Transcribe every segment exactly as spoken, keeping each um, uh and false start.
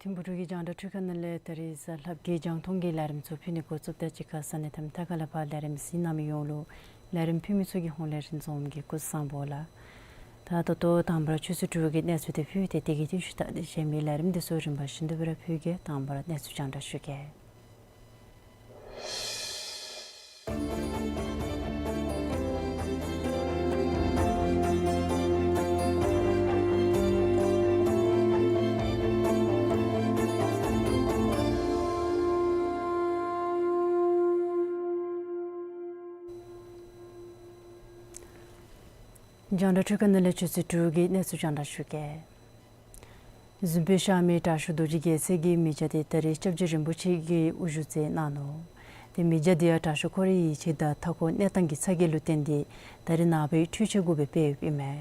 ཐིམ་ཕུག་འབྲུག་གི་རྒྱང་བསྒྲགས་འཕྲུལ་ཁང་ནང་ལས་ད་རིས་གཟའ་ལྷག་པའི་རྒྱང་མཐོང་གི་ལས་རིམ་ཚུ་ཕུལ་ནི་འགོ་བཙུགསཔ་དང་གཅིག་ཁར་ས་གནས་དང་མཐའ་ཁག་ལས་ཕར་ལས་རིམ་གཟིགས་གནང་མི་ཡོངས་ལུ་ལས་རིམ་ཕུལ་མི་ཚུ་གི་ཧོངས་ལས་རིན་འཛོམས་ཀྱི་སྐུ་གཟུགས་བཟང་པོ་ལགས། ད་ད་ལྟོ་དང་པ་ར་ཆུ་ཚོད་དྲུག་གི་གནས་ཚུལ་དེ་ཕུལ་ཏེ་དེ་གི་རྟིང་ཤུལ་ད་གཞན་མི་ལས་རིམ་དེ་ཚུ་རིམ་པ་བཞིན་དུ་སྦེ་ར་ཕུལ་གེ། དང་པ་ར་གནས་ཚུལ་རྒྱང་བསྒྲགས་ཞུ་གེ། རྒྱང་བསྒྲགས་འཕྲུལ་ཁང་ནང་ལས་ཆུ་ཚོད་དྲུག་གི་གནས་ཚུལ་རྒྱང་བསྒྲགས་ཞུ་གེ། གཟིམ་དཔོན་གཤགས་མི་དྲག་ཤོས་རྡོ་རྗེ་རྒྱལ་མཚན་གྱི་མི་བརྒྱ་དེ་ད་རིས་སྐྱབས་རྗེ་རིན་པོ་ཆེ་གིས་དབུ་བཞུགས་མཛད་གནང་ནུག། ཏེ་མི་བརྒྱ་དེ་ཡང་དྲག་ཤོས་ཁོ་རའི་ཡིད་ཆེས་དང་མཐའ་འཁོར་གནས་སྟངས་ཀྱི་ཚ་གྱང་ལུ་བརྟེན་ཏེ་ད་རིས་ནངས་པའི་འཕྲུལ་ཆས་གུ་སྦེ་འབད་ཡོདཔ་ཨིན་མས།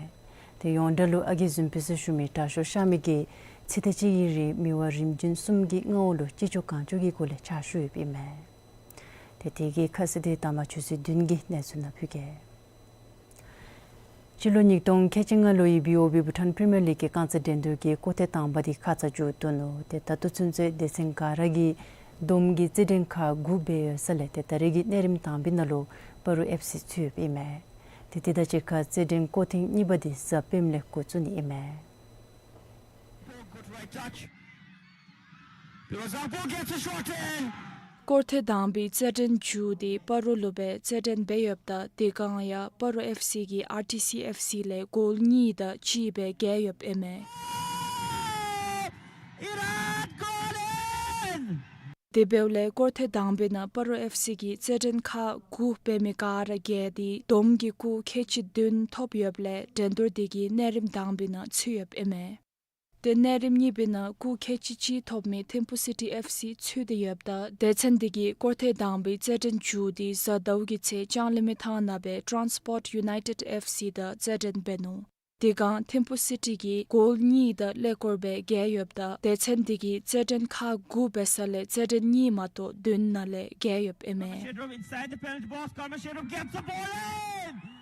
ཏེ་ཡོངས་གྲགས་ལུ་ཨ་རྒས་གཟིམ་དཔོན་ཟེར་ཞུ་མི་དྲག་ཤོས་གཤགས་མི་གིས་ཚེ་ཐེངས་གཅིག་གི་རིང་མི་དབང་རིམ་བྱོན་གསུམ་གྱི་མངའ་འོག་ལུ་ཅི་ལྕོགས་གང་ལྕོགས་ཀྱི་སྒོ་ལས་ཕྱག་ཞུ་ཡོདཔ་ཨིན་མས། ཏེ་དེ་གི་ཁ་གསལ་དེ་ད་མ་ཆུ་ཚོད་བདུན་གྱི་གནས་ཚུལ་ནང་ཕུལ་གེ། སྤྱི་ལོ་ཉིས་སྟོང་ཁལ་གཅིག་ལྔ་ལོའི་བི་ཨོ་བི་བྷུ་ཊཱན་པི་རི་མི་ཡར་ལིག་གི་རྐང་རྩེད་འགྲན་བསྡུར་གྱི་སྐོར་ཐེངས་དང་པ་དེ་ཁ་ཙ་མཇུག་བསྡུ་ནུག། ཏེ་ད་ལྟོ་ཚུན་ཚོད་སྡེ་ཚན་ག་ར་གིས་བསྡོམས་ཀྱིས་རྩེད་འགྲན་ཁག་དགུ་འབད་ཡོད་ས་ལས་ཏེ་ད་རེས་ཀྱི་གནས་རིམ་དང་པའི་ནང་ལུ་སྤ་རོ་ཨེཕ་སི་ཚུད་ཡོདཔ་ཨིན་མས། ཏེ་དེ་དང་གཅིག་ཁར་རྩེད་འགྲན་སྐོར་ཐེངས་གཉིས་པ་དེ་གཟའ་སྤེནམ་ལས་འགོ་བཙུགས་ནི་ཨིན་མས། སྐོར་ཐེངས་དང་པའི་རྩེད་འགྲན་མཇུག་དེ་སྤ་རོ་ལུ་སྦེ་རྩེད་འགྲན་འབད་ཡོདཔ་ད་དེ་སྒང་ཡང་སྤ་རོ་ཨེཕ་སི་གིས་ཨར་ཊི་སི་ཨེཕ་སི་ལས་གོལ་གཉིས་དང་གཅིག་སྦེ་རྒྱལ་ཡོདཔ་ཨིན་མས། དེ་འབདཝ་ལས་སྐོར་ཐེངས་དང་པའི་ནང་སྤ་རོ་ཨེཕ་སི་གིས་རྩེད་འགྲན་ཁག་དགུ་འབད་མི་ག་ར་རྒྱལ་ཏེ་བསྡོམས་ཀྱིས་སྐུགས་ཁལ་གཅིག་བདུན་ཐོབ་ཡོདཔ་ལས་འགྲན་བསྡུར་དེ་གི་གནས་རིམ་དང་པའི་ནང་ཚུད་ཡོདཔ་ཨིན་མས། ཏེ་གནས་རིམ་གཉིས་པའི་ནང་སྐུགས་ཁལ་གཅིག་གཅིག་ཐོབ་མི་ཐིམ་ཕུ་སི་ཊི་ཨེཕ་སི་ཚུད་དེ་ཡོདཔ་ད་སྡེ་ཚན་དེ་གིས་སྐོར་ཐེངས་དང་པའི་རྩེད་འགྲན་མཇུག་དེ་གཟའ་ཟླཝ་གི་ཚེ་ལྕང་གླིང་མི་ཐང་ནང་སྦེ་ཊཱན་སི་པོརཊ་ཡུ་ནའི་ཊེཌ་ཨེཕ་སི་དང་རྩེད་འགྲན་འབད་ནུག། དེ་སྒང་ཐིམ་ཕུ་སི་ཊི་གིས་གོལ་གཉིས་དང་ཀླད་ཀོར་སྦེ་རྒྱལ་ཡོདཔ་ད་སྡེ་ཚན་དེ་གིས་རྩེད་འགྲན་ཁག་དགུ་འབད་ས་ལས་རྩེད་འགྲན་གཉིས་མ་གཏོགས་བདུན་ནང་ལས་རྒྱལ་ཡོདཔ་ཨིན་མས། Inside the penalty box, Karma Shedrum gets the ball in!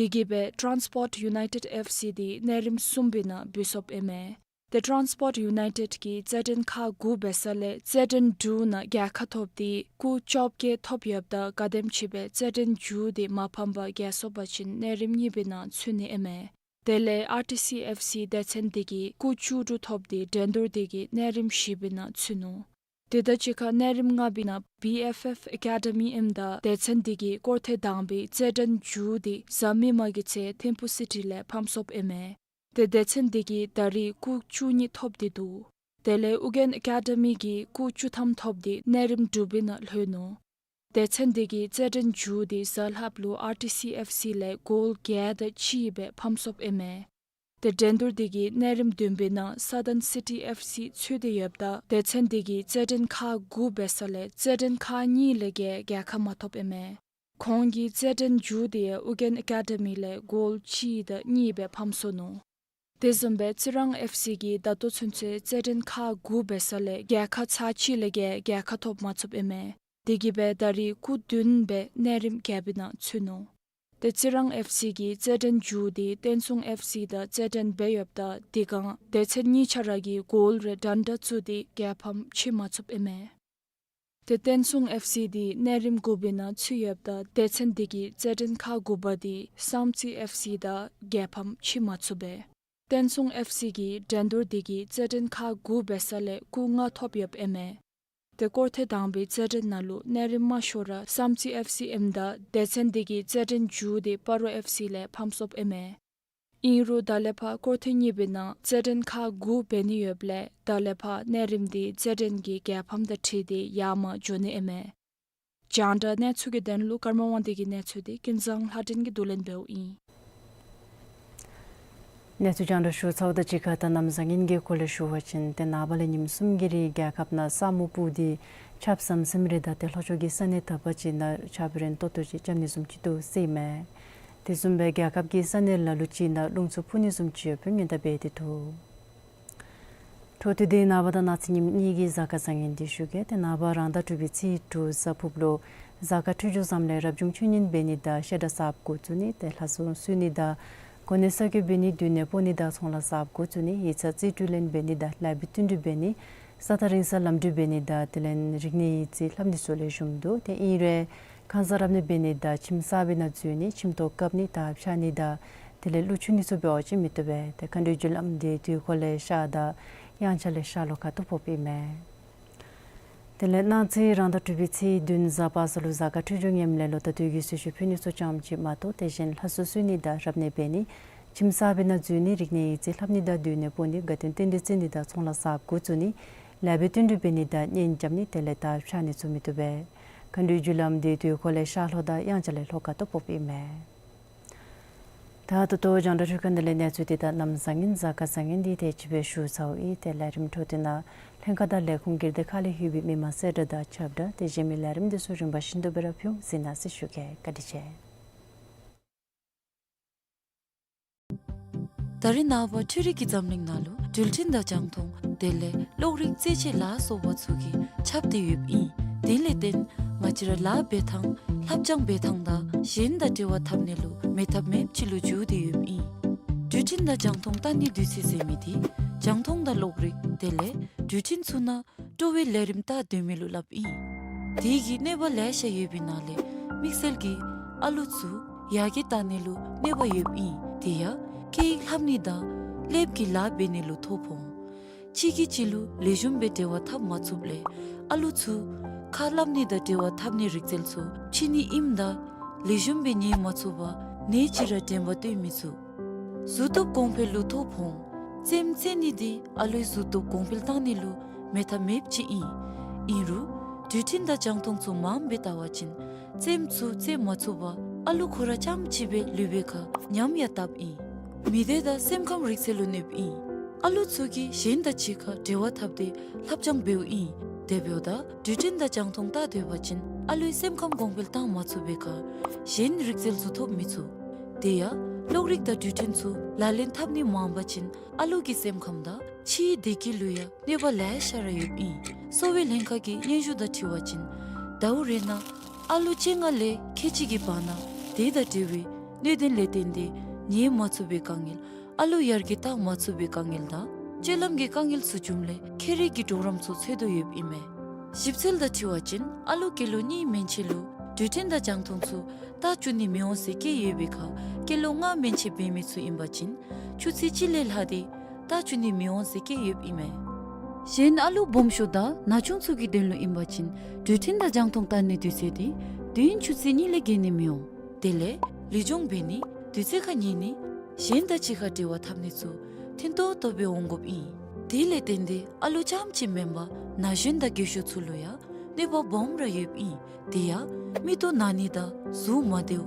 དེ་གིས་སྦེ་ཊཱན་སི་པོརཊ་ཡུ་ནའི་ཊེཌ་ཨེཕ་སི་དེ་གནས་རིམ་གསུམ་པའི་ནང་འབུད་སོཔ་ཨིན་མས། ཏེ་ཊཱན་སི་པོརཊ་ཡུ་ནའི་ཊེཌ་ཀྱིས་རྩེད་འགྲན་ཁག་དགུ་འབད་ས་ལས་རྩེད་འགྲན་དྲུག་ནང་རྒྱལ་ཁ་ཐོབ་སྟེ་སྐུགས་བཅོ་བརྒྱད་ཐོབ་ཡོདཔ་ད་ག་དེམ་ཅིག་སྦེ་རྩེད་འགྲན་མཇུག་དེ་མ་ཕམ་པར་རྒྱལ་སོང་པ་ཅིན་གནས་རིམ་གཉིས་པའི་ནང་ཚུད་ནི་ཨིན་མས། དེ་ལས་ཨར་ཊི་སི་ཨེཕ་སི་སྡེ་ཚན་དེ་གིས་སྐུགས་བཅུ་དྲུག་ཐོབ་སྟེ་འགྲན་བསྡུར་དེ་གི་གནས་རིམ་བཞི་པའི་ནང་ཚུད་ནུག། དེ་དང་གཅིག་ཁར་གནས་རིམ་ལྔ་པའི་ནང་བི་ཨེཕ་ཨེཕ་ཨེ་ཀེ་ཌི་མི་ཨིནམ་ད་སྡེ་ཚན་དེ་གིས་སྐོར་ཐེངས་དང་པའི་རྩེད་འགྲན་མཇུག་དེ་གཟའ་མིག་དམར་གྱི་ཚེ་ཐིམ་ཕུ་སི་ཊི་ལས་ཕམ་སོཔ་ཨིན་མས། ཏེ་སྡེ་ཚན་དེ་གིས་ད་རེས་སྐུགས་བཅུ་གཉིས་ཐོབ་སྟེ་འདུག། དེ་ལས་ཨུ་རྒྱན་ཨེ་ཀེ་ཌི་མི་གིས་སྐུགས་བཅུ་ཐམ་ཐོབ་སྟེ་གནས་རིམ་དྲུག་པའི་ནང་ལྷོད་ནུག། སྡེ་ཚན་དེ་གིས་རྩེད་འགྲན་མཇུག་དེ་གཟའ་ལྷགཔ་ལུ་ཨར་ཊི་སི་ཨེཕ་སི་ལས་གོལ་བརྒྱད་དང་གཅིག་སྦེ་ཕམ་སོཔ་ཨིན་མས། ཏེ་འགྲན་བསྡུར་དེ་གི་གནས་རིམ་བདུན་པའི་ནང་སཱ་ཐརན་སི་ཊི་ཨེཕ་སི་ཚུད་དེ་ཡོདཔ་ད་སྡེ་ཚན་དེ་གིས་རྩེད་འགྲན་ཁག་དགུ་འབད་ས་ལས་རྩེད་འགྲན་ཁག་གཉིས་ལས་བརྒལ་རྒྱལ་ཁ་མ་ཐོབ་ཨིན་མས། ཁོང་གི་རྩེད་འགྲན་མཇུག་དེ་ཨུ་རྒྱན་ཨེ་ཀ་ཌི་མི་ལས་གོལ་གཅིག་དང་གཉིས་སྦེ་ཕམ་སོ་ནུག། དེ་བཟུམ་སྦེ་རྩི་རང་ཨེཕ་སི་གིས་ད་ལྟོ་ཚུན་ཚོད་རྩེད་འགྲན་ཁག་དགུ་འབད་ས་ལས་རྒྱལ་ཁ་ཚར་གཅིག་ལས་བརྒལ་རྒྱལ་ཁ་ཐོབ་མ་ཚུགསཔ་ཨིན་མས། དེ་གིས་སྦེ་ད་རིས་སྐུགས་བདུན་སྦེ་གནས་རིམ་བརྒྱད་པའི་ནང་ཚུད་ནུག། ཏེ་རྩི་རང་ཨེཕ་སི་གི་རྩེད་འགྲན་མཇུག་དེ་བསྟན་སྲུང་ཨེཕ་སི་དང་རྩེད་འགྲན་འབད་ཡོདཔ་ད་དེ་སྒང་སྡེ་ཚན་གཉིས་ཆ་ར་གིས་གོལ་རེ་འདྲན་འདྲ་བཙུགས་ཏེ་རྒྱལ་ཕམ་ཕྱེ་མ་ཚུགསཔ་ཨིན་མས། ཏེ་བསྟན་སྲུང་ཨེཕ་སི་དེ་གནས་རིམ་དགུ་པའི་ནང་ཚུད་ཡོདཔ་ད་སྡེ་ཚན་དེ་གི་རྩེད་འགྲན་ཁག་དགུ་པ་དེ་བསམ་རྩེ་ཨེཕ་སི་དང་རྒྱལ་ཕམ་ཕྱེ་མ་ཚུགས་པས། བསྟན་སྲུང་ཨེཕ་སི་གི་འགྲན་བསྡུར་དེ་གི་རྩེད་འགྲན་ཁག་དགུ་འབད་ས་ལས་སྐུགས་ལྔ་ཐོབ་ཡོདཔ་ཨིན་མས། ཏེ་སྐོར་ཐེངས་དང་པའི་རྩེད་འགྲན་ནང་ལུ་གནས་རིམ་མ་ཤོར་ར་བསམ་རྩེ་ཨེཕ་སི་ཨིནམ་ད་སྡེ་ཚན་དེ་གི་རྩེད་འགྲན་མཇུག་དེ་སྤ་རོ་ཨེཕ་སི་ལས་ཕམ་སོཔ་ཨིན་མས། ཨིན་རུང་ད་ལས་ཕར་སྐོར་ཐེངས་གཉིས་པའི་ནང་རྩེད་འགྲན་ཁག་དགུ་འབད་ནི་ཡོདཔ་ལས་ད་ལས་ཕར་གནས་རིམ་དེ་རྩེད་འགྲན་གྱི་རྒྱལ་ཕམ་དང་འཁྲིལ་ཏེ་ཡར་མར་འགྱོ་ནི་ཨིན་མས། རྒྱང་བསྒྲགས་གནས་ཚུལ་གྱི་དོན་ལུ་ཀརྨ་དབང་འདུས་ཀྱི་གནས་ཚུལ་དེ་ཀུན་བཟང་ལྷ་སྒྲོན་གྱིས་བསྡུ་ལེན་འབདཝ་ཨིན། གནས་ཚུལ་རྒྱང་བསྒྲགས་ཞུ་ཚརཝ་དང་གཅིག་ཁར་ད་གནམ་བཟང་ངན་གྱི་སྐོར་ལས་ཞུ་བ་ཅིན་ཏེ་ནངས་པ་ལས་ཉིནམ་གསུམ་གྱི་རིང་རྒྱལ་ཁབ་ནང་ས་སྨུག་སྤུབས་ཏེ་ཆརཔ་ཟམ་ཟིམ་རེ་དང་ཏེ་ལྷོ་ཕྱོགས་ཀྱི་ས་གནས་དག་པ་ཅིག་ནང་ཆརཔ་རན་ཏོག་ཏོ་ཅིག་རྐྱབ་ནི་བཟུམ་ཅིག་འདུག་ཟེར་ཨིན་མས། དེ་བཟུམ་སྦེ་རྒྱལ་ཁབ་ཀྱི་ས་གནས་ལ་ལུ་ཅིག་ནང་རླུང་འཚུབ་འཕུ་ནི་བཟུམ་ཅིག་ཡོདཔ་སྦེ་ཉེན་བརྡ་འབད་དེ་འདུག། འཕྲོ་མཐུད་དེ་ནངས་པ་དང་གནངས་ཚེ་ཉིནམ་གཉིས་ཀྱི་གཟའ་སྐར་བཟང་ངན་འདི་ཞུ་གེ། ཏེ་ནངས་པ་རང་ཟླ་དྲུག་པའི་ཚེས་དྲུག་གཟའ་ཕུརཔ་ལུ་གཟའ་སྐར་འཕྲོད་སྦྱོར་བཟངམ་ལས་རབ་བྱུང་ཆོས་ཉན་འབད་ནི་དང་བཤད་གྲྭ་གསརཔ་འགོ་བཙུགས་ནི་ཏེ་ལྷ་སྲུང་གསོལ་ནི་དང་གོ་གནས་གསར་བསྐོ་འབད་ནི་མདུན་ནས་སྤོ་ནི་དང་ཚོང་ལཱ་གསརཔ་འགོ་བཙུགས་ནི་ཡིག་ཚང་རྩིས་སྤྲོད་ལེན་འབད་ནི་དང་ལེགས་པའི་བསྟུན་གྲོས་འབད་ནི་ས་ཐག་རིང་སར་ལམ་འགྲུལ་འབད་ནི་དང་དེ་ལས་རིག་གནས་ཡིག་རྩིས་ལྷབ་ནི་ཚུ་ལེགས་ཤོམ་འདུག། ཏེ་ཨིན་རུང་ཁང་གསར་རབ་གནས་འབད་ནི་དང་ཁྱིམ་གསར་པའི་ནང་འཛུལ་ནི་ཁྱིམ་ཐོག་བཀབ་ནི་དར་འཕྱར་ནི་དང་དེ་ལས་ཀླུ་འཁྱུ་ནི་ཚུ་འབད་བ་ཅིན་མི་བཏུབ་པས། ཏེ་མཁའ་འགྲོའི་རྒྱུ་ལམ་དེ་དུས་འཁོར་ལས་ཤར་དང་དབྱངས་འཆར་ལས་ཤར་ལྷོ་ཁ་ཐུག་ཕོགཔ་ཨིན་མས། དེ་ལས་གནངས་ཚེ་རང་ཟླ་དྲུག་པའི་ཚེས་བདུན་གཟའ་པ་སངས་ལུ་གཟའ་སྐར་འཕྲོད་སྦྱོར་ངནམ་ལས་ལོ་ཟླ་དུས་ཀྱི་གསོལ་མཆོད་ཕུལ་ནི་ཚུ་ཙམ་ཅིག་མ་གཏོགས་དེ་བཞིན་ལྷ་སྲུང་གསོལ་ནི་དང་རབ་གནས་འབད་ནི་ཁྱིམ་གསར་པའི་ནང་འཛུལ་ནི་རིག་གནས་ཡིག་རྩིས་ལྷབ་ནི་དང་མདུན་ནས་སྤོ་ནི་དགའ་སྟོན་རྟེན་འབྲེལ་བརྩི་ནི་དང་ཚོང་ལཱ་གསརཔ་འགོ་བཙུགས་ནི་ལེགས་པའི་བསྟུན་གྲོས་འབད་ནི་དང་གཉེན་རྐྱབ་ནི་དེ་ལས་དར་འཕྱར་ནི་ཚུ་མི་བཏུབ་པས། མཁའ་འགྲོའི་རྒྱུ་ལམ་དེ་དུས་འཁོར་ལས་ཤར་ལྷོ་དང་དབྱངས་འཆར་ལས་ལྷོ་ཁ་ཐུག་ཕོགཔ་ཨིན་མས། ད་ད་ལྟོ་རྒྱང་བསྒྲགས་འཕྲུལ་ཁང་འདི་ལས་གནས་ཚུལ་དེ་དང་གནམ་བཟང་ངན་གཟའ་སྐར་བཟང་ངན་འདི་དེ་ཅིག་སྦེ་ཞུ་ཚརཝ་ཨིན། ཏེ་ལས་རིམ་འཕྲོ་མཐུད་ནང་ལྷན་ཁག་དང་ལས་ཁུངས་སྒེར་སྡེ་ཁག་ལས་ལྷོད་པའི་མི་མང་གསལ་བསྒྲགས་དང་ཁྱབ་བསྒྲགས་དེ་བཞིན་མི་ལས་རིམ་འདི་ཚུ་རིམ་པ་བཞིན་དུ་སྦེ་ར་ཕུལ་ཟེར་གནང་ཟེར་ཞུ་གེ། བཀའ་དྲིན་ཆེ། ད་རིས་ནངས་པ་འཕྲུལ་རིག་གི་འཛམ་གླིང་ནང་ལུ་འགྲུལ་འཕྲིན་དང་རྒྱང་མཐོང་དེ་ལས་གློག་རིག་རྩེད་ཆས་ལ་སོགས་པ་ཚུ་གིས་ཁྱབ་སྟེ་ཡོདཔ་ཨིན། དེ་ལས་བརྟེན་ང་བཅས་ར་ལཱ་འབད་ཐངས་ལྷབ་སྦྱང་འབད་ཐངས་དང་གཞན་དང་འབྲེལ་བ་འཐབ་ནི་ལུ་མེད་ཐབས་མེདཔ་ཅིག་ལུ་འགྱུར་ཏེ་ཡོདཔ་ཨིན། འགྲུལ་འཕྲིན་དང་རྒྱང་མཐོང་ལྟ་ནི་དུས་ཚོད་ཟེར་མི་འདི་རྒྱང་མཐོང་དང་གློག་རིག་དེ་ལས་འགྲུལ་འཕྲིན་ཚུ་ནང་སྤྲོ་བའི་ལས་རིམ་ལྟ་སྡོད་མི་ལུ་སླབ་ཨིན། དེ་གི་གནོད་པ་ལེ་ཤ་ཡོད་པའི་ནང་ལས་དམིགས་བསལ་གྱིས་ཨ་ལུ་ཚུ་ཡར་རྒྱས་བཏང་ནི་ལུ་གནོད་པ་ཡོདཔ་ཨིན། དེ་ཡང་སྐད་ཡིག་ལྷབ་ནི་དང་ཀླདཔ་གི་ལཱ་འབད་ནི་ལུ་ཐོ་ཕོག། གཅིག་གིས་གཅིག་ལུ་ལེགས་ཤོམ་སྦེ་འབྲེལ་བ་འཐབ་མ་ཚུགསཔ་ལས་ཨ་ལུ་ཚུ་ཁ་སླབ་ནི་དང་འབྲེལ་བ་འཐབ་ནི་རིག་རྩལ་ཚུ་ཕྱི་ནི་ཨིནམ་ད་ལེགས་ཤོམ་སྦེ་ཉན་མ་ཚུགས་པར་ནེ་ཅིག་ར་དྲན་པ་བཏོན་མི་ཚུགས། གཟུགས་སྟོབས་གོང་འཕེལ་ལུ་ཐོ་ཕོག། རྩེདམོ་རྩེ་ནི་འདི་ཨ་ལུའི་གཟུགས་སྟོབས་གོང་འཕེལ་བཏང་ནི་ལུ་མེད་ཐབས་མེདཔ་ཅིག་ཨིན། ཨིན་རུང་འགྲུལ་འཕྲིན་དང་རྒྱང་མཐོང་ཚུ་མངམ་སྦེ་བལྟ་བ་ཅིན་རྩེདམོ་ཚུ་རྩེ་མ་ཚུགས་པར་ཨ་ལུ་ཁོ་ར་རྐྱངམ་གཅིག་སྦེ་ལུས་པའི་ཁར་ཉམས་ཡང་བཏབ་ཨིན། མི་སྡེ་དང་སེམས་ཁམས་རིག་རྩལ་ལུ་གནོདཔ་ཨིན། ཨ་ལུ་ཚུ་གིས་གཞན་དང་གཅིག་ཁར་འབྲེལ་བ་འཐབ་སྟེ་ལྷབ་སྦྱང་འབདཝ་ཨིན། དེ་འབདཝ་ད་འགྲུལ་འཕྲིན་དང་རྒྱང་མཐོང་བལྟ་སྡོད་པ་ཅིན་ཨ་ལུའི་སེམས་ཁམས་གོང་འཕེལ་བཏང་མ་ཚུགས་པའི་ཁར་གཞན་རིག་རྩལ་ཚུ་ཐོབ་མི་ཚུགས། དེ་ཡང་གློག་རིག་དང་འགྲུལ་འཕྲིན་ཚུ་ལག་ལེན་འཐབ་ནི་མངམ་པ་ཅིན་ཨ་ལུ་གི་སེམས་ཁམས་དང་ཕྱིའི་བདེ་སྐྱིད་ལུ་ཡང་གནོད་པ་ལེ་ཤ་ར་ཡོདཔ་ཨིན། གསོ་བའི་ལྷན་ཁག་གི་སྙན་ཞུ་དང་འཁྲིལ་བ་ཅིན་ཟླཝ་རེ་ནང་ཨ་ལུ་བཅོ་ལྔ་ལས་ཁལ་གཅིག་གི་བར་ན་དེ་དང་འབྲེལ་བའི་གནད་དོན་ལས་བརྟེན་ཏེ་ཉལ་མ་ཚུགས་པའི་དཀའ་ངལ་ཨ་ལུ་ཡར་རྒྱས་བཏང་མ་ཚུགས་པའི་དཀའ་ངལ་དང་སྤྱོད་ལམ་གྱི་དཀའ་ངལ་ཚུ་བྱུངམ་ལས་ཁེ་རེ་གི་གྲོགས་རམ་ཚུ་འཚོལ་དོ་ཡོདཔ་ཨིན་མས། ཞིབ་འཚོལ་དང་འཁྲིལ་བ་ཅིན་ཨ་ལུ་སྐྱེས་ལོ་གཉིས་མན་ཆད་ལུ་འགྲུལ་འཕྲིན་དང་རྒྱང་མཐོང་ཚུ་བལྟ་བཅུག་ནི་མི་འོང་ཟེར་བཀོད་ཡོད་པའི་ཁར་སྐྱེས་ལོ་ལྔ་མན་ཆད་འབད་མི་ཚུ་ཨིན་པ་ཅིན་ཆུ་ཚོད་གཅིག་ལས་ལྷག་སྟེ་བལྟ་བཅུག་ནི་མི་འོང་ཟེར་བཀོད་ཡོདཔ་ཨིན་མས། གཞན་ཨ་ལུ་སྦོམ་ཤོས་དང་ན་ཆུང་ཚུ་གི་དོན་ལུ་ཨིན་པ་ཅིན་འགྲུལ་འཕྲིན་དང་རྒྱང་མཐོང་བལྟ་ནི་དུས་ཚོད་དེ་དུས་ཡུན་ཆུ་ཚོད་གཉིས་ལས་བརྒལ་ནི་མི་འོང་། དེ་ལས་ལུས་སྦྱོང་འབད་ནི་དུས་ཚོད་ཁར་ཉལ་ནི་གཞན་དང་གཅིག་ཁར་འབྲེལ་བ་འཐབ་ནི་ཚུ་ཐུན་ཏོག་ཏོ་སྦེ་འོང་དགོཔ་ཨིན། དེ་ལས་བརྟེན་ཏེ་ཨ་ལུ་རྐྱངམ་གཅིག་མེན་པར་ན་གཞོན་དང་རྒས་ཤོས་ཚུ་ལུ་ཡང་གནོད་པ་སྦོམ་ར་ཡོདཔ་ཨིན། དེ་ཡང་མིག་ཏོ་ན་ནི་དང་གཟུགས་མ་བདེཝ་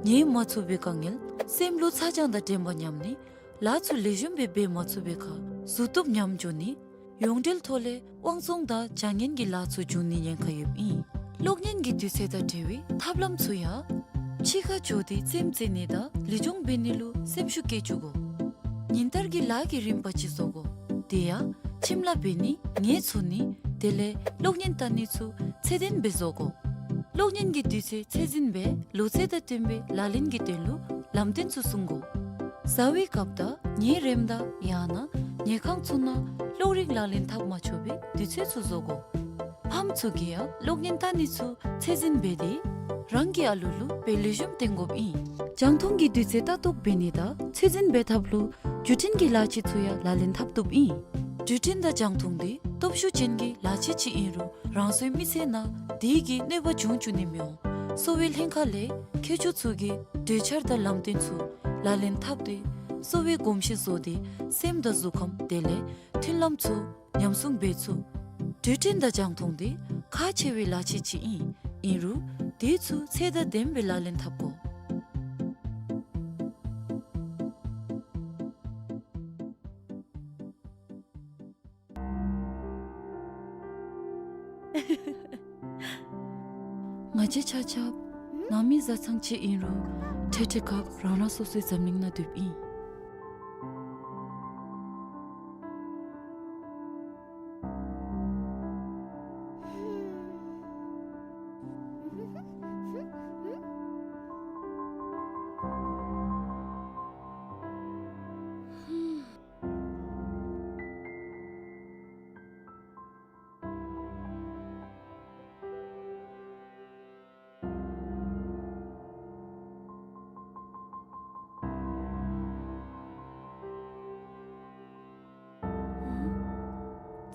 ཉལ་མ་ཚུགས་པའི་དཀའ་ངལ་སེམས་ལུ་ཚ་གྱང་དང་དྲན་པ་ཉམས་ནི་ལཱ་ཚུ་ལེགས་ཤོམ་སྦེ་འབད་མ་ཚུགས་པའི་ཁར་གཟུགས་སྟོབས་ཉམས་འགྱོ་ནི་ཡོངས་འབྲེལ་ཐོག་ལས་དབང་བཙོང་དང་བྱ་ངན་གྱི་ལཱ་ཚུ་འབྱུང་ནི་ཉེན་ཁ་ཡོདཔ་ཨིན། གློག་བརྙན་གྱི་དུས་ཚོད་དང་འབྲེལ་བའི་ཐབས་ལམ་ཚུ་ཡང་ཕྱི་ཁར་འགྱོ་སྟེ་རྩེདམོ་རྩེ་ནི་དང་ལེགས་ཤོམ་འབད་ནི་ལུ་སེམས་ཤུགས་བསྐྱེད་བཅུག་དགོ། ཉིན་ལྟར་གྱི་ལཱ་གི་རིམ་པ་ཅིག་བཟོ་དགོ། དེ་ཡང་ཁྱིམ་ལཱ་འབད་ནི་ངལ་འཚོ་ནི་དེ་ལས་གློག་བརྙན་ལྟ་ནི་ཚུ་ཚད་ལྡན་སྦེ་བཟོ་དགོ། གློག་བརྙན་གྱི་དུས་ཚོད་ཚད་འཛིན་འབད་ལོ་ཚད་དང་བསྟུན་པའི་ལག་ལེན་གྱི་དོན་ལུ་ལམ་སྟོན་ཚུ་སྲུང་དགོ། བཟའ་བའི་སྐབས་དང་ཉལ་རནམ་ད་ཡང་ན་ཉལ་ཁང་ཚུ་ནང་གློག་རིག་ལག་ལེན་འཐབ་མ་ཆོག་པའི་དུས་ཚོད་ཚུ་བཟོ་དགོ། ཕམ་ཚུ་གིས་ཡང་གློག་བརྙན་ལྟ་ནི་ཚུ་ཚད་འཛིན་འབད་དེ་རང་གི་ཨ་ལུ་ལུ་དཔེ་ལེགས་ཤོམ་སྟོན་དགོཔ་ཨིན། རྒྱང་མཐོང་གི་དུས་ཚོད་ལྟ་རྟོག་འབད་ནི་དང་ཚད་འཛིན་འབད་ཐབས་ལུ་བརྒྱུད་འཕྲིན་གྱི་ལག་ཆས་ཚུ་ཡང་ལག་ལེན་འཐབ་བཏུབ་ཨིན། བརྒྱུད་འཕྲིན་དང་རྒྱང་མཐོང་དེ་སྟོབས་ཤུགས་ཅན་གྱི་ལག་ཆས་ཅིག་ཨིན་རུང་རང་སོའི་མི་ཚེ་ནང་དེ་གིས་གནོད་པ་འབྱུང་བཅུག་ནི་མི་འོང་། གསོ་བའི་ལྷན་ཁག་ལས་མཁས་མཆོག་ཚུ་གིས་གྲོས་འཆར་དང་ལམ་སྟོན་ཚུ་ལག་ལེན་འཐབ་སྟེ་གསོ་བའི་གོམས་གཤིས་བཟོ་སྟེ་སེམས་དང་གཟུགས་ཁམས་དེ་ལས་མཐུན་ལམ་ཚུ་ཉམས་སྲུང་འབད་ཚུགས། བརྒྱུད་འཕྲིན་དང་རྒྱང་མཐོང་དེ་ཁག་ཆེ་བའི་ལག་ཆས་ཅིག་ཨིན། ཨིན་རུང་དེ་ཚུ་ཚད་དང་ལྡནམ་སྦེ་ལག་ལེན་འཐབ་དགོ། ང་བཅས་ཆ་ཁྱབ་ནང་མི་བཟའ་ཚང་ཅིག་ཨིན་རུང་འཕྲལ་འཕྲལ་ཁར་རང་རང་སོ་སོའི་འཛམ་གླིང་ནང་སྡོདཔ་ཨིན།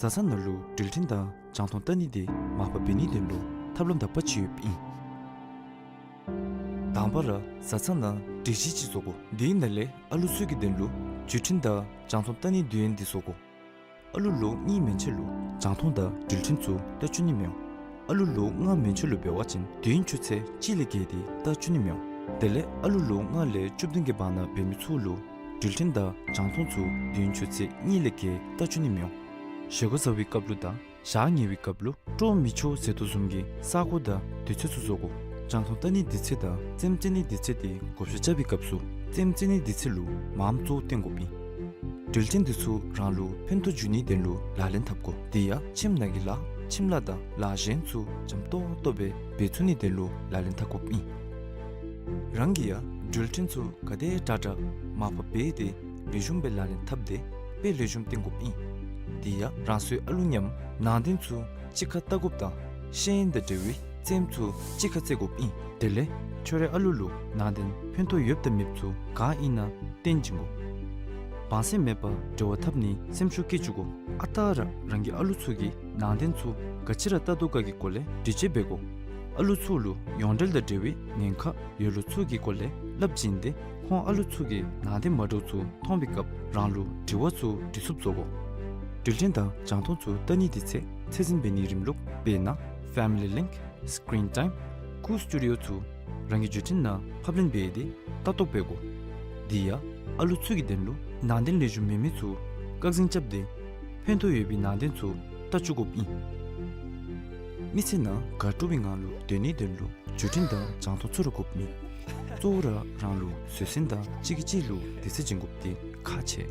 བཟའ་ཚང་ནང་ལུ་འགྲུལ་འཕྲིན་དང་རྒྱང་མཐོང་ལྟ་ནི་དེ་མར་པ་འབད་ནིའི་དོན་ལུ་ཐབས་ལམ་དག་པ་ཅིག་ཡོདཔ་ཨིན། དང་པ་ར་བཟའ་ཚང་ནང་སྒྲིག་གཞི་ཅིག་བཟོ་དགོ། དེའི་ནང་ལས་ཨ་ལུ་ཚུ་གི་དོན་ལུ་བརྒྱུད་འཕྲིན་དང་རྒྱང་མཐོང་ལྟ་ནིའི་དུས་ཡུན་དེ་བཟོ་དགོ། ཨ་ལུ་ལོ་གཉིས་མན་ཆད་ལུ་རྒྱང་མཐོང་དང་འགྲུལ་འཕྲིན་ཚུ་ལྟ་བཅུག་ནི་མི་འོང་། ཨ་ལུ་ལོ་ལྔ་མན་ཆད་ལུ་འབད་བ་ཅིན་དུས་ཡུན་ཆུ་ཚོད་གཅིག་ལས་བརྒལ་ཏེ་ལྟ་བཅུག་ནི་མི་འོང་། དེ་ལས་ཨ་ལུ་ལོ་ལྔ་ལས་བཅུ་བདུན་གྱི་བར་ན་འབད་མི་ཚུ་ལུ་འགྲུལ་འཕྲིན་དང་རྒྱང་མཐོང་ཚུ་དུས་ཡུན་ཆུ་ཚོད་གཉིས་ལས་བརྒལ་ལྟ་བཅུག་ནི་མི་འོང་། བཞེས་སྒོ་བཟའ་བའི་སྐབས་ལུ་དང་ཞག་ཉལ་བའི་སྐབས་ལུ་སྤྲོ་མི་ཆོག་ཟེར་དོ་བཟུམ་གྱི་ས་གོ་དང་དུས་ཚོད་ཚུ་བཟོ་དགོ། རྒྱང་མཐོང་ལྟ་ནིའི་དུས་ཚོད་དང་རྩེདམོ་རྩེ་ནིའི་དུས་ཚོད་དེ་བགོ་བཤའ་རྐྱབ་པའི་སྐབས་སུ་རྩེདམོ་རྩེ་ནིའི་དུས་ཚོད་ལུ་མངམ་གཙོ་བོ་བཏོན་དགོཔ་ཨིན། འགྲུལ་འཕྲིན་དེ་ཚུ་རང་ལུ་ཕན་ཐོགས་འབྱུང་ནིའི་དོན་ལུ་ལག་ལེན་འཐབ་དགོ། དེ་ཡང་ཁྱིམ་ནང་གི་ལཱ་ཁྱིམ་ལཱ་དང་ལཱ་གཞན་ཚུ་འཇམ་ཏོག་ཏོ་སྦེ་འབད་ཚུགས་ནིའི་དོན་ལུ་ལག་ལེན་འཐབ་དགོཔ་ཨིན། རང་གིས་ཡང་འགྲུལ་འཕྲིན་ཚུ་ག་དེ་དྲག་དྲག་མར་པ་འབད་དེ་ལེགས་ཤོམ་སྦེ་ལག་ལེན་འཐབ་སྟེ་དཔེ་ལེགས་ཤོམ་སྟོན་དགོཔ་ཨིན། དེ་ཡང་རང་སོའི་ཨ་ལུ་མཉམ་ནང་དོན་ཚུ་གཅིག་ཁར་བལྟ་དགོཔ་དང་ཤེས་ཡོན་དང་འབྲེལ་བའི་རྩེདམོ་ཚུ་གཅིག་ཁར་རྩེ་དགོཔ་ཨིན། དེ་ལས་ཁྱོད་རའི་ཨ་ལུ་ལུ་ནང་དོན་ཕན་ཐོགས་ཡོདཔ་དང་མེདཔ་ཚུ་ག་ཨིན་ན་སྟོན་བྱིན་དགོ། བང་སེམས་མེད་པར་འབྲེལ་བ་འཐབ་ནི་སེམས་ཤུགས་བསྐྱེད་བཅུག་དགོ། ཨ་རྟག་ར་རང་གི་ཨ་ལུ་ཚུ་གིས་ནང་དོན་ཚུ་ག་ཅི་ར་བལྟ་དོ་ག་གི་སྐོར་ལས་འདྲི་དཔྱད་འབད་དགོ། ཨ་ལུ་ཚུ་ལུ་ཡོངས་འབྲེལ་དང་འབྲེལ་བའི་ཉེན་ཁ་ཡོད་ལུགས་ཚུ་གི་སྐོར་ལས་སླབ་བྱིན་ཏེ་ཁོང་ཨ་ལུ་ཚུ་གིས་ནང་དོན་མ་འདྲཝ་ཚུ་མཐོང་བའི་སྐབས་རང་ལུ་དྲི་བ་ཚུ་དྲི་ཚུགསཔ་བཟོ་དགོ། འགྲུལ་འཕྲིན་དང་རྒྱང་མཐོང་ཚུ་བལྟ་ནིའི་དུས་ཚོད་ཚད་འཛིན་འབད་ནིའི་རིམ་ལུགས་དཔེར་ན་Family Link, Screen Time, Qoo Studio ཚུ་རང་གི་བརྒྱུད་འཕྲིན་ནང་ཕབ་ལེན་འབད་དེ་ལྟ་རྟོག་འབད་དགོ། དེ་ཡང་ཨ་ལུ་ཚུ་གི་དོན་ལུ་ནང་དོན་ལེགས་ཤོམ་མེད་མི་ཚུ་བཀག་འཛིན་རྐྱབ་སྟེ་ཕན་ཐོགས་ཡོད་པའི་ནང་དོན་ཚུ་ལྟ་བཅུག་དགོཔ་ཨིན། མི་ཚེ་ནང་དགའ་སྤྲོ་བའི་ངང་ལུ་སྡོད་ནིའི་དོན་ལུ་བརྒྱུད་འཕྲིན་དང་རྒྱང་མཐོང་ཚུ་ར་དགོཔ་མེད། གཙོ་བོ་ར་རང་ལུ་བཟོད་བསྲན་དང་གཅིག་གིས་གཅིག་ལུ་དད་བརྩེ་བྱིན་དགོཔ་དེ་ཁག་ཆེ།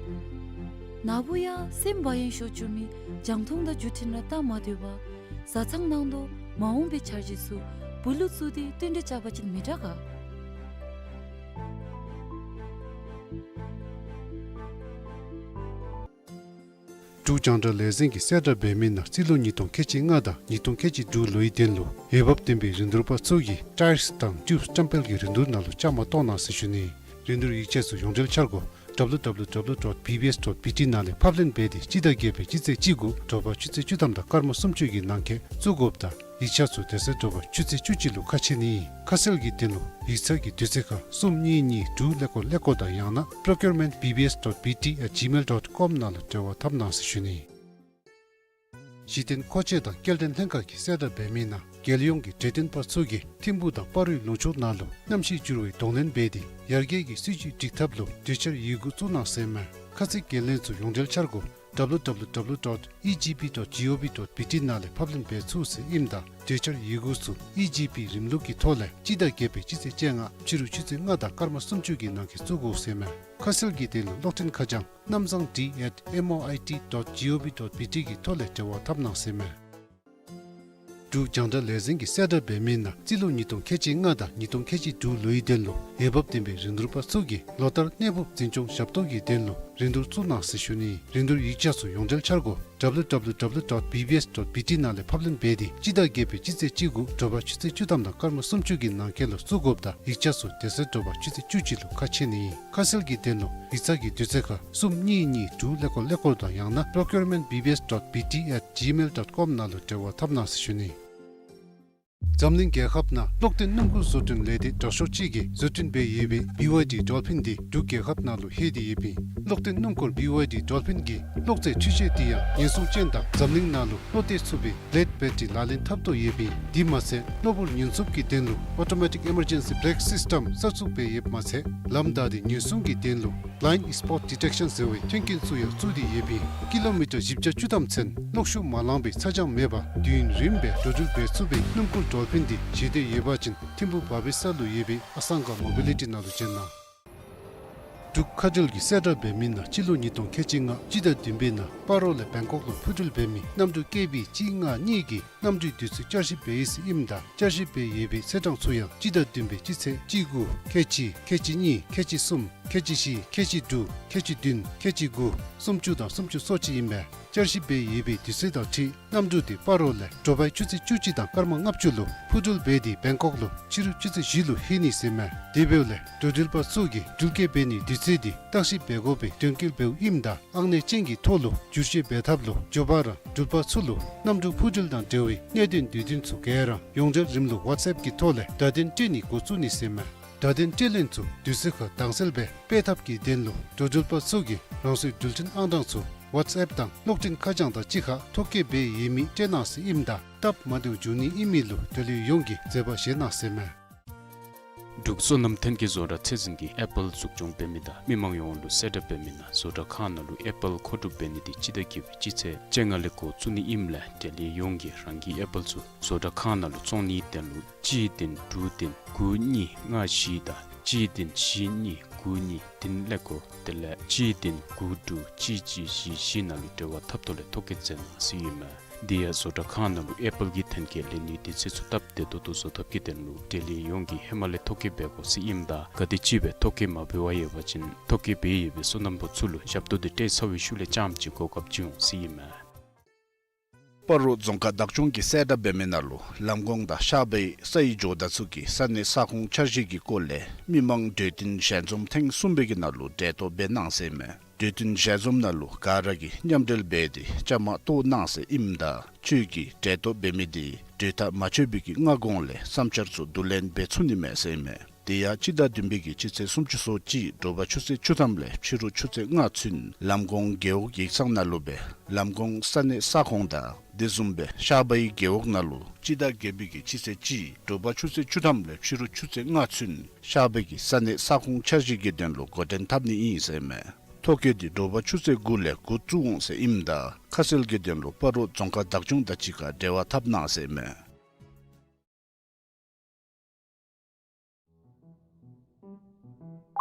ནཱ་བུ་ཡང་སེམས་བག་ཡངས་ཤོར་བཅུག་མི་རྒྱང་མཐོང་དང་བརྒྱུད་འཕྲིན་ར་ལྟ་མ་སྡོད་པར་བཟའ་ཚང་ནང་དོག་མ་འོངས་པའི་འཆར་གཞི་ཚུ་བུ་ལུ་བཙུགས་ཏེ་བསྟུན་གྲོས་རྐྱབ་པ་ཅིན་མི་དྲག་ག། འབྲུག་རྒྱང་བསྒྲགས་ལས་འཛིན་གྱིས་གསལ་བསྒྲགས་འབད་མི་ནང་རྩིས་ལོ་ཉིས་སྟོང་ཁལ་གཅིག་ལྔ་དང་ཉིས་སྟོང་ཁལ་གཅིག་དྲུག་ལོའི་དོན་ལུ་འོས་འབབ་ལྡན་པའི་རིན་བསྡུར་པ་ཚུ་གིས་ཊའིརསི་དང་ཊིའུབསི་བཀྲམ་སྤེལ་གྱི་རིན་བསྡུར་ནང་ལུ་བཅའ་མར་གཏོགས་གནང་ཟེར་ཞུ་ནི། རིན་བསྡུར་ཡིག་ཆ་ཚུ་ཡོངས་འབྲེལ་འཆར་སྒོ་W W W dot B B S dot B T ནང་ལས་ཕབ་ལེན་འབད་དེ་སྤྱི་ཟླ་བརྒྱད་པའི་སྤྱི་ཚེས་གཅིག་དགུ་དྲོ་པ་ཆུ་ཚོད་བཅུ་ཐམ་དང་སྐར་མ་སུམ་ཅུ་གི་ནང་འཁོད་བཙུགས་དགོཔ་དང་ཡིག་ཆ་ཚུ་དེ་ཚེ་དྲོ་པ་ཆུ་ཚོད་བཅུ་གཅིག་ལུ་ཁ་ཕྱེ་ནི། ཁ་གསལ་གྱི་དོན་ལུ་ཡིག་ཚང་གི་དུས་ཚོད་ཁར་གསུམ་གཉིས་གཉིས་དྲུག་ཀླད་ཀོར་ཀླད་ཀོར་དང་ཡང་ན་procurement B B S dot B T at gmail dot com ནང་ལུ་འབྲེལ་བ་འཐབ་གནང་ཟེར་ཞུ་ནི། གཞི་རྟེན་མཁོ་ཆས་དང་སྐྱེལ་འདྲེན་ལྷན་ཁག་གིས་གསལ་བསྒྲགས་འབད་མི་ནང་རྒྱལ་ཡོངས་ཀྱི་གྲོས་སྟོན་པ་ཚུ་གིས་ཐིམ་ཕུག་དང་སྤ་རོའི་ལུང་ཕྱོགས་ནང་ལུ་གནམ་གཤིས་འགྱུར་བའི་གདོང་ལེན་འབད་དེ་ཡར་རྒྱས་ཀྱི་སྲིད་བྱུས་སྒྲིག་ཐབས་ལུ་གྲོས་འཆར་ཡི་གུ་བཙུགས་གནང་ཟེར་མས། ཁ་གསལ་འགན་ལེན་ཚུ་ཡོངས་འབྲེལ་འཆར་སྒོ་ W W W dot E G P dot G O V dot B T ནང་ལས་ཕབ་ལེན་འབད་ཚུགས་ཟེར་ཨིནམ་ད་གྲོས་འཆར་ཡི་གུ་ཚུ་E G P རིམ་ལུགས་ཀྱི་ཐོག་ལས་སྤྱི་ཟླ་བརྒྱད་པའི་སྤྱི་ཚེས་བཅོ་ལྔ་ཕྱི་རུ་ཆུ་ཚོད་ལྔ་དང་སྐར་མ་སུམ་ཅུ་གི་ནང་འཁོད་བཙུགས་དགོ་ཟེར་མས། ཁ་གསལ་གྱི་དོན་ལུ་གློག་འཕྲིན་ཁ་བྱང་གནམ་བཟང་D at M O I T dot G O V dot B T གི་ཐོག་ལས་འབྲེལ་བ་འཐབ་གནང་ཟེར་མས། འབྲུག་རྒྱང་བསྒྲགས་ལས་འཛིན་གྱིས་གསལ་བསྒྲགས་འབད་མི་ནང་རྩིས་ལོ་ཉིས་སྟོང་ཁལ་གཅིག་ལྔ་དང་ཉིས་སྟོང་ཁལ་གཅིག་དྲུག་ལོའི་དོན་ལུ་འོས་འབབ་ལྡན་པའི་རིན་བསྡུར་པ་ཚུ་གིས་ལོ་ལྟར་གནས་ཕབ་འཛིན་སྐྱོང་ཞབས་ཏོག་གི་དོན་ལུ་རིན་བསྡུར་བཙུགས་གནང་ཟེར་ཞུ་ནི། རིན་བསྡུར་ཡིག་ཆ་ཚུ་ཡོངས་འབྲེལ་འཆར་སྒོ་W W W dot B B S dot B T ནང་ལས་ཕབ་ལེན་འབད་དེ་སྤྱི་ཟླ་བརྒྱད་པའི་སྤྱི་ཚེས་གཅིག་དགུ་དྲོ་པ་ཆུ་ཚོད་བཅུ་ཐམ་དང་སྐར་མ་སུམ་ཅུ་གི་ནང་འཁོད་ལུ་བཙུགས་དགོཔ་དང་ཡིག་ཆ་ཚུ་དེ་ཚེ་དྲོ་པ་ཆུ་ཚོད་བཅུ་གཅིག་ལུ་ཁ་ཕྱེ་ནི་ཨིན། ཁ་གསལ་གྱི་དོན་ལུ་ཡིག་ཚང་གི་དུས་ཚོད་ཁར་གསུམ་གཉིས་གཉིས་དྲུག་ཀླད་ཀོར་ཀླད་ཀོར་དང་ཡང་ན་procurement B B S dot B T at gmail dot com ནང་ལུ་འབྲེལ་བ་འཐབ་གནང་ཟེར་ཞུ་ནི། འཛམ་གླིང་རྒྱལ་ཁབ་ནང་གློག་འདོན་སྣུམ་འཁོར་བཟོ་སྐྲུན་ལས་སྡེ་དྲག་ཤོས་ཅིག་གིས་བཟོ་སྐྲུན་འབད་ཡོད་པའི་B Y D Dolphin འདི་འབྲུག་རྒྱལ་ཁབ་ནང་ལུ་ལྷོད་དེ་ཡོདཔ་ཨིན། གློག་འདོན་སྣུམ་འཁོར་B Y D Dolphin གྱི་གློག་རྫས་འཕྲུལ་ཆས་འདི་ཡང་ཉེན་སྲུང་ཅན་དང་འཛམ་གླིང་ནང་ལུ་བློ་གཏད་ཚུགས་པའི་ལེཌ་བེ་ཊི་རི་ལག་ལེན་འཐབ་དོ་ཡོདཔ་ཨིན། དེ་མ་ཚད་གློ་བུར་ཉེན་སྲུང་གི་དོན་ལུ་Automatic Emergency Brake System གསར་བཙུགས་འབད་ཡོདཔ་མ་ཚད་ལམ་བདའ་སྟེ་ཉེན་སྲུང་གི་དོན་ལུ་Blind Spot Detection ཟེར་བའི་མཐུན་རྐྱེན་ཚུ་ཡང་བཙུགས་ཏེ་ཡོདཔ་ཨིན། ཀི་ལོ་མི་ཊར་བཞི་བརྒྱ་བཅུ་ཐམ་ཚུན་གློག་ཤུགས་མ་ལང་པའི་ཚ་གྱང་མེད་པར་དུས་ཡུན་རིངམོ་སྦེ་འགྲོ་འགྲུལ་འབད་ཚུགས་པའི་སྣུམ་འཁོར་ཌོལ་ཕིན་འདི་བཞེས་འདོད་ཡོད་པ་ཅིན་ཐིམ་ཕུ་བ་བི་ས་ལུ་ཡོད་པའི་ཨ་སང་ག་མོ་བི་ལི་ཊི་ནང་ལུ་བྱོན་གནང་། འབྲུག་ཁ་བྲལ་གྱིས་གསལ་བསྒྲགས་འབད་མི་ནང་སྤྱི་ལོ་ཉིས་སྟོང་ཁལ་གཅིག་ལྔ་སྤྱི་ཟླ་བདུན་པའི་ནང་སྤ་རོ་ལས་བེང་ཀོག་ལུ་འཕུར་འགྲུལ་འབད་མི་གནམ་གྲུ་ཀེ་བི་གཅིག་ལྔ་གཉིས་ཀྱི་གནམ་གྲུའི་དུས་ཚོད་བསྐྱར་ཞིབ་འབད་ཡི་ཟེར་ཨིནམ་ད་བསྐྱར་ཞིབ་འབད་ཡོད་པའི་ཚེས་གྲངས་ཚུ་ཡང་སྤྱི་ཟླ་བདུན་པའི་སྤྱི་ཚེས་གཅིག་དགུ་ཁལ་གཅིག་ཁལ་གཅིག་གཉིས་ཁལ་གཅིག་གསུམ་ཁལ་གཅིག་བཞི་ཁལ་གཅིག་དྲུག་ཁལ་གཅིག་བདུན་ཁལ་གཅིག་དགུ་སུམ་ཅུ་དང་སུམ་ཅུ་སོ་གཅིག་ཨིན་པས། བསྐྱར་ཞིབ་འབད་ཡོད་པའི་དུས་ཚོད་དང་འཁྲིལ་གནམ་གྲུ་དེ་སྤ་རོ་ལས་དྲོ་པའི་ཆུ་ཚོད་བཅུ་གཅིག་དང་སྐར་མ་ལྔ་བཅུ་ལུ་འཕུར་འགྲུལ་འབད་དེ་བེང་ཀོག་ལུ་ཕྱི་རུ་ཆུ་ཚོད་བཞི་ལུ་ལྷོད་ནི་ཟེར་མས། དེ་འབདཝ་ལས་འགྲོ་འགྲུལ་པ་ཚུ་གིས་འགྲུལ་སྐྱེལ་འབད་ནིའི་དུས་ཚོད་དེ་བརྟག་ཞིབ་འབད་དགོ་པའི་དོན་འཁྱོལ་འབདཝ་ཨིནམ་ད་ཨང་གནས་ཅན་གྱི་ཐོག་ལུ་བསྒྱུར་བཅོས་འབད་ཐབས་ལུ་མགྱོགས་པ་ར་འགྲུལ་པ་ཚུ་ལུ་གནམ་གྲུ་འཕུར་འགྲུལ་དང་འབྲེལ་བའི་གནད་དོན་དུས་སྟོན་ཚུ་ག་ར་ཡོངས་འབྲེལ་རིམ་ལུགས་ཝཊས་ཨེབ་ཀྱི་ཐོག་ལས་བརྡ་དོན་སྤྲོད་ནི་འགོ་བཙུགས་ནི་ཟེར་མས། བརྡ་དོན་སྤྲོད་ལེན་ཚུ་དུས་ཚོད་ཁར་དྭངས་གསལ་སྦེ་སྤེལ་ཐབས་ཀྱི་དོན་ལུ་འགྲོ་འགྲུལ་པ་ཚུ་གིས་རང་སོའི་འགྲུལ་འཕྲིན་ཨང་གྲངས་ཚུ་ཝཊས་ཨེབ་དང་གློག་འཕྲིན་ཁ་བྱང་དང་གཅིག་ཁར་ཐོ་བཀོད་འབད་ཡོད་མེད་སྤྲོད་གནང་ཟེར་ཨིནམ་ད་སྟབས་མ་བདེཝ་འབྱུང་ནི་ཨིན་མི་ལུ་འབྲེལ་ཡོད་ཡོངས་ཀྱིས་མཛད་པ་བཞེས་གནང་ཟེར་མས། འབྲུག་སོ་ནམ་ཐོན་སྐྱེད་བཟོ་གྲྭ་ཚད་འཛིན་གྱིས་ཨེ་པཱལ་འཛུགས་སྐྱོང་འབད་མི་དང་མི་མང་ཡོངས་ལུ་གསལ་བསྒྲགས་འབད་མི་ནང་བཟོ་གྲྭ་ཁང་ནང་ལུ་ཨེ་པཱལ་མཁོ་སྒྲུབ་འབད་ནི་དེ་སྤྱི་ཟླ་བརྒྱད་པའི་སྤྱི་ཚེས་བཅོ་ལྔ་ལས་འགོ་བཙུགས་ནི་ཨིནམ་ལས་འབྲེལ་ཡོད་ཡོངས་ཀྱིས་རང་གི་ཨེ་པཱལ་ཚུ་བཟོ་གྲྭ་ཁང་ནང་ལུ་བཙོང་ནིའི་དོན་ལུ་གཅིག་བདུན་དྲུག་བདུན་དགུ་གཉིས་ལྔ་བཞི་དང་གཅིག་བདུན་བཞི་གཉིས་དགུ་གཉིས་བདུན་ཀླད་ཀོར་དེ་ལས་གཅིག་བདུན་དགུ་དྲུག་གཅིག་གཅིག་བཞི་བཞི་ནང་ལུ་འབྲེལ་བ་འཐབ་ཐོག་ལས་ཐོ་བཀོད་མཛད་གནང་ཟེར་ཨིན་མས། དེ་ཡང་བཟོ་གྲྭ་ཁང་ནང་ལུ་ཨེ་པཱལ་གྱི་ཐོན་སྐྱེད་ལེན་ནིའི་དུས་ཚོད་ཚུ་སྟབས་བདེ་ཏོག་ཏོ་བཟོ་ཐབས་ཀྱི་དོན་ལུ་འབྲེལ་ཡོད་ཡོངས་ཀྱིས་ཧེ་མ་ལས་ཐོ་བཀོད་འབད་དགོ་ཟེར་ཨིནམ་ད་ག་དེམ་ཅིག་སྦེ་ཐོ་བཀོད་མ་འབད་བར་ཡོད་པ་ཅིན་ཐོ་བཀོད་འབད་ཡོད་པའི་སོ་ནམ་པ་ཚུ་ལུ་ཞབས་ཏོག་དེ་སྤྲོད་ཚར་བའི་ཤུལ་ལས་རྐྱངམ་ཅིག་གོ་སྐབས་ཅིག་འོང་ཟེར་ཨིན་མས། སྤ་རོ་རྫོང་ཁག་བདག་སྐྱོང་གིས་གསལ་བསྒྲགས་འབད་མི་ནང་ལུ་ལམ་གོང་དང་ཤར་པའི་སའི་ཇོ་བདག་ཚུ་གི་ས་གནས་ས་ཁོངས་འཆར་གཞི་གི་སྐོར་ལས་མི་མང་གྲོས་བསྟུན་ཞལ་འཛོམས་ཐེངས་གསུམ་པའི་གི་ནང་ལུ་གྲལ་གཏོགས་འབད་གནང་ཟེར་ཨིན་མས། གྲོས་བསྟུན་ཞལ་འཛོམས་ནང་ལུ་ག་ར་གིས་མཉམ་འབྲེལ་འབད་དེ་བཅའ་མར་གཏོགས་གནང་ཟེར་ཨིནམ་ད་ཁྱོད་ཀྱིས་གྲལ་གཏོགས་འབད་མི་དེ་གྲོས་ཐག་མ་ཆོད་པའི་གི་སྔ་གོང་ལས་བསམ་འཆར་ཚུ་བསྡུ་ལེན་འབད་ཚུགས་ནི་མས་ཟེར་ཨིན་མས། དེ་ཡང་སྤྱི་ཟླ་བདུན་པའི་གི་སྤྱི་ཚེས་སུམ་ཅུ་སོ་གཅིག་དྲོ་པ་ཆུ་ཚོད་བཅུ་ཐམ་ལས་ཕྱི་རུ་ཆུ་ཚོད་ལྔ་ཚུན་ལམ་གོང་རྒེད་འོག་ཡིག་ཚང་ནང་ལུ་སྦེ་ལམ་གོང་ས་གནས་ས་ཁོངས་དང་དེ་བཟུམ་སྦེ་ཤར་པའི་རྒེད་འོག་ནང་ལུ་སྤྱི་ཟླ་བརྒྱད་པའི་གི་སྤྱི་ཚེས་གཅིག་དྲོ་པ་ཆུ་ཚོད་བཅུ་ཐམ་ལས་ཕྱི་རུ་ཆུ་ཚོད་ལྔ་ཚུན་ཤར་པའི་གི་ས་གནས་ས་ཁོངས་འཆར་གཞི་གི་དོན་ལུ་འགོ་འདྲེན་འཐབ་ནི་ཨིན་ཟེར་ཨིན་མས། ཐོ་བཀོད་དེ་དྲོ་པ་ཆུ་ཚོད་དགུ་ལས་འགོ་བཙུགས་འོང་ཟེར་ཨིནམ་ད་ཁ་གསལ་གྱི་དོན་ལུ་སྤ་རོ་རྫོང་ཁག་བདག་སྐྱོང་དང་གཅིག་ཁར་འབྲེལ་བ་འཐབ་གནང་ཟེར་ཨིན་མས།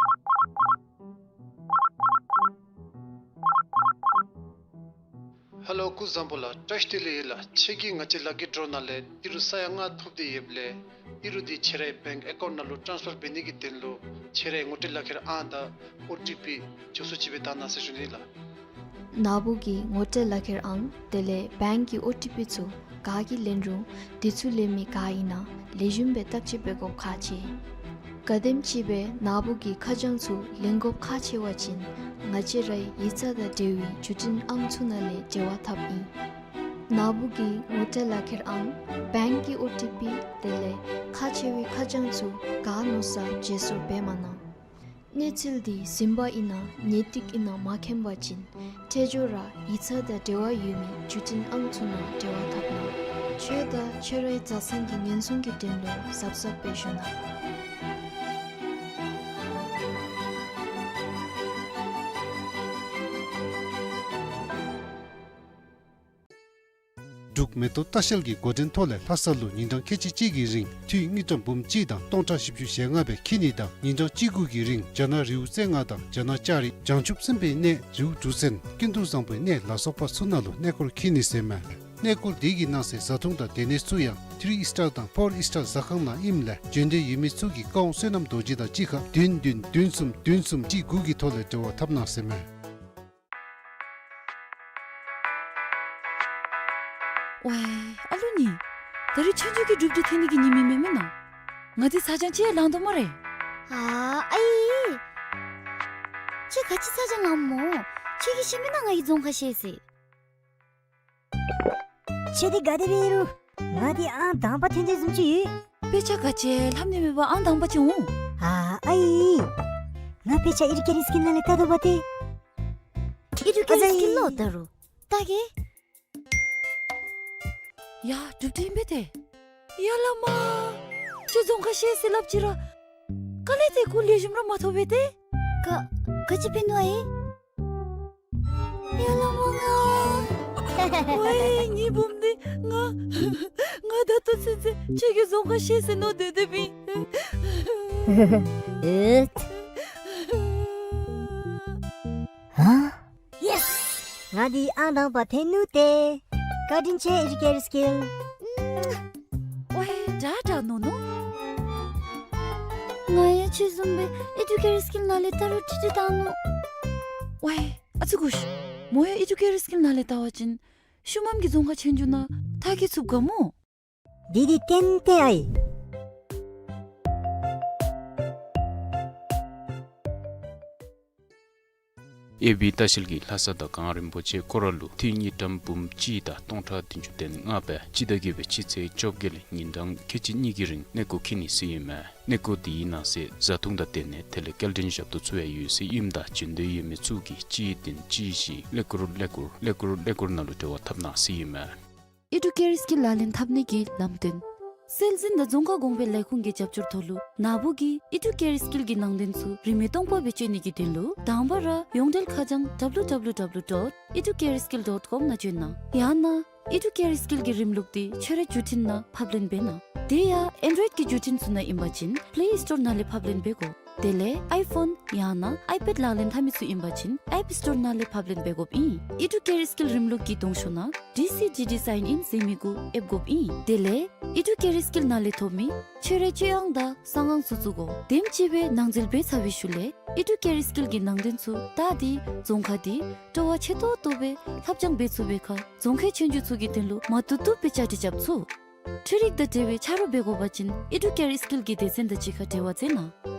ཧེ་ལོ་སྐུ་གཟུགས་བཟང་པོ་ལགས། བཀྲ་ཤིས་བདེ་ལེགས་ཡོད་ལགས། ཁྱོད་ཀྱིས་ང་བཅས་ལག་ཁྱེར་ཌོ་ནང་ལས་ཨིན་རུང་ས་ཡ་ལྔ་ཐོབ་སྟེ་ཡོདཔ་ལས་ཨིན་རུང་དེ་ཁྱོད་རའི་བེངཀ་ཨེ་ཀའུནཊ་ནང་ལུ་ཊཱནསི་ཕར་འབད་ནི་གི་དོན་ལུ་ཁྱོད་རའི་ངོ་སྤྲོད་ལག་ཁྱེར་ཨང་དང་ཨོ་ཊི་པི་མགྱོགས་སུ་ཅིག་སྦེ་བཏང་གནང་ཟེར་ཞུ་ནི་ལགས། ནཱ་བུ་གི་ངོ་སྤྲོད་ལག་ཁྱེར་ཨང་དེ་ལས་བེངཀ་གི་ཨོ་ཊི་པི་ཚུ་ག་གིས་ལེན་རུང་དེ་ཚུ་ལེན་མི་ག་ཨིན་ན་ལེགས་ཤོམ་སྦེ་བརྟག་དཔྱད་འབད་དགོཔ་ཁག་ཆེ། ག་དེམ་ཅིག་སྦེ་ནཱ་བུ་གི་ཁ་བྱང་ཚུ་ལེན་དགོཔ་ཁག་ཆེ་བ་ཅིན་ང་བཅས་རའི་ཡིག་ཚང་དང་འབྲེལ་བའི་བརྒྱུད་འཕྲིན་ཨང་ཚུ་ནང་ལས་འབྲེལ་བ་འཐབ་ཨིན། ནཱ་བུ་གི་ངོ་སྤྲོད་ལག་ཁྱེར་ཨང་བེངཀ་གི་ཨོ་ཊི་པི་དེ་ལས་ཁག་ཆེ་བའི་ཁ་བྱང་ཚུ་ག་མནོ་ས་བརྗེ་སོར་འབད་མ་གནང་། གནས་ཚུལ་འདི་ཟིན་པ་ཨིན་ན་ཉེས་སྡིག་ཨིན་ན་མ་མཁྱེན་པ་ཅིན་འཕྲལ་མགྱོགས་ར་ཡིག་ཚང་དང་འབྲེལ་བ་ཡོད་མི་བརྒྱུད་འཕྲིན་ཨང་ཚུ་ནང་འབྲེལ་བ་འཐབ་གནང་། ཁྱོད་དང་ཁྱོད་རའི་བཟའ་ཚང་གི་ཉེན་སྲུང་གི་དོན་ལུ་གཟབ་གཟབ་སྦེ་བཞུགས་གནང་། འབྲུག་མེ་ཏོག་ལྟ་བཤལ་གྱི་འགོ་འདྲེན་ཐོག་ལས་ལྷ་ས་ལུ་ཉིན་གྲངས་ཁལ་གཅིག་གཅིག་གི་རིང་འཐུས་དངུལ་ཀྲམ་འབུམ་གཅིག་དང་སྟོང་ཕྲག་བཞི་བཅུ་ཞེ་ལྔ་སྦེ་འཁྱིད་ནི་དང་ཉིན་གྲངས་གཅིག་དགུ་གི་རིང་རྒྱ་ནག་རི་བོ་རྩེ་ལྔ་དང་རྒྱ་ནག་ལྕགས་རི་བྱང་ཆུབ་སེམས་དཔའི་གནས་རི་བོ་གྲུ་གཟིངས་ཀུན་ཏུ་བཟང་པོའི་གནས་ལ་སོགས་པ་ཚུ་ནང་ལུ་གནས་སྐོར་འཁྱིད་ནི་ཟེར་མས། གནས་སྐོར་དེ་གི་ནང་གསེས་བཟའ་འཐུང་དང་སྡོད་གནས་ཚུ་ཡང་ཐི་རི་ཨིས་ཊར་དང་ཕོར་ཨིས་ཊར་ཟ་ཁང་ནང་ཨིནམ་ལས་འབྱོན་འདོད་ཡོད་མི་ཚུ་གིས་བཀའ་དབང་བསོད་ནམས་རྡོ་རྗེ་དང་གཅིག་ཁར་བདུན་བདུན་བདུན་གསུམ་བདུན་གསུམ་གཅིག་དགུ་གི་ཐོག་ལས་འབྲེལ་བ་འཐབ་གནང་ཟེར་མས། ཝའི་ཨ་ལུ་ནི། ད་རིས་ཆོས་རྒྱུགས་ཀྱི་གྲུབ་འབྲས་ཐོན་ནི་གི་ཉིནམ་ཨིན་མས་མེན་ན། ང་འདི་ཚ་གྱང་ཅིག་ཡང་ལང་དོ་སྨ་རེ། ཨ་ཨའི། ཁྱོད་ག་ཅི་ཚ་གྱང་ལངམ་སྨོ། ཁྱོད་ཀྱིས་ཤེས་མེན་ན་ང་གིས་རྫོང་ཁ་ཤེས་ཟེར། ཁྱོད་འདི་ག་དེ་སྦེ་ཨིན་རུང་ང་འདི་ཨང་དང་པ་ཐོན་དོ་བཟུམ་ཅིག་ཡོད། དཔེ་ཆ་ག་ཅི་ལྷབ་ནི་མེད་པར་ཨང་དང་པ་ཅིག་འོང་། ཨ་ཨའི། ང་དཔེ་ཆ་ཨེ་ཌུ་ཀེར་སི་ཀིལ་ནང་ལས་བལྟ་དོ་བ་ཏེ། ཨེ་ཌུ་ཀེར་སི་ཀིལ་ལོ་ད་རུང་བལྟ་གེ། ཡ་གྲུབ་འབྲས་ཨིན་པས་ཏེ། ཡ་བླ་མ། ཁྱོད་རྫོང་ཁ་ཤེས་ཟེར་སླབ་ཅི་ར། དཀའ་ལས་དེ་ཁུངས་ལེགས་ཤོམ་ར་མ་ཐོབ་པས་ཏེ། ག་ག་ཅི་འབད་ནུག་ཨའི། ཡ་བླ་མ་ང་། ཝའི་ངེའི་བུམོ་འདི་ང་། ང་ད་ལྟོ་ཚུན་ཚོད་ཁྱོད་ཀྱིས་རྫོང་ཁ་ཤེས་ཟེར་མནོ་སྡོད་སྡོདཔ་ཨིན། ཨེ། ཧ། ཡེས། ང་འདི་ཨང་དང་པ་ཐོན་ནུག་ཏེ། བཀའ་དྲིན་ཆེ་ཨེ་ཌུ་ཀེར་སི་ཀིལ། ཝའི་དྲག་དྲག་མནོ་མནོ། ང་ཡང་ཁྱོད་བཟུམ་སྦེ་ཨེ་ཌུ་ཀེར་སི་ཀིལ་ནང་ལས་བལྟ་རུང་ཁྲིག་ཁྲི་བཏང་ནུག། ཝའི་ཨ་ཙི་གུ་ཤ། མོ་ཡང་ཨེ་ཌུ་ཀེར་སི་ཀིལ་ནང་ལས་བལྟ་བ་ཅིན་ཤུལ་མམ་གྱི་རྫོང་ཁ་ཆོས་རྒྱུགས་ནང་མཐར་འཁྱོལ་ཚུགས་ག་སྨོ། འདི་འདི་ཏན་ཏན་ཨའི། ཨེ་བི་ལྟ་བཤལ་གྱིས་ལྷ་ས་དང་གངས་རིན་པོ་ཆེ་སྐོར་ར་ལུ་འཐུས་དངུལ་ཀྲམ་འབུམ་གཅིག་དང་སྟོང་ཕྲག་བདུན་ཅུ་དོན་ལྔ་སྦེ་སྤྱི་ཟླ་བརྒྱད་པའི་སྤྱི་ཚེས་བཅོ་བརྒྱད་ལས་ཉིན་གྲངས་ཁལ་གཅིག་གཉིས་ཀྱི་རིང་གནས་སྐོར་འཁྱིད་ནི་ཟེར་ཨིན་མས། གནས་སྐོར་དེའི་ནང་གསེས་བཟའ་འཐུང་དང་སྡོད་གནས་དེ་ལས་སྐྱེལ་འདྲེན་ཞབས་ཏོག་ཚུ་ཡང་ཡོད་ཟེར་ཨིནམ་ད་འབྱོན་འདོད་ཡོད་མི་ཚུ་གིས་གཅིག་བདུན་གཅིག་བཞི་ཀླད་ཀོར་ཀླད་ཀོར་ཀླད་ཀོར་ཀླད་ཀོར་ནང་ལུ་འབྲེལ་བ་འཐབ་གནང་ཟེར་ཨིན་མས། ཨེ་ཌུ་ཀེར་སི་ཀིལ་ལག་ལེན་འཐབ་ནི་གི་ལམ་སྟོན། སྲོལ་འཛིན་དང་རྫོང་ཁ་གོང་འཕེལ་ལས་ཁུངས་ཀྱི་རྒྱབ་སྐྱོར་ཐོག་ལུ་ནཱ་བུ་གིས་ཨེ་ཌུ་ཀེར་སི་ཀིལ་གྱི་ནང་དོན་ཚུ་རིན་མེད་སྟོང་པ་སྦེ་སྤྱོད་ནི་གི་དོན་ལུ་དང་པ་ར་ཡོངས་འབྲེལ་ཁ་བྱང་W W W dot educareskill dot com ནང་བྱོན་གནང་། ཡང་ན་ཨེ་ཌུ་ཀེར་སི་ཀིལ་གྱི་རིམ་ལུགས་འདི་ཁྱོད་རའི་བརྒྱུད་འཕྲིན་ནང་ཕབ་ལེན་འབད་གནང་། དེ་ཡང་ཨེན་ཌོའིཌ་ཀྱི་བརྒྱུད་འཕྲིན་ཚུ་ནང་ཨིན་པ་ཅིན་པེ་ལེ་སི་ཊོར་ནང་ལས་ཕབ་ལེན་འབད་དགོ། དེ་ལས་ཨའི་ཕོན་ཡང་ན་ཨའི་པེཌ་ལག་ལེན་འཐབ་མི་ཚུ་ཨིན་པ་ཅིན་ཨེཔ་སི་ཊོར་ནང་ལས་ཕབ་ལེན་འབད་དགོཔ་ཨིན། ཨེ་ཌུ་ཀེར་སི་ཀིལ་རིམ་ལུགས་ཀྱི་གདོང་ཤོག་ནང་ཌི་སི་ཌི་ཌི་སའིན་ཨིན་ཟེར་མི་གུ་ཨེབ་དགོཔ་ཨིན། དེ་ལས་ཨེ་ཌུ་ཀེར་སི་ཀིལ་ནང་ལས་ཐོབ་མི་ཁྱོད་རའི་སྤྱོད་དབང་དང་གསང་ཨང་ཚུ་བཙུགས་དགོ། དེམ་ཅིག་སྦེ་ནང་འཛུལ་འབད་ཚར་བའི་ཤུལ་ལས་ཨེ་ཌུ་ཀེར་སི་ཀིལ་གྱི་ནང་དོན་ཚུ་བལྟ་སྟེ་རྫོང་ཁ་འདི་སྤྲོ་བ་ཆེ་ཏོག་ཏོ་སྦེ་ལྷབ་སྦྱང་འབད་ཚུགས་པའི་ཁར་རྫོང་ཁའི་ཆོས་རྒྱུགས་ཚུ་གི་དོན་ལུ་མ་བཏུབ་བཏུབ་སྦེ་བཅའ་སྒྲིག་རྐྱབ་ཚུགས། འཕྲུལ་རིག་དང་འབྲེལ་བའི་ཆ་རོགས་འབད་དགོ་པ་ཅིན་ཨེ་ཌུ་ཀེར་སི་ཀིལ་གྱི་སྡེ་ཚན་དང་གཅིག་ཁར་འབྲེལ་བ་མཛད་གནང་།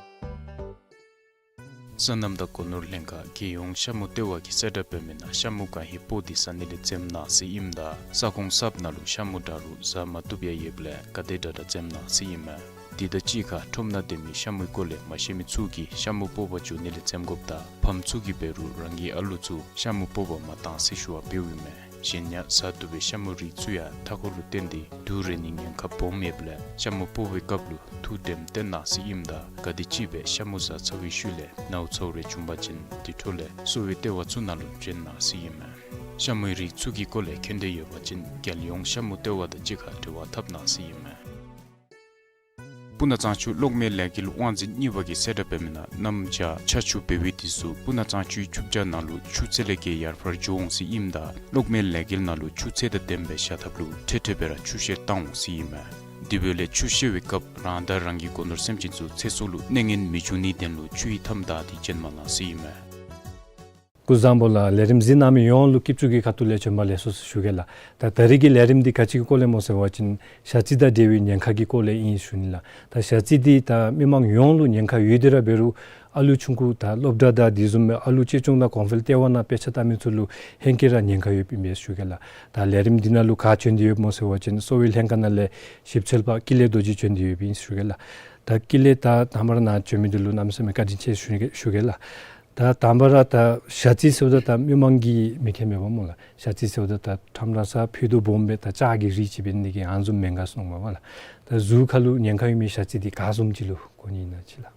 སོ་ནམ་དང་སྒོ་ནོར་ལྷན་ཁག་རྒྱལ་ཡོངས་ཤ་མུ་ལྟེ་བ་གིས་གསལ་བསྒྲགས་འབད་མི་ནང་ཤ་མུ་གང་ཧེ་སྤོ་སྟེ་ཟ་ནི་ལས་འཛེམ་གནང་ཟེར་ཨིནམ་ད་ས་ཁོངས་གསརཔ་ནང་ལུ་ཤ་མུ་འདྲ་རུང་ཟ་མ་བཏུབ་ཡང་ཡོདཔ་ལས་ག་དེ་དྲག་དྲག་འཛེམ་གནང་ཟེར་ཨིན་མས། དེ་དང་གཅིག་ཁར་ཁྲོམ་ནང་སྡོད་མི་ཤ་མུའི་སྐོར་ལས་མ་ཤེས་མི་ཚུ་གིས་ཤ་མུ་སྤོ་བར་འགྱོ་ནི་ལས་འཛེམ་དགོཔ་དང་ཕམ་ཚུ་གིས་འབད་རུང་རང་གི་ཨ་ལུ་ཚུ་ཤ་མུ་སྤོ་བར་མ་གཏང་ཟེར་ཞུ་བ་འབདཝ་ཨིན་མས། གཞན་ཡང་ཟ་བཏུབ་པའི་ཤ་མུའི་རིགས་ཚུ་ཡང་མཐའ་འཁོར་ལུ་བརྟེན་ཏེ་དུག་རེག་ནིའི་ཉེན་ཁ་སྦོམ་ཡོདཔ་ལས་ཤ་མུ་སྤོ་བའི་སྐབས་ལུ་ཐུགས་དྲནམ་བཏོན་གནང་ཟེར་ཨིནམ་ད་ག་དེམ་ཅིག་སྦེ་ཤ་མུ་ཟ་ཚར་བའི་ཤུལ་ལས་ནཝ་ཚཝ་རེ་བྱུང་པ་ཅིན་དེ་འཕྲོ་ལས་གསོ་བའི་ལྟེ་བ་ཚུ་ནང་ལུ་བྱོན་གནང་ཟེར་ཨིན་མས། ཤ་མུའི་རིགས་ཚུ་གི་སྐོར་ལས་མཁྱེན་འདོད་ཡོད་པ་ཅིན་རྒྱལ་ཡོངས་ཤ་མུ་ལྟེ་བ་དང་གཅིག་ཁར་འབྲེལ་བ་འཐབ་གནང་ཟེར་ཨིན་མས། སྤུ་ན་གཙང་ཆུ་གློག་མེའི་ལས་འགུལ་དབང་འཛིན་གཉིས་པ་གིས་གསལ་བསྒྲགས་འབད་མི་ནང་གནམ་བྱཱར་ཆར་ཆུ་འབེལ་བའི་དུས་སུ་སྤུ་ན་གཙང་ཆུའི་ཆུ་བྱཱར་ནང་ལུ་ཆུ་ཚད་ལས་བརྒལ་ཡར་འཕར་འགྱོ་འོང་ཟེར་ཨིནམ་ད་གློག་མེའི་ལས་འགུལ་ནང་ལུ་ཆུ་ཚད་དང་ལྡནམ་སྦེ་བཞག་ཐབས་ལུ་འཕྲལ་འཕྲལ་སྦེ་ར་ཆུ་བཤལ་བཏང་འོང་ཟེར་ཨིན་མས། དེ་འབདཝ་ལས་ཆུ་བཤལ་བའི་སྐབས་རང་དང་རང་གི་སྒོ་ནོར་སེམས་ཅན་ཚུ་ཚེ་སྲོག་ལུ་གནོད་ངན་མི་འབྱུང་ནིའི་དོན་ལུ་ཆུའི་མཐའམ་བདའ་སྟེ་བྱོན་མ་གནང་ཟེར་ཨིན་མས། སྐུ་གཟུགས་བཟང་པོ་ལགས། ལས་རིམ་གཟིགས་གནང་མི་ཡོངས་ལུ་སྐྱིད་ཆུ་གི་ཁ་ཐུག་ལས་བྱོན་པ་ལེགས་སོ་ཟེར་ཞུ་གེ་ལགས། ད་ད་རིས་ཀྱི་ལས་རིམ་འདི་ག་ཅི་གི་སྐོར་ལས་སྨོ་ཟེར་བ་ཅིན་ཞ་རྩི་དང་འབྲེལ་བའི་ཉེན་ཁ་གི་སྐོར་ལས་ཨིན་ཞུ་ནི་ལགས། ད་ཞ་རྩི་འདི་ད་མི་མང་ཡོངས་ལུ་ཉེན་ཁ་ཡོད་དེ་ར་འབད་རུང་ཨ་ལུ་ཆུང་ཀུ་དང་སློབ་གྲྭ་དང་དེ་བཟུམ་མའི་ཨ་ལུ་གཅེས་སྐྱོང་དང་གོང་འཕེལ་ལྟེ་བ་ནང་དཔེ་ཆ་ལྟ་མི་ཚུ་ལུ་ཧེང་སྐལ་ར་ཉེན་ཁ་ཡོདཔ་ཨིན་པས་ཞུ་གེ་ལགས། ད་ལས་རིམ་འདི་ནང་ལུ་ག་བྱོན་ཏེ་ཡོདཔ་སྨོ་ཟེར་བ་ཅིན་གསོ་བའི་ལྷན་ཁག་ནང་ལས་ཞིབ་འཚོལ་པ་ཀུན་ལེགས་རྡོ་རྗེ་བྱོན་ཏེ་ཡོདཔ་ཨིན་ཞུ་གེ་ལགས། ད་ཀུན་ལེགས་ད་དང་པ་ར་ནཱ་བྱོན་མི་འདི་ལུ་གནམ་མེད་ས་མེད་བཀའ་དྲིན་ཆེ་ཞུ་གེ་ཞུ་གེ་ལགས། ད་དང་པ་ར་ད་ཞ་རྩི་ཟེརཝ་ད་ད་མི་མང་གིས་མི་མཁྱེན་མེད་པ་སྨོ་ལགས། ཞ་རྩི་ཟེརཝ་ད་ད་ཁྲམ་ར་ས་ཕུད་རྡོག་སྦོམ་སྦེ་ད་ལྕགས་ཀྱི་རིགས་ཅིག་འབད་ནི་གི་ཨ་ནི་བཟུམ་མེན་ག་ཟེར་མནོཝ་མས་ལགས། ད་གཟུགས་ཁར་ལུ་ཉེན་ཁ་ཡོད་མི་ཞ་རྩི་འདི་ག་བཟུམ་ཅིག་ལུ་གོ་ནི་ཨིན་ན་ཅིག་ལགས།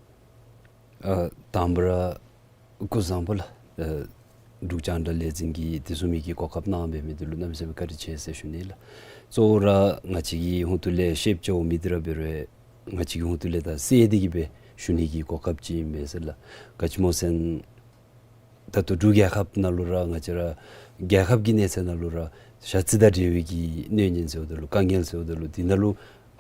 ཨ་དང་པ་ར་སྐུ་གཟུགས་བཟང་པོ་ལགས། ཨ་ འབྲུག་རྒྱང་བསྒྲགས་ལས་འཛིན་གྱིས་དེ་བཟུམ་མའི་གི་གོ་སྐབས་གནང་སྦེ་མི་འདི་ལུ་གནམ་མེད་ས་མེད་བཀའ་དྲིན་ཆེ་ཟེར་ཞུ་ནི་ལགས། གཙོ་བོ་ར་ང་བཅས་ཀྱི་ཧོངས་ཏོ་ལས་ཤེསཔ་ཅིག་འོང་མི་འདི་ར་འབད་རུང་ང་བཅས་ཀྱི་ཧོངས་ཏོ་ལས་ད་གསལ་ཏེ་གི་སྦེ་ཞུ་ནི་གི་གོ་སྐབས་ཅིག་ཨིན་པས་ཟེར་ལགས། ག་ཅི་སྨོ་ཟེར་ན་ད་ལྟོ་འབྲུག་རྒྱལ་ཁབ་ནང་ལུ་ར་ང་བཅས་ར་རྒྱལ་ཁབ་ཀྱི་གནས་ཚད་ནང་ལུ་ར་ཞ་རྩི་དང་འབྲེལ་བའི་གི་གནོད་ཉེན་ཟེརཝ་ད་ལུ་དཀའ་ངལ་ཟེརཝ་ད་ལུ་འདི་ནང་ལུ་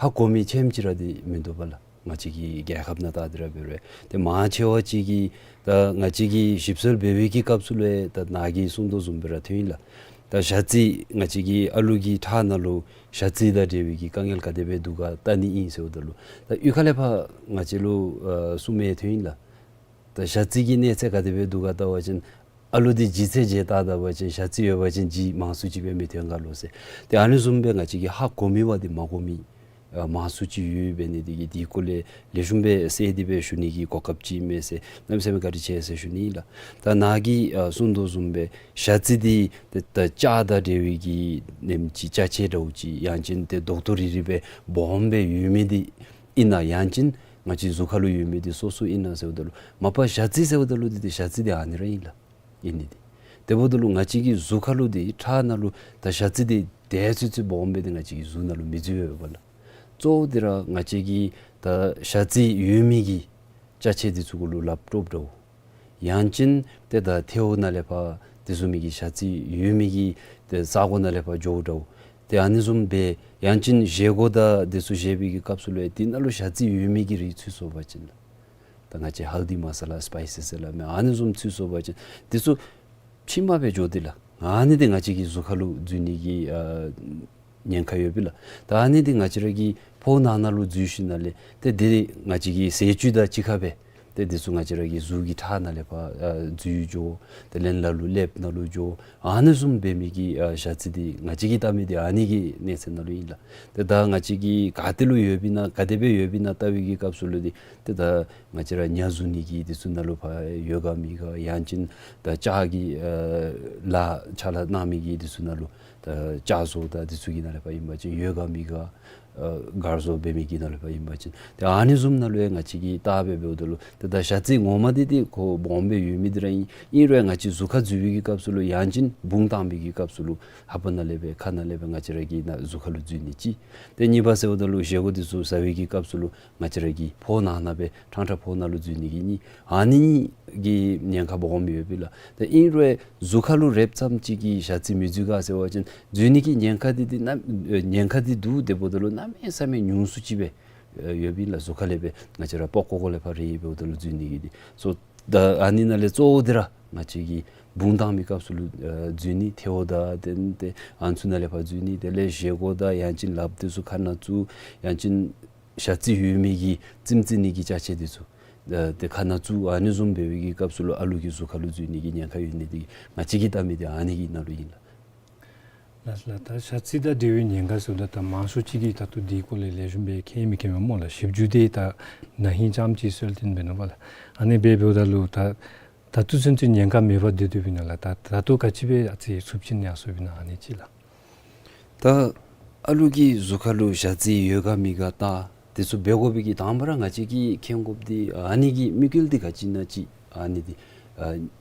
ཧ་གོ་མི་ཆེམ་ཅིག་ར་འདི་མིན་འདུག་པ་ལགས། ང་བཅས་ཀྱི་རྒྱལ་ཁབ་ནང་ད་འདི་ར་འབད་རུང་ཏེ་མང་ཆེ་བ་ཅིག་གིས་ད་ང་བཅས་ཀྱིས་ཞིབ་འཚོལ་འབད་བའི་གི་སྐབས་སུ་ལུ་ད་ནཱ་གིས་གསུང་དོ་བཟུམ་སྦེ་ར་ཐོན་ཡི་ལགས། ད་ཞ་རྩི་ང་བཅས་ཀྱི་ཨ་ལུ་གི་ཁྲག་ནང་ལུ་ཞ་རྩི་དང་འབྲེལ་བའི་གི་དཀའ་ངལ་ག་དེ་སྦེ་འདུག་ག་བལྟ་ནི་ཨིན་ཟེརཝ་ད་ལུ་ད་གཡུས་ཁ་ལས་ཕར་ང་བཅས་ལུ་ཨ་གསུང་མི་ཐོན་ཡི་ལགས། ད་ཞ་རྩི་གི་གནས་ཚད་ག་དེ་སྦེ་འདུག་ག་བལྟ་བ་ཅིན་ཨ་ལུ་འདི་ལྗིད་ཚད་བཞེས་བལྟ་བ་ཅིན་ཞ་རྩི་ཡོད་པ་ཅིན་ལྗིད་མང་སུ་ཅིག་སྦེ་མི་ཐོན་ག་ལོ་ཟེར། ཏེ་ཨ་ནི་བཟུམ་སྦེ་ང་བཅས་ཀྱིས་ཧ་གོ་མི་བ་འདི་མ་གོ་མི་ཨ་མང་སུ་ཅིག་ཡོདཔ་འབད་ནི་འདི་གིས་འདི་སྐོར་ལས་ལེགས་ཤོམ་སྦེ་གསལ་ཏེ་སྦེ་ཞུ་ནི་གི་གོ་སྐབས་ཅིག་ཨིན་མས་ཟེར་གནམ་མེད་ས་མེད་བཀའ་དྲིན་ཆེ་ཟེར་ཞུ་ནི་ལགས། ད་ནཱ་གིས་ཨ་གསུང་དོ་བཟུམ་སྦེ་ཞ་རྩི་འདི་ཏེ་ད་ལྕགས་དང་འབྲེལ་བའི་གི་ནེམ་ཅིག་ཅ་ཆས་འདྲཝ་ཅིག་ཡང་ཅིན་ཏེ་རྡོག་རྡོག་རིལ་རི་སྦེ་སྦོམ་སྦེ་ཡོད་མི་འདི་ཨིན་ན་ཡང་ཅིན་ང་བཅས་གཟུགས་ཁ་ལུ་ཡོད་མི་འདི་སོ་སོ་ཨིན་ན་ཟེརཝ་ད་ལུ་མ་པ་ཞ་རྩི་ཟེརཝ་ད་ལུ་འདི་ཏེ་ཞ་རྩི་འདི་ཨ་ནི་ར་ཨིན་ལགས། ཨིན་ནི་འདི། དེ་འབདཝ་ད་ལུ་ང་བཅས་ཀྱི་གཟུགས་ཁ་ལུ་འདི་ཁྲག་ནང་ལུ་ད་ཞ་རྩི་འདི་དེ་ཚུན་ཚོད་སྦོམ་སྦེ་འདི་ང་བཅས་ཀྱི་གཟུགས་ནང་ལུ་མི་འཛུལ་བས་པ་ལགས། གཙོ་བོ་འདི་ར་ང་བཅས་ཀྱི་ད་ཞ་རྩི་ཡོད་མི་གི་ཅ་ཆས་འདི་ཚུ་གུ་ལུ་ལགཔ་དཀྲོགཔ་འདྲཝ། ཡང་ཅིན་ཏེ་ད་ཐལཝ་ནང་ལས་ཕར་དེ་བཟུམ་མའི་གི་ཞ་རྩི་ཡོད་མི་གི་ཏེ་ས་གོ་ནང་ལས་ཕར་འགྱོཝ་འདྲཝ། ཏེ་ཨ་ནི་བཟུམ་སྦེ་ཡང་ཅིན་བཞེས་སྒོ་དང་འདི་ཚུ་བཞེས་པའི་གི་སྐབས་སུ་ལུ་འདི་ནང་ལུ་ཞ་རྩི་ཡོད་མི་གི་རིགས་ཚུད་སོང་པ་ཅིན་ལགས། ད་ང་བཅས་ཧལ་དི་མ་ས་ལ་སི་པའི་སི་ཟེར་སླབ་མི་ཨ་ནི་བཟུམ་ཚུད་སོང་པ་ཅིན་འདི་ཚུ་ཕྱི་མ་སྦེ་འགྱོ་སྟེ་ལགས། ཨ་ནི་འདི་ང་བཅས་ཀྱི་གཟུགས་ཁ་ལུ་འཛུལ་ནི་གི་ཨ་ཉེན་ཁ་ཡོད་པས་ལགས། ད་ཨ་ནི་འདི་ང་བཅས་ར་གི་ཕོཝ་ནང་ན་ལུ་འཛུལ་ཞིནམ་ལས་ཏེ་འདི་ང་བཅས་ཀྱི་ཟས་བཅུད་དང་གཅིག་ཁར་སྦེ་ཏེ་འདི་ཚུ་ང་བཅས་ར་གི་གཟུགས་ཀྱི་ཁྲག་ནང་ལས་ཕར་ཨ་འཛུལ་འགྱོ། དེ་ལས་ལ་ལུ་ཀླདཔ་ནང་ལུ་འགྱོ། ཨ་ནི་བཟུམ་འབད་མི་གི་ཨ་ཞ་རྩི་འདི་ང་བཅས་ཀྱིས་བལྟ་མི་འདི་ཨ་ནི་གི་གནས་ཚད་ནང་ལུ་ཨིན་ལགས། ཏེ་ད་ང་བཅས་ཀྱིས་ག་ཏེ་ལུ་ཡོདཔ་ཨིན་ན་ག་དེ་སྦེ་ཡོདཔ་ཨིན་ན་བལྟ་བའི་གི་སྐབས་སུ་ལུ་འདི་ཏེ་ད་ང་བཅས་ར་ཉ་བཟུང་ནི་གི་འདི་ཚུ་ནང་ལུ་ཕར་ཡོད་ག་མེད་ག། ཡང་ཅིན་ད་ལྕགས་ཀྱི་ཨ་ལཱ་ཕྱག་ལཱ་གནང་མི་གི་འདི་ཚུ་ནང་ལུ་ད་ལྕགས་བཟོ་དང་འདི་ཚུ་གི་ནང་ལས་ཕར་ཨིན་པ་ཅིན་ཡོད་ག་མེད་ག། ཨ་གར་བཟོ་འབད་མི་གི་ནང་ལས་ཕར་ཨིན་པ་ཅིན་ཏེ་ཨ་ནི་བཟུམ་ནང་ལུ་ཡང་ང་བཅས་ཀྱིས་བལྟ་སྦེ་འབདཝ་ད་ལུ་ཏེ་ད་ཞ་རྩི་ངོ་མ་འདི་འདི་ཁོ་སྦོམ་སྦེ་ཡོད་མི་འདི་ར་ཨིན། ཨིན་རུང་ང་བཅས་གཟུགས་ཁར་འཛུལ་བའི་གི་སྐབས་སུ་ལུ་ཡང་ཅིན་བུང་བཏང་བའི་གི་སྐབས་སུ་ལུ་ལྷ་པ་ནང་ལས་སྦེ་ཁ་ནང་ལས་སྦེ་ང་བཅས་ར་གི་ནཱ་གཟུགས་ཁ་ལུ་འཛུལ་ནི་གཅིག། ཏེ་གཉིས་པ་ཟེརཝ་ད་ལུ་བཞེས་སྒོ་འདི་ཚུ་ཟ་བའི་གི་སྐབས་སུ་ལུ་ང་བཅས་ར་གི་ཕོཝ་ནང་ན་སྦེ་ཕྲང་ཕྲང་ཕོཝ་ནང་ལུ་འཛུལ་ནི་གི་གཉིས། ཨ་ནི་གཉིས་ཀྱི་ཉེན་ཁ་སྦོམ་ཡོད་པས་ལགས། ཏེ་ཨིན་རུང་གཟུགས་ཁ་ལུ་རེགཔ་ཙམ་ཅིག་གིས་ཞ་རྩི་མི་འཛུལ་ག་ཟེར་བ་ཅིན་འཛུལ་ནི་གི་ཉེན་ཁ་འདི་འདི་ན་ཨེ་ཉེན་ཁ་འདི་འདུག། དེ་འབདཝ་ད་ལུ་གནམ་མེད་ས་མེད་ཉུང་སུ་ཅིག་སྦེ་ཨེ་ཡོད་པས་ལགས། གཟུགས་ཁ་ལས་སྦེ་ང་བཅས་ར་པགས་ཀོ་ཀོ་ལས་ཕར་རེག་འབདཝ་ད་ལུ་འཛུལ་ནི་གི་འདི་ཚུ། ད་ཨ་ནི་ནང་ལས་གཙོ་བོ་འདི་ར་ང་བཅས་ཀྱིས་བུང་བཏང་བའི་སྐབས་སུ་ལུ་ཨེ་འཛུལ་ནི། ཐལཝ་དང་དེ་ལས་ཏེ་ཨ་ནི་ཚུ་ནང་ལས་ཕར་འཛུལ་ནི། དེ་ལས་བཞེས་སྒོ་དང་ཡང་ཅིན་ལགཔ་འདི་ཚུ་ཁ་ནང་བཙུགས། ཡང་ཅིན་ཞ་རྩི་ཡོད་མི་གི་རྩེདམོ་རྩེ་ནི་གི་ཅ་ཆས་འདི་ཚུ་ཨ་ཏེ་ཁ་ནང་བཙུགས། ཨ་ནི་བཟུམ་འབད་བའི་གི་སྐབས་སུ་ལུ་ཨ་ལུ་གི་གཟུགས་ཁ་ལུ་འཛུལ་ནི་གི་ཉེན་ཁ་ཡོད་ནི་འདི་ང་བཅས་ཀྱིས་བལྟ་མི་འདི་ཨ་ནི་གི་ནང་ལུ་ཨིན་ལགས། ལགས་ལགས། ད་ཞ་རྩི་དང་འབྲེལ་བའི་ཉེན་ཁ་ཟེརཝ་ད་ད་མང་ཤོས་ཅིག་གིས་ད་ལྟོ་འདི་སྐོར་ལས་ལེགས་ཤོམ་སྦེ་མཁྱེན་མི་མཁྱེན་པས་སྨོ་ལགས། ཞིབ་འཇུག་འདི་ད་ན་ཧིང་ཙམ་ཅིག་གསལ་སྟོན་འབད་ནུག་པ་ལགས། ཨ་ནི་སྦེ་འབདཝ་ད་ལུ་ད་ད་ལྟོ་ཚུན་ཚོད་ཉེན་ཁ་མེདཔ་སྡོད་དོ་པས་ན་ལགས། ད་ད་ལྟོ་ག་ཅི་སྦེ་ཨ་ཙི་ཚུབ་ཅིན་ཡར་སོངམ་ཨིན་ན་ཨ་ནི་ཅིག་ལགས། ད་ཨ་ལུ་གི་གཟུགས་ཁ་ལུ་ཞ་རྩི་ཡོད་ག་མེད་ག་བལྟ་འདི་ཚུ་འབད་དགོ་པའི་གི་དང་པ་ར་ང་བཅས་ཀྱིས་མཁྱེན་དགོཔ་འདི་ཨ་ནི་གི་དམིགས་ཡུལ་འདི་ག་ཅི་ཨིན་ན་ཅིག། ཨ་ནི་འདི་ཨ་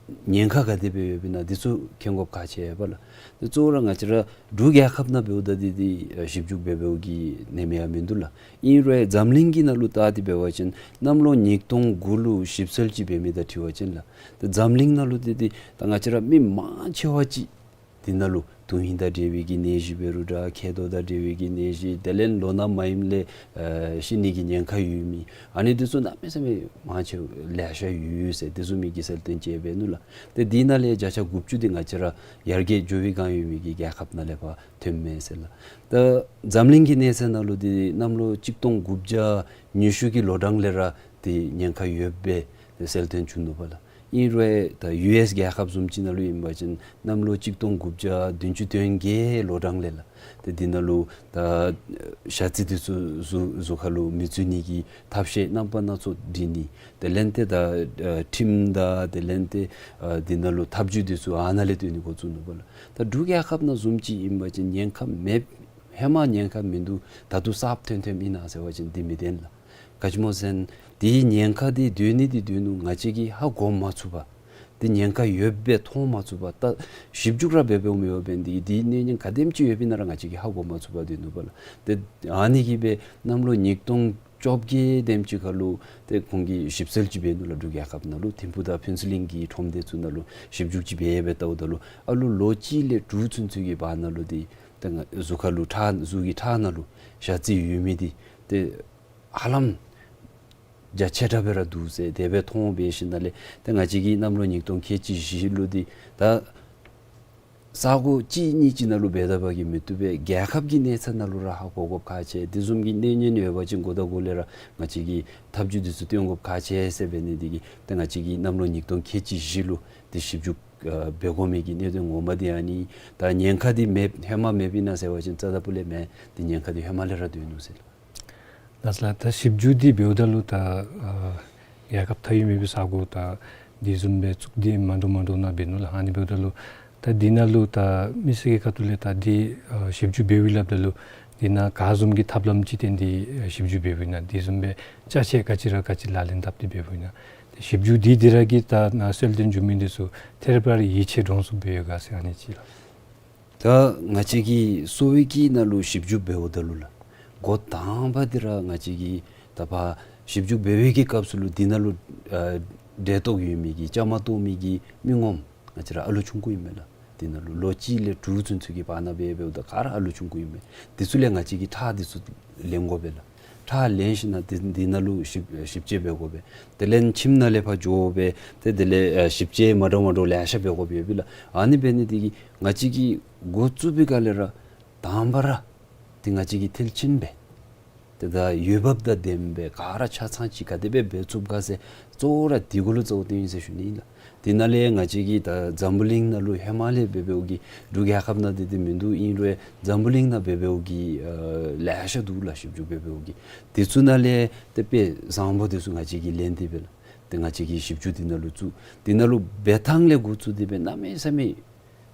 ཉེན་ཁ་ག་དེ་སྦེ་ཡོདཔ་ཨིན་ན་འདི་ཚུ་མཁྱེན་དགོཔ་ཁག་ཆེ་བས་ལགས། ཏེ་གཙོ་བོ་ར་ང་བཅས་ར་འབྲུག་རྒྱལ་ཁབ་ནང་འབདཝ་ད་འདི་འདི་ཨ་ཞིབ་འཇུག་འབད་འབདཝ་གི་ནེམ་ཡང་མིན་འདུག་ལགས། ཨིན་རུང་འཛམ་གླིང་གི་ནང་ལུ་བལྟ་སྟེ་འབད་བ་ཅིན་གནམ་ལོ་ཉིས་སྟོང་དགུ་ལུ་ཞིབ་འཚོལ་ཅིག་འབད་མི་དང་འཁྲིལ་བ་ཅིན་ལགས། ཏེ་འཛམ་གླིང་ནང་ལུ་འདི་འདི་ད་ང་བཅས་ར་མི་མང་ཆེ་བ་ཅིག་འདི་ནང་ལུ་དོན་ཧིང་དང་འབྲེལ་བའི་གི་ནད་གཞི་འབད་རུང་འདྲ། མཁལ་རྡོག་དང་འབྲེལ་བའི་གི་ནད་གཞི། དེ་ལས་ལོ་ན་མ་ཡིན་ལས་ཨེ་ཤི་ནི་གི་ཉེན་ཁ་ཡོད་མི་ཨ་ནི་འདི་ཚུ་གནམ་མེད་ས་མེད་མང་ཆེ་ལེ་ཤ་ཡོད་ཟེར་འདི་ཚུ་མི་གིས་གསལ་སྟོན་ཅིག་འབད་ནུག་ལགས། ཏེ་འདི་ནང་ལས་བརྒྱ་ཆ་དགུ་བཅུ་འདི་ང་བཅས་ར་ཡར་རྒྱས་འགྱོ་བའི་སྒང་ཡོད་མི་གི་རྒྱལ་ཁབ་ནང་ལས་ཕར་ཐོནམ་མས་ཟེར་ལགས། ད་འཛམ་གླིང་གི་གནས་ཚད་ནང་ལུ་འདི་གནམ་ལོ་གཅིག་སྟོང་དགུ་བརྒྱ་ཉི་ཤུ་གི་ལོ་གྲངས་ལས་ར་འདི་ཉེན་ཁ་ཡོདཔ་སྦེ་གསལ་སྟོན་བྱུང་ནུག་པ་ལགས། ཨིན་རུང་ད་ཡུ་ཨེསི་རྒྱལ་ཁབ་བཟུམ་ཅིག་ནང་ལུ་ཨིན་པ་ཅིན་གནམ་ལོ་གཅིག་སྟོང་དགུ་བརྒྱ་བདུན་ཅུ་དོན་བརྒྱད་ལོ་གྲངས་ལས་ལགས། ཏེ་འདི་ནང་ལུ་ད་ཞ་རྩི་འདི་ཚུ་གཟུགས་གཟུགས་ཁ་ལུ་མི་འཛུལ་ནི་གི་ཐབས་ཤེས་རྣམ་པ་སྣ་ཚོགས་སྒྲིག་ནི། དེ་ལས་ཏེ་ད་ཨ་ཁྲིམས་དང་དེ་ལས་ཏེ་ཨ་འདི་ནང་ལུ་ཐབས་བྱུས་འདི་ཚུ་ཨ་ནཱ་ལས་བཏོན་ནི་འགོ་བཙུགས་ནུག་པ་ལགས། ད་འབྲུག་རྒྱལ་ཁབ་ནང་བཟུམ་ཅིག་ཨིན་པ་ཅིན་ཉེན་ཁ་མེད་ཧེ་མ་ཉེན་ཁ་མིན་འདུག། ད་ལྟོ་གསརཔ་ཐོན་ཐོནམ་ཨིན་ན་ཟེར་བ་ཅིན་འདི་མི་བདེན་ལགས། ག་ཅི་སྨོ་ཟེར་ན་འདི་ཉེན་ཁ་འདི་སྡོད་ནི་འདི་སྡོད་ནུག། ང་བཅས་ཀྱིས་ཧ་གོ་མ་ཚུགས་པར། དེ་ཉེན་ཁ་ཡོདཔ་སྦེ་མཐོང་མ་ཚུགས་པར་ད་ཞིབ་འཇུག་ར་འབད་འབདཝ་མས། འབདཝ་འབད་ནི་དེ་གིས་དེའི་གནོད་ཉེན་ག་དེམ་ཅིག་ཡོདཔ་ཨིན་ན་ར་ང་བཅས་ཀྱིས་ཧ་གོ་མ་ཚུགས་པར་སྡོད་ནུག་པ་ལགས། ཏེ་ཨ་ནི་གིས་སྦེ་གནམ་ལོ་ཉིས་སྟོང་བཅོ་བརྒྱད་དེམ་ཅིག་ཁར་ལུ་ཏེ་ཁོང་གིས་ཞིབ་འཚོལ་ཅིག་འབད་ནུག་ལགས། འབྲུག་རྒྱལ་ཁབ་ནང་ལུ་ཐིམ་ཕུག་དང་ཕུན་ཚོགས་གླིང་གི་ཁྲོམ་སྡེ་ཚུ་ནང་ལུ་ཞིབ་འཇུག་ཅིག་འབད་སྦེ་བལྟཝ་ད་ལུ་ཨ་ལུ་ལོ་གཅིག་ལས་དྲུག་ཚུན་ཚོད་ཀྱི་བར་ན་ལུ་ཏེ་ཏེ་ང་གཟུགས་ཁར་ལུ་ཁྲག་གཟུགས་ཀྱི་ཁྲག་ནང་ལུ་ཞ་རྩི་ཡོད་མི་འདི་ཏེ་ཧ་ལམ་རྒྱ་ཆེ་དྲགས་སྦེ་ར་འདུག་ཟེར་དེ་སྦེ་མཐོང་འབད་ཞིནམ་ལས་ཏེ་ང་བཅས་ཀྱིས་གནམ་ལོ་ཉིས་སྟོང་ཁལ་གཅིག་བཞི་ལུ་འདི་ད་ས་གོ་གཅིག་གཉིས་ཅིག་ནང་ལུ་འབད་ད་པ་གིས་མི་བཏུབ་པས། རྒྱལ་ཁབ་ཀྱི་གནས་ཚད་ནང་ལུ་ར་ཧ་གོ་དགོཔ་ཁག་ཆེ། དེ་བཟུམ་གྱི་གནོད་ཉེན་ཡོད་པ་ཅིན་འགོ་དང་འགོ་ལས་ར་ང་བཅས་ཀྱིས་ཐབས་བྱུས་འདི་ཚུ་སྟོན་དགོཔ་ཁག་ཆེ་ཟེར་འབད་ནི་དེ་གིས་ཏེ་ང་བཅས་ཀྱིས་གནམ་ལོ་ཉིས་སྟོང་ཁལ་གཅིག་བཞི་ལུ་ཏེ་ཞིབ་འཇུག་ཨ་འབད་དགོ་མི་གི་གནད་དོན་ངོ་མ་འདི་ཨ་ནི། ད་ཉེན་ཁ་འདི་མེད་ཧེ་མ་མེདཔ་ཨིན་ན་ཟེར་བ་ཅིན་རྩ་དང་ཕུ་ལས་མེད། ཏེ་ཉེན་ཁ་འདི་ཧེ་མ་ལས་ར་སྡོད་ནུག་ཟེར་ལགས། ལགས་སོ་ལགས། ད་ཞིབ་འཇུག་འདི་འབདཝ་ད་ལུ་ད་ཨ་རྒྱལ་ཁབ་མཐའ་དབུས་མེད་པའི་ས་གོ་ད་དེ་བཟུམ་སྦེ་ཚུ་གི་འདི་མ་འདྲཝ་མ་འདྲཝ་ནང་འབད་ནུག་ལགས། ཨ་ནི་འབདཝ་ད་ལུ་ད་འདི་ནང་ལུ་ད་མི་སེར་གྱི་ཁ་ཐུག་ལས་ད་འདི་ཨ་ཞིབ་འཇུག་འབདཝ་ཨིན་སླབ་ད་ལུ་འདི་ནང་ག་བཟུམ་གྱི་ཐབས་ལམ་ཅིག་བཏོན་ཏེ་ཨ་ཞིབ་འཇུག་འབདཝ་ཨིན་ན། དེ་བཟུམ་སྦེ་ཅ་ཆས་ག་ཅི་ར་ག་ཅི་ལག་ལེན་འཐབ་སྟེ་འབདཝ་ཨིན་ན། ཏེ་ཞིབ་འཇུག་འདི་འདི་ར་གིས་ད་ནཱ་གསལ་སྟོན་འབྱུང་མི་འདི་ཚུ་ཐད་རི་བ་རི་ཡིད་ཆེས་འདྲོངས་ཚུགསཔ་སྦེ་ཡོད་ག་ཟེར་ཨ་ནི་ཅིག་ལགས། ད་ང་བཅས་ཀྱིས་གསོ་བའི་གི་ནང་ལུ་ཞིབ་འཇུག་འབདཝ་ད་ལུ་ལགས། འགོ་དང་པ་འདི་ར་ང་བཅས་ཀྱིས་ད་ཕར་ཞིབ་འཇུག་འབད་བའི་གི་སྐབས་སུ་ལུ་འདི་ནང་ལུ་ཨ་འབྲས་རྟོགས་ཡོད་མི་གི་བཅའ་མར་གཏོགས་མི་གི་མི་ངོམ་ང་བཅས་ར་ཨ་ལུ་ཆུང་ཀུ་ཨིན་མས་ལགས། འདི་ནང་ལུ་ལོ་གཅིག་ལས་དྲུག་ཚུན་ཚོད་ཀྱི་བར་ན་འབད་འབདཝ་ད་ག་ར་ཨ་ལུ་ཆུང་ཀུ་ཨིན་མས། འདི་ཚུ་ལས་ང་བཅས་ཀྱིས་ཁྲག་འདི་ཚུ་ལེན་དགོ་པས་ལགས། ཁྲག་ལེན་ཞིནམ་ལས་འདི་འདི་ནང་ལུ་ཞིབ་ཞིབ་དཔྱད་འབད་དགོ་པས། དེ་ལས་ཁྱིམ་ནང་ལས་ཕར་འགྱོ་སྦེ་ཏེ་དེ་ལས་ཨ་ཞིབ་དཔྱད་མ་འདྲཝ་མ་འདྲཝ་ལེ་ཤ་འབད་དགོཔ་ཡོད་པས་ལགས། ཨ་ནི་འབད་ནི་དེ་གིས་ང་བཅས་ཀྱིས་འགོ་བཙུགས་པའི་སྒང་ལས་ར་དང་པ་ར་ཏེ་ང་བཅས་ཀྱིས་མཐིལ་ཕྱིན་སྦེ་ཏེ་ད་འོས་འབབ་དང་ལྡནམ་སྦེ་ག་ར་ཆ་ཚང་ཅིག་ག་དེ་སྦེ་འབད་ཚུགས་ག་ཟེར་གཙོ་བོ་ར་འདི་གུ་ལུ་གཙོ་བོ་བཏོན་ཡི་ཟེར་ཞུ་ནི་ཨིན་ལགས། དེ་ནང་ལས་ང་བཅས་ཀྱིས་ད་འཛམ་བུ་གླིང་ནང་ལུ་ཧེ་མ་ལས་འབད་འབདཝ་གི་འབྲུག་རྒྱལ་ཁབ་ནང་འདི་འདི་མིན་འདུག། ཨིན་རུང་འཛམ་བུ་གླིང་ནང་འབད་འབདཝ་གི་ཨ་ལེ་ཤ་འདུག་ལགས། ཞིབ་འཇུག་འབད་འབདཝ་གི་འདི་ཚུ་ནང་ལས་ཏེ་དཔེ་བཟང་པོ་འདི་ཚུ་ང་བཅས་ཀྱིས་ལེན་ཏེ་སྦེ་ལགས། ཏེ་ང་བཅས་ཀྱིས་ཞིབ་འཇུག་འདི་ནང་ལུ་བཙུགས། འདི་ནང་ལུ་འབད་ཐངས་ལས་འགོ་བཙུགས་ཏེ་སྦེ་གནམ་མེད་ས་མེད་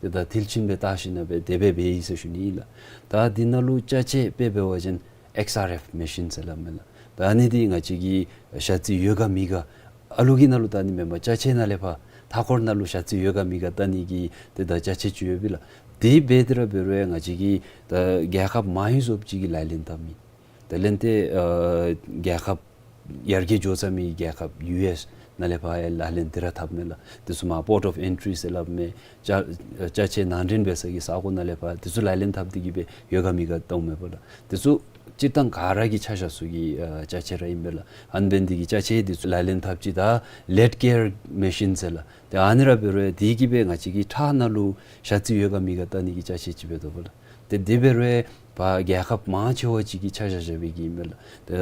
ཏེ་ད་མཐིལ་ཕྱིན་སྦེ་བལྟ་ཞིནམ་ལས་སྦེ་དེ་སྦེ་འབད་ཡི་ཟེར་ཞུ་ནི་ཨིན་ལགས། ད་འདི་ནང་ལུ་ཅ་ཆས་དཔེ་འབད་བ་ཅིན་ཨེགསི་ཨར་ཨེཕ་མེ་ཤིན་ཟེར་སླབ་མས་ལགས། ད་ཨ་ནི་འདི་ང་བཅས་ཀྱིས་ཞ་རྩི་ཡོད་ག་མེད་ག་ཨ་ལུ་གི་ནང་ལུ་ད་ཨ་ནི་མེན་པར་ཅ་ཆས་ནང་ལས་ཕར་མཐའ་འཁོར་ནང་ལུ་ཞ་རྩི་ཡོད་ག་མེད་ག་བལྟ་ནི་གི་ཏེ་ད་ཅ་ཆས་ཅིག་ཡོད་པས་ལགས། དེ་འབད་དེ་ར་འབད་རུང་ང་བཅས་ཀྱིས་ད་རྒྱལ་ཁབ་མང་ཤོས་ཅིག་གིས་ལག་ལེན་འཐབ་མི་དེ་ལས་ཏེ་ཨ་རྒྱལ་ཁབ་ཡར་རྒྱས་འགྱོ་ཚར་མི་རྒྱལ་ཁབ་ཡུ་ཨེསི་ནང་ལས་ཕར་ཡང་ལག་ལེན་འདི་ར་འཐབ་མས་ལགས། དེ་ཚུ་མར་པོརཊ་ཨོཕ་ཨེན་ཊི་རི་ཟེར་སླབ་མས། ཅ་ཅ་ཆས་ནང་འདྲེན་འབད་ས་གི་ས་གོ་ནང་ལས་ཕར་དེ་ཚུ་ལག་ལེན་འཐབ་སྟེ་གི་སྦེ་ཡོད་ག་མེད་ག་བལྟཝ་མས་པ་ལགས། དེ་ཚུ་སྤྱིར་བཏང་ག་ར་གིས་ཆ་བཞག་ས་གི་ཨ་ཅ་ཆས་ར་ཨིན་པས་ལགས། ཨ་ནི་འབད་ནི་དེ་གིས་ཅ་ཆས་དེ་ཚུ་ལག་ལེན་འཐབ་ཅི། ད་ལེཌ་ཀེར་མེ་ཤིན་ཟེར་ལགས། ཏེ་ཨ་ནི་ར་འབད་རུང་དེ་གིས་སྦེ་ང་བཅས་ཀྱི་ཁྲག་ནང་ལུ་ཞ་རྩི་ཡོད་ག་མེད་ག་བལྟ་ནི་གི་ཅ་ཆས་ཅིག་འབད་དོ་པ་ལགས། ཏེ་དེ་འབད་རུང་ཕར་རྒྱལ་ཁབ་མང་ཆེ་བ་ཅིག་གིས་ཆ་བཞག་བཞག་པའི་གི་ཨིན་པས་ལགས། ཏེ་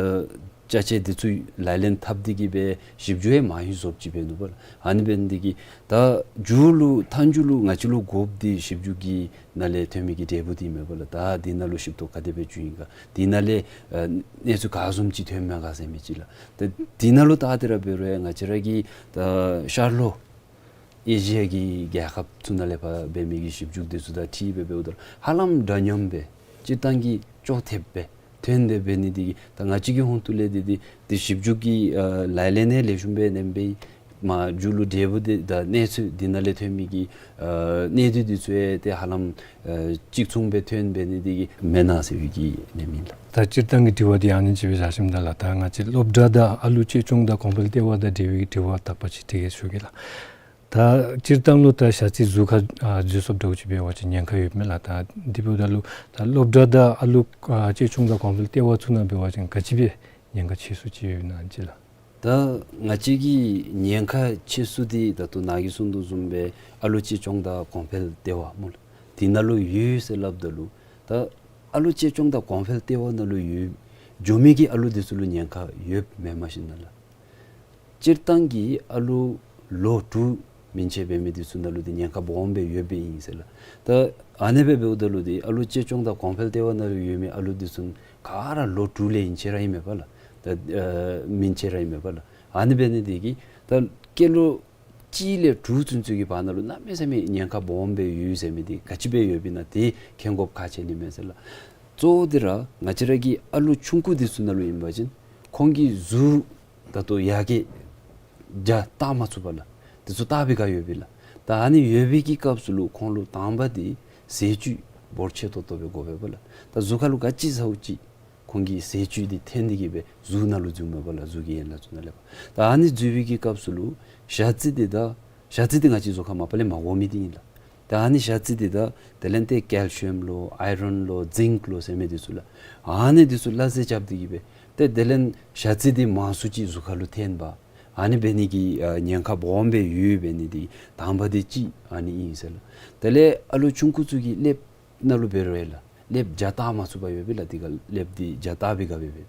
ཅ་ཆས་འདི་ཚུ་ལག་ལེན་འཐབ་སྟེ་གི་སྦེ་ཞིབ་འཇུག་ཡང་མང་ཤོས་ཅིག་འབད་ནུག་པ་ལགས། ཨ་ནི་འབད་ནི་དེ་གིས་ད་མཇུག་ལུ་མཐའ་མཇུག་ལུ་ང་བཅས་ལུ་དགོཔ་འདི་ཞིབ་འཇུག་གི་ནང་ལས་ཐོན་མི་གི་འབྲས་བུ་འདི་མས་པ་ལགས། ད་འདི་ནང་ལུ་ཞིབ་ཏོག་ག་དེ་སྦེ་བྱུང་ཡི་ག་འདི་ནང་ལས་ཨ་གནས་ཚུལ་ག་བཟུམ་ཅིག་ཐོན་མས་ག་ཟེར་མི་ཅིག་ལགས། ཏེ་འདི་ནང་ལུ་ད་དེ་ར་འབད་རུང་ཡང་ང་བཅས་ར་གི་ད་ཤར་ལྷོ་ཨེ་ཤི་ཡ་གི་རྒྱལ་ཁབ་ཚུ་ནང་ལས་ཕར་འབད་མི་གི་ཞིབ་འཇུག་འདི་ཚུ་དང་འཁྲིལ་སྦེ་འབདཝ་ད་ཧ་ལམ་འདྲ་མཉམ་སྦེ་སྤྱིར་བཏང་གི་ཅོག་འཐདཔ་སྦེ་ཐོན་ཏེ་འབད་ནི་དེ་གིས་ད་ང་བཅས་ཀྱི་ཧོངས་ཐུག་ལས་འདི་འདི་འདི་ཞིབ་འཇུག་གི་ཨ་ལག་ལེན་ཡང་ལེགས་ཤོམ་སྦེ་ལེན་པས། མཇུག་ལུ་འབྲས་བུ་འདི་དང་གནས་ཚུལ་འདི་ནང་ལས་ཐོན་མི་གི་ཨ་གནད་དོན་འདི་ཚུ་ཡང་ཏེ་ཧ་ལམ་ཨ་གཅིག་མཚུངས་སྦེ་ཐོན་འབད་ནི་དེ་གིས་མེན་ན་ཟེར་བའི་གི་གནས་མིན་ལགས། ད་སྤྱིར་བཏང་གི་དྲི་བ་འདི་ཨ་ནི་ཅིག་སྦེ་བཞག་ཞིནམ་ད་ལགས། ད་ང་བཅས་སློབ་གྲྭ་དང་ཨ་ལུ་གཅེས་སྐྱོང་དང་གོང་འཕེལ་ལྟེ་བ་དང་འབྲེལ་བའི་དྲི་བ་དག་པ་ཅིག་དྲི་གེ་ཞུ་གེ་ལགས། ད་སྤྱིར་བཏང་ལུ་ད་ཞ་རྩི་གཟུགས་ཁར་ཨ་འཛུལ་སོངམ་འདྲཝ་ཅིག་འབད་བ་ཅིན་ཉེན་ཁ་ཡོདཔ་མས་ལགས། ད་འདི་འབདཝ་ད་ལུ་ད་སློབ་གྲྭ་དང་ཨ་ལུ་ཨ་གཅེས་སྐྱོང་དང་གོང་འཕེལ་ལྟེ་བ་ཚུ་ནང་འབད་བ་ཅིན་ག་ཅི་སྦེ་ཉེན་ཁ་ཆེ་སུ་ཅིག་ཡོད་ན་ཅིག་ལགས། ད་ང་བཅས་ཀྱི་ཉེན་ཁ་ཆེ་སུ་འདི་ད་ལྟོ་ནཱ་གིས་གསུངས་དོ་བཟུམ་སྦེ་ཨ་ལུ་གཅེས་སྐྱོང་དང་གོང་འཕེལ་ལྟེ་བ་སྨོ་ལགས། འདི་ནང་ལུ་ཡོད་ཟེར་སླབ་ད་ལུ་ད་ཨ་ལུ་གཅེས་སྐྱོང་དང་གོང་འཕེལ་ལྟེ་བ་ནང་ལུ་ཡོད་འགྱོ་མི་གི་ཨ་ལུ་འདི་ཚུ་ལུ་ཉེན་ཁ་ཡོདཔ་མེན་མས་ཤིག་ན་ལགས། སྤྱིར་བཏང་གི་ཨ་ལུ་ལོ་དྲུག་མན་ཆད་འབད་མི་འདི་ཚུ་ནང་ལུ་འདི་ཉེན་ཁ་སྦོམ་སྦེ་ཡོདཔ་ཨིན་ཟེར་ལགས། ད་ཨ་ནི་སྦེ་འབདཝ་ད་ལུ་འདི་ཨ་ལུ་གཅེས་སྐྱོང་དང་གོང་འཕེལ་ལྟེ་བ་ནང་ལུ་ཡོད་མི་ཨ་ལུ་འདི་ཚུ་ག་ར་ལོ་དྲུག་ལས་ཨིན་ཅི་ར་ཨིན་མས་པ་ལགས། ད་ཨ་མན་ཆད་ར་ཨིན་མས་པ་ལགས། ཨ་ནི་འབད་ནི་འདི་གིས་ད་སྐྱེས་ལོ་གཅིག་ལས་དྲུག་ཚུན་ཚོད་ཀྱི་བར་ན་ལུ་གནམ་མེད་ས་མེད་ཉེན་ཁ་སྦོམ་སྦེ་ཡོད་ཟེར་མི་འདི་ག་ཅི་སྦེ་ཡོདཔ་ཨིན་ན་འདི་མཁྱེན་དགོཔ་ཁག་ཆེ་ནི་མས་ཟེར་ལགས། གཙོ་བོ་འདི་ར་ང་བཅས་ར་གི་ཨ་ལུ་ཆུང་ཀུ་འདི་ཚུ་ནང་ལུ་ཨིན་པ་ཅིན་ཁོང་གི་གཟུགས་ད་ལྟོ་ཡར་རྒྱས་རྒྱ་བཏང་མ་ཚུགས་པ་ལགས། དེ་ཚུ་བཏགས་སྦེ་བཀལ་ཡོདཔ་ཨིན་ལགས། ད་ཨ་ནི་ཡོད་པའི་གི་སྐབས་སུ་ལུ་ཁོང་ལུ་དང་པ་འདི་ཟས་བཅུད་འབོར་ཆེ་ཏོག་ཏོ་སྦེ་དགོ་པས་པ་ལགས། ད་གཟུགས་ཁ་ལུ་ག་ཅི་ཟཝ་ཅིག་ཁོང་གིས་ཟས་བཅུད་འདི་འཐེན་ཏེ་གི་སྦེ་གཟུགས་ནང་ལུ་འཛུལཝ་མས་པ་ལགས། གཟུགས་ཀྱི་ཡན་ལག་ཚུ་ནང་ལས་ཕར། ད་ཨ་ནི་འཛུལ་བའི་གི་སྐབས་སུ་ལུ་ཞ་རྩི་འདི་ད་ཞ་རྩི་འདི་ང་བཅས་གཟུགས་ཁར་མ་པ་ལས་མ་དགོ་མི་འདི་ཨིན་ལགས། ད་ཨ་ནི་ཞ་རྩི་འདི་ད་དེ་ལས་ཏེ་ཀལ་ཤི་ཡམ་ལོ་ཨའི་རོན་ལོ་ཛིང་ཀ་ལོ་ཟེར་མི་འདི་ཚུ་ལགས། ཨ་ནི་འདི་ཚུ་སླ་བསྲེ་རྐྱབ་སྟེ་གི་སྦེ་ཏེ་དེ་ལས་ཞ་རྩི་འདི་མང་སུ་ཅིག་གཟུགས་ཁ་ལུ་འཐེན་པ། ཨ་ནི་འབད་ནི་གི་ཨ་ཉེན་ཁ་སྦོམ་སྦེ་ཡོདཔ་འབད་ནི་འདི་དང་པ་འདི་གཅིག་ཨ་ནི་ཨིན་ཟེར་ལགས། དེ་ལས་ཨ་ལུ་ཆུང་ཀུ་ཚུ་གི་ཀླདཔ་ནང་ལུ་འབད་རུང་ལགས། ཀླདཔ་བྱ་བཏགས་མ་ཚུགས་པར་ཡོདཔ་ཨིན་ལགས། དེ་ཁར་ཀླདཔ་འདི་བྱ་བཏགས་སྦེ་བཀལ་བས་པས།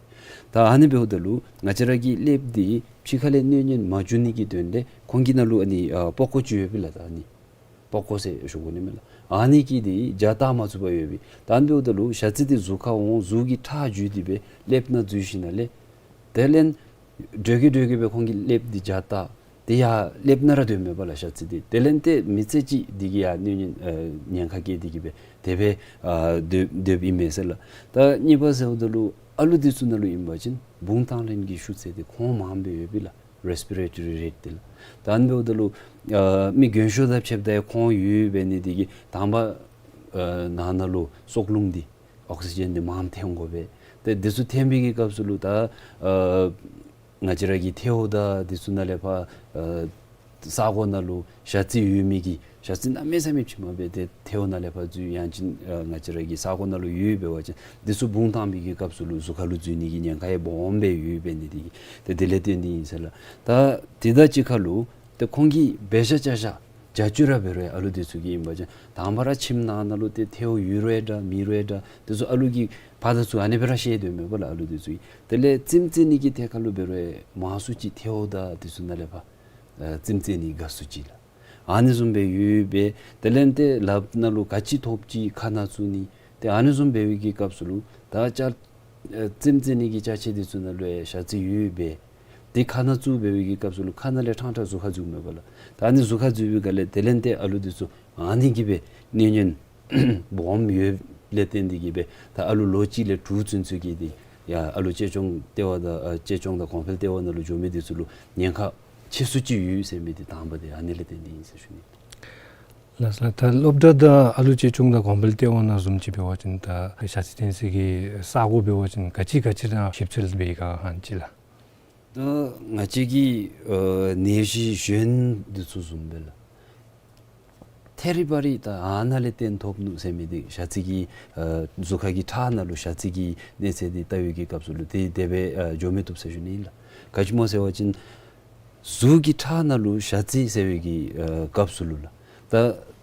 ད་ཨ་ནི་འབདཝ་ད་ལུ་ང་བཅས་ར་གི་ཀླདཔ་འདི་ཕྱི་ཁ་ལས་གནོད་ཉེན་མ་འབྱུང་ནི་གི་དོན་ལས་ཁོང་གི་ནང་ལུ་ཨ་ནི་ཨ་པགས་ཀོ་ཅིག་ཡོདཔ་ཨིན་ལགས། ད་ཨ་ནི་པགས་ཀོ་ཟེར་ཞུ་དགོ་ནི་མས་ལགས། ཨ་ནི་གིས་འདི་བྱ་བཏགས་མ་ཚུགས་པར་ཡོདཔ་ཨིན། ད་ཨ་ནི་འབདཝ་ད་ལུ་ཞ་རྩི་འདི་གཟུགས་ཁར་འོང་གཟུགས་ཀྱི་ཁྲག་འཇུ་སྟེ་སྦེ་ཀླདཔ་ནང་འཛུལ་ཞིནམ་ལས་དེ་ལས་འགྱོ་གི་འགྱོ་གི་སྦེ་ཁོང་གིས་ཀླདཔ་འདི་བྱ་བཏགས། དེ་ཡང་ཀླདཔ་ནང་ར་སྡོདཔ་མས་པ་ལགས་ཞ་རྩི་འདི། དེ་ལས་ཏེ་མི་ཚེ་གཅིག་འདི་གིས་ཡང་གནོད་ཉེན་ཨ་ཉེན་ཁ་བཀལ་ཏེ་གི་སྦེ་དེ་སྦེ་ཨ་སྡོད་སྡོདཔ་ཨིན་མས་ཟེར་ལགས། ད་གཉིས་པ་ཟེརཝ་ད་ལུ་ཨ་ལུ་འདི་ཚུ་ནང་ལུ་ཨིན་པ་ཅིན་བུང་ཐང་ལེན་གྱི་ཤུགས་ཚད་འདི་ཁོང་མངམ་སྦེ་ཡོདཔ་ཨིན་ལགས། རེསི་པི་རེ་ཊོ་རི་རེཊ་འདི་ལགས། ད་ཨ་ནི་འབདཝ་ད་ལུ་ཨ་མི་རྒན་ཤོས་དང་ཕྱདཔ་ད་ཡང་ཁོང་ཡོདཔ་འབད་ནི་འདི་གིས་དང་པ་ཨ་ནང་ན་ལུ་སྲོག་རླུང་འདི་ཨོག་སི་ཇེན་འདི་མངམ་འཐོན་དགོ་པས། ཏེ་འདི་ཚུ་འཐོན་པའི་གི་སྐབས་སུ་ལུ་ད་ཨ་ང་བཅས་ར་གི་ཐལཝ་དང་འདི་ཚུ་ནང་ལས་ཕར་ཨ་ས་གོ་ནང་ལུ་ཞ་རྩི་ཡོད་མི་གི་ཞ་རྩི་གནམ་མེད་ས་མེད་ཅིག་མ་སྦེ་ཏེ་ཐལཝ་ནང་ལས་ཕར་འཛུལ་ཡང་ཅིན་ཨ་ང་བཅས་ར་གི་ས་གོ་ནང་ལུ་ཡོདཔ་འབད་བ་ཅིན་འདི་ཚུ་བུང་བཏང་པའི་གི་སྐབས་སུ་ལུ་གཟུགས་ཁ་ལུ་འཛུལ་ནི་གི་ཉེན་ཁ་ཡང་སྦོམ་སྦེ་ཡོདཔ་འབད་ནི་འདི་གིས་ཏེ་དེ་ལས་བརྟེན་ཏེ་ཨིན་ཟེར་ལགས། ད་དེ་དང་གཅིག་ཁར་ལུ་ཏེ་ཁོང་གིས་འབད་བཞག་བྱ་བཞག་བྱ་སྤྱོད་ར་འབད་རུང་ཨ་ལུ་འདི་ཚུ་གིས་ཨིན་པ་ཅིན་དང་པ་ར་ཁྱིམ་ནང་ན་ལུ་ཏེ་ཐལཝ་ཡོད་རུང་འདྲ་མེད་རུང་འདྲ་འདི་ཚུ་ཨ་ལུ་གིས་ཕར་དང་ཚུར་ཨ་ནི་སྦེ་ར་བཤལ་སྡོདཔ་མས་པ་ལགས་ཨ་ལུ་འདི་ཚུ་གིས། དེ་ལས་རྩེདམོ་རྩེ་ནི་གི་ཐད་ཁར་ལུ་འབད་རུང་མང་སུ་ཅིག་ཐལཝ་དང་འདི་ཚུ་ནང་ལས་ཕར་ཨ་རྩེདམོ་རྩེ་ནི་དགའ་སུ་ཅིག་ལགས། ཨ་ནི་བཟུམ་སྦེ་ཡོདཔ་སྦེ་དེ་ལས་ཏེ་ལགཔ་ནང་ལུ་ག་ཅི་ཐོབ་ཅི་ཁ་ནང་བཙུགས་ནི་ཏེ་ཨ་ནི་བཟུམ་འབད་བའི་གི་སྐབས་སུ་ལུ་ད་ཅ་ཨ་རྩེདམོ་རྩེ་ནི་གི་ཅ་ཆས་འདི་ཚུ་ནང་ལུ་ཡང་ཞ་རྩི་ཡོདཔ་སྦེ་ཏེ་ཁ་ནང་བཙུགས་འབད་བའི་གི་སྐབས་སུ་ལུ་ཁ་ནང་ལས་ཕྲང་ཕྲང་གཟུགས་ཁར་འཛུལཝ་མས་པ་ལགས། ད་ཨ་ནི་གཟུགས་ཁར་འཛུལ་བའི་སྒང་ལས་དེ་ལས་ཏེ་ཨ་ལུ་འདི་ཚུ་ཨ་ནི་གིས་སྦེ་གནོད་ཉེན་སྦོམ་ཡོདཔ་ལས་བརྟེན་ཏེ་གི་སྦེ་ད་ཨ་ལུ་ལོ་གཅིག་ལས་དྲུག་ཚུན་ཚོད་ཀྱི་འདི་ཡང་ཨ་ལུ་གཅེས་སྐྱོང་ལྟེ་བ་དང་ཨ་གཅེས་སྐྱོང་དང་གོང་འཕེལ་ལྟེ་བ་ནང་ལུ་འགྱོ་མི་འདི་ཚུ་ལུ་ཉེན་ཁ་ཆེ་སུ་ཅིག་ཡོད་ཟེར་མི་འདི་དང་པ་འདི་ཨ་ནི་ལས་བརྟེན་ཏེ་ཨིན་ཟེར་ཞུ་ནི། ལགས་སོ་ལགས། ད་སློབ་གྲྭ་དང་ཨ་ལུ་གཅེས་སྐྱོང་དང་གོང་འཕེལ་ལྟེ་བ་ནང་བཟུམ་ཅིག་འབད་བ་ཅིན་ད་ཞ་རྩི་འཐེན་སའི་གི་ས་གོ་འབད་བ་ཅིན་ག་ཅི་ག་ཅི་ར་ཞིབ་འཚོལ་འབད་ག་ཧང་ཅི་ལགས། ད་ང་བཅས་ཀྱི་ཨ་ནད་གཞི་གཞན་འདི་ཚུ་བཟུམ་སྦེ་ལགས། ཐེ་རི་བ་རི་ད་ཨ་ནཱ་ལས་བརྟེན་ཐོབ་ནུག་ཟེར་མི་འདི་ཞ་རྩི་གི་ཨ་གཟུགས་ཁ་གི་ཁྲག་ནང་ལུ་ཞ་རྩི་གི་གནས་ཚད་འདི་བལྟ་བའི་གི་སྐབས་སུ་ལུ་དེ་དེ་སྦེ་ཨ་འགྱོ་མི་བཏུབ་ཟེར་ཞུ་ནི་ཨིན་ལགས། ག་ཅི་སྨོ་ཟེར་བ་ཅིན་གཟུགས་ཀྱི་ཁྲག་ནང་ལུ་ཞ་རྩི་ཟེར་བའི་གི་ཨ་སྐབས་སུ་ལུ་ལགས། ད་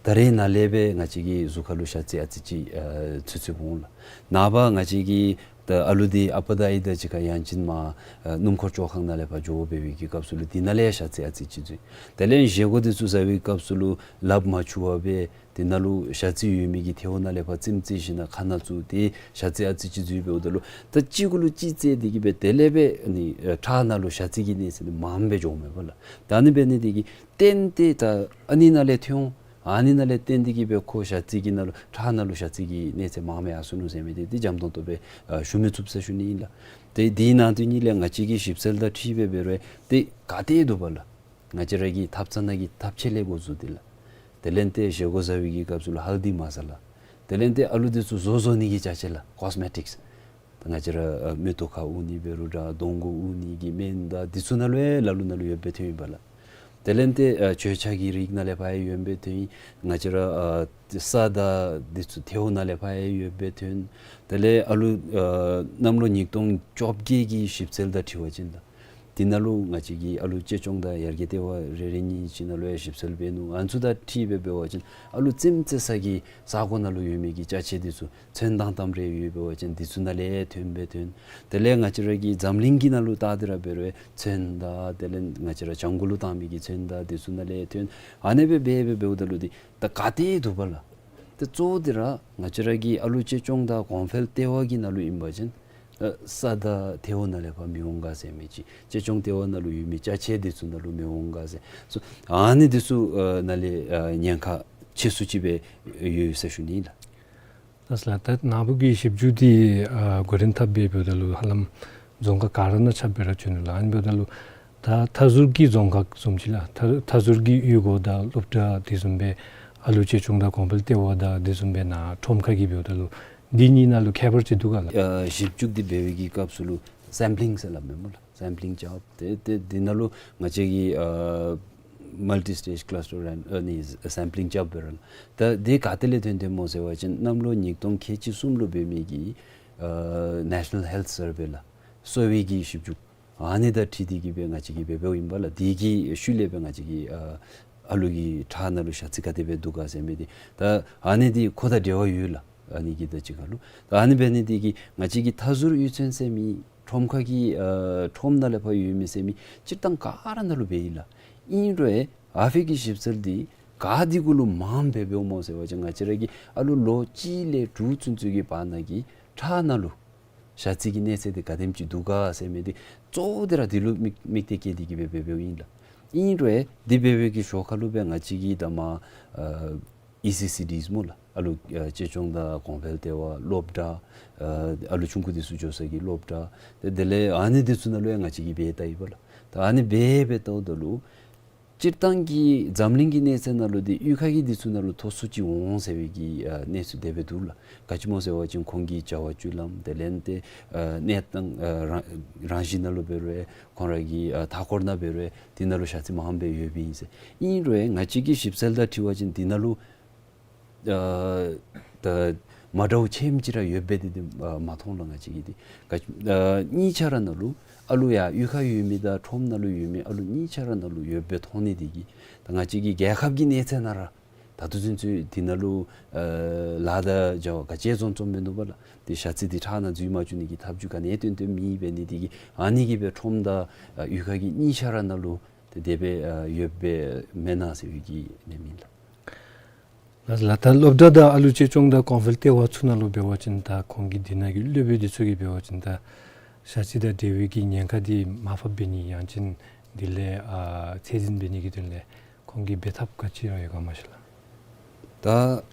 ད་རེས་ནཱ་ལས་སྦེ་ང་བཅས་ཀྱི་གཟུགས་ཁ་ལུ་ཞ་རྩི་ཨ་ཙི་ཅིག་ཨ་ཚུད་ཚུདཔ་འོང་ལགས། ནངས་པ་ང་བཅས་ཀྱི་ད་ཨ་ལུ་འདི་ཨ་པ་དང་ཨའི་དང་གཅིག་ཁར་ཡང་ཅིན་མར་ཨ་སྣུམ་འཁོར་བཅོ་ཁང་ནང་ལས་ཕར་འགྱོ་འབད་བའི་གི་སྐབས་སུ་ལུ་དེ་ནང་ལས་ཡང་ཞ་རྩི་ཨ་ཙི་ཅིག་འཛུལ། དེ་ལས་བཞེས་སྒོ་འདི་ཚུ་བཟའ་བའི་སྐབས་སུ་ལུ་ལགཔ་མ་འཁྱུ་བར་སྦེ་དེ་ནང་ལུ་ཞ་རྩི་ཡོད་མི་གི་ཐལཝ་ནང་ལས་ཕར་རྩེདམོ་རྩེ་ཞིནམ་ལས་ཁ་ནང་བཙུགས་ཏེ་ཞ་རྩི་ཨ་ཙི་ཅིག་འཛུལ་འབདཝ་ད་ལུ་ད་གཅིག་གུ་ལུ་གཅིག་རྩེ་སྟེ་གི་སྦེ་དེ་ལས་སྦེ་ཨ་ནི་ཨ་ཁྲག་ནང་ལུ་ཞ་རྩི་གི་གནས་ཚད་འདི་མངམ་སྦེ་འགྱོཝ་མས་པ་ལགས། ད་ཨ་ནི་འབད་ནི་འདི་གིས་བརྟེན་ཏེ་ད་ཨ་ནི་ནང་ལས་ཐོན་འོང་། ཨ་ནི་ནང་ལས་བརྟེན་ཏེ་གི་སྦེ་ཁོ་ཞ་རྩི་གི་ནང་ལུ་ཁྲག་ནང་ལུ་ཞ་རྩི་གི་གནས་ཚད་མངམ་སྦེ་ཡར་སོ་ནུག་ཟེར་མི་འདི་འདི་འཇམ་ཏོང་ཏོ་སྦེ་ཨ་ཞུ་མི་ཚུགས་ཟེར་ཞུ་ནི་ཨིན་ལགས། ཏེ་དེའི་ནང་དོན་ཉིད་ལས་ང་བཅས་ཀྱིས་ཞིབ་འཚོལ་དང་འཁྲིལ་སྦེ་འབད་རུང་ཏེ་ག་ཏེ་འདུག་པ་ལགས། ང་བཅས་ར་གི་ཐབ་ཚང་ནང་གི་ཐབ་ཆས་ལས་འགོ་བཙུགས་ཏེ་ལགས། དེ་ལས་ཏེ་བཞེས་སྒོ་བཟའ་བའི་གི་སྐབས་སུ་ལུ་ཧལ་དི་མ་ས་ལ། དེ་ལས་ཏེ་ཨ་ལུ་འདི་ཚུ་བཟོ་བཟོ་ནི་གི་ཅ་ཆས་ལགས། ཀོསི་མེ་ཊིཀསི། ང་བཅས་ར་ཨ་མིག་ཏོ་ཁར་དབུར་ནི་འབད་རུང་འདྲ་གདོང་གུ་དབུར་ནི་གི་སྨན་དང་འདི་ཚུ་ནང་ལུ་ཡང་ལ་ལུ་ནང་ལུ་ཡོདཔ་སྦེ་ཐོན་ཡི་པ་ལགས། དེ་ལས་ཏེ་ཨ་མཆོད་ཆས་ཀྱི་རིགས་ནང་ལས་ཕར་ཡང་ཡོདཔ་སྦེ་ཐོན་ཡི། ང་བཅས་ར་ཨ་ས་དང་འདི་ཚུ་ཐལཝ་ནང་ལས་ཕར་ཡང་ཡོདཔ་སྦེ་ཐོན། དེ་ལས་ཨ་ལུ་ཨ་གནམ་ལོ་ཉིས་སྟོང་བཅོ་བརྒྱད་ཀྱི་ཞིབ་འཚོལ་དང་འཁྲིལ་བ་ཅིན་ལགས། དེ་ནང་ལུ་ང་བཅས་ཀྱི་ཨ་ལུ་གཅེས་སྐྱོང་དང་ཡར་རྒྱས་ལྟེ་བ་རེ་རེ་གཉིས་གཅིག་ནང་ལུ་ཡང་ཞིབ་འཚོལ་འབད་ནུག། ཨ་ནི་ཚུ་དང་འཁྲིལ་སྦེ་འབད་བ་ཅིན་ཨ་ལུ་རྩེདམོ་རྩེ་ས་གི་ས་གོ་ནང་ལུ་ཡོད་མི་གི་ཅ་ཆས་འདི་ཚུ་ཚོན་དང་ཏམ་རེ་ཡོདཔ་འབད་བ་ཅིན་འདི་ཚུ་ནང་ལས་ཐོནམ་སྦེ་ཐོན། དེ་ལས་ང་བཅས་ར་གི་འཛམ་གླིང་གི་ནང་ལུ་བལྟ་སྟེ་ར་འབད་རུང་ཚོན་དང་དེ་ལས་ང་བཅས་ར་ལྗང་གུ་ལུ་བཏང་མི་གི་ཚོན་དང་འདི་ཚུ་ནང་ལས་ཐོན། ཨ་ནི་སྦེ་འབད་འབད་འབདཝ་ད་ལུ་འདི་ད་ག་ཏེ་འདུག་པ་ལགས། ཏེ་གཙོ་བོ་འདི་ར་ང་བཅས་ར་གི་ཨ་ལུ་གཅེས་སྐྱོང་དང་གོང་འཕེལ་ལྟེ་བ་གི་ནང་ལུ་ཨིན་པ་ཅིན་ཨ་ས་དང་ཐལཝ་ནང་ལས་ཕར་མི་འོང་ག་ཟེར་མི་ཅིག། གཅེས་སྐྱོང་ལྟེ་བ་ནང་ལུ་ཡོད་མི་ཅ་ཆས་འདི་ཚུ་ནང་ལུ་མི་འོང་ག་ཟེར། སོ་ཨ་ནི་འདི་ཚུ་ཨ་ནང་ལས་ཨ་ཉེན་ཁ་ཆེ་སུ་ཅིག་སྦེ་ཡོད་ཟེར་ཞུ་ནི་ལགས། ལགས་སོ་ལགས། ད་ནཱ་བུ་གི་ཞིབ་འཇུག་འདི་ཨ་འགོ་འདྲེན་འཐབ་སྦེ་འབདཝ་ད་ལུ་ཧ་ལམ་རྫོང་ཁག་ག་ར་ནང་ཁྱབ་སྦེ་ར་བྱོན་ནུག་ལགས། ཨ་ནི་འབདཝ་ད་ལུ་ད་ ད་མཐའ་ཟུར་གྱི་རྫོང་ཁག་བཟུམ་ཅིག་ལགས། མཐའ་མཐའ་ཟུར་གྱི་གཡུས་སྒོ་དང་སློབ་གྲྭ་དེ་བཟུམ་སྦེ་ཨ་ལུ་གཅེས་སྐྱོང་དང་གོང་འཕེལ་ལྟེ་བ་དང་དེ་བཟུམ་སྦེ་ནཱ་ཁྲོམ་ཁ་གི་འབདཝ་ད་ལུ་འདི་གཉིས་ནང་ལུ་ཁྱད་པར་ཅིག་འདུག་ག་ལགས། ཨ་ཞིབ་འཇུག་འདི་འབད་བའི་གི་སྐབས་སུ་ལུ་སེམ་པི་ལིང་ཟེར་སླབ་མས་སྨོ་ལགས། སེམ་པི་ལིང་རྐྱབ་སྟེ་ཏེ་འདི་ནང་ལུ་ང་བཅས་ཀྱིས་ཨ་མལ་ཊི་སི་ཊེཇ་ཀ་ལ་སི་ཊར་ཨེ་ནི་སེམ་པི་ལིང་རྐྱབ་འབད་རུང་ད་འདི་ག་ཏེ་ལས་ཐོན་ཐོནམ་སྨོ་ཟེར་བ་ཅིན་གནམ་ལོ་ཉིས་སྟོང་ཁལ་གཅིག་གསུམ་ལུ་འབད་མི་གི་ཨ་ནེ་ཤ་ནཱལ་ཧེལཐ་སར་ཝེ་ལགས། གསོ་བའི་གི་ཞིབ་འཇུག་ཨ་ནི་དང་འཁྲིལ་ཏེ་གི་སྦེ་ང་བཅས་ཀྱིས་འབད་འབདཝ་ཨིན་པས་ལགས། དེ་གི་ཤུལ་ལས་སྦེ་ང་བཅས་ཀྱིས་ཨ་ཨ་ལུ་གི་ཁྲག་ནང་ལུ་ཞ་རྩི་ག་དེ་སྦེ་འདུག་ག་ཟེར་མི་འདི་ད་ཨ་ནི་འདི་ཁོ་དང་འབྲེལ་བ་ཡོད་ལགས། ཨ་ནི་གི་ད་ཅི་ག་ལུ་ད་ཨ་ནི་འབད་ནི་འདི་གིས་ང་བཅས་ཀྱི་མཐའ་ཟུར་གཡུས་ཚན་ཟེར་མི་ཁྲོམ་ཁ་གི་ཨ་ཁྲོམ་ནང་ལས་ཕར་ཡོད་མི་ཟེར་མི་སྤྱིར་བཏང་ག་ར་ནང་ལུ་འབད་ཡི་ལགས། ཨིན་རུང་ཨ་ཕི་གི་ཞིབ་འཚོལ་འདི་ག་འདི་གུ་ལུ་མངམ་འབད་འབདཝ་སྨོ་ཟེར་བ་ཅིན་ང་བཅས་ར་གི་ཨ་ལུ་ལོ་གཅིག་ལས་དྲུག་ཚུན་ཚོད་ཀྱི་བར་ན་གི་ཁྲག་ནང་ལུ་ཞ་རྩི་གི་གནས་ཚད་འདི་ག་དེམ་ཅིག་འདུག་ག་ཟེར་མི་འདི་གཙོ་བོ་འདི་ར་འདི་ལུ་དམིགས་དམིགས་གཏད་བསྐྱེད་དེ་གི་སྦེ་འབད་འབདཝ་ཨིན་ལགས། ཨིན་རུང་འདི་འབད་བའི་གི་ཞོར་ཁ་ལུ་སྦེ་ང་བཅས་ཀྱིས་ད་མ་ཨ་ཨི་སི་སི་ཌིས་སྨོ་ལགས། ཨ་ལུ་ཨ་གཅེས་སྐྱོང་དང་གོང་འཕེལ་ལྟེ་བ་སློབ་གྲྭ་ཨ་ཨ་ལུ་ཆུང་ཀུ་འདི་ཚུ་འགྱོ་ས་གི་སློབ་གྲྭ་ཏེ་དེ་ལས་ཨ་ནི་འདི་ཚུ་ནང་ལུ་ཡང་ང་བཅས་ཀྱིས་འབད་བལྟ་ཡི་པ་ལགས། ད་ཨ་ནི་འབད་འབད་བལྟཝ་ད་ལུ་སྤྱིར་བཏང་གི་འཛམ་གླིང་གི་གནས་ཚད་ནང་ལུ་འདི་གཡུས་ཁ་གི་འདི་ཚུ་ནང་ལུ་མཐོ་སུ་ཅིག་འོང་ཟེར་བའི་གི་ཨ་གནས་ཚུལ་དེ་སྦེ་འདུག་ལགས། ག་ཅི་སྨོ་ཟེར་བ་ཅིན་ཁོང་གི་བྱ་བ་སྤྱོད་ལམ་དེ་ལས་ཏེ་ཨ་གནས་སྟངས་ཨ་རང་རང་བཞིན་ནང་ལུ་འབད་རུང་ཁོང་ར་གི་ཨ་མཐའ་འཁོར་ནང་འབད་རུང་འདི་ནང་ལུ་ཞ་རྩི་མངམ་སྦེ་ཡོདཔ་ཨིན་ཟེར། ཨིན་རུང་ང་བཅས་ཀྱི་ཞིབ་འཚོལ་དང་འཁྲིལ་བ་ཅིན་འདི་ནང་ལུ་ཨ་ད་མ་འདྲཝ་ཆེམ་ཅིག་ར་ཡོདཔ་སྦེ་འདི་འདི་ཨ་མ་མཐོང་ལགས། ང་བཅས་ཀྱིས་འདི་ག་ཨ་གཉིས་ཆ་ར་ནང་ལུ་ཨ་ལུ་ཡར་གཡུས་ཁར་ཡོད་མི་དང་ཁྲོམ་ནང་ལུ་ཡོད་མི་ཨ་ལུ་གཉིས་ཆ་ར་ནང་ལུ་ཡོདཔ་སྦེ་མཐོང་ནི་འདི་གིས་ད་ང་བཅས་ཀྱི་རྒྱལ་ཁབ་ཀྱི་གནས་ཚད་ནང་ར་ད་ལྟོ་ཚུན་ཚོད་འདི་ནང་ལུ་ཨ་ལཱ་དང་བྱ་བ་ག་ཅི་བཟུམ་བཟུམ་མིན་འདུག་པ་ལགས། འདི་ཞ་རྩི་འདི་ཁྲག་ནང་འཛུལ་མ་བཅུག་ནི་གི་ཐབས་བྱུས་ག་ནི་ཡང་སྟོན་སྟོནམ་མེད་པའི་ནི་འདི་གིས་ཨ་ནི་གིས་སྦེ་ཁྲོམ་དང་ཨ་གཡུས་ཁ་གི་གཉིས་ཆ་ར་ནང་ལུ་ཏེ་དེ་སྦེ་ཨ་ཡོདཔ་སྦེ་མེན་ན་ཟེར་བའི་གི་ཨ་ནི་ཨིན་ལགས། ལགས་ལགས། ད་སློབ་གྲྭ་དང་ཨ་ལུ་གཅེས་སྐྱོང་དང་གོང་འཕེལ་ལྟེ་བ་ཚུ་ནང་ལུ་འབད་བ་ཅིན་ད་ཁོང་གི་འདི་ནང་གི་སློབ་དཔོན་འདི་ཚུ་གིས་འབད་བ་ཅིན་ད་ཞ་རྩི་དང་འབྲེལ་བའི་གི་ཉེན་ཁ་འདི་མར་ཕབ་འབད་ནི་ཡང་ཅིན་དེ་ལས་ཨ་ཚད་འཛིན་འབད་ནི་གི་དོན་ལས་ཁོང་གིས་འབད་ཐབས་ག་ཅི་ར་ཡོད་ག་མ་ཤེས་ལགས། ད་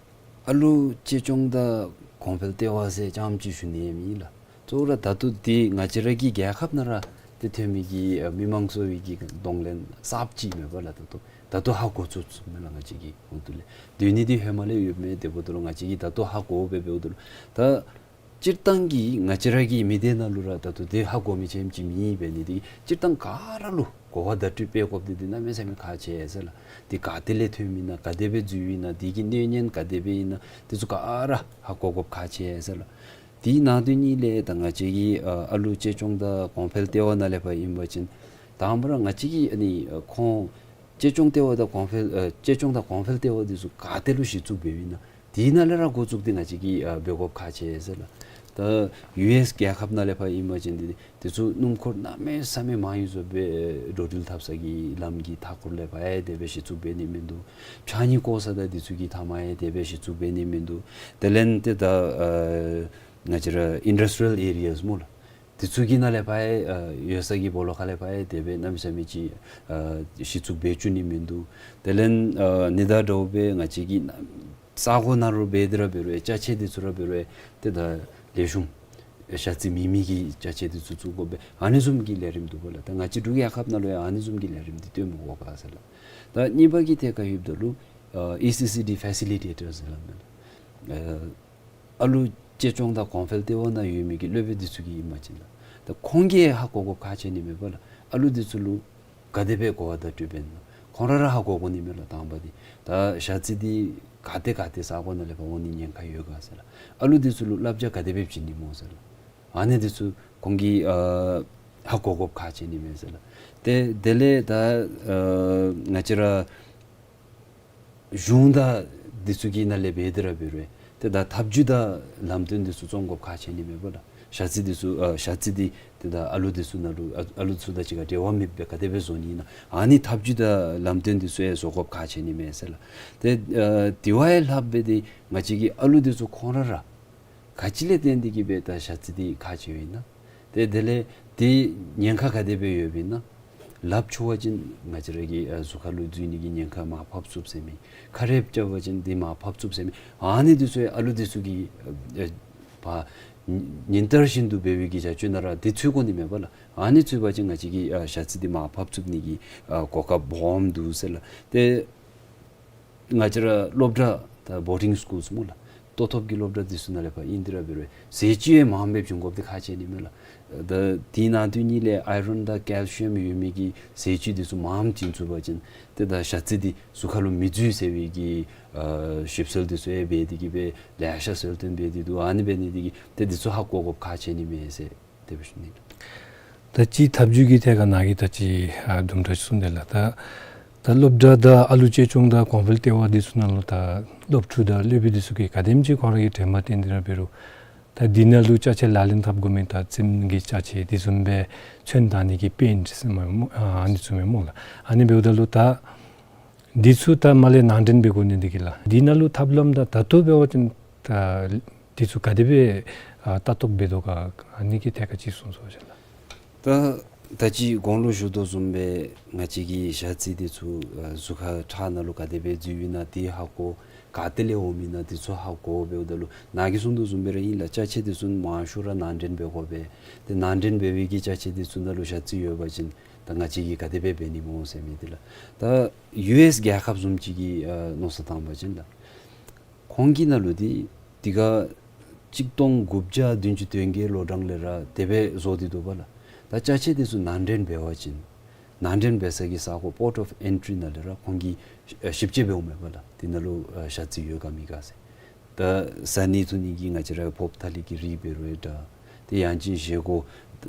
ཨ་ལུ་གཅེས་སྐྱོང་དང་གོང་འཕེལ་ལྟེ་བ་ཟེར་རྐྱངམ་ཅིག་ཞུ་ནི་ཡང་མེད་ལགས། གཙོ་བོ་ར་ད་ལྟོ་འདི་ང་བཅས་ར་གི་རྒྱལ་ཁབ་ནང་ར་ཏེ་ཐོན་མི་གི་ཨ་མི་མང་གསོ་བའི་གི་གདོང་ལེན་གསརཔ་ཅིག་མེན་པ་ལགས། ད་ལྟོ་ད་ལྟོ་ཧ་གོ་ཚུགས་ཚུགས་མས་ལགས། ང་བཅས་ཀྱི་ཧོངས་ཏོ་ལས་སྡོད་ནི་འདི་ཧེ་མ་ལས་ཡོདཔ་མས། དེ་འབདཝ་ད་ལུ་ང་བཅས་ཀྱིས་ད་ལྟོ་ཧ་གོ་སྦེ་འབདཝ་ད་ལུ་ད་སྤྱིར་བཏང་གི་ང་བཅས་ར་གི་མི་སྡེ་ནང་ལུ་ར་ད་ལྟོ་འདི་ཧ་གོ་མི་ཆེམ་ཅིག་མེད་པའི་ནི་འདི་སྤྱིར་བཏང་ག་ར་ལུ་གོ་བ་བརྡ་སྤྲོད་འབད་དགོཔ་འདི་འདི་གནམ་མེད་ས་མེད་ཁག་ཆེ་ཟེར་ལགས། འདི་ག་ཏེ་ལས་ཐོནམ་ཨིན་ན་ག་དེ་སྦེ་འཛུལཝ་ཨིན་ན་འདི་གི་གནོད་ཉེན་ག་དེ་སྦེ་ཨིན་ན་འདི་ཚུ་ག་ར་ཧ་གོ་དགོཔ་ཁག་ཆེ་ཟེར་ལགས། དེ་ནང་དོན་གཉིས་ལས་ད་ང་བཅས་ཀྱི་ཨ་ཨ་ལུ་གཅེས་སྐྱོང་དང་གོང་འཕེལ་ལྟེ་བ་ནང་ལས་ཕར་ཨིན་པ་ཅིན་དང་པ་ར་ང་བཅས་ཀྱི་ཨ་ནི་ཨ་ཁོང་གཅེས་སྐྱོང་ལྟེ་བ་དང་གོང་འཕེལ་ཨ་གཅེས་སྐྱོང་དང་གོང་འཕེལ་ལྟེ་བ་འདི་ཚུ་ག་ཏེ་ལུ་གཞི་བཙུགས་འབདཝ་ཨིན་ན་དེ་ནང་ལས་ར་འགོ་བཙུགས་ཏེ་ང་བཅས་ཀྱིས་ཨ་འབད་དགོཔ་ཁག་ཆེ་ཟེར་ལགས། ད་ཡུ་ཨེསི་རྒྱལ་ཁབ་ནང་ལས་ཕར་ཨིན་པ་ཅིན་འདི་འདི་ཚུ་སྣུམ་འཁོར་གནམ་མེད་ས་མེད་མང་ཡོད་བཟོ་སྦེ་འགྲོ་འགྲུལ་འཐབ་ས་གི་ལམ་གྱི་མཐའ་འཁོར་ལས་ཕར་ཡང་དེ་སྦེ་གཞི་བཙུགས་འབད་ནི་མིན་འདུག། ཕྱགས་སྙིགས་བཀོ་ས་དང་འདི་ཚུ་གི་མཐའ་མར་ཡང་དེ་སྦེ་གཞི་བཙུགས་འབད་ནི་མིན་འདུག། དེ་ལས་ཏེ་ད་ཨ་ང་བཅས་ར་ཨིན་ཌསི་ཊི་རི་ཡལ་ཨེ་རི་ཡཱས་སྨོ་ལགས། འདི་ཚུ་གི་ནང་ལས་ཕར་ཡང་ཨ་ཡོད་ས་གི་སྦོ་ལོགས་ཁ་ལས་ཕར་ཡང་དེ་སྦེ་གནམ་མེད་ས་མེད་ཅིག་ཨ་གཞི་བཙུགས་འབད་བཅུག་ནི་མིན་འདུག། དེ་ལས་ཨ་ནི་དང་འདྲཝ་སྦེ་ང་བཅས་ཀྱི་ས་གོ་ནང་ར་འབད་དེ་ར་འབད་རུང་ཡང་ཅ་ཆས་འདི་ཚུ་ར་འབད་རུང་ཡང་ཏེ་ད་ལེགས་ཤོམ་ཞ་རྩི་མེད་མི་གི་ཅ་ཆས་འདི་ཚུ་བཙུགས་དགོ་པས། ཨ་ནི་བཟུམ་གྱི་ལས་རིམ་འདུག་པ་ལགས། ད་ང་བཅས་འབྲུག་རྒྱལ་ཁབ་ནང་ལུ་ཡང་ཨ་ནི་བཟུམ་གྱི་ལས་རིམ་འདི་སྟོན་མི་དགོ་ག་ཟེར་ལགས། ད་གཉིས་པ་གི་ཐད་ཁར་ཡོདཔ་ད་ལུ་ཨ་ཨི་སི་སི་ཌི་ཕེ་སི་ལི་ཊེ་ཊར་ཟེར་སླབ་མས་ལགས། ཨ་ཨ་ལུ་གཅེས་སྐྱོང་དང་གོང་འཕེལ་ལྟེ་བ་ནང་ཡོད་མི་གི་སློབ་དཔོན་འདི་ཚུ་གིས་ཨིན་པ་ཅིན་ལགས། ད་ཁོང་གིས་ཧ་གོ་དགོཔ་ཁག་ཆེ་ནི་མས་པ་ལགས། ཨ་ལུ་འདི་ཚུ་ལུ་ག་དེ་སྦེ་གོ་བ་བརྡ་སྤྲོད་འབད་ན་ཁོང་ར་ར་ཧ་གོ་དགོ་ནི་མས་ལགས། དང་པ་འདི་ད་ཞ་རྩི་འདི་ག་ཏེ་ག་ཏེ་ས་གོ་ནང་ལས་ཕར་འོང་ནི་ཉེན་ཁ་ཡོད་ག་ཟེར་ལགས། ཨ་ལུ་འདི་ཚུ་ལུ་བསླབ་བྱ་ག་དེ་སྦེ་བྱིན་ནི་སྨོ་ཟེར་ལགས། ཨ་ནི་འདི་ཚུ་ཁོང་གིས་ཨ་ཧ་གོ་དགོཔ་ཁག་ཆེ་ནི་མས་ཟེར་ལགས། ཏེ་དེ་ལས་ད་ཨ་ང་བཅས་ར་གཞུང་དང་འདི་ཚུ་གི་ནང་ལས་འབད་དེ་ར་འབད་རུང་ཏེ་ད་ཐབས་བྱུས་དང་ལམ་སྟོན་འདི་ཚུ་བརྩོན་དགོཔ་ཁག་ཆེ་ནི་མས་པ་ལགས། ཞ་རྩི་འདི་ཚུ་ཨ་ཞ་རྩི་འདི་ཏེ་ད་ཨ་ལུ་འདི་ཚུ་ནང་ལུ་ཨ་ཨ་ལུ་ཚུ་དང་གཅིག་ཁར་འབྲེལ་བ་མེདཔ་སྦེ་ག་དེ་སྦེ་བཟོ་ནི་ཨིན་ན་ཨ་ནི་ཐབས་བྱུས་དང་ལམ་སྟོན་འདི་ཚུ་ཡང་བཟོ་དགོཔ་ཁག་ཆེ་ནི་མས་ཟེར་ལགས། ཏེ་ཨ་དེ་བ་ཡང་ལྷགཔ་སྦེ་ཏེ་ང་བཅས་ཀྱི་ཨ་ལུ་འདི་ཚུ་ཁོང་ར་ར་ག་ཅི་ལས་བརྟེན་ཏེ་གི་སྦེ་ད་ཞ་རྩི་འདི་ཁག་ཆེཝ་ཨིན་ན། ཏེ་དེ་ལས་འདི་ཉེན་ཁ་ག་དེ་སྦེ་ཡོདཔ་ཨིན་ན། ལགཔ་འཁྱུ་བ་ཅིན་ང་བཅས་ར་གི་ཨ་གཟུགས་ཁ་ལུ་འཛུལ་ནི་གི་ཉེན་ཁ་མར་ཕབ་ཚུགས་ཟེར་མི། ཁ་རས་རྐྱབ་པ་ཅིན་འདི་མར་ཕབ་ཚུགས་ཟེར་མི། ཨ་ནི་འདི་ཚུ་ཡང་ཨ་ལུ་འདི་ཚུ་གིས་ཨ་ ཕར་ཉིན་ལྟར་བཞིན་དུ་འབད་བའི་གི་བྱ་སྤྱོད་ནང་ར་དེ་ཚུད་དགོ་ནི་མས་པ་ལགས། ཨ་ནི་ཚུད་པ་ཅིན་ང་བཅས་ཀྱིས་ཨ་ཞ་རྩི་འདི་མར་ཕབ་ཚུགས་ནི་གི་ཨ་གོ་སྐབས་སྦོམ་འདུག་ཟེར་ལགས། ཏེ་ང་བཅས་ར་སློབ་གྲྭ་ད་བོར་ཌིང་སི་ཀུལ་སྨོ་ལགས། ལྟོ་ཐོབ་ཀྱི་སློབ་གྲྭ་འདི་ཚུ་ནང་ལས་ཕར་ཨིན་ཏེ་ར་འབད་རུང་ཟས་བཅུད་ཡང་མངམ་སྦེ་བྱིན་དགོཔ་འདི་ཁག་ཆེ་ནི་མས་ལགས། ད་དེ་ནང་དོན་གཉིས་ལས་ཨའི་རོན་དང་ཀལ་ཤི་ཡམ་ཡོད་མི་གི་ཟས་བཅུད་འདི་ཚུ་མངམ་བྱིན་ཚུགས་པ་ཅིན་ཏེ་ད་ཞ་རྩི་འདི་གཟུགས་ཁར་ལུ་མི་འཛུལ་ཟེར་བའི་གི་ཨ་ཞིབ་འཚོལ་འདི་ཚུ་ཡང་འབད་དེ་གིས་སྦེ་ལེ་ཤ་འཚོལ་བསྟུན་འབད་དེ་འདུག། ཨ་ནི་འབད་ནི་འདི་གིས་ཏེ་འདི་ཚུ་ཧ་གོ་དགོཔ་ཁག་ཆེ་ནི་མས་ཟེར་དེ་སྦེ་ཞུ་ནི། ད་ཅི་ཐབས་བྱུས་ཀྱི་ཐད་ཁར་ནཱ་གིས་ད་ཅི་ཨ་དུམ་གྲ་ཅིག་གསུངས་དེས་ལགས། ད་ད་སློབ་གྲྭ་དང་ཨ་ལུ་གཅེས་སྐྱོང་དང་གོང་འཕེལ་ལྟེ་བ་འདི་ཚུ་ནང་ལུ་ད་སློབ་ཕྲུག་དང་སློབ་དཔོན་འདི་ཚུ་གིས་ག་དེམ་ཅིག་ཁོང་ར་གི་དྲན་པ་བཏོན་ཏེ་ར་འབད་རུང་ད་འདི་ནང་ལུ་ཅ་ཆས་ལག་ལེན་འཐབ་དགོ་མི་ད་རྩེདམོ་གི་ཅ་ཆས་འདི་བཟུམ་སྦེ་ཚོན་བཏང་ནི་གི་པེནཊ་ཟེར་མི་སྨོ་ཨ་ཨ་ནི་བཟུམ་སྦེ་སྨོ་ལགས། ཨ་ནི་འབདཝ་ད་ལུ་ད་འདི་ཚུ་ད་མར་ལས་ནང་འདྲེན་འབད་དགོ་ནི་འདི་གིས་ལགས། འདི་ནང་ལུ་ཐབས་ལམ་ད་ད་ལྟོ་འབད་བ་ཅིན་ད་འདི་ཚུ་ག་དེ་སྦེ་ཨ་ལྟ་རྟོག་འབད་དོ་ག་ཨ་ནི་གི་ཐད་ཁར་ཅིག་གསུང་ཟེར་བ་ཅིན་ལགས། ད་ད་ཅི་གོང་ལུ་ཞུ་དོ་བཟུམ་སྦེ་ང་བཅས་ཀྱི་ཞ་རྩི་འདི་ཚུ་ཨ་གཟུགས་ཁར་ཁྲག་ནང་ལུ་ག་དེ་སྦེ་འཛུལཝ་ཨིན་ན་འདི་ཧ་གོ། ག་ཏེ་ལས་འོངམ་ཨིན་ན་འདི་ཚུ་ཧ་གོ། འབདཝ་ད་ལུ་ནཱ་གིས་གསུངས་དོ་བཟུམ་སྦེ་ར་ཨིན་ལགས། ཅ་ཆས་འདི་ཚུ་མང་ཤོས་ར་ནང་འདྲེན་འབད་དགོ་པས། ཏེ་ནང་འདྲེན་འབད་བའི་གི་ཅ་ཆས་འདི་ཚུ་ནང་ལུ་ཞ་རྩི་ཡོད་པ་ཅིན་ད་ང་བཅས་ཀྱིས་ག་དེ་སྦེ་འབད་ནི་སྨོ་ཟེར་མི་འདི་ལགས། ད་ཡུ་ཨེསི་རྒྱལ་ཁབ་བཟུམ་ཅིག་གི་ཨ་མནོ་བསམ་བཏང་བ་ཅིན་ལགས། ཁོང་གི་ནང་ལུ་འདི་འདི་ག་གཅིག་སྟོང་དགུ་བརྒྱ་བདུན་ཅུ་དོན་བརྒྱད་ལོ་གྲངས་ལས་ར་དེ་སྦེ་བཟོ་སྟེ་འདུག་པ་ལགས། ད་ཅ་ཆས་འདི་ཚུ་ནང་འདྲེན་འབད་བ་ཅིན་ནང་འདྲེན་འབད་ས་གི་ས་གོ་པོརཊ་ཨོཕ་ཨེན་ཊི་རི་ནང་ལས་ར་ཁོང་གིས་ཨ་ཞིབ་དཔྱད་འབདཝ་མས་པ་ལགས། འདི་ནང་ལུ་ཨ་ཞ་རྩི་ཡོད་ག་མེད་ག་ཟེར། ད་བཟའ་ནི་འཐུང་ནི་གི་ང་བཅས་ར་ཕོརཔ་ཐ་ལི་གི་རིགས་འབད་རུང་འདྲ། ཏེ་ཡང་ཅིན་བཞེས་སྒོ་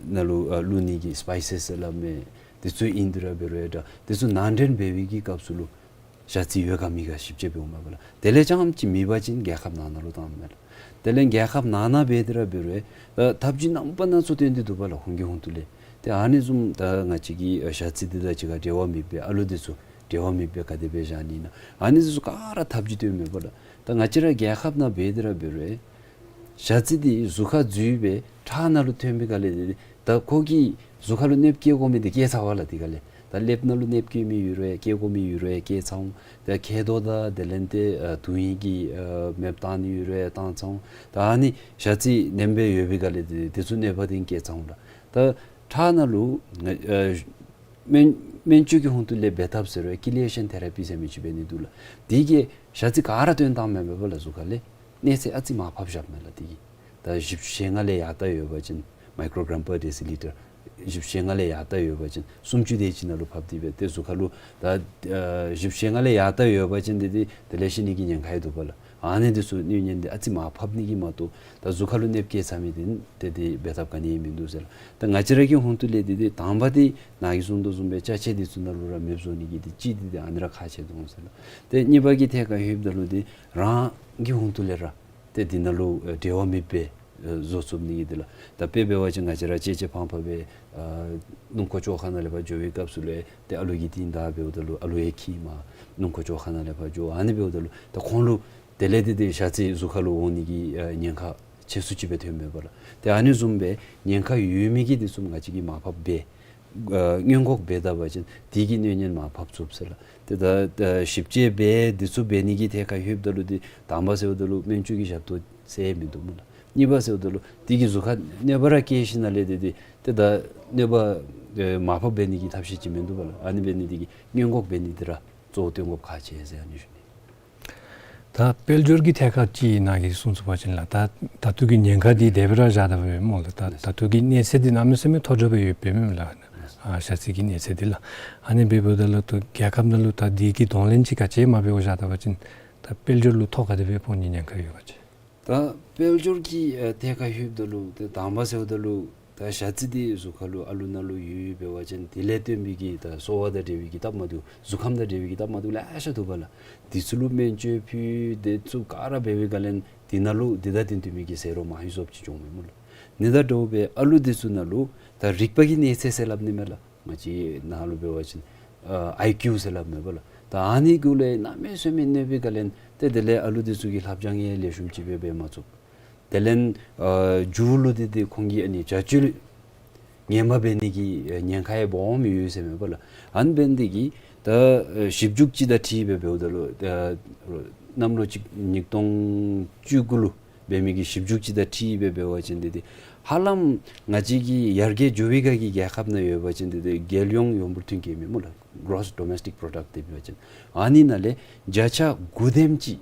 ནང་ལུ་ཨ་བླུག་ནི་གི་སི་པའི་སེསི་ཟེར་སླབ་མས། འདི་ཚུ་ཨིན་ཏེ་ར་འབད་རུང་འདྲ། འདི་ཚུ་ནང་འདྲེན་འབད་བའི་གི་སྐབས་སུ་ལུ་ཞ་རྩི་ཡོད་ག་མེད་ག་ཞིབ་དཔྱད་འབདཝ་མས་པ་ལགས། དེ་ལས་རྐྱངམ་ཅིག་མེད་པ་ཅིན་རྒྱལ་ཁབ་ནང་ན་ལུ་བཏངམ་མས་ལགས། དེ་ལས་རྒྱལ་ཁབ་ནང་ན་འབད་དེ་ར་འབད་རུང་ད་ཐབས་བྱུས་རྣམ་པ་སྣ་ཚོགས་སྟོན་ཏེ་འདུག་པ་ལགས། ཧོང་གི་ཧོང་ཏོ་ལས། ཏེ་ཨ་ནི་བཟུམ་ད་ང་བཅས་ཀྱི་ཨ་ཞ་རྩི་འདི་དང་གཅིག་ཁར་འབྲེལ་བ་མེད་པའི་ཨ་ལུ་འདི་ཚུ་འབྲེལ་བ་མེད་པའི་ག་དེ་སྦེ་བཞག་ནི་ཨིན་ན། ཨ་ནི་འདི་ཚུ་ག་ར་ཐབས་བྱུས་སྟོནམ་མས་པ་ལགས། ད་ང་བཅས་ར་རྒྱལ་ཁབ་ནང་འབད་དེ་ར་འབད་རུང་ཞ་རྩི་འདི་གཟུགས་ཁར་འཛུལ་སྦེ་ཁྲག་ནང་ལུ་ཐོན་པའི་སྒང་ལས་འདི་ད་ཁོ་གིས་གཟུགས་ཁར་ལུ་གནོདཔ་བཀལ་དགོ་མི་འདི་བཀལ་ཚར་བ་ལགས། འདི་སྒང་ལས་ད་ལེབ་ནང་ལུ་གནོདཔ་བཀལ་མི་ཡོད་རུང་བཀལ་དགོ་མི་ཡོད་རུང་བཀལ་ཚར་འོང་། ད་མཁལ་རྡོག་དང་དེ་ལས་ཏེ་ཨ་དུག་ཨིན་གྱི་ཨ་མེདཔ་བཏང་ནི་ཡོད་རུང་བཏང་ཚར་འོང་། ད་ཨ་ནི་ཞ་རྩི་ནེམ་སྦེ་ཡོད་པའི་སྒང་ལས་འདི་འདི་ཚུ་གནོད་པ་འདི་བཀལ་ཚར་འོང་ལགས། ད་ཁྲག་ནང་ལུ་ཨ་སྨན་སྨན་བཅོས་ཀྱི་ཧོང་ཏོ་ལས་འབད་ཐབས་ཟེར་རུང་ཀི་ལེ་ཤན་ཐེ་ར་པི་ཟེར་མི་ཅིག་འབད་ནི་འདུག་ལགས། འདི་གིས་ཞ་རྩི་ག་ར་བཏོན་བཏངམ་མས་པ་ལགས། གཟུགས་ཁ་ལས་གནས་ཚད་ཨ་ཙི་མར་ཕབ་བཞགཔ་མས་ལགས། འདི་གིས་ད་བཞི་བཅུ་ཞེ་ལྔ་ལས་ཡར་ད་ཡོད་པ་ཅིན་མའི་ཀྲོ་གྲམ་པར་ཌེ་སི་ལི་ཊར་བཞི་བཅུ་ཞེ་ལྔ་ལས་ཡར་ད་ཡོད་པ་ཅིན་སུམ་ཅུ་དེ་ཅིག་ནང་ལུ་ཕབ་སྟེ་སྦེ་ཏེ་གཟུགས་ཁ་ལུ་ད་ཨ་བཞི་བཅུ་ཞེ་ལྔ་ལས་ཡར་ད་ཡོད་པ་ཅིན་འདི་འདི་དེ་ལས་ཤི་ནི་གི་ཉེན་ཁ་ཡང་འདུག་པ་ལགས། ཨ་ནི་འདི་ཚུ་གནོད་ཉེན་འདི་ཨ་ཙི་མར་ཕབ་ནི་གིས་མ་གཏོགས་ད་གཟུགས་ཁ་ལུ་གནོདཔ་བཀལ་ཚར་མི་འདི་ཏེ་འདི་འབད་ཐབས་ག་ནི་ཡང་མིན་འདུག་ཟེར་ལགས། ད་ང་བཅས་ར་གི་ཧོང་ཏོ་ལས་འདི་འདི་དང་པ་འདི་ནཱ་གིས་གསུངས་དོ་བཟུམ་སྦེ་ཅ་ཆས་འདི་ཚུ་ནང་ལུ་ར་མེདཔ་བཟོ་ནི་གི་འདི་གཅིག་འདི་འདི་ཨ་ནི་ར་ཁག་ཆེ་འདུག་ཟེར་ལགས། ཏེ་གཉིས་པ་གི་ཐད་ཁར་ལྷོདཔ་ད་ལུ་འདི་རང་གི་ཧོང་ཏོ་ལས་ར་ཏེ་འདི་ནང་ལུ་ཨེ་འབྲེལ་བ་མེད་པའི་ཨེ་བཟོ་བཟོ་ནི་གི་འདི་ལགས། ད་དཔེ་འབད་བ་ཅིན་ང་བཅས་ར་གཅེས་གཅེས་ཕངས་ཕངས་སྦེ་ཨ་སྣུམ་འཁོར་བཅོ་ཁང་ནང་ལས་ཕར་འགྱོ་བའི་སྐབས་སུ་ལས་ཏེ་ཨ་ལུ་གི་རྟིང་བདའ་འབདཝ་ད་ལུ་ཨ་ལུ་ཡང་འཁྱིད་མ་སྣུམ་འཁོར་བཅོ་ཁང་ནང་ལས་ཕར་འགྱོ། ཨ་ནི་འབདཝ་ད་ལུ་ད་ཁོང་ལུ་དེ་ལས་ཏེ་ཏེ་ཞ་རྩི་གཟུགས་ཁ་ལུ་འོང་ནི་གི་ཨེ་ཉེན་ཁ་ཆེ་སུ་ཅིག་སྦེ་ཐོནམ་མས་པ་ལགས། ཏེ་ཨ་ནི་བཟུམ་སྦེ་ཉེན་ཁ་ཡོད་མི་གི་འདི་ཚུ་ང་བཅས་ཀྱིས་མར་ཕབ་འབད་ཨ་སྔོན་འགོག་འབད་ད་པ་ཅིན་དེ་གི་གནོད་ཉེན་མར་ཕབ་ཚུགས་ཟེར་ལགས། ཏེ་ད་ད་ཞིབ་དཔྱད་འབད་འདི་ཚུ་འབད་ནི་གི་ཐད་ཁར་ལྷོདཔ་ད་ལུ་འདི་དང་པ་ཟེརཝ་ད་ལུ་སྨན་བཅོས་ཀྱི་ཞབས་ཏོག་ཟེར་མིན་འདུག་སྨོ་ལགས། གཉིས་པ་ཟེརཝ་ད་ལུ་དེ་གིས་གཟུགས་ཁར་གནོད་པ་ར་བཀལ་ཞིནམ་ལས་འདི་འདི་ཏེ་ད་གནོད་པ་ཨེ་མར་ཕབ་འབད་ནི་གི་ཐབས་ཤེས་ཅིག་མིན་འདུག་པ་ལགས། ཨ་ནི་འབད་ནི་དེ་གིས་སྔོན་འགོག་འབད་ནི་འདི་ར་གཙོ་བོ་བཏོན་དགོཔ་ཁག་ཆེ་ཟེར་ཨ་ནི་ཞུ་ནི། ད་དཔལ་འབྱོར་གྱི་ཐད་ཁར་ཅིག་ནཱ་གིས་གསུངས་ཚུགས་པ་ཅིན་ལགས། ད་ད་ལྟོ་གི་ཉེན་ཁ་འདི་དེ་སྦེ་ར་བཞག་ད་པས་སྨོ་ལགས། ད་ད་ལྟོ་གི་གནས་ཚད་འདི་གནམ་མེད་ས་མེད་མཐོ་དྲགས་སྦེ་ཡོདཔ་མས་ལགས། ཨ་ཞ་རྩི་གི་གནས་ཚད་འདི་ལགས། ཨ་ནི་འབདཝ་ད་ལུ་ད་རྒྱལ་ཁབ་ནང་ལུ་ད་འདི་གི་གདོང་ལེན་ཅིག་ག་ཅི་མ་འབད་བར་བཞག་ད་པ་ཅིན་ད་དཔལ་འབྱོར་ལུ་ཐོ་ག་དེ་སྦེ་ཕོག་ནི་ཉེན་ཁ་ཡོད་ག་ཅིག། ད་དཔལ་འབྱོར་གྱི་ཨ་ཐད་ཁར་ལྷོདཔ་ད་ལུ་ཏེ་དང་པ་ཟེརཝ་ད་ལུ་ད་ཞ་རྩི་འདི་གཟུགས་ཁ་ལུ་ཨ་ལུ་ནང་ལུ་ཡོད་འབད་བ་ཅིན་དེ་ལས་བརྟེན་པའི་གི་ད་གསོ་བ་དང་འབྲེལ་བའི་གི་སྟབས་མ་བདེཝ་གཟུགས་ཁམས་དང་འབྲེལ་བའི་གི་སྟབས་མ་བདེཝ་ལེ་ཤ་འདུག་པ་ལགས། འདི་ཚུ་ལུ་སྨན་བཅོས་ཕུལ་འདི་ཚུ་ག་ར་འབད་བའི་སྒང་ལས་འདི་ནང་ལུ་འདི་དང་འདི་འདུག་མི་གི་ཟད་འགྲོ་མང་ཤོས་ཅིག་འབྱུང་མས་སྨོ་ལགས། ཨ་ནི་དང་འདྲཝ་སྦེ་ཨ་ལུ་འདི་ཚུ་ནང་ལུ་ད་རིག་པ་གི་གནས་ཚད་ཟེར་སླབ་ནི་མས་ལགས། ང་བཅས་ནང་ལུ་འབད་བ་ཅིན་ཨ་ཨའི་ཀིའུ་ཟེར་སླབ་མས་པ་ལགས། ད་ཨ་ནི་གུ་ལས་གནམ་མེད་ས་མེད་གནོད་པའི་སྒང་ལས་ཏེ་དེ་ལས་ཨ་ལུ་འདི་ཚུ་གིས་ལྷབ་སྦྱང་ཡང་ལེགས་ཤོམ་ཅིག་སྦེ་འབད་མ་ཚུགས། དེ་ལས་ཨ་མཇུག་ལུ་འདི་འདི་ཁོང་གི་ཨ་ནི་བྱ་སྤྱོད་ངན་པ་འབད་ནི་གི་ཨ་ཉེན་ཁ་ཡང་སྦོམ་ཡོད་ཟེར་མས་པ་ལགས། ཨ་ནི་འབད་ནི་འདི་གིས་ད་ཨ་ཞིབ་འཇུག་ཅིག་དང་འཁྲིལ་སྦེ་འབདཝ་ད་ལུ་ད་གནམ་ལོ་གཅིག་ཉིས་སྟོང་བཅུ་དགུ་ལུ་ འབད་མི་གི་ཞིབ་འཇུག་ཅིག་དང་འཁྲིལ་སྦེ་འབད་བ་ཅིན་འདི་འདི་ཧ་ལམ་ང་བཅས་ཀྱི་ཡར་རྒྱས་འགྱོ་བའི་སྒང་གི་རྒྱལ་ཁབ་ནང་ཡོད་པ་ཅིན་འདི་འདི་རྒྱལ་ཡོངས་ཡོངས་འབོར་ཐོན་སྐྱེད་མི་སྨོ་ལགས། Gross Domestic Product འདི་འབད་བ་ཅིན་ཨ་ནི་ནང་ལས་བརྒྱ་ཆ་དགུ་དེམ་ཅིག་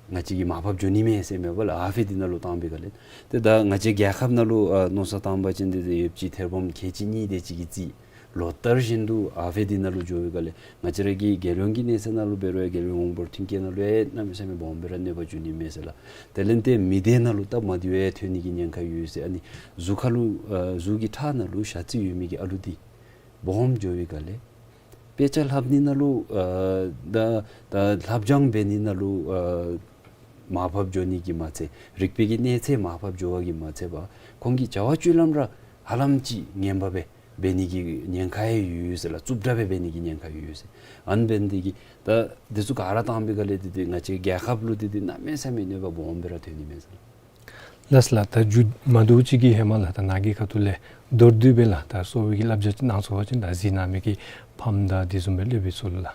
ང་བཅས་ཀྱིས་མར་ཕབ་འགྱོ་ནི་མས་ཟེར་མས་པ་ལགས། ཨ་ཕི་འདི་ནང་ལུ་བཏང་པའི་སྒང་ལས། ཏེ་ད་ང་བཅས་རྒྱལ་ཁབ་ནང་ལུ་ཨ་མནོ་བསམ་བཏང་པ་ཅིན་འདི་འདི་ཡོདཔ་ཅིག་ཐེར་འབུམ་ཁལ་གཅིག་གཉིས་དེ་ཅིག་གིས་རྩིས། ལོ་ལྟར་བཞིན་དུ་ཨ་ཕི་འདི་ནང་ལུ་འགྱོ་བའི་སྒང་ལས་ང་བཅས་ར་གི་རྒྱལ་ཡོངས་ཀྱི་གནས་ཚད་ནང་ལུ་འབད་རུང་ཡང་རྒྱལ་ཡོངས་ཡོངས་འབོར་ཐོན་སྐྱེད་ནང་ལུ་ཡང་གནམ་མེད་ས་མེད་སྦོམ་སྦེ་ར་གནོད་པ་འགྱོ་ནི་མས་ཟེར་ལགས། དེ་ལས་ཏེ་མི་སྡེ་ནང་ལུ་སྟབས་མ་བདེཝ་ཡང་ཐོན་ནི་གི་ཉེན་ཁ་ཡོད་ཟེར། ཨ་ནི་གཟུགས་ཁ་ལུ་ཨ་གཟུགས་ཀྱི་ཁྲག་ནང་ལུ་ཞ་རྩི་ཡོད་མི་གི་ཨ་ལུ་འདི་སྦོམ་འགྱོ་བའི་སྒང་ལས་དཔེ་ཆ་ལྷབ་ནི་ནང་ལུ་ཨ་ད་ད་ལྷབ་སྦྱང་འབད་ནི་ནང་ལུ་ཨ་མར་ཕབ་འགྱོ་ནི་གིས་མ་ཚད་རིག་པའི་གི་གནས་ཚད་མར་ཕབ་འགྱོ་བ་གིས་མ་ཚད་པར་ཁོང་གི་བྱ་བ་སྤྱོད་ལམ་ར་ཧ་ལམ་ཅིག་ངན་པ་སྦེ་འབད་ནི་གི་ཉེན་ཁ་ཡང་ཡོད་ཟེར་ལགས། རྩུབ་དྲགས་སྦེ་འབད་ནི་གི་ཉེན་ཁ་ཡོད་ཟེར། ཨ་ནི་འབད་ནི་འདི་གིས་ད་འདི་ཚུ་ག་ར་བཏང་པའི་སྒང་ལས་འདི་འདི་ང་བཅས་རྒྱལ་ཁབ་ལུ་འདི་འདི་གནམ་མེད་ས་མེད་གནོད་པ་སྦོམ་སྦེ་ར་ཐོན་ནི་མས་ཟེར་ལགས། ལགས་ལགས། ད་མཇུག་མ་བསྡུ་ཅིག་གི་ཧེ་མ་ལགས་ད་ནཱ་གི་ཁ་ཐུག་ལས་མདོར་བསྡུས་སྦེ་ལགས་ད་གསོ་བའི་གི་བསླབ་བྱ་ཅིག་གནང་ཚུགས་པ་ཅིན་ད་གཟིགས་གནང་མི་གི་ཕམ་དང་དེ་བཟུམ་སྦེ་སློབ་དཔོན་ཚུ་ལུ་ལགས།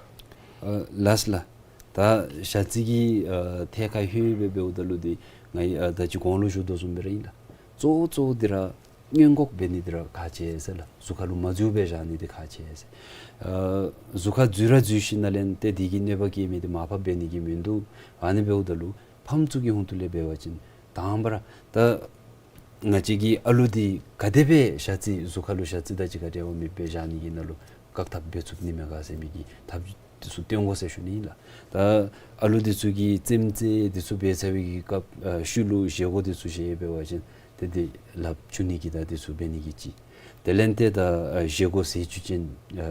ཨ་ལགས་ལགས། ད་ཞ་རྩི་གི་ཨ་ཐད་ཁར་ལྷོད་སྦེ་འབདཝ་ད་ལུ་འདི་ང་གིས་ཨ་ད་ཅི་གོང་ལུ་ཞུ་དོ་བཟུམ་སྦེ་ར་ཨིན་ལགས། གཙོ་བོ་གཙོ་བོ་འདི་ར་སྔོན་འགོག་འབད་ནི་འདི་ར་ཁག་ཆེ་ཟེར་ལགས། གཟུགས་ཁ་ལུ་མ་འཛུལ་བར་བཞག་ནི་འདི་ཁག་ཆེ་ཟེར། ཨ་གཟུགས་ཁར་འཛུལ་ར་འཛུལ་ཞིནམ་ལས་ཏེ་འདི་གིས་གནོད་པ་བཀལ་མི་འདི་མར་ཕབ་འབད་ནི་གི་མིན་འདུག། ཨ་ནི་འབདཝ་ད་ལུ་ཕམ་ཚུ་གི་ཧོངས་ལས་འབད་བ་ཅིན་དང་པ་ར་ད་ང་བཅས་ཀྱི་ཨ་ལུ་འདི་ག་དེ་སྦེ་ཞ་རྩི་གཟུགས་ཁ་ལུ་ཞ་རྩི་དང་གཅིག་ཁར་འབྲེལ་བ་མེདཔ་སྦེ་བཞག་ནི་གི་ནང་ལུ་བཀག་ཐབས་འབད་ཚུགས་ནི་མས་ག་ཟེར་མི་གི་ཐབས་འདི་ཚུ་སྟོན་དགོ་ཟེར་ཞུ་ནི་ཨིན་ལགས། ད་ཨ་ལུ་འདི་ཚུ་གིས་རྩེདམོ་རྩེ་འདི་ཚུ་འབད་ཚར་བའི་གི་སྐབས་ཨ་ཤུལ་ལུ་བཞེས་སྒོ་འདི་ཚུ་བཞེས་འབད་བ་ཅིན་ཏེ་འདི་ལགཔ་འཁྱུ་ནི་གི་དང་འདི་ཚུ་འབད་ནི་གི་ཅིག། དེ་ལས་ཏེ་ད་ཨ་བཞེས་སྒོ་ཟས་བཅུད་ཅན་ཨ་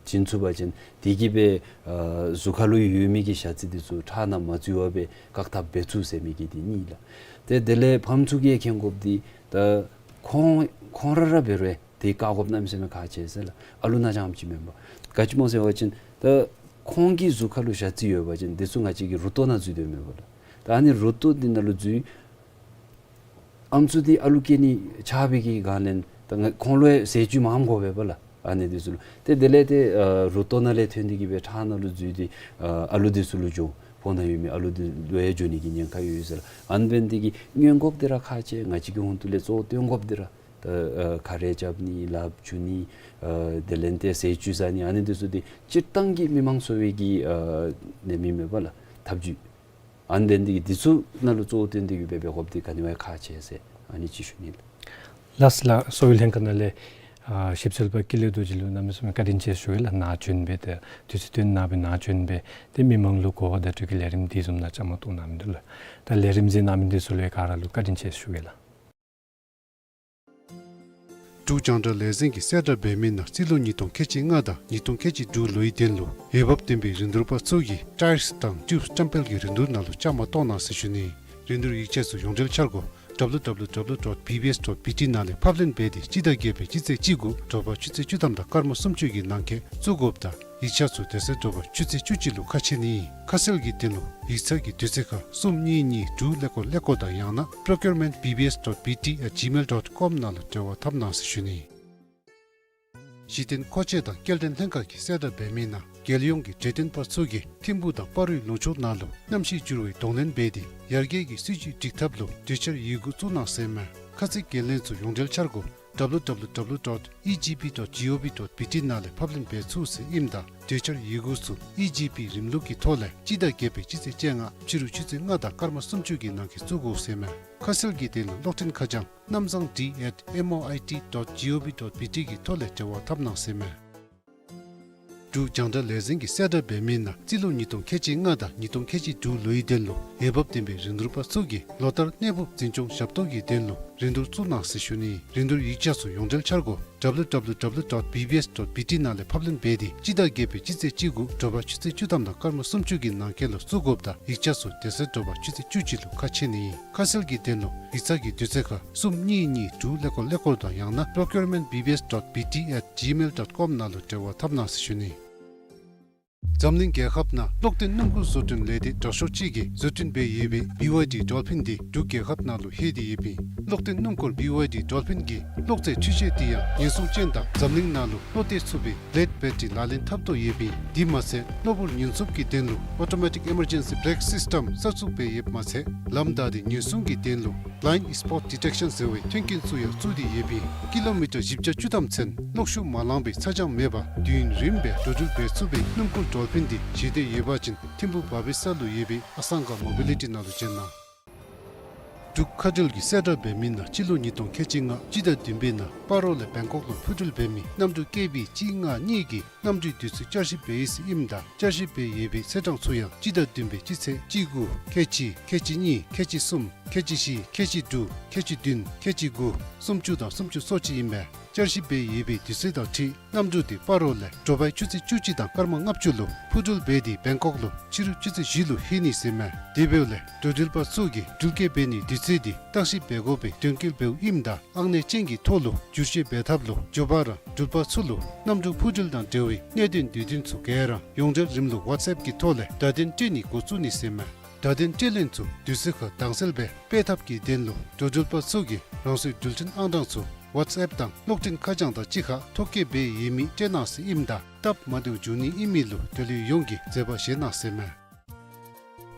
བྱིན་ཚུགས་པ་ཅིན་དེ་གིས་སྦེ་ཨ་གཟུགས་ཁ་ལུ་ཡོད་མི་གི་ཞ་རྩི་འདི་ཚུ་ཁྲག་ནང་མ་འཛུལ་བར་སྦེ་བཀག་ཐབས་འབད་ཚུགས་ཟེར་མི་གི་འདི་གཉིས་ལགས། ཏེ་དེ་ལས་ཕམ་ཚུ་གིས་མཁྱེན་དགོཔ་འདི་ད་ཁོང་ཁོང་ར་ར་འབད་རུང་འདི་བཀག་དགོཔ་གནམ་མེད་ས་མེད་ཁག་ཆེ་ཟེར་ལགས། ཨ་ལུ་ནང་རྐྱངམ་ཅིག་མེན་པར། ག་ཅི་སྨོ་ཟེར་བ་ཅིན་ད་ཁོང་གི་གཟུགས་ཁ་ལུ་ཞ་རྩི་ཡོད་པ་ཅིན་འདི་ཚུ་ང་བཅས་ཀྱི་རུ་ཏོ་ནང་འཛུལ་དོ་མས་པ་ལགས། ད་ཨ་ནི་རུ་ཏོ་འདི་ནང་ལུ་འཛུལ་ཨམ་སྲུ་འདི་ཨ་ལུ་སྐྱེ་ནི་ཆགས་པའི་གི་སྒང་ལས་ད་ང་ཁོང་ལུ་ཡང་ཟས་བཅུད་མངམ་དགོ་པས་པ་ལགས། ཨ་ནི་འདི་ཚུ་ལུ་ཏེ་དེ་ལས་ཏེ་ཨ་རུ་ཏོ་ནང་ལས་ཐོན་ཏེ་གིས་སྦེ་ཁྲག་ནང་ལུ་འཛུལ་ཏེ་ཨ་ཨ་ལུ་འདི་ཚུ་ལུ་འགྱོ། ཕོཝ་ནང་ཡོད་མི་ཨ་ལུ་འདི་ལུ་ཡང་འགྱོ་ནི་གི་ཉེན་ཁ་ཡོད་ཟེར་ལགས། ཨ་ནི་འབད་ནི་འདི་གིས་སྔོན་འགོག་འདི་ར་ཁག་ཆེ། ང་བཅས་ཀྱི་ཧོངས་ལས་གཙོ་བོ་སྟོན་དགོཔ་འདི་ར་ད་ཨ་ཁ་རས་རྐྱབ་ནི་ལགཔ་འཁྱུ་ནི་ཨ་དེ་ལས་ཏེ་ཟས་བཅུད་ཟ་ནི་ཨ་ནི་འདི་ཚུ་འདི་སྤྱིར་བཏང་གི་མི་མང་གསོ་བའི་གི་ཨ་ནི་མི་མེན་པ་ལགས་ཐབས་བྱུས། ཨ་ནི་འདི་འདི་འདི་ཚུ་ནང་ལུ་གཙོ་བོ་བཏོན་ཏེ་གིས་སྦེ་འབད་དགོཔ་འདི་ག་ནི་བ་ཁག་ཆེ་ཟེར་ཨ་ནི་ཅིག་ཞུ་ནི་ལགས། ལགས་ལགས། གསོ་བའི་ལྷན་ཁག་ནང་ལས་ཨ་ཞིབ་འཚོལ་པ་ཀུན་ལེགས་རྡོ་རྗེ་ལུ་གནམ་མེད་ས་མེད་བཀའ་དྲིན་ཆེ་ཞུ་ཡི་ལགས། ནཱ་བྱོན་སྦེ་ཏེ་དུས་ཚོད་བཏོན་གནང་སྦེ་ནཱ་བྱོན་སྦེ་ཏེ་མི་མང་ལུ་གོ་བ་བརྡ་སྤྲོད་ཀྱི་ལས་རིམ་འདི་བཟུམ་ནང་བཅའ་མར་གཏོགས་གནང་མི་འདི་ལུ་ད་ལས་རིམ་གཟིགས་གནང་མི་འདི་ཚུ་ལུ་ཡང་ག་ར་ལུ་བཀའ་དྲིན་ཆེ་ཞུ་ཡི་ལགས། འབྲུག་རྒྱང་བསྒྲགས་ལས་འཛིན་གྱིས་གསལ་བསྒྲགས་འབད་མི་ནང་རྩིས་ལོ་ཉིས་སྟོང་ཁལ་གཅིག་ལྔ་དང་ཉིས་སྟོང་ཁལ་གཅིག་དྲུག་ལོའི་དོན་ལུ་འོས་འབབ་ལྡན་པའི་རིན་བསྡུར་པ་ཚུ་གིས་ཊའིརསི་དང་ཊིའུབ་སི་བཀྲམ་སྤེལ་གྱི་རིན་བསྡུར་ནང་ལུ་བཅའ་མར་གཏོགས་གནང་ཟེར་ཞུ་ནི། རིན་བསྡུར་ཡིག་ཆ་ཚུ་ཡོངས་འབྲེལ་འཆར་སྒོ་W W W dot B B S dot B T ནང་ལས་ཕབ་ལེན་འབད་དེ་སྤྱི་ཟླ་བརྒྱད་པའི་སྤྱི་ཚེས་གཅིག་དགུ་དྲོ་པ་ཆུ་ཚོད་བཅུ་ཐམ་དང་སྐར་མ་སུམ་ཅུ་གི་ནང་འཁོད་བཙུགས་དགོཔ་དང་ཡིག་ཆ་ཚུ་དེ་ཚེ་དྲོ་པ་ཆུ་ཚོད་བཅུ་གཅིག་ལུ་ཁ་ཕྱེ་ནི། ཁ་གསལ་གྱི་དོན་ལུ་ཡིག་ཚང་གི་དུས་ཚོད་ཁར་གསུམ་གཉིས་གཉིས་དྲུག་ཀླད་ཀོར་ཀླད་ཀོར་དང་ཡང་ན་procurement B B S dot B T at gmail dot com ནང་ལུ་འབྲེལ་བ་འཐབ་གནང་ཟེར་ཞུ་ནི། གཞི་རྟེན་མཁོ་ཆས་དང་སྐྱེལ་འདྲེན་ལྷན་ཁག་གིས་གསལ་བསྒྲགས་འབད་མི་ནང་རྒྱལ་ཡོངས་ཀྱི་གྲོས་སྟོན་པ་ཚུ་གིས་ཐིམ་ཕུག་དང་སྤ་རོའི་ལུང་ཕྱོགས་ནང་ལུ་གནམ་གཤིས་འགྱུར་བའི་གདོང་ལེན་འབད་དེ་ཡར་རྒྱས་ཀྱི་སྲིད་བྱུས་སྒྲིག་ཐབས་ལུ་གྲོས་འཆར་ཡི་གུ་བཙུགས་གནང་ཟེར་མས། ཁ་གསལ་འགན་ལེན་ཚུ་ཡོངས་འབྲེལ་འཆར་སྒོ་W W W dot E G P dot G O V dot B T ནང་ལས་ཕབ་ལེན་འབད་ཚུགས་ཟེར་ཨིནམ་ད་གྲོས་འཆར་ཡི་གུ་ཚུ་E G P རིམ་ལུགས་ཀྱི་ཐོག་ལས་སྤྱི་ཟླ་བརྒྱད་པའི་སྤྱི་ཚེས་བཅོ་ལྔ་ཕྱི་རུ་ཆུ་ཚོད་ལྔ་དང་སྐར་མ་སུམ་ཅུ་གི་ནང་འཁོད་བཙུགས་དགོ་ཟེར་མས། ཁ་གསལ་གྱི་དོན་ལུ་གློག་འཕྲིན་ཁ་བྱང་གནམ་བཟང་D at M O I T dot G O V dot B T གི་ཐོག་ལས་འབྲེལ་བ་འཐབ་གནང་ཟེར་མས། འབྲུག་རྒྱང་བསྒྲགས་ལས་འཛིན་གྱིས་གསལ་བསྒྲགས་འབད་མི་ནང་རྩིས་ལོ་ཉིས་སྟོང་ཁལ་གཅིག་ལྔ་དང་ཉིས་སྟོང་ཁལ་གཅིག་དྲུག་ལོའི་དོན་ལུ་འོས་འབབ་ལྡན་པའི་རིན་བསྡུར་པ་ཚུ་གིས་ལོ་ལྟར་གནས་ཕབ་འཛིན་སྐྱོང་ཞབས་ཏོག་གི་དོན་ལུ་རིན་བསྡུར་བཙུགས་གནང་ཟེར་ཞུ་ནི། རིན་བསྡུར་ཡིག་ཆ་ཚུ་ཡོངས་འབྲེལ་འཆར་སྒོ་W W W dot B B S dot B T ནང་ལས་ཕབ་ལེན་འབད་དེ་སྤྱི་ཟླ་བརྒྱད་པའི་སྤྱི་ཚེས་གཅིག་དགུ་དྲོ་པ་ཆུ་ཚོད་བཅུ་ཐམ་དང་སྐར་མ་སུམ་ཅུ་གི་ནང་འཁོད་ལུ་བཙུགས་དགོཔ་དང་ཡིག་ཆ་ཚུ་དེ་ཚེ་དྲོ་པ་ཆུ་ཚོད་བཅུ་གཅིག་ལུ་ཁ་ཕྱེ་ནི། ཁ་གསལ་གྱི་དོན་ལུ་ཡིག་ཚང་གི་དུས་ཚོད་ཁར་གསུམ་གཉིས་གཉིས་དྲུག་ཀླད་ཀོར་ཀླད་ཀོར་དང་ཡང་ན་procurement B B S dot B T at gmail dot com ནང་ལུ་འབྲེལ་བ་འཐབ་གནང་ཟེར་ཞུ་ནི། འཛམ་གླིང་རྒྱལ་ཁབ་ནང་གློག་ལྡན་སྣུམ་འཁོར་བཟོ་སྐྲུན་ལས་སྡེ་དྲག་ཤོས་ཅིག་གིས་བཟོ་སྐྲུན་འབད་ཡོད་པའི་བི་ཝའི་ཌི་ཌོལ་ཕིན་འདི་འབྲུག་རྒྱལ་ཁབ་ནང་ལུ་ལྷོད་དེ་ཡོདཔ་ཨིན། གློག་ལྡན་སྣུམ་འཁོར་བི་ཝའི་ཌི་ཌོལ་ཕིན་གྱི་གློག་རྫས་འཕྲུལ་ཆས་འདི་ཡང་ཉེན་སྲུང་ཅན་དང་འཛམ་གླིང་ནང་ལུ་བློ་གཏད་ཚུགས་པའི་བི་ལེཌ་བེ་ཊི་རི་ལག་ལེན་འཐབ་དོ་ཡོདཔ་ཨིན། དེ་མ་ཚད་གློ་བུར་ཉེན་སྲུང་གི་དོན་ལུ་ཨོ་ཊོ་མེ་ཊིག་ཨི་མར་ཇེན་སི་བེ་རེཀ་སིསི་ཊམ་གསར་བཙུགས་འབད་ཡོདཔ་མ་ཚད་ལམ་བདའ་སྟེ་ཉེན་སྲུང་གི་དོན་ལུ་བླའིནཌ་སི་པོཊ་ཌི་ཊེག་ཤཱན་ཟེར་བའི་མཐུན་རྐྱེན་ཚུ་ཡང་བཙུགས་ཏེ་ཡོདཔ་ཨིན། ཀི་ལོ་མི་ཊར་བཞི་བརྒྱ་བཅུ་ཐམ་ཚུན་གློག་ཤུགས་མ་ལང་པའི་ཚ་གྱང་མེད་པར་དུས་ཡུན་རིངམོ་སྦེ་འགྲོ་འགྲུལ་འབད་ཚུགས་པའི་སྣུམ་འཁོར་ཌོལ་ཕིན་འདི་བཞེས་འདོད་ཡོད་པ་ཅིན་ཐིམ་ཕུ་བ་བི་ས་ལུ་ཡོད་པའི་ཨ་སང་ག་མོ་བི་ལི་ཊི་ནང་ལུ་བྱོན་གནང་། འབྲུག་ཁ་བྲལ་གྱི་གསལ་བསྒྲགས་འབད་མི་ནང་སྤྱི་ལོ་ཉིས་སྟོང་ཁལ་གཅིག་ལྔ་སྤྱི་ཟླ་བདུན་པའི་ནང་སྤ་རོ་ལས་བེང་ཀོག་ལུ་འཕུར་འགྲུལ་འབད་མི་གནམ་གྲུ་ཀེ་བི་གཅིག་ལྔ་གཉིས་ཀྱི་གནམ་གྲུའི་དུས་ཚོད་བསྐྱར་ཞིབ་འབད་ཡི་ཟེར་ཨིནམ་ད་བསྐྱར་ཞིབ་འབད་ཡོད་པའི་ཚེས་གྲངས་ཚུ་ཡང་སྤྱི་ཟླ་བདུན་པའི་སྤྱི་ཚེས་གཅིག་དགུ་ཁལ་གཅིག་ཁལ་གཅིག་གཉིས་ཁལ་གཅིག་གསུམ་ཁལ་གཅིག་བཞི་ཁལ་གཅིག་དྲུག་ཁལ་གཅིག་བདུན་ཁལ་གཅིག་དགུ་སུམ་ཅུ་དང་སུམ་ཅུ་སོ་གཅིག་ཨིན་མས། བསྐྱར་ཞིབ་འབད་ཡོད་པའི་དུས་ཚོད་དང་འཁྲིལ་གནམ་གྲུ་དེ་སྤ་རོ་ལས་དྲོ་པའི་ཆུ་ཚོད་བཅུ་གཅིག་དང་སྐར་མ་ལྔ་བཅུ་ལུ་འཕུར་འགྲུལ་འབད་དེ་བེང་ཀོག་ལུ་ཕྱི་རུ་ཆུ་ཚོད་བཞི་ལུ་ལྷོད་ནི་ཟེར་ཨིན་མས། དེ་འབདཝ་ལས་འགྲོ་འགྲུལ་པ་ཚུ་གིས་འགྲུལ་སྐྱེལ་འབད་ནིའི་དུས་ཚོད་དེ་བརྟག་ཞིབ་འབད་དགོ་པའི་དོན་འཁྱོལ་འབདཝ་ཨིནམ་ད་ཨང་གནས་ཅན་གྱི་ཐོག་ལུ་བསྒྱུར་བཅོས་འབད་ཐབས་ལུ་འགྱོ་བ་ར་འགྲུལ་པ་ཚུ་ལུ་གནམ་གྲུ་འཕུར་འགྲུལ་དང་འབྲེལ་བའི་གནད་དོན་དུས་སྟོན་ཚུ་ག་ར་ཡོངས་འབྲེལ་རིམ་ལུགས་ཝཊས་ཨེཔ་གི་ཐོག་ལས་བརྡ་དོན་སྤྲོད་ནི་འགོ་བཙུགས་ནི་ཟེར་ཨིན་མས། བརྡ་དོན་སྤྲོད་ལེན་ཚུ་དུས་ཚོད་ཁར་དྭངས་གསལ་སྦེ་སྤེལ་ཐབས་ཀྱི་དོན་ལུ་འགྲོ་འགྲུལ་པ་ཚུ་གིས་རང་སོའི་འགྲུལ་འཕྲིན་ཨང་གྲངས་ཚུ་ཝཊས་ཨེཔ་དང་གློག་འཕྲིན་ཁ་བྱང་དང་གཅིག་ཁར་ཐོ་བཀོད་འབད་ཡོད་མི་སྤྲོད་གནང་ཟེར་ཨིནམ་ད་སྟབས་མ་བདེཝ་འབྱུང་ནི་ཨིན་མི་ལུ་འབྲེལ་ཡོད་ཡོངས་ཀྱིས་མཛད་པ་བཞེས་གནང་ཟེར་ཨིན་མས།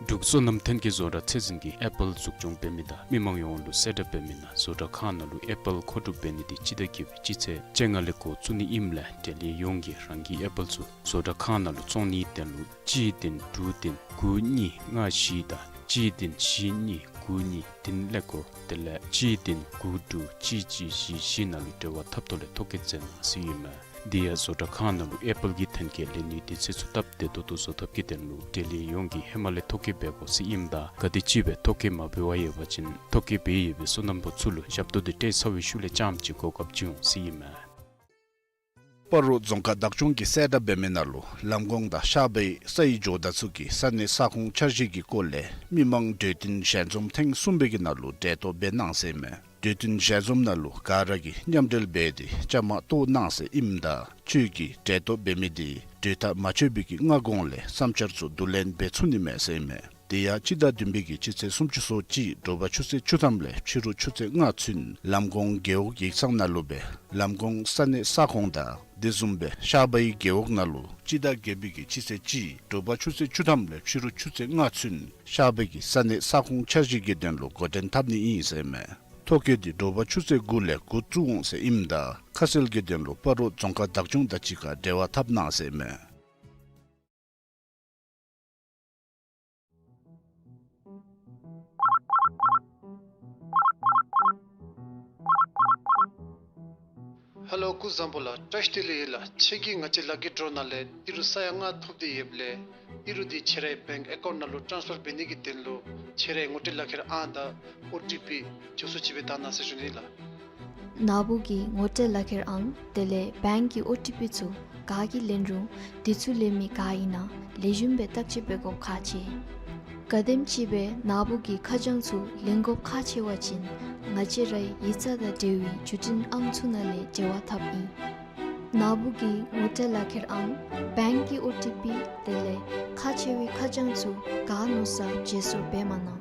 འབྲུག་སོ་ནམ་ཐོན་སྐྱེད་བཟོ་གྲྭ་ཚད་འཛིན་གྱིས་ཨེ་པཱལ་འཛུགས་སྐྱོང་འབད་མི་དང་མི་མང་ཡོངས་ལུ་གསལ་བསྒྲགས་འབད་མི་ནང་བཟོ་གྲྭ་ཁང་ནང་ལུ་ཨེ་པཱལ་མཁོ་སྒྲུབ་འབད་ནི་དེ་སྤྱི་ཟླ་བརྒྱད་པའི་སྤྱི་ཚེས་བཅོ་ལྔ་ལས་འགོ་བཙུགས་ནི་ཨིནམ་ལས་འབྲེལ་ཡོད་ཡོངས་ཀྱིས་རང་གི་ཨེ་པཱལ་ཚུ་བཟོ་གྲྭ་ཁང་ནང་ལུ་བཙོང་ནིའི་དོན་ལུ་གཅིག་བདུན་དྲུག་བདུན་དགུ་གཉིས་ལྔ་བཞི་དང་གཅིག་བདུན་བཞི་གཉིས་དགུ་གཉིས་བདུན་ཀླད་ཀོར་དེ་ལས་གཅིག་བདུན་དགུ་དྲུག་གཅིག་གཅིག་བཞི་བཞི་ནང་ལུ་འབྲེལ་བ་འཐབ་ཐོག་ལས་ཐོ་བཀོད་མཛད་གནང་ཟེར་ཨིན་མས། དེ་ཡང་བཟོ་གྲྭ་ཁང་ནང་ལུ་ཨེ་པཱལ་གྱི་ཐོན་སྐྱེད་ལེན་ནིའི་དུས་ཚོད་ཚུ་སྟབས་བདེ་ཏོག་ཏོ་བཟོ་ཐབས་ཀྱི་དོན་ལུ་འབྲེལ་ཡོད་ཡོངས་ཀྱིས་ཧེ་མ་ལས་ཐོ་བཀོད་འབད་དགོ་ཟེར་ཨིནམ་ད་ག་དེམ་ཅིག་སྦེ་ཐོ་བཀོད་མ་འབད་བར་ཡོད་པ་ཅིན་ཐོ་བཀོད་འབད་ཡོད་པའི་སོ་ནམ་པ་ཚུ་ལུ་ཞབས་ཏོག་དེ་སྤྲོད་ཚར་བའི་ཤུལ་ལས་རྐྱངམ་ཅིག་གོ་སྐབས་ཅིག་འོང་ཟེར་ཨིན་མས། སྤ་རོ་རྫོང་ཁག་བདག་སྐྱོང་གིས་གསལ་བསྒྲགས་འབད་མི་ནང་ལུ་ལམ་གོང་དང་ཤར་པའི་སའི་ཇོ་བདག་ཚུ་གི་ས་གནས་ས་ཁོངས་འཆར་གཞི་གི་སྐོར་ལས་མི་མང་གྲོས་བསྟུན་ཞལ་འཛོམས་ཐེངས་གསུམ་པའི་གི་ནང་ལུ་གྲལ་གཏོགས་འབད་གནང་ཟེར་ཨིན་མས། གྲོས་བསྟུན་ཞལ་འཛོམས་ནང་ལུ་ག་ར་གིས་མཉམ་འབྲེལ་འབད་དེ་བཅའ་མར་གཏོགས་གནང་ཟེར་ཨིནམ་ད་ཁྱོད་ཀྱིས་གྲལ་གཏོགས་འབད་མི་དེ་གྲོས་ཐག་མ་ཆོད་པའི་གི་སྔ་གོང་ལས་བསམ་འཆར་ཚུ་བསྡུ་ལེན་འབད་ཚུགས་ནི་མས་ཟེར་ཨིན་མས། དེ་ཡང་སྤྱི་ཟླ་བདུན་པའི་གི་སྤྱི་ཚེས་སུམ་ཅུ་སོ་གཅིག་དྲོ་པ་ཆུ་ཚོད་བཅུ་ཐམ་ལས་ཕྱི་རུ་ཆུ་ཚོད་ལྔ་ཚུན་ལམ་གོང་རྒེད་འོག་ཡིག་ཚང་ནང་ལུ་སྦེ་ལམ་གོང་ས་གནས་ས་ཁོངས་དང་དེ་བཟུམ་སྦེ་ཤར་པའི་རྒེད་འོག་ནང་ལུ་སྤྱི་ཟླ་བརྒྱད་པའི་གི་སྤྱི་ཚེས་གཅིག་དྲོ་པ་ཆུ་ཚོད་བཅུ་ཐམ་ལས་ཕྱི་རུ་ཆུ་ཚོད་ལྔ་ཚུན་ཤར་པའི་གི་ས་གནས་ས་ཁོངས་འཆར་གཞི་གི་དོན་ལུ་འགོ་འདྲེན་འཐབ་ནི་ཨིན་ཟེར་ཨིན་མས། ཐོ་བཀོད་དེ་དྲོ་པ་ཆུ་ཚོད་དགུ་ལས་འགོ་བཙུགས་འོང་ཟེར་ཨིནམ་ད་ཁ་གསལ་གྱི་དོན་ལུ་སྤ་རོ་རྫོང་ཁག་བདག་སྐྱོང་དང་གཅིག་ཁར་འབྲེལ་བ་འཐབ་གནང་ཟེར་ཨིན་མས། ཧེ་ལོ་སྐུ་གཟུགས་བཟང་པོ་ལགས། བཀྲ་ཤིས་བདེ་ལེགས་ཡོད་ལགས། ཁྱོད་ཀྱིས་ང་བཅས་ལག་གི་ཌོར་ནང་ལས་ཨི་རུ་ས་ཡ་ལྔ་ཐོབ་སྟེ་ཡོདཔ་ལས་ཨི་རུ་འདི་ཁྱོད་རའི་བེངཀ་ཨེ་ཀའུནཊ་ནང་ལུ་ཊཱནསི་ཕར་འབད་ནི་གི་དོན་ལུ་ཁྱོད་རའི་ངོ་སྤྲོད་ལག་ཁྱེར་ཨང་དང་ཨོ་ཊི་པི་མགྱོགས་སུ་ཅིག་སྦེ་བཏང་གནང་ཟེར་ཞུ་ནི་ལགས། ནཱ་བུ་གི་ངོ་སྤྲོད་ལག་ཁྱེར་ཨང་དེ་ལས་བེངཀ་གི་ཨོ་ཊི་པི་ཚུ་ག་གིས་ལེན་རུང་དེ་ཚུ་ལེན་མི་ག་ཨིན་ན་ལེགས་ཤོམ་སྦེ་བརྟག་དཔྱད་འབད་དགོཔ་ཁག་ཆེ། ག་དེམ་ཅིག་སྦེ་ནཱ་བུ་གི་ཁ་བྱང་ཚུ་ལེན་དགོཔ་ཁག་ཆེ་བ་ཅིན་ང་བཅས་རའི་ཡིག་ཚང་དང་འབྲེལ་བའི་བརྒྱུད་འཕྲིན་ཨང་ཚུ་ནང་ལས་འབྲེལ་བ་འཐབ་ཨིན། ནཱ་བུ་གི་ངོ་སྤྲོད་ལག་ཁྱེར་ཨང་བེངཀ་གི་ཨོ་ཊི་པི་དེ་ལས་ཁག་ཆེ་བའི་ཁ་བྱང་ཚུ་ག་མནོ་ས་བརྗེ་སོར་འབད་མ་གནང་།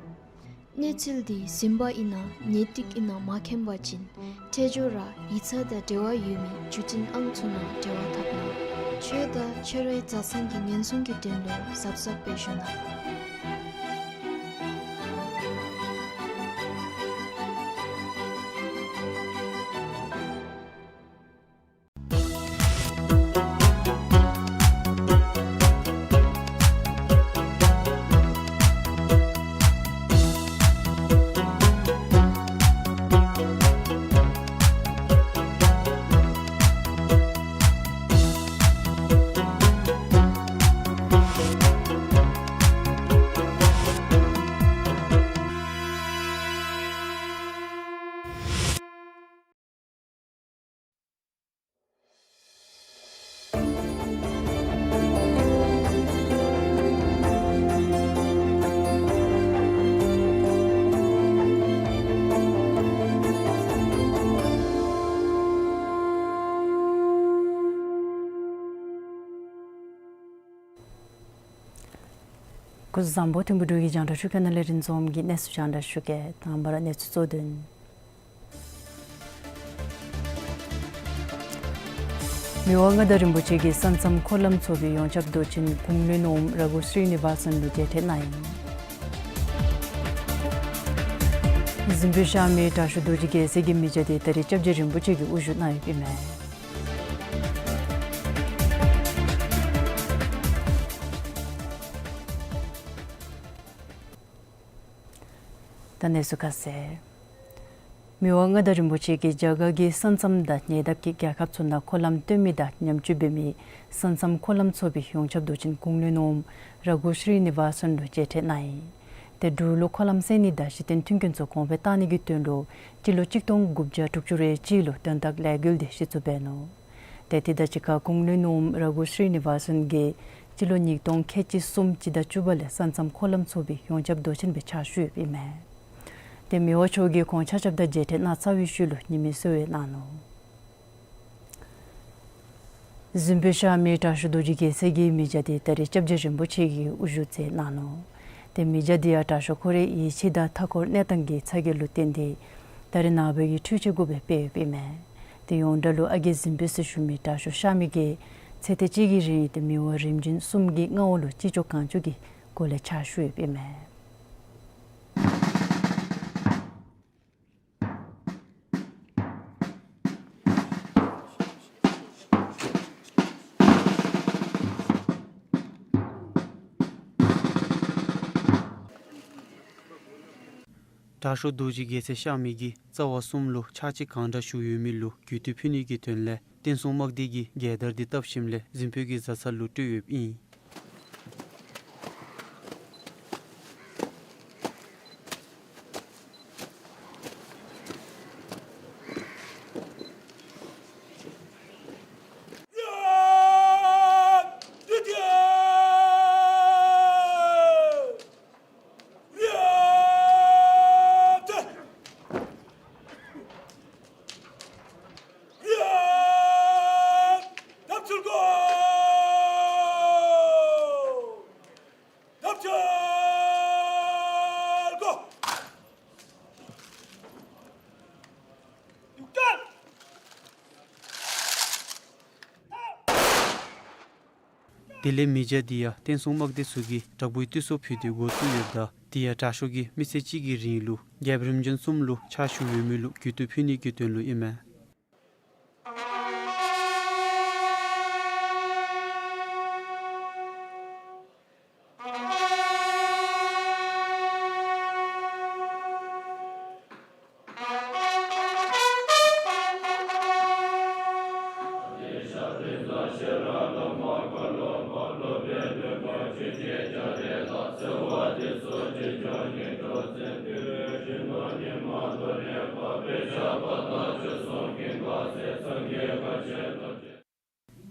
གནས་ཚུལ་འདི་ཟིན་པ་ཨིན་ན་ཉེས་སྡིག་ཨིན་ན་མ་མཁྱེན་པ་ཅིན་འཕྲལ་མགྱོགས་ར་ཡིག་ཚང་དང་འབྲེལ་བ་ཡོད་མི་བརྒྱུད་འཕྲིན་ཨང་ཚུ་ནང་འབྲེལ་བ་འཐབ་གནང་། ཁྱོད་དང་ཁྱོད་རའི་བཟའ་ཚང་གི་ཉེན་སྲུང་གི་དོན་ལུ་གཟབ་གཟབ་སྦེ་བཞུགས་གནང་། སྐུ་གཟུགས་བཟང་པོ། ཐིམ་ཕུག་འབྲུག་གི་རྒྱང་བསྒྲགས་ཤོག་ཁག་ནང་ལས་རིན་འཛོམས་ཀྱིས་གནས་ཚུལ་རྒྱང་བསྒྲགས་ཞུ་གེ། དང་པ་ར་གནས་ཚུལ་གཙོ་དོན། མི་དབང་མངའ་བདག་རིན་པོ་ཆེ་གིས་ས་མཚམས་འཁོར་ལམ་ཚོགས་པའི་ཡོངས་ཁྱབ་མདོ་ཆེན་དགུང་ལོའི་ནོར་བུམ་ར་ཁུ་ཤྲི་ནི་ཝ་སན་ལུ་མཇལ་འཕྲད་གནང་ཡི། གཟིམ་དཔོན་གཤགས་མི་དྲག་ཤོས་རྡོ་རྗེ་རྒྱལ་མཚན་གྱི་མི་བརྒྱ་དེ་ད་རིས་སྐྱབས་རྗེ་རིན་པོ་ཆེ་གིས་དབུ་བཞུགས་གནང་ཡོདཔ་ཨིན་མས། ད་གནས་ཚུལ་ཁ་གསལ། མི་དབང་མངའ་བདག་རིན་པོ་ཆེ་གིས་རྒྱ་གར་གྱི་ས་མཚམས་དང་ཉེ་འདབས་ཀྱི་རྒྱལ་ཁབ་ཚུ་ནང་འཁོར་ལམ་སྟོན་མི་དང་ཉམས་བཅོས་འབད་མི་ས་མཚམས་འཁོར་ལམ་ཚོགས་པའི་ཡོངས་ཁྱབ་མདོ་ཆེན་དགུང་ལོའི་ནོར་བུམ་ར་ཁུ་ཤྲི་ནི་ཝ་སན་ལུ་མཇལ་འཕྲད་གནང་ཡི། ཏེ་འབྲུག་ལུ་འཁོར་ལམ་བསལ་ནི་དང་གཞི་རྟེན་མཐུན་རྐྱེན་ཚུ་གོང་འཕེལ་གཏང་ནི་གི་དོན་ལུ་སྤྱི་ལོ་གཅིག་སྟོང་དགུ་བརྒྱ་དྲུག་ཅུ་རེ་གཅིག་ལུ་དོན་དག་ལས་འགུལ་འདི་གཞི་བཙུགས་འབད་ནུག། ཏེ་དེ་དང་གཅིག་ཁར་དགུང་ལོའི་ནོར་བུམ་ར་ཁུ་ཤྲི་ནི་ཝ་སན་གྱིས་སྤྱི་ལོ་ཉིས་སྟོང་ཁལ་གཅིག་གསུམ་སྤྱི་ཟླ་བཅུ་པ་ལས་ས་མཚམས་འཁོར་ལམ་ཚོགས་པའི་ཡོངས་ཁྱབ་མདོ་ཆེན་སྦེ་ཕྱག་ཞུ་ཡོདཔ་ཨིན་མས། ཏེ་མི་དབང་མཆོག་གིས་ཁོང་ཆ་ཁྱབ་དང་མཇལ་འཕྲད་གནང་ཚར་བའི་ཤུལ་ལུ་ཉི་མའི་གསོལ་བ་གནང་ནུག། གཟིམ་དཔོན་གཤགས་མི་དྲག་ཤོས་རྡོ་རྗེ་རྒྱལ་མཚན་གྱི་མི་བརྒྱ་དེ་ད་རིས་སྐྱབས་རྗེ་རིན་པོ་ཆེ་གིས་དབུ་བཞུགས་མཛད་གནང་ནུག། ཏེ་མི་བརྒྱ་དེ་ཡང་དྲག་ཤོས་ཁོ་རའི་ཡིད་ཆེས་དང་མཐའ་འཁོར་གནས་སྟངས་ཀྱི་ཚ་གྱང་ལུ་བརྟེན་ཏེ་ད་རིས་ནངས་པ་གི་འཕྲུལ་ཆས་དགོ་པའི་དཔེ་ཡོདཔ་ཨིན་མས། ཏེ་ཡོངས་གྲགས་ལུ་ཨ་རྒས་གཟིམ་དཔོན་ཟེར་ཞུ་མི་དྲག་ཤོས་གཤགས་མི་གིས་ཚེ་ཐེངས་གཅིག་གི་རིང་ཏེ་མི་དབང་རིམ་བྱོན་གསུམ་གྱི་མངའ་འོག་ལུ་ཅི་ལྕོགས་གང་ལྕོགས་ཀྱི་སྒོ་ལས་ཕྱག་ཞུ་ཡོདཔ་ཨིན་མས། དྲག་ཤོས་རྡོ་རྗེ་རྒྱལ་མཚན་གཤགས་མི་གིས་རྩ་བ་གསུམ་ལུ་ཕྱག་ཕྱིད་གང་དྲག་ཞུ་ཡོད་མི་ལུ་གུས་བཏུད་ཕུལ་ནི་གི་དོན་ལས་བསྟན་སྲུང་དམག་སྡེ་གིས་རྒྱལ་དར་འདི་བཏབ་ཞིནམ་ལས་གཟིམ་དཔོན་གྱི་བཟའ་ཚང་ལུ་སྤྲོད་ཡོདཔ་ཨིན། དེ་ལས་མི་བརྒྱ་དེ་ཡང་བསྟན་སྲུང་དམག་སྡེ་ཚུ་གིས་དྲག་པོའི་བཏུད་གསོལ་ཕུལ་ཏེ་འགོ་བཙུགས་ཡོདཔ་ད་དེ་ཡང་དྲག་ཤོས་ཀྱིས་མི་ཚེ་གཅིག་གི་རིང་ལུ་རྒྱལཔོ་རིམ་བྱོན་གསུམ་ལུ་ཕྱག་ཞུ་ཡོད་མི་ལུ་གུས་བཏུད་ཕུལ་ནི་གི་དོན་ལུ་ཨིན་མས།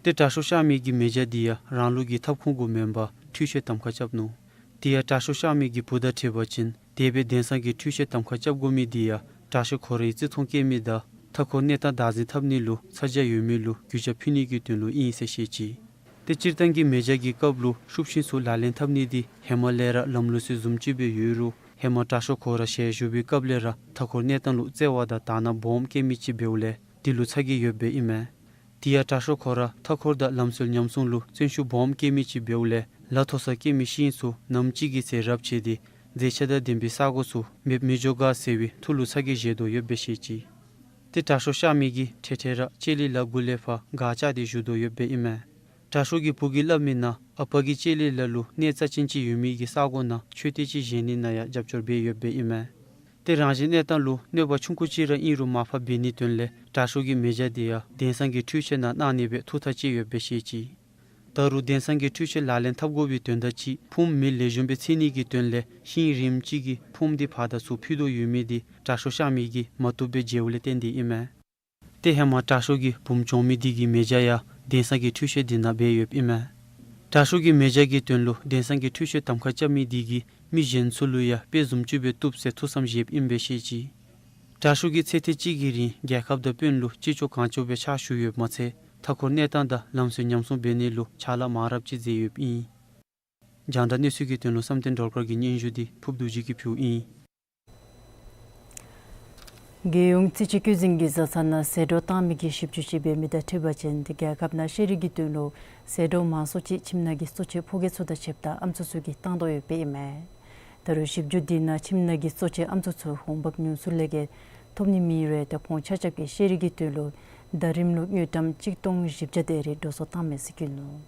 ཏེ་དྲག་ཤོས་གཤགས་མི་གི་མི་བརྒྱ་དེ་ཡང་རང་ལུགས་ཀྱི་ཐབ་ཁུང་གུ་མེན་པར་འཕྲུལ་ཆས་གདམ་ཁ་རྐྱབ་ནུག། དེ་ཡང་དྲག་ཤོས་གཤགས་མི་གི་བུ་དང་འཁྲིལ་བ་ཅིན་དེ་སྦེ་གདན་ས་གི་འཕྲུལ་ཆས་གདམ་ཁ་རྐྱབ་དགོ་མི་དེ་ཡང་དྲག་ཤོས་ཁོ་རའི་བརྩི་མཐོང་བསྐྱེད་མི་དང་མཐའ་འཁོར་གནས་སྟངས་བདག་འཛིན་འཐབ་ནི་ལུ་ཚ་གྱང་ཡོད་མི་ལུ་གུས་ཞབས་ཕུལ་ནི་གི་དོན་ལུ་ཨིན་ཟེར་བཤད་ཅི། ཏེ་སྤྱིར་བཏང་གི་མེ་བྱ་གི་སྐབས་ལུ་ཤུགས་ཤིང་ཚུ་ལག་ལེན་འཐབ་ནི་འདི་ཧེ་མ་ལས་ར་ལམ་ལུགས་སྲོལ་བཟུམ་ཅིག་སྦེ་ཡོད་རུང་ཧེ་མ་དྲག་ཤོས་ཁོ་ར་ཞལ་བཞུགས་པའི་སྐབས་ལས་ར་མཐའ་འཁོར་གནས་སྟངས་ལུ་བརྩེ་བ་དང་དག་སྣང་སྦོམ་བསྐྱེད་མི་ཅིག་འབདཝ་ལས་འདི་ལུ་ཚ་གྱང་ཡོདཔ་སྦེ་ཨིན་མས། དེ་ཡང་དྲག་ཤོས་ཁོ་ར་མཐའ་འཁོར་དང་ལམ་སྲོལ་ཉམས་སྲུང་ལུ་བརྩོན་ཤུགས་སྦོམ་བསྐྱེད་མི་ཅིག་འབདཝ་ལས་ལ་མཐོ་སར་སྐྱེལ་མི་ཤིང་ཚུ་ནམ་ཅིག་གི་ཚེ་རབས་ཆད་དེ་མཛེས་ཆ་དང་ལྡན་པའི་ས་གོ་ཚུ་མེདཔ་མི་འགྱོ་ག་ཟེར་བའི་ཐུགས་ལུ་ཚ་གྱང་བཞེས་དོ་ཡོདཔ་སྦེ་བཤད་ཅི། ཏེ་དྲག་ཤོས་གཤགས་མི་གིས་འཕྲལ་འཕྲལ་ར་ལྕེ་ལི་ལ་གུ་ལས་ཕར་སྒར་བཅག་སྟེ་བཞུགས་དོ་ཡོདཔ་སྦེ་ཨིན་མས། དྲག་ཤོས་ཀྱི་བུ་གིས་སླབ་མི་ནང་ཨ་པ་གིས་ལྕེ་ལི་ལ་ལུ་གནས་རྩ་ཅན་ཅིག་ཡོད་མི་གི་ས་གོ་ནང་མཆོད་རྟེན་ཅིག་བཞེངས་ནི་ནང་ཡང་རྒྱབ་སྐྱོར་འབད་ཡོདཔ་སྦེ་ཨིན་མས། ཏེ་རང་བཞིན་གནས་སྟངས་ལུ་གནོད་པ་ཆུང་ཀུ་ཅིག་ར་ཨིན་རུང་མར་ཕབ་འབད་ནིའི་དོན་ལས་དྲག་ཤོས་ཀྱི་མེ་བྱ་དེ་ཡང་གདན་ས་གི་འཕྲུལ་ཆས་ནང་གནང་ནི་སྦེ་ཐུགས་ཐག་བཅད་ཡོདཔ་སྦེ་བཤད་ཅི། ད་རུང་གདན་ས་གི་འཕྲུལ་ཆས་ལག་ལེན་འཐབ་དགོ་པའི་དོན་དག་ཅིག་ཕུངམ་མེ་ལེགས་ཤོམ་སྦེ་འཚིག་ནི་གི་དོན་ལས་ཤིང་རིངམོ་ཅིག་གི་ཕུངམ་དེ་ཕར་དང་ཚུར་ཕུད་དོ་ཡོད་མི་དེ་དྲག་ཤོས་གཤགས་མི་གིས་མ་བཏུབ་སྦེ་མཇལཝ་ལས་བརྟེན་ཏེ་ཨིན་མས། ཏེ་ཧེ་མ་དྲག་ཤོས་ཀྱི་བུམོ་གྱོང་མི་དེ་གི་མེ་བྱ་ཡང་གདན་ས་གི་འཕྲུལ་ཆས་དེ་ནང་སྦས་ཡོདཔ་ཨིན་མས། དྲག་ཤོས་ཀྱི་མེ་བྱ་གི་དོན་ལུ་གདན་ས་གི་འཕྲུལ་ཆས་གདམ་ཁ་རྐྱབ་མི་དེ་གིས་མི་གཞན་ཚུ་ལུ་ཡང་དཔེ་བཟུམ་ཅིག་སྦེ་བཏུབ་ཟེར་ཐུགས་བསམ་བཞེསཔ་ཨིན་པས་ཤེས་ཅི། དྲག་ཤོས་ཀྱིས་ཚེ་ཐེངས་གཅིག་གི་རིང་རྒྱལ་ཁབ་དང་དཔོན་ལུ་ཅི་ལྕོགས་གང་ལྕོགས་སྦེ་ཕྱག་ཞུ་ཡོདཔ་མ་ཚད་མཐའ་འཁོར་གནས་སྟངས་དང་ལམ་སྲོལ་ཉམས་སྲུང་འབད་ནི་ལུ་ཕྱག་ལཱ་མང་རབས་ཅིག་མཛད་ཡོདཔ་ཨིན། རྒྱང་བསྒྲགས་གནས་ཚུལ་གྱི་དོན་ལུ་བསམ་གཏན་སྒྲོལ་དཀར་གྱི་སྙན་ཞུ་འདི་ཕུབ་རྡོ་རྗེ་གིས་ཕུལཝ་ཨིན། རྒྱལ་ཡོངས་རྩིས་དཔྱད་བཀོད་འཛིན་གྱི་བཟའ་ཚང་ནང་ཟད་འགྲོ་བཏང་མི་གི་ཞིབ་འཇུག་ཅིག་འབད་མི་དང་འཁྲིལ་བ་ཅིན་ཏེ་རྒྱལ་ཁབ་ནང་ཤེས་རིག་གི་དོན་ལུ་ཟད་འགྲོ་མང་སུ་ཅིག་ཁྱིམ་ནང་གི་གཙོ་བྱས་ཕོ་སྐྱེས་ཚུ་དང་ཕྱདཔ་ད་ཨམ་སྲུ་ཚུ་གིས་བཏང་དོ་ཡོདཔ་ཨིན་མས། ད་རུང་ཞིབ་འཇུག་འདི་ནང་ཁྱིམ་ནང་གི་གཙོ་བྱས་ཨམ་སྲུ་ཚུ་འོང་འབབ་ཉུང་སུ་ལས་བརྒལ་ཐོབ་ནི་མེད་རུང་ཏེ་ཁོང་ཆ་ཁྱབ་ཀྱིས་ཤེས་རིག་གི་དོན་ལུ་ཟླ་རིམ་ལུ་དངུལ་ཀྲམ་གཅིག་སྟོང་བཞི་བརྒྱ་དེ་རེ་འགྲོ་སོང་བཏངམ་མས་ཟེར་བཀོད་ནུག།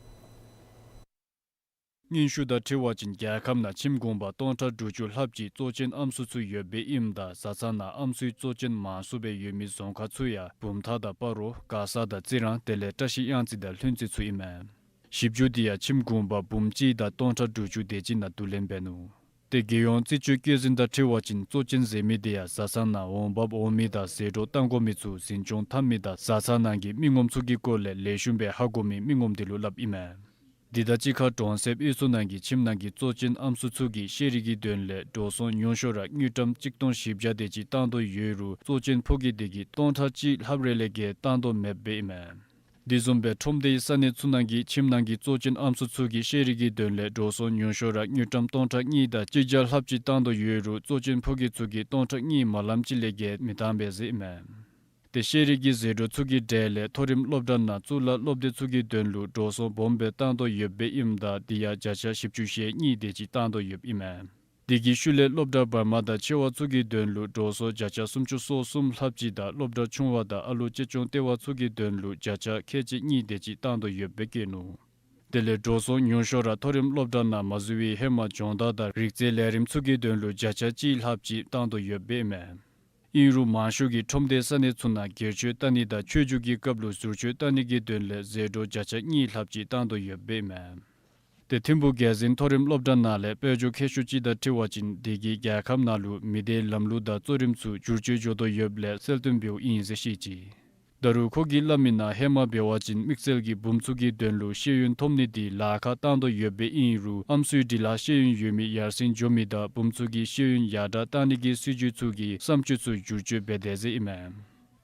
སྙན་ཞུ་དང་འཁྲིལ་བ་ཅིན་རྒྱལ་ཁབ་ནང་ཁྱིམ་གུང་པ་སྟོང་ཕྲག་དྲུག་ཅུ་ལྷགཔ་ཅིག་གཙོ་ཅན་ཨམ་སྲུ་ཚུ་ཡོདཔ་ཨིནམ་ད་བཟའ་ཚང་ནང་ཨམ་སྲུའི་གཙོ་ཅན་མང་སུ་སྦེ་ཡོད་མི་རྫོང་ཁག་ཚུ་ཡང་བུམ་ཐང་དང་སྤ་རོ་མགར་ས་དང་རྩི་རང་དེ་ལས་བཀྲ་ཤིས་གཡང་རྩེ་དང་ལྷུན་རྩེ་ཚུ་ཨིན་མས། ཞིབ་འཇུག་འདི་ཡང་ཁྱིམ་གུང་པ་འབུམ་གཅིག་དང་སྟོང་ཕྲག་དྲུག་ཅུ་དེ་ཅིག་ནང་བསྡུ་ལེན་འབད་ནུག། ཏེ་རྒྱལ་ཡོངས་རྩིས་དཔྱད་བཀོད་འཛིན་དང་འཁྲིལ་བ་ཅིན་གཙོ་ཅན་ཟེར་མི་དེ་ཡང་བཟའ་ཚང་ནང་འོང་འབབ་འོང་མི་དང་ཟད་འགྲོ་བཏང་དགོ་མི་ཚུ་འཛིན་སྐྱོང་འཐབ་མི་དང་བཟའ་ཚང་ནང་གི་མི་ངོམ་ཚུ་གི་སྐོར་ལས་ལེགས་ཤོམ་སྦེ་ཧ་གོ་མི་མི་ངོམ་དེ་ལུ་སླབ་ཨིན་མས། འདི་དང་གཅིག་ཁར་གྲོང་གསེབ་གཡུས་ཚོ་ནང་གི་ཁྱིམ་ནང་གི་གཙོ་ཅན་ཨམ་སྲུ་ཚུ་གིས་ཤེས་རིག་གི་དོན་ལས་འགྲོ་སོང་ཉུང་ཤོས་ར་དངུལ་ཀྲམ་གཅིག་སྟོང་བཞི་བརྒྱ་དེ་ཅིག་བཏང་དོ་ཡོད་རུང་གཙོ་ཅན་ཕོ་སྐྱེས་དེ་གིས་སྟོང་ཕྲག་གཅིག་ལྷགཔ་རེ་ལས་བརྒལ་བཏང་དོ་མེདཔ་ཨིན་མས། དེ་བཟུམ་སྦེ་ཁྲོམ་སྡེའི་ས་གནས་ཚུ་ནང་གི་ཁྱིམ་ནང་གི་གཙོ་ཅན་ཨམ་སྲུ་ཚུ་གིས་ཤེས་རིག་གི་དོན་ལས་འགྲོ་སོང་ཉུང་ཤོས་ར་དངུལ་ཀྲམ་སྟོང་ཕྲག་གཉིས་དང་གཅིག་བརྒྱ་ལྷགཔ་ཅིག་བཏང་དོ་ཡོད་རུང་གཙོ་ཅན་ཕོ་སྐྱེས་ཚུ་གིས་སྟོང་ཕྲག་གཉིས་མ་ལམ་ཅིག་ལས་བརྒལ་མི་བཏང་པས་ཟེར་ཨིན་མས། ཏེ་ཤེས་རིག་གི་ཟད་འགྲོ་ཚུ་གི་གྲས་ལས་མཐོ་རིམ་སློབ་གྲྭ་ནང་གཙུག་ལག་སློབ་སྡེ་ཚུ་གི་དོན་ལུ་འགྲོ་སོང་སྦོམ་སྦེ་བཏང་དོ་ཡོདཔ་ཨིནམ་ད་དེ་ཡང་བརྒྱ་ཆ་བཞི་བཅུ་ཞེ་གཉིས་དེ་ཅིག་བཏང་དོ་ཡོདཔ་ཨིན་མས། དེ་གི་ཤུལ་ལས་སློབ་གྲྭ་བར་མ་དང་ཆེ་བ་ཚུ་གི་དོན་ལུ་འགྲོ་སོང་བརྒྱ་ཆ་སུམ་ཅུ་སོ་གསུམ་ལྷགཔ་ཅིག་དང་སློབ་གྲྭ་ཆུང་བ་དང་ཨ་ལོ་གཅེས་སྐྱོང་ལྟེ་བ་ཚུ་གི་དོན་ལུ་བརྒྱ་ཆ་ཁལ་གཅིག་གཉིས་དེ་ཅིག་བཏང་དོ་ཡོདཔ་སྦེ་བཀོད་ནུག། དེ་ལས་འགྲོ་སོང་ཉུང་ཤོས་ར་མཐོ་རིམ་སློབ་གྲྭ་ནང་མ་བཟོ་བའི་ཧེ་མ་སྦྱོང་བརྡར་དང་རིག་རྩལ་ལས་རིམ་ཚུ་གི་དོན་ལུ་བརྒྱ་ཆ་གཅིག་ལྷགཔ་ཅིག་བཏང་དོ་ཡོདཔ་ཨིན་མས། ཨིན་རུང་མང་ཤོས་ཀྱིས་ཁྲོམ་སྡེའི་ས་གནས་ཚུ་ནང་སྒེར་གཅོད་བལྟ་ནི་དང་ཆོས་རྒྱུགས་ཀྱི་སྐབས་ལུ་ཟུར་གཅོད་བལྟ་ནི་གི་དོན་ལས་ཟད་འགྲོ་བརྒྱ་ཆ་གཉིས་ལྷགཔ་ཅིག་བཏང་དོ་ཡོདཔ་ཨིན་མས། ཏེ་ཐིམ་ཕུག་རྒྱལ་འཛིན་མཐོ་རིམ་སློབ་གྲྭ་ནང་ལས་དཔལ་འབྱོར་མཁས་ཤོས་ཅིག་དང་འཁྲིལ་བ་ཅིན་དེ་གིས་རྒྱལ་ཁབ་ནང་ལུ་མི་སྡེའི་ལམ་ལུགས་དང་གཙོ་རིམ་ཚུ་བསྒྱུར་བཅོས་འགྱོ་དོ་ཡོདཔ་ལས་གསལ་སྟོན་འབདཝ་ཨིན་ཟེར་བཤད་ཅི། ད་རུང་ཁོ་གིས་སླབ་མི་ནང་ཧེ་མ་འབད་བ་ཅིན་དམིགས་བསལ་གྱི་བུམོ་ཚུ་གི་དོན་ལུ་ཤེས་ཡོན་ཐོབ་ནི་དེ་ལཱ་ཁག་བཏང་དོ་ཡོདཔ་ཨིན་རུང་ཨམ་སྲུའི་སྒྲིག་ལཱ་ཤེས་ཡོན་ཡོད་མི་ཡར་སེང་འགྱོ་མི་དང་བུམོ་ཚུ་གི་ཤེས་ཡོན་ཡར་དྲག་བཏང་ནི་གི་སྲིད་བྱུས་ཚུ་གི་བསམ་སྤྱོད་ཚུ་བསྒྱུར་བཅོས་འབད་དེས་ཟེར་ཨིན་མས།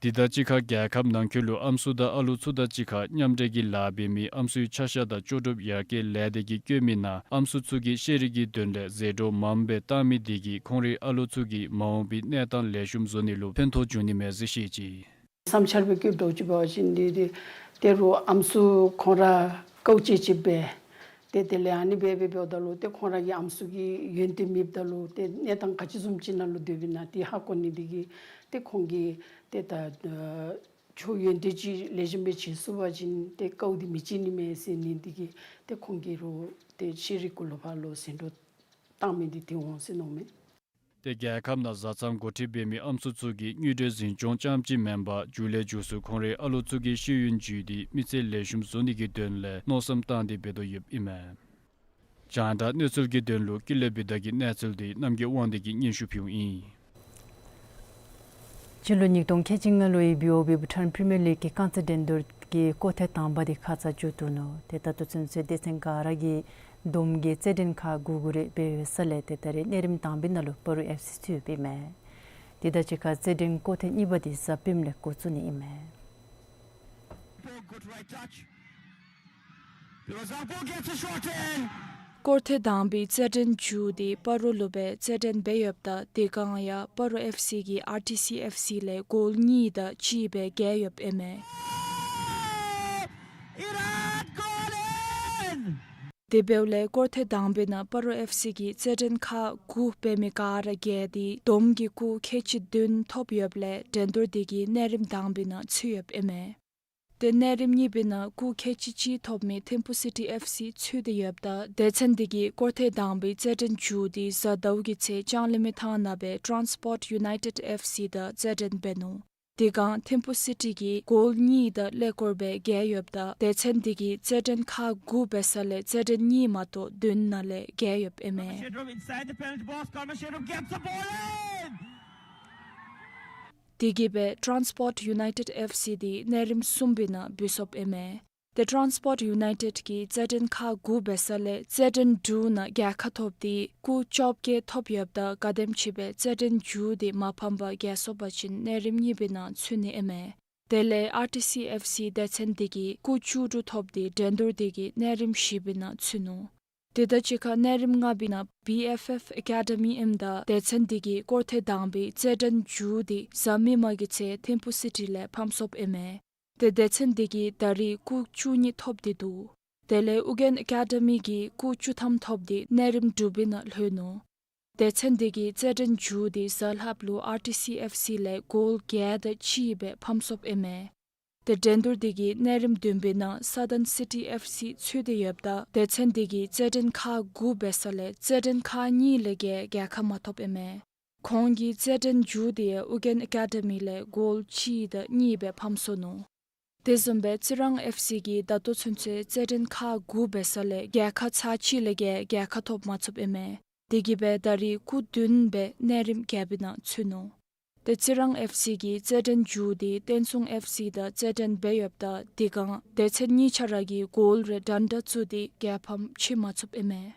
དེ་དང་གཅིག་ཁར་རྒྱལ་ཁབ་ནང་འཁོད་ལུ་ཨམ་སྲུ་དང་ཨ་ལུ་ཚུ་དང་གཅིག་ཁར་མཉམ་འབྲེལ་གྱི་ལཱ་འབད་མི་ཨམ་སྲུའི་ཆ་ཤས་དང་ལྕོགས་གྲུབ་ཡར་རྒྱས་ལས་སྡེ་གིས་བཀོད་མི་ནང་ཨམ་སྲུ་ཚུ་གིས་ཤེས་རིག་གི་དོན་ལས་ཟད་འགྲོ་མངམ་སྦེ་བཏང་མི་དེ་གིས་ཁོང་རའི་ཨ་ལུ་ཚུ་གི་མ་འོངས་པའི་གནས་སྟངས་ལེགས་ཤོམ་བཟོ་ནི་ལུ་ཕན་ཐོགས་འབྱུང་ནི་མས་ཟེར་བཤད་ཅི། བསམ་འཆར་སྦེ་བཀོད་དོ་ཅིག་འབད་བ་ཅིན་འདི་འདི་ཏེ་རུང་ཨམ་སྲུ་ཁོང་ར་དཀའཝ་སྤྱད་སྤྱདཔ་སྦེ་ཏེ་དེ་ལས་ཨ་ནི་སྦེ་སྦེ་འབདཝ་ད་ལུ་ཏེ་ཁོང་ར་གི་ཨམ་སྲུ་གི་ཡོན་ཏན་མེདཔ་ད་ལུ་ཏེ་གནས་སྟངས་ག་ཅི་བཟུམ་ཅིག་ནང་ལུ་སྡོདཔ་ཨིན་ན་དེ་ཧ་གོ་ནི་དེ་གིས་ཏེ་ཁོང་གིས་ཏེ་ད་ཨ་ཆོས་ཡོན་ཏན་ཅིག་ལེགས་ཤོམ་སྦེ་བྱིན་ཚུགས་པ་ཅིན་ཏེ་དཀའཝ་འདི་མི་སྤྱད་ནི་མས་ཟེར་ནི་དེ་གིས་ཏེ་ཁོང་གིས་རུང་ཏེ་ཤེས་རིག་གུ་ལུ་ཕར་ལུ་ཟད་འགྲོ་བཏང་མི་འདི་དེ་འོང་ཟེར་མནོཝ་མས། ཏེ་རྒྱལ་ཁབ་ནང་བཟའ་ཚང་འགོ་ཁྲིད་འབད་མི་ཨམ་སྲུ་ཚུ་གིས་དངུལ་འབྲེལ་འཛིན་སྐྱོང་རྐྱངམ་ཅིག་མེན་པར་མཇུག་ལས་མཇུག་སུ་ཁོང་རའི་ཨ་ལུ་ཚུ་གི་ཤེས་ཡོན་བརྒྱུད་དེ་མི་ཚེ་ལེགས་ཤོམ་བཟོ་ནི་གི་དོན་ལས་མནོ་བསམ་བཏང་སྟེ་འབད་དོ་ཡོདཔ་ཨིན་མས། རྒྱང་བསྒྲགས་གནས་ཚུལ་གྱི་དོན་ལུ་ཀུན་ལེགས་བི་དྷ་གི་གནས་ཚུལ་འདི་རྣམ་རྒྱལ་དབང་འདུས་ཀྱིས་སྙན་ཞུ་ཕུལཝ་ཨིན། སྤྱི་ལོ་ཉིས་སྟོང་ཁལ་གཅིག་ལྔ་ལོའི་བི་ཨོ་བི་བྷུ་ཊཱན་པི་རི་མི་ཡར་ལིག་གི་རྐང་རྩེད་འགྲན་བསྡུར་གྱི་སྐོར་ཐེངས་དང་པ་དེ་ཁ་ཙ་མཇུག་བསྡུ་ནུག། ཏེ་ད་ལྟོ་ཚུན་ཚོད་སྡེ་ཚན་ག་ར་གིས་བསྡོམས་ཀྱིས་རྩེད་འགྲན་ཁག་དགུ་དགུ་རེ་འབད་ཡོད་ས་ལས་ཏེ་ད་རེས་གནས་རིམ་དང་པའི་ནང་ལུ་སྤ་རོ་ཨེཕ་སི་ཚུད་ཡོདཔ་ཨིན་མས། དེ་དང་གཅིག་ཁར་རྩེད་འགྲན་སྐོར་ཐེངས་གཉིས་པ་དེ་གཟའ་སྤེནམ་ལས་འགོ་བཙུགས་ནི་ཨིན་མས། Good right touch. He was up, go get the shot in. སྐོར་ཐེངས་དང་པའི་རྩེད་འགྲན་མཇུག་དེ་སྤ་རོ་ལུ་སྦེ་རྩེད་འགྲན་འབད་ཡོདཔ་ད་དེ་སྒང་ཡང་སྤ་རོ་ཨེཕ་སི་གིས་ཨར་ཊི་སི་ཨེཕ་སི་ལས་གོལ་གཉིས་དང་གཅིག་སྦེ་རྒྱལ་ཡོདཔ་ཨིན་མས། Iran goal in! དེ་འབདཝ་ལས་སྐོར་ཐེངས་དང་པའི་ནང་སྤ་རོ་ཨེཕ་སི་གིས་རྩེད་འགྲན་ཁག་དགུ་འབད་མི་ག་ར་རྒྱལ་ཏེ་བསྡོམས་ཀྱིས་སྐུགས་ཁལ་གཅིག་བདུན་ཐོབ་ཡོདཔ་ལས་འགྲན་བསྡུར་དེ་གི་གནས་རིམ་དང་པའི་ནང་ཚུད་ཡོདཔ་ཨིན་མས། ཏེ་གནས་རིམ་གཉིས་པའི་ནང་སྐུགས་ཁལ་གཅིག་གཅིག་ཐོབ་མི་ཐིམ་ཕུ་སི་ཊི་ཨེཕ་སི་ཚུད་དེ་ཡོདཔ་ད་སྡེ་ཚན་དེ་གིས་སྐོར་ཐེངས་དང་པའི་རྩེད་འགྲན་མཇུག་དེ་གཟའ་ཟླཝ་གི་ཚེ་ལྕང་གླིང་མི་ཐང་ནང་སྦེ་ཊཱནསི་པོརཊ་ཡུ་ནའི་ཊེཌ་ཨེཕ་སི་དང་རྩེད་འགྲན་འབད་ནུག། དེ་སྒང་ཐིམ་ཕུ་སི་ཊི་གིས་གོལ་གཉིས་དང་ཀླད་ཀོར་སྦེ་རྒྱལ་ཡོདཔ་ད་སྡེ་ཚན་དེ་གིས་རྩེད་འགྲན་ཁག་དགུ་འབད་ས་ལས་རྩེད་འགྲན་གཉིས་མ་གཏོགས་བདུན་ནང་ལས་རྒྱལ་ཡོདཔ་ཨིན་མས། Karma Shedrov inside the penalty box. Karma Shedrov gets the ball in! དེ་གིས་སྦེ་ཊཱནསི་པོརཊ་ཡུ་ནའི་ཊེཌ་ཨེཕ་སི་དེ་གནས་རིམ་གསུམ་པའི་ནང་འབུད་སོཔ་ཨིན་མས། ཏེ་ཊཱནསི་པོརཊ་ཡུ་ནའི་ཊེཌ་གིས་རྩེད་འགྲན་ཁག་དགུ་འབད་ས་ལས་རྩེད་འགྲན་དྲུག་ནང་རྒྱལ་ཁ་ཐོབ་སྟེ་སྐུགས་བཅོ་བརྒྱད་ཐོབ་ཡོདཔ་ད་ག་དེམ་ཅིག་སྦེ་རྩེད་འགྲན་མཇུག་དེ་མ་ཕམ་པར་རྒྱལ་སོང་པ་ཅིན་གནས་རིམ་གཉིས་པའི་ནང་ཚུད་ནི་ཨིན་མས། དེ་ལས་ཨར་ཊི་སི་ཨེཕ་སི་སྡེ་ཚན་དེ་གིས་སྐུགས་བཅུ་དྲུག་ཐོབ་སྟེ་འགྲན་བསྡུར་དེ་གི་གནས་རིམ་བཞི་པའི་ནང་ཚུད་ནུག། དེ་དང་གཅིག་ཁར་གནས་རིམ་ལྔ་པའི་ནང་བི་ཨེཕ་ཨེཕ་ཨེ་ཀེ་ཌི་མི་ཨིནམ་ད་སྡེ་ཚན་དེ་གིས་སྐོར་ཐེངས་དང་པའི་རྩེད་འགྲན་མཇུག་དེ་གཟའ་མིག་དམར་གྱི་ཚེ་ཐིམ་ཕུ་སི་ཊི་ལས་ཕམ་སོཔ་ཨིན་མས། ཏེ་སྡེ་ཚན་དེ་གིས་ད་རེས་སྐུགས་བཅུ་གཉིས་ཐོབ་སྟེ་འདུག། དེ་ལས་ཨུ་རྒྱན་ཨེ་ཀེ་ཌི་མི་གིས་སྐུགས་བཅུ་ཐམ་ཐོབ་སྟེ་གནས་རིམ་དྲུག་པའི་ནང་ལྷོད་ནུག། སྡེ་ཚན་དེ་གིས་རྩེད་འགྲན་མཇུག་དེ་གཟའ་ལྷགཔ་ལུ་ཨར་ཊི་སི་ཨེཕ་སི་ལས་གོལ་བརྒྱད་དང་གཅིག་སྦེ་ཕམ་སོཔ་ཨིན་མས། ཏེ་འགྲན་བསྡུར་དེ་གིས་གནས་རིམ་བདུན་པའི་ནང་སཱ་ཐརན་སི་ཊི་ཨེཕ་སི་ཚུད་དེ་ཡོདཔ་ད་སྡེ་ཚན་དེ་གིས་རྩེད་འགྲན་ཁག་དགུ་འབད་ས་ལས་རྩེད་འགྲན་ཁག་གཉིས་ལས་བརྒལ་རྒྱལ་ཁ་མ་ཐོབ་ཨིན་མས། ཁོང་གི་རྩེད་འགྲན་མཇུག་དེ་ཡང་ཨུ་རྒྱན་ཨེ་ཀེ་ཌི་མི་ལས་གོལ་གཅིག་དང་གཉིས་སྦེ་ཕམ་སོ་ནུག། དེ་བཟུམ་སྦེ་རྩི་རང་ཨེཕ་སི་གིས་ད་ལྟོ་ཚུན་ཚོད་རྩེད་འགྲན་ཁག་དགུ་འབད་ས་ལས་རྒྱལ་ཁ་ཚར་གཅིག་ལས་བརྒལ་རྒྱལ་ཁ་ཐོབ་མ་ཚུགསཔ་ཨིན་མས། དེ་གིས་སྦེ་ད་རེས་སྐུགས་བདུན་སྦེ་གནས་རིམ་བརྒྱད་པའི་ནང་ཚུད་ནུག། ཏེ་རྩི་རང་ཨེཕ་སི་གི་རྩེད་འགྲན་མཇུག་དེ་བསྟན་སྲུང་ཨེཕ་སི་དང་རྩེད་འགྲན་འབད་ཡོདཔ་ད་དེ་སྒང་སྡེ་ཚན་གཉིས་ཆ་ར་གིས་གོལ་རེ་འདྲན་འདྲ་བཙུགས་ཏེ་རྒྱལ་ཕམ་ཕྱེ་མ་ཚུགསཔ་ཨིན་མས།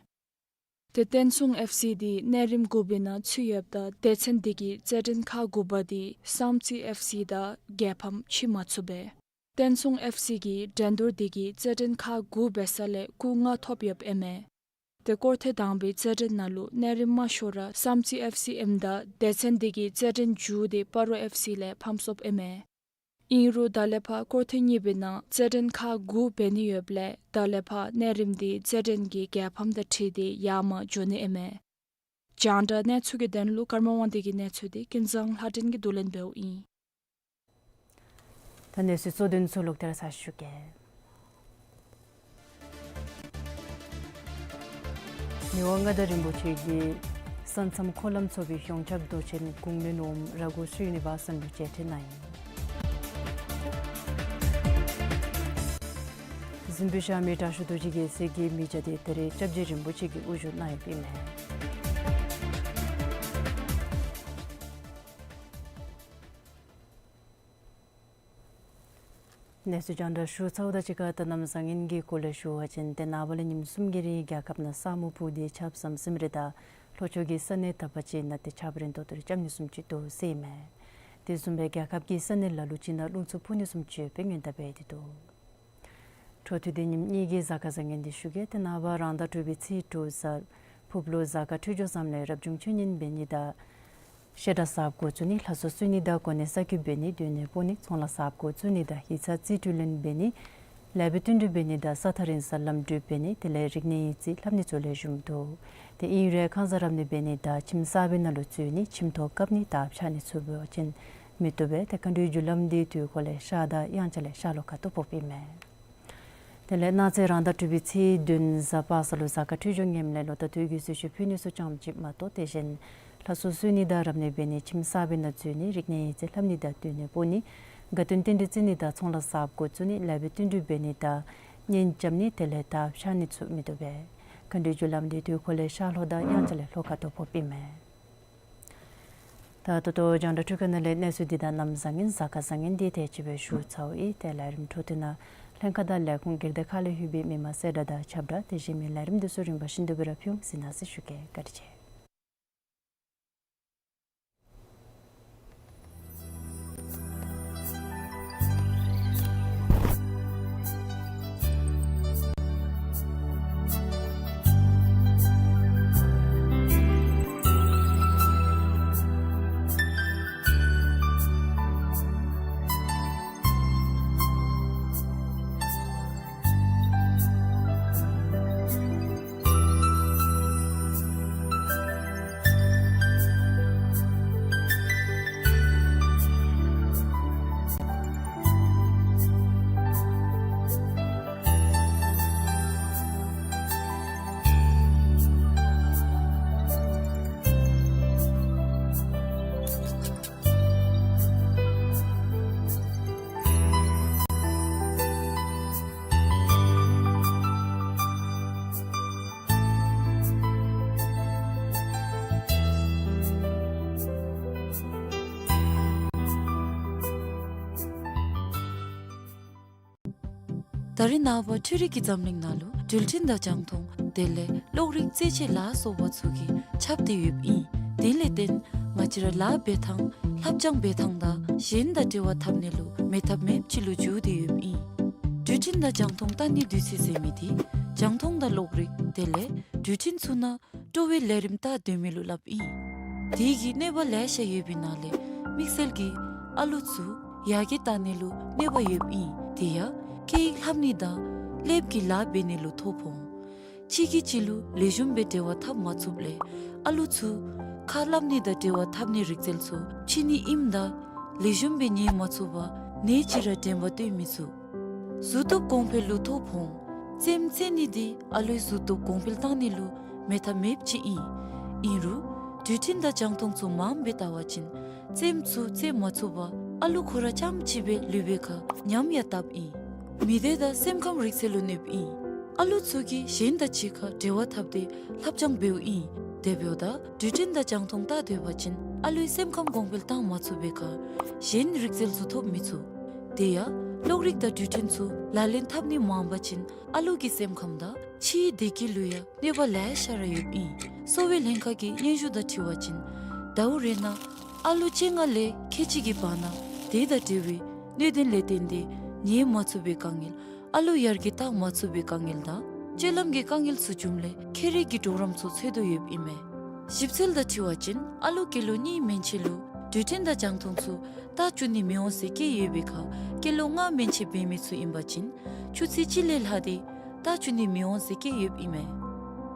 ཏེ་བསྟན་སྲུང་ཨེཕ་སི་དེ་གནས་རིམ་དགུ་པའི་ནང་ཚུད་ཡོདཔ་ད་སྡེ་ཚན་དེ་གི་རྩེད་འགྲན་ཁག་དགུ་པ་དེ་བསམ་རྩེ་ཨེཕ་སི་དང་རྒྱལ་ཕམ་ཕྱེ་མ་ཚུགས་པས། བསྟན་སྲུང་ཨེཕ་སི་གི་འགྲན་བསྡུར་དེ་གི་རྩེད་འགྲན་ཁག་དགུ་འབད་ས་ལས་སྐུགས་ལྔ་ཐོབ་ཡོདཔ་ཨིན་མས། ཏེ་སྐོར་ཐེངས་དང་པའི་རྩེད་འགྲན་ནང་ལུ་གནས་རིམ་མ་ཤོར་ར་བསམ་རྩེ་ཨེཕ་སི་ཨིནམ་ད་སྡེ་ཚན་དེ་གི་རྩེད་འགྲན་མཇུག་དེ་སྤ་རོ་ཨེཕ་སི་ལས་ཕམ་སོཔ་ཨིན་མས། ཨིན་རུང་ད་ལས་ཕར་སྐོར་ཐེངས་གཉིས་པའི་ནང་རྩེད་འགྲན་ཁག་དགུ་འབད་ནི་ཡོདཔ་ལས་ད་ལས་ཕར་གནས་རིམ་དེ་རྩེད་འགྲན་གྱི་རྒྱལ་ཕམ་དང་འཁྲིལ་ཏེ་ཡར་མར་འགྱོ་ནི་ཨིན་མས། རྒྱང་བསྒྲགས་གནས་ཚུལ་གྱི་དོན་ལུ་ཀརྨ་དབང་འདུས་ཀྱི་གནས་ཚུལ་དེ་ཀུན་བཟང་ལྷ་སྒྲོན་གྱིས་བསྡུ་ལེན་འབདཝ་ཨིན། ད་གནས་ཚུལ་གཙོ་དོན་ཚུ་ལོག་སྟེ་ར་ཚར་ཞུ་གེ། མི་དབང་མངའ་བདག་རིན་པོ་ཆེ་གིས་ས་མཚམས་འཁོར་ལམ་ཚོགས་པའི་གཞུང་ཚབ་མདོ་ཆེན་གུང་བློན་འོགམ་ར་སྒོ་ཤྲི་ནི་བཱ་སན་ལུ་མཇལ་འཕྲད་གནང་ཡི། གཟིམ་དཔོན་ཤར་མི་དྲག་ཤོས་རྡོ་རྗེ་རྒྱལ་མཚན་གྱི་མི་བརྒྱ་དེ་ད་རེས་སྐྱབས་རྗེ་རིན་པོ་ཆེ་གི་དབུ་བཞུགས་གནང་ཡོདཔ་ཨིན་མས། གནས་ཚུལ་རྒྱང་བསྒྲགས་ཞུ་ཚརཝ་དང་གཅིག་ཁར་ད་གནམ་བཟང་ངན་གྱི་སྐོར་ལས་ཞུ་བ་ཅིན་ཏེ་ནངས་པ་ལས་ཉིནམ་གསུམ་གྱི་རིང་རྒྱལ་ཁབ་ནང་ས་སྨུག་སྤུབས་ཏེ་ཆརཔ་ཟམ་ཟིམ་རེ་དང་ལྷོ་ཕྱོགས་ཀྱི་ས་གནས་དག་པ་ཅིག་ནང་ཏེ་ཆརཔ་རན་ཏོག་ཏོ་རེ་རྐྱབ་ནི་བཟུམ་ཅིག་འདུག་ཟེར་ཨིན་མས། དེ་བཟུམ་སྦེ་རྒྱལ་ཁབ་ཀྱི་ས་གནས་ལ་ལུ་ཅིག་ནང་རླུང་འཚུབ་འཕུ་ནི་བཟུམ་ཅིག་ཡོད་པའི་སྔོན་བརྡ་འབད་དེ་འདུག། འཕྲོ་མཐུད་དེ་ཉིནམ་གཉིས་ཀྱི་གཟའ་སྐར་བཟང་ངན་དེ་ཞུ་གེ། ཏེ་ནངས་པ་རང་ཟླ་དྲུག་པའི་ཚེས་དྲུག་གཟའ་ཕུརཔ་ལུ་གཟའ་སྐར་འཕྲོད་སྦྱོར་བཟངམ་ལས་རབ་བྱུང་ཆོས་ཉན་འབད་ནི་དང་བཤད་གྲྭ་གསརཔ་འགོ་བཙུགས་ནི་ལྷ་གསོལ་གསོལ་ནི་དང་གོ་གནས་གསར་བསྐོ་འབད་ནི་སྡོད་གནས་སྤོ་ནི་ཚོང་ལཱ་གསརཔ་འགོ་བཙུགས་ནི་དང་ཡིག་ཚང་རྩིས་སྤྲོད་ལེན་འབད་ནི་ལེགས་པའི་བསྟུན་གྲོས་འབད་ནི་དང་ས་ཐག་རིང་ས་ལམ་འགྲུལ་འབད་ནི་དེ་ལས་རིག་གནས་ཡིག་རྩིས་ལྷབ་ནི་ཚུ་ལེགས་ཤོམ་འདུག། ཏེ་ཨིན་རུང་ཁང་གསར་རབ་གནས་འབད་ནི་དང་ཁྱིམ་གསར་པའི་ནང་ལུ་འཛུལ་ནི་ཁྱིམ་ཐོག་བཀབ་ནི་དར་འཕྱར་ནི་ཚུ་འབད་བ་ཅིན་མི་བཏུབ་པས། ཏེ་མཁའ་འགྲོའི་རྒྱུ་ལམ་དེ་དུས་འཁོར་ལས་ཤར་དང་དབྱངས་འཆར་ལས་ཤར་ལྷོ་ཁ་ཐུག་ཕོགཔ་ཨིན་མས། དེ་ལས་གནངས་ཚེ་རང་ཟླ་དྲུག་པའི་ཚེས་བདུན་གཟའ་པ་སངས་ལུ་གཟའ་སྐར་འཕྲོད་སྦྱོར་ངནམ་ལས་ལོ་ཟླ་དུས་ཀྱི་གསོལ་མཆོད་ཕུལ་ནི་ཚུ་ཙམ་ཅིག་མ་གཏོགས་དེ་བཞིན་ལྷ་གསོལ་གསོལ་ནི་དང་རབ་གནས་འབད་ནི་ཁྱིམ་གསར་པའི་ནང་འཛུལ་ནི་རིག་གནས་ཡིག་རྩིས་ལྷབ་ནི་དང་སྡོད་གནས་སྤོ་ནི་དགའ་སྟོན་རྟེན་འབྲེལ་བརྩི་ནི་དང་ཚོང་ལཱ་གསརཔ་འགོ་བཙུགས་ནི་ལེགས་པའི་བསྟུན་གྲོས་འབད་ནི་དང་གཉེན་རྐྱབ་ནི་དེ་ལས་དར་འཕྱར་ནི་ཚུ་མི་བཏུབ་པས། མཁའ་འགྲོའི་རྒྱུ་ལམ་དེ་དུས་འཁོར་ལས་ཤར་ལྷོ་དང་དབྱངས་འཆར་ལས་ལྷོ་ཁ་ཐུག་ཕོགཔ་ཨིན་མས། ད་ད་ལྟོ་རྒྱང་བསྒྲགས་འཕྲུལ་ཁང་ནང་ལས་གནས་ཚུལ་འདི་དང་གནམ་བཟང་ངན་གཟའ་སྐར་བཟང་ངན་འདི་དེ་ཅིག་སྦེ་ཞུ་ཚརཝ་ཨིན། ཏེ་ལས་རིམ་འཕྲོ་མཐུད་ནང་ལྷན་ཁག་དང་ལས་ཁུངས་སྒེར་སྡེ་ཁག་ལས་ལྷོད་པའི་མི་མང་གསལ་བསྒྲགས་དང་ཁྱབ་བསྒྲགས་དེ་བཞིན་མི་ལས་རིམ་འདི་ཚུ་རིམ་པ་བཞིན་དུ་སྦེ་ར་ཕུལ་འོང་ཟེར་གནང་ཟེར་ཞུ་གེ། བཀའ་དྲིན་ཆེ། ད་རེས་ནངས་པ་འཕྲུལ་རིག་གི་འཛམ་གླིང་ནང་ལུ་འགྲུལ་འཕྲིན་དང་རྒྱང་མཐོང་དེ་ལས་གློག་རིག་རྩེད་ཆས་ལ་སོགས་པ་ཚུ་གིས་ཁྱབ་སྟེ་ཡོདཔ་ཨིན། དེ་ལས་བརྟེན་ང་བཅས་ར་ལཱ་འབད་ཐངས་ལྷབ་སྦྱང་འབད་ཐངས་དང་གཞན་དང་འབྲེལ་བ་འཐབ་ནི་ལུ་མེད་ཐབས་མེདཔ་ཅིག་ལུ་འགྱུར་ཏེ་ཡོདཔ་ཨིན། འགྲུལ་འཕྲིན་དང་རྒྱང་མཐོང་ལྟ་ནིའི་དུས་ཚོད་ཟེར་མི་འདི་ རྒྱང་མཐོང་དང་གློག་རིག་དེ་ལས་འགྲུལ་འཕྲིན་ཚུ་ནང་སྤྲོ་བའི་ལས་རིམ་བལྟ་སྡོད་མི་ལུ་སླབ་ཨིན། དེ་གིས་གནོད་པ་ལེ་ཤ་ཡོད་པའི་ནང་ལས་དམིགས་བསལ་གྱིས་ཨ་ལུ་ཚུ་ཡར་རྒྱས་བཏང་ནི་ལུ་གནོད་པ་ཡོདཔ་ཨིན། དེ་ཡང་སྐད་ཡིག་ལྷབ་ནི་དང་ཀླདཔ་གི་ལཱ་འབད་ནི་ལུ་ཐོ་ཕོག་འོང་། གཅིག་གིས་གཅིག་ལུ་ལེགས་ཤོམ་སྦེ་འབྲེལ་བ་འཐབ་མ་ཚུགསཔ་ལས་ཨ་ལུ་ཚུ་ཁ་སླབ་ནི་དང་འབྲེལ་བ་འཐབ་ནི་རིག་རྩལ་ཚུ་ཕྱི་ནི་ཨིནམ་ད་ལེགས་ཤོམ་སྦེ་ཉན་མ་ཚུགས་པར་ནེ་ཅིག་ར་དྲན་པ་བཏོན་མི་ཚུགས། གཟུགས་སྟོབས་གོང་འཕེལ་ལུ་ཐོ་ཕོག་འོང་། རྩེདམོ་རྩེ་ནི་འདི་ཨ་ལུའི་གཟུགས་སྟོབས་གོང་འཕེལ་བཏང་ནི་ལུ་མེད་ཐབས་མེདཔ་ཅིག་ཨིན། ཨིན་རུང་འགྲུལ་འཕྲིན་དང་རྒྱང་མཐོང་ཚུ་མངམ་སྦེ་བལྟ་བ་ཅིན་རྩེདམོ་ཚུ་རྩེ་མ་ཚུགས་པར་ཨ་ལུ་ཁོ་ར་རྐྱངམ་གཅིག་སྦེ་ལུས་པའི་ཁར་ཉམས་ཡང་བཏབ་ཨིན། མི་སྡེ་དང་སེམས་ཁམས་རིག་རྩལ་ལུ་གནོདཔ་ཨིན། ཨ་ལུ་ཚུ་གིས་གཞན་དང་གཅིག་ཁར་འབྲེལ་བ་འཐབ་སྟེ་ལྷབ་སྦྱང་འབདཝ་ཨིན། དེ་འབདཝ་ད་འགྲུལ་འཕྲིན་དང་རྒྱང་མཐོང་བལྟ་སྡོད་པ་ཅིན་ཨ་ལུའི་སེམས་ཁམས་གོང་འཕེལ་བཏང་མ་ཚུགས་པའི་ཁར་གཞན་རིག་རྩལ་ཚུ་ཐོབ་མི་ཚུགས། དེ་ཡང་གློག་རིག་དང་འགྲུལ་འཕྲིན་ཚུ་ལག་ལེན་འཐབ་ནི་མངམ་པ་ཅིན་ཨ་ལུ་གི་སེམས་ཁམས་དང་ཕྱིའི་བདེ་སྐྱིད་ལུ་ཡང་གནོད་པ་ལེ་ཤ་ར་ཡོདཔ་ཨིན། གསོ་བའི་ལྷན་ཁག་གི་སྙན་ཞུ་དང་འཁྲིལ་བ་ཅིན་ཟླཝ་རེ་ནང་ཨ་ལུ་བཅོ་ལྔ་ལས་ཁལ་གཅིག་གི་བར་ན་དེ་དང་འབྲེལ་བའི་གནོད་དོན་ལས་བརྟེན་ཏེ་ཉལ་མ་ཚུགས་པའི་དཀའ་ངལ་ཨ་ལུ་ཡར་རྒྱས་བཏང་མ་ཚུགས་པའི་དཀའ་ངལ་དང་སྤྱོད་ལམ་གྱི་དཀའ་ངལ་ཚུ་བྱུངམ་ལས་ཁྱད་རིག་གི་གྲོགས་རམ་ཚུ་འཚོལ་དོ་ཡོདཔ་ཨིན་མས། ཞིབ་འཚོལ་དང་འཁྲིལ་བ་ཅིན་ཨ་ལུ་སྐྱེས་ལོ་གཉིས་མན་ཆད་ལུ་འགྲུལ་འཕྲིན་དང་རྒྱང་མཐོང་ཚུ་བལྟ་བཅུག་ནི་མི་འོང་ཟེར་བཀོད་ཡོད་པའི་ཁར་སྐྱེས་ལོ་ལྔ་མན་ཆད་འབད་མི་ཚུ་ཨིན་པ་ཅིན་ཆུ་ཚོད་གཅིག་ལས་ལྷག་སྟེ་བལྟ་བཅུག་ནི་མི་འོང་ཟེར་བཀོད་ཡོདཔ་ཨིན་མས།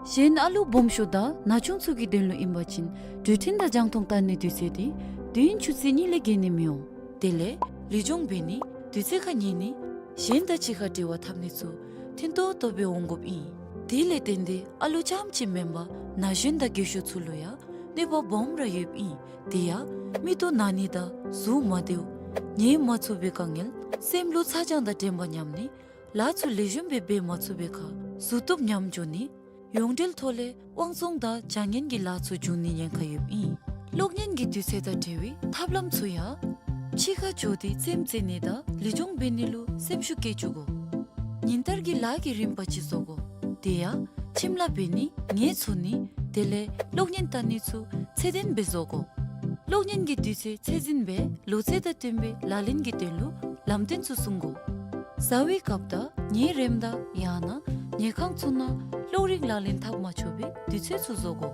གཞན་ཨ་ལུ་སྦོམ་ཤོས་དང་ན་ཆུང་ཚུ་གི་དོན་ལུ་ཨིན་པ་ཅིན་འགྲུལ་འཕྲིན་དང་རྒྱང་མཐོང་བལྟ་ནིའི་དུས་ཚོད་དེ་དུས་ཡུན་ཆུ་ཚོད་གཉིས་ལས་བརྒལ་ནི་མི་འོང་། དེ་ལས་ལུས་སྦྱོང་འབད་ནི་དུས་ཚོད་ཁར་ཉལ་ནི་གཞན་དང་གཅིག་ཁར་འབྲེལ་བ་འཐབ་ནི་ཚུ་ཐོན་ཏོག་ཏོ་སྦེ་འོང་དགོཔ་ཨིན། དེ་ལས་བརྟེན་ཏེ་ཨ་ལུ་རྐྱངམ་གཅིག་མེན་པར་ན་གཞོན་དང་རྒས་ཤོས་ཚུ་ལུ་ཡང་གནོད་པ་སྦོམ་ར་ཡོདཔ་ཨིན། དེ་ཡང་མིག་ཏོ་ན་ནི་དང་གཟུགས་མ་བདེཝ་ཉལ་མ་ཚུགས་པའི་དཀའ་ངལ་སེམས་ལུ་ཚ་གྱང་དང་དྲན་པ་ཉམས་ནི་ལཱ་ཚུ་ལེགས་ཤོམ་སྦེ་འབད་མ་ཚུགས་པའི་ཁར་གཟུགས་སྟོབས་ཉམས་འགྱོ་ནི་ཡོངས་འབྲེལ་ཐོག་ལས་དབང་བཙོང་དང་བྱ་ངན་གྱི་ལཱ་ཚུ་འབྱུང་ནིའི་ཉེན་ཁ་ཡོདཔ་ཨིན། གློག་བརྙན་གྱི་དུས་ཚོད་དང་འབྲེལ་བའི་ཐབས་ལམ་ཚུ་ཡང་ཕྱི་ཁར་འགྱོ་སྟེ་རྩེདམོ་རྩེ་ནི་དང་ལུས་སྦྱོང་འབད་ནི་ལུ་སེམས་ཤུགས་བསྐྱེད་བཅུག་དགོ། ཉིན་ལྟར་གྱི་ལཱ་གི་རིམ་པ་ཅིག་བཟོ་དགོ། དེ་ཡང་ཁྱིམ་ལཱ་འབད་ནི་ངལ་འཚོ་ནི་དེ་ལས་གློག་བརྙན་བལྟ་ནི་ཚུ་ཚད་ལྡན་སྦེ་བཟོ་དགོ། གློག་བརྙན་གྱི་དུས་ཚོད་ཚད་འཛིན་འབད་ལོ་ཚད་དང་བསྟུན་པའི་ལག་ལེན་གྱི་དོན་ལུ་ལམ་སྟོན་ཚུ་སྲུང་དགོ། བཟའ་བའི་སྐབས་དང་ཉལ་རནམ་ད་ཡང་ན་ཉལ་ཁང་ཚུ་ནང་གློག་རིག་ལག་ལེན་འཐབ་མ་ཆོག་པའི་དུས་ཚོད་ཚུ་བཟོ་དགོ།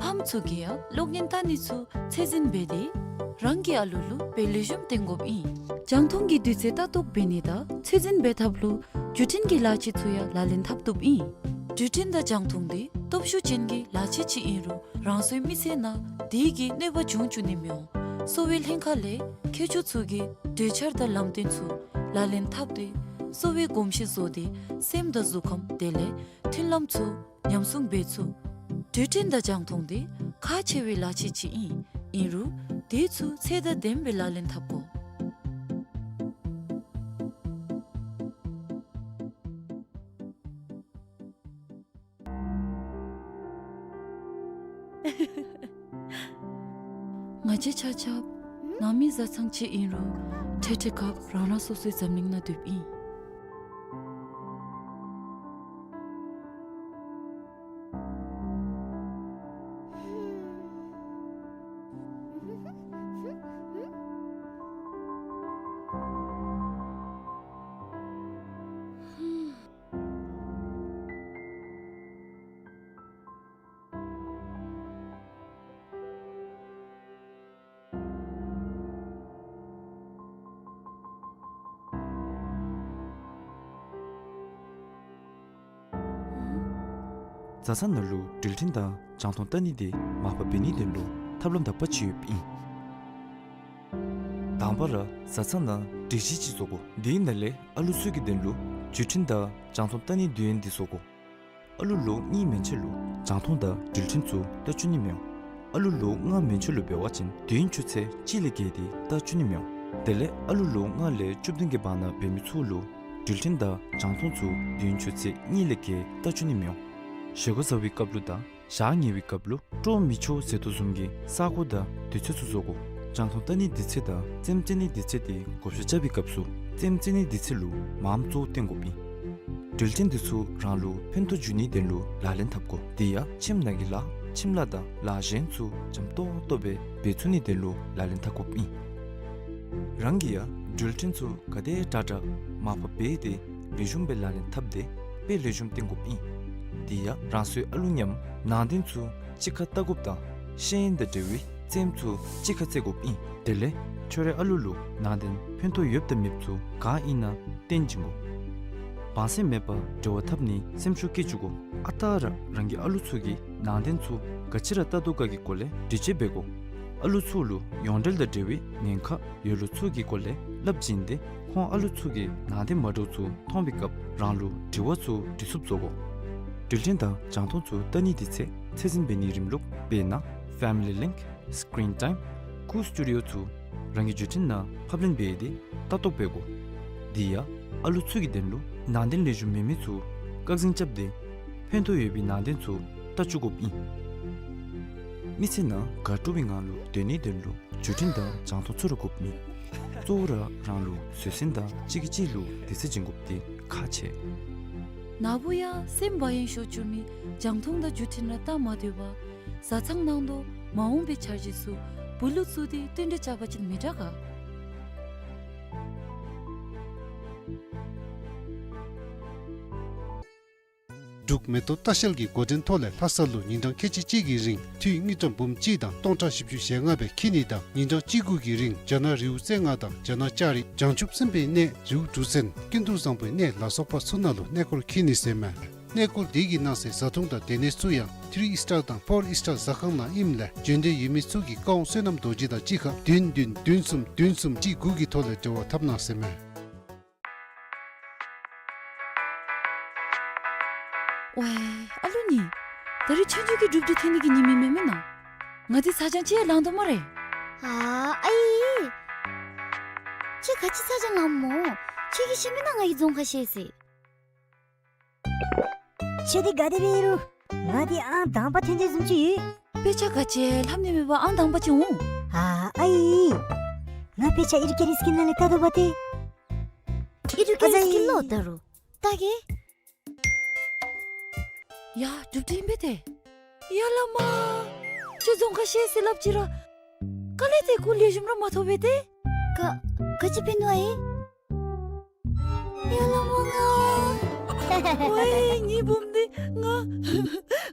ཕམ་ཚུ་གིས་ཡང་གློག་བརྙན་བལྟ་ནི་ཚུ་ཚད་འཛིན་འབད་དེ་རང་གི་ཨ་ལུ་ལུ་དཔེ་ལེགས་ཤོམ་སྟོན་དགོཔ་ཨིན། རྒྱང་མཐོང་གི་དུས་ཚོད་ལྟ་རྟོག་འབད་ནི་དང་ཚད་འཛིན་འབད་ཐབས་ལུ་བརྒྱུད་འཕྲིན་གྱི་ལག་ཆས་ཚུ་ཡང་ལག་ལེན་འཐབ་བཏུབ་ཨིན། བརྒྱུད་འཕྲིན་དང་རྒྱང་མཐོང་འདི་སྟོབས་ཤུགས་ཅན་གྱི་ལག་ཆས་ཅིག་ཨིན་རུང་རང་སོའི་མི་ཚེ་ནང་དེ་གིས་གནོད་པ་འབྱུང་བཅུག་ནི་མི་འོང་། གསོ་བའི་ལྷན་ཁག་ལས་མཁས་མཆོག་ཚུ་གིས་གྲོས་འཆར་དང་ལམ་སྟོན་ཚུ་ལག་ལེན་འཐབ་སྟེ་གསོ་བའི་གོམས་གཤིས་བཟོ་སྟེ་སེམས་དང་གཟུགས་ཁམས་དེ་ལས་མཐུན་ལམ་ཚུ་ཉམས་སྲུང་འབད་ཚུགས། བརྒྱུད་འཕྲིན་དང་རྒྱང་མཐོང་འདི་ཁག་ཆེ་བའི་ལག་ཆས་ཅིག་ཨིན། ཨིན་རུང་དེ་ཚུ་ཚད་དང་ལྡནམ་སྦེ་ལག་ལེན་འཐབ་དགོ། ང་བཅས་ཆ་ཁྱབ་ནང་མི་བཟའ་ཚང་གཅིག་ཨིན་རུང་འཕྲལ་འཕྲལ་སྐབས་རང་རང་སོ་སོའི་འཛམ་གླིང་ནང་སྡོདཔ་ཨིན། བཟའ་ཚང་ནང་ལུ་འགྲུལ་འཕྲིན་དང་རྒྱང་མཐོང་བལྟ་ནི་དེ་མར་པ་འབད་ནིའི་དོན་ལུ་ཐབས་ལམ་དག་པ་ཅིག་ཡོདཔ་ཨིན། དང་པ་ར་བཟའ་ཚང་ནང་སྒྲིག་གཞི་ཅིག་བཟོ་དགོ། དེའི་ནང་ལས་ཨ་ལུ་ཚུ་གི་དོན་ལུ་བརྒྱུད་འཕྲིན་དང་རྒྱང་མཐོང་བལྟ་ནིའི་དུས་ཡུན་འདི་བཟོ་དགོ། ཨ་ལུ་ལོ་གཉིས་མན་ཆད་ལུ་རྒྱང་མཐོང་དང་འགྲུལ་འཕྲིན་ཚུ་བལྟ་བཅུག་ནི་མི་འོང་། ཨ་ལུ་ལོ་ལྔ་མན་ཆད་ལུ་འབད་བ་ཅིན་དུས་ཡུན་ཆུ་ཚོད་གཅིག་ལས་བརྒལ་ཏེ་བལྟ་བཅུག་ནི་མི་འོང་། དེ་ལས་ཨ་ལུ་ལོ་ལྔ་ལས་བཅུ་བདུན་གྱི་བར་ན་འབད་མི་ཚུ་ལུ་འགྲུལ་འཕྲིན་དང་རྒྱང་མཐོང་ཚུ་དུས་ཡུན་ཆུ་ཚོད་གཉིས་ལས་བརྒལ་བལྟ་བཅུག་ནི་མི་འོང་། བཞེས་སྒོ་བཟའ་བའི་སྐབས་ལུ་དང་ཞག་ཉལ་བའི་སྐབས་ལུ་སྤྲོ་མི་ཆོག་ཟེར་དོ་བཟུམ་གྱི་ས་གོ་དང་དུས་ཚོད་ཚུ་བཟོ་དགོ། རྒྱང་མཐོང་བལྟ་ནིའི་དུས་ཚོད་དང་རྩེདམོ་རྩེ་ནིའི་དུས་ཚོད་དེ་བགོ་བཤའ་རྐྱབ་པའི་སྐབས་སུ་རྩེདམོ་རྩེ་ནིའི་དུས་ཚོད་ལུ་མངམ་གཙོ་བོ་བཏོན་དགོཔ་ཨིན། འགྲུལ་འཕྲིན་འདི་ཚུ་རང་ལུ་ཕན་ཐོགས་འབྱུང་ནིའི་དོན་ལུ་ལག་ལེན་འཐབ་དགོ། དེ་ཡང་ཁྱིམ་ནང་གི་ལཱ་ཁྱིམ་ལཱ་དང་ལཱ་གཞན་ཚུ་འཇམ་ཏོག་ཏོ་སྦེ་འབད་ཚུགས་ནིའི་དོན་ལུ་ལག་ལེན་འཐབ་དགོཔ་ཨིན། རང་གིས་ཡང་འགྲུལ་འཕྲིན་ཚུ་ག་དེ་དྲག་དྲག་མར་པ་འབད་དེ་ལེགས་ཤོམ་སྦེ་ལག་ལེན་འཐབ་སྟེ་ དཔེ་ལེགས་ཤོམ་བསྟེན་དགོཔ་ཨིན། དེ་ཡང་རང་སོའི་ཨ་ལུ་མཉམ་ནང་རྟེན་ཚུ་གཅིག་ཁར་བལྟ་དགོཔ་དང་ཤེས་ཡོན་དང་འབྲེལ་བའི་རྩེདམོ་ཚུ་གཅིག་ཁར་རྩེ་དགོཔ་ཨིན། དེ་ལས་ཁྱོད་རའི་ཨ་ལུ་ལུ་ནང་རྟེན་ཕན་ཐོགས་ཡོདཔ་དང་མེདཔ་ཚུ་ག་ཨིན་ན་བསྟེན་བྱིན་དགོ། བང་སེམས་མེད་པར་འབྲེལ་བ་འཐབ་ནི་སེམས་ཤུགས་བསྐྱེད་བཅུག་དགོ། ཨ་རྟག་ར་རང་གི་ཨ་ལུ་ཚུ་གིས་ནང་རྟེན་ཚུ་ག་ཅི་ར་བལྟ་དོ་ག་གི་སྐོར་ལས་དྲི་དཔྱད་འབད་དགོ། ཨ་ལུ་ཚུ་ལུ་ཡོངས་འབྲེལ་དང་འབྲེལ་བའི་ཉེན་ཁ་ཡོད་ལུགས་ཚུ་གི་སྐོར་ལས་སླབ་བྱིན་ཏེ་ཁོང་ཨ་ལུ་ཚུ་གིས་ནང་རྟེན་མ་འདྲཝ་ཚུ་མཐོང་བའི་སྐབས་རང་ལུ་དྲི་བ་ཚུ་དྲི་ཚུགསཔ་བཟོ་དགོ། འགྲུལ་འཕྲིན་དང་རྒྱང་མཐོང་ཚུ་བལྟ་ནི་དེ་ཚེ་ཚད་འཛིན་འབད་ནིའི་རིམ་ལུགས་དཔེར་ན་Family Link, Screen Time, Cool Studio ཚུ་རང་གི་བརྒྱུད་འཕྲིན་ནང་ཕབ་ལེན་འབད་དེ་ལྟ་རྟོག་འབད་དགོ། དེ་ཡང་ཨ་ལུ་ཚུ་གི་དོན་ལུ་ནང་རྟེན་ལེགས་ཤོམ་མེད་མི་ཚུ་བཀག་འཛིན་རྐྱབ་སྟེ་ཕན་ཐོགས་ཡོད་པའི་ནང་རྟེན་ཚུ་བལྟ་བཅུག་དགོཔ་ཨིན། མི་ཚེ་ནང་དགའ་སྤྲོ་བའི་ངང་ལུ་སྡོད་ནིའི་དོན་ལུ་བརྒྱུད་འཕྲིན་དང་རྒྱང་མཐོང་ཚུ་ར་དགོཔ་མེན། གཙོ་བོ་ར་རང་ལུ་བཟོད་བསྲན་དང་གཅིག་གིས་གཅིག་ལུ་དད་བརྩི་བྱིན་དགོཔ་དེ་ཁག་ཆེ། ན་བུ་ཡང་སེམས་བག་ཡངས་ཤོར་བཅུག་མི་རྒྱང་མཐོང་དང་བརྒྱུད་འཕྲིན་ར་བལྟ་མ་སྡོད་པར་བཟའ་ཚང་ནང་དོག་མ་འོངས་པའི་འཆར་གཞི་ཚུ་བུ་ལུ་བཙུགས་ཏེ་བསྟུན་གྲོས་རྐྱབ་པ་ཅིན་མི་དྲག་ག། འབྲུག་མེ་ཏོག་ལྟ་བཤལ་གྱི་འགོ་འདྲེན་ཐོག་ལས་ལྷ་ས་ལུ་ཉིན་གྲངས་ཁལ་གཅིག་གཅིག་གི་རིང་འཐུས་དངུལ་ཀྲམ་འབུམ་གཅིག་དང་སྟོང་ཕྲག་བཞི་བཅུ་ཞེ་ལྔ་སྦེ་འཁྱིད་ནི་དང་ཉིན་གྲངས་གཅིག་དགུ་གི་རིང་རྒྱ་ནག་རི་བོ་རྩེ་ལྔ་དང་རྒྱ་ནག་ལྕགས་རི་བྱང་ཆུབ་སེམས་དཔའི་གནས་རི་བོ་གྲུ་གཟིངས་ཀུན་ཏུ་བཟང་པོའི་གནས་ལ་སོགས་པ་ཚུ་ནང་ལུ་གནས་སྐོར་འཁྱིད་ནི་ཟེར་མས། གནས་སྐོར་དེ་གི་ནང་གསེས་བཟའ་འཐུང་དང་སྡོད་གནས་ཚུ་ཡང་ཐིརི་ཨིསི་ཊར་དང་ཕོར་ཨིསི་ཊར་ཟ་ཁང་ནང་ཨིནམ་ལས་བྱོན་འདོད་ཡོད་མི་ཚུ་གིས་བཀའ་དབང་བསོད་ནམས་རྡོ་རྗེ་དང་གཅིག་ཁར་བདུན་བདུན་བདུན་གསུམ་བདུན་གསུམ་གཅིག་དགུ་གི་ཐོག་ལས་འབྲེལ་བ་འཐབ་གནང་ཟེར་མས། ཝའི་ཨ་ལུ་ནི། ད་རིས་ཆོས་རྒྱལ་གྱི་སྒྲུབ་སྡེ་ཐོན་ནི་གི་ཉིནམ་ཨིན་མས་མེན་ན། ང་འདི་ཚ་གྱང་ཅིག་ཡང་ལང་དོ་སྨ་རེ། ཨ་ཨའི། ཁྱོད་ག་ཅི་ཚ་གྱང་ལངམ་སྨོ། ཁྱོད་ཀྱིས་ཤེས་མེན་ན་ང་གིས་རྫོང་ཁ་ཤེས་ཟེར། ཁྱོད་འདི་ག་དེ་སྦེ་ཨིན་རུང་ང་འདི་ཨང་དང་པ་ཐོན་ཏེ་བཟུམ་ཅིག་ཡོད། དཔེ་ཆ་ག་ཅི་ལྷབ་ནི་མེད་པར་ཨང་དང་པ་ཅིག་འོང་། ཨ་ཨའི། ང་དཔེ་ཆ་ཨི་ཌུ་ཀེར་སི་ཀིལ་ནང་ལས་བལྟ་དོ་པ་ཏེ། ཨི་ཌུ་ཀེར་སི་ཀིལ་ལུ་བལྟ་རུང་བལྟ་གེ། ཡ་སྒྲུབ་སྡེ་ཨིན་པས་ཏེ། ཡ་བླ་མ། ཁྱོད་རྫོང་ཁ་ཤེས་ཟེར་སླབ་ཅི་ར། དཀའ་ལས་ཏེ་གུ་ལེགས་ཤོམ་ར་མ་ཐོབ་པས་ཏེ། ག་ག་ཅི་འབད་ནུག་ཨའི། ཡ་བླ་མ་ང་། ཝའི་ངེའི་བུམོ་འདི་ང་།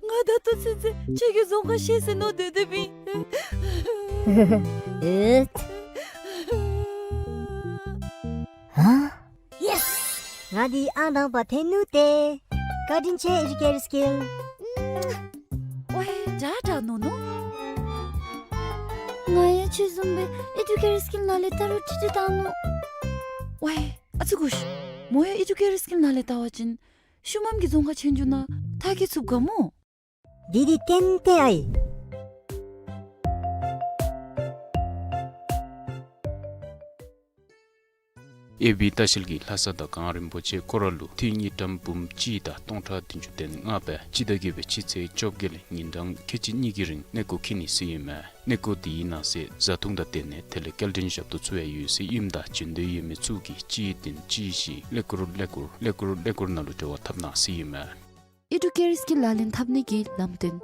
ང་ད་ལྟོ་ཚུན་ཚོད་ཁྱོད་ཀྱིས་རྫོང་ཁ་ཤེས་ཟེར་མནོ་སྡོད་སྡོདཔ་ཨིན། ཨེ། ཧ། ཡེས། ང་འདི་ཨང་དང་པ་ཐོན་ནུག་ཏེ། བཀའ་དྲིན་ཆེ་ཨི་ཌུ་ཀེར་སི་ཀིལ། ཝའི་དྲག་དྲག་མནོ་ནུག། ང་ཡང་ཁྱོད་བཟུམ་སྦེ་ཨི་ཌུ་ཀེར་སི་ཀིལ་ནང་ལས་བལྟ་རུང་ཁྲིག་ཁྲི་བཏང་ནུག། ཝའི་ཨ་ཙི་གུ་ཤ། མོ་ཡང་ཨི་ཌུ་ཀེར་སི་ཀིལ་ནང་ལས་བལྟ་བ་ཅིན་ཤུལ་མམ་གྱི་རྫོང་ཁ་ཆོས་རྒྱལ་ནང་མཐར་འཁྱོལ་ཚུགས་ག་སྨོ། འདི་འདི་ཏན་ཏན་ཨའི། ཨེ་བི་ལྟ་བཤལ་གྱིས་ལྷ་ས་དང་གངས་རིན་པོ་ཆེ་སྐོར་ར་ལུ་ཐིག་དངུལ་ཀྲམ་འབུམ་གཅིག་དང་སྟོང་ཕྲག་བདུན་ཅུ་དོན་ལྔ་སྦེ་སྤྱི་ཟླ་བརྒྱད་པའི་སྤྱི་ཚེས་བཅོ་བརྒྱད་ལས་ཉིན་གྲངས་ཁལ་གཅིག་གཉིས་ཀྱི་རིང་གནས་སྐོར་འཁྱིད་ནི་ཟེར་ཨིན་མས། གནས་སྐོར་དེའི་ནང་གསེས་བཟའ་འཐུང་དང་སྡོད་གནས་དེ་ལས་སྐྱེལ་འདྲེན་ཞབས་ཏོག་ཚུ་ཡང་ཡོད་ཟེར་ཨིནམ་ད་བྱོན་འདོད་ཡོད་མི་ཚུ་གིས་གཅིག་བདུན་གཅིག་བཞི་ཀླད་ཀོར་ཀླད་ཀོར་ཀླད་ཀོར་ཀླད་ཀོར་ནང་ལུ་འབྲེལ་བ་འཐབ་གནང་ཟེར་ཨིན་མས། ཨི་ཌུ་ཀེར་སི་ཀིལ་ལག་ལེན་འཐབ་ནི་གི་ལམ་སྟོན།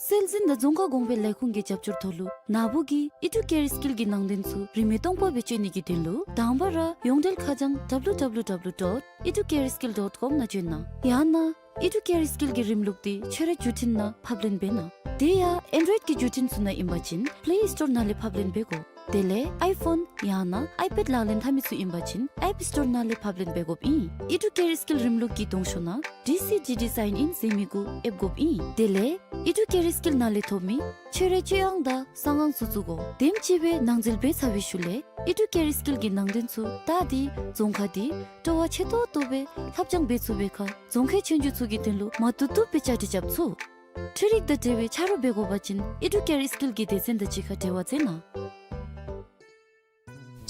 སྲོལ་འཛིན་དང་རྫོང་ཁ་གོང་འཕེལ་ལས་ཁུངས་ཀྱི་རྒྱབ་སྐྱོར་ཐོག་ལུ་ན་བུ་གིས་ཨི་ཌུ་ཀེར་སི་ཀིལ་གྱི་ནང་དོན་ཚུ་རིན་མེད་སྟོང་པ་སྦེ་སྤྱོད་ནི་གི་དོན་ལུ་དང་པ་ར་ཡོངས་འབྲེལ་ཁ་བྱང་W W W dot educareskill dot com ནང་བྱོན་གནང་། ཡང་ན་ཨི་ཌུ་ཀེར་སི་ཀིལ་གྱི་རིམ་ལུགས་འདི་ཁྱོད་རའི་བརྒྱུད་འཕྲིན་ནང་ཕབ་ལེན་འབད་གནང་། དེ་ཡང་ཨེན་ཌོའིཌ་ཀྱི་བརྒྱུད་འཕྲིན་ཚུ་ནང་ཨིན་པ་ཅིན་པེ་ལེ་སི་ཊོར་ནང་ལས་ཕབ་ལེན་འབད་དགོ། དེ་ལས་ཨའི་ཕོན་ཡང་ན་ཨའི་པེཌ་ལག་ལེན་འཐབ་མི་ཚུ་ཨིན་པ་ཅིན་ཨེཔ་སི་ཊོར་ནང་ལས་ཕབ་ལེན་འབད་དགོཔ་ཨིན། ཨི་ཌུ་ཀེར་སི་ཀིལ་རིམ་ལུགས་ཀྱི་གདོང་ཤོག་ནང་ཌི་སི་ཌི་ཌི་སའིན་ཨིན་ཟེར་མི་གུ་ཨེབ་དགོཔ་ཨིན། དེ་ལས་ཨི་ཌུ་ཀེར་སི་ཀིལ་ནང་ལས་ཐོབ་མི་ཁྱོད་རའི་སྤྱོད་དབྱངས་དང་གསང་ཨང་ཚུ་བཙུགས་དགོ། དེམ་ཅིག་སྦེ་ནང་འཛུལ་འབད་ཚར་བའི་ཤུལ་ལས་ཨི་ཌུ་ཀེར་སི་ཀིལ་གྱི་ནང་དོན་ཚུ་བལྟ་སྟེ་རྫོང་ཁ་འདི་སྤྲོ་བ་ཆེ་ཏོག་ཏོ་སྦེ་ལྷབ་སྦྱང་འབད་ཚུགས་པའི་ཁར་རྫོང་ཁའི་ཆོས་རྒྱལ་ཚུ་གི་དོན་ལུ་མ་བཏུབ་བཏུབ་སྦེ་བཅའ་སྒྲིག་རྐྱབ་ཚུགས། འཕྲུལ་རིག་དང་འབྲེལ་བའི་ཆ་རོགས་འབད་དགོ་པ་ཅིན་ཨི་ཌུ་ཀེར་སི་ཀིལ་གྱི་སྡེ་ཚན་དང་གཅིག་ཁར་འབྲེལ་བ་མཛད་གནང་།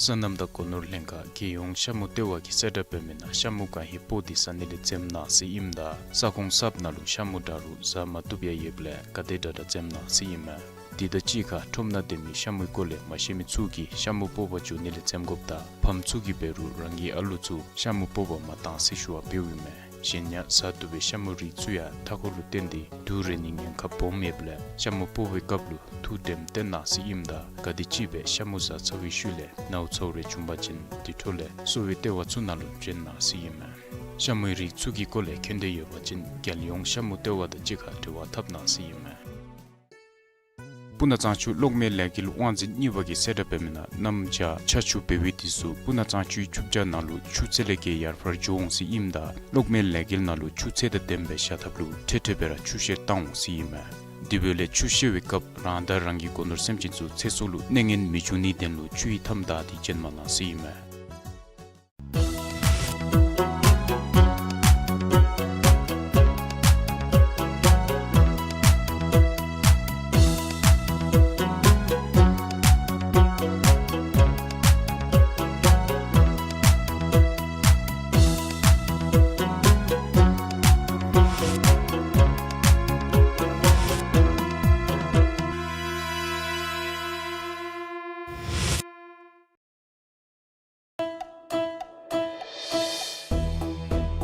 སོ་ནམ་དང་སྒོ་ནོར་ལྷན་ཁག་རྒྱལ་ཡོངས་ཤ་མུ་ལྟེ་བ་གིས་གསལ་བསྒྲགས་འབད་མི་ནང་ཤ་མུ་གང་ཧེ་སྤོག་སྟེ་ཟ་ནི་ལས་འཛེམ་གནང་ཟེར་ཨིནམ་ད་ས་ཁོངས་གསརཔ་ནང་ལུ་ཤ་མུ་འདྲ་རུང་ཟ་མ་བཏུབ་ཡང་ཡོདཔ་ལས་ག་དེ་དྲག་དྲག་འཛེམ་གནང་ཟེར་ཨིན་མས། དེ་དང་གཅིག་ཁར་ཁྲོམ་ནང་སྡོད་མི་ཤ་མུའི་སྐོར་ལས་མ་ཤེས་མི་ཚུ་གིས་ཤ་མུ་སྤོག་པར་འགྱོ་ནི་ལས་འཛེམ་དགོཔ་དང་ཕམ་ཚུ་གིས་འབད་རུང་རང་གི་ཨ་ལུ་ཚུ་ཤ་མུ་སྤོག་པར་མ་བཏང་ཟེར་ཞུ་བ་འབདཝ་ཨིན་མས། གཞན་ཡང་ཟ་བཏུབ་པའི་ཤ་མུ་རིགས་ཚུ་ཡང་མཐའ་འཁོར་ལུ་བརྟེན་ཏེ་དུག་རེག་ནིའི་ཉེན་ཁ་སྦོམ་ཡོདཔ་ལས་ཤ་མུ་སྤོག་པའི་སྐབས་ལུ་ཐུགས་དྲནམ་བཏོན་གནང་ཟེར་ཨིནམ་ད་ག་དེམ་ཅིག་སྦེ་ཤ་མུ་ཟ་ཚར་བའི་ཤུལ་ལས་ནཝ་ཚཝ་རེ་བྱུང་པ་ཅིན་དེ་འཕྲོ་ལས་གསོ་བའི་ལྟེ་བ་ཚུ་ནང་ལུ་བྱོན་གནང་ཟེར་ཨིན་མས། ཤ་མོའི་རིགས་ཚུ་གི་སྐོར་ལས་མཁྱེན་འདོད་ཡོད་པ་ཅིན་རྒྱལ་ཡོངས་ཤ་མོ་ལྟེ་བ་དང་གཅིག་ཁར་འབྲེལ་བ་འཐབ་གནང་ཟེར་ཨིན་མས། སྤུ་ན་གཙང་ཆུ་གློག་མེའི་ལས་འགུལ་དབང་འཛིན་གཉིས་པ་གིས་གསལ་བསྒྲགས་འབད་མི་ནང་གནམ་བྱཱར་ཆར་ཆུ་འབབ་པའི་དུས་སུ་སྤུ་ན་གཙང་ཆུའི་ཆུ་བྱ་ནང་ལུ་ཆུ་ཚད་ལས་བརྒལ་ཡར་འཕར་འགྱོ་འོང་ཟེར་ཨིནམ་ད་གློག་མེའི་ལས་འགུལ་ནང་ལུ་ཆུ་ཚད་དང་ལྡནམ་སྦེ་བཞག་ཐབས་ལུ་འཕྲལ་འཕྲལ་སྦེ་ར་ཆུ་བཤེར་བཏང་འོང་ཟེར་ཨིན་མས། དེ་འབདཝ་ལས་ཆུ་བཤེར་བའི་སྐབས་རང་དང་རང་གི་སྒོ་ནོར་སེམས་ཅན་ཚུ་ཚེ་སྲོག་ལུ་གནོད་ངན་མི་འབྱུང་ནིའི་དོན་ལུ་ཆུ་ཡི་མཐའམ་བདའ་སྟེ་བྱོན་མ་གནང་ཟེར་ཨིན་མས།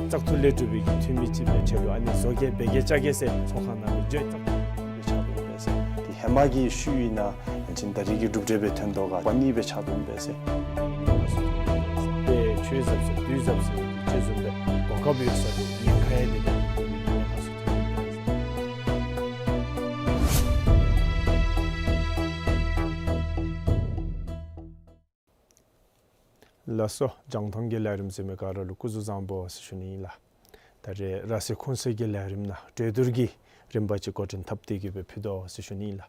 བཙག་འཐུ་ལས་གྲུབ་པའི་གི་འཐུས་མི་ཅིག་སྦེ་ཆ་ལུ་ཨ་ནི་བཟོ་གེ་འབད་གེ་བཅའ་གེ་ཟེར་ཚོགས་ཁང་ནང་ལུ་བརྗོད་བཙག་འཐུ་སྦེ་ཆགས་འདུག་པས་ཟེར། ཏེ་ཧེ་མ་གི་ཤུལ་ཨིན་ན་ཨ་ནི་ད་རེས་ཀྱི་གྲུབ་འབྲས་སྦེ་ཐོན་དོ་ག་པ་ནི་སྦེ་ཆགས་འདུག་པས་ཟེར། ཏེ་ཆུ་གཟབ་ཟེར་དུས་གཟབ་ཟེར་ཅིག་བཟུམ་སྦེ་གོ་སྐབས་ཡོད་ས་ལུ་ཉེན་ཁ་ཡང་མེད་པའི་གི་ཐོག་ལུ་ཨིན་མས་ཟེར། ལགས་སོ། རྒྱང་མཐོང་གི་ལས་རིམ་གཟིགས་མི་ག་ར་ལུ་སྐུ་གཟུགས་བཟང་པོ་ཟེར་ཞུ་ནི་ཨིན་ལགས། ད་རེས་ར་བསིལ་ཁུངས་གསོལ་གྱི་ལས་རིམ་ནང་གྲོས་བསྡུར་གྱི་རིམ་པ་ཅིག་འགོ་འདྲེན་འཐབ་སྟེ་གི་སྦེ་ཕུལ་དོ་ཟེར་ཞུ་ནི་ཨིན་ལགས།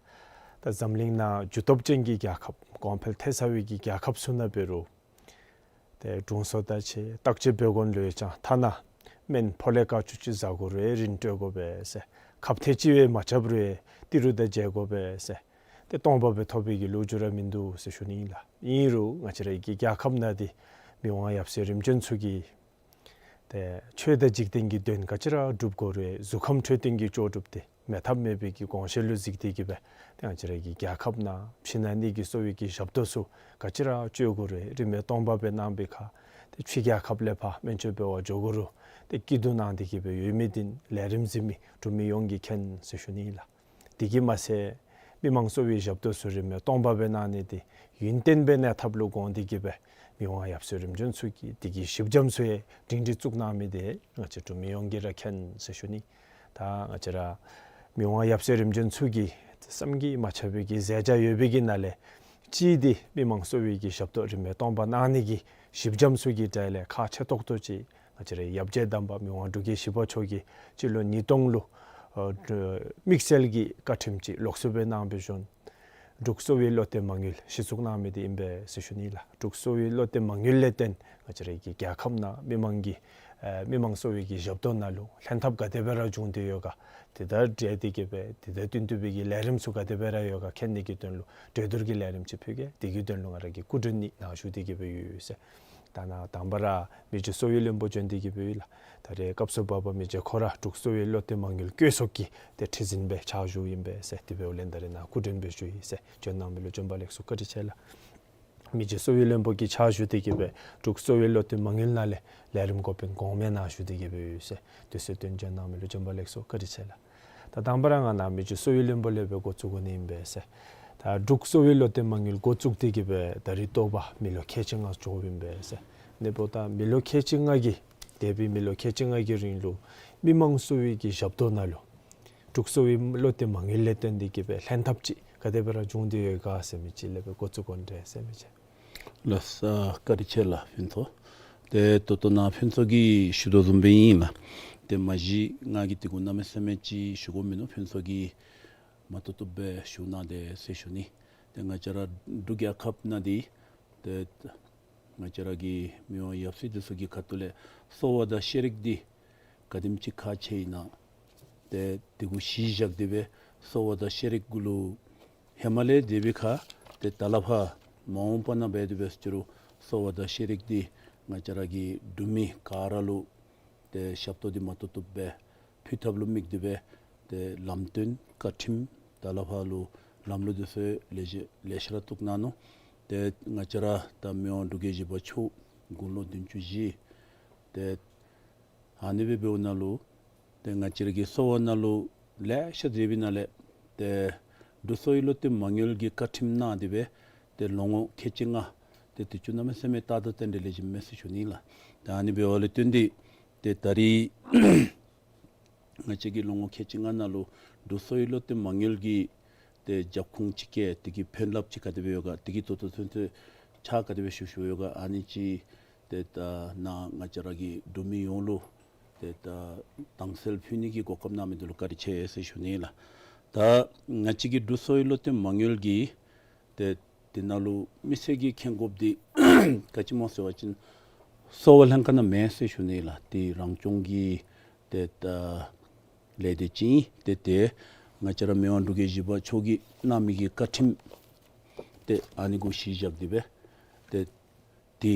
ད་འཛམ་གླིང་ནང་རྒྱུ་སྟོབས་ཅན་གྱི་རྒྱལ་ཁབ་གོང་འཕེལ་ཐལ་ཚར་བའི་གི་རྒྱལ་ཁབ་ཚུ་ནང་འབད་རུང་ཏེ་དྲུང་འཚོ་ད་ཆེ་བརྟག་དཔྱད་འབད་དགོ་ལོ་ཡོད་ཀྱང་ཐ་ན་སྨན་ཕོ་ལས་ཀ་ཅུང་ཅིག་ཟ་དགོ་རུང་རིན་སྤྲོད་དགོ་པས་ཟེར། ཁབ་ཐེངས་གཅིག་སྦེ་མ་རྐྱབ་རུང་ཏི་རུ་དང་མཇལ་དགོ་པས་ཟེར། ཏེ་སྟོང་པ་སྦེ་ཐོབ་པའི་གི་ལོ་རྒྱུས་ར་མིན་འདུག་ཟེར་ཞུ་ནི་ཨིན་ལགས། ཨིན་རུང་ང་བཅས་ར་གི་རྒྱལ་ཁབ་ནང་འདི་མི་དབང་ཡབ་སྲས་རིམ་བྱོན་ཚུ་གིས་ཏེ་ཆོས་དང་འཇིག་རྟེན་གྱི་དོན་ག་ཅི་ར་སྒྲུབ་དགོ་རུང་གཟུགས་ཁམས་འཕྲོད་བསྟེན་གྱི་ལྕོགས་གྲུབ་འདི་མེད་ཐབས་མེད་པའི་གི་དགོངས་བཞེད་ལུ་གཟིགས་ཏེ་གི་སྦེ་ཏེ་ང་བཅས་ར་གི་རྒྱལ་ཁབ་ནང་ཕྱི་ནང་གཉིས་ཀྱི་གསོ་བའི་གི་ཞབས་ཏོག་ཚུ་ག་ཅི་ར་སྤྱོད་དགོ་རུང་རིན་མེད་སྟོང་པ་སྦེ་གནང་བའི་ཁར་ཏེ་ཕྱི་རྒྱལ་ཁབ་ལས་ཕར་སྨན་བཅོས་འབད་བར་འགྱོ་དགོ་རུང་ཏེ་སྐྱིད་སྡུག་གནང་སྟེ་གི་སྦེ་ཡོད་མི་འདི་ལས་རིམ་གཟིགས་མི་འབྲུག་མི་ཡོངས་ཀྱིས་མཁྱེན་ཟེར་ཞུ་ནི་ཨིན་ལགས། དེ་གིས་མ་ཚད་མི་མང་གསོ་བའི་ཞབས་ཏོག་ཚུ་རིན་མེད་སྟོང་པ་སྦེ་གནང་ནི་འདི་ཡུན་བརྟན་སྦེ་གནས་ཐབས་ལུ་དགོངས་ཏེ་གི་སྦེ་མི་དབང་ཡབ་སྲས་རིམ་བྱོན་ཚུ་གིས་དེ་གི་ཞིབ་འཇམ་ཚུ་ཡང་སྒྲིང་སྒྲི་བཙུགས་གནང་མི་འདི་ང་བཅས་འབྲུག་མི་ཡོངས་ཀྱིས་ར་མཁྱེན་ཟེར་ཞུ་ནི། ད་ང་བཅས་ར་མི་དབང་ཡབ་སྲས་རིམ་བྱོན་ཚུ་གིས་བསམ་གྱིས་མ་ཁྱབ་པའི་གི་མཛད་བྱ་ཡོད་པའི་གི་ནང་ལས་གཅིག་འདི་མི་མང་གསོ་བའི་གི་ཞབས་ཏོག་རིན་མེད་སྟོང་པ་གནང་ནི་གི་ཞིབ་འཇམ་ཚུ་གི་གྲས་ལས་ཁག་ཆེ་ཏོག་ཏོ་ཅིག་ང་བཅས་རའི་ཡབ་རྗེ་དམ་པ་མི་དབང་འབྲུག་རྒྱལ་བཞི་པ་མཆོག་གིས་སྤྱི་ལོ་ཉིས་སྟོང་ལུ་ཨ་དམིགས་བསལ་གྱི་བཀའ་ཁྲིམས་ཅིག་ལོགས་སུ་སྦེ་གནང་བའི་ཤུལ་འབྲུག་གསོ་བའི་བློ་གཏད་མ་དངུལ་གཞི་བཙུགས་གནང་མི་འདི་ཨིན་པས་ཟེར་ཞུ་ནི་ལགས། འབྲུག་གསོ་བའི་བློ་གཏད་མ་དངུལ་ལས་བརྟེན་ང་བཅས་རའི་གི་རྒྱལ་ཁབ་ནང་མི་མང་གི་ཨ་མི་མང་གསོ་བའི་གི་ཞབས་ཏོག་ནང་ལུ་ལྷན་ཐབས་ག་དེ་སྦེ་ར་བྱུང་སྟེ་ཡོད་ག། དེ་དང་འབྲེལ་ཏེ་གི་སྦེ་དེ་དང་བསྟུན་ཏེ་སྦེ་གི་ལས་རིམ་ཚུ་ག་དེ་སྦེ་ར་ཡོད་ག་མཁྱེན་ནི་གི་དོན་ལུ་གྲོས་བསྡུར་གྱི་ལས་རིམ་ཅིག་ཕུལ་གེ། དེ་གི་དོན་ལུ་ང་ར་གིས་སྐུ་མགྲོན་ནི་གནང་ཞུ་སྟེ་གི་སྦེ་ཡོད་ཟེར། ད་ནཱ་དང་པ་ར་མི་རྗེ་གསོ་བའི་བློན་པོ་བྱོན་ཏེ་གི་སྦེ་ཡོད་ལགས། ད་རེས་སྐབས་སུ་བབས་པ་མི་རྗེ་ཁོ་ར་འབྲུག་གསོ་བའི་བློ་གཏད་མ་དངུལ་བཀོད་ཚོགས་ཀྱི་ཏེ་ཁྲི་འཛིན་སྦེ་ཕྱག་ཞུཝ་ཨིན་པས་ཟེར། དེ་འབདཝ་ལས་ད་རེས་ནཱ་སྐུ་མགྲོན་སྦེ་ཞུ་ཡི་ཟེར། བྱོན་གནང་མི་ལུ་བྱོན་པ་ལེགས་སོ། བཀའ་དྲིན་ཆེ་ལགས། མི་རྗེ་གསོ་བའི་བློན་པོ་གིས་ཕྱག་ཞུ་སྟེ་གི་སྦེ་འབྲུག་གསོ་བའི་བློ་གཏད་མ་དངུལ་ནང་ལས་ལས་རིམ་འགོ་དཔོན་གོང་མའི་ནང་ཞུ་སྟེ་གི་སྦེ་ཡོད་ཟེར། དུས་ཚོད་བཏོན་བྱོན་གནང་མི་ལུ་བྱོན་པ་ལེགས་སོ། བཀའ་དྲིན་ཆེ་ལགས། ད་དང་པ་ར་ང་ནཱ་མི་རྗེ་གསོ་བའི་བློན་པོ་ལས་སྦེ་འགོ་བཙུགས་དགོ་ནི་ཨིན་པས་ཟེར། ད་འབྲུག་གསོ་བའི་བློ་གཏད་མ་དངུལ་འགོ་བཙུགས་ཏེ་གི་སྦེ་ད་རིས་ཐོབ་པ་མི་ལོ་ཁལ་གཅིག་ལྔ་འགྱོཝ་ཨིན་པས་ཟེར། ཨ་ནི་འབདཝ་ད་མི་ལོ་ཁལ་གཅིག་ལྔ་གི་འདས་པའི་མི་ལོ་ཁལ་གཅིག་ལྔ་གི་རིང་ལུ་མི་མང་གསོ་བའི་གི་ཞབས་ཏོག་ནང་ལུ་འབྲུག་གསོ་བའི་བློ་གཏད་མ་དངུལ་ལས་བརྟེན་ཏེ་གི་སྦེ་ལྷན་ཐབས་ཅིག་ག་དེ་སྦེ་ར་བྱུང་སྟེ་ཡོད་ག་ཟེར་མི་ཅིག་ལས་སྦེ་འགོ་བཙུགས་དགོ་ནི་འདྲས་ཟེར་མི་ཅིག། ལགས་སོ། བཀའ་དྲིན་ཆེ་ལགས་ཕུན་ཚོགས། ཏེ་ད་ལྟོ་ནཱ་ཕུན་ཚོགས་ཀྱིས་ཞུ་དོ་བཟུམ་སྦེ་ཨིན་ལགས། ཏེ་མ་གཞི་ང་གིས་དེ་གུ་གནམ་མེད་ས་མེད་ཅིག་ཞུ་དགོཔ་མིན་ནུག། ཕུན་ཚོགས་ཀྱིས་མ་ཏོག་ཏོ་སྦེ་ཞུ་གནང་དེས་ཟེར་ཞུ་ནི། ཏེ་ང་བཅས་ར་འབྲུག་རྒྱལ་ཁབ་ནང་འདི་ཏེ་ང་བཅས་ར་གི་མི་དབང་ཡབ་སྲས་འདི་ཚུ་གི་ཁ་ཐུག་ལས་གསོ་བ་དང་ཤེས་རིག་འདི་ག་དེམ་ཅིག་ཁག་ཆེ་ཨིན་ན། ཏེ་དེ་གུ་གཞི་བཞག་སྟེ་སྦེ་གསོ་བ་དང་ཤེས་རིག་གུ་ལུ་ཧེ་མ་ལས་དེ་སྦེ་ཁར་ཏེ་ད་ལས་ཕར་མ་འོངས་པ་ནང་འབད་དེ་འབད་ཟེར་རུང་གསོ་བ་དང་ཤེས་རིག་འདི་ང་བཅས་ར་གི་འབྲུག་མི་ག་ར་ལུ་ཏེ་ཞབས་ཏོག་འདི་མ་ཏོག་ཏོ་སྦེ་ཕུལ་ཐབས་ལུ་དམིགས་ཏེ་སྦེ་ཏེ་ལམ་སྟོན་བཀའ་ཁྲིམས་ད་ལས་ཕར་ལུ་ལམ་ལུགས་འདི་ཚུ་ལེ་ཤ་ལེ་ཤ་ར་བཙུགས་གནང་ནུག། ཏེ་ང་བཅས་ར་ད་མི་དབང་འབྲུག་རྒྱལ་བཞི་པ་མཆོག་དགུང་ལོ་བདུན་ཅུ་བཞི་ཏེ་ཨ་ནི་སྦེ་འབདཝ་ནང་ལུ་ཏེ་ང་བཅས་ར་གི་གསོ་བ་ནང་ལུ་ལེ་ཤ་མཛད་པའི་ནང་ལས་ཏེ་འབྲུག་གསོ་བའི་བློ་གཏད་མ་དངུལ་གྱི་བཀའ་ཁྲིམས་གནང་སྟེ་སྦེ་ཏེ་ལོ་ངོ་ཁལ་གཅིག་ལྔ་ཏེ་དུས་ཅི་གནམ་མེད་ས་མེད་ཏག་ཏག་རྟེན་འབྲེལ་ལེགས་ཤོམ་མས་ཟེར་ཞུ་ནི་ལགས། ཏེ་ཨ་ནི་འབདཝ་ལས་བརྟེན་ཏེ་ ཏེ་ད་རིས་ང་བཅས་ཀྱིས་ལོ་ངོ་ཁལ་གཅིག་ལྔ་ནང་ལུ་འབྲུག་གསོ་བའི་བློ་གཏད་མ་དངུལ་གྱིས་ཏེ་རྒྱབ་ཁུངས་ཅིག་བཀལ་དེ་གི་ཕན་རླབས་ཅིག་ག་དེ་སྦེ་ཡོད་ག། དེ་གི་ད་ལྟོ་ཚུན་ཚོད་ཕྱག་ག་དེ་སྦེ་ཞུ་ཞུཝ་ཡོད་ག། ཨ་ནི་ཅིག་ཏེ་ད་ནཱ་ང་བཅས་ར་གི་འབྲུག་མི་ཡོངས་ལུ་ཏེ་ད་དྭངས་གསལ་ཕུལ་ནི་གི་གོ་སྐབས་གནང་མི་འདི་ལུ་བཀའ་དྲིན་ཆེ་ཟེར་ཞུ་ནི་ལགས། ད་ང་བཅས་ཀྱི་འབྲུག་གསོ་བའི་བློ་གཏད་མ་དངུལ་གྱིས་ཏེ་དེ་ནང་ལུ་མི་སེར་གྱིས་མཁྱེན་དགོཔ་འདི་ག་ཅི་སྨོ་ཟེར་བ་ཅིན་གསོ་བ་ལྷན་ཁག་ནང་མེན་ཟེར་ཞུ་ནི་ལགས། ཏེ་རང་སྐྱོང་གི་ཏེ་ད་ལས་སྡེ་ཅིག་ཨིན། ཏེ་དེ་ང་བཅས་ར་མི་དབང་འབྲུག་རྒྱལ་བཞི་པ་མཆོག་གིས་གནང་མི་གི་བཀའ་ཁྲིམས་ཏེ་ཨ་ནི་གུ་གཞི་བཞག་སྟེ་སྦེ་ཏེ་དེ་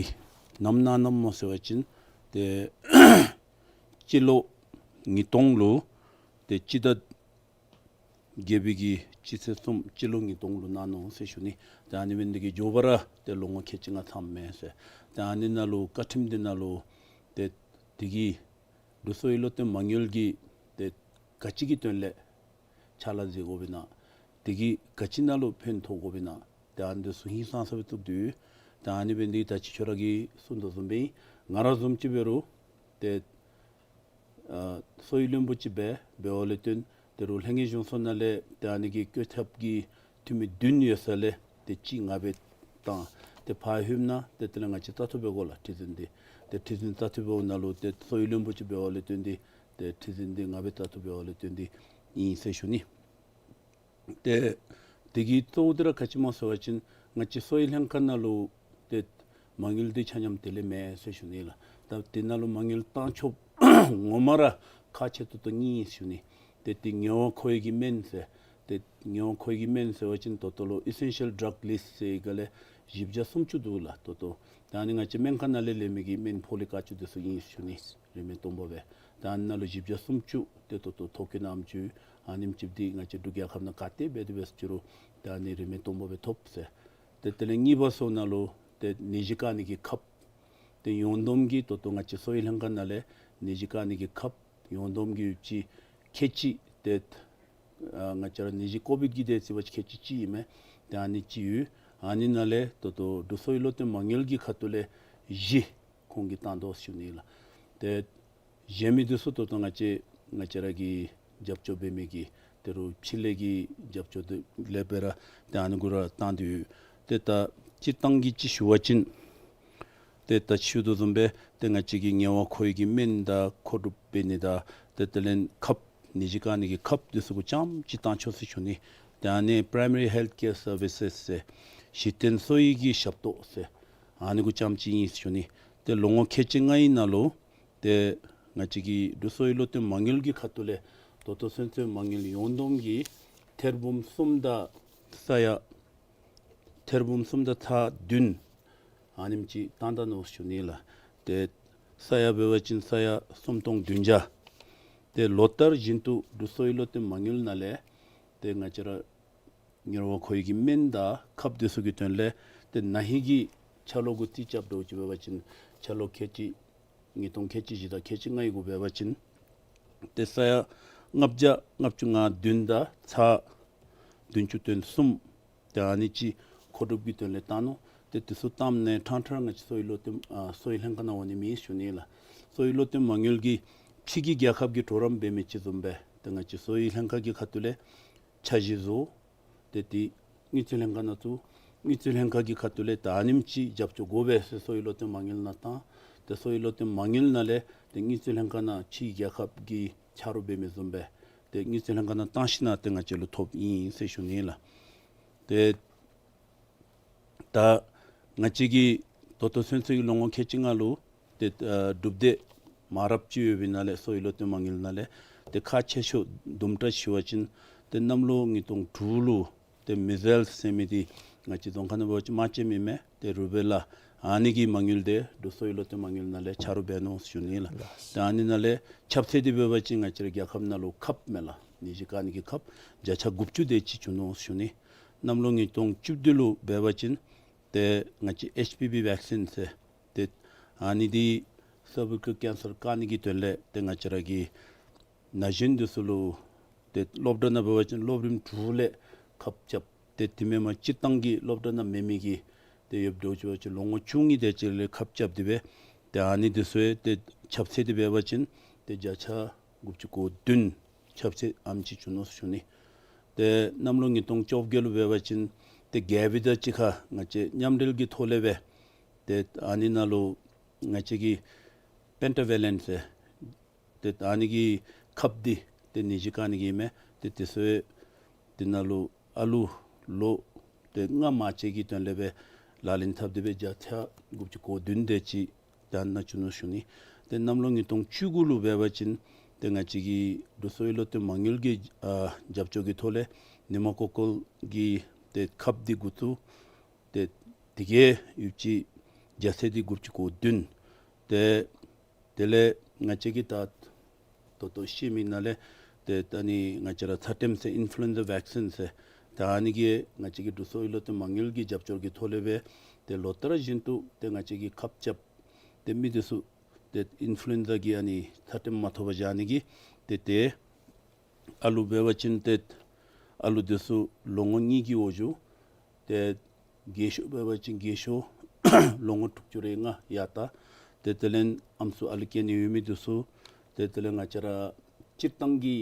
ནམ་གནང་གནངམ་སྨོ་ཟེར་བ་ཅིན་ཏེ་སྤྱི་ལོ་ཉིས་སྟོང་ལུ་ཏེ་སྤྱི་ཟླ་བརྒྱད་པའི་གི་སྤྱི་ཚེས་གསུམ་སྤྱི་ལོ་ཉིས་སྟོང་ལུ་གནང་ནུག་ཟེར་ཞུ་ནི། ཏེ་ཨ་ནི་འབད་ནི་དེ་གིས་མགྱོགས་པ་ར་ཏེ་ལོ་ངོ་ཁལ་གཅིག་ལྔ་ཚངམ་མས་ཟེར། ཏེ་ཨ་ནི་ནང་ལུ་བཀའ་ཁྲིམས་འདི་ནང་ལུ་ཏེ་དེ་གིས་འབྲུག་གསོ་བའི་བློ་གཏད་མ་དངུལ་གྱིས་ཏེ་ག་ཅི་གི་དོན་ལས་ཕྱག་ལཱ་མཛད་དགོཔ་ཨིན་ན། དེ་གིས་ག་ཅི་ནང་ལུ་ཕན་ཐོགས་དགོཔ་ཨིན་ན། ཏེ་ཨ་ནི་འདི་ཚུ་ཧིང་སངས་ས་སྦེ་བཙུགས་དོ། ཏེ་ཨ་ནི་འབད་ནི་དེ་གིས་ད་ཅི་ཁྱོད་ར་གིས་གསུངས་དོ་བཟུམ་སྦེ་ང་ར་བཟུམ་ཅིག་འབད་རུང་ཏེ་ཨ་གསོ་བའི་བློན་པོ་ཅིག་འབད་འབདཝ་ལས་བརྟེན་ཏེ་རུང་ལྷན་རྒྱས་གཞུང་ཚོགས་ནང་ལས་ཏེ་ཨ་ནི་གི་བཀོད་ཁྱབ་ཀྱི་འཐུས་མི་བདུན་ཡོད་ས་ལས་ཏེ་གཅིག་ང་སྦེ་བཏང་། ཏེ་ཕར་ལྷོདཔ་ད་ཏེ་དེ་ལས་ང་བཅས་ལྟ་བཏུབ་འབད་དགོ་ལགས། ཁྲི་འཛིན་འདི་ཏེ་ཁྲི་འཛིན་ལྟ་བཏུབ་འབདཝ་ནང་ལུ་ཏེ་གསོ་བའི་བློན་པོ་ཅིག་འབདཝ་ལས་བརྟེན་ཏེ་ཏེ་ཁྲི་འཛིན་འདི་ང་སྦེ་ལྟ་བཏུབ་འབདཝ་ལས་བརྟེན་ཏེ་ཨིན་ཟེར་ཞུ་ནི། ཏེ་དེ་གི་གཙོ་བོ་འདི་ར་ག་ཅི་སྨོ་ཟེར་བ་ཅིན་ང་བཅས་གསོ་བའི་ལྷན་ཁག་ནང་ལུ་ཏེ་མ་དངུལ་འདི་ཆ་མཉམ་དེ་ལས་མེན་ཟེར་ཞུ་ནི་ལགས། ད་དེ་ནང་ལུ་མ་དངུལ་གཏང་ཆོགཔ་ངོ་མ་ར་ཁག་ཆེ་ཏོག་ཏོ་གཉིས་ཞུ་ནི། ཏེ་དེ་ངལ་བ་ཁོར་ཡུག་གི་སྨན་ཟེར། ཏེ་ངལ་བ་ཁོར་ཡུག་གི་སྨན་ཟེར་བ་ཅིན་ད་ལྟོ་ལུ་ཨི་སེན་ཤལ་ཌྲག་ལིསཊ་ཟེར་ག་ལས་བཞི་བརྒྱ་སུམ་ཅུ་འདུག་ལགས་ད་ལྟོ། ད་ཨ་ནི་ང་བཅས་སྨན་ཁང་ནང་ལས་ལེན་མི་གི་སྨན་ཕོག་ལས་བཀག་ཆོག་འདི་ཚུ་ཨིན་ཞུ་ནི། རིན་མེད་སྟོང་པ་སྦེ། ད་ཨ་ནི་ནང་ལུ་བཞི་བརྒྱ་སུམ་ཅུ་ཏེ་ད་ལྟོ་ཐོ་བཀོད་གནངམ་ཅིག་ཨ་ནེམ་ཅིག་འདི་ང་བཅས་འབྲུག་རྒྱལ་ཁབ་ནང་ག་ཏེ་འབད་དེ་འབད་ཟེར་ཅི་རུང་ད་ཨ་ནི་རིན་མེད་སྟོང་པ་སྦེ་ཐོབ་ཟེར། ཏེ་དེ་ལས་གཉིས་པ་ཚུ་ནང་ལུ་ཏེ་ནད་གཞི་བཀག་ནི་གི་ཁབ་ཏེ་ཡོངས་བསྡོམས་ཀྱིས་ད་ལྟོ་ང་བཅས་གསོ་བའི་ལྷན་ཁག་ནང་ལས་ནད་གཞི་བཀག་ནི་གི་ཁབ་ཡོངས་བསྡོམས་ཀྱིས་ཡོདཔ་ཅིག་ཁལ་གཅིག་ཏེ་ཨ་ང་བཅས་ར་ནད་གཞི་ཀོ་བིཌ་ཀྱི་དེ་རྩིས་པ་ཅིན་ཁལ་གཅིག་གཅིག་ཨིན་མས། ཏེ་ཨ་ནི་གཅིག་ཡོད། ཨ་ནི་ནང་ལས་ད་ལྟོ་འབྲུག་གསོ་བའི་བློ་གཏད་མ་དངུལ་གྱི་ཁ་ཐུག་ལས་བཞི་ཁོང་གིས་བཏང་དོ་ཞུ་ནི་ལགས། ཏེ་གཞན་མི་འདི་ཚུ་ད་ལྟོ་ང་བཅས་ང་བཅས་ར་གིས་རྒྱབ་སྐྱོར་འབད་མི་གི་ཏེ་རུང་ཕྱི་ལས་ཀྱི་རྒྱབ་སྐྱོར་འདི་ལས་སྦེ་ར་ཏེ་ཨ་ནི་གུ་ར་བཏང་སྟེ་ཡོད། ཏེ་ད་སྤྱིར་བཏང་གི་ཅིག་ཞུ་བ་ཅིན་ཏེ་ད་ཞུ་དོ་བཟུམ་སྦེ་ཏེ་ང་བཅས་ཀྱི་ངལ་བ་ཁོར་ཡུག་གི་སྨན་དང་མཁོ་སྒྲུབ་འབད་ནི་དང་ཏེ་དེ་ལས་ཁབ་ནད་གཞི་བཀག་ནི་གི་ཁབ་འདི་ཚུ་གུ་རྐྱངམ་ཅིག་བཏང་ཆོག་ཟེར་ཞུ་ནི། ཏེ་ཨ་ནི་པ་རའི་མ་རི་ཧེལཐ་ཀེར་སར་བི་སེས་ཟེར་གཞི་རྟེན་གསོ་བའི་གི་ཞབས་ཏོག་ཟེར་ཨ་ནི་གུ་རྐྱངམ་ཅིག་ཨིན་ཟེར་ཞུ་ནི། ཏེ་ལོ་ངོ་ཁལ་གཅིག་ལྔའི་ནང་ལུ་ཏེ་ང་བཅས་ཀྱི་འབྲུག་གསོ་བའི་བློ་གཏད་མ་དངུལ་གྱི་ཁ་ཐུག་ལས་ད་ལྟོ་ཚུན་ཚོད་མ་དངུལ་ཡོངས་བསྡོམས་ཀྱིས་ཐེར་འབུམ་གསུམ་དང་ས་ཡ་ཐེར་འབུམ་གསུམ་དང་ཚག་བདུན་ཨ་ནེམ་ཅིག་བཏང་ད་ནུག་ཞུ་ནི་ལགས། ཏེ་ས་ཡ་འབད་བ་ཅིན་ས་ཡ་སུམ་སྟོང་བདུན་བརྒྱ། ཏེ་ལོ་ལྟར་བཞིན་དུ་འབྲུག་གསོ་བའི་བློ་གཏད་མ་དངུལ་ནང་ལས་ཏེ་ང་བཅས་ར་ངལ་བ་ཁོར་ཡུག་གི་སྨན་དང་ཁབ་འདི་ཚུ་གི་དོན་ལས་ཏེ་ན་ཧིང་གི་ཆ་ལོག་གུ་རྩིས་རྐྱབ་འགྱོ་ཅི་འབད་བ་ཅིན་ཆ་ལོག་ཁལ་གཅིག་ཉིས་སྟོང་ཁལ་གཅིག་བཞི་དང་ཁལ་གཅིག་ལྔའི་གུ་འབད་བ་ཅིན་ཏེ་ས་ཡ་ལྔ་བརྒྱ་ལྔ་བཅུ་ང་བདུན་དང་ཚག་བདུན་ཅུ་དོན་གསུམ་ཏེ་ཨ་ནི་ཅིག་མཁོ་སྒྲུབ་ཀྱི་དོན་ལས་བཏང་ནུག། ཏེ་དེ་ཚུ་བཏངམ་ནས་ཕྲང་ཕྲང་ང་བཅས་གསོ་བའི་བློ་གཏད་ཨ་གསོ་བའི་ལྷན་ཁག་ནང་འོང་ནི་མེད་ཞུ་ནི་ལགས། གསོ་བའི་བློ་གཏད་མ་དངུལ་གྱིས་ཕྱི་གི་རྒྱལ་ཁབ་ཀྱི་གྲོགས་རམ་འབད་མི་ཅིག་བཟུམ་སྦེ་ཏེ་ང་བཅས་གསོ་བའི་ལྷན་ཁག་གི་ཁ་ཐུག་ལས་འཆར་གཞི་བཟོ། ཏེ་དེ་དངུལ་རྩིས་ལྷན་ཁག་ནང་བཙུགས། དངུལ་རྩིས་ལྷན་ཁག་གི་ཁ་ཐུག་ལས་ད་ཨ་ནེམ་ཅིག་རྒྱབ་སྐྱོར་དགོ་པས་ཟེར་གསོ་བའི་བློ་གཏད་མ་དངུལ་ནང་བཏང་། ཏེ་གསོ་བའི་བློ་གཏད་མ་དངུལ་ནང་ལས་ཏེ་དངུལ་རྩིས་ལྷན་ཁག་ནང་ཕྱིའི་རྒྱལ་ཁབ་ཀྱི་ཆ་རོགས་འབད་མི་བཟུམ་སྦེ་ཏེ་དངུལ་རྩིས་ལྷན་ཁག་ནང་བཏང་ཞིནམ་ཏེ་ང་བཅས་ལུ་ཐོབ་ཨིན་ཟེར་ཞུ་ནི་ལགས། ཏེ་ད་ང་བཅས་ཀྱི་ད་ལྟོ་ཚུན་ཚོད་ཀྱི་ལོ་ངོ་ཁལ་གཅིག་ལྔ་ལུ་ཏེ་ཨ་གྲུབ་འབྲས་མང་རབས་ཅིག་ཡོད་པའི་ནང་ལས་གསོ་བའི་བློ་གཏད་མ་དངུལ་ནང་ལས་ཏེ་ཁག་ཆེ་ཤོས་དུམ་གྲ་ཞུ་བ་ཅིན་ཏེ་གནམ་ལོ་ཉིས་སྟོང་དྲུག་ལུ་ཏེ་མི་ཛེལསི་ཟེར་མི་འདི་ང་བཅས་རྫོང་ཁ་ནང་འབད་བ་ཅིན་རྨ་ཆེན་ཨིན་མས། ཏེ་རུ་བེ་ལ་ཨ་ནི་གི་མ་དངུལ་འདི་འབྲུག་གསོ་བའི་བློ་གཏད་མ་དངུལ་ནང་ལས་ཆ་རོགས་འབད་ནུག་ཞུ་ནི་ལགས། ཏེ་ཨ་ནི་ནང་ལས་ཁྱབ་ཚད་འདི་འབད་བ་ཅིན་ང་བཅས་ར་རྒྱལ་ཁབ་ནང་ལུ་ཁབ་མས་ལགས། ནད་གཞི་བཀག་ནི་གི་ཁབ་བརྒྱ་ཆ་དགུ་བཅུ་དེ་ཅིག་བྱུང་ནུག་ཞུ་ནི། གནམ་ལོ་ཉིས་སྟོང་བཅུ་བདུན་ལུ་འབད་བ་ཅིན་ཏེ་ང་བཅས་ཨེཆ་ཕི་ཝི་བེག་སིན་ཟེར་ཏེ་ཨ་ནི་འདི་སར་བི་ཀལ་ཀེན་སར་བཀག་ནི་གི་དོན་ལས་ཏེ་ང་བཅས་ར་གི་ན་གཞོན་འདི་ཚུ་ལུ་ཏེ་སློབ་གྲྭ་ནང་འབད་བ་ཅིན་སློབ་རིམ་དྲུག་ལས་ཁབ་རྐྱབ། ཏེ་དེ་མེན་པར་སྤྱིར་བཏང་གི་སློབ་གྲྭ་ནང་མེད་མི་གི་ཏེ་ཡོདཔ་འདྲཝ་ཅིག་འབད་བ་ཅིན་ལོ་ངོ་བཅུ་གཉིས་དེ་ཅིག་ལས་ཁབ་རྐྱབ་སྟེ་སྦེ་ཏེ་ཨ་ནི་འདི་ཚུ་ཡང་ཏེ་ ཁྱབ་ཚད་འདི་འབད་བ་ཅིན་ཏེ་བརྒྱ་ཆ་དགུ་བཅུ་གོ་བདུན་ཁྱབ་ཚད་ཨ་ནེམ་ཅིག་བྱུང་ནུག་ཟེར་ཞུ་ནི། ཏེ་གནམ་ལོ་ཉིས་སྟོང་བཅོ་བརྒྱད་ལུ་འབད་བ་ཅིན་ཏེ་བརྒལ་བའི་ད་ཅིག་ཁར་ང་བཅས་མཉམ་འབྲེལ་གྱི་ཐོག་ལས་སྦེ་ཏེ་ཨ་ནི་ནང་ལུ་ང་བཅས་ཀྱིས་པེན་ཊ་ཝེ་ལེནཊ་ཟེར་ཏེ་ཨ་ནི་གི་ཁབ་འདི་ཏེ་ནད་གཞི་བཀག་ནི་གི་མས། ཏེ་དེ་ཚུ་དེ་ནང་ལུ་ཨ་ལུ་ལོ་ཏེ་ལྔ་མ་བཅད་ཀྱི་དོན་ལས་སྦེ་ལག་ལེན་འཐབ་སྟེ་སྦེ་བརྒྱ་ཆ་དགུ་བཅུ་གོ་བདུན་དེ་ཅིག་ད་ནཱ་བྱུང་ནུག་ཟེར་ཞུ་ནི། ཏེ་གནམ་ལོ་ཉིས་སྟོང་བཅུ་དགུ་ལུ་འབད་བ་ཅིན་ཏེ་ང་བཅས་ཀྱི་འབྲུག་གསོ་བའི་བློ་གཏད་མ་དངུལ་གྱི་ཨ་རྒྱབ་སྐྱོར་གྱི་ཐོག་ལས་ནི་མ་ཀོ་ཀོལ་གྱི་ཏེ་ཁབ་འདི་འགོ་བཙུགས། ཏེ་དེ་གིས་ཡོདཔ་ཅིག་རྒྱ་ཚད་འདི་དགུ་བཅུ་གོ་བདུན། ཏེ་དེ་ལས་ང་བཅས་ཀྱིས་ད་ད་ལྟོ་ཤེས་མི་ནང་ལས་ཏེ་ད་ནི་ང་བཅས་ར་ཚ་ཏེམ་ཟེར་ཨིན་ཕུ་ལུ་ཨེན་ཛ་ཝེག་སིན་ཟེར་ད་ཨ་ནི་གི་ང་བཅས་ཀྱི་འབྲུག་གསོ་བའི་བློ་གཏད་མ་དངུལ་གྱི་རྒྱབ་སྐྱོར་གྱི་ཐོག་ལས་སྦེ་ཏེ་ལོ་ལྟར་བཞིན་དུ་ཏེ་ང་བཅས་ཀྱིས་ཁབ་རྐྱབ། ཏེ་མི་འདི་ཚུ་ཏེ་ཨིན་ཕུ་ལུ་ཨེན་ཛ་གི་ཨ་ནི་ཚ་ཏེམ་མ་ཐོབ་པར་བཞག་ནི་གི་ཏེ་ཏེ་ཨ་ལུ་འབད་བ་ཅིན་ཏེ་ཨ་ལུ་འདི་ཚུ་ལོ་ངོ་གཉིས་ཀྱི་འོག་འགྱོ། ཏེ་རྒས་ཤོས་འབད་བ་ཅིན་རྒས་ཤོས་ལོ་ངོ་དྲུག་ཅུ་རེ་ལྔ་ཡར་ལྟ། ཏེ་དེ་ལས་ཨམ་སྲུ་ཨ་ལུ་སྐྱེ་ནི་ཡོད་མི་འདི་ཚུ་ཏེ་དེ་ལས་ང་བཅས་ར་སྤྱིར་བཏང་གི་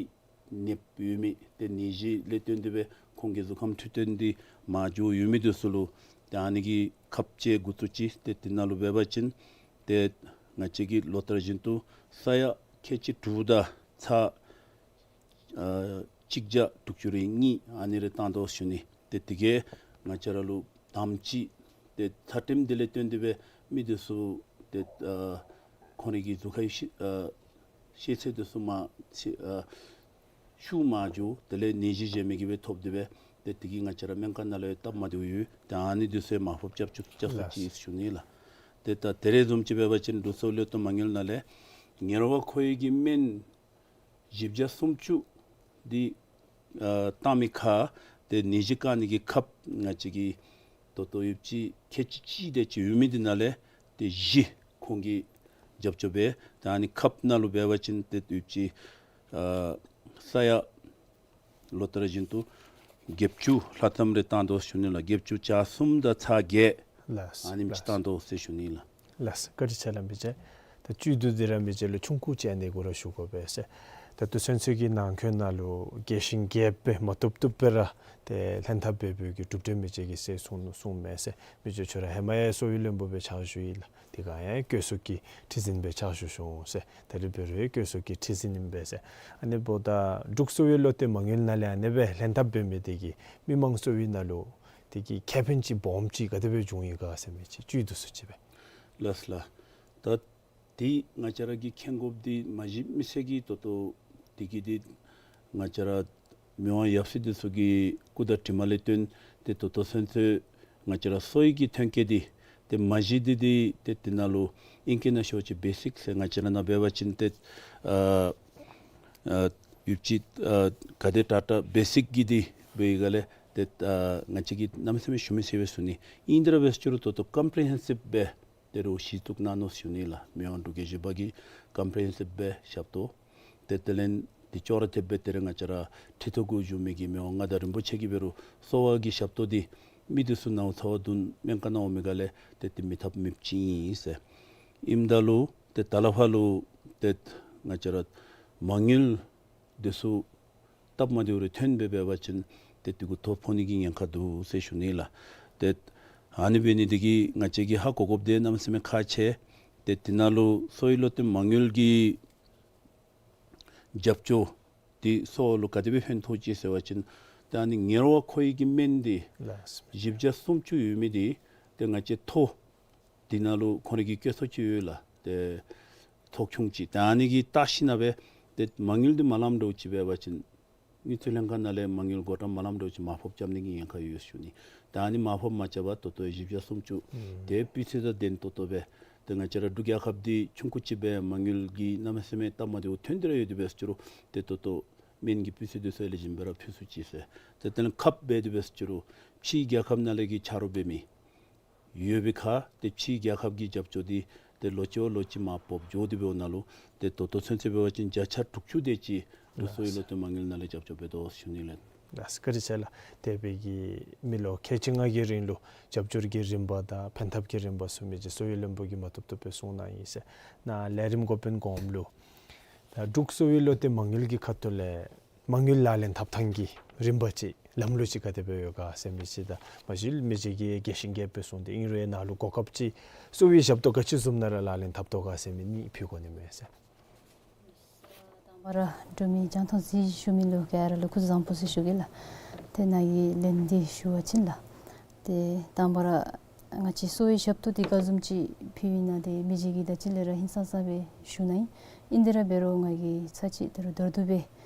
ནདཔ་ཡོད་མི་ཏེ་ནད་གཞི་ལས་བརྟེན་ཏེ་སྦེ་ཁོང་གི་གཟུགས་ཁམས་འཕྲོད་བསྟེན་འདི་མར་འགྱོ་ཡོད་མི་འདི་ཚུ་ལུ་ཏེ་ཨ་ནི་གི་ཁབ་ཅིག་འགོ་བཙུགས་ཅི། ཏེ་དེ་ནང་ལུ་འབད་བ་ཅིན་ཏེ་ང་བཅས་ཀྱིས་ལོ་ལྟར་བཞིན་དུ་ས་ཡ་ཁལ་གཅིག་དྲུག་དང་ཚག་ཨ་གཅིག་བརྒྱ་དྲུག་ཅུ་རེ་གཉིས་ཨ་ནི་རེ་བཏང་དོ་ཟེར་ཞུ་ནི། ཏེ་དེ་གིས་ང་བཅས་ར་ལུ་དམ་ཅིག་ཏེ་ཚ་ཏེམ་འདི་ལས་བརྟེན་ཏེ་སྦེ་མི་འདི་ཚུ་ཏེ་ཨ་ཁོང་རའི་གི་གཟུགས་ཁའི་ཤི་ཨ་ཤེད་ཚད་འདི་ཚུ་མར་ཤི་ཨ་ཤུགས་མར་འགྱོ། དེ་ལས་ནད་གཞི་གཞན་མི་གིས་སྦེ་ཐོབ་སྟེ་སྦེ་ཏེ་དེ་གིས་ང་བཅས་ར་སྨན་ཁང་ནང་ལུ་སྟབས་མ་བདེཝ་ཡོད། ཏེ་ཨ་ནི་འདི་ཚུ་མར་ཕབ་རྐྱབ་བཅུག་རྐྱབ་ཚུགས་ཅི་ཟེར་ཞུ་ནི་ལགས། ཏེ་ད་དེ་རེ་བཟུམ་ཅིག་འབད་བ་ཅིན་འབྲུག་གསོ་བའི་བློ་གཏད་མ་དངུལ་ནང་ལས་ངལ་བ་ཁོར་ཡུག་གི་སྨན་བཞི་བརྒྱ་སུམ་ཅུ་འདི་ཨ་བཏང་མི་ཁར་ཏེ་ནད་གཞི་བཀག་ནི་གི་ཁབ་ང་བཅས་ཀྱིས་ད་ལྟོ་ཡོདཔ་ཅིག་ཁལ་གཅིག་གཅིག་དེ་ཅིག་ཡོད་མི་འདི་ནང་ལས་ཏེ་བཞི་ཁོང་གིས་རྒྱབ་སྐྱོར་འབད། ད་ཨ་ནི་ཁབ་ནང་ལུ་འབད་བ་ཅིན་ཏེ་ཡོདཔ་ཅིག་ཨ་ས་ཡ་ལོ་ལྟར་བཞིན་དུ་བརྒྱད་ཅུ་ལྷག་ཙམ་རེ་བཏང་དོ་ཟེར་ཞུ་ནི་ལགས། བརྒྱད་ཅུ་གྱ་གསུམ་དང་ཚག་བརྒྱད་ལགས། ཨ་ནེམ་ཅིག་ལགས། བཏང་དོ་ཟེར་ཞུ་ནི་ལགས། ལགས། བཀའ་དྲིན་ཆེ་ལགས་མི་རྗེ། ད་བཅུད་བསྡུ་སྟེ་ར་མི་རྗེ་ལུ་ཆུང་ཀུ་ཅིག་ཨ་ནི་གུ་ར་ཞུ་དགོ་པས་ཟེར། ད་ལྟོ་ཚུན་ཚོད་ཀྱི་ནང་འཁོད་ནང་ལུ་རྒྱས་ཤིང་རྒྱསཔ་སྦེ་མ་བཏུབ་བཏུབ་སྦེ་ར་ཏེ་ལྷན་ཐབས་འབད་འབདཝ་གི་གྲུབ་འབྲས་མི་རྗེ་གིས་ཟེར་གསུངས་གསུངས་མས་ཟེར། མི་རྗེ་ཁྱོད་ར་ཧེ་མ་ཡང་གསོ་བའི་བློན་པོ་སྦེ་ཕྱག་ཞུ་ཡི་ལགས། དེ་སྒང་ཡང་བཀོད་ཚོགས་ཀྱི་ཁྲི་འཛིན་སྦེ་ཕྱག་ཞུ་ཞུ་འོང་ཟེར། ད་རིས་འབད་རུང་བཀོད་ཚོགས་ཀྱི་ཁྲི་འཛིན་ཨིན་པས་ཟེར། ཨ་ནི་འབདཝ་ད་འབྲུག་གསོ་བའི་བློ་གཏད་མ་དངུལ་ནང་ལས་ཨ་ནི་སྦེ་ལྷན་ཐབས་འབད་མི་དེ་གིས་མི་མང་གསོ་བའི་ནང་ལུ་དེ་གི་ཁེ་ཕན་ཅིག་སྦོམ་ཅིག་ག་དེ་སྦེ་བྱུང་ཡི་ག་ཟེར་མི་ཅིག་བཅུད་བསྡུ་སུ་ཅིག་སྦེ། ལགས་ལགས། ད་དེ་ང་བཅས་ར་གིས་མཁྱེན་དགོཔ་འདི་མ་གཞི་མི་སེར་གྱིས་ད་ལྟོ་དེ་གི་འདི་ང་བཅས་ར་མི་དབང་ཡབ་སྲས་འདི་ཚུ་གི་སྐུ་དང་གྲིབ་མ་ལས་བརྟེན་ཏེ་ད་ལྟོ་ཚུན་ཚོད་ང་བཅས་ར་གསོ་བའི་གི་ཐོན་སྐྱེད་འདི་ཏེ་མ་གཞི་འདི་འདི་ཏེ་དེ་ནང་ལུ་ཨིང་སྐད་ནང་ཞུ་བ་ཅིན་བེ་སིཀ་ཟེར་ང་བཅས་ར་ནང་འབད་བ་ཅིན་ཏེ་ཨ་ཨ་ཡོདཔ་ཅིག་ཨ་ག་དེ་དྲག་དྲག་བེ་སིཀ་གི་འདི་འབད་བའི་སྒང་ལས་ཏེ་ཨ་ང་བཅས་ཀྱིས་གནམ་མེད་ས་མེད་ཞུ་མི་ཚུགས་པས་ཟེར་ཞུ་ནི། ཨིན་ཏེ་ར་འབད་ཟེར་རུང་ད་ལྟོ་ཀམ་པི་རི་ཧེན་སིབ་སྦེ་ཏེ་རུང་གཞི་བཙུགས་གནང་ནུག་ཟེར་ཞུ་ནི་ལགས། མི་དབང་འབྲུག་རྒྱལ་བཞི་པ་གིས་ཀམ་པི་རི་ཧེན་སིབ་སྦེ་ཞབས་ཏོག། ཏེ་དེ་ལས་འདི་ཅོག་ར་འཐདཔ་སྦེ་ཏེ་ར་ང་བཅས་ར་ཁྲི་ཐོག་གུ་བཞུགས་མི་གི་མི་དབང་མངའ་བདག་རིན་པོ་ཆེ་གིས་འབད་རུང་གསོ་བ་གི་ཞབས་ཏོག་འདི་མི་འདི་ཚུ་ནཝ་ཚཝ་བརྡུང་སྨན་ཁང་ནང་འོང་མི་སྒང་ལས་ཏེ་དེ་མི་ཐབས་མེདཔ་ཅིག་ཨིན་ཟེར། ཨིནམ་ད་ལུ་ཏེ་ད་ལས་ཕར་ལུ་ཏེ་ང་བཅས་ར་མ་དངུལ་འདི་ཚུ་སྟབས་མ་བདེཝ་རེ་ཐོན་སྦེ་འབད་བ་ཅིན་ཏེ་དེ་གུ་ཐོ་ཕོག་ནི་གི་ཉེན་ཁ་འདུག་ཟེར་ཞུ་ནི་ལགས། ཏེ་ཨ་ནི་འབད་ནི་འདི་གིས་ང་བཅས་ཀྱིས་ཧ་གོ་དགོཔ་འདི་གནམ་མེད་ས་མེད་ཁག་ཆེ། ཏེ་དེ་ནང་ལུ་གསོ་བའི་བློ་གཏད་མ་དངུལ་གྱི་རྒྱབ་སྐྱོར་འདི་གསོ་བ་ལུ་ག་དེ་སྦེ་ཕན་ཐོགས་ཅི་ཟེར་བ་ཅིན་ཏེ་ཨ་ནི་ངལ་བ་ཁོར་ཡུག་གི་སྨན་འདི་ལགས། བཞི་བརྒྱ་སུམ་ཅུ་ཡོད་མི་འདི་ཏེ་ང་བཅས་ཐོ་འདི་ནང་ལུ་ཁོང་རའི་གི་བཀོད་ཚོགས་ཅིག་ཡོད་ལགས། ཏེ་ཐོ་ཁྱུང་ཅིག། ཏེ་ཨ་ནི་གིས་བལྟ་ཞིནམ་སྦེ་ཏེ་མ་དངུལ་འདི་མ་ལངམ་འདྲཝ་ཅིག་འབད་བ་ཅིན་དངུལ་རྩིས་ལྷན་ཁག་ནང་ལས་མ་དངུལ་བགོ་བཀྲམ་མ་ལངམ་འདྲཝ་ཅིག་མར་ཕབ་རྐྱབ་ནི་གི་ཉེན་ཁ་ཡོད་ཟེར་ཞུ་ནི། ཏེ་ཨ་ནི་མར་ཕབ་མ་རྐྱབ་པར་ད་ལྟོ་བཞི་བརྒྱ་སུམ་ཅུ་ཨུམ་དེ་སྤུས་ཚད་དང་ལྡན་ཏོག་ཏོ་སྦེ་ཏེ་ང་བཅས་ར་འབྲུག་རྒྱལ་ཁབ་འདི་ཆུང་ཀུ་ཅིག་སྦེ་མ་དངུལ་གྱི་གནམ་མེད་ས་མེད་སྟབས་མ་བདེཝ་ཐོན་ཏེ་ར་ཡོད་དེ་འབད་ཟེར་རུང་ཏེ་ད་ལྟོ་སྨན་གྱི་སྤུས་ཚད་འདི་ཚུ་ལེགས་ཤོམ་སྦེ་ར་ཕུལ་ཚུགས་ཅི་ཟེར། ཏེ་དེ་ལས་ཁབ་འབད་དེ་འབད་ཟེར་རུང་ཕྱིའི་རྒྱལ་ཁབ་ནང་ལས་ཀྱི་ཆ་རོགས་འབད་མི་ཡོད་པའི་ཁར་ཏེ་ཕྱིའི་རྒྱལ་ཁབ་ཀྱི་རྒྱབ་སྐྱོར་འདི་ཏེ་ལོ་གཅིག་བ་ལོ་གཅིག་མར་སྤོབས་འགྱོ་སྟེ་འབདཝ་ད་ལུ་ཏེ་ད་ལྟོ་ཚུན་ཚོད་འབད་བ་ཅིན་བརྒྱ་ཆ་དྲུག་ཅུ་དེ་ཅིག་འབྲུག་གསོ་བའི་བློ་གཏད་མ་དངུལ་ནང་ལས་རྒྱབ་སྐྱོར་འབད་དོ་ཟེར་ཞུ་ནི་ལགས། ལགས་སོ། བཀའ་དྲིན་ཆེ་ལགས། དེ་སྦེ་གི་མི་ལོ་ཁལ་གཅིག་ལྔ་གི་རིང་ལུ་རྒྱབ་སྐྱོར་གྱི་རིམ་པ་དང་ཕན་ཐབས་ཀྱི་རིམ་པ་ཚུ་མི་རྗེ་གསོ་བའི་བློན་པོ་གིས་མ་བཏུབ་བཏུབ་སྦེ་གསུངས་གནང་ཡི་ཟེར། ནཱ་ལས་རིམ་འགོ་དཔོན་གོངམ་ལུ་ད་འབྲུག་གསོ་བའི་བློ་གཏད་མ་དངུལ་གྱི་ཁ་ཐུག་ལས་མ་དངུལ་ལག་ལེན་འཐབ་ཐངས་ཀྱི་རིམ་པ་ཅིག་ལམ་ལུགས་ཅིག་ག་དེ་སྦེ་ཡོད་ག་ཟེར་མི་ཅིག་དང་མ་གཞི་མི་རྗེ་གིས་རྒྱས་ཤིང་རྒྱསཔ་སྦེ་གསུངས་ཏེ་ཨིན་རུང་ནཱ་ལུ་གོ་སྐབས་ཅིག་གསོ་བའི་ཞབས་ཏོག་ག་ཅི་བཟུམ་ནང་ར་ལག་ལེན་འཐབ་དོ་ག་ཟེར་མི་གཉིས་ཕུལ་དགོ་ནི་མས་ཟེར། དང་པ་ར་འབྲུག་མི་རྒྱང་མཐོང་གཟིགས་ཞུ་མི་ལུ་ག་ར་ལུ་སྐུ་གཟུགས་བཟང་པོ་ཟེར་ཞུ་གེ་ལགས། ཏེ་ནཱ་གི་ལན་འདི་ཞུ་བ་ཅིན་ལགས། ཏེ་དང་པ་ར་ང་བཅས་གསོ་བའི་ཞབས་ཏོག་འདི་ག་བཟུམ་ཅིག་ཕུལཝ་ཨིན་ན་འདི་མི་རྗེ་གིས་ད་ཅི་ལས་ར་ཧིང་སངས་ས་སྦེ་ཞུ་གནང་ཡི། ཨིན་དེ་ར་འབད་རུང་ང་གིས་ཚར་གཅིག་ད་རུང་མདོར་བསྡུས་སྦེ་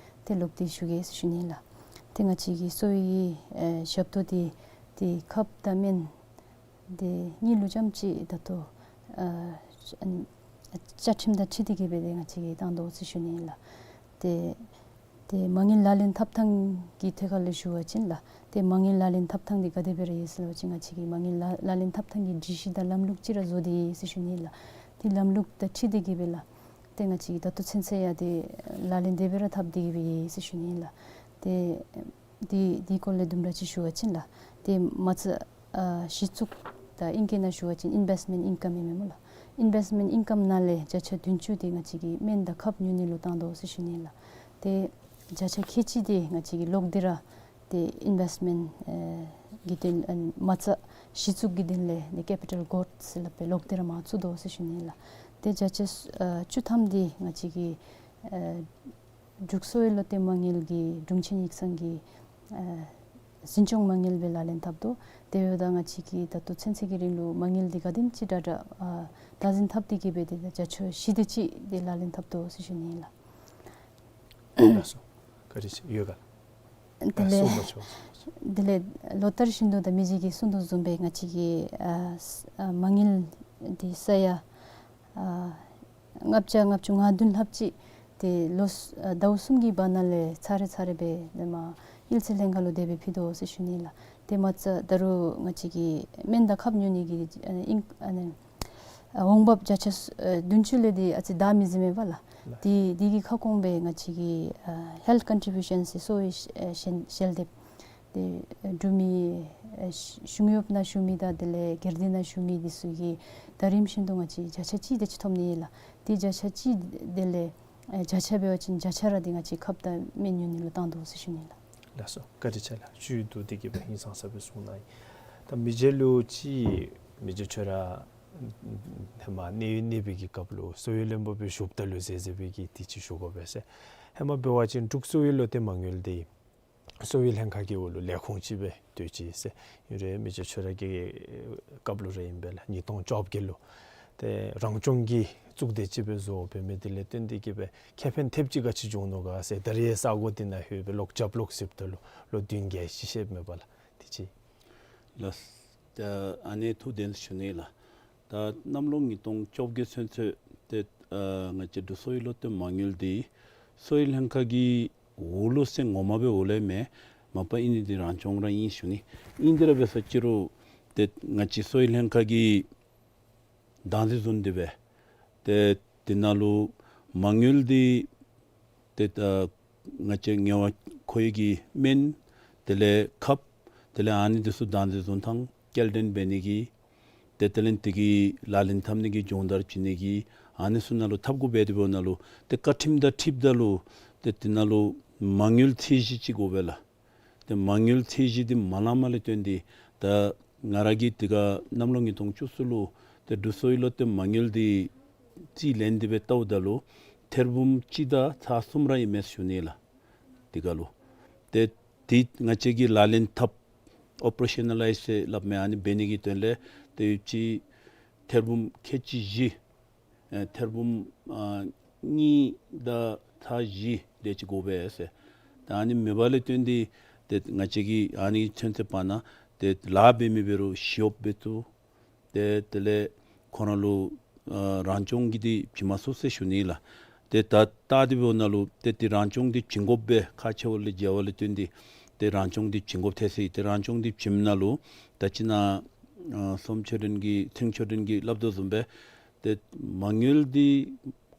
ཏེ་ལོག་སྟེ་ཞུ་གེ་ཟེར་ཞུ་ནི་ལགས། ཏེ་ང་བཅས་ཀྱི་གསོ་བའི་ཨེ་ཞབས་ཏོག་འདི་ཏེ་ཁབ་དང་སྨན་འདི་གཉིས་ལུ་རྐྱངམ་ཅིག་ད་ལྟོ་ཨ་བཅའ་ཁྲིམས་དང་འཁྲིལ་ཏེ་གི་སྦེ་ཏེ་ང་བཅས་ཀྱིས་བཏང་དོ་ཟེར་ཞུ་ནི་ཨིན་ལགས། ཏེ་ཏེ་མ་དངུལ་ལག་ལེན་འཐབ་ཐངས་ཀྱི་ཐད་ཁར་ལས་ཞུ་བ་ཅིན་ལགས། ཏེ་མ་དངུལ་ལག་ལེན་འཐབ་ཐངས་འདི་ག་དེ་སྦེ་ར་ཡོད་ཟེར་བ་ཅིན་ང་བཅས་ཀྱིས་མ་དངུལ་ལག་ལག་ལེན་འཐབ་ཐངས་ཀྱི་སྒྲིག་གཞི་དང་ལམ་ལུགས་ཅིག་ར་བཟོ་སྟེ་ཡོད་ཟེར་ཞུ་ནི་ཨིན་ལགས། ཏེ་ལམ་ལུགས་དང་འཁྲིལ་ཏེ་གི་སྦེ་ལགས། ཏེ་ང་བཅས་ཀྱིས་ད་ལྟོ་ཚུན་ཚོད་ཡང་ཏེ་ལག་ལེན་དེ་སྦེ་ར་འཐབ་སྟེ་གི་སྦེ་ཡོད་ཟེར་ཞུ་ནི་ཨིན་ལགས། ཏེ་འདི་འདི་སྐོར་ལས་དུམ་གྲ་ཅིག་ཞུ་བ་ཅིན་ལགས། ཏེ་མ་རྩ་ཨ་གཞི་བཙུགས་དང་ཨིང་སྐད་ནང་ཞུ་བ་ཅིན་ཨིན་བེསཊ་མེནཊ་ཨིན་ཀམ་ཨིན་མས་སྨོ་ལགས། ཨིན་བེསཊ་མེནཊ་ཨིན་ཀམ་ནང་ལས་བརྒྱ་ཆ་བདུན་ཅུ་འདི་ང་བཅས་ཀྱིས་སྨན་དང་ཁབ་ཉོ་ནི་ལུ་བཏང་དོ་ཟེར་ཞུ་ནི་ལགས། ཏེ་བརྒྱ་ཆ་ཁལ་གཅིག་འདི་ང་བཅས་ཀྱིས་ལོག་སྟེ་ར་ཏེ་ཨིན་བེསཊ་མེནཊ་ཨེ་གི་དོན་ཨ་མ་རྩ་གཞི་བཙུགས་ཀྱི་དོན་ལས་ནི་ཀེ་པི་ཊལ་གོཌ་ཟེར་སླབ་སྦེ་ལོག་སྟེ་ར་མར་བཙུགས་དོ་ཟེར་ཞུ་ནི་ལགས། ཏེ་བརྒྱ་ཆ་ཨ་བཅུ་ཐམ་འདི་ང་བཅས་ཀྱིས་ཨ་འབྲུག་གསོ་བའི་བློ་གཏད་མ་དངུལ་གྱི་དྲུང་ཆེན་ཡིག་ཚང་གི་ཨ་འཛིན་སྐྱོང་མ་དངུལ་སྦེ་ལག་ལེན་འཐབ་དོ། དེ་འབདཝ་ད་ང་བཅས་ཀྱིས་ད་ལྟོ་ཚུན་ཚོད་ཀྱི་རིང་ལུ་མ་དངུལ་འདི་ག་དེམ་ཅིག་དྲག་དྲག་ཨ་བདག་འཛིན་འཐབ་སྟེ་གི་སྦེ་ཏེ་བརྒྱ་ཆ་བཞི་དེ་ཅིག་འདི་ལག་ལེན་འཐབ་དོ་ཟེར་ཞུ་ནི་ལགས། ལགས་སོ། བཀའ་དྲིན་ཆེ་ཡོད་ག། དེ་ལས་གསུངས་པ་ཆོག། དེ་ལས་ལོ་ལྟར་བཞིན་དུ་ད་མི་རྗེ་གིས་གསུངས་དོ་བཟུམ་སྦེ་ང་བཅས་ཀྱིས་ཨ་ཨ་མ་དངུལ་འདི་ས་ཡ་ཨ་ལྔ་བརྒྱ་ལྔ་བཅུ་ང་བདུན་ལྷགཔ་ཅིག་ཏེ་ལོ་ཨ་ཟླཝ་གསུམ་གྱི་བར་ན་ལས་ཚར་རེ་ཚར་རེ་སྦེ་ཏེ་མར་གཡུལ་ཚན་ལྷན་ཁག་ལུ་དེ་སྦེ་ཕུལ་དོ་ཟེར་ཞུ་ནི་ལགས། ཏེ་མ་རྩ་ད་རུང་ང་བཅས་ཀྱིས་སྨན་དང་ཁབ་ཉོ་ནི་གི་ཨ་ཨིང་ཨ་ནི་ཨ་འོང་འབབ་བརྒྱ་ཆ་ཨ་བདུན་ཅུ་ལས་འདི་ཨ་ཙི་བདའ་མི་ཟེར་མས་པ་ལགས། ལགས། དེ་དེ་གི་ཁ་སྐོང་སྦེ་ང་བཅས་ཀྱིས་ཨ་ཧེལཐ་ཀོན་ཊི་བིའུ་ཤཱན་ཟེར་གསོ་བའི་ཨ་ཞལ་ཞལ་འདེབས་ཏེ་ཨ་འབྲུག་མི་ཨ་གཞུང་གཡོགཔ་ནང་བཞུགས་མི་དང་དེ་ལས་སྒེར་སྡེ་ནང་བཞུགས་མི་འདི་ཚུ་གིས་ད་རིམ་བཞིན་དུ་ང་བཅས་བརྒྱ་ཆ་གཅིག་དེ་ཅིག་ཐོབ་ནི་ཨིན་ལགས། ཏེ་བརྒྱ་ཆ་གཅིག་དེ་ལས་ཨ་བརྒྱ་ཆ་འབད་བ་ཅིན་བརྒྱ་ཆ་ར་འདི་ང་བཅས་ཁབ་དང་སྨན་ཉོ་ནི་ལུ་བཏང་དོ་ཟེར་ཞུ་ནི་ལགས། ལགས་སོ། བཀའ་དྲིན་ཆེ་ལགས། བཅུད་བསྡུ་སྟེ་གི་སྦེ་ཧིང་སངས་ས་སྦེ་གསུངས་གནང་ཡི། ད་མི་རྗེ་ལུ་ཅིག་མི་རྗེ་ཁྱོད་ར་ཧེ་མ་གནས་ཡུལ་གནས་པའི་གི་སྐབས་ལུ་གསོ་བའི་བློན་པོ་སྦེ་བཞུགསཔ་ད་ལུ་མཛད་མཛད་པའི་གི་དེ་ཅིག་ཞུ་དགོ་པས་ཟེར། ཧེ་མ་འབད་བ་ཅིན་འབྲུག་གསོ་བའི་བློ་གཏད་མ་དངུལ་འདི་གསོ་བའི་ལྷན་ཁག་གི་འོག་ལུ་ལས་ཁུངས་ཅིག་སྦེ་སྡོད་ཅི་ཟེར། ཨིན་རུང་མི་རྗེ་ཁྱོད་ར་གི་སྐབས་ལུ་ར་ཨིན་པས་ལགས། ཉིས་སྟོང་བཅོ་བརྒྱད་ལུ་ཏེ་རང་སྐྱོང་གི་གཙུག་སྡེ་ཅིག་སྦེ་བཟོ་འབད་མི་དེ་ལས་བརྟེན་ཏེ་གི་སྦེ་ཁེ་ཕན་ཐེབས་ཅིག་ག་ཅི་བྱུང་ནུག་ག་ཟེར། ད་རེས་ས་གོ་འདི་ནང་ལྷོད་སྦེ་ལོག་རྒྱབ་ལོག་གཟིགསཔ་ད་ལུ་ལོ་བདུན་བརྒྱད་ཅིག་ཤོརཝ་མས་པ་ལགས། དེ་ཅིག། ལགས། ད་ཨ་ནི་ཐུགས་བདེན་ཞུ་ནི་ལགས། ད་གནམ་ལོ་ཉིས་སྟོང་བཅོ་བརྒྱད་ཚུན་ཚོད་ཏེ་ཨ་ང་བཅས་འབྲུག་གསོ་བའི་བློ་གཏད་མ་དངུལ་འདི་གསོ་བའི་ལྷན་ཁག་གི་འོག་ལུ་ཟེར་ངོ་མ་སྦེ་འོག་ལས་མེན། མ་པ་ཨིན་ནི་འདི་རང་སྐྱོང་ར་ཨིན་ཞུ་ནི། ཨིན་དེ་ར་འབད་ས་ཅི་རུང་ཏེ་ང་བཅས་གསོ་བའི་ལྷན་ཁག་གིས་བདག་འཛིན་བཟུང་སྟེ་སྦེ་ཏེ་དེ་ནང་ལུ་མ་དངུལ་འདི་ཏེ་ད་ང་བཅས་ཉོ་བར་མཁོ་བའི་གི་སྨན་དེ་ལས་ཁབ་དེ་ལས་ཨ་ནི་འདི་ཚུ་བདག་འཛིན་བཟུང་ཐངས་སྐྱེལ་འདྲེན་འབད་ནི་གི་ཏེ་དེ་ལས་དེ་གི་ལག་ལེན་འཐབ་ནི་གི་སྦྱོང་བརྡར་བྱིན་ནི་གི་ཨ་ནི་ཚུ་ནང་ལུ་འཐབ་དགོ་པས། དེ་འབདཝ་ད་ལུ་ཏེ་བཀའ་ཁྲིམས་དང་འཁྲིལཝ་ད་ལུ་ཏེ་དེ་ནང་ལུ་མ་དངུལ་ཚད་གཞི་ཅིག་དགོ་པས་ལགས། ཏེ་མ་དངུལ་ཚད་གཞི་འདི་མ་ལངམ་ལས་བརྟེན་ཏེ་ད་ང་ར་གིས་དེ་ཁར་གནམ་ལོ་ཉིས་སྟོང་བཅུ་གསུམ་ལུ་ཏེ་འབྲུག་གསོ་བའི་བློ་གཏད་མ་དངུལ་འདི་རྩིས་ལེན་ཏེ་སྦེ་བལྟཝ་ད་ལུ་ཐེར་འབུམ་གཅིག་དང་ཚག་གསུམ་ར་ཨིན་མས་ཞུ་ནི་ལགས། དེ་ཁར་ལུ་ཏེ་དེ་ང་བཅས་ཀྱིས་ལག་ལེན་འཐབ་ཨོ་པ་རེ་ཤ་ན་ལའིཛ་ཟེར་སླབ་མི་ཨ་ནི་འབད་ནི་གི་དོན་ལས་ཏེ་ཡོད་ཅི་ཐེར་འབུམ་ཁལ་གཅིག་བཞི་ཨེ་ཐེར་འབུམ་ཨ་གཉིས་དང་ཚག་བཞི་དེ་ཅིག་དགོ་པས་ཟེར། ད་ཨ་ནི་མེད་པ་ལས་བརྟེན་ཏེ་ཏེ་ང་བཅས་ཀྱིས་ཨ་ནི་ཚུན་ཚོད་བར་ན་ཏེ་ལཱ་འབད་མི་འབད་རུང་ཞི་གཡོགཔ་འབད་ཚུགས། ཏེ་དེ་ལས་ཁོང་ར་ལུ་ཨ་རང་སྐྱོང་གིས་འདི་བྱིན་མ་ཚུགས་ཟེར་ཞུ་ནི་ལགས། ཏེ་ད་ལྟ་འདི་འབདཝ་ད་ལུ་ཏེ་འདི་རང་སྐྱོང་འདི་བྱིན་དགོཔ་སྦེ་ཁག་ཆེཝ་ལས་མཇལ་བ་ལས་བརྟེན་ཏེ་ཏེ་རང་སྐྱོང་འདི་བྱིན་དགོཔ་ཐལ་ཟེར། ཏེ་རང་སྐྱོང་འདི་བྱིནམ་ད་ལུ་ད་ཅི་ནཱ་ཨ་བསོད་ཆོས་སྒྲོན་གྱིས་ཐིང་ཆོས་སྒྲོན་གྱིས་སླབ་དོ་བཟུམ་སྦེ་ཏེ་མ་དངུལ་འདི་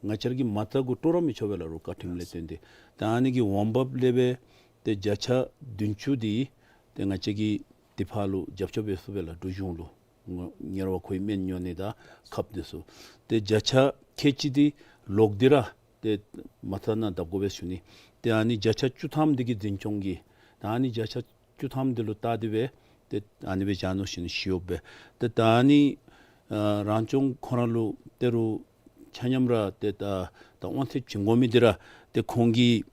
ང་བཅས་ར་གི་མ་རྩ་གུ་སྤྲོ་ར་མི་ཆོག་པས་ལགས་རོགས་བཀའ་ཁྲིམས་ལས་བརྟེན་ཏེ། ད་ཨ་ནི་གི་འོང་འབབ་ལས་སྦེ་ ཏེ་བརྒྱ་ཆ་བདུན་ཅུ་འདི་ཏེ་ང་བཅས་ཀྱིས་འདི་ཕར་ལུ་རྒྱབ་སྐྱོར་འབད་ཚུགས་པས་ལགས། འབྲུག་གཞུང་ལུ་ངོ་ཉེ་ར་བ་ཁོའི་སྨན་ཉོ་ནི་དང་ཁབ་འདི་ཚུ། ཏེ་བརྒྱ་ཆ་ཁལ་གཅིག་འདི་ལོག་སྟེ་ར་ཏེ་མ་རྩ་ནང་བརྡབ་དགོ་པས་ཞུ་ནི། ཏེ་ཨ་ནི་བརྒྱ་ཆ་བཅུ་ཐམ་འདི་གི་འཛིན་སྐྱོང་གི་ད་ཨ་ནི་བརྒྱ་ཆ་བཅུ་ཐམ་འདི་ལུ་བལྟ་སྟེ་སྦེ་ཏེ་ཨ་ནི་སྦེ་བཞག་ནུག་ཞུ་ནི། ཞི་གཡོགཔ་སྦེ་ཏེ་ད་ཨ་ནི་ཨ་རང་སྐྱོང་ཁོང་ར་ལུ་ཏེ་རུང་ཆ་མཉམ་ར་ཏེ་ད་ད་དབང་ཚད་བྱིན་དགོ་མི་འདི་ར་ཏེ་ཁོང་གི་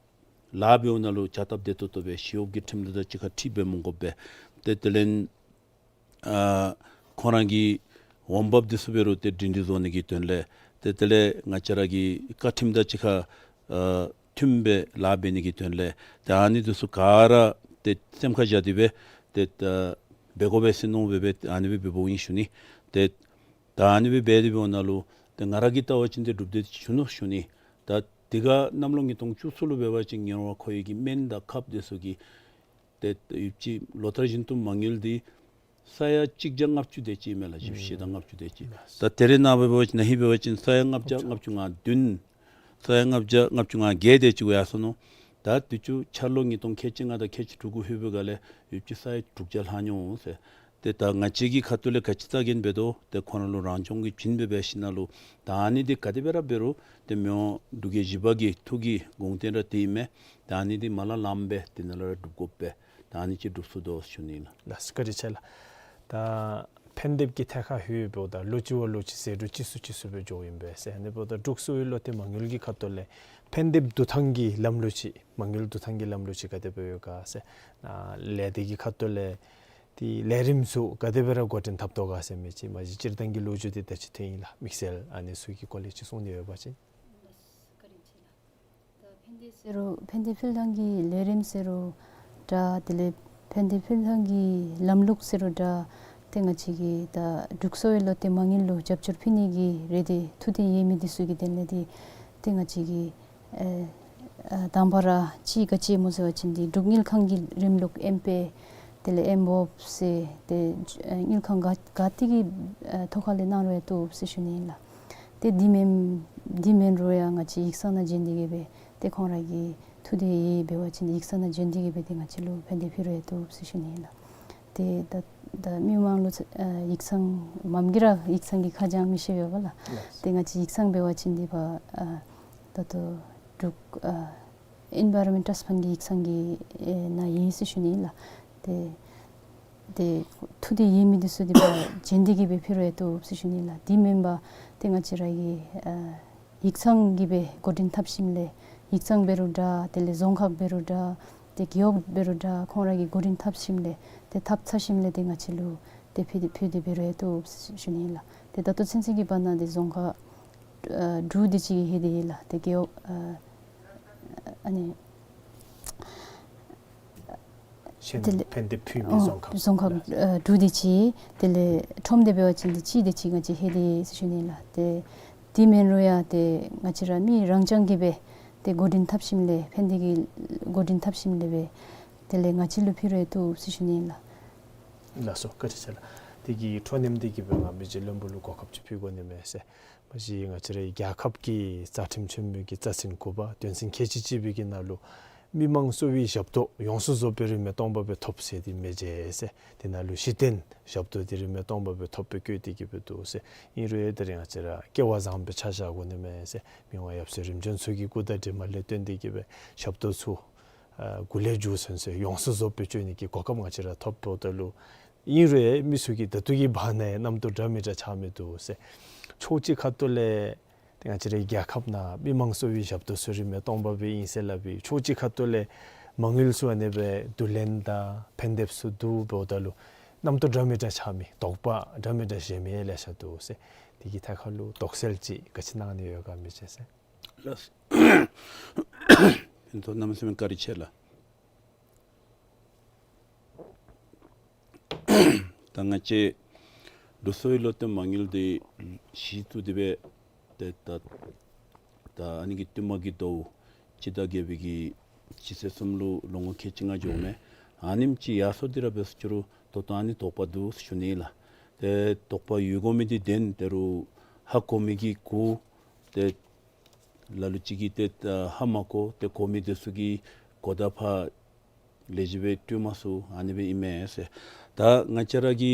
ལཱ་འབདཝ་ནང་ལུ་བྱ་སྟབས་བདེ་ཏོག་ཏོ་སྦེ་ཞི་གཡོགཔ་གི་ཁྲིམས་ལུགས་དང་གཅིག་ཁར་འཁྲིལ་སྦེ་མི་དགོཔ་སྦེ་ཏེ་དེ་ལས་ཨ་ཁོང་ར་གི་འོང་འབབ་འདི་ཚུ་འབད་རུང་ཏེ་སྒྲིང་སྒྲི་བཟོ་ནི་གི་དོན་ལས་ཏེ་དེ་ལས་ང་བཅས་ར་གི་བཀའ་ཁྲིམས་དང་གཅིག་ཁར་ཨ་མཐུནམ་སྦེ་ལཱ་འབད་ནི་གི་དོན་ལས་ཏེ་ཨ་ནི་འདི་ཚུ་ག་ར་ཏེ་སེམས་ཁར་བཞག་སྟེ་སྦེ་ཏེ་ཨ་འབད་དགོ་པས་ཟེར་མནོ་སྦེ་སྦེ་ཨ་ནི་སྦེ་འབདཝ་ཨིན་ཞུ་ནི། ཏེ་ད་ཨ་ནི་སྦེ་འབད་དེ་འབདཝ་ནང་ལུ་ཏེ་ང་ར་གིས་བལྟ་བ་ཅིན་ཏེ་འགྲུབ་སྟེ་བྱུང་ནུག་ཞུ་ནི། ད་འདི་ག་གནམ་ལོ་ཉིས་སྟོང་བཅུ་གསུམ་ལུ་འབད་བ་ཅིན་ཉེ་ར་བ་ཁོ་ཡི་གི་སྨན་དང་ཁབ་འདི་ཚུ་གི་ཏེ་ཡོདཔ་ཅིག་ལོ་ལྟར་བཞིན་དུ་མ་དངུལ་འདི་ས་ཡ་གཅིག་བརྒྱ་ལྔ་བཅུ་དེ་ཅིག་མས་ལགས། བཞི་བཅུ་ཞེ་དང་ལྔ་བཅུ་དེ་ཅིག། ད་དེ་རེ་ནང་འབད་བ་ཅིན་ན་ཧིང་འབད་བ་ཅིན་ས་ཡ་ལྔ་བརྒྱ་ལྔ་བཅུ་ང་བདུན་ས་ཡ་ལྔ་བརྒྱ་ལྔ་བཅུ་ང་བརྒྱད་དེ་ཅིག་ཡར་སོ་ནུག། ད་དུས་ཅི་འཆར་ལོ་ཉིས་སྟོང་ཁལ་གཅིག་ལྔ་དང་ཁལ་གཅིག་དྲུག་གུ་ལྷོད་པའི་སྒང་ལས་ཡོདཔ་ཅིག་ས་ཡ་དྲུག་བརྒྱ་ལྷག་འགྱོ་འོང་ཟེར། ཏེ་ད་ང་བཅས་ཀྱི་ཁ་ཐུག་ལས་ག་ཅི་བལྟ་གེ་ན་འབད་དོ། ཏེ་ཁོང་ར་ལུ་རང་སྐྱོང་གི་བྱིན་སྦེ་འབད་ཞིནམ་ལས་ད་ཨ་ནི་འདི་ག་དེ་སྦེ་ར་འབད་རུང་ཏེ་མི་དབང་འབྲུག་རྒྱལ་བཞི་པ་གི་ཐུགས་ཀྱི་དགོངས་དོན་ར་དེ་ཨིན་མས། ད་ཨ་ནི་འདི་མ་ལ་ལམ་སྦེ་དེ་ནང་ལུ་སྒྲུབ་དགོ་པས། ད་ཨ་ནི་ཅིག་སྒྲུབ་ཚུགས་དོ་ཞུ་ནི་ལགས། ལགས་སོ་བཀའ་དྲིན་ཆེ་ལགས། ད་ཕན་བདེབ་ཀྱི་ཐད་ཁར་ལྷོདཔ་ད་ལོ་གཅིག་བ་ལོ་གཅིག་ཟད་འགྲོ་གཅིག་སུ་གཅིག་སུ་སྦེ་འགྱོཝ་ཨིན་པས་ཟེར། ཨ་ནི་འབདཝ་ད་འབྲུག་གསོ་བའི་བློ་གཏད་མ་དངུལ་གྱི་ཁ་ཐུག་ལས་ཕན་བདེབ་བསྡུ་ཐངས་ཀྱི་ལམ་ལུགས་ཅིག་མ་དངུལ་བསྡུ་ཐངས་ཀྱི་ལམ་ལུགས་ཅིག་ག་དེ་སྦེ་ཡོད་ག་ཟེར། ཨ་ལས་སྡེ་གི་ཁ་ཐུག་ལས་ཏེ་ལས་རིམ་ཚུ་ག་དེ་སྦེ་ར་འགོ་འདྲེན་འཐབ་དོ་ག་ཟེར་མི་ཅིག་མ་གཞི་སྤྱིར་བཏང་གི་ལོ་རྒྱུས་འདི་ད་ཅི་ཐོན་ཡི་ལགས། དམིགས་བསལ་ཨ་ནི་ཚུ་གི་སྐོར་ལས་ཅིག་གསུང་ནི་ཡོད་པ་ཅིན། ད་ཕན་བདེ་ཟེར་རུང་ཕན་བདེ་ཕུལ་ཐངས་ཀྱི་ལས་རིམ་ཟེར་རུང་འདྲ། དེ་ལས་ཕན་བདེ་ཕུལ་ཐངས་ཀྱི་ལམ་ལུགས་ཟེར་རུང་འདྲ། ཏེ་ང་བཅས་ཀྱི་ད་འབྲུག་གསོ་བའི་བློ་གཏད་མ་དངུལ་ལུ་རྒྱབ་སྐྱོར་ཕུལ་ནི་གི་རེ་འདོད་ཐུགས་འདོད་ཡོད་མི་འདི་ཚུ་གི་དོན་ལས་འདི་ཏེ་ང་བཅས་ཀྱི་ཨེ་ཨ་དང་པ་ར་ཅིག་ག་ཅི་སྨོ་ཟེར་བ་ཅིན་འདི་འབྲུག་དངུལ་ཁང་གི་རིམ་ལུགས་ཨེམ་པེ་དེ་ལས་ཨེམ་བོབ་ཟེར་ཏེ་ཨེ་དངུལ་ཁང་ག་ག་ཏེ་གི་ཨེ་ཐོག་ཁ་ལས་གནང་རུང་ཡང་བཏུབ་ཟེར་ཞུ་ནི་ཨིན་ལགས། ཏེ་འདི་མེན་འདི་མེན་རུང་ཡང་ང་བཅས་ཡིག་ཚང་ནང་བྱོན་ཏེ་གི་སྦེ་ཏེ་ཁོང་ར་གི་ཐུགས་འདོད་ཡོད་འབད་བ་ཅིན་ཡིག་ཚང་ནང་བྱོན་ཏེ་གི་སྦེ་ཏེ་ང་བཅས་ལུ་ཕན་བདེ་ཕུལ་རུང་ཡང་བཏུབ་ཟེར་ཞུ་ནི་ཨིན་ལགས། ཏེ་ད་ད་མི་མང་ལུ་ཨེ་ཡིག་ཚང་མམ་གིས་ར་ཡིག་ཚང་གི་ཁ་བྱང་མི་ཤེས་པས་པ་ལགས། ཏེ་ང་བཅས་ཡིག་ཚང་འབད་བ་ཅིན་འདི་པ་ཨ་ད་ལྟོ་འབྲུག་ཨ་ཨེན་བཱའི་རོན་མེནཊ་ཊརསཊ་ཕཱནཌ་གི་ཡིག་ཚང་གི་ཨེ་ནང་ཨིན་ཟེར་ཞུ་ནི་ཨིན་ལགས། ཏེ་ཏེ་ཐུགས་འདོད་ཡོད་མི་འདི་ཚུ་འདི་པ་བྱོན་ཏེ་གི་སྦེ་ཕུལ་རུང་ཡང་བཏུབ་ཟེར་ཞུ་ནི་ཨིན་ལགས། འདི་མེན་པར་ཏེ་ང་བཅས་ར་གི་ཨ་ཡིག་ཚང་གི་སྦེ་འགོ་འདྲེན་འཐབ་ཞིནམ་ལས་ཡིག་ཚང་འབད་རུང་འདྲ། དེ་ལས་རྫོང་ཁག་འབད་རུང་འདྲ། ཏེ་རྒེད་འོག་འབད་རུང་འདྲ། ཁོང་ར་གིས་འགོ་འདྲེན་འཐབ་ཞིནམ་ལས་ཏེ་འཐབ་ཚར་ཞིནམ་ལས་ཏེ་ང་བཅས་ལུ་ཏེ་ཕུལ་ཏེ་ཕུལ་ཏེ་འབད་རུང་ཡང་བཏུབ་ཟེར་ཞུ་ནི་ཨིན་ལགས། ཏེ་ད་ལྟོ་ཚུན་ཚོད་ཀྱི་བར་ན་འདི་རྫོང་ཁག་ཨ་དྲུག་དེ་ཅིག་ལྷོད་དེ་ཡོད་ལགས། ཏེ་རྒེད་འོག་ཨ་ཨ་ནི་གཞན་དེ་ལས་ཕན་བདེ་ཕུལ་མི་ཨོ་རྫོང་ཁག་རྫོང་ཁག་ཨ་དྲུག་དེ་ཅིག། དེ་ལས་ཁྲོམ་སྡེ་འབད་བ་ཅིན་ཏེ་གཅིག་དེ་ཅིག་ང་བཅས་ལྷོད་དེ་ཡོད་ཟེར་ཞུ་ནི་ཨིན་ལགས། ཏེ་འདི་མེན་རུང་ཡང་ཏེ་ང་བཅས་ར་མི་རང་རྐྱང་གི་སྦེ་ཏེ་འགོ་འདྲེན་འཐབ་ཞིནམ་ལས་ཕན་བདེ་གི་འགོ་འདྲེན་འཐབ་ཞིནམ་ལས་སྦེ་དེ་ལས་ང་བཅས་ལུ་ཕུལ་རུང་ཡང་བཏུབ་ཟེར་ཞུ་ནི་ཨིན་ལགས། ལགས་སོ་བཀའ་དྲིན་ཆེ་ལགས། དེ་གི་འཕྲོ་མཉམ་འདི་གིས་སྦེ་ང་མི་རྗེ་བློན་པོ་ལུ་གོ་སྐབས་ཅིག་ཕུལ་དགོ་ནི་མས་ཟེར། མ་གཞི་ང་བཅས་རའི་རྒྱལ་ཁབ་ཀྱི་རྩ་ཁྲིམས་ཆེན་མོ་གི་རྩ་ཚན་དགུ་པ་དོན་ཚན་ཁལ་གཅིག་གཅིག་པའི་གི་ནང་ལུ་མི་མང་གསོ་བའི་ཞབས་ཏོག་ཡོངས་སུ་རྫོགས་པའི་རིན་མེད་སྟོང་པ་སྦེ་ཐོབ་ཟེར་ཏེ་མི་རྗེ་ཟེར། དེ་ནང་ལུ་གཞི་རྟེན་ཞབས་ཏོག་འདི་རིན་མེད་སྟོང་པ་སྦེ་ཐོབ་སྦེ་བཀོད་དེ་གི་སྦེ་འདུག་ཟེར། ཨིན་རུང་ཡང་ད་རིས་ང་བཅས་ར་སྐལ་བ་བཟང་པོ་ཆ་བཞག་དགོ་ནི་མས་ཟེར། མི་དབང་ཡབ་སྲས་རིམ་བྱོན་ཚུ་གི་སྐུ་དང་གྲིབ་མ་ལས་བརྟེན་ཏེ་གི་སྦེ་ཞབས་ཏོག་ཚུ་ཨ་མགུ་ལས་མཇུག་ཚུན་ཚོད་ཡོངས་སུ་རྫོགས་པའི་སྤྱོད་ནི་གི་གོ་སྐབས་ང་བཅས་ར་ཐོབ་འོངམ་ད་ལུ་ཨིན་རུང་མི་ཚུ་གིས་ད་ལྟོ་གི་བར་ན་ཡང་རྣམ་རྟོག་འདྲ་མི་འདྲ་ཆགས་མི་འདུག་ཟེར། ཕྱོགས་གཅིག་ཁ་ཐུག་ལས་ཏེ་ང་བཅས་རའི་རྒྱལ་ཁབ་ནང་མི་མང་གསོ་བའི་ཞབས་ཏོག་ཚུ་རིན་མེད་སྟོང་པ་སྦེ་ཨིན་ཟེར་སླབ་པའི་ཕྱོགས་གཅིག་ཁ་ཐུག་ལས་མ་དངུལ་ཚུ་ཨ་ནི་སྦེ་བསྡུ་ལེན་དང་ཕན་བདེབ་ཚུ་བསྡུ་འབདཝ་ད་ལུ་རྣམ་རྟོག་འདྲ་མི་འདྲ་ཆགས་མི་དོགས་པ་འདྲ་མི་འདྲ་བཞེས་མི་ལེ་ཤ་འདུག་ཟེར། དེ་གི་ཐད་ཁར་ལུ་དོགས་སེལ་ཅིག་ག་ཅི་གནང་ནི་ཡོད་ག་མི་རྗེ་ཟེར། ལགས། ཕན་ཐོགས་གནམ་མེད་ས་མེད་བཀའ་དྲིན་ཆེ་ལགས། ད་ང་བཅས་འབྲུག་གསོ་བའི་བློ་གཏད་མ་དངུལ་འདི་གཞི་བཙུགས་ཏེ་སྦེ་ཏེ་ད་ད་ཨ་ནི་གི་བསྟུད་མར་གྱི་ཟླཝ་སྤྱི་ཟླ་བརྒྱད་པའི་གི་སྤྱི་ཚེས་གསུམ་ལུ་ལོ་ངོ་ཁལ་གཅིག་ལྔ་འགྱོཝ་མས། ཨ་ནེམ་ཅིག་ཡར་སོང་སྟེ་ར་འབད་སོང་ཅི་རུང་ད་ལྟོ་ཨ་ནི་དོགས་པ་འདུག་ཟེར་ཞུ་ནི་ལགས། ཏེ་དོགས་པ་ཡོད་དགོ་མི་འདི་བདེན། ད་རུང་ཧ་གོ་མི་གིས་གོ། ཏེ་ལ་ལུ་ཅིག་གིས་ཏེ་ཧ་མ་གོ། ཏེ་གོ་མི་འདི་ཚུ་གིས་གོ་ད་ཕར་ ལས་བྱེདཔ་སྦེ་སྤྲོད་མ་ཚུགས། ཨ་ནི་སྦེ་ཨིན་མས་ཟེར། ད་ང་བཅས་ར་གི་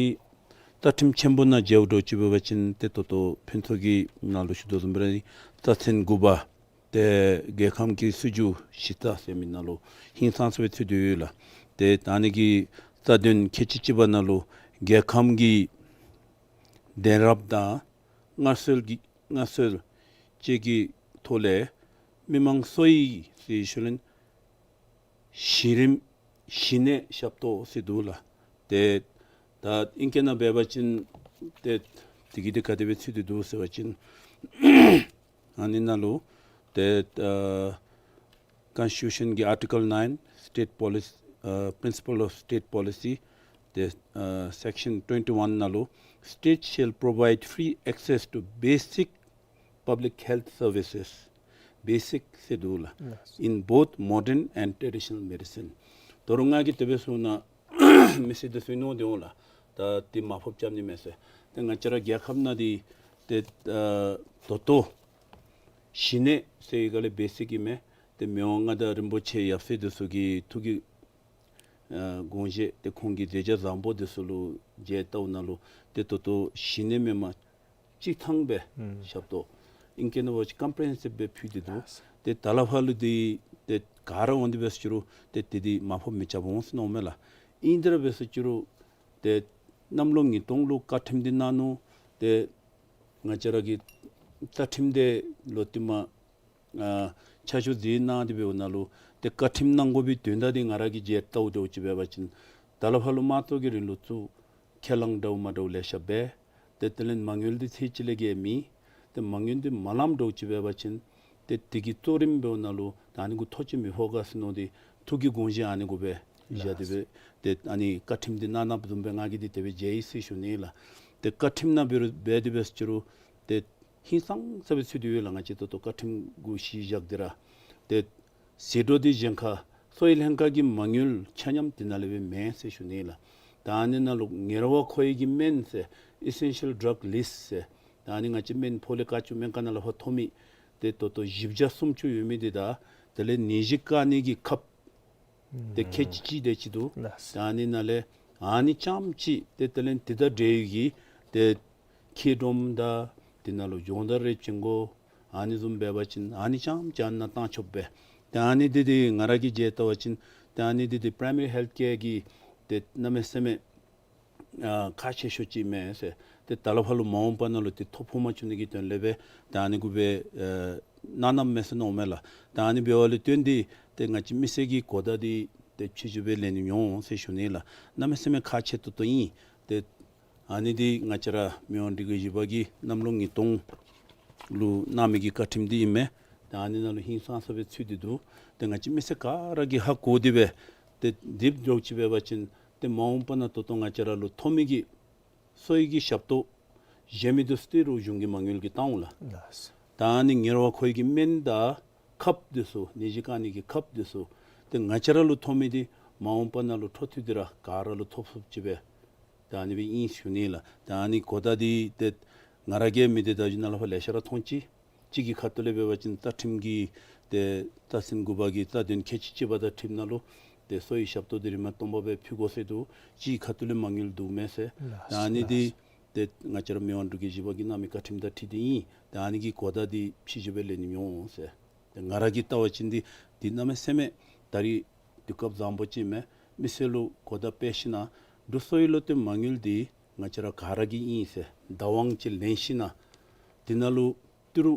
རྩ་ཁྲིམས་ཆེན་པོ་ནང་མཇལཝ་འདྲཝ་ཅིག་འབད་བ་ཅིན་ཏེ་ད་ལྟོ་ཕུན་ཚོགས་ཀྱིས་ནཱ་ལུ་ཞུ་དོ་བཟུམ་སྦེ་ར་རྩ་ཚན་དགུ་པ་ཏེ་རྒྱལ་ཁམས་ཀྱི་སྲིད་བྱུས་གཞི་རྩ་ཟེར་མི་ནང་ལུ་ཧིང་སངས་ས་སྦེ་ཚུད་དེ་ཡོད་ལགས། ཏེ་ད་ཨ་ནི་གི་རྩ་དོན་ཁལ་གཅིག་གཅིག་པ་ནང་ལུ་རྒྱལ་ཁམས་ཀྱི་གདན་རབས་དང་སྔར་སྲོལ་གྱི་སྔར་སྲོལ་བཅས་ཀྱི་ཐོག་ལས་མི་མང་གསོ་བའི་ཟེར་ཞུ་ལེན་གཞི་རིམ་གཞི་གནས་ཞབས་ཏོག་ཟེར་འདུག་ལགས། ཏེ་ད་ཨིང་སྐད་ནང་འབད་བ་ཅིན་ཏེ་དེ་གི་འདི་ག་དེ་སྦེ་ཚུད་དེ་འདུག་ཟེར་བ་ཅིན་ཨ་ནི་ནང་ལུ་ཏེ་ཨ་Constitution གི་Article nine, State Policy, ཨ་Principle of State Policy, ཏེ་ཨ་Section twenty-one ནང་ལུ་State shall provide free access to basic public health services, basic ཟེར་འདུག་ལགས། Yes. In both modern and traditional medicine. ད་རུང་ང་གིས་དེ་སྦེ་གསུངས་ན་མི་སེར་འདི་ཚུ་མནོ་སྟེ་འོང་ལགས། ད་འདི་མར་ཕབ་རྐྱབ་ནི་མས་ཟེར། ཏེ་ང་བཅས་ར་རྒྱལ་ཁབ་ནང་འདི་ཏེ་ཨ་ད་ལྟོ་གཞི་གནས་ཟེར་བའི་སྒང་ལས་བེ་སིཀ་ཨིན་མས། ཏེ་མི་དབང་མངའ་བདག་རིན་པོ་ཆེ་ཡབ་སྲས་འདི་ཚུ་གི་ཐུགས་ཀྱི་ཨ་དགོངས་བཞེད་ཏེ་ཁོང་གི་མཛད་བྱ་བཟང་པོ་འདི་ཚུ་ལུ་མཇལ་བལྟཝ་ནང་ལུ་ཏེ་ད་ལྟོ་གཞི་གནས་མེན་པར་སྤྱིར་བཏང་སྦེ་ཨུམ་ཞབས་ཏོག་ཨིང་སྐད་ནང་འབད་བ་ཅིན་ཀམ་པི་རེ་ཧེན་སིབ་སྦེ་ཕུལ་ཏེ་འདུག། ལགས། ཏེ་ད་ལས་ཕར་ལུ་འདི་ཏེ་ག་ར་འོང་སྟེ་འབད་ཟེར་རུང་ཏེ་འདི་འདི་མར་ཕབ་མི་རྐྱབ་འོང་ཟེར་མནོཝ་མས་ལགས། ཨིན་དེ་ར་འབད་ཟེར་རུང་ཏེ་གནམ་ལོ་ཉིས་སྟོང་ལུ་བཀའ་ཁྲིམས་འདི་གནང་ནུག། ཏེ་ང་བཅས་ར་གི་རྩ་ཁྲིམས་འདི་ལོག་སྟེ་མར་ཨ་ཆ་འཇོག་མཛད་གནང་སྟེ་འབདཝ་ནང་ལུ་ཏེ་བཀའ་ཁྲིམས་གནང་དགོ་པའི་དོན་དག་འདི་ང་ར་གིས་མཇལ་བལྟཝ་འདྲཝ་ཅིག་འབད་བ་ཅིན་ད་ལས་ཕར་ལུ་དམངས་གཙོ་གི་རིང་ལུགས་བཙུགས་ཁས་བླངས་འདྲཝ་མ་འདྲཝ་ལེ་ཤ་འབད། ཏེ་དེ་ལས་མ་དངུལ་འདི་ཚད་ཅིག་ལས་བརྒལ་མེད། ཏེ་མ་དངུལ་འདི་མ་ལངམ་འདྲཝ་ཅིག་འབད་བ་ཅིན་ཏེ་དེ་གི་གཙོ་རིམ་འབདཝ་ནང་ལུ་ད་ཨ་ནི་གུ་ཐོ་ཅིག་མི་ཕོག་ག་ཟེར་མནོ་སྟེ་ཐུགས་ཀྱི་དགོངས་བཞེད་ཨ་ནི་གུ་སྦེ་བཞག་སྟེ་སྦེ་ཏེ་ཨ་ནི་བཀའ་ཁྲིམས་འདི་གནང་གནངམ་བཟུམ་སྦེ་ང་གིས་འདི་དེ་སྦེ་མཇལ་ཡི་ཟེར་ཞུ་ནི་ལགས། ཏེ་བཀའ་ཁྲིམས་ནང་འབད་རུང་འབད་དེ་འབད་ཟེར་རུང་ཏེ་ཧིང་སངས་ས་སྦེ་ཚུད་དེ་ཡོད་ལགས། ང་བཅས་ད་ལྟོ་བཀའ་ཁྲིམས་གུ་གཞི་བཞག་སྟེ་ར་ཏེ་ཟད་འགྲོ་འདི་གཞན་ཁར་གསོ་བའི་ལྷན་ཁག་གི་མ་དངུལ་ཆ་མཉམ་དེ་ནང་ལས་སྦེ་མེན་ཟེར་ཞུ་ནི་ལགས། ད་ཨ་ནི་ནང་ལུ་ངལ་བ་ཁོར་ཡུག་གི་སྨན་ཟེར་ཨི་སེན་ཤལ་ཌྲག་ལིསཊ་ཟེར་ད་ཨ་ནི་ང་བཅས་སྨན་ཕོག་ལས་བཀག་བཅུག་སྨན་ཁང་ནང་ལས་ཕར་ཐོབ་མི་ཏེ་ད་ལྟོ་བཞི་བརྒྱ་སུམ་ཅུ་ཡོད་མི་འདི་དང་དེ་ལས་ནད་གཞི་བཀག་ནི་གི་ཁབ་ཏེ་ཁལ་གཅིག་གཅིག་དེ་ཅིག་འདུག། ལགས། ད་ཨ་ནི་ནང་ལས་ཨ་ནི་རྐྱངམ་ཅིག་ཏེ་དེ་ལས་དེ་དང་འབྲེལ་ཡོད་ཀྱི་ཏེ་མཁལ་སྒྲོམ་དང་དེ་ནང་ལུ་སྦྱོང་བརྡར་རེ་བྱིན་དགོ། ཨ་ནི་བཟུམ་འབད་བ་ཅིན་ཨ་ནི་རྐྱངམ་ཅིག་ཨ་ནཱ་བཏང་ཆོགཔ་སྦེ། ཏེ་ཨ་ནི་འདི་འདི་ང་ར་གིས་མཇལ་བལྟ་བ་ཅིན་ཏེ་ཨ་ནི་འདི་འདི་པ་རའི་མ་རི་ཧེལཐ་ཀེར་གྱི་ཏེ་གནམ་མེད་ས་མེད་ཨ་ཁག་ཆེ་ཤོས་ཅིག་མས་ཟེར། ཏེ་ད་ལས་ཕར་ལུ་མ་འོངས་པ་ནང་ལུ་ཏེ་ཐོ་ཕོག་མ་བཅུག་ནི་གི་དོན་ལས་སྦེ་ཏེ་ཨ་ནི་གུ་སྦེ་ཨེ་གནང་གནངམ་མས་ཟེར་མནོཝ་མས་ལགས། ཏེ་ཨ་ནི་འབདཝ་ལས་བརྟེན་ཏེ་ཏེ་ང་བཅས་མི་སེར་གྱི་གོ་བརྡ་འདི་ཏེ་ཕྱི་འགྱུར་སྦེ་ལེན་ནི་འོང་ཟེར་ཞུ་ནི་ལགས། གནམ་མེད་ས་མེད་ཁག་ཆེ་ཏོག་ཏོ་ཨིན། ཏེ་ཨ་ནི་འདི་ང་བཅས་ར་མི་དབང་འབྲུག་རྒྱལ་བཞི་པ་གིས་གནམ་ལོ་ཉིས་སྟོང་ལུ་གནང་མི་གི་བཀའ་ཁྲིམས་འདི་ཨིན་མས། ཏེ་ཨ་ནི་ནང་ལུ་ཧིང་སངས་ས་སྦེ་ཚུད་དེ་འདུག། ཏེ་ང་བཅས་མི་སེར་ག་ར་གིས་ཧ་གོ་སྟེ་སྦེ་ཏེ་འདི་འདྲཝ་ཅིག་འབད་བ་ཅིན་ཏེ་མ་འོངས་པ་ནང་ད་ལྟོ་ང་བཅས་ར་ལུ་ཐོབ་མི་གི་གསོ་བའི་གི་ཞབས་ཏོག་གཞན་མི་འདི་ཚུ་ཏེ་རོགས་གཞུང་གི་མ་དངུལ་གྱིས་བཏང་འོང་ལགས། ལགས། ད་ཨ་ནི་ངལ་བ་ཁོར་ཡུག་གི་སྨན་དང་ཁབ་འདི་ཚུ་ནད་གཞི་བཀག་ནི་གི་ཁབ་འདི་ཚུ་ཏེ་ང་བཅས་ར་ལུ་ཐོབ་མི་འདི་མ་འོངས་པ་ནང་ལུ་འཕྲོ་མཐུད་དེ་ར་ག་ར་ལུ་ཐོབ་ཚུགསཔ་ཅིག་སྦེ་ད་ཨ་ནི་སྦེ་ཨིན་ཞུ་ནི་ལགས། ད་ཨ་ནི་གོ་བརྡ་འདི་ཏེ་ང་ར་གིས་མི་སྡེ་བརྡ་བརྒྱུད་ནང་ལས་ཕར་ལེ་ཤ་ར་མཐོང་ཅི། གཅིག་གི་ཁ་ཐུག་ལས་འབད་བ་ཅིན་རྩ་ཁྲིམས་ཀྱི་ཏེ་རྩ་ཚན་དགུ་པ་གི་རྩ་དོན་ཁལ་གཅིག་གཅིག་པ་དང་འཁྲིལཝ་ད་ལུ་ཏེ་གསོ་བའི་ཞབས་ཏོག་འདི་རིམ་པ་སྟོང་པ་སྦེ་ཕུལ་དགོ་ཟེར་འདུག། གཅིག་གི་ཁ་ཐུག་ལས་མ་དངུལ་འདུག་མས་ཟེར། ལགས། ད་ཨ་ནི་འདི་ལགས། ཏེ་ང་བཅས་ར་མི་དབང་འབྲུག་རྒྱལ་བཞི་པ་གིས་གནང་མི་བཀའ་ཁྲིམས་དང་འཁྲིལ་ཏེ་ཨིན། ད་ཨ་ནི་གི་གོ་བརྡ་འདི་ཕྱི་འགྱུར་སྦེ་ལེན་ནི་འོང་ཟེར། ཏེ་ང་ར་གིས་བལྟ་བ་ཅིན་འདི་འདི་གནམ་མེད་ས་མེད་ད་རིས་དུས་སྐབས་བཟང་པོ་ཅིག་མས། མི་སེར་ལུ་གོ་བརྡ་སྤེལ་ཞིན་ན་འབྲུག་གསོ་བའི་བློ་གཏད་མ་དངུལ་འདི་ང་བཅས་ར་ག་ར་གི་ཨིན་ཟེར་བདག་དབང་ཅིག་ལེན་ཞིན་ན་འདི་ནང་ལུ་ཏི་རུ་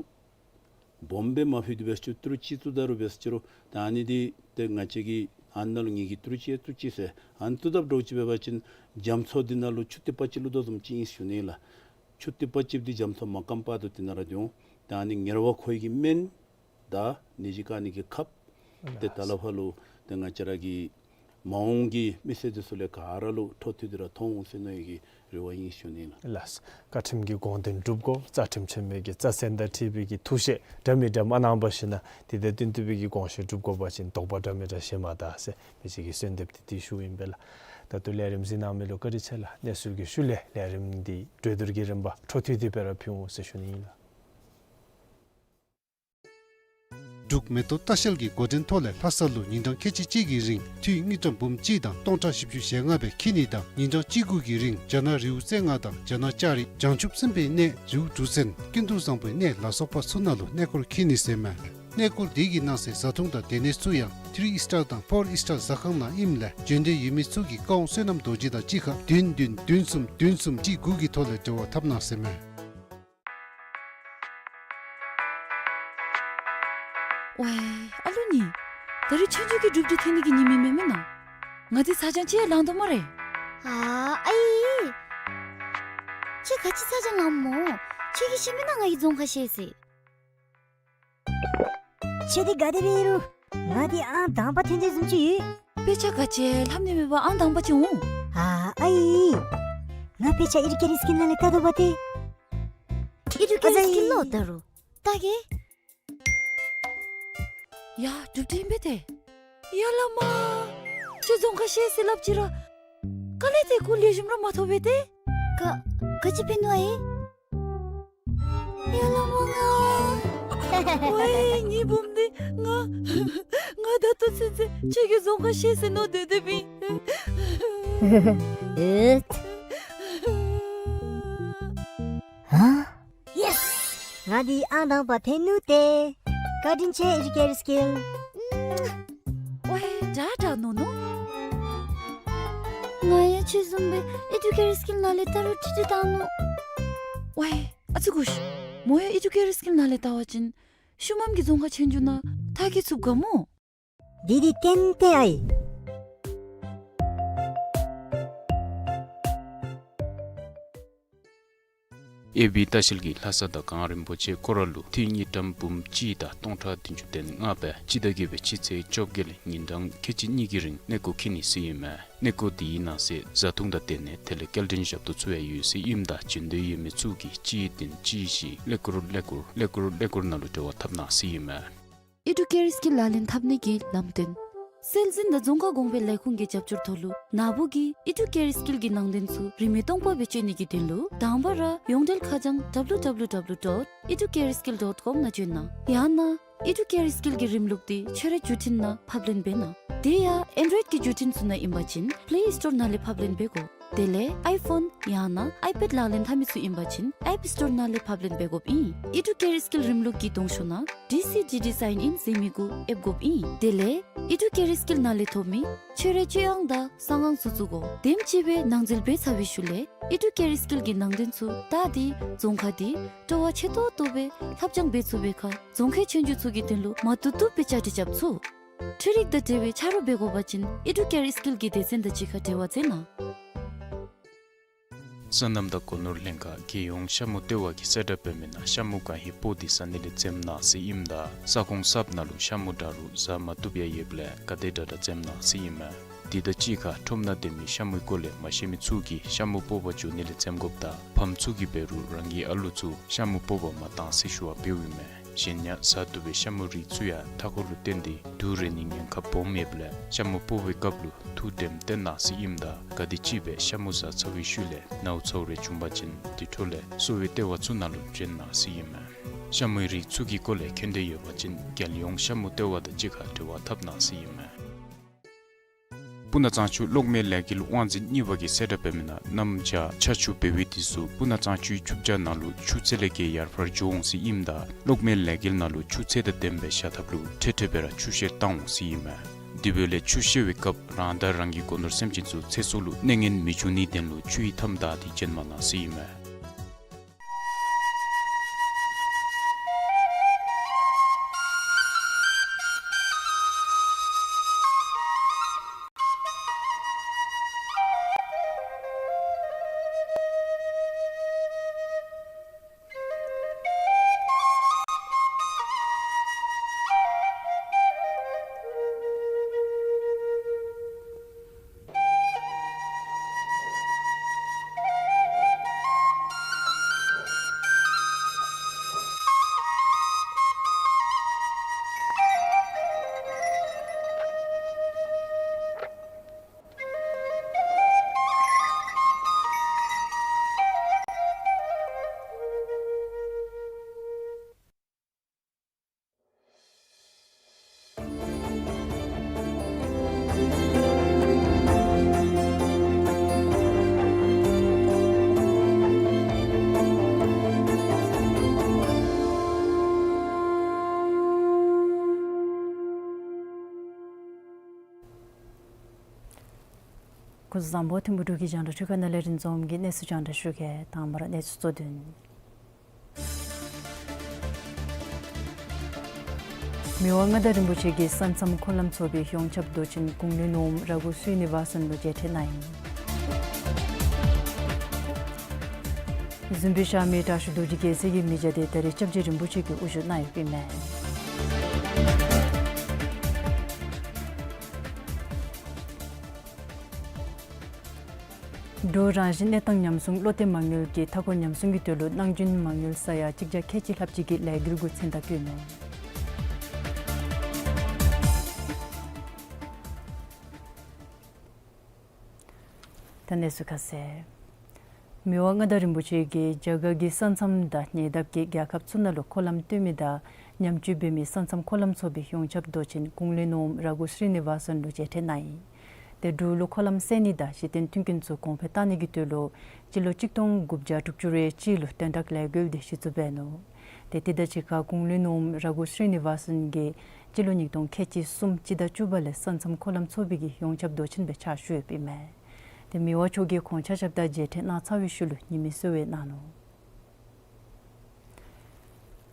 སྦོམ་སྦེ་མ་ཕུལ་ཏེ་འབད་ཟེར་ཏི་རུ་གཅིག་བཙུགས་ད་རུང་འབད་ཟེར་རུང་ད་ཨ་ནི་འདི་ཏེ་ང་བཅས་ཀྱིས་ཨ་ནཱ་ལུ་ངེ་གི་ཏི་རུ་གཅིག་བཙུགས་ཅི་ཟེར་ཨ་ནི་བཙུགས་དཔ་འདྲཝ་ཅིག་འབད་བ་ཅིན་རྒྱ་མཚོ་འདི་ནང་ལུ་ཆུ་ཐིགས་པ་ཅིག་བླུགས་དོ་བཟུམ་ཅིག་ཨིན་ཞུ་ནི་ལགས། ཆུ་ཐིགས་པ་ཅིག་འདི་རྒྱ་མཚོ་མ་སྐམ་བར་དུ་འདི་ནང་ར་སྡོད་འོང་། ད་ཨ་ནི་ངལ་བ་ཁོར་ཡུག་གི་སྨན་དང་ནད་གཞི་བཀག་ནི་གི་ཁབ་ཏེ་ད་ལས་ཕར་ལུ་ཏེ་ང་བཅས་ར་གི་མ་འོངས་ཀྱི་མི་སེར་འདི་ཚུ་ལས་ག་ར་ལུ་འཕྲོ་མཐུད་དེ་ར་ཐོབ་འོང་ཟེར་མནོ་བའི་གི་རེ་བ་ཨིན་ཞུ་ནི་ལགས། ལགས། བཀའ་ཁྲིམས་ཀྱི་དགོངས་དོན་འགྲུབ་དགོ། རྩ་ཁྲིམས་ཆེན་མོའི་གི་རྩ་ཚན་དང་འཁྲིལ་བའི་གི་ཐུགས་བཞེད་འདྲ་མི་འདྲ་མ་གནང་བར་ཞིན་ན་དེ་དང་བསྟུན་ཏེ་སྦེ་གི་དགོངས་བཞེད་འགྲུབ་དགོ་པ་ཅིན་དོགས་པ་འདྲ་མི་འདྲ་བཞེས་མ་ད་ཟེར་མི་ཅིག་གིས་གསོལ་འདེབས་འདི་འདི་ཞུཝ་ཨིན་པས་ལགས། ད་ལྟོ་ལས་རིམ་གཟིགས་གནང་མི་ལུ་བཀའ་དྲིན་ཆེ་ལགས། གནས་ཚུལ་གྱི་ཤུལ་ལས་ལས་རིམ་འདི་གྲོས་བསྡུར་གྱི་རིམ་པ་འཕྲོ་མཐུད་དེ་སྦེ་ར་ཕུལ་འོང་ཟེར་ཞུ་ནི་ཨིན་ལགས། འབྲུག་མེ་ཏོག་ལྟ་བཤལ་གྱི་འགོ་འདྲེན་ཐོག་ལས་ལྷ་ས་ལུ་ཉིན་གྲངས་ཁལ་གཅིག་གཅིག་གི་རིང་ཐུན་དངུལ་ཀྲམ་འབུམ་གཅིག་དང་སྟོང་ཕྲག་བཞི་བཅུ་ཞེ་ལྔ་སྦེ་འཁྱིད་ནི་དང་ཉིན་གྲངས་གཅིག་དགུ་གི་རིང་རྒྱ་ནག་རི་བོ་རྩེ་ལྔ་དང་རྒྱ་ནག་ལྕགས་རི་བྱང་ཆུབ་སེམས་དཔའི་གནས་རི་བོ་གྲུ་གཟན་ཀུན་ཏུ་བཟང་པོའི་གནས་ལ་སོགས་པ་ཚུ་ནང་ལུ་གནས་སྐོར་འཁྱིད་ནི་ཟེར་མས། གནས་སྐོར་དེ་གི་ནང་གསེས་བཟའ་འཐུང་དང་སྡོད་གནས་ཚུ་ཡང་ཐི་རི་ཨིས་ཊར་དང་ཕོར་ཨིས་ཊར་ཟ་ཁང་ནང་ཨིནམ་ལས་འབྱོན་འདོད་ཡོད་མི་ཚུ་གིས་བཀའ་དབང་བསོད་ནམས་རྡོ་རྗེ་དང་གཅིག་ཁར་བདུན་བདུན་བདུན་གསུམ་བདུན་གསུམ་གཅིག་དགུ་གི་ཐོག་ལས་འབྲེལ་བ་འཐབ་གནང་ཟེར་མས། ཝའི་ཨ་ལུ་ནི། ད་རིས་ཆོས་རྒྱལ་གྱི་སྒྲུབ་སྡེ་འཐེན་ནི་གི་ཉིནམ་ཨིན་མས་མེན་ན། ང་འདི་ཚ་གྱང་ཅིག་ཡང་ལང་དོ་སྨ་རེ། ཨ་ཨའི། ཁྱོད་ག་ཅི་ཚ་གྱང་ལངམ་སྨོ། ཁྱོད་ཀྱིས་ཤེས་མེན་ན་ང་གིས་རྫོང་ཁ་ཤེས་ཟེར། ཁྱོད་འདི་ག་དེ་སྦེ་ཨིན་རུང་ང་འདི་ཨང་དང་པ་འཐོན་དོ་བཟུམ་ཅིག་ཡོད། དཔེ་ཆ་ག་ཅི་ལྷབ་ནི་མེད་པར་ཨང་དང་པ་ཅིག་འོང་། ཨ་ཨའི། ང་དཔེ་ཆ་ཨེ་ཌུ་ཀེར་སི་ཀིལ་ནང་ལས་བལྟ་དོ་བ་ཏེ། ཨེ་ཌུ་ཀེར་སི་ཀིལ་ལོ་ད་རུང་བལྟ་གེ། ཡ་སྒྲུབ་སྡེ་ཨིན་པས་ཏེ། ཡ་བླ་མ། ཁྱོད་རྫོང་ཁ་ཤེས་ཟེར་སླབ་ཅི་ར། དཀའ་ལས་དེ་ཁུར་ལེགས་ཤོམ་ར་མ་ཐོབ་པས་ཏེ། ག་ག་ཅི་འབད་ནུག་ཨའི། ཡ་བླ་མ་ང་། ཝའི་ངེའི་བུམོ་འདི་ང་། ང་ད་ལྟོ་ཚུན་ཚོད་ཁྱོད་ཀྱིས་རྫོང་ཁ་ཤེས་ཟེར་མནོ་སྡོད་སྡོདཔ་ཨིན། ཨེ། ཧ། ཡེས། ང་འདི་ཨང་དང་པ་འཐོན་ནུག་ཏེ། བཀའ་དྲིན་ཆེ་ཨེ་ཌུ་ཀེར་སི་ཀིལ། ཝའི་དྲག་དྲག་མནོ་མནོ། ང་ཡང་ཁྱོད་བཟུམ་སྦེ་ཨེ་ཌུ་ཀེར་སི་ཀིལ་ནང་ལས་བལྟ་རུང་ཁྲིག་ཁྲི་བཏང་ནུག། ཝའི་ཨ་ཙི་གུ་ཤ། མོ་ཡང་ཨེ་ཌུ་ཀེར་སི་ཀིལ་ནང་ལས་བལྟ་བ་ཅིན་ཤུལ་མམ་གྱི་རྫོང་ཁ་ཆོས་རྒྱལ་ནང་མཐར་འཁྱོལ་ཚུགས་ག་སྨོ། འདི་འདི་ཏན་ཏན་ཨའི། ཨེ་བི་ལྟ་བཤལ་གྱིས་ལྷ་ས་དང་གངས་རིན་པོ་ཆེ་སྐོར་ར་ལུ་ཐུན་དངུལ་ཀྲམ་འབུམ་གཅིག་དང་སྟོང་ཕྲག་བདུན་ཅུ་དོན་ལྔ་སྦེ་སྤྱི་ཟླ་བརྒྱད་པའི་སྤྱི་ཚེས་བཅོ་བརྒྱད་ལས་ཉིན་གྲངས་ཁལ་གཅིག་གཉིས་ཀྱི་རིང་གནས་སྐོར་འཁྱིད་ནི་ཟེར་ཨིན་མས། གནས་སྐོར་དེའི་ནང་གསེས་བཟའ་འཐུང་དང་སྡོད་གནས་དེ་ལས་སྐྱེལ་འདྲེན་ཞབས་ཏོག་ཚུ་ཡང་ཡོད་ཟེར་ཨིནམ་ད་འབྱོན་འདོད་ཡོད་མི་ཚུ་གིས་གཅིག་བདུན་གཅིག་བཞི་ཀླད་ཀོར་ཀླད་ཀོར་ཀླད་ཀོར་ཀླད་ཀོར་ནང་ལུ་འབྲེལ་བ་འཐབ་གནང་ཟེར་ཨིན་མས། ཨེ་ཌུ་ཀེར་སི་ཀིལ་ལག་ལེན་འཐབ་ནི་གི་ལམ་སྟོན། སྲོལ་འཛིན་དང་རྫོང་ཁ་གོང་འཕེལ་ལས་ཁུངས་ཀྱི་རྒྱབ་སྐྱོར་ཐོག་ལུ་ནཱ་བུ་གིས་ཨེ་ཌུ་ཀེར་སི་ཀིལ་གྱི་ནང་དོན་ཚུ་རིན་མེད་སྟོང་པ་སྦེ་སྤྱོད་ནི་གི་དོན་ལུ་དང་པ་ར་ཡོངས་འབྲེལ་ཁ་བྱང་W W W dot educare skill dot com ནང་བྱོན་གནང་། ཡང་ན་ཨེ་ཌུ་ཀེར་སི་ཀིལ་གྱི་རིམ་ལུགས་འདི་ཁྱོད་རའི་བརྒྱུད་འཕྲིན་ནང་ཕབ་ལེན་འབད་གནང་། དེ་ཡང་ཨེན་ཌོའིཌ་ཀྱི་བརྒྱུད་འཕྲིན་ཚུ་ནང་ཨིན་པ་ཅིན་པེ་ལེ་སི་ཊོར་ནང་ལས་ཕབ་ལེན་འབད་དགོ། དེ་ལས་ཨའི་ཕོན་ཡང་ན་ཨའི་པེཌ་ལག་ལེན་འཐབ་མི་ཚུ་ཨིན་པ་ཅིན་ཨེཔ་སི་ཊོར་ནང་ལས་ཕབ་ལེན་འབད་དགོཔ་ཨིན། ཨེ་ཌུ་ཀེར་སི་ཀིལ་རིམ་ལུགས་ཀྱི་གདོང་ཤོག་ནང་ཌི་སི་ཌི་ཌི་སའིན་ཨིན་ཟེར་མི་གུ་ཨེབ་དགོཔ་ཨིན། དེ་ལས་ཨེ་ཌུ་ཀེར་སི་ཀིལ་ནང་ལས་ཐོབ་མི་ཁྱོད་རའི་སྤྱོད་དབྱངས་དང་གསང་ཨང་ཚུ་བཙུགས་དགོ། དེམ་ཅིག་སྦེ་ནང་འཛུལ་འབད་ཚར་བའི་ཤུལ་ལས་ཨེ་ཌུ་ཀེར་སི་ཀིལ་གྱི་ནང་དོན་ཚུ་ད་འདི་རྫོང་ཁ་འདི་སྤྲོ་བ་ཆེ་ཏོག་ཏོ་སྦེ་ལྷབ་སྦྱང་འབད་ཚུགས་པའི་ཁར་རྫོང་ཁའི་ཆོས་རྒྱལ་ཚུ་གི་དོན་ལུ་མ་བཏུབ་བཏུབ་སྦེ་བཅའ་སྒྲིག་རྐྱབ་ཚུགས། འཕྲུལ་རིག་དང་འབྲེལ་བའི་ཆ་རོགས་འབད་དགོ་པ་ཅིན་ཨེ་ཌུ་ཀེར་སི་ཀིལ་གྱི་སྡེ་ཚན་དང་གཅིག་ཁར་འབྲེལ་བ་མཛད་གནང་། སོ་ནམ་དང་སྒོ་ནོར་ལྷན་ཁག་རྒྱལ་ཡོངས་ཤ་མུ་ལྟེ་བ་གིས་གསལ་བསྒྲགས་འབད་མི་ནང་ཤ་མུ་གང་ཧེ་སྤོག་སྟེ་ཟ་ནི་ལས་འཛེམ་གནང་ཟེར་ཨིནམ་ད་ས་ཁོངས་གསརཔ་ནང་ལུ་ཤ་མུ་འདྲ་རུང་ཟ་མ་བཏུབ་ཡང་ཡོདཔ་ལས་ག་དེ་དྲག་དྲག་འཛེམ་གནང་ཟེར་ཨིན་མས། དེ་དང་གཅིག་ཁར་ཁྲོམ་ནང་སྡོད་མི་ཤ་མུའི་སྐོར་ལས་མ་ཤེས་མི་ཚུ་གིས་ཤ་མུ་སྤོག་པར་འགྱོ་ནི་ལས་འཛེམ་དགོཔ་དང་ཕམ་ཚུ་གིས་འབད་རུང་རང་གི་ཨ་ལུ་ཚུ་ཤ་མུ་སྤོག་པར་མ་གཏང་ཟེར་ཞུ་བ་འབདཝ་ཨིན་མས། གཞན་ཡང་ཟ་བཏུབ་པའི་ཤ་མུའི་རིགས་ཚུ་ཡང་མཐའ་འཁོར་ལུ་བརྟེན་ཏེ་དུག་རེག་ནིའི་ཉེན་ཁ་སྦོམ་ཡོདཔ་ལས་ཤ་མུ་སྤོག་པའི་སྐབས་ལུ་ཐུགས་དྲནམ་བཏོན་གནང་ཟེར་ཨིནམ་ད་ག་དེམ་ཅིག་སྦེ་ཤ་མུ་ཟ་ཚར་བའི་ཤུལ་ལས་ནཝ་ཚཝ་རེ་བྱུང་པ་ཅིན་དེ་འཕྲོ་ལས་གསོ་བའི་ལྟེ་བ་ཚུ་ནང་ལུ་བྱོན་གནང་ཟེར་ཨིན་མས། ཤ་མུའི་རིགས་ཚུ་གི་སྐོར་ལས་མཁྱེན་འདོད་ཡོད་པ་ཅིན་རྒྱལ་ཡོངས་ཤ་མུ་ལྟེ་བ་དང་གཅིག་ཁར་འབྲེལ་བ་འཐབ་གནང་ཟེར་ཨིན་མས། སྤུ་ན་གཙང་ཆུ་གློག་མེ་ལས་འགུལ་དབང་འཛིན་གཉིས་པ་གིས་གསལ་བསྒྲགས་འབད་མི་ནང་གནམ་བྱཱར་ཆར་ཆུ་འབེལ་བའི་དུས་སུ་སྤུ་ན་གཙང་ཆུའི་ཆུ་བྱཱར་ནང་ལུ་ཆུ་ཚད་ལས་བརྒལ་ཡར་འཕར་འགྱོ་འོང་ཟེར་ཨིནམ་ད་གློག་མེ་ལས་འགུལ་ནང་ལུ་ཆུ་ཚད་དང་ལྡནམ་སྦེ་བཞག་ཐབས་ལུ་འཕྲལ་འཕྲལ་སྦེ་ར་ཆུ་བཤལ་བཏང་འོང་ཟེར་ཨིན་མས། དེ་འབདཝ་ལས་ཆུ་བཤལ་བའི་སྐབས་རང་དང་རང་གི་སྒོ་ནོར་སེམས་ཅན་ཚུ་ཚེ་སྲོག་ལུ་གནོད་ངན་མི་འབྱུང་ནིའི་དོན་ལུ་ཆུའི་མཐའམ་བདའ་སྟེ་བྱོན་མ་གནང་ཟེར་ཨིན་མས། སྐུ་གཟུགས་བཟང་པོ། ཐིམ་ཕུག་འབྲུག་གི་རྒྱང་བསྒྲགས་ཁྲི་ཁ་ནང་ལས་རིན་འཛོམས་ཀྱིས་གནས་ཚུལ་རྒྱང་བསྒྲགས་ཞུ་གེ། དང་པ་ར་གནས་ཚུལ་གཙོ་དོན། མི་དབང་མངའ་བདག་རིན་པོ་ཆེ་གིས་ས་མཚམས་འཁོར་ལམ་ཚོགས་པའི་ཡོངས་ཁྱབ་མདོ་ཆེན་ཀུང་ལེ་ནོམ་ར་གུ་སི་རི་ནི་ཝ་སན་ལུ་མཇལ་འཕྲད་གནང་ཡི། གཟིམ་དཔོན་གཤགས་མི་དྲག་ཤོས་རྡོ་རྗེ་རྒྱལ་མཚན་གྱི་མི་བརྒྱ་དེ་ད་རེས་སྐྱབས་རྗེ་རིན་པོ་ཆེ་གིས་དབུ་བཞུགས་གནང་ཡོདཔ་ཨིན་མས། འབྲུག་རང་བཞིན་གནས་སྟངས་ཉམས་སྲུང་བློ་གཏད་མ་དངུལ་གྱིས་མཐའ་འཁོར་ཉམས་སྲུང་གི་དོན་ལུ་གནང་རྒྱུན་མ་དངུལ་ས་ཡ་གཅིག་བརྒྱ་ཁལ་གཅིག་ལྷགཔ་ཅིག་གི་ལས་འགུལ་གྱི་མཚན་རྟགས་བཀོད་ནུག། ད་གནས་ཚུལ་ཁ་གསལ། མི་དབང་མངའ་བདག་རིན་པོ་ཆེ་གིས་རྒྱ་གར་གྱི་ས་མཚམས་དང་ཉེ་འདབས་ཀྱི་རྒྱལ་ཁབ་ཚུ་ནང་ལུ་འཁོར་ལམ་སྟོན་མི་དང་ཉམས་བཅོས་འབད་མི་ས་མཚམས་འཁོར་ལམ་ཚོགས་པའི་ཡོངས་ཁྱབ་མདོ་ཆེན་ཀུང་ལེ་ནོམ་ར་གུ་སི་རི་ནི་ཝ་སན་ལུ་མཇལ་འཕྲད་གནང་ཡི། ཏེ་འབྲུག་ལུ་འཁོར་ལམ་སེལ་ནི་དང་གཞི་རྟེན་མཐུན་རྐྱེན་ཚུ་གོང་འཕེལ་གཏང་ནི་གི་དོན་ལུ་སྤྱི་ལོ་གཅིག་སྟོང་དགུ་བརྒྱ་དྲུག་ཅུ་རེ་གཅིག་ལུ་དོན་དག་ལས་འགུལ་འདི་གཞི་བཙུགས་འབད་ནུག། ཏེ་དེ་དང་གཅིག་ཁར་ཀུང་ལེ་ནོམ་ར་གུ་སི་རི་ནི་ཝ་སན་གྱིས་སྤྱི་ལོ་ཉིས་སྟོང་ཁལ་གཅིག་གསུམ་སྤྱི་ཟླ་བཅུ་པ་ལས་ས་མཚམས་འཁོར་ལམ་ཚོགས་པའི་གི་ཡོངས་ཁྱབ་མདོ་ཆེན་སྦེ་ཕྱག་ཞུ་ཡོདཔ་ཨིན་མས། ཏེ་མི་དབང་མཆོག་གིས་ཁོང་ཆ་ཁྱབ་དང་མཇལ་འཕྲད་གནང་ཚར་བའི་ཤུལ་ལུ་ཉི་མའི་གསོལ་བ་གནང་ནུག།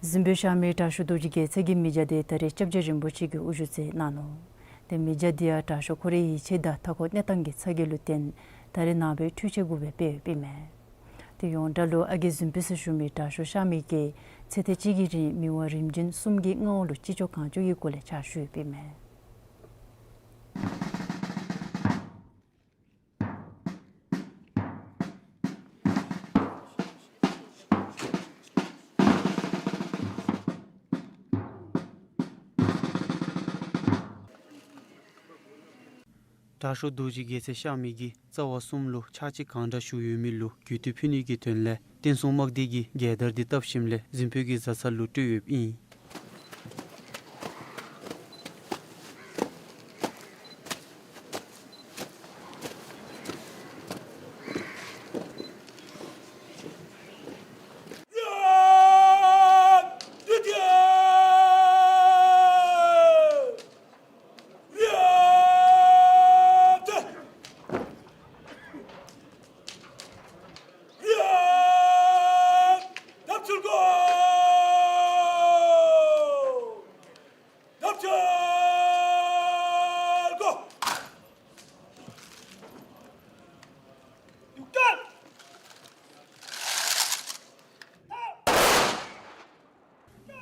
གཟིམ་དཔོན་གཤགས་མི་དྲག་ཤོས་རྡོ་རྗེ་རྒྱལ་མཚན་གྱི་མི་བརྒྱ་དེ་ད་རེས་སྐྱབས་རྗེ་རིན་པོ་ཆེ་གིས་དབུ་བཞུགས་མཛད་གནང་ནུག། ཏེ་མི་བརྒྱ་འདི་ཡང་དྲག་ཤོས་ཁོ་རའི་ཡིད་ཆེས་དང་མཐའ་འཁོར་གནས་སྟངས་ཀྱི་ཚ་གྱང་ལུ་བརྟེན་ད་རེས་ནངས་པ་འཕྲུལ་ཆས་གུ་སྦེ་སྤེལ་ཡོདཔ་ཨིན་མས། ཏེ་ཡོངས་གྲགས་ལུ་ཨ་རྒས་གཟིམ་དཔོན་ཟེར་ཞུ་མི་དྲག་ཤོས་གཤགས་མི་གིས་ཚེ་ཐེངས་གཅིག་གི་རིང་མི་དབང་རིམ་བྱོན་གསུམ་གྱི་མངའ་འོག་ལུ་ཅི་ལྕོགས་གང་ལྕོགས་ཀྱི་སྒོ་ལས་ཕྱག་ཞུ་ཡོདཔ་ཨིན་མས། དྲག་ཤོས་རྡོ་རྗེ་རྒྱལ་མཚན་གཤགས་མི་གིས་རྩ་བ་གསུམ་ལུ་ཕྱག་ཕྱིད་གང་དྲག་ཞུ་ཡོད་མི་ལུ་གུས་བཏུད་ཕུལ་ནི་གི་དོན་ལས་བསྟན་སྲུང་དམག་སྡེ་གིས་རྒྱལ་དར་འདི་བཏབ་ཞིནམ་ལས་གཟིམ་དཔོན་གྱི་བཟའ་ཚང་ལུ་སྤྲོད་ཡོདཔ་ཨིན།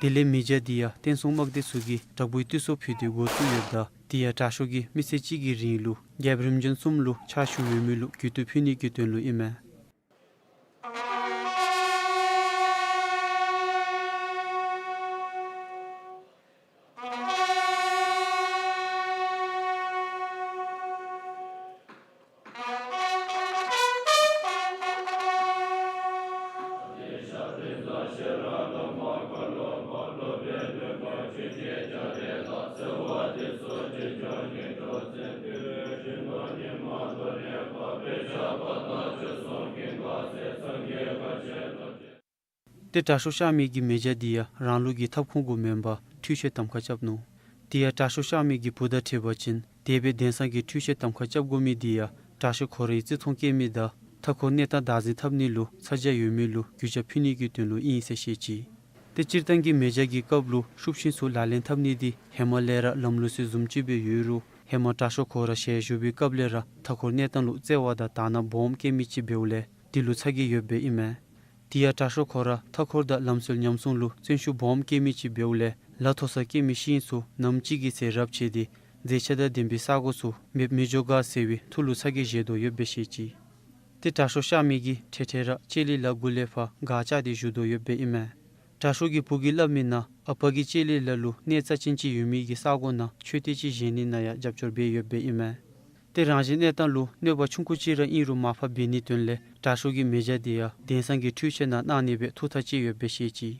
དེ་ལས་མི་བརྒྱ་འདི་ཡང་བསྟན་སྲུང་དམག་སྡེ་ཚུ་གིས་དྲག་པོའི་བཏུད་སོ་ཕུལ་ཏེ་འགོ་བཙུགས་ཡོདཔ་ད་དེ་ཡང་དྲག་ཤོས་ཀྱིས་མི་ཚེ་གཅིག་གི་རིང་ལུ་རྒྱལཔོ་རིམ་བྱོན་གསུམ་ལུ་ཕྱག་ཞུ་ཡོད་མི་ལུ་གུས་བཏུད་ཕུལ་ནི་གི་དོན་ལུ་ཨིན་མས། ཏེ་དྲག་ཤོས་གཤགས་མི་གི་མི་བརྒྱ་འདི་ཡང་རང་ལུགས་ཀྱི་ཐབ་ཁུང་གུ་མེན་པར་འཕྲུལ་ཆས་གདམ་ཁ་རྐྱབ་ནུག། དེ་ཡང་དྲག་ཤོས་གཤགས་མི་གི་བུ་དང་འཕྲད་པ་ཅིན་དེ་སྦེ་གདན་ས་གི་འཕྲུལ་ཆས་གདམ་ཁ་རྐྱབ་དགོ་མི་འདི་ཡང་དྲག་ཤོས་ཁོ་རའི་བརྩི་མཐོང་བསྐྱེད་མི་དང་མཐའ་འཁོར་གནས་སྟངས་བདག་འཛིན་འཐབ་ནི་ལུ་ཚ་གྱང་ཡོད་མི་ལུ་གུས་ཞབས་ཕུལ་ནི་གི་དོན་ལུ་ཨིན་ཟེར་བཤད་ཅི། ཏེ་སྤྱིར་བཏང་གི་མེ་བྱ་གི་སྐབས་ལུ་ཤུགས་ཆེན་ཚུ་ལག་ལེན་འཐབ་ནི་འདི་ཧེ་མ་ལས་ར་ལམ་ལུགས་སྲོལ་བཟུམ་ཅིག་སྦེ་ཡོད་རུང་ཧེ་མ་དྲག་ཤོས་ཁོ་ར་ཞལ་བཞུགས་པའི་སྐབས་ལས་ར་མཐའ་འཁོར་གནས་སྟངས་ལུ་བརྩེ་བ་དང་དག་སྣང་སྦོམ་བསྐྱེད་མི་ཅིག་འབདཝ་ལས་འདི་ལུ་ཚ་གྱང་ཡོདཔ་ཨིན་མས། དེ་ཡང་དྲག་ཤོས་ཁོ་ར་མཐའ་འཁོར་དང་ལམ་སྲོལ་ཉམས་སྲུང་ལུ་བརྩོན་ཤུགས་སྦོམ་བསྐྱེད་མི་ཅིག་འབདཝ་ལས་ལ་མཐོ་ས་སྐྱེ་མི་ཤིང་ཚུ་ནམ་ཅིག་གི་ཚེ་རབས་ཆད་དེ་མཛེས་ཆ་དང་ལྡན་པའི་ས་གོ་ཚུ་མེདཔ་མི་འགྱོ་ག་ཟེར་བའི་ཐུགས་ལུ་ཚ་གྱང་བཞེས་དོ་ཡོདཔ་སྦེ་བཤད་ཅི། ཏེ་དྲག་ཤོས་གཤགས་མི་གིས་འཕྲལ་འཕྲལ་ར་ལྕེ་ལེ་ལ་གུ་ལས་ཕར་སྒར་བཅག་སྟེ་བཞུགས་དོ་ཡོདཔ་ཨིན་མས། དྲག་ཤོས་ཀྱི་བུ་གིས་སླབ་མིའི་ནང་ཨ་པ་གིས་ལྕེ་ལེ་ལ་ལུ་གནས་རྩ་ཅན་ཅིག་ཡོད་མི་གི་ས་གོ་ནང་མཆོད་རྟེན་ཅིག་བཞེངས་ནི་ནང་ཡང་རྒྱབ་སྐྱོར་འབད་ཡོདཔ་ཨིན་མས། ཏེ་རང་བཞིན་གནས་སྟངས་ལུ་གནོད་པ་ཆུང་ཀུ་ཅིག་ར་ཨིན་རུང་མར་ཕབ་འབད་ནིའི་དོན་ལས་དྲག་ཤོས་ཀྱི་མེ་བྱ་དེ་ཡང་གདན་ས་གི་འཕྲུལ་ཆས་ནང་གནང་ནི་སྦེ་ཐུགས་ཐག་བཅད་ཡོདཔ་སྦེ་བཤད་ཅི།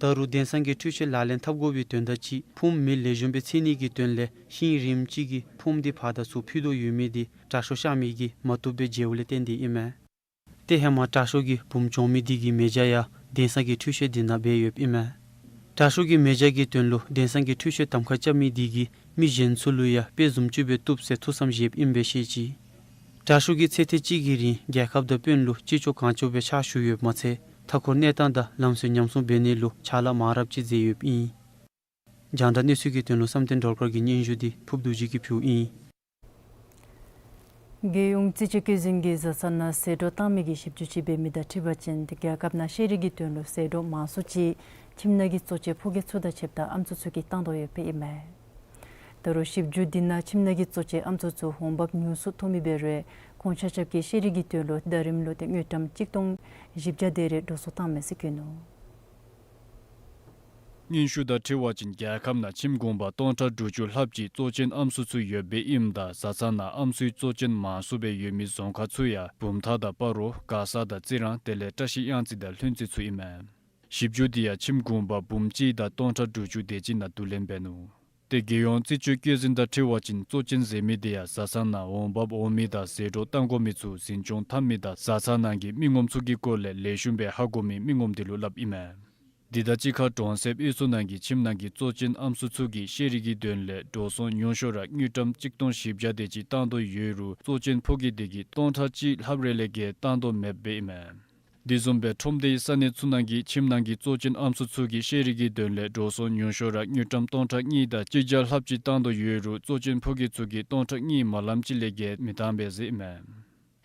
ད་རུང་གདན་ས་གི་འཕྲུལ་ཆས་ལག་ལེན་འཐབ་དགོ་པའི་དོན་དག་ཅིག་ཕུངམ་མི་ལེགས་ཤོམ་སྦེ་འཚོལ་ནི་གི་དོན་ལས་ཤིང་རིངམ་ཅིག་གི་ཕུངམ་དེ་ཕར་དང་ཚུར་ཕུད་དོ་ཡོད་མི་དེ་དྲག་ཤོས་གཤགས་མི་གིས་མ་བཏུབ་སྦེ་མཇལཝ་ལས་བརྟེན་ཏེ་ཨིན་མས། ཏེ་ཧེ་མ་དྲག་ཤོས་ཀྱི་བུམོ་གྱོང་མི་དེ་གི་མེ་བྱ་ཡང་གདན་ས་གི་འཕྲུལ་ཆས་དེ་ནང་སྦས་ཡོདཔ་ཨིན་མས། དྲག་ཤོས་ཀྱི་མེ་བྱ་གི་དོན་ལུ་གདན་ས་གི་འཕྲུལ་ཆས་གདམ་ཁ་རྐྱབ་མི་དེ་གིས་མི་གཞན་ཚུ་ལུ་ཡང་དཔེ་བཟུམ་ཅིག་སྦེ་བཏུབ་ཟེར་ཐུགས་བསམ་བཞེསཔ་ཨིན་པས་ཤེས་ཅི། དྲག་ཤོས་ཀྱིས་ཚེ་ཐེངས་གཅིག་གི་རིང་རྒྱལ་ཁབ་དང་དཔོན་ལུ་ཅི་ལྕོགས་གང་ལྕོགས་སྦེ་ཕྱག་ཞུ་ཡོདཔ་མ་ཚད་མཐའ་འཁོར་གནས་སྟངས་དང་ལམ་སྲོལ་ཉམས་སྲུང་འབད་ནི་ལུ་ཕྱག་ལཱ་མང་རབས་ཅིག་མཛད་ཡོདཔ་ཨིན། རྒྱང་བསྒྲགས་གནས་ཚུལ་གྱི་དོན་ལུ་བསམ་གཏན་སྒྲོལ་དཀར་གྱི་སྙན་ཞུ་འདི་ཕུབ་རྡོ་རྗེ་གིས་ཕུལཝ་ཨིན། རྒྱལ་ཡོངས་རྩིས་དཔྱོད་བཀོད་འཛིན་གྱིས་བཟའ་ཚང་ནང་ཟད་འགྲོ་བཏང་མི་གི་ཞིབ་འཇུག་ཅིག་འབད་མི་དང་འཁྲིལ་བ་ཅིན་རྒྱལ་ཁབ་ནང་ཤེས་རིག་གི་དོན་ལུ་ཟད་འགྲོ་མང་སུ་ཅིག་ཁྱིམ་ནང་གི་གཙོ་ཆེ་ཕོ་སྐྱེས་ཚུ་དང་ཕྱདཔ་ད་ཨམ་སྲུ་ཚུ་གིས་བཏང་དོ་ཡོདཔ་ཨིན་མས། ད་རུང་ཞིབ་འཇུག་འདི་ནང་ཁྱིམ་ནང་གི་གཙོ་ཆེ་ཨམ་སྲུ་ཚུ་འོང་འབབ་ཉུང་སུ་ཐོབ་མི་འབད་རུང་ཁོང་ཆ་ཁྱབ་ཀྱིས་ཤེས་རིག་གི་དོན་ལུ་ཟླ་རིམ་ལུ་ཏེ་དངུལ་ཀྲམ་གཅིག་སྟོང་བཞི་བརྒྱ་དེ་རེ་འགྲོ་སོང་བཏངམ་མས་ཟེར་བཀོད་ནུག། སྙན་ཞུ་དང་འཁྲིལ་བ་ཅིན་རྒྱལ་ཁབ་ནང་ཁྱིམ་གུང་པ་སྟོང་ཕྲག་དྲུག་ཅུ་ལྷགཔ་ཅིག་གཙོ་ཅན་ཨམ་སྲུ་ཚུ་ཡོདཔ་ཨིནམ་ད་བཟའ་ཚང་ནང་ཨམ་སྲུའི་གཙོ་ཅན་མང་སུ་སྦེ་ཡོད་མི་རྫོང་ཁག་ཚུ་ཡང་བུམ་ཐང་དང་སྤ་རོ་མགར་ས་དང་རྩི་རང་དེ་ལས་བཀྲ་ཤིས་གཡང་རྩེ་དང་ལྷུན་རྩེ་ཚུ་ཨིན་མས། ཞིབ་འཇུག་འདི་ཡང་ཁྱིམ་གུང་པ་འབུམ་གཅིག་དང་སྟོང་ཕྲག་དྲུག་ཅུ་དེ་ཅིག་ནང་བསྡུ་ལེན་འབད་ནུག། ཏེ་རྒྱལ་ཡོངས་རྩིས་དཔྱོད་བཀོད་འཛིན་དང་འཁྲིལ་བ་ཅིན་གཙོ་ཅན་ཟེར་མི་དེ་ཡང་བཟའ་ཚང་ནང་འོང་འབབ་འོང་མི་དང་ཟད་འགྲོ་བཏང་དགོ་མི་ཚུ་འཛིན་སྐྱོང་འཐབ་མི་དང་བཟའ་ཚང་ནང་གི་མི་ངོམ་ཚུ་གི་སྐོར་ལས་ལེགས་ཤོམ་སྦེ་ཧ་གོ་མི་མི་ངོམ་དེ་ལུ་སླབ་ཨིན་མས། འདི་དང་གཅིག་ཁར་གྲོང་གསེབ་དབུས་གཙང་ནང་གི་ཁྱིམ་ནང་གི་གཙོ་ཅན་ཨམ་སྲུ་ཚུ་གིས་ཤེས་རིག་གི་དོན་ལས་འགྲོ་སོང་ཉུང་ཤོས་ར་དངུལ་ཀྲམ་གཅིག་སྟོང་བཞི་བརྒྱ་དེ་ཅིག་བཏང་དོ་ཡོད་རུང་གཙོ་ཅན་ཕོ་སྐྱེས་དེ་གིས་སྟོང་ཕྲག་གཅིག་ལྷགཔ་རེ་ལས་བརྒལ་བཏང་དོ་མེདཔ་ཨིན་མས། དེ་བཟུམ་སྦེ་ཁྲོམ་སྡེའི་ས་གནས་ཚུ་ནང་གི་ཁྱིམ་ནང་གི་གཙོ་ཅན་ཨམ་སྲུ་ཚུ་གིས་ཤེས་རིག་གི་དོན་ལས་འགྲོ་སོང་ཉུང་ཤོས་ར་དངུལ་ཀྲམ་སྟོང་ཕྲག་གཉིས་དང་གཅིག་བརྒྱ་ལྷགཔ་ཅིག་བཏང་དོ་ཡོད་རུང་གཙོ་ཅན་ཕོ་སྐྱེས་ཚུ་གིས་སྟོང་ཕྲག་གཉིས་མ་ལངམ་ཅིག་ལས་བརྒལ་མི་བཏང་པས་ཟེར་ཨིན་མས།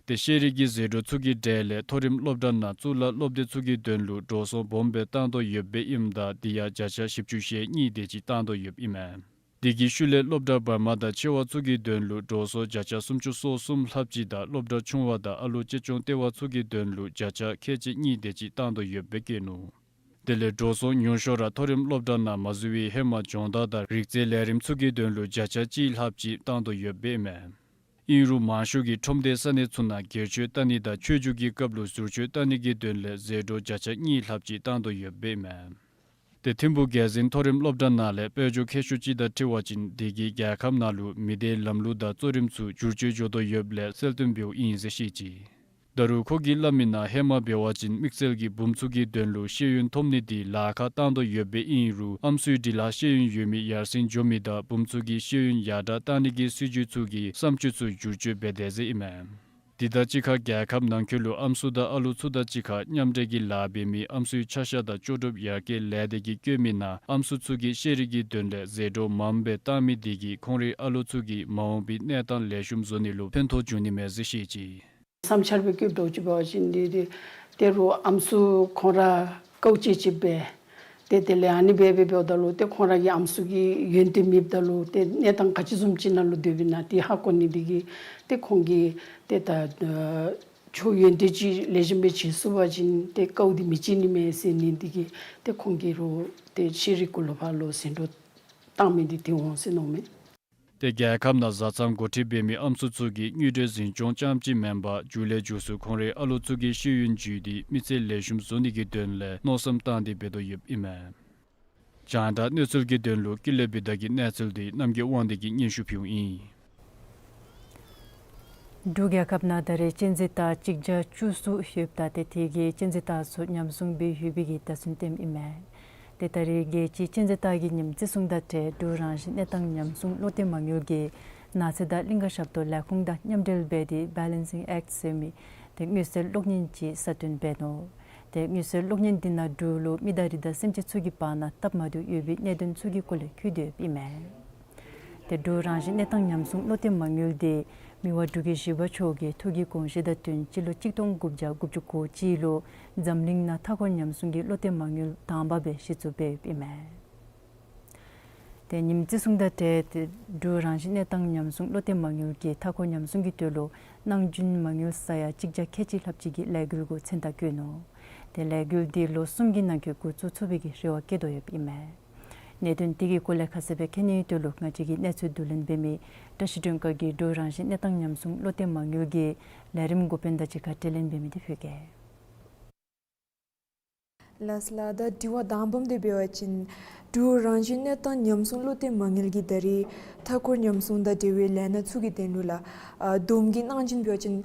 ཏེ་ཤེས་རིག་གི་ཟད་འགྲོ་ཚུ་གི་གྲས་ལས་མཐོ་རིམ་སློབ་གྲྭ་ནང་གཙུག་ལག་སློབ་སྡེ་ཚུ་གི་དོན་ལུ་འགྲོ་སོང་སྦོམ་སྦེ་བཏང་དོ་ཡོདཔ་ཨིནམ་ད་དེ་ཡང་བརྒྱ་ཆ་བཞི་བཅུ་ཞེ་གཉིས་དེ་ཅིག་བཏང་དོ་ཡོདཔ་ཨིན་མས། དེ་གི་ཤུལ་ལས་སློབ་གྲྭ་བར་མ་དང་ཆེ་བ་ཚུ་གི་དོན་ལུ་འགྲོ་སོང་བརྒྱ་ཆ་སུམ་ཅུ་སོ་གསུམ་ལྷགཔ་ཅིག་དང་སློབ་གྲྭ་ཆུང་བ་དང་ཨ་ལུ་གཅེས་སྐྱོང་ལྟེ་བ་ཚུ་གི་དོན་ལུ་བརྒྱ་ཆ་ཁལ་གཅིག་གཉིས་དེ་ཅིག་བཏང་དོ་ཡོདཔ་སྦེ་བཀོད་ནུག། དེ་ལས་འགྲོ་སོང་ཉུང་ཤོས་ར་མཐོ་རིམ་སློབ་གྲྭ་ནང་མ་བཟོ་བའི་ཧེ་མ་སྦྱོང་བརྡར་དང་རིག་རྩལ་ལས་རིམ་ཚུ་གི་དོན་ལུ་བརྒྱ་ཆ་གཅིག་ལྷགཔ་ཅིག་བཏང་དོ་ཡོདཔ་ཨིན་མས། ཨིན་རུང་མང་ཤོས་ཀྱིས་ཁྲོམ་སྡེའི་ས་གནས་ཚུ་ནང་སྒེར་གཅོད་བལྟ་ནི་དང་ཆོས་རྒྱུགས་ཀྱི་སྐབས་ལུ་ཟུར་གཅོད་བལྟ་ནི་གི་དོན་ལས་ཟད་འགྲོ་བརྒྱ་ཆ་གཉིས་ལྷགཔ་ཅིག་བཏང་དོ་ཡོདཔ་ཨིན་མས། ཏེ་ཐིམ་ཕུག་རྒྱལ་འཛིན་མཐོ་རིམ་སློབ་གྲྭ་ནང་ལས་དཔལ་འབྱོར་མཁས་མཆོག་ཅིག་དང་འཁྲིལ་བ་ཅིན་དེ་གིས་རྒྱལ་ཁབ་ནང་ལུ་མི་སྡེའི་ལམ་ལུགས་དང་གཙོ་རིམ་ཚུ་བསྒྱུར་བཅོས་འགྱོ་དོ་ཡོདཔ་ལས་གསལ་སྟོན་འབདཝ་ཨིན་ཟེར་བཤད་ཅི། ད་རུང་ཁོ་གིས་སླབ་མི་ནང་ཧེ་མ་འབད་བ་ཅིན་དམིགས་བསལ་གྱི་བུམོ་ཚུ་གི་དོན་ལུ་ཤེས་ཡོན་ཐོབ་ནི་དེ་ལཱ་ཁག་བཏང་དོ་ཡོདཔ་ཨིན་རུང་ཨམ་སྲུའི་སྒྲིག་ལཱ་ཤེས་ཡོན་ཡོད་མི་ཡར་སེང་འགྱོ་མི་དང་བུམོ་ཚུ་གི་ཤེས་ཡོན་ཡར་དྲག་བཏང་ནི་གི་སྲིད་བྱུས་ཚུ་གི་བསམ་སྤྱོད་ཚུ་བསྒྱུར་བཅོས་འབད་དེས་ཟེར་ཨིན་མས། དེ་དང་གཅིག་ཁར་རྒྱལ་ཁབ་ནང་འཁོད་ལུ་ཨམ་སྲུ་དང་ཨ་ལུ་ཚུ་དང་གཅིག་ཁར་མཉམ་འབྲེལ་གྱི་ལཱ་འབད་མི་ཨམ་སྲུའི་ཆ་ཤས་དང་ལྕོགས་གྲུབ་ཡར་རྒྱས་ལས་སྡེ་གིས་བཀོད་མི་ནང་ཨམ་སྲུ་ཚུ་གིས་ཤེས་རིག་གི་དོན་ལས་ཟད་འགྲོ་མངམ་སྦེ་བཏང་མི་དེ་གིས་ཁོང་རའི་ཨ་ལུ་ཚུ་གི་མ་འོངས་པའི་གནས་སྟངས་ལེགས་ཤོམ་བཟོ་ནི་ལུ་ཕན་ཐོགས་འབྱུང་ནི་མས་ཟེར་བཤད་ཅི། བསམ་འཆར་སྦེ་བཀོད་འདྲཝ་ཅིག་འབད་བ་ཅིན་འདི་འདི་ད་རུང་ཨམ་སྲུ་ཁོང་ར་དཀའཝ་སྤྱད་སྤྱདཔ་སྦེ་ཏེ་དེ་ལས་ཨ་ནི་སྦེ་སྦེ་འབདཝ་ད་ལུ་ཏེ་ཁོང་ར་གི་ཨམ་སྲུ་གི་ཡོན་ཏན་མེདཔ་ད་ལུ་ཏེ་གནས་སྟངས་ག་ཅི་བཟུམ་ཅིག་ནང་ལུ་སྡོདཔ་ཨིན་ན་དེ་ཧ་གོ་ནི་དེ་གིས་ཏེ་ཁོང་གིས་ཏེ་ད་ཨ་ཆོས་ཡོན་ཏན་ཅིག་ལེགས་ཤོམ་སྦེ་བྱིན་ཚུགས་པ་ཅིན་ཏེ་དཀའཝ་འདི་མི་སྤྱད་ནི་མས་ཟེར་ནི་དེ་གིས་ཏེ་ཁོང་གིས་རུང་ཏེ་ཤེས་རིག་གུ་ལུ་ཕར་ལུ་ཟད་འགྲོ་བཏང་མི་འདི་དེ་འོང་ཟེར་མནོཝ་མས། ཏེ་རྒྱལ་ཁབ་ནང་བཟའ་ཚང་འགོ་ཁྲིད་འབད་མི་ཨམ་སྲུ་ཚུ་གིས་དངུལ་འབྲེལ་འཛིན་སྐྱོང་རྐྱངམ་ཅིག་མེན་པར་མཇུག་ལས་མཇུག་སུ་ཁོང་རའི་ཨ་ལུ་ཚུ་གི་ཤེས་ཡོན་བརྒྱུད་དེ་མི་ཚེ་ལེགས་ཤོམ་བཟོ་ནི་གི་དོན་ལས་མནོ་བསམ་བཏང་སྟེ་འབད་དོ་ཡོདཔ་ཨིན་མས། རྒྱང་བསྒྲགས་གནས་ཚུལ་གྱི་དོན་ལུ་ཀུན་ལེགས་བི་དྷ་གི་གནས་ཚུལ་དེ་རྣམ་རྒྱལ་དབང་འདུས་ཀྱིས་སྙན་ཞུ་ཕུལཝ་ཨིན། འབྲུག་རྒྱལ་ཁབ་ནང་ད་རེས་གཅན་གཟན་སྟག་གཅིག་བརྒྱ་བཅུ་གསུམ་ཡོདཔ་ད་ཏེ་དེ་གིས་གཅན་གཟན་སྟག་ཚུ་ཉམས་སྲུང་འབད་ཡོད་པའི་གི་བརྡ་མཚོན་སྟོནམ་ཨིན་མས། ཏེ་ད་རེས་རྒྱལ་སྤྱིའི་གཅན་གཟན་སྟག་གི་ཉིནམ་བརྩི་སྲུང་དང་འབྲེལ་འབྲུག་རང་བཞིན་གནས་སྟངས་ཉམས་སྲུང་བློ་གཏད་མ་དངུལ་གྱིས་ནགས་ཚལ་དང་གླིང་ག་ཞབས་ཏོག་ལས་ཁུངས་དང་མཉམ་འབྲེལ་འབད་དེ་བེ་ལེན་སིང་ཨེཀཊ་ཟེར་མི་ཏེ་མངོན་གསལ་གློག་བརྙན་ཅིག་གསར་བཏོན་འབད་ནུག། ཏེ་མངོན་གསལ་གློག་བརྙན་འདི་ནང་འབྲུག་ལུ་མི་དང་རི་དྭགས་སེམས་ཅན་ཚུ་གི་བར་ན་སྟབས་མ་བདེཝ་ཡོད་པའི་གནད་དོན་ཚུ་གི་སྐོར་ལས་བཀོད་དེ་ཡོདཔ་ཨིན་མས། ཏེ་འབྲུག་རང་བཞིན་གནས་སྟངས་ཉམས་སྲུང་བློ་གཏད་མ་དངུལ་འདི་མི་དབང་འབྲུག་རྒྱལ་བཞི་པ་མཆོག་གི་ཐུགས་ཀྱི་དགོངས་བཞེད་དང་བསྟུན་སྤྱི་ལོ་གཅིག་སྟོང་དགུ་བརྒྱ་དགུ་བཅུ་གོ་གཅིག་ལུ་འཛམ་གླིང་ནང་མཐའ་འཁོར་ཉམས་སྲུང་གི་བློ་གཏད་མ་དངུལ་དང་པ་སྦེ་གཞི་བཙུགས་འབདཝ་ཨིན་མས། ཏེ་ཉིནམ་བརྩི་སྲུང་དང་འབྲེལ་ཏེ་འབྲུག་རང་བཞིན་གནས་སྟངས་ཉམས་སྲུང་བློ་གཏད་མ་དངུལ་གྱིས་མཐའ་འཁོར་ཉམས་སྲུང་གི་དོན་ལུ་གནང་རྒྱུའི་མ་དངུལ་ས་ཡ་གཅིག་བརྒྱ་ཁལ་གཅིག་ལྷགཔ་ཅིག་གི་ལས་འགུལ་གུ་མཚན་རྟགས་བཀོད་ནུག། ཏེ་ལས་འགུལ་འདི་ལོ་གསུམ་གྱི་ནང་འཁོད་འགོ་བཙུགས་ཚུགས་པའི་གི་རེ་བ་བསྐྱེད་དོ་ཡོདཔ་ཨིན་མས། གནད་དོན་དེ་གི་སྐོར་ལས་ཁ་གསལ་སྦེ་མཁྱེན་ནིའི་དོན་ལུ་ང་བཅས་ཀྱི་གནས་ཚུལ་བསྡུ་ལེན་འབད་མི་བཀྲ་ཤིས་སྒྲོལ་དཀར་གྱིས་འབྲུག་རང་བཞིན་གནས་སྟངས་ཉམས་སྲུང་བློ་གཏད་མ་དངུལ་གྱི་ལས་རིམ་འགོ་དཔོན་དང་གཅིག་ཁར་དྲི་ལན་འབད་མི་དེ་ཕུལ་གེ། ལགས་ལགས། ད་དྲི་བ་དང་པམ་དེ་འབད་བ་ཅིན་འབྲུག་རང་བཞིན་གནས་སྟངས་ཉམས་སྲུང་བློ་གཏད་མ་དངུལ་གྱིས་ད་རེས་མཐའ་འཁོར་ཉམས་སྲུང་དང་འབྲེལ་བའི་ལས་སྣ་ཚུ་གི་དོན་ལུ་ལགས་ཨ་བསྡོམས་ཀྱིས་གནང་བྱིན་འབད་བ་ཅིན་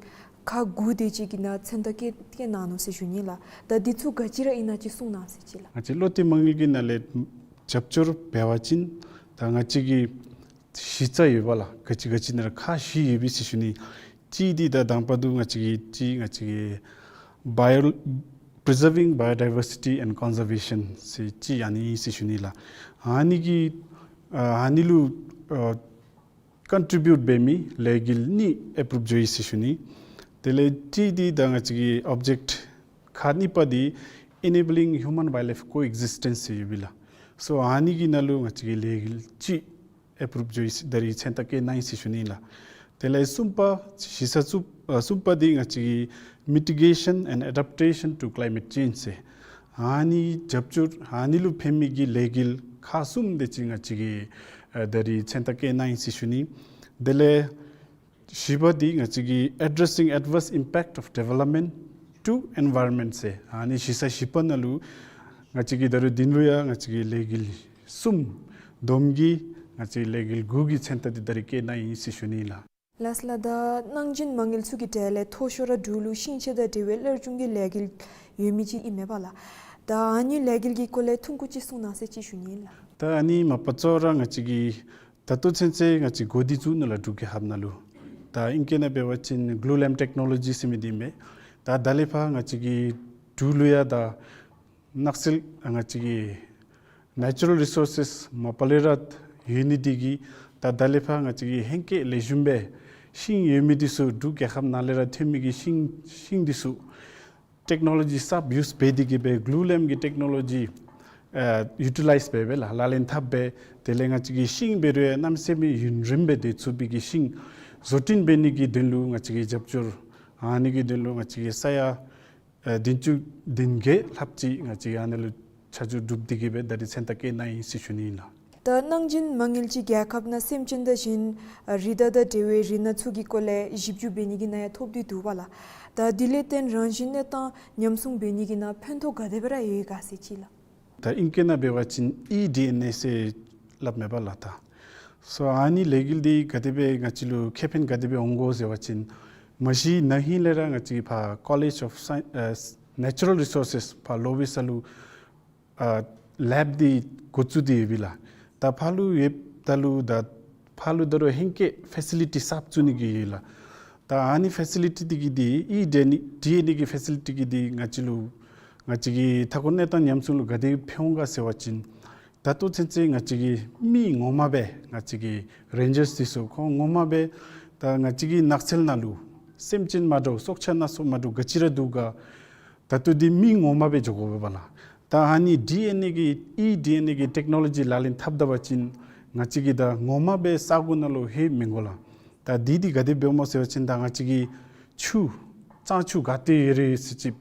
ཁག་དགུ་དེ་ཅིག་གི་ནང་མཚན་རྟགས་བཀོད་བཀོད་གནང་ནུག་ཟེར་ཞུ་ནི་ལགས། ད་འདི་ཚུ་ག་ཅི་ར་ཨིན་ན་ཅིག་གསུང་གནང་ཟེར་ཅི་ལགས། ང་བཅས་བློ་གཏད་མ་དངུལ་གྱི་ནང་ལས་རྒྱབ་སྐྱོར་འབད་བ་ཅིན་ད་ང་བཅས་ཀྱི་གཞི་རྩ་ཡོདཔ་ལགས། ག་ཅི་ག་ཅི་ནང་ར་ཁག་བཞི་ཡོད་པས་ཟེར་ཞུ་ནི། གཅིག་འདི་ད་དང་པ་འདི་ང་བཅས་ཀྱི་གཅིག་ང་བཅས་ཀྱི་bio- preserving biodiversity and conservation ཟེར་གཅིག་ཨ་ནི་ཨིན་ཟེར་ཞུ་ནི་ལགས། ཨ་ནི་གི་ཨ་ཨ་ནི་ལུ་ཨ་ཀོན་ཊི་བིའུཊ་འབད་མི་ལས་འགུལ་གཉིས་ཨེ་པུ་རུབ་འགྱོ་ཡི་ཟེར་ཞུ་ནི། དེ་ལས་གཅིག་འདི་ད་ང་བཅས་ཀྱི་ཨོབ་ཇེཀཊ་ཁག་གཉིས་པ་འདི་enabling human wildlife coexistence ཟེར་ཡོདཔ་ཨིན་ལགས། སོ་ཨ་ནི་གི་ནང་ལུ་ང་བཅས་ཀྱི་ལས་འགུལ་གཅིག་ཨེ་པུ་རུབ་འགྱོ་ཡི་ཟེར་ད་རིས་མཚན་རྟགས་བཀོད་གནང་ཡི་ཟེར་ཞུ་ནི་ལགས། དེ་ལས་གསུམ་པ་ཞི་ས་གསུམ་ཨ་གསུམ་པ་འདི་ང་བཅས་ཀྱི་mitigation and adaptation to climate change ཟེར་ཨ་ནི་རྒྱབ་སྐྱོར་ཨ་ནི་ལུ་ཕན་མི་གི་ལས་འགུལ་ཁག་གསུམ་དེ་ཅིག་ང་བཅས་ཀྱི་ཨ་ད་རིས་མཚན་རྟགས་བཀོད་གནང་ཡི་ཟེར་ཞུ་ནི། དེ་ལས་བཞི་པ་འདི་ང་བཅས་ཀྱི་addressing adverse impact of development to environment ཟེར་ཨ་ནི་ཞི་ས་བཞི་པ་ནང་ལུ་ང་བཅས་ཀྱི་ད་རུང་དེ་ལུ་ཡང་ང་བཅས་ཀྱི་ལས་འགུལ་གསུམ་བསྡོམས་ཀྱིས་ང་བཅས་ཀྱི་ལས་འགུལ་དགུ་གི་མཚན་རྟགས་འདི་ད་རིས་བཀོད་གནང་ཡི་ཟེར་ཞུ་ནི་ལགས། ལགས་ལགས། ད་གནང་སྦྱིན་མ་དངུལ་ཚུ་གི་གྲས་ལས་མཐོ་ཤོས་ར་འབྲུག་ལུ་ཤིང་ཆས་དང་འབྲེལ་བའི་སླར་འབྱུང་གི་ལས་འགུལ་ཡོད་མི་ཅིག་ཨིན་མས་པ་ལགས། ད་ཨ་ནི་ལས་འགུལ་གྱི་སྐོར་ལས་ཐུང་ཀུ་ཅིག་གསུང་གནང་ཟེར་ཅིག་ཞུ་ནི་ལགས། ད་ཨ་ནི་མ་པ་གཙོ་བོ་ར་ང་བཅས་ཀྱི་ད་ལྟོ་ཚུན་ཚོད་ང་བཅས་འགོ་འདི་བཙུགས་ནུག་ལགས་འབྲུག་རྒྱལ་ཁབ་ནང་ལུ། ད་ཨིང་སྐད་ནང་འབད་བ་ཅིན་གླུ་ལེམ་ཊེཀ་ནོ་ལོ་ཇི་ཟེར་མི་འདི་ཨིན་མས། ད་ད་ལས་ཕར་ང་བཅས་ཀྱི་འབྲུག་ལུ་ཡང་ད་ནགས་ཚལ་ང་བཅས་ཀྱི་ནེ་ཅུ་རཱལ་རི་སོར་སེས་མ་པ་ལས་ར་ཡོད་ནི་འདི་གིས་ད་ད་ལས་ཕར་ང་བཅས་ཀྱི་ཧེང་སྐལ་ལེགས་ཤོམ་སྦེ་ཤིང་ཡོད་མི་འདི་ཚུ་འབྲུག་རྒྱལ་ཁབ་ནང་ལས་ར་ཐོན་མི་གི་ཤིང་ཤིང་འདི་ཚུ་ཊེཀ་ནོ་ལོ་ཇི་གསརཔ་ཡུསི་འབད་དེ་གིས་སྦེ་གླུ་ལེམ་གྱི་ཊེཀ་ནོ་ལོ་ཇི་ཨ་ཡུ་ཊི་ལའིཛི་འབད་སྦེ་ལགས་ལག་ལེན་འཐབ་སྦེ་དེ་ལས་ང་བཅས་ཀྱི་ཤིང་འབད་རུང་ཡང་གནམ་མེད་ས་མེད་ཡུན་རིངམོ་སྦེ་སྡོད་ཚུགས་པའི་གི་ཤིང་བཟོ་སྐྲུན་འབད་ནི་གི་དོན་ལུ་ང་བཅས་ཀྱིས་རྒྱབ་སྐྱོར་ཨ་ནི་གི་དོན་ལུ་ང་བཅས་ཀྱིས་ས་ཡ་ཨ་བདུན་ཅུ་བདུན་བརྒྱད་ལྷགཔ་ཅིག་ང་བཅས་ཨ་ནི་ལུ་ཆ་འཇོག་གྲུབ་སྟེ་གིས་སྦེ་ད་རིས་མཚན་རྟགས་བཀོད་གནང་ཡི་ཟེར་ཞུ་ནི་ཨིན་ལགས། ད་གནང་སྦྱིན་མ་དངུལ་ཅིག་རྒྱལ་ཁབ་ནང་སེམས་ཅན་དང་གཞན་རི་དྭགས་དང་འབྲེལ་བའི་རི་སྣ་ཚུ་གི་སྐོར་ལས་ཞིབ་འཇུག་འབད་ནི་གི་ནང་ཡང་ཐོབ་སྟེ་འདུག་པ་ལགས། ད་དེ་ལས་བརྟེན་རང་བཞིན་གནས་སྟངས་ཉམས་སྲུང་འབད་ནི་གི་ནང་ཕན་ཐོགས་ག་དེ་སྦེ་ར་ཡོད་ག་ཟེར་ཅིག་ལགས། ད་ཨིང་སྐད་ནང་འབད་བ་ཅིན་ཨི་ཌི་ཨེན་ཨེ་ཟེར་སླབ་མས་པ་ལགས། ད་སོ་ཨ་ནི་ལས་འགུལ་འདི་ག་དེ་སྦེ་ང་བཅས་ལུ་ཁེ་ཕན་ག་དེ་སྦེ་འོང་གོ་ཟེར་བ་ཅིན་མ་གཞི་ན་ཧིང་ལས་ར་ང་བཅས་ཕར་ཀོ་ལེཇ་ཨོཕ་སའིནསི་ཨ་ནེ་ཅུ་རཱལ་རི་སོར་སེས་ཕར་ལོ་བི་ས་ལུ་ཨ་ལེབ་འདི་འགོ་བཙུགས་ཏེ་ཡོདཔ་ཨིན་ལགས། ད་ཕར་ལུ་ཡོདཔ་ད་ལུ་ད་ཕར་ལུ་ད་རུང་ཧེང་སྐལ་ཕེ་སི་ལི་ཊི་གསརཔ་བཙུགས་ནི་གི་ཡོད་ལགས། ད་ཨ་ནི་ཕེ་སི་ལི་ཊི་འདི་གིས་འདི་ཨི་ཌི་ཨེན་ཨེ་ཌི་ཨེན་ཨེ་གི་ཕེ་སི་ལི་ཊི་གིས་འདི་ང་བཅས་ལུ་ང་བཅས་ཀྱི་མཐའ་འཁོར་གནས་སྟངས་ཉམས་སྲུང་ལུ་ག་དེ་ཕན་འོང་ག་ཟེར་བ་ཅིན་ད་ལྟོ་ཚུན་ཚོད་ང་བཅས་ཀྱི་མི་ངོ་མ་སྦེ་ང་བཅས་ཀྱི་རེན་ཇརསི་འདི་ཚུ་ཁོང་ངོ་མ་སྦེ་ད་ང་བཅས་ཀྱི་ནགས་ཚལ་ནང་ལུ་སེམས་ཅན་མ་འདྲཝ་སྲོག་ཆགས་སྣ་ཚོགས་མ་འདྲཝ་ག་ཅི་ར་འདུག་ག་ད་ལྟོ་འདི་མི་ངོ་མ་སྦེ་འགྱོ་དགོ་པས་པ་ལགས། ད་ཨ་ནི་ཌི་ཨེན་ཨེ་གི་ཨི་ཌི་ཨེན་ཨེ་གི་ཊེཀ་ནོ་ལོ་ཇི་ལག་ལེན་འཐབ་ད་པ་ཅིན་ང་བཅས་ཀྱིས་ད་ངོ་མ་སྦེ་ས་གོ་ནང་ལུ་ལྷོད་མི་དགོ་ལགས། ད་འདི་འདི་ག་དེ་འབདཝ་སྨོ་ཟེར་བ་ཅིན་ད་ང་བཅས་ཀྱི་ཆུ་གཙང་ཆུ་ག་ཏེ་ཡོད་རུང་ཟེར་ཅིག་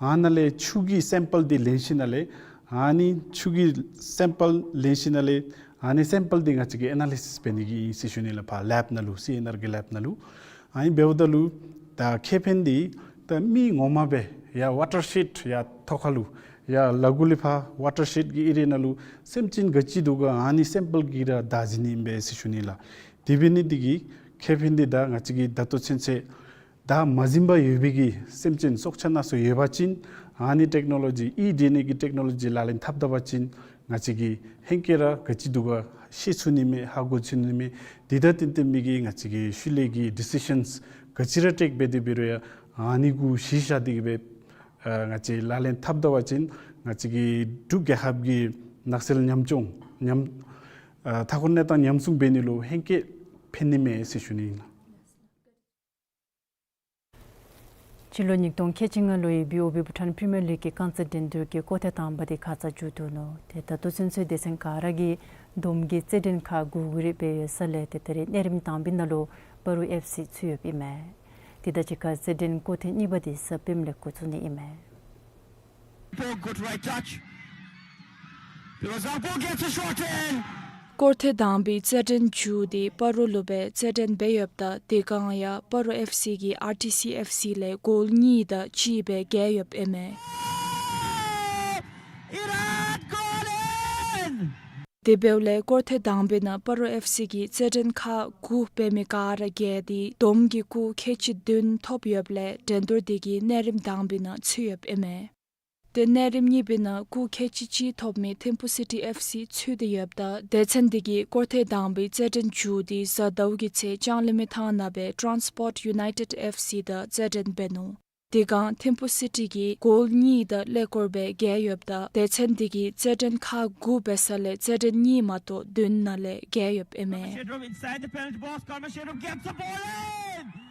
ཨ་ནཱ་ལས་ཆུ་གི་སེམ་པཱལ་འདི་ལེན་ཞིནམ་ལས་ཨ་ནི་ཆུ་གི་སེམ་པཱལ་ལེན་ཞིནམ་ལས་ཨ་ནི་སེམ་པཱལ་འདི་ང་བཅས་ཀྱིས་ཨེ་ན་ལི་སིས་འབད་ནི་གི་ཨིན་ཟེར་ཞུ་ནི་ལགས། ཕར་ལེབ་ནང་ལུ་སི་ཨེན་ཨར་གི་ལེབ་ནང་ལུ། ཨ་ནི་འབདཝ་ད་ལུ་ད་ཁེ་ཕན་འདི་ད་མི་ངོ་མ་སྦེ་ཡར་ཝ་ཊར་ཤེཌ་ཡར་ཐོག་ཁ་ལུ་ཡར་ལ་གུ་ལས་ཕར་ཝ་ཊར་ཤེཌ་གི་ཨེ་རི་ཡ་ནང་ལུ་སེམས་ཅན་ག་ཅི་འདུག་ག་ཨ་ནི་སེམ་པཱལ་གིས་ར་བདའ་བྱིན་ནི་ཨིན་པས་ཟེར་ཞུ་ནི་ལགས། དེ་འབད་ནི་འདི་གིས་ཁེ་ཕན་འདི་ད་ང་བཅས་ཀྱིས་ད་ལྟོ་ཚུན་ཚོད་བདའ་མ་བྱིན་པར་ཡོད་པའི་གི་སེམས་ཅན་སྲོག་ཆགས་སྣ་ཚོགས་ཡོད་པ་ཅིན་ཨ་ནི་ཊེཀ་ནོ་ལོ་ཇི་ཨི་ཌི་ཨེན་ཨེ་གི་ཊེཀ་ནོ་ལོ་ཇི་ལག་ལེན་འཐབ་ད་པ་ཅིན་ང་བཅས་ཀྱིས་ཧེང་སྐལ་ར་ག་ཅི་འདུག་ག་ཤེས་ཚུགས་ནི་མས། ཧ་གོ་ཚུགས་ནི་མས། དེ་དང་བསྟུན་ཏེ་མི་གིས་ང་བཅས་ཀྱི་ཤུལ་ལས་ཀྱི་ཌི་སི་ཤཱནསི་ག་ཅི་ར་ཊེཀ་འབད་དེ་འབད་རུང་ཡང་ཨ་ནི་གུ་གཞི་བཞག་སྟེ་གིས་སྦེ་ཨ་ང་བཅས་ལག་ལེན་འཐབ་ད་པ་ཅིན་ང་བཅས་ཀྱི་འབྲུག་རྒྱལ་ཁབ་ཀྱི་ནགས་ཚལ་ཉམས་སྐྱོང་ཉམས་ཨ་མཐའ་འཁོར་གནས་སྟངས་ཉམས་སྲུང་འབད་ནི་ལུ་ཧེང་སྐལ་ཕན་ནི་མས་ཟེར་ཞུ་ནི་ཨིན་ལགས། སྤྱི་ལོ་ཉིས་སྟོང་ཁལ་གཅིག་ལྔ་ལོའི་བི་ཨོ་བི་བྷུ་ཊཱན་པི་རི་མི་ཡར་ལིག་གི་རྐང་རྩེད་འགྲན་བསྡུར་གྱི་སྐོར་ཐེངས་དང་པ་དེ་ཁ་ཙ་མཇུག་བསྡུ་ནུག། ཏེ་ད་ལྟོ་ཚུན་ཚོད་སྡེ་ཚན་ག་ར་གིས་བསྡོམས་ཀྱིས་རྩེད་འགྲན་ཁག་དགུ་དགུ་རེ་འབད་ཡོད་ས་ལས་ཏེ་ད་རེས་གནས་རིམ་དང་པའི་ནང་ལུ་སྤ་རོ་ཨེཕ་སི་ཚུད་ཡོདཔ་ཨིན་མས། དེ་དང་གཅིག་ཁར་རྩེད་འགྲན་སྐོར་ཐེངས་གཉིས་པ་དེ་གཟའ་སྤེནམ་ལས་འགོ་བཙུགས་ནི་ཨིན་མས། Good right touch. It was Zangpo gets a shot in. སྐོར་ཐེངས་དང་པའི་རྩེད་འགྲན་མཇུག་དེ་སྤ་རོ་ལུ་སྦེ་རྩེད་འགྲན་འབད་ཡོདཔ་ད་དེ་སྒང་ཡང་སྤ་རོ་ཨེཕ་སི་གིས་ཨར་ཊི་སི་ཨེཕ་སི་ལས་གོལ་གཉིས་དང་གཅིག་སྦེ་རྒྱལ་ཡོདཔ་ཨིན་མས། It had gone in. དེ་འབདཝ་ལས་སྐོར་ཐེངས་དང་པའི་ནང་སྤ་རོ་ཨེཕ་སི་གིས་རྩེད་འགྲན་ཁག་དགུ་འབད་མི་ག་ར་རྒྱལ་ཏེ་བསྡོམས་ཀྱིས་སྐུགས་ཁལ་གཅིག་བདུན་ཐོབ་ཡོདཔ་ལས་འགྲན་བསྡུར་དེ་གི་གནས་རིམ་དང་པའི་ནང་ཚུད་ཡོདཔ་ཨིན་མས། ཏེ་གནས་རིམ་གཉིས་པའི་ནང་སྐུགས་ཁལ་གཅིག་གཅིག་ཐོབ་མི་ཐིམ་ཕུ་སི་ཊི་ཨེཕ་སི་ཚུད་དེ་ཡོདཔ་ད་སྡེ་ཚན་འདི་གིས་སྐོར་ཐེངས་དང་པའི་རྩེད་འགྲན་མཇུག་འདི་གཟའ་ཟླཝ་གི་ཚེ་ལྕང་གླིང་མི་ཐང་ནང་སྦེ་ཊཱན་སི་པོརཊ་ཡུ་ནའི་ཊེཌ་ཨེཕ་སི་དང་རྩེད་འགྲན་འབད་ནུག། དེ་སྒང་ཐིམ་ཕུ་སི་ཊི་གིས་གོལ་གཉིས་དང་ཀླད་ཀོར་སྦེ་རྒྱལ་ཡོདཔ་ད་སྡེ་ཚན་འདི་གིས་རྩེད་འགྲན་ཁག་དགུ་འབད་ས་ལས་རྩེད་འགྲན་གཉིས་མ་གཏོགས་བདུན་ནང་ལས་རྒྱལ་ཡོདཔ་ཨིན་མས། Karmashedov inside the penalty box. Karmashedov gets the ball in.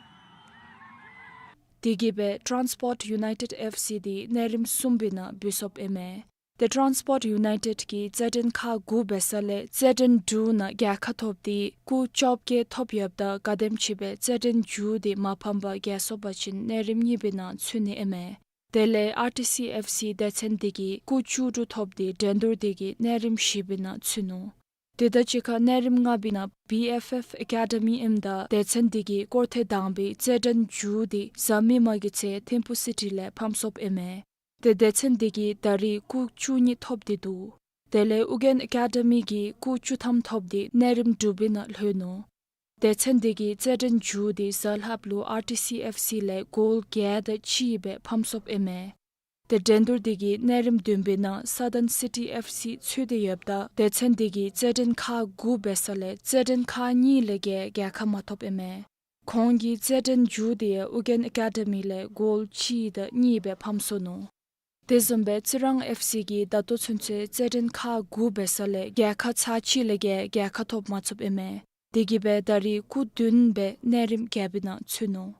དེ་གིས་སྦེ་ཊཱན་སི་པོརཊ་ཡུ་ནའི་ཊེཌ་ཨེཕ་སི་འདི་གནས་རིམ་གསུམ་པའི་ནང་འབུད་སོཔ་ཨིན་མས། ཏེ་ཊཱན་སི་པོརཊ་ཡུ་ནའི་ཊེཌ་ཀྱིས་རྩེད་འགྲན་ཁག་དགུ་འབད་ས་ལས་རྩེད་འགྲན་དྲུག་ནང་རྒྱལ་ཁ་ཐོབ་སྟེ་སྐུགས་བཅོ་བརྒྱད་ཐོབ་ཡོདཔ་ད་ག་དེམ་ཅིག་སྦེ་རྩེད་འགྲན་མཇུག་འདི་མ་ཕམ་པར་རྒྱལ་སོང་པ་ཅིན་གནས་རིམ་གཉིས་པའི་ནང་ཚུད་ནི་ཨིན་མས། དེ་ལས་ཨར་ཊི་སི་ཨེཕ་སི་སྡེ་ཚན་འདི་གིས་སྐུགས་བཅུ་དྲུག་ཐོབ་སྟེ་འགྲན་བསྡུར་འདི་གི་གནས་རིམ་བཞི་པའི་ནང་ཚུད་ནུག། དེ་དང་གཅིག་ཁར་གནས་རིམ་ལྔ་པའི་ནང་བི་ཨེཕ་ཨེཕ་ཨེ་ཀ་ཌི་མི་ཨིནམ་ད་སྡེ་ཚན་འདི་གིས་སྐོར་ཐེངས་དང་པའི་རྩེད་འགྲན་མཇུག་འདི་གཟའ་མིག་དམར་གྱི་ཚེ་ཐིམ་ཕུ་སི་ཊི་ལས་ཕམ་སོཔ་ཨིན་མས། ཏེ་སྡེ་ཚན་འདི་གིས་ད་རེས་སྐུགས་བཅུ་གཉིས་ཐོབ་སྟེ་འདུག། དེ་ལས་ཨུ་རྒྱན་ཨེ་ཀ་ཌི་མི་གིས་སྐུགས་བཅུ་ཐམ་ཐོབ་སྟེ་གནས་རིམ་དྲུག་པའི་ནང་ལྷོད་ནུག། སྡེ་ཚན་འདི་གིས་རྩེད་འགྲན་མཇུག་འདི་གཟའ་ལྷགཔ་ལུ་ཨར་ཊི་སི་ཨེཕ་སི་ལས་གོལ་བརྒྱད་དང་གཅིག་སྦེ་ཕམ་སོཔ་ཨིན་མས། ཏེ་འགྲན་བསྡུར་འདི་གི་གནས་རིམ་བདུན་པའི་ནང་སཱ་ཐརན་སི་ཊི་ཨེཕ་སི་ཚུད་དེ་ཡོདཔ་ད་སྡེ་ཚན་འདི་གིས་རྩེད་འགྲན་ཁག་དགུ་འབད་ས་ལས་རྩེད་འགྲན་ཁག་གཉིས་ལས་བརྒལ་རྒྱལ་ཁ་མ་ཐོབ་ཨིན་མས། ཁོང་གི་རྩེད་འགྲན་མཇུག་འདི་ཡང་ཨུ་རྒྱན་ཨེ་ཀ་ཌི་མི་ལས་གོལ་གཅིག་དང་གཉིས་སྦེ་ཕམ་སོ་ནུག། དེ་བཟུམ་སྦེ་རྩི་རང་ཨེཕ་སི་གིས་ད་ལྟོ་ཚུན་ཚོད་རྩེད་འགྲན་ཁག་དགུ་འབད་ས་ལས་རྒྱལ་ཁ་ཚར་གཅིག་ལས་བརྒལ་རྒྱལ་ཁ་ཐོབ་མ་ཚུགསཔ་ཨིན་མས། དེ་གིས་སྦེ་ད་རེས་སྐུགས་བདུན་སྦེ་གནས་རིམ་བརྒྱད་པའི་ནང་ཚུད་ནུག།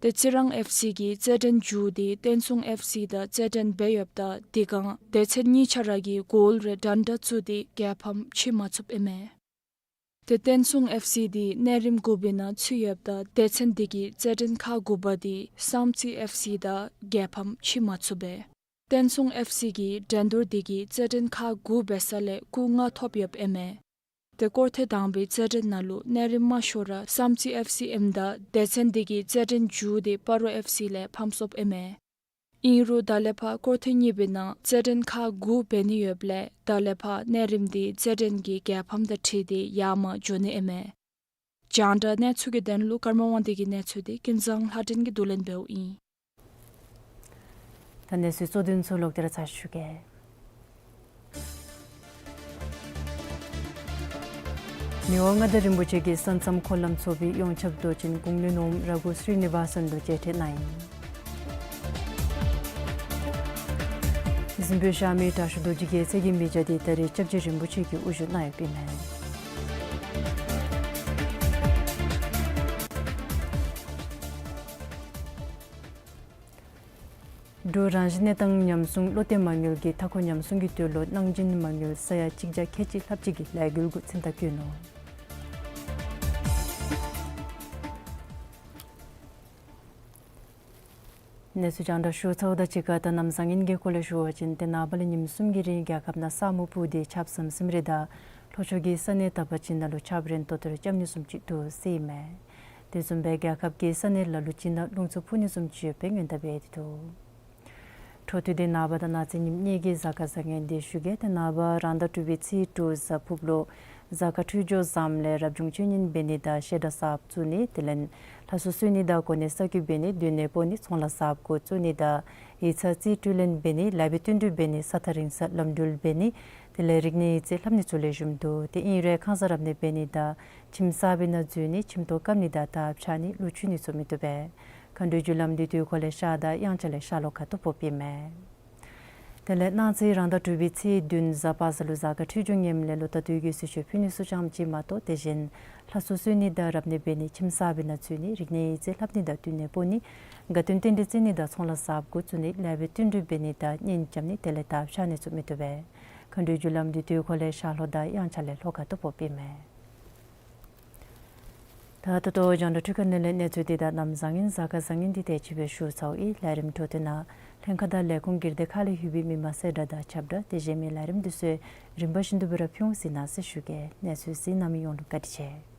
ཏེ་རྩི་རང་ཨེཕ་སི་གི་རྩེད་འགྲན་མཇུག་འདི་བསྟན་སྲུང་ཨེཕ་སི་དང་རྩེད་འགྲན་འབད་ཡོདཔ་ད་དེ་སྒང་སྡེ་ཚན་གཉིས་ཆ་ར་གིས་གོལ་རེ་འདྲན་འདྲ་བཙུགས་ཏེ་རྒྱལ་ཕམ་ཕྱེ་མ་ཚུགསཔ་ཨིན་མས། ཏེ་བསྟན་སྲུང་ཨེཕ་སི་འདི་གནས་རིམ་དགུ་པའི་ནང་ཚུད་ཡོདཔ་ད་སྡེ་ཚན་འདི་གི་རྩེད་འགྲན་ཁག་དགུ་པ་འདི་བསམ་རྩེ་ཨེཕ་སི་དང་རྒྱལ་ཕམ་ཕྱེ་མ་ཚུགས་པས། བསྟན་སྲུང་ཨེཕ་སི་གིས་འགྲན་བསྡུར་འདི་གི་རྩེད་འགྲན་ཁག་དགུ་འབད་ས་ལས་སྐུགས་ལྔ་ཐོབ་ཡོདཔ་ཨིན་མས། ཏེ་སྐོར་ཐེངས་དང་པའི་རྩེད་འགྲན་ནང་ལུ་གནས་རིམ་དམའ་ཤོས་ར་བསམ་རྩེ་ཨེཕ་སི་ཨིནམ་ད་སྡེ་ཚན་འདི་གི་རྩེད་འགྲན་མཇུག་འདི་སྤ་རོ་ཨེཕ་སི་ལས་ཕམ་སོཔ་ཨིན་མས། ཨིན་རུང་ད་ལས་ཕར་སྐོར་ཐེངས་གཉིས་པའི་ནང་རྩེད་འགྲན་ཁག་དགུ་འབད་ནི་ཡོདཔ་ལས་ད་ལས་ཕར་གནས་རིམ་འདི་རྩེད་འགྲན་གྱི་རྒྱལ་ཕམ་དང་འཁྲིལ་ཏེ་ཡར་མར་འགྱོ་ནི་ཨིན་མས། རྒྱང་བསྒྲགས་གནས་ཚུལ་གྱི་དོན་ལུ་ཀརྨ་དབང་འདུས་ཀྱི་གནས་ཚུལ་འདི་ཀུན་བཟང་ལྷ་སྒྲོན་གྱིས་བསྡུ་ལེན་འབདཝ་ཨིན། ད་གནས་ཚུལ་གཙོ་དོན་ཚུ་ལོག་སྟེ་ར་ཚར་ཞུ་གེ། མི་དབང་མངའ་བདག་རིན་པོ་ཆེ་གིས་ས་མཚམས་འཁོར་ལམ་ཚོགས་པའི་ཡོངས་ཁྱབ་མདོ་ཆེན་དགུང་ལོའི་ནང་ར་ཁུ་སི་རི་ནི་ཝ་སན་ལུ་མཇལ་ཕྲད་གནང་ཡི། གཟིམ་དཔོན་ཤར་མི་དྲག་ཤོས་རྡོ་རྗེ་རྒྱལ་མཚན་གྱི་མི་བརྒྱ་འདི་ད་རེས་སྐྱབས་རྗེ་རིན་པོ་ཆེ་གི་དབུ་བཞུགས་གནང་ཡོདཔ་ཨིན་མས། འབྲུག་རང་བཞིན་གནས་སྟངས་ཉམས་སྲུང་བློ་གཏད་མ་དངུལ་གྱིས་མཐའ་འཁོར་ཉམས་སྲུང་གི་དོན་ལུ་གནང་སྦྱིན་མ་དངུལ་ས་ཡ་གཅིག་བརྒྱ་ཁལ་གཅིག་ལྷགཔ་ཅིག་གི་ལས་འགུལ་འགོ་འཛིན་དང་བསྐུལ་ནུག། གནས་ཚུལ་རྒྱང་བསྒྲགས་ཞུ་ཚརཝ་དང་གཅིག་ཁར་ད་གནམ་བཟང་ངན་གྱི་སྐོར་ལས་ཞུ་བ་ཅིན་ཏེ་ནངས་པ་ལས་ཉིནམ་གསུམ་གྱི་རིང་རྒྱལ་ཁབ་ནང་ས་སྨུག་སྤུབས་ཏེ་ཆརཔ་ཟམ་ཟིམ་རེ་དང་ལྷོ་ཕྱོགས་ཀྱི་ས་གནས་དག་པ་ཅིག་ནང་ལུ་ཆརཔ་རན་ཏོག་ཏོ་རེ་རྐྱབ་ནི་བཟུམ་ཅིག་འདུག་ཟེར་ཨིན་མས། དེ་བཟུམ་སྦེ་རྒྱལ་ཁབ་ཀྱི་ས་གནས་ལ་ལུ་ཅིག་ནང་རླུང་འཚུབ་འཕུ་ནི་བཟུམ་ཅིག་ཡོད་པའི་སྔོན་བརྡ་འབད་དེ་འདུག། འཕྲོ་མཐུད་དེ་ནངས་པ་དང་གནངས་ཚེ་ཉིནམ་གཉིས་ཀྱི་གཟའ་སྐར་བཟང་ངན་འདི་ཞུ་གེ། ཏེ་ནངས་པ་རང་ཟླ་དྲུག་པའི་ཚེས་དྲུག་གཟའ་ཕུརཔ་ལུ་གཟའ་སྐར་འཕྲོད་སྦྱོར་བཟངམ་ལས་རབ་བྱུང་ཆོས་ཉིད་འབད་ནི་དང་བཤད་གྲྭ་གསརཔ་བཙུགས་ནི་དེ་ལས་ལྷ་གསོལ་གསོལ་ནི་དང་གོ་གནས་གསར་བསྐོ་འབད་ནི་སྡོད་གནས་སྤོ་ནི་ཚོང་ལཱ་གསརཔ་འགོ་བཙུགས་ནི་དང་ཡིག་ཚང་རྩིས་སྤྲོད་ལེན་འབད་ནི་ལཱ་འབད་བསྟུན་གྲོས་འབད་ནི་ས་ཐག་རིང་ས་ལམ་འགྲུལ་འབད་ནི་དེ་ལས་རིག་གནས་ཡིག་རྩིས་ལྷབ་ནི་ཚུ་ལེགས་ཤོམ་འདུག། ཏེ་ཨིན་རུང་ཁང་གསར་རབ་གནས་འབད་ནི་དང་ཁྱིམ་གསར་པའི་ནང་འཛུལ་ནི་ཁྱིམ་ཐོག་བཀབ་ནི་དང་དར་ཕྱར་ནི་ལུ་འཁྱུ་ནི་ཚུ་མི་བཏུབ་པས། མཁའ་འགྲོའི་རྒྱུ་ལམ་འདི་དུས་འཁོར་ལས་ཤར་དང་དབྱངས་འཆར་ལས་ཤར་ལྷོ་ཁ་ཐུག་ཕོགཔ་ཨིན་མས། དེ་ལས་གནངས་ཚེ་རང་ཟླ་དྲུག་པའི་ཚེས་བདུན་གཟའ་པ་སངས་ལུ་གཟའ་སྐར་འཕྲོད་སྦྱོར་ངནམ་ལས་ལོ་རྟག་ཏུ་གི་གསོལ་མཆོད་ཕུལ་ནི་ཚུ་ཙམ་ཅིག་མ་གཏོགས་དེ་བཞིན་ལྷ་གསོལ་གསོལ་ནི་དང་རབ་གནས་འབད་ནི་ཁྱིམ་གསར་པའི་ནང་འཛུལ་ནི་རིག་གནས་ཡིག་རྩིས་ལྷབ་ནི་དང་སྡོད་གནས་སྤོ་ནི་དགའ་སྟོན་རྟེན་འབྲེལ་བརྩི་ནི་དང་ཚོང་ལཱ་གསརཔ་འགོ་བཙུགས་ནི་ལཱ་འབད་བསྟུན་གྲོས་འབད་ནི་དང་གཉེན་རྐྱབ་ནི་དེ་ལས་དར་ཕྱར་ནི་ཚུ་མི་བཏུབ་པས། མཁའ་འགྲོའི་རྒྱུ་ལམ་འདི་དུས་འཁོར་ལས་ཤར་ལྷོ་དང་དབྱངས་འཆར་ལས་ལྷོ་ཁ་ཐུག་ཕོགཔ་ཨིན་མས། ད་ད་ལྟོ་རྒྱང་བསྒྲགས་འཕྲུལ་ཁང་ནང་ལས་གནས་ཚུལ་འདི་དང་གནམ་བཟང་ངན་གཟའ་སྐར་བཟང་ངན་འདི་དེ་ཅིག་སྦེ་ཞུ་ཚརཝ་ཨིན། ལས་རིམ་འཕྲོ་མཐུད་ནང་ལྷན་ཁག་དང་ལས་ཁུངས་སྒེར་སྡེ་ཁག་ལས་ལྷོད་པའི་མི་མང་གསལ་བསྒྲགས་དང་ཁྱབ་བསྒྲགས་དེ་བཞིན་མི་ལས་རིམ་འདི་ཚུ་རིམ་པ་བཞིན་དུ་སྦེ་ར་ཕུལ་འོང་ཟེར་གནང་ཟེར་ཞུ་གེ། གནས་ཚུལ་གཟིགས་གནང་མི་ཡོངས་ལུ་བཀའ་དྲིན་ཆེ།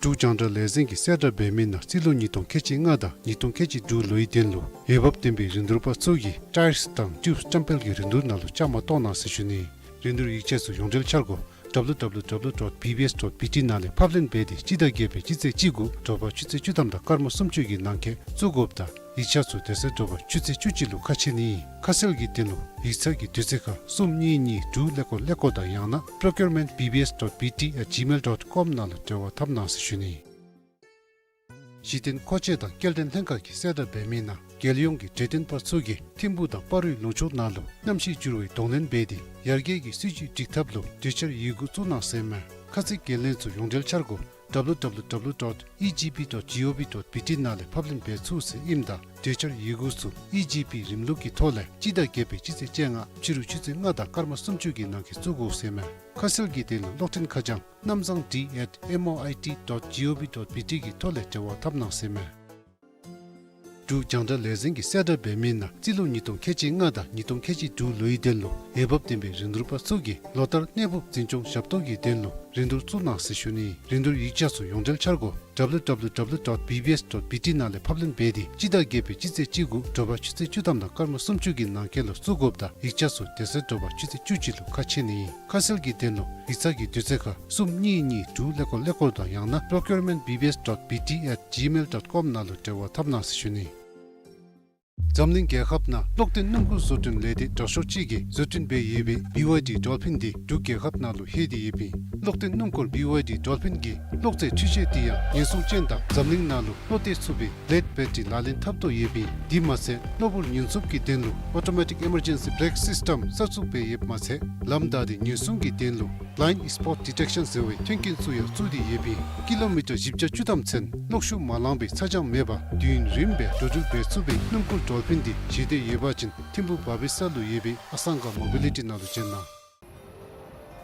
འབྲུག་རྒྱང་བསྒྲགས་ལས་འཛིན་གྱིས་གསལ་བསྒྲགས་འབད་མི་ནང་རྩིས་ལོ་ཉིས་སྟོང་ཁལ་གཅིག་ལྔ་དང་ཉིས་སྟོང་ཁལ་གཅིག་དྲུག་ལོའི་དོན་ལུ་འོས་འབབ་ལྡན་པའི་རིན་བསྡུར་པ་ཚུ་གིས་ཊའིརསི་དང་ཊིའུབསི་བཀྲམ་སྤེལ་གྱི་རིན་བསྡུར་ནང་ལུ་བཅའ་མར་གཏོགས་གནང་ཟེར་ཞུ་ནི། རིན་བསྡུར་ཡིག་ཆ་ཚུ་ཡོངས་འབྲེལ་འཆར་སྒོ་W W W dot B B S dot B T ནང་ལས་ཕབ་ལེན་འབད་དེ་སྤྱི་ཟླ་བརྒྱད་པའི་སྤྱི་ཚེས་གཅིག་དགུ་དྲོ་པ་ཆུ་ཚོད་བཅུ་ཐམ་དང་སྐར་མ་སུམ་ཅུ་གི་ནང་འཁོད་བཙུགས་དགོཔ་དང་ཡིག་ཆ་ཚུ་དེ་ཚེ་དྲོ་པ་ཆུ་ཚོད་བཅུ་གཅིག་ལུ་ཁ་ཕྱེ་ནི། ཁ་གསལ་གྱི་དོན་ལུ་ཡིག་ཚང་གི་དུས་ཚོད་ཁར་གསུམ་གཉིས་གཉིས་དྲུག་ཀླད་ཀོར་ཀླད་ཀོར་དང་ཡང་ན་procurement B B S dot B T at gmail dot com ནང་ལུ་འབྲེལ་བ་འཐབ་གནང་ཟེར་ཞུ་ནི། གཞི་རྟེན་མཁོ་ཆས་དང་སྐྱེལ་འདྲེན་ལྷན་ཁག་གིས་གསལ་བསྒྲགས་འབད་མི་ནང་རྒྱལ་ཡོངས་ཀྱི་གྲོས་སྟོན་པ་ཚུ་གིས་ཐིམ་ཕུག་དང་སྤ་རོའི་ལུང་ཕྱོགས་ནང་ལུ་གནམ་གཤིས་འགྱུར་བའི་གདོང་ལེན་འབད་དེ་ཡར་རྒྱས་ཀྱི་སྲིད་བྱུས་སྒྲིག་ཐབས་ལུ་གྲོས་འཆར་ཡི་གུ་བཙུགས་གནང་ཟེར་མས། ཁ་གསལ་འགན་ལེན་ཚུ་ཡོངས་འབྲེལ་འཆར་སྒོ་W W W dot E G P dot G O V dot B T ནང་ལས་ཕབ་ལེན་འབད་ཚུགས་ཟེར་ཨིནམ་ད་གྲོས་འཆར་ཡི་གུ་ཚུ་E G P རིམ་ལུགས་ཀྱི་ཐོག་ལས་སྤྱི་ཟླ་བརྒྱད་པའི་སྤྱི་ཚེས་བཅོ་ལྔ་ཕྱི་རུ་ཆུ་ཚོད་ལྔ་དང་སྐར་མ་སུམ་ཅུ་གི་ནང་འཁོད་བཙུགས་དགོ་ཟེར་མས། ཁ་གསལ་གྱི་དོན་ལུ་གློག་འཕྲིན་ཁ་བྱང་namzangd at M O I T dot G O V dot B T གི་ཐོག་ལས་འབྲེལ་བ་འཐབ་གནང་ཟེར་མས། འབྲུག་རྒྱང་བསྒྲགས་ལས་འཛིན་གྱིས་གསལ་བསྒྲགས་འབད་མི་ནང་རྩིས་ལོ་ཉིས་སྟོང་ཁལ་གཅིག་ལྔ་དང་ཉིས་སྟོང་ཁལ་གཅིག་དྲུག་ལོའི་དོན་ལུ་འོས་འབབ་ལྡན་པའི་རིན་བསྡུར་པ་ཚུ་གིས་ལོ་ལྟར་གནས་ཕབ་འཛིན་སྐྱོང་ཞབས་ཏོག་གི་དོན་ལུ་རིན་བསྡུར་བཙུགས་གནང་ཟེར་ཞུ་ནི། རིན་བསྡུར་ཡིག་ཆ་ཚུ་ཡོངས་འབྲེལ་འཆར་སྒོ་W W W dot B B S dot B T ནང་ལས་ཕབ་ལེན་འབད་དེ་སྤྱི་ཟླ་བརྒྱད་པའི་སྤྱི་ཚེས་གཅིག་དགུ་དྲོ་པ་ཆུ་ཚོད་བཅུ་ཐམ་དང་སྐར་མ་སུམ་ཅུ་གི་ནང་འཁོད་ལུ་བཙུགས་དགོཔ་དང་ཡིག་ཆ་ཚུ་དེ་ཚེ་དྲོ་པ་ཆུ་ཚོད་བཅུ་གཅིག་ལུ་ཁ་ཕྱེ་ནི། ཁ་གསལ་གྱི་དོན་ལུ་ཡིག་ཚང་གི་དུས་ཚོད་ཁར་གསུམ་གཉིས་གཉིས་དྲུག་ཀླད་ཀོར་ཀླད་ཀོར་དང་ཡང་ན་procurement B B S dot B T at gmail dot com ནང་ལུ་འབྲེལ་བ་འཐབ་གནང་ཟེར་ཞུ་ནི། འཛམ་གླིང་རྒྱལ་ཁབ་ནང་གློག་འདོན་སྣུམ་འཁོར་བཟོ་སྐྲུན་ལས་སྡེ་དྲག་ཤོས་ཅིག་གིས་བཟོ་སྐྲུན་འབད་ཡོད་པའི་B Y D Dolphin འདི་འབྲུག་རྒྱལ་ཁབ་ནང་ལུ་ལྷོད་དེ་ཡོདཔ་ཨིན། གློག་འདོན་སྣུམ་འཁོར་B Y D Dolphin གྱི་གློག་རྫས་འཕྲུལ་ཆས་འདི་ཡང་ཉེན་སྲུང་ཅན་དང་འཛམ་གླིང་ནང་ལུ་བློ་གཏད་ཚུགས་པའི་ལེཌ་བེ་ཊི་རི་ལག་ལེན་འཐབ་དོ་ཡོདཔ་ཨིན། དེ་མ་ཚད་གློ་བུར་ཉེན་སྲུང་གི་དོན་ལུ་Automatic Emergency Brake System གསར་བཙུགས་འབད་ཡོདཔ་མ་ཚད་ལམ་བདའ་སྟེ་ཉེན་སྲུང་གི་དོན་ལུ་Blind Spot Detection ཟེར་བའི་མཐུན་རྐྱེན་ཚུ་ཡང་བཙུགས་ཏེ་ཡོདཔ་ཨིན། ཀི་ལོ་མི་ཊར་བཞི་བརྒྱ་བཅུ་ཐམ་ཚུན་གློག་ཤུགས་མ་ལང་པའི་ཚ་གྱང་མེད་པར་དུས་ཡུན་རིངམོ་སྦེ་འགྲོ་འགྲུལ་འབད་ཚུགས་པའི་སྣུམ་འཁོར་Dolphin འདི་བཞེས་འདོད་ཡོད་པ་ཅིན་ཐིམ་ཕུག་བ་བི་ས་ལུ་ཡོད་པའི་ཨ་སང་ག་མོ་བི་ལི་ཊི་ནང་ལུ་བྱོན་གནང་།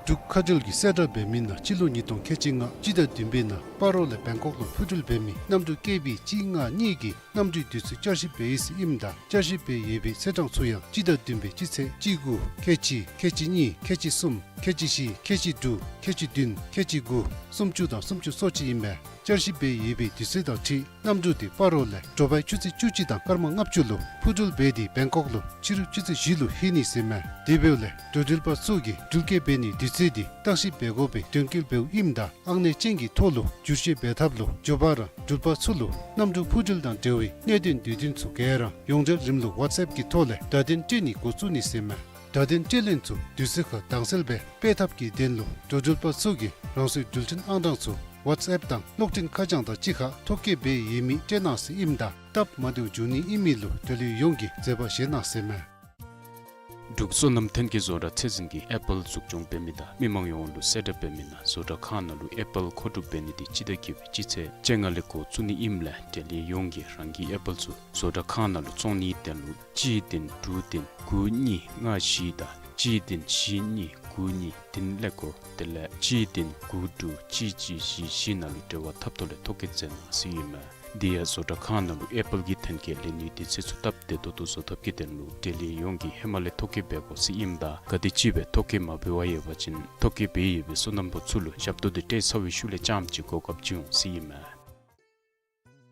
འབྲུག་མཁའ་འགྲུལ་གྱིས་གསལ་བསྒྲགས་འབད་མི་ནང་སྤྱི་ལོ་ཉིས་སྟོང་ཁལ་གཅིག་ལྔ་སྤྱི་ཟླ་བདུན་པའི་ནང་སྤ་རོ་ལས་བེང་ཀོག་ལུ་འཕུར་འགྲུལ་འབད་མི་གནམ་གྲུ་ཀེ་བི་གཅིག་ལྔ་གཉིས་ཀྱི་གནམ་གྲུའི་དུས་ཚོད་བསྐྱར་ཞིབ་འབད་ཡི་ཟེར་ཨིནམ་ད་བསྐྱར་ཞིབ་འབད་ཡོད་པའི་ཚེས་གྲངས་ཚུ་ཡང་སྤྱི་ཟླ་བདུན་པའི་སྤྱི་ཚེས་གཅིག་དགུ་ཁལ་གཅིག་ཁལ་གཅིག་གཉིས་ཁལ་གཅིག་གསུམ་ཁལ་གཅིག་བཞི་ཁལ་གཅིག་དྲུག་ཁལ་གཅིག་བདུན་ཁལ་གཅིག་དགུ་སུམ་ཅུ་དང་སུམ་ཅུ་སོ་གཅིག་ཨིན་པས། བསྐྱར་ཞིབ་འབད་ཡོད་པའི་དུས་ཚོད་དང་འཁྲིལ་གནམ་གྲུ་དེ་སྤ་རོ་ལས་དྲོ་པའི་ཆུ་ཚོད་བཅུ་གཅིག་དང་སྐར་མ་ལྔ་བཅུ་ལུ་འཕུར་འགྲུལ་འབད་དེ་བེང་ཀོག་ལུ་ཕྱི་རུ་ཆུ་ཚོད་བཞི་ལུ་ལྷོད་ནི་ཟེར་མས། དེ་འབདཝ་ལས་འགྲོ་འགྲུལ་པ་ཚུ་གིས་འགྲུལ་སྐྱེལ་འབད་ནིའི་དུས་ཚོད་དེ་བརྟག་ཞིབ་འབད་དགོ་པའི་དོན་འཁྱོལ་འབདཝ་ཨིནམ་ད་ཨང་གནས་ཅན་གྱི་ཐོག་ལུ་བསྒྱུར་བཅོས་འབད་ཐབས་ལུ་མགྱོགས་པ་ར་འགྲུལ་པ་ཚུ་ལུ་གནམ་གྲུ་འཕུར་འགྲུལ་དང་འབྲེལ་བའི་གནད་དོན་དུས་སྟོན་ཚུ་ག་ར་ཡོངས་འབྲེལ་རིམ་ལུགས་ཝཊས་ཨེཔ་གི་ཐོག་ལས་བརྡ་དོན་སྤྲོད་ནི་འགོ་བཙུགས་ནི་ཟེར་མས། བརྡ་དོན་སྤྲོད་ལེན་ཚུ་དུས་ཚོད་ཁར་དྭངས་གསལ་སྦེ་སྤེལ་ཐབས་ཀྱི་དོན་ལུ་འགྲོ་འགྲུལ་པ་ཚུ་གིས་རང་སོའི་འགྲུལ་འཕྲིན་ཨང་གྲངས་ཚུ་ཝཊས་ཨེཔ་དང་གློག་འཕྲིན་ཁ་བྱང་དང་གཅིག་ཁར་ཐོ་བཀོད་འབད་ཡོད་མི་སྤྲོད་གནང་ཟེར་ཨིནམ་ད་སྟབས་མ་བདེཝ་འབྱུང་ནི་ཨིན་མི་ལུ་འབྲེལ་ཡོད་ཡོངས་ཀྱིས་མཛད་པ་བཞེས་གནང་ཟེར་མས། འབྲུག་སོ་ནམ་ཐོན་སྐྱེད་བཟོ་གྲྭ་ཚད་འཛིན་གྱིས་ཨེ་པཱལ་འཛུགས་སྐྱོང་འབད་མི་དང་མི་མང་ཡོངས་ལུ་གསལ་བསྒྲགས་འབད་མི་ནང་བཟོ་གྲྭ་ཁང་ནང་ལུ་ཨེ་པཱལ་མཁོ་སྒྲུབ་འབད་ནི་དེ་སྤྱི་ཟླ་བརྒྱད་པའི་སྤྱི་ཚེས་བཅོ་ལྔ་ལས་འགོ་བཙུགས་ནི་ཨིནམ་ལས་འབྲེལ་ཡོད་ཡོངས་ཀྱིས་རང་གི་ཨེ་པཱལ་ཚུ་བཟོ་གྲྭ་ཁང་ནང་ལུ་བཙོང་ནིའི་དོན་ལུ་གཅིག་བདུན་དྲུག་བདུན་དགུ་གཉིས་ལྔ་བཞི་དང་གཅིག་བདུན་བཞི་གཉིས་དགུ་གཉིས་བདུན་ཀླད་ཀོར་དེ་ལས་གཅིག་བདུན་དགུ་དྲུག་གཅིག་གཅིག་བཞི་བཞི་ནང་ལུ་འབྲེལ་བ་འཐབ་ཐོག་ལས་ཐོ་བཀོད་མཛད་གནང་ཟེར་ཨིན་མས། དེ་ཡང་བཟོ་གྲྭ་ཁང་ནང་ལུ་ཨེ་པཱལ་གྱི་ཐོན་སྐྱེད་ལེན་ནིའི་དུས་ཚོད་ཚུ་སྟབས་བདེ་ཏོག་ཏོ་བཟོ་ཐབས་ཀྱི་དོན་ལུ་འབྲེལ་ཡོད་ཡོངས་ཀྱིས་ཧེ་མ་ལས་ཐོ་བཀོད་འབད་དགོ་ཟེར་ཨིནམ་ད་ག་དེམ་ཅིག་སྦེ་ཐོ་བཀོད་མ་འབད་བར་ཡོད་པ་ཅིན་ཐོ་བཀོད་འབད་ཡོད་པའི་སོ་ནམ་པ་ཚུ་ལུ་ཞབས་ཏོག་དེ་སྤྲོད་ཚར་བའི་ཤུལ་ལས་རྐྱངམ་ཅིག་གོ་སྐབས་ཅིག་འོང་ཟེར་ཨིན་མས།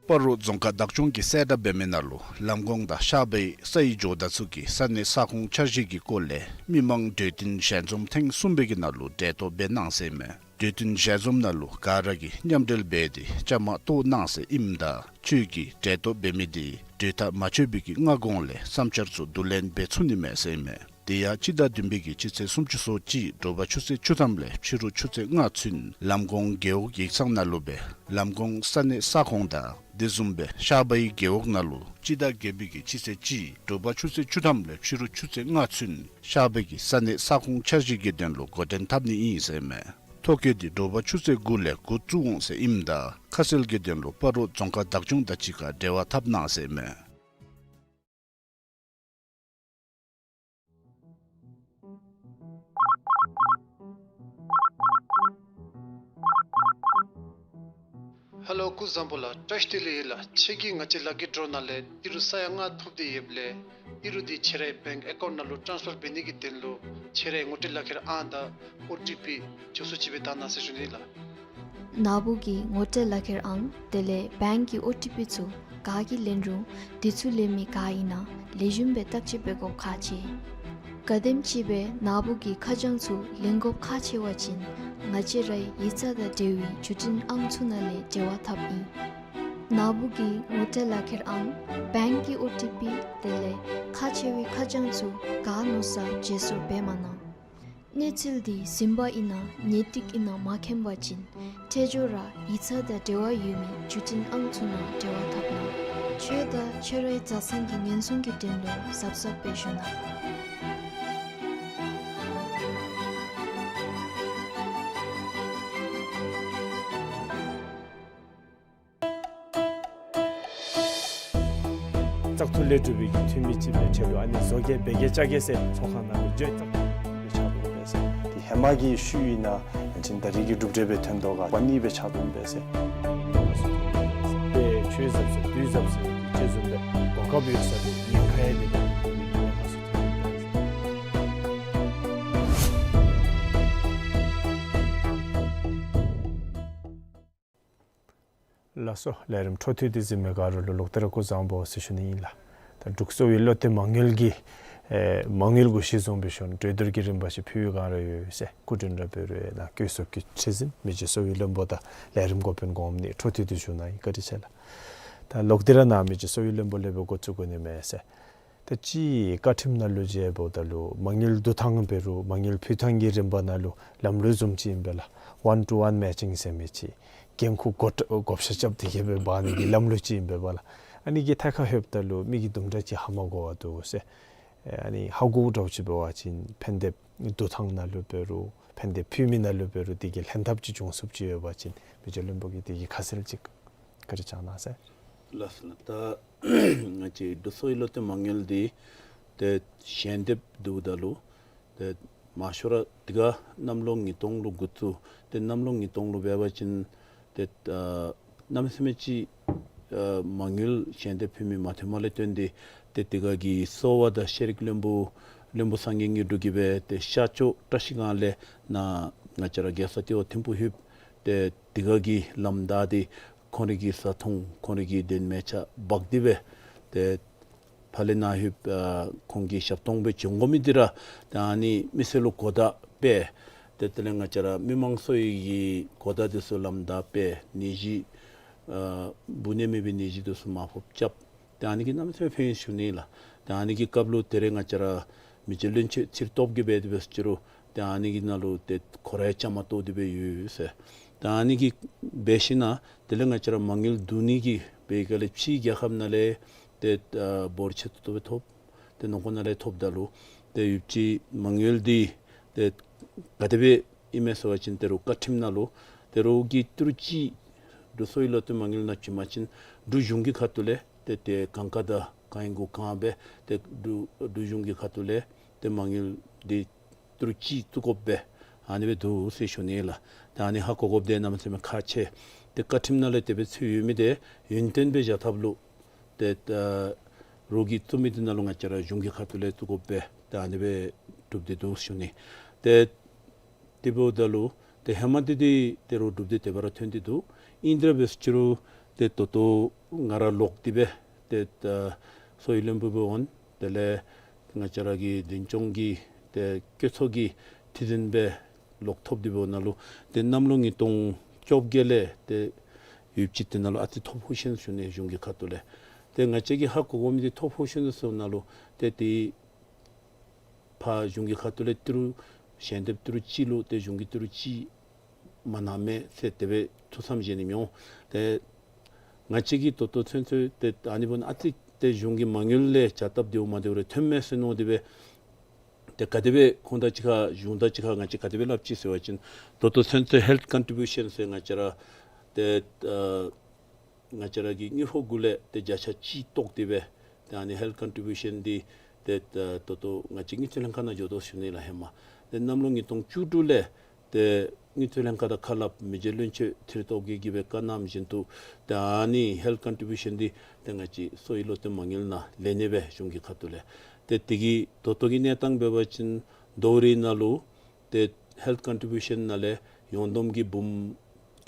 སྤ་རོ་རྫོང་ཁག་བདག་སྐྱོང་གིས་གསལ་བསྒྲགས་འབད་མི་ནང་ལུ་ལམ་གོང་དང་ཤར་པའི་སའི་ཇོ་བདག་ཚུ་གི་ས་གནས་ས་ཁོངས་འཆར་གཞི་གི་སྐོར་ལས་མི་མང་གྲོས་བསྟུན་ཞལ་འཛོམས་ཐེངས་གསུམ་པའི་གི་ནང་ལུ་གྲལ་གཏོགས་འབད་གནང་ཟེར་ཨིན་མས། གྲོས་བསྟུན་ཞལ་འཛོམས་ནང་ལུ་ག་ར་གིས་མཉམ་འབྲེལ་འབད་དེ་བཅའ་མར་གཏོགས་གནང་ཟེར་ཨིནམ་ད་ཁྱོད་ཀྱིས་གྲལ་གཏོགས་འབད་མི་དེ་གྲོས་ཐག་མ་ཆོད་པའི་གི་སྔ་གོང་ལས་བསམ་འཆར་ཚུ་བསྡུ་ལེན་འབད་ཚུགས་ནི་མས་ཟེར་ཨིན་མས། དེ་ཡང་སྤྱི་ཟླ་བདུན་པའི་གི་སྤྱི་ཚེས་སུམ་ཅུ་སོ་གཅིག་དྲོ་པ་ཆུ་ཚོད་བཅུ་ཐམ་ལས་ཕྱི་རུ་ཆུ་ཚོད་ལྔ་ཚུན་ལམ་གོང་རྒེད་འོག་ཡིག་ཚང་ནང་ལུ་སྦེ་ལམ་གོང་ས་གནས་ས་ཁོངས་དང་དེ་བཟུམ་སྦེ་ཤར་པའི་རྒེད་འོག་ནང་ལུ་སྤྱི་ཟླ་བརྒྱད་པའི་གི་སྤྱི་ཚེས་གཅིག་དྲོ་པ་ཆུ་ཚོད་བཅུ་ཐམ་ལས་ཕྱི་རུ་ཆུ་ཚོད་ལྔ་ཚུན་ཤར་པའི་གི་ས་གནས་ས་ཁོངས་འཆར་གཞི་གི་དོན་ལུ་འགོ་འདྲེན་འཐབ་ནི་ཨིན་ཟེར་ཨིན་མས། ཐོ་བཀོད་དེ་དྲོ་པ་ཆུ་ཚོད་དགུ་ལས་འགོ་བཙུགས་འོང་ཟེར་ཨིནམ་ད་ཁ་གསལ་གྱི་དོན་ལུ་སྤ་རོ་རྫོང་ཁག་བདག་སྐྱོང་དང་གཅིག་ཁར་འབྲེལ་བ་འཐབ་གནང་ཟེར་ཨིན་མས། ཧེ་ལོ་སྐུ་གཟུགས་བཟང་པོ་ལགས། བཀྲ་ཤིས་བདེ་ལེགས་ཡོད་ལགས། ཁྱེད་ཀྱིས་ང་བཅས་ལག་ཁྱེར་ཌོ་རོ་ནང་ལས་ཏི་རུ་ས་ཡ་ལྔ་ཐོབ་སྟེ་ཡོདཔ་ལས་ཏི་རུ་དེ་ཁྱེད་རའི་བེངཀ་ཨེ་ཀའུནཊ་ནང་ལུ་ཊཱནསི་ཕར་འབད་ནི་གི་དོན་ལུ་ཁྱེད་རའི་ངོ་སྤྲོད་ལག་ཁྱེར་ཨང་དང་ཨོ་ཊི་པི་མགྱོགས་སུ་ཅིག་སྦེ་བཏང་གནང་ཟེར་ཞུ་ནི་ལགས། ནཱ་བུ་གིས་ངོ་སྤྲོད་ལག་ཁྱེར་ཨང་དེ་ལས་བེངཀ་གི་ཨོ་ཊི་པི་ཚུ་ག་གིས་ལེན་རུང་དེ་ཚུ་ལེན་མི་ག་ཨིན་ན་ལེགས་ཤོམ་སྦེ་བརྟག་དཔྱད་འབད་དགོཔ་ཁག་ཆེ། གལ་སྲིད་ཅིག་སྦེ་ནཱ་བུ་གིས་ཁ་བྱང་ཚུ་ལེན་དགོཔ་ཁག་ཆེ་བ་ཅིན་ང་བཅས་རའི་ཡིག་ཚང་དང་འབྲེལ་བའི་བརྒྱུད་འཕྲིན་ཨང་ཚུ་ནང་ལས་འབྲེལ་བ་འཐབ་ཨིན། ནཱ་བུ་གི་ངོ་སྤྲོད་ལག་ཁྱེར་ཨང་བེངཀ་གི་ཨོ་ཊི་པི་དེ་ལས་ཁག་ཆེ་བའི་ཁ་བྱང་ཚུ་ག་མནོ་ས་བརྗེ་སོར་འབད་མ་གནང་། གནས་ཚུལ་འདི་ཟིན་པ་ཨིན་ན་ངེས་ཏིག་ཨིན་ན་མ་མཁྱེན་པ་ཅིན་འཕྲལ་མགྱོགས་ར་ཡིག་ཚང་དང་འབྲེལ་བ་ཡོད་མི་བརྒྱུད་འཕྲིན་ཨང་ཚུ་ནང་འབྲེལ་བ་འཐབ་གནང་། ཁྱོད་དང་ཁྱོད་རའི་བཟའ་ཚང་གི་ཉེན་སྲུང་གི་དོན་ལུ་གཟབ་གཟབ་སྦེ་བཞུགས་གནང་། བཙག་འཐུ་ལས་གྲུབ་པའི་འཐུས་མི་ཅིག་སྦེ་ཆ་ལུ་ཨ་ནི་བཟོ་བཀོད་འབད་གེ་བཅའ་གེ་ཟེར་ཚོགས་ཁང་ནང་ལུ་བརྗོད་བཙག་འཐུ་ལས་ཆགས་འོང་པས་ཟེར། དེ་ཧེ་མ་གི་ཤུལ་ཨིན་ན་ཨ་ནི་ད་རིས་ཀྱི་གྲུབ་འབྲས་སྦེ་ཐོན་དོ་ག་པ་ནི་སྦེ་ཆགས་འོང་པས་ཟེར། དེ་ཆོས་ཟབ་ཟེར་དུས་ཟབ་ཟེར་ཅེས་བཟུམ་སྦེ་གོ་སྐབས་ཡོད་ས་དེ་ཉེན་ཁ་ཡང་དེ་ནང་དུ་ཐོན་མི་ཉེན་ཁ་ཚུ་ཐོན་པས་ཟེར། ལགས་སོ། ལས་རིམ་འཕྲོ་མཐུད་དེ་གཟིགས་མི་ག་ར་ལུ་ལོག་སྟེ་ར་སྐུ་གཟུགས་བཟང་པོ་ཟེར་ཞུ་ནི་ཨིན་ལགས། ད་འབྲུག་གསོ་བའི་བློ་གཏད་མ་དངུལ་གྱི་ཨེ་མ་དངུལ་གུ་གཞི་བཟུང་སྦེ་ཞུ་ནི་གྲོས་བསྡུར་གྱི་རིམ་པ་ཅིག་ཕུལ་བའི་བསྒང་ར་ཡོད་ཟེར་སྐུ་མགྲོན་ར་འབད་རུང་ཡང་ན་བཀོད་ཚོགས་ཀྱི་ཁྲི་འཛིན་མི་རྗེ་གསོ་བའི་བློན་པོ་དང་ལས་རིམ་འགོ་དཔོན་གོངམ་ནི་འཕྲོ་མཐུད་དེ་ཞུ་ནི་ཨིན། བཀའ་དྲིན་ཆེ་ལགས། ད་ལོག་སྟེ་ར་ནཱ་མི་རྗེ་གསོ་བའི་བློན་པོ་ལས་འབད་འགོ་བཙུགས་དགོ་ནི་མས་ཟེར། ད་ཅི་བཀའ་ཁྲིམས་ནང་ལུ་མཇལཝ་ད་ལུ་མ་དངུལ་བསྡུ་ཐངས་འབད་རུང་མ་དངུལ་ཕུལ་ཐངས་ཀྱི་རིམ་པ་ནང་ལུ་ལམ་ལུགས་བཟུམ་ཅིག་ཨིན་པས་ལགས། ཝན་ཊུ་ཝན་མེ་ཅིང་ཟེར་མི་ཅིག་འགན་ཁུར་བགོ་བཀྲམ་བགོ་བཤའ་རྐྱབ་སྟེ་གི་སྦེ་འབག་ནི་གི་ལམ་ལུགས་ཅིག་ཨིན་པས་ལགས། ཨ་ནི་གི་ཐད་ཁར་ལྷོདཔ་ད་ལུ་མི་གིས་དུམ་གྲ་ཅིག་ཧ་མ་གོ་བར་འདུག་ཟེར། ཨ་ནི་ཧ་གོཝ་འདྲཝ་ཅིག་འབད་བ་ཅིན་ཕན་འདེབས་བསྡུ་ཐངས་ནང་ལུ་འབད་རུང་ཕན་འདེབས་ཕུལ་མི་ནང་ལུ་འབད་རུང་དེ་གི་ལྷན་ཐབས་ཅིག་འབྱུང་ཚུགསཔ་ཅིག་ཡོད་པ་ཅིན་མི་རྗེ་བློན་པོ་གིས་དེ་གི་ཁ་གསལ་ཅིག་བཀའ་དྲིན་བསྐྱང་གནང་ཟེར། ལགས་སོ་ལགས། ད་ང་བཅས་འབྲུག་གསོ་བའི་བློ་གཏད་མ་དངུལ་འདི་ཏེ་ཞལ་འདེབས་བསྡུཝ་ད་ལུ་ཏེ་མང་ཤོས་ར་དེ་ཁར་གནམ་ལོ་ཉིས་སྟོང་ལུ་འགོ་བཙུགས། ཏེ་གནམ་ལོ་ཉིས་སྟོང་ལུ་འབད་བ་ཅིན་ཏེ་ཨ་གནམ་མེད་ས་མེད་ཅིག་ཨ་མ་དངུལ་ཞལ་འདེབས་ཕུལ་མི་མ་ཐོནམ་ལས་བརྟེན་ཏེ་ཏེ་དེ་ཁར་གྱི་གསོ་བ་དང་ཤེས་རིག་བློན་པོ་བློན་པོ་སངས་རྒྱས་དངོས་གྲུབ་ཀྱིས་སྦེ་ཏེ་ཤར་ཕྱོགས་བཀྲ་ཤིས་སྒང་ལས་ནཱ་ང་བཅས་ར་རྒྱལ་ས་ལྟེ་བ་ཐིམ་ཕུག་ལྷོདཔ་ཏེ་དེ་ཁར་གྱི་ལམ་བདའ་སྟེ་ཁོང་རའི་གི་བཟའ་འཐུང་ཁོང་རའི་གི་གདན་མལ་ཆ་འབག་སྟེ་སྦེ་ཏེ་ཕར་ལས་ནཱ་ལྷོདཔ་ཨ་ཁོང་གི་ཞབས་ཏོག་སྦེ་བྱོན་དགོ་མི་འདི་ར་ཏེ་ཨ་ནི་མི་སེར་ལུ་གོ་བརྡ་སྤེལ། ཏེ་དེ་ལས་ང་བཅས་ར་མི་མང་གསོ་བའི་གི་གོ་བརྡ་འདི་ཚུ་ལམ་བདའ་སྤེལ། ནད་གཞི་ཨ་འབུ་ནད་མེད་པའི་ནད་གཞི་འདི་ཚུ་མར་ཕབ་རྐྱབ། ཏེ་ཨ་ནི་གིས་གནམ་མེད་ས་མེད་ཕན་ཡོན་ཞུ་ནི་ལགས། ཏེ་ཨ་ནི་གི་སྐབས་ལུ་ད་རེས་ང་བཅས་ར་མི་རྗེ་བློན་ཆེན་ཚེ་རིང་སྟོབས་རྒྱས་འབད་དེ་འབད་ཟེར་ཅི་རུང་ཏེ་ཨ་ནི་གི་ནང་ལུ་ཏེ་ཁོ་ར་ཡང་བཅའ་མར་གཏོགས་ཏེ་སྦེ་ཡོད་ཟེར། ཏེ་ཨ་ནི་གི་འབད་ཞིནམ་ལས་དེ་ལས་ང་བཅས་ར་མ་དངུལ་བསྡུ་ནི་གི་འབད་བའི་སྐབས་ལས་ཕྱིའི་རྒྱལ་ཁབ་ནང་ལས་ཏེ་ཨ་འབོར་ཆེ་ཏོག་ཏོ་སྦེ་ཐོབ། ཏེ་ནང་འཁོད་ནང་ལས་ཐོབ་ད་ལུ་ཏེ་ཡུདཔ་ཅིག་མ་དངུལ་འདི་ཏེ་ག་དེ་སྦེ་ཨིན་མས་ཟེར་བ་ཅིན་ད་རུང་བཀའ་ཁྲིམས་ནང་ལུ་ད་རུང་གི་ཏི་རུ་གཅིག་འབྲུག་གསོ་བའི་བློ་གཏད་མ་དངུལ་ནང་བྱིན་པ་ཅིན་འབྲུག་གཞུང་གི་ཁ་ཐུག་ལས་ཏེ་ཏེ་གང་ག་དང་གང་ཡིན་གུ་གང་སྦེ་ཏེ་འབྲུག་འབྲུག་གཞུང་གི་ཁ་ཐུག་ལས་ཏེ་མ་དངུལ་འདི་ཏི་རུ་གཅིག་བཙུགས་དགོཔ་སྦེ་ཨ་ནི་སྦེ་འདུག་ཟེར་ཞུ་ནི་ལགས། ཏེ་ཨ་ནི་ཧ་གོ་དགོཔ་འདི་གནམ་མེད་ས་མེད་ཁག་ཆེ། ཏེ་བཀའ་ཁྲིམས་ནང་ལས་དེ་སྦེ་ཚུད་ཡོད་མི་འདི་ཡུན་བརྟན་སྦེ་བཞག་ཐབས་ལུ་ཏེ་ཨ་རོགས་ཀྱིས་བཙུགས་མི་འདི་ནང་ལུ་ང་བཅས་ར་གཞུང་གི་ཁ་ཐུག་ལས་བཙུགས་དགོཔ་སྦེ་ཏེ་ཨ་ནི་སྦེ་གྲུབ་སྟེ་འདུག་ཞུ་ནི། ཏེ་དེ་འབདཝ་ད་ལུ་ཏེ་ཧེ་མ་འདི་འདི་ད་རུང་གྲུབ་སྟེ་དེ་སྦེ་ར་ཐོན་ཏེ་འདུག། ཨིན་དེ་ར་འབད་ཟེར་ཅི་རུང་ཏེ་ད་ལྟོ་ང་ར་ལོག་སྟེ་སྦེ་ཏེ་ཨ་གསོ་བའི་བློན་པོ་སྦེ་འོང་། དེ་ལས་ང་བཅས་ར་གི་འཛིན་སྐྱོང་གི་ཏེ་བཀོད་ཚོགས་ཀྱི་ཁྲི་འཛིན་སྦེ་ལོག་ཐོབ་སྟེ་འབདཝ་ནང་ལུ་ཏེ་གནམ་ལོ་ཉིས་སྟོང་བཅོ་བརྒྱད་ལས་ཏེ་ཡུདཔ་ཅིག་དེ་ནང་ལུ་ཨ་ཙི་ཐོ་ཕོག་ཞིན་ན་ཞུ་ནི་གཞུང་གི་ཁ་ཐུག་ལས། ཏེ་ང་བཅས་ཀྱིས་ཧ་གོ་དགོ་མི་འདི་ཐོ་ཕོག་ཞིན་ན་ཟེརཝ་ནང་ལུ་ཏེ་ཏེ་ཕར་གཞུང་གི་ཁ་ཐུག་ལས་ཏི་རུ་ཞལ་འདེབས་ཏི་རུ་གཅིག་ལུ་ཏེ་གཞུང་གིས་ཏི་རུ་གཅིག་མ་གནང་མས་ཟེར་དེ་སྦེ་ཐུགས་བསམ་བཞེས་ནི་མི་འོང་། ཏེ་ང་བཅས་ཀྱིས་ད་ལྟོ་ཚུན་ཚོད་ཏེ་ཨ་ནི་འབདཝ་ད་ཨ་ཙི་ཏེ་གཞུང་གི་མ་དངུལ་ལས་བྱ་སྟབས་བདེཝ་མ་བདེཝ་རེ་ཐོནམ་མས་ཟེར་མནོ་སྟེ་སྦེ་ཏེ་ག་དེ་སྦེ་ཁོང་དང་གཅིག་ཁར་གཞུང་དང་གཅིག་ཁར་ང་བཅས་ག་དེ་སྦེ་སླབ་ཅི་ཟེར་བ་ཅིན་ད་ལྟོ་ཚུན་ཚོད་ཧེལཐ་ཀོན་ཊི་བིའུ་ཤཱན་ཟེར་ང་བཅས་ར་ཏེ་ཨ་ང་བཅས་ར་གི་དངུལ་ཕོགས་གུ་ལས་ཏེ་བརྒྱ་ཆ་གཅིག་བཏོག་སྟེ་སྦེ་ཏེ་ཨ་ནི་ཧེལཐ་ཀོན་ཊི་བིའུ་ཤཱན་འདི་ཏེ་ད་ལྟོ་ང་བཅས་དངུལ་རྩིས་ལྷན་ཁག་ནང་འགྱོ་དོ་ཞུ་ནི་ལགས། ཧེ་མ་ཏེ་གནམ་ལོ་ཉིས་སྟོང་བཅུ་དྲུག་ལས་ཏེ་དངུལ་རྩིས་ལྷན་ཁག་དང་ཁ་སླབ་མི་རྗེ་བློན་ཆེན་ཚེ་རིང་སྟོབས་རྒྱས་ཀྱིས་སྦེ་བཀའ་གནངམ་བཞིན་དུ་ཏེ་ཨ་ནི་ཧེལཐ་ཀོན་ཊི་བིའུ་ཤཱན་འདི་ཏེ་ང་བཅས་གསོ་བའི་བློ་གཏད་མ་དངུལ་ནང་ལེན་ནི་སྦེ་གཞུང་གི་ཁ་ཐུག་ལས། ཏེ་དེ་གི་ད་ལྟོ་གི་གནས་སྟངས་འབད་བ་ཅིན་ཟླཝ་རེ་ནང་ལུ་ཏེ་ཧེལཐ་ཀོན་ཊི་བིའུ་ཤཱན་ནང་ལས་ཡོངས་བསྡོམས་ཀྱི་འབུམ་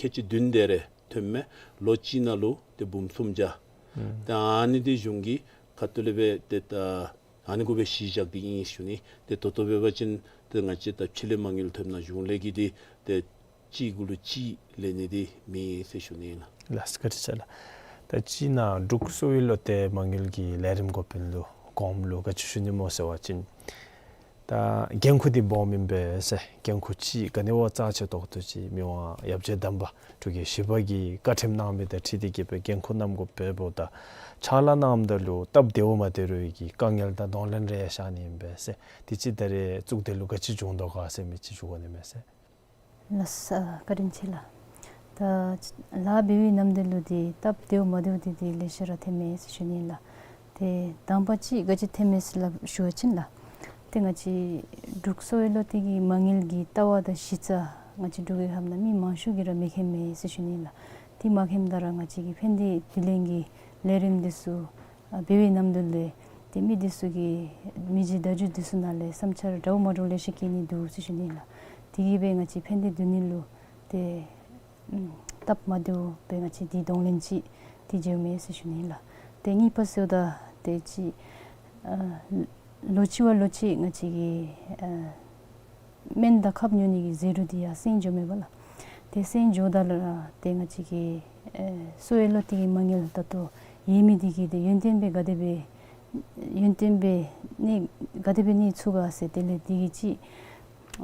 ཁལ་གཅིག་བདུན་དེ་རེ་ཐོནམ་མས། ལོ་གཅིག་ནང་ལུ་ཏེ་འབུམ་སུམ་བརྒྱ། ཨུམ། ཏེ་ཨ་ནི་འདི་གཞུང་གི་ཁ་ཐུག་ལས་སྦེ་ཏེ་ད་ཨ་ནི་གུ་སྦེ་གཞི་བཞག་སྟེ་ཨིན་ཞུ་ནི། ཏེ་ད་ལྟོ་འབད་བ་ཅིན་ཏེ་ང་བཅས་ད་ཕྱི་ལས་མ་དངུལ་ཐོབ་ན་གཞུང་ལས་ཀྱི་འདི་ཏེ་གཅིག་གུ་ལུ་གཅིག་ལེན་ནི་འདི་མེད་ཟེར་ཞུ་ནི་ཨིན་ལགས། ལགས་སོ། བཀའ་དྲིན་ཆེ་ལགས། ད་ཅི་ནཱ་འབྲུག་གསོ་བའི་བློ་གཏད་མ་དངུལ་གྱི་ལས་རིམ་འགོ་དཔོན་ལུ་གོངམ་ལུ་ག་ཅི་ཞུ་ནི་སྨོ་ཟེར་བ་ཅིན་ད་འགན་ཁུར་འདི་སྦོམ་ཨིན་པས་ཟེར། འགན་ཁུར་ཅིག་ག་ནི་བ་རྩ་ཆེ་ཏོག་ཏོ་ཅིག་མི་དབང་ཡབ་རྗེ་དམ་པ་འབྲུག་རྒྱལ་བཞི་པ་གིས་བཀའ་ཁྲིམས་གནང་མི་དང་འཁྲིལ་ཏེ་གི་སྦེ་འགན་ཁུར་བསྣམ་དགོ་པས་འབདཝ་ད་ཕྱག་ལཱ་གནངམ་ད་ལུ་སྟབས་བདེཝ་མ་བདེ་རུང་གི་དཀའ་ངལ་དང་གདོང་ལེན་རེ་ཡང་བཞག་ནི་ཨིན་པས་ཟེར། དེ་ཅིག་ད་རེས་གཙུག་སྡེ་ལུ་ག་ཅི་བྱུང་དོ་ག་ཟེར་མི་ཅིག་ཞུ་དགོ་ནི་མས་ཟེར། ལགས་སོ། བཀའ་དྲིན་ཆེ་ལགས། ད་ལཱ་འབད་བའི་ནམ་དུས་ལུ་འདི་སྟབས་བདེཝ་མ་བདེཝ་འདི་འདི་ལེ་ཤ་ར་ཐོནམ་མས་ཟེར་ཞུ་ནི་ལགས། ཏེ་དང་པ་ཅིག་ག་ཅི་ཐོནམ་མས་ཟེར་སླབ་ཞུ་བ་ཅིན་ལགས། ཏེ་ང་བཅས་འབྲུག་གསོ་བའི་བློ་གཏད་ཀྱི་མ་དངུལ་གྱི་ལྟ་བ་དང་གཞི་རྩ་ང་བཅས་འབྲུག་རྒྱལ་ཁབ་ནང་མི་མང་ཤོས་ཀྱིས་ར་མི་མཁྱེནམ་མས་ཟེར་ཞུ་ནི་ལགས། དེ་མ་མཁྱེནམ་ད་ར་ང་བཅས་ཀྱི་ཕན་བདེ་སྡུད་ལེན་གྱི་ལས་རིམ་འདི་ཚུ་ཨ་འབད་བའི་ནམ་དུས་ལས་ཏེ་མི་འདི་ཚུ་གིས་མི་རྗེ་བརྡ་བརྒྱུད་འདི་ཚུ་ནང་ལས་བསམ་འཆར་འདྲཝ་མ་འདྲཝ་ལེ་ཤ་བཀོད་ནི་འདུག་ཟེར་ཞུ་ནི་ལགས། དེ་གིས་སྦེ་ང་བཅས་ཕན་བདེ་སྡུད་ནི་ལུ་ཏེ་ཨམ་སྟབས་མ་བདེཝ་སྦེ་ང་བཅས་འདི་གདོང་ལེན་ཅིག་འདི་འབྱུངམ་མས་ཟེར་ཞུ་ནི་ལགས། ཏེ་གཉིས་པ་ཟེརཝ་ད་ཏེ་ཅིག་ཨ་ལོ་གཅིག་བ་ལོ་གཅིག་ང་བཅས་ཀྱི་ཨ་སྨན་དང་ཁབ་ཉོ་ནི་གི་ཟད་འགྲོ་འདི་ཡང་སེང་འགྱོཝ་མས་པ་ལགས། ཏེ་སེང་འགྱོཝ་ད་ལུ་ར་ཏེ་ང་བཅས་ཀྱི་ཨེ་གསོ་བའི་བློ་གཏད་ཀྱི་མ་དངུལ་ད་ལྟོ་ཡོད་མི་འདི་གིས་ཏེ་ཡུན་བརྟན་སྦེ་ག་དེ་སྦེ་ཡུན་བརྟན་སྦེ་གནས་ག་དེ་སྦེ་གནས་ཚུགས་ག་ཟེར་དེ་ལས་འདི་གིས་ཅིག་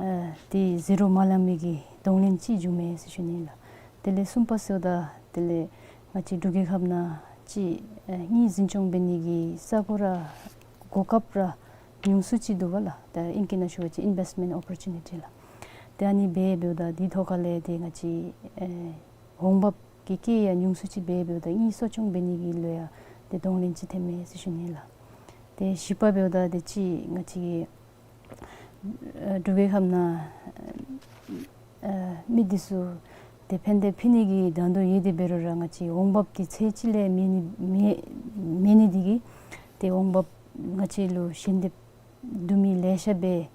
ཨེ་ཏེ་ཟད་འགྲོ་མ་ལང་མི་གི་གདོང་ལེན་ཅིག་འབྱུངམ་མས་ཟེར་ཞུ་ནི་ལགས། དེ་ལས་གསུམ་པ་ཟེརཝ་ད་དེ་ལས་ང་བཅས་འབྲུག་རྒྱལ་ཁབ་ནང་ཅིག་ཨེ་དངུལ་འཛིན་སྐྱོང་འབད་ནི་གི་ས་གོ་ར་གོ་སྐབས་ར་ཉུང་སུ་ཅིག་འདུག་པ་ལགས། ད་ཨིང་སྐད་ནང་ཞུ་བ་ཅིན་ཨིན་ཝེསཊ་མེནཊ་ཨོ་པོར་ཅུ་ནི་ཊི་ལགས། ཏེ་ཨ་ནི་འབད་འབདཝ་ད་འདི་ཐོག་ཁ་ལས་ཏེ་ང་བཅས་ཨེ་འོང་འབབ་ཀྱི་སྐྱེད་ཡང་ཉུང་སུ་ཅིག་འབད་འབདཝ་ད་དངུལ་གསོ་སྐྱོང་འབད་ནི་གི་ལུ་ཡང་ཏེ་གདོང་ལེན་ཅིག་ཐོནམ་མས་ཟེར་ཞུ་ནི་ལགས། ཏེ་བཞི་པ་འབདཝ་ད་ཏེ་ཅིག་ང་བཅས་ཀྱི་ཨ་འབྲུག་རྒྱལ་ཁབ་ནང་ཨ་མི་འདི་ཚུ་ཏེ་ཕན་བདེ་ཕུལ་ནི་གི་དོན་དུ་ཡོད་དེ་འབད་རུང་ར་ང་བཅས་འོང་འབབ་འདི་ཚད་ཅིག་ལས་མེད་ནི་མེད་མེད་ནི་འདི་གིས་ཏེ་འོང་འབབ་ང་བཅས་ལུ་ཞལ་འདེབས་བསྡུ་མི་ལེ་ཤ་སྦེ་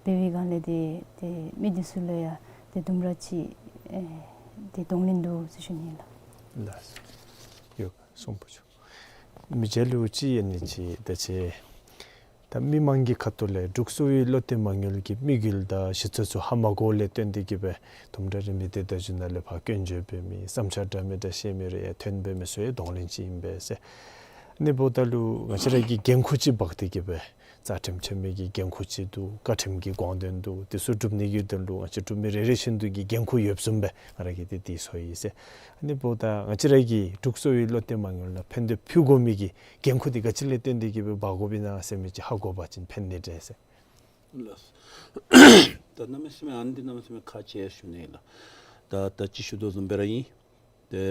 འབད་བའི་སྒང་ལས་ཏེ་ཏེ་མི་འདི་ཚུ་ལུ་ཡང་ཏེ་དུམ་གྲ་ཅིག་ཨེ་ཏེ་གདོང་ལེན་འདུག་ཟེར་ཞུ་ནི་ལགས། ལགས་སོ། ཡོད་གསུངས་པ་ཅིན་མི་རྗེ་ལུ་ཅིག་ཡང་ནི་ཅིག་ད་ཅི་ད་མི་མང་གི་ཁ་ཐུག་ལས་འབྲུག་གསོ་བའི་བློ་གཏད་མ་དངུལ་གྱི་དམིགས་ཡུལ་དང་གཞི་རྩ་ཚུ་ཧ་མ་གོཝ་ལས་བརྟེན་ཏེ་གི་སྦེ་དུམ་གྲ་རེ་མི་སྡེ་བརྡ་བརྒྱུད་ནང་ལས་ཕར་སྐྱོན་བརྗོད་འབད་མི་བསམ་འཆར་འདྲ་མི་འདྲ་བཤད་མི་རེ་ཡང་ཐོན་འབད་མི་ཚུ་ཡང་གདོང་ལེན་ཅིག་ཨིན་པས་ཟེར། ཨ་ནི་འབདཝ་ད་ལུ་ང་བཅས་ར་གིས་འགན་ཁུར་ཅིག་འབག་སྟེ་གི་སྦེ་རྩ་ཁྲིམས་ཆེན་མོ་གི་འགན་ཁུར་ཅིག་འདུག། བཀའ་ཁྲིམས་ཀྱི་དགོངས་དོན་འདུག། དེ་ཚུ་སྒྲུབ་ནི་གི་དོན་ལུ་ང་བཅས་འབྲུག་མི་རེ་རེ་བཞིན་དུ་གི་འགན་ཁུར་ཡོདཔ་བཟུམ་སྦེ་ང་ར་གིས་ཏེ་དེ་སྦེ་ཡོད་ཟེར། ཨ་ནི་འབདཝ་ད་ང་བཅས་ར་གིས་འབྲུག་གསོ་བའི་བློ་གཏད་མ་དངུལ་ནང་ཕན་བདེ་ཕུལ་དགོ་མི་གི་འགན་ཁུར་འདི་ག་ཅི་ལས་བརྟེན་ཏེ་གི་སྦེ་འབག་དགོཔ་ཨིན་ན་ཟེར་མི་ཅིག་ཧ་གོ་བ་ཅིན་ཕན་ནི་འདྲས་ཟེར། ལགས། ད་གནམ་མེད་ས་མེད་ཨ་ནི་འདི་གནམ་མེད་ས་མེད་ཁག་ཆེ་ཞུ་ནི་ལགས། ད་ད་ཅི་ཞུ་དོ་བཟུམ་སྦེ་ར་ཨིན། ཏེ་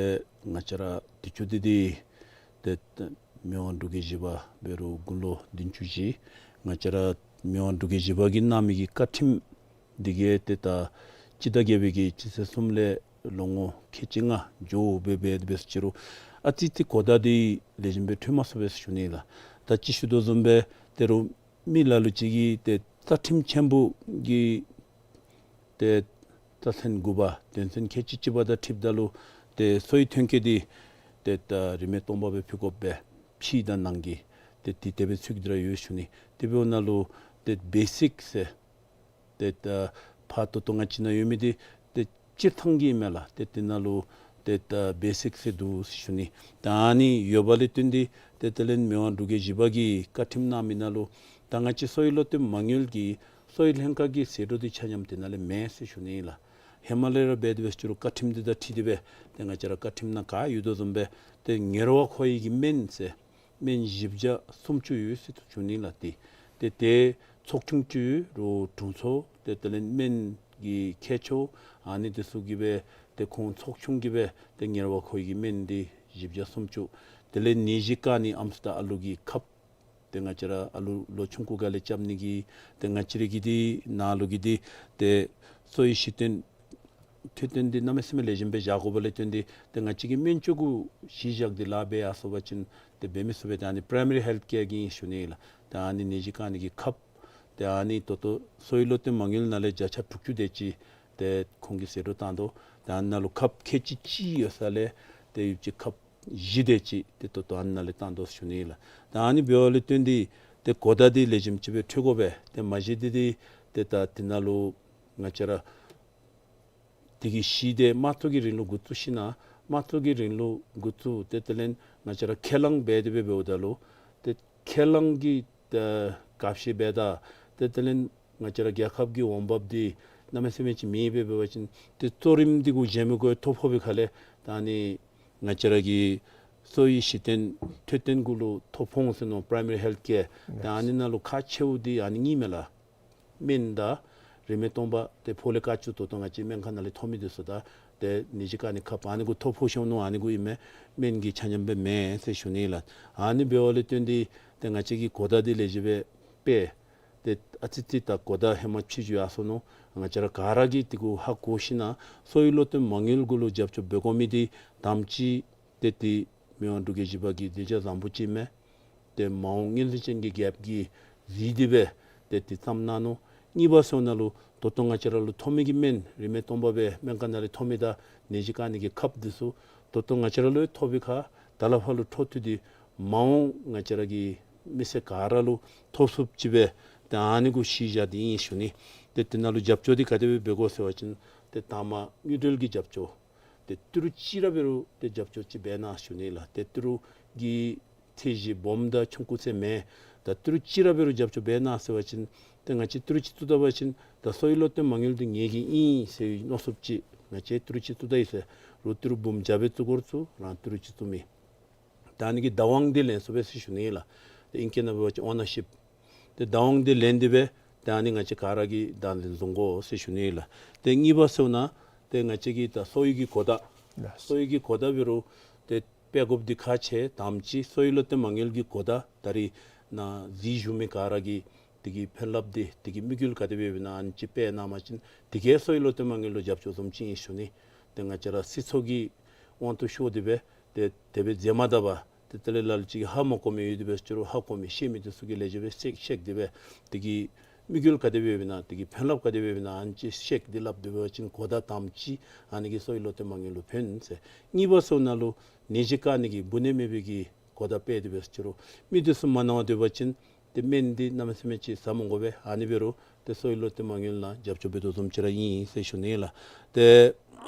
ང་བཅས་ར་དུས་ཅི་འདི་འདི་ཏེ་ཏེ་མི་དབང་འབྲུག་རྒྱལ་བཞི་པ་འབད་རུང་དགུང་ལོ་བདུན་ཅུ་བཞེས། ང་བཅས་ར་མི་དབང་འབྲུག་རྒྱལ་བཞི་པ་གིས་གནང་མི་གི་བཀའ་ཁྲིམས་འདི་གིས་ཏེ་ད་སྤྱི་ཟླ་བརྒྱད་པའི་གི་སྤྱི་ཚེས་གསུམ་ལས་ལོ་ངོ་ཁལ་གཅིག་ལྔ་འགྱོ་སྦེ་འབད་འབད་ཅི་རུང་ཨ་ཙི་ཙི་གོ་བརྡ་འདི་ལེགས་ཤོམ་སྦེ་འཕྲོད་མ་ཚུགས་པས་ཞུ་ནི་ལགས། ད་ཅི་ཞུ་དོ་བཟུམ་སྦེ་ད་རུང་མི་ལ་ལུ་ཅིག་གིས་ཏེ་རྩ་ཁྲིམས་ཆེན་པོ་གི་ཏེ་རྩ་ཚན་དགུ་པ་དོན་ཚན་ཁལ་གཅིག་གཅིག་པ་དང་འཁྲིལཝ་ད་ལུ་ཏེ་གསོ་བའི་ཐོན་སྐྱེད་འདི་ཏེ་ད་རིན་མེད་སྟོང་པ་སྦེ་ཕུལ་དགོ་པས། ཕྱི་དང་ནང་གི་ཏེ་དེ་དེ་སྦེ་ཚུད་དེ་ར་ཡོད་ཞུ་ནི། དེ་འབདཝ་ད་ལུ་ཏེ་བེ་སིཀ་ཟེར་ཏེ་ད་ཕར་ད་ལྟོ་ང་བཅས་ནང་ཡོད་མི་འདི་ཏེ་སྤྱིར་བཏང་གི་མས་ལགས། ཏེ་དེ་ནང་ལུ་ཏེ་ད་བེ་སིཀ་ཟེར་འདུག་ཟེར་ཞུ་ནི། ད་ཨ་ནི་ཡོདཔ་ལས་བརྟེན་ཏེ་ཏེ་དེ་ལས་མི་དབང་འབྲུག་རྒྱལ་བཞི་པ་གིས་བཀའ་ཁྲིམས་གནང་མི་ནང་ལུ་ད་ང་བཅས་གསོ་བའི་བློ་གཏད་མ་དངུལ་གྱི་གསོ་བའི་ལྷན་ཁག་གི་ཟད་འགྲོ་འདི་ཆ་མཉམ་དེ་ནང་ལས་མེད་ཟེར་ཞུ་ནི་ལགས། ཧེ་མ་ལས་ར་འབད་དེ་འབད་ཅི་རུང་བཀའ་ཁྲིམས་འདི་དང་འཁྲིལ་ཏེ་སྦེ་ཏེ་ང་བཅས་ར་བཀའ་ཁྲིམས་ནང་ག་ཡོད་དོ་བཟུམ་སྦེ་ཏེ་ཉེ་བར་མཁོ་བའི་གི་སྨན་ཟེར་སྨན་བཞི་བརྒྱ་སུམ་ཅུ་ཡོད་ཟེར་ཞུ་ནི་ལགས། ཏེ་ཏེ་ཏེ་ཚོགས་ཆུང་ཅིག་རུང་དྲུང་འཚོ་ཏེ་དེ་ལས་སྨན་གྱི་མཁས་མཆོག་ཨ་ནི་འདི་ཚུ་གིས་སྦེ་ཏེ་ཁོང་ཚོགས་ཆུང་གིས་སྦེ་ཏེ་ཉེ་བར་མཁོ་བའི་གི་སྨན་འདི་བཞི་བརྒྱ་སུམ་ཅུ། དེ་ལས་ནད་གཞི་བཀག་ནི་ཨམ་སྲུ་དང་ཨ་ལུ་གི་ཁབ་ཏེ་ང་བཅས་ར་ཨ་ལུ་ལོ་ཆུང་ཀུ་སྒང་ལས་རྐྱབ་ནི་གི་ཏེ་ང་བཅས་ར་གི་འདི་ནང་ལུ་གི་འདི་ཏེ་གསོ་བའི་གཞི་རྟེན་མཐུན་རྐྱེན་འདི་གནམ་མེད་ས་མེད་ལེགས་ཤོམ་སྦེ་བཞག་དགོཔ་ལས་བརྟེན་ཏེ་ཏེ་ང་བཅས་ཀྱིས་སྨན་བཅོས་གུ་གཞི་བཞག་སྟེ་ལཱ་འབད་ཡར་སོང་པ་ཅིན་ཏེ་འབད་མི་ཚུགས་པས། ཏེ་ཨ་ནི་པ་རའི་མ་རི་ཧེལཐ་ཀེར་གྱི་ཨིན་ཞུ་ནི་ལགས། ཏེ་ཨ་ནི་ནད་གཞི་བཀག་ནི་གི་ཁབ་ཏེ་ཨ་ནི་ད་ལྟོ་གསོ་བའི་བློ་གཏད་མ་དངུལ་ནང་ལས་བརྒྱ་ཆ་དྲུག་ཅུ་དེ་ཅིག་ ཏེ་ཁོང་གིས་ཟད་འགྲོ་བཏང་དོ། ཏེ་ཨ་ནཱ་ལུ་ཁབ་ཁལ་གཅིག་གཅིག་ཡོད་ས་ལས་ཏེ་ཡོདཔ་ཅིག་ཁབ་བཞི་དེ་ཅིག་ཏེ་ད་ལྟོ་ཨ་ནཱ་ལས་བཏང་དོ་ཟེར་ཞུ་ནི་ལགས། ད་ཨ་ནི་འབདཝ་ལས་བརྟེན་ཏེ་ཏེ་གོ་བརྡ་འདི་ལེགས་ཤོམ་ཅིག་སྦེ་འཕྲོད་དགོ་པས། ཏེ་མ་གཞི་འདི་འདི་ཏེ་ད་འདི་ནང་ལུ་ང་བཅས་ར་དེ་གི་གཞི་འདི་དམངས་གཙོ་གི་རིང་ལུགས་འགོ་བཙུགས་ཞིནམ་ན་དམངས་གཙོ་གི་རིང་ལུགས་འགོ་བཙུགས་ཏེ་དེ་ལས་ང་བཅས་ར་ཁས་བླངས་འབད་དེ་སྦེ་འབདཝ་ད་ལུ་ཏེ་ཁས་བླངས་ཀྱི་ཨ་ག་ཤེས་འབད་ད་ཏེ་དེ་ལས་ང་བཅས་ར་རྒྱལ་ཁབ་ཀྱི་འོང་འབབ་འདི་གནམ་མེད་ས་མེད་ཅིག་མེདཔ་སྦེ་འབད་བ་ཅིན་ཏེ་གཙོ་རིམ་འདི་གུ་གཞན་མི་གུ་ཐོ་ཕོག་པའི་ཁ་ལས་ད་ཨ་ནི་ང་བཅས་ར་གི་གསོ་བའི་གཞི་རྟེན་འཕྲོད་བསྟེན་གུ་ལུ་ཐོ་ཕོག་འོང་ཟེར་མནོ། པ་རའི་མ་རི་ཧེལཐ་ཀེར། ད་ཨ་ནི་ནང་ལུ་ཁག་ཆེཝ་འདི་ཨ་ནི་གཉིས་མས་ལགས། སྨན་དང་རིན་མེད་སྟོང་པ་ཏེ་ཕོ་ལོ་ཀ་བཅུ་ད་ལྟོ་ང་བཅས་སྨན་ཁང་ནང་ལས་ཐོབ་མི་འདི་ཚུ་དང་ཏེ་ནད་གཞི་བཀག་ནི་ཁབ་ཨ་ནི་གུ་ཐོ་ཕོག་ཤོར་ནུག། ཨ་ནི་གུ་ཨིན་མས། སྨན་གྱི་ཆ་མཉམ་སྦེ་མེན་ཟེར་ཞུ་ནི་ལགས། ཨ་ནི་འབདཝ་ལས་བརྟེན་ཏེ་ཏེ་ང་བཅས་ཀྱིས་གོ་བརྡ་འདི་ལེགས་ཤོམ་སྦེ་སྤེལ། ཏེ་ཨ་ཙི་ཙི་ད་གོ་བརྡ་ཧེ་མ་ཕྱི་འགྱུར་ཡར་སོང་ནུག། ང་བཅས་ར་ག་ར་གིས་འདི་གུ་ཧ་གོ་ཞིནམ་ན་གསོ་བའི་བློ་གཏད་མ་དངུལ་གུ་ལུ་རྒྱབ་སྐྱོར་འབད་དགོ་མི་འདི་དང་པ་ཅིག་ཏེ་འདི་མི་དབང་འབྲུག་རྒྱལ་བཞི་པ་གི་མཛད་བྱ་བཟང་པོ་ཅིག་མས། ཏེ་མ་འོངས་སྔོན་ཚུད་ཅན་གྱི་རྒྱལཔོ་གིས་གཟིགས་ཏེ་སྦེ་ཏེ་འདི་བརྩམས་གནང་ནུག། གཉིས་པ་ཟེརཝ་ད་ལུ་ད་ལྟོ་ང་བཅས་ར་ལུ་ཐོབ་མི་གི་སྨན་རིན་མེད་སྟོང་པ་སྦེ་སྨན་ཁང་ནང་ལས་ཐོབ་མི་དང་ནད་གཞི་བཀག་ནི་གི་ཁབ་འདི་ཚུ་ད་ལྟོ་ང་བཅས་ར་ལུ་ཐོབ་པའི་ཁར་ད་ལས་ཕར་ལུ་འཕྲོ་མཐུད་དེ་མ་འོངས་ང་བཅས་ར་གི་མི་སེར་ག་ར་ལུ་ཐོབ་ཚུགསཔ་ཅིག་སྦེ་ཏེ་ཨ་ནི་གུ་གཞི་བཞག་སྟེ་ཨིན་ཞུ་ནི། ཏེ་འདི་ནང་ལུ་རྒྱབ་སྐྱོར་འདི་ག་དེ་སྦེ་འབད་དགོ་ཟེར་བ་ཅིན་ཏེ་དང་པ་དངུལ་འབྲེལ་གྱི་རྒྱབ་སྐྱོར། ཏེ་ཏི་རུ་ཅིག་ར་འབད་རུང་ཏེ་རྒྱབ་སྐྱོར་ཅིག་འབད་གནང་ཞུ་ནི་ལགས། ཏེ་ཏི་རུ་གི་ཚད་གཞི་སྦོམ་དང་ཆུང་ཀུ་ཟེར་མེད། ད་ཏི་རུ་ཅིག་ར་འབད་རུང་རྒྱབ་སྐྱོར་འབད་གནང་ཟེར་བ་ཅིན་ཏེ་ང་བཅས་ཏི་རུ་ཅིག་བཙུགས་ད་པ་ཅིན་ད་གསོ་བའི་བློ་གཏད་མ་དངུལ་འདི་ངེ་གི་ཨིན་ཟེར་བའི་མནོ་བསམ་ཅིག། ང་བཅས་ཏི་རུ་ཅིག་བཙུགས་ད་ཡི་ཟེར་རུང་ཏི་རུ་འབུམ་བརྒྱ་སྦེ་བཙུགས་དགོ་རུང་བཙུགས་རང་ཏི་རུ་ཅིག་བཙུགས་མི། ད་ཨ་ནི་གི་བདག་དབང་འདི་ལེན་ཚུགས་པས་ཟེར་ཞུ་ནི་ལགས། ཏེ་ཨིང་སྐད་ནང་འབད་བ་ཅིན་ཨོ་ནར་ཤིཔ། ཏེ་བདག་དབང་འདི་ལེན་ཏེ་སྦེ་ཏེ་ཨ་ནི་ང་བཅས་ག་ར་གིས་བདག་འཛིན་བཟུང་དགོ་ཟེར་ཞུ་ནི་ལགས། ཏེ་གཉིས་པ་ཟེརཝ་ད་ཏེ་ང་བཅས་ཀྱི་ད་གསོ་བའི་གི་གོ་བརྡ། ལགས། གསོ་བའི་གི་གོ་བརྡ་འབད་རུང་ཏེ་སྤེལ་དགོཔ་འདི་ཁག་ཆེ། དང་པ་ཅིག་གསོ་བའི་བློ་གཏད་མ་དངུལ་གྱི་གོ་བརྡ་ད་རིས་ནཱ་གཟིགས་བཞུགས་མི་ག་ར་གིས་དེ་གི་ཕན་རླབས་འདི་དེ་གི་དམིགས་ཡུལ་ག་དེ་སྦེ་ཡོདཔ་ཨིན་ན་ཨ་ནི་ཅིག་སྤེལ་གནང་པ་ཅིན་དེ་གིས་གསོ་བའི་བློ་གཏད་མ་དངུལ་ལུ་རྒྱབ་སྐྱོར་བཟུམ་ཅིག་ཨིན་ཞུ་ནི། ཏེ་ང་བཅས་ར་སྲིད་ཚོགས་ཀྱི་དབང་དུ་ཤོར་ཏེ་སྦེ་ཏེ་དེ་སྦེ་མཛད་མ་ད་པར་ཏེ་དེ་ལས་ལ་ལུ་ཅིག་གིས་ཧ་མ་གོ་མི་ཡོད་དེ་སྦེ་ཅིག་རུང་ཧ་གོ་མི་ཤེས་མི་འདི་ཚུ་གིས་ལེགས་ཤོམ་སྦེ་ཤེས་ཤེས་ཏེ་སྦེ་དེ་གི་དམིགས་ཡུལ་ག་དེ་སྦེ་ཡོདཔ་ཨིན་ན་དེ་གི་ཕན་རླབས་ག་དེ་སྦེ་ཡོདཔ་ཨིན་ན་ཨ་ནི་ཅིག་ཤེས་ཏེ་སླབ་སྟེ་འབད་བ་ཅིན་གོ་བརྡ་དང་པ་ཅིག་ཨ་ནི་གིས་གསོ་བའི་བློ་གཏད་མ་དངུལ་ལུ་ཕན་ཟེར། གཉིས་པ་ཟེརཝ་ད་ལུ་ནད་གཞི་བཀག་ནི་གི་འབུ་ནད་མེད་པའི་གི་གོ་བརྡ་སྤེལ་ཏེ་འབད་ཅིག་རུང་མི་འདི་ཚུ་མ་ན་བར་སྡོད་པ་ཅིན་ཏེ་སྨན་འདི་གནམ་མེད་ས་མེད་ཅིག་ཟ་མི་དགོ་པས། ཨ་ནི་འབད་རུང་ཏེ་གསོ་བའི་བློ་གཏད་མ་དངུལ་ནང་རྒྱབ་སྐྱོར་འབད་དོ་བཟུམ་ཅིག་ར་ཨིན་ཟེར་ཞུ་ནི་ལགས། ཏེ་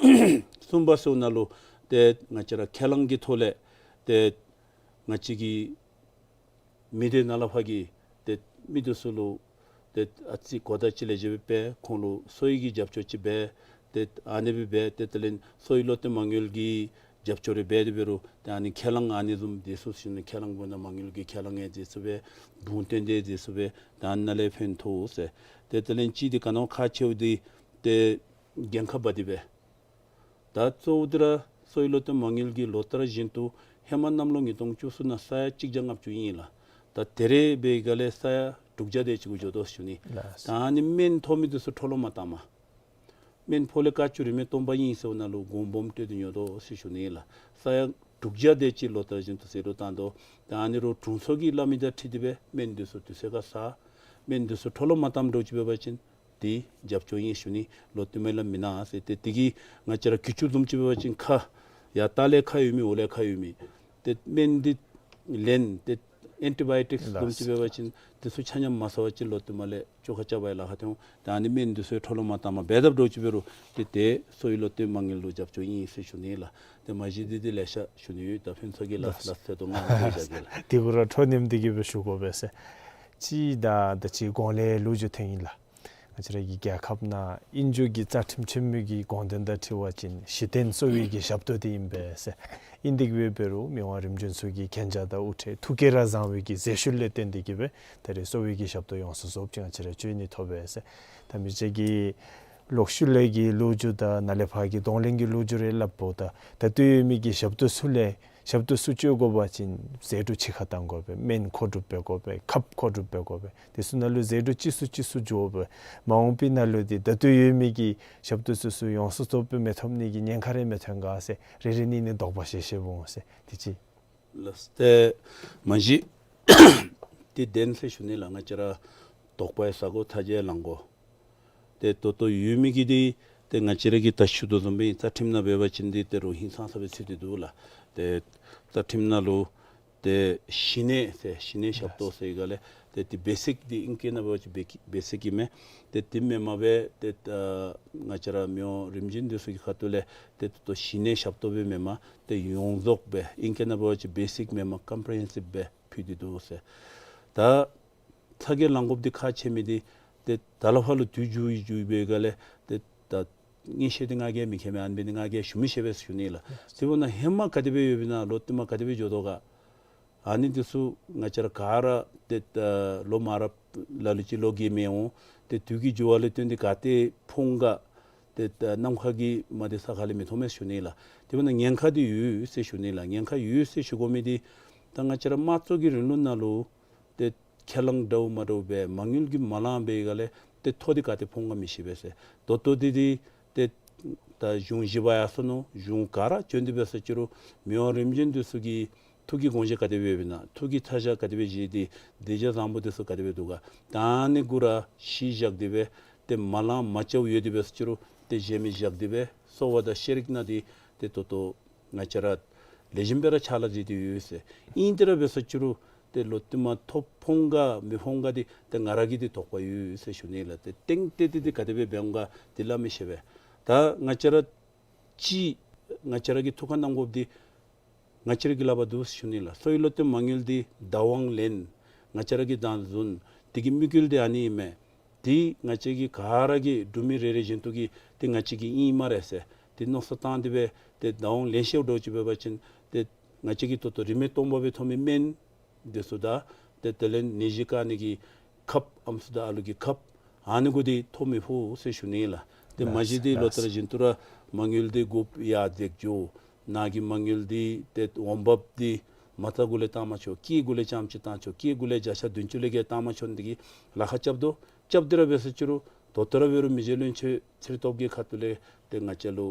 གསུམ་པ་ཟེརཝ་ད་ལུ་ཏེ་ང་བཅས་ར་ཁས་བླངས་ཀྱི་ཐོག་ལས་ཏེ་ང་བཅས་ཀྱི་མི་སྡེ་ནང་ལས་ཕར་གྱི་ཏེ་མི་འདི་ཚུ་ལུ་ཏེ་ཨ་ཙི་གོ་བརྡ་ཅིག་ལེགས་ཤོམ་སྦེ་སྤེལ། ཁོང་ལུ་གསོ་བའི་གི་རྒྱབ་སྐྱོར་ཅིག་འབད། ཏེ་ཨ་ནི་སྦེ་འབད་ཏེ་དེ་ལས་གསོ་བའི་བློ་གཏད་མ་དངུལ་གྱི་རྒྱབ་སྐྱོར་རེ་འབད་དེ་འབད་རུང་ཏེ་ཨ་ནི་ཁས་བླངས་ཨ་ནི་བཟུམ་འདི་ཚུ་ཞུ་ནི། ཁས་བླངས་འབདཝ་ད་མ་དངུལ་གྱི་ཁས་བླངས་ཡང་འདི་ཚུ་སྦེ་འབུམ་སྟོན་ཏེ་འདི་ཚུ་སྦེ་ཏེ་ཨ་ནཱ་ལས་ཕན་ཐོགས་ཟེར། ཏེ་དེ་ལས་ཅིག་འདི་ག་ནི་བ་ཁག་ཆེཝ་འདི་ཏེ་འགན་ཁག་འབག་སྟེ་སྦེ་ད་གཙོ་བོ་འདི་ར་གསོ་བའི་བློ་གཏད་མ་དངུལ་གྱིས་ལོ་ལྟར་བཞིན་དུ་ཧེ་མ་གནམ་ལོ་ཉིས་སྟོང་བཅུ་གསུམ་ནང་ས་ཡ་གཅིག་བརྒྱ་ལྔ་བཅུ་ཨིན་ལགས། ད་ད་རེས་འབད་ག་ལས་ས་ཡ་དྲུག་བརྒྱ་དེ་ཅིག་གུ་འགྱོ་དོ་ཞུ་ནི། ལགས། ད་ཨ་ནི་སྨན་ཐོབ་མི་འདི་ཚུ་འཕྲོ་བརླག་མ་བཏང་མ། སྨན་ཕོ་ལོ་ཀ་བཅུ་རིན་མེད་སྟོང་པ་ཨིན་ཟེརཝ་ད་ལུ་གོང་སྦོམ་སྤྲོད་དེ་ཉོ་དོ་ཟེར་ཞུ་ནི་ལགས། ས་ཡ་དྲུག་བརྒྱ་དེ་ཅིག་ལོ་ལྟར་བཞིན་དུ་ཟད་འགྲོ་བཏང་དོ། ད་ཨ་ནི་རོགས་དྲུང་འཚོ་གིས་སླབ་མི་དང་འཁྲིལ་ཏེ་སྦེ་སྨན་འདི་ཚུ་དུས་ཚོད་ཁར་ཟ། སྨན་འདི་ཚུ་འཕྲོ་བརླག་མ་བཏངམ་འདྲཝ་ཅིག་འབད་བ་ཅིན་ཏེ་རྒྱབ་སྐྱོར་ཨིན་ཞུ་ནི། ལོག་སྟེ་མེད་ལ་མི་ན་ཟེར། ཏེ་དེ་གིས་ང་བཅས་ར་གྱི་ཅུང་བཟུམ་ཅིག་འབད་བ་ཅིན་ཁ་ཡར་ལྟག་ལས་ཁ་ཡོད་མི་འོག་ལས་ཁ་ཡོད་མི་ཏེ་སྨན་འདི་ལེན་ཏེ་ཨེན་ཊི་བཱ་ཡོ་ཊིཀསི་བཟུམ་ཅིག་འབད་བ་ཅིན་དེ་ཚུ་ཆ་མཉམ་མ་ཟ་བ་ཅིན་ལོག་སྟེ་མར་ལས་བཅོས་ཁ་རྐྱབ་པའི་ལཱ་ཁག་ཐོན་འོང་། ད་ཨ་ནི་སྨན་འདི་ཚུ་འཕྲོ་བརླག་མ་བཏངམ་འབད་དཔ་འདྲཝ་ཅིག་འབད་རུང་ཏེ་དེ་གསོ་བའི་བློ་གཏད་མ་དངུལ་ལུ་རྒྱབ་སྐྱོར་ཨིན་ཟེར་ཞུ་ནི་ལགས། ཏེ་མ་གཞི་འདི་འདི་ལེ་ཤ་ཞུ་ནི་ཡོད། ད་ཕུན་ཚོགས་ཀྱིས་ལགས་ལགས་ཟེར་དོ་ང་མ་ཞུ་བཞག་གེ་ལགས། དེ་གུ་ར་འཕྲོ་མཉམ་འདི་གིས་སྦེ་ཞུ་དགོ་པས་ཟེར། ཅིག་ད་ད་ཅི་གོང་ལས་ལོ་རྒྱུས་ཐོན་ཡི་ལགས། ང་བཅས་ར་གི་རྒྱལ་ཁབ་ནང་ཨིན་ཇུ་གི་རྩ་ཁྲིམས་ཆེན་མོ་གི་དགོངས་དོན་དང་འཁྲིལ་བ་ཅིན་གཞི་རྟེན་གསོ་བའི་གི་ཞབས་ཏོག་འདི་ཨིན་པས་ཟེར། ཨིན་དེ་གིས་སྦེ་འབད་རུང་མི་དབང་རིམ་བྱོན་ཚུ་གི་མཁྱེན་རྒྱ་དང་དབུ་ཁྲིད་ཐུགས་བསྐྱེད་ར་བཟང་བའི་གི་མཛད་ཤུལ་ལས་བརྟེན་ཏེ་གིས་སྦེ་ད་རེས་གསོ་བའི་གི་ཞབས་ཏོག་ཡོངས་སུ་རྫོགསཔ་ཅིག་ང་བཅས་ར་སྤྱོད་ནི་ཐོབ་པས་ཟེར། ད་མི་རྗེ་གི་ལོག་ཤུལ་ལས་ཀྱི་ལོ་རྒྱུས་དང་ནཱ་ལས་ཕར་གྱི་གདོང་ལེན་གྱི་ལོ་རྒྱུས་རེ་སླབ་པོ་ད་ད་ལྟོ་ཡོད་མི་གི་ཞབས་ཏོག་ཚུ་ལས་ཞབས་ཏོག་ཚུ་སྤྱོད་དགོ་པ་ཅིན་ཟད་འགྲོ་ཕྱི་ཁར་བཏང་དགོ་པས། སྨན་མཁོ་སྒྲུབ་འབད་དགོ་པས། ཁབ་མཁོ་སྒྲུབ་འབད་དགོ་པས། དེ་ཚུ་ནང་ལུ་ཟད་འགྲོ་གཅིག་སུ་གཅིག་སུ་འགྱོ་བས། མ་འོངས་པའི་ནང་ལུ་འདི་ད་ལྟོ་ཡོད་མི་གི་ཞབས་ཏོག་ཚུ་ཚུ་ཡོངས་སུ་རྫོགསཔ་སྦེ་མི་ཐོབ་ནི་གི་ཉེན་ཁ་རེ་མི་ཐོན་ག་ཟེར་རེ་རེ་གཉིས་གཉིས་དོགས་པ་བཤད་བཤདཔ་འོང་ཟེར་དེ་ཅིག། ལགས། ཏེ་མ་གཞི་འདི་བདེན་ཟེར་ཞུ་ནི་ལགས། ང་བཅས་ར་དོགས་པ་ཡང་ཟ་དགོ། ཐག་བཅད་ལང་དགོ། ཏེ་ད་ལྟོ་ཡོད་མི་གི་འདི་ ཏེ་ང་བཅས་ར་གིས་ད་ཞུ་དོ་བཟུམ་སྦེ་རྩ་ཁྲིམས་ནང་འབད་བ་ཅིན་འདི་ཏེ་རུང་ཧིང་སངས་ས་སྦེ་ཚུད་དེ་འདུག་ལགས། ཏེ་རྩ་ཁྲིམས་ནང་ལུ་ཏེ་གཞི་གནས་ཟེར་གཞི་གནས་ཞབས་ཏོག་ཟེར་ག་ལས་ཏེ་འདི་བེ་སིཀ་འདི་ཨིང་སྐད་ནང་འབད་བ་ཅིན་བེ་སིཀ་ཨིན་མས། ཏེ་འདི་མེན་པར་སྦེ་ཏེ་ད་ང་བཅས་ར་མི་དབང་རིམ་བྱོན་འདི་ཚུ་གི་ཁ་ཐུག་ལས་ཏེ་ད་ལྟོ་གཞི་གནས་ཞབས་ཏོག་སྦེ་མེན་པར་ཏེ་ཡོངས་རྫོགས་སྦེ་ཨིང་སྐད་ནང་འབད་བ་ཅིན་བེ་སིཀ་མེན་པར་ཀམ་པི་རི་ཧེན་སིབ་སྦེ་ཕུལ་ཏེ་འདུག་ཟེར། ད་ཚ་གྱང་ལང་དགོཔ་འདི་ཁག་ཆེ་མི་འདི་ཏེ་ད་ལས་ཕར་ལུ་དུས་འགྱུར་འགྱུར་འབད་ག་ལས་ཏེ་ད་ངེས་ཤེས་འདི་ང་གིས་མི་མཁྱེན་མས། ཨ་ནི་འབད་ནི་ང་གིས་ཞུ་མི་ཤེས་པས་ཞུ་ནི་ལགས། དེ་འབདཝ་ད་ཧེ་མ་ག་དེ་སྦེ་ཡོདཔ་ཨིན་ན་ལོ་རྟིང་མ་ག་དེ་སྦེ་འགྱོ་དོ་ག། ཨ་ནི་འདི་ཚུ་ང་བཅས་ར་ག་ར་ཏེ་ད་ལོ་མང་རབས་ལ་ལུ་ཅིག་ལོ་རྒས་མི་འོང་། ཏེ་དུས་ཀྱི་འགྱུར་བ་ལས་བརྟེན་ཏེ་ག་ཏེ་ཕོངས་ག་ཏེ་ད་ནམ་མཁའ་གི་མ་དེ་ས་ཁ་ལས་མི་མཐོང་མས་ཞུ་ནི་ལགས། དེ་འབདཝ་ད་ཉེན་ཁ་འདི་ཡོད་ཟེར་ཞུ་ནི་ལགས། ཉེན་ཁ་ཡོད་ཟེར་ཞུ་དགོ་མི་འདི་ད་ང་བཅས་ར་དམངས་གཙོ་གི་རིང་ལུགས་ནང་ལུ་ཏེ་ཁས་བླངས་འདྲཝ་མ་འདྲཝ་སྦེ་མ་དངུལ་གྱིས་མ་ལང་འབད་ག་ལས་ཏེ་ཐོག་འདི་ག་ཏེ་ཕོངས་ག་མི་ཤེས་པས་ཟེར། ད་ལྟོ་འདི་འདི་ཏེ་ད་གཞུང་བཞི་པ་ཡར་སོ་ནུག། གཞུང་ག་ར་བྱོན་ཏེ་འབད་ས་ཅིག་རུང་མི་དབང་རིམ་བྱོན་འདི་ཚུ་གི་ཐུགས་ཀྱི་དགོངས་བཞེད་ག་དེ་སྦེ་ཡོདཔ་ཨིན་ན། ཐུགས་ཀྱི་ཐག་བཅད་ག་དེ་སྦེ་བཞེས་ཏེ་གདུལ་བྱ་བཟང་པོ་འདི་ཚུ་ག་དེ་སྦེ་འདུག་ག། ད་ཨ་ནི་གུ་ར་གཞི་བཞག་སྟེ་སྦེ་ཏེ་མ་ལང་མ་རྐྱབ་ཡོད་དེ་འབད་ས་ཅིག་རུང་ཏེ་གཞན་མི་བཞག་སྟེ་སྦེ་གསོ་བ་དང་ཤེས་རིག་ནང་འདི་ཏེ་ད་ལྟོ་ང་བཅས་ར་ལེགས་ཤོམ་སྦེ་ར་ཕྱག་ལཱ་མཛད་དེ་ཡོད་ཟེར། ཨིན་ཏེ་ར་འབད་ས་ཅིག་རུང་ཏེ་ལོ་རྟིང་མ་ཐོབ་ཕོངས་ག་མི་ཕོངས་ག་འདི་ཏེ་ང་ར་གིས་འདི་དོགས་པ་ཡོད་ཟེར་ཞུ་ནི་ལགས། ཏེ་གཏན་གཏན་འདི་འདི་ག་དེ་སྦེ་འབད་འོང་ག་འདི་སླབ་མི་ཤེས་པས། ད་ང་བཅས་ར་ཅིག་ང་བཅས་ར་གིས་ཐུགས་ཁར་བསྣམ་དགོཔ་འདི་ང་བཅས་ར་གི་ལག་པར་འདུག་ཟེར་ཞུ་ནི་ལགས། གསོ་བའི་བློ་གཏད་མ་དངུལ་འདི་བདག་དབང་ལེན། ང་བཅས་ར་གིས་བདག་འཛིན། དེ་གི་དམིགས་ཡུལ་འདི་ཨ་ནི་ཨིན་མས། འདི་ང་བཅས་ཀྱི་ག་ར་གི་འབྲུག་མི་རེ་རེ་བཞིན་དུ་གི་འདི་ང་བཅས་ཀྱི་ཨིན་སྨ་རེ་ཟེར་འདི་མནོ་བསམ་བཏང་སྟེ་སྦེ་ཏེ་བདག་དབང་ལེན་ཤེས་འདྲཝ་ཅིག་འབད་བ་ཅིན་ཏེ་ང་བཅས་ཀྱིས་ད་ལྟོ་རིན་མེད་སྟོང་པ་སྦེ་ཐོབ་མི་སྨན་འདི་ཚུ་དང་ཏེ་དེ་ལས་ནད་གཞི་བཀག་ནི་གི་ཁབ་ཨམ་སྲུ་དང་ཨ་ལུ་གི་ཁབ་ཨ་ནི་གུ་འདི་ཐོབ་མི་ཕོག་ཟེར་ཞུ་ནི་ལགས། ཏེ་མ་གཞི་འདི་ལོ་ལྟར་བཞིན་དུ་ར་མ་དངུལ་འདི་དགོཔ་ཡར་འཛེགས་འགྱོ། ནང་གི་མ་དངུལ་འདི་ཏེ་འོང་འབབ་འདི་མ་རྩ་གུ་ལས་བཏང་མ་ཆོག། སྐྱེད་གུ་ལས་རྐྱངམ་ཅིག་བཏང་ཆོག། སྐྱེད་གུ་ལས་བརྒྱ་ཆ་བདུན་ཅུ་ལས་བརྒལ་བཏང་མ་ཆོག་ནི་འདི་གི་ལཱ་ཁག་རྐྱབ་དོ། རྐྱབ་སྟེ་ར་འབད་ས་ཅིག་རུང་ད་ལྟོ་ར་འབད་རུང་མི་རྗེ་བློན་ཆེན་ཚེ་རིང་སྟོབས་རྒྱས་ཁ་ཐུག་ལས་ཏེ་ང་བཅས་ལུ་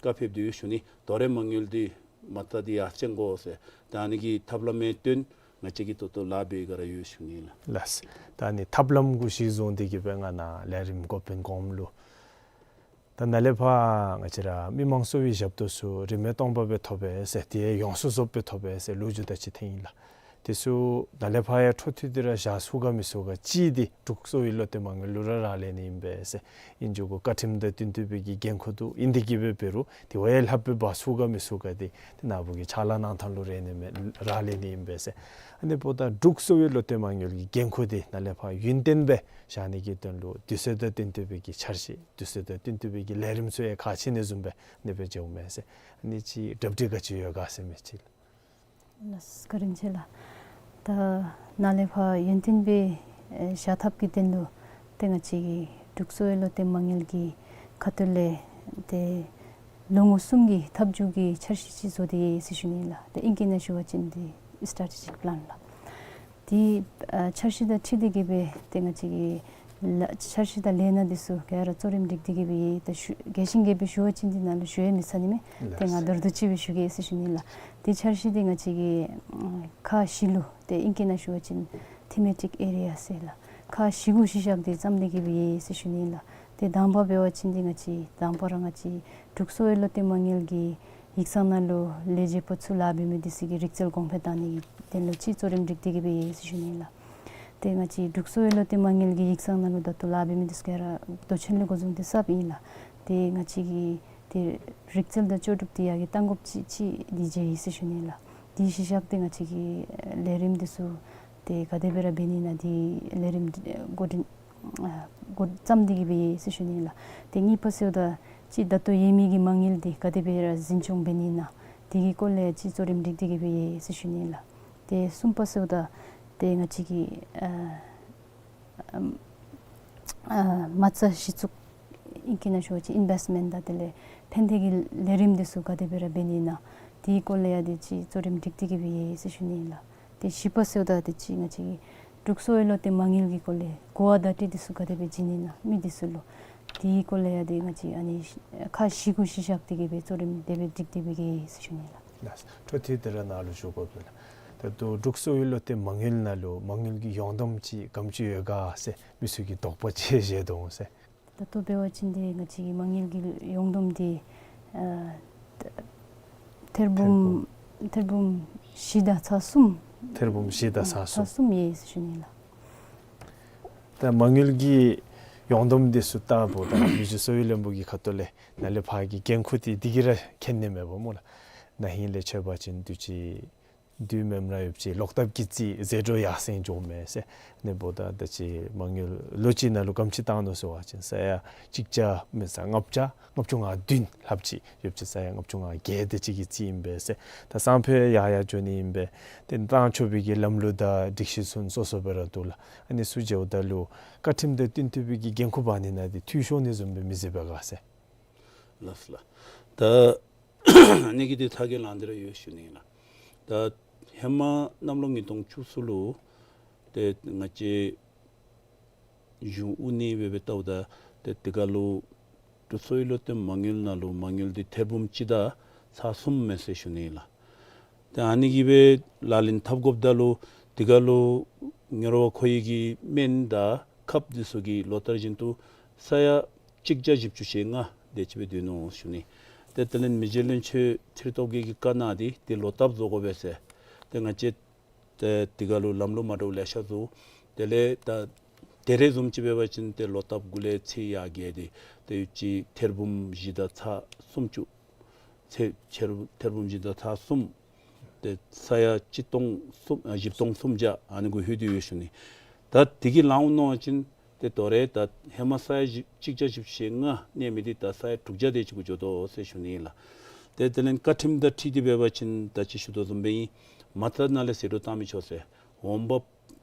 བཀའ་ཕེབས་ཏེ་ཡོད་ཞུ་ནི། ད་རེས་མ་དངུལ་འདི་མ་རྩ་འདི་ཡར་བཅད་དགོ་ཟེར་ད་ཨ་ནི་གི་ཐབས་ལམ་ཡང་སྟོན། ང་བཅས་ཀྱིས་ད་ལྟོ་ལཱ་འབད་ག་ར་ཡོད་ཞུ་ནི་ལགས། ལགས། ད་ཨ་ནི་ཐབས་ལམ་གུ་གཞི་བཟུང་སྟེ་གི་སྦེ་ང་ནཱ་ལས་རིམ་འགོ་དཔོན་གོངམ་ལུ་ད་ནཱ་ལས་ཕར་ང་བཅས་ར་མི་མང་གསོ་བའི་ཞབས་ཏོག་ཚུ་རིན་མེད་སྟོང་པ་སྦེ་ཐོབ་པས་ཟེར་ཏེ་ཡོངས་སུ་རྫོགསཔ་སྦེ་ཐོབ་པས་ཟེར་ལོ་རྒྱུས་དང་ཅིག་ཐོན་ཡི་ལགས། དེ་ཚུ་ནཱ་ལས་ཕར་ཡང་འཕྲོ་མཐུད་དེ་ར་བཞག་ཚུགས་ག་མི་ཚུགས་ག་ཅིག་འདི་འབྲུག་གསོ་བའི་བློ་གཏད་མ་དངུལ་ལུ་ར་རག་ལས་ནི་ཨིན་པས་ཟེར། ཨིན་རུང་བཀའ་ཁྲིམས་དང་བསྟུན་ཏེ་སྦེ་གི་འགན་ཁུར་འདུག། ཨིན་ཏེ་གི་སྦེ་འབད་རུང་དེ་བ་ཡང་ལྷགཔ་སྦེ་འབག་ཚུགས་ག་མི་ཚུགས་ག་འདི་ཏེ་ནཱ་བུ་གི་ཕྱག་ལཱ་གནང་ཐངས་ལུ་རེ་ནི་མས། རག་ལས་ནི་ཨིན་པས་ཟེར། ཨ་ནི་འབདཝ་ད་འབྲུག་གསོ་བའི་བློ་གཏད་མ་དངུལ་གྱི་འགན་ཁུར་འདི་ནཱ་ལས་ཕར་ཡུན་བརྟན་སྦེ་བཞག་ནི་གི་དོན་ལུ་དུས་ཚོད་དང་བསྟུན་ཏེ་སྦེ་གི་འཆར་གཞི་དུས་ཚོད་དང་བསྟུན་ཏེ་སྦེ་གི་ལས་རིམ་ཚུ་ཡང་ཁག་ཆེ་ནི་བཟུམ་སྦེ་ཨ་ནི་སྦེ་འགྱོཝ་མས་ཟེར། ཨ་ནི་ཅིག་གྲ་སྒྲིག་ག་ཅི་ཡོད་ག་ཟེར་མི་ཅིག་ལགས། ལགས་སོ། བཀའ་དྲིན་ཆེ་ལགས། ད་ནཱ་ལས་ཕར་ཡུན་བརྟན་སྦེ་ཨེ་བཞག་ཐབས་ཀྱི་དོན་ལུ་ཏེ་ང་བཅས་ཀྱི་འབྲུག་གསོ་བའི་བློ་གཏད་མ་དངུལ་གྱི་ཁ་ཐུག་ལས་ཏེ་ལོ་ངོ་གསུམ་གྱི་ཐབས་བྱུས་ཀྱི་འཆར་གཞི་ཅིག་བཟོ་སྟེ་ཡོད་ཟེར་ཞུ་ནི་ལགས། ཏེ་ཨིང་སྐད་ནང་ཞུ་བ་ཅིན་འདི་སི་ཊེ་ཊེ་ཇིག་པི་ལཱན་ལགས། དེ་ཨ་འཆར་གཞི་དང་འཁྲིལ་ཏེ་གི་སྦེ་ཏེ་ང་བཅས་ཀྱི་ལཱ་འཆར་གཞི་དང་ལས་སྣ་འདི་ཚུ་ག་ར་གཙོ་རིམ་སྒྲིག་སྟེ་གི་སྦེ་ཡོད། ད་ཞུ་རྒྱས་ཤིང་རྒྱས་པ་སྦེ་ཞུ་བ་ཅིན་འདི་ནང་ལུ་ཞུ་ཡང་མི་ཚར་ནི་མས། ཏེ་ང་མདོར་བསྡུས་ཅིག་སྦེ་ཞུ་གེ་ཟེར་ཞུ་ནི་ལགས། ཏེ་འཆར་གཞི་འདི་ང་བཅས་ཀྱི་ཨ་ཁག་བཞི་ལུ་ཏེ་ཨིང་སྐད་ནང་ཞུ་བ་ཅིན་ཐི་མེ་ཊིག་ཨེ་རི་ཡ་ཟེར་ལགས། ཁག་བཞི་གུ་གཞི་བཞག་སྟེ་བརྩམས་ཏེ་གི་སྦེ་ཡོད་ཟེར་ཞུ་ནི་ལགས། ཏེ་དང་པ་འབད་བ་ཅིན་འདི་ང་བཅས་དང་པ་ར་ང་བཅས་འབྲུག་གསོ་བའི་བློ་གཏད་མ་དངུལ་གྱི་ཡིག་ཚང་ནང་ལུ་ལས་བྱེདཔ་ཚུ་ལཱ་འབད་མི་འདི་ཚུ་གི་རིག་རྩལ་གོང་འཕེལ་གཏང་ནི་གི་དོན་ལུ་ཅིག་གཙོ་རིམ་སྒྲིག་སྟེ་གི་སྦེ་ཡོད་ཟེར་ཞུ་ནི་ལགས། ཏེ་ང་བཅས་འབྲུག་གསོ་བའི་བློ་གཏད་མ་དངུལ་གྱི་ཡིག་ཚང་ནང་ལུ་ད་ལྟོ་ལཱ་འབད་མི་འདི་ཚུ་ག་ར་མདོ་ཆེན་ལས་འགོ་བཟུང་སྟེ་གསརཔ་ཨིན་ལགས། ཏེ་ང་བཅས་ཀྱི་ཏེ་རིག་རྩལ་དང་ལྕོགས་གྲུབ་འདི་ཡར་གྱི་གཏང་དགོཔ་ཅིག་ཅིག་འདི་མཇལ་ཡི་ཟེར་ཞུ་ནི་ལགས། དེ་གཞི་བཞག་སྟེ་ང་བཅས་ཀྱི་ལས་རིམ་འདི་ཚུ་ཏེ་ག་དེ་སྦེ་ར་འབད་ནི་ཨིན་ན་འདི་ལས་རིམ་འགོ་འདྲེན་ཨ་འགོ་བརྩམས་ཏེ་གི་སྦེ་ཡོད་ཟེར་ཞུ་ནི་ལགས། ཏེ་གཉིས་པ་ཟེརཝ་ད་ཅིག་ད་ལྟོ་ཡོད་མི་གི་མ་དངུལ་འདི་ག་དེ་སྦེ་ར་འཛིན་སྐྱོང་འབད་ནི་ཨིན་ན་དེ་གི་སྐོར་ལས་ཅིག་གཙོ་རིམ་སྒྲིག་སྟེ་གི་སྦེ་ཡོད་ཟེར་ཞུ་ནི་ལགས། ཏེ་གསུམ་པ་ཟེརཝ་ད་ཏེ་ང་བཅས་ཀྱི་ཨ་ཨ་མ་རྩ་གཞི་བཙུགས་ཨིང་སྐད་ནང་ཞུ་བ་ཅིན་ཨིན་བེསཊ་མེནཊ་དང་དེ་ལས་ཕན་བདེ་གི་ལས་རིམ་འདི་ཚུ་ག་དེ་སྦེ་ར་འབད་ནི་ཨིན་ན་དེའི་སྐོར་ལས་ཡང་ཏེ་ཅིག་གཙོ་རིམ་སྒྲིག་སྟེ་གི་སྦེ་ཡོད་ཟེར་ཞུ་ནི་ཨིན་ལགས། ཏེ་བཞི་པ་ཟེརཝ་ད་ཏེ་ཅིག་ང་བཅས་ཀྱི་འབྲུག་གསོ་བའི་བློ་གཏད་མ་དངུལ་གྱི་སྐོར་ལས་གོ་བ་བརྡ་སྤྲོད་འདི་ཚུ་ག་དེ་སྦེ་བྱིན་ནི་ཨིན་ན་མི་འདི་ཚུ་ལུ་དེའི་སྐོར་ལས་ཡང་ཏེ་ང་བཅས་ཨ་ནི་ཁག་བཞི་གུ་གཞི་བཞག་སྟེ་གི་སྦེ་གཙོ་རིམ་དེ་སྦེ་སྒྲིག་སྟེ་སྦེ་གི་ཡོད་ཟེར་ཞུ་ནི་ཨིན་ལགས། ལགས། འཕྲོ་མཐུད་དེ་ར་ནཱ་ལུ་ཞུ་དགོཔ་ལགས། ད་ལྟོ་འབྲུག་གསོ་བའི་བློ་གཏད་མ་དངུལ་ནང་ལུ་མ་དངུལ་གྱི་ཡོངས་བསྡོམས་ཅིག་ག་དེམ་ཅིག་ཡོད་ག་ཟེར་མི་ཚུ་གིས་དོགས་པ་ཅིག་བཞེས་དོ་འོང་ཟེར། ད་ལྟོ་འབད་བ་ཅིན་ཏེ་ང་བཅས་ཀྱི་མ་དངུལ་གྱི་ཡོངས་བསྡོམས་འདི་ཨ་ཐེར་འབུམ་ཐེར་འབུམ་ཐེར་འབུམ་བཞི་དང་ཚག་གསུམ། ཐེར་འབུམ་བཞི་དང་ཨ་ཚག་གསུམ། ཚག་གསུམ་ཡོད་ཟེར་ཞུ་ནི་ལགས། ད་མ་དངུལ་གྱི་ཡོངས་བསྡོམས་འདི་ཚུ་བལྟཝ་ད་མི་རྗེ་གསོ་བའི་བློན་པོ་གི་ཁ་ཐུག་ལས་ནཱ་ལས་ཕར་གྱི་འགན་ཁུར་འདི་འདི་གིས་ར་ཁྱོན་ནས་མེད་པ་སྨོ་ལགས། ན་ཧིང་ལས་འཆོལ་བ་ཅིན་དུས་ཅི་དུས་མེནམ་ར་ཡོདཔ་ཅིག་ལོག་ཐབས་ཀྱིས་རྩིས་ཟད་འགྲོ་ཡར་སེང་འགྱོཝ་མས་ཟེར། ཨ་ནི་འབདཝ་ད་ད་ཅི་མ་དངུལ་ལོ་གཅིག་ནང་ལུ་ག་དེམ་ཅིག་བཏང་ནུག་ཟེར་བ་ཅིན་ས་ཡ་གཅིག་བརྒྱ་མེན་ས་ལྔ་བརྒྱ་ལྔ་བཅུ་ང་བདུན་ལྷགཔ་ཅིག་ཡོདཔ་ཅིག་ས་ཡ་ལྔ་བཅུ་ང་བརྒྱད་དེ་ཅིག་གི་རྩིས་ཨིན་པས་ཟེར། ད་སང་ཕོད་ཡར་ཡར་འགྱོ་ནི་ཨིན་པས། ཏེ་བཏང་ཆོག་པའི་གི་ལམ་ལུགས་དང་སྒྲིག་གཞི་ཚུ་སོ་སོ་སྦེ་ར་འདུག་ལགས། ཨ་ནི་ཚུ་འབདཝ་ད་ལུ་བཀའ་ཁྲིམས་དང་བསྟུན་ཐུབ་པའི་གི་འགན་ཁུར་འབག་ནི་ནང་འདི་འཐུས་ཤོར་ནི་བཟུམ་སྦེ་མི་གཟིགས་པས་ག་ཟེར། ལགས་སོ་ལགས། ད་ཨ་ནི་གི་འདི་ཐ་གི་ལན་འདི་ར་ཡོད་ཞུ་ནི་ལགས། ད་ཧེ་མ་གནམ་ལོ་ཉིས་སྟོང་བཅུ་གསུམ་ལུ་ཏེ་ང་བཅས་གཞུང་དབུ་བརྙེས་སྦེ་སྦེ་བལྟཝ་ད་ཏེ་དེ་ཁར་ལུ་འབྲུག་གསོ་བའི་བློ་གཏད་མ་དངུལ་ནང་ལུ་མ་དངུལ་འདི་ཐེར་འབུམ་གཅིག་དང་ཚག་གསུམ་མས་ཟེར་ཞུ་ནི་ལགས། ཏེ་ཨ་ནི་གི་སྦེ་ལག་ལེན་འཐབ་དགོཔ་ད་ལུ་དེ་ཁར་ལུ་ཉོ་བ་མཁོ་བའི་གི་སྨན་དང་ཁབ་འདི་ཚུ་གི་ལོ་ལྟར་བཞིན་དུ་ས་ཡ་གཅིག་བརྒྱ་བཞི་བཅུ་ཞེ་ལྔ་དེ་ཅིག་སྦེ་སྡོད་ནུག་ཞུ་ནི། ཏེ་དེ་ལས་མི་རྗེ་བློན་ཆེན་ཚེ་རིང་སྟོབས་རྒྱས་ཀྱིས་བཀའ་གནང་སྟེ་ཏེ་ལོག་ཐབས་བཟོ་དགོ་པས་ཟེར། ཏེ་ང་བཅས་ཏེ་དེ་ཁར་ལུ་ལམ་ལུགས་མ་འདྲཝ་ལེ་ཤ་བཟོ། དེ་ལས་ད་ད་རེས་བཟུམ་ཅིག་འབད་བ་ཅིན་ཏེ་ལོག་ཐབས་འགོ་ལས་ཚད་ཡར་རྒྱས་ཏེ་ཏེ་ཡོདཔ་ཅིག་ཐེར་འབུམ་བཞི་དང་ཚག་སུམ་ཅུ། ཚད་ཐེར་ཐེར་འབུམ་བཞི་དང་ཚག་གསུམ། ཏེ་ས་ཡ་གཅིག་སྟོང་གསུམ་ཨ་བཞི་སྟོང་སུམ་བརྒྱ་ཨ་ནི་གུ་ལྷོད་དེ་ཡོད་ཞུ་ནི། ད་དེ་གི་ལན་འོང་མནོ་བ་ཅིན་ཏེ་དོ་རུང་ད་ཧེ་མ་ས་ཡ་བཞི་གཅིག་བརྒྱ་བཞི་བཅུ་ཞེ་ལྔ་གནས་མི་འདི་ད་ས་ཡ་དྲུག་བརྒྱ་དེ་ཅིག་གུ་འགྱོ་དོ་ཟེར་ཞུ་ནི་ལགས། ཏེ་དེ་ལས་བཀའ་ཁྲིམས་དང་འཁྲིལ་ཏེ་འབད་བ་ཅིན་ད་ཅི་ཞུ་དོ་བཟུམ་སྦེ་ཨིན། མ་རྩ་ནང་ལས་ཟད་འགྲོ་བཏང་མི་ཆོག་ཟེར། འོང་འབབ་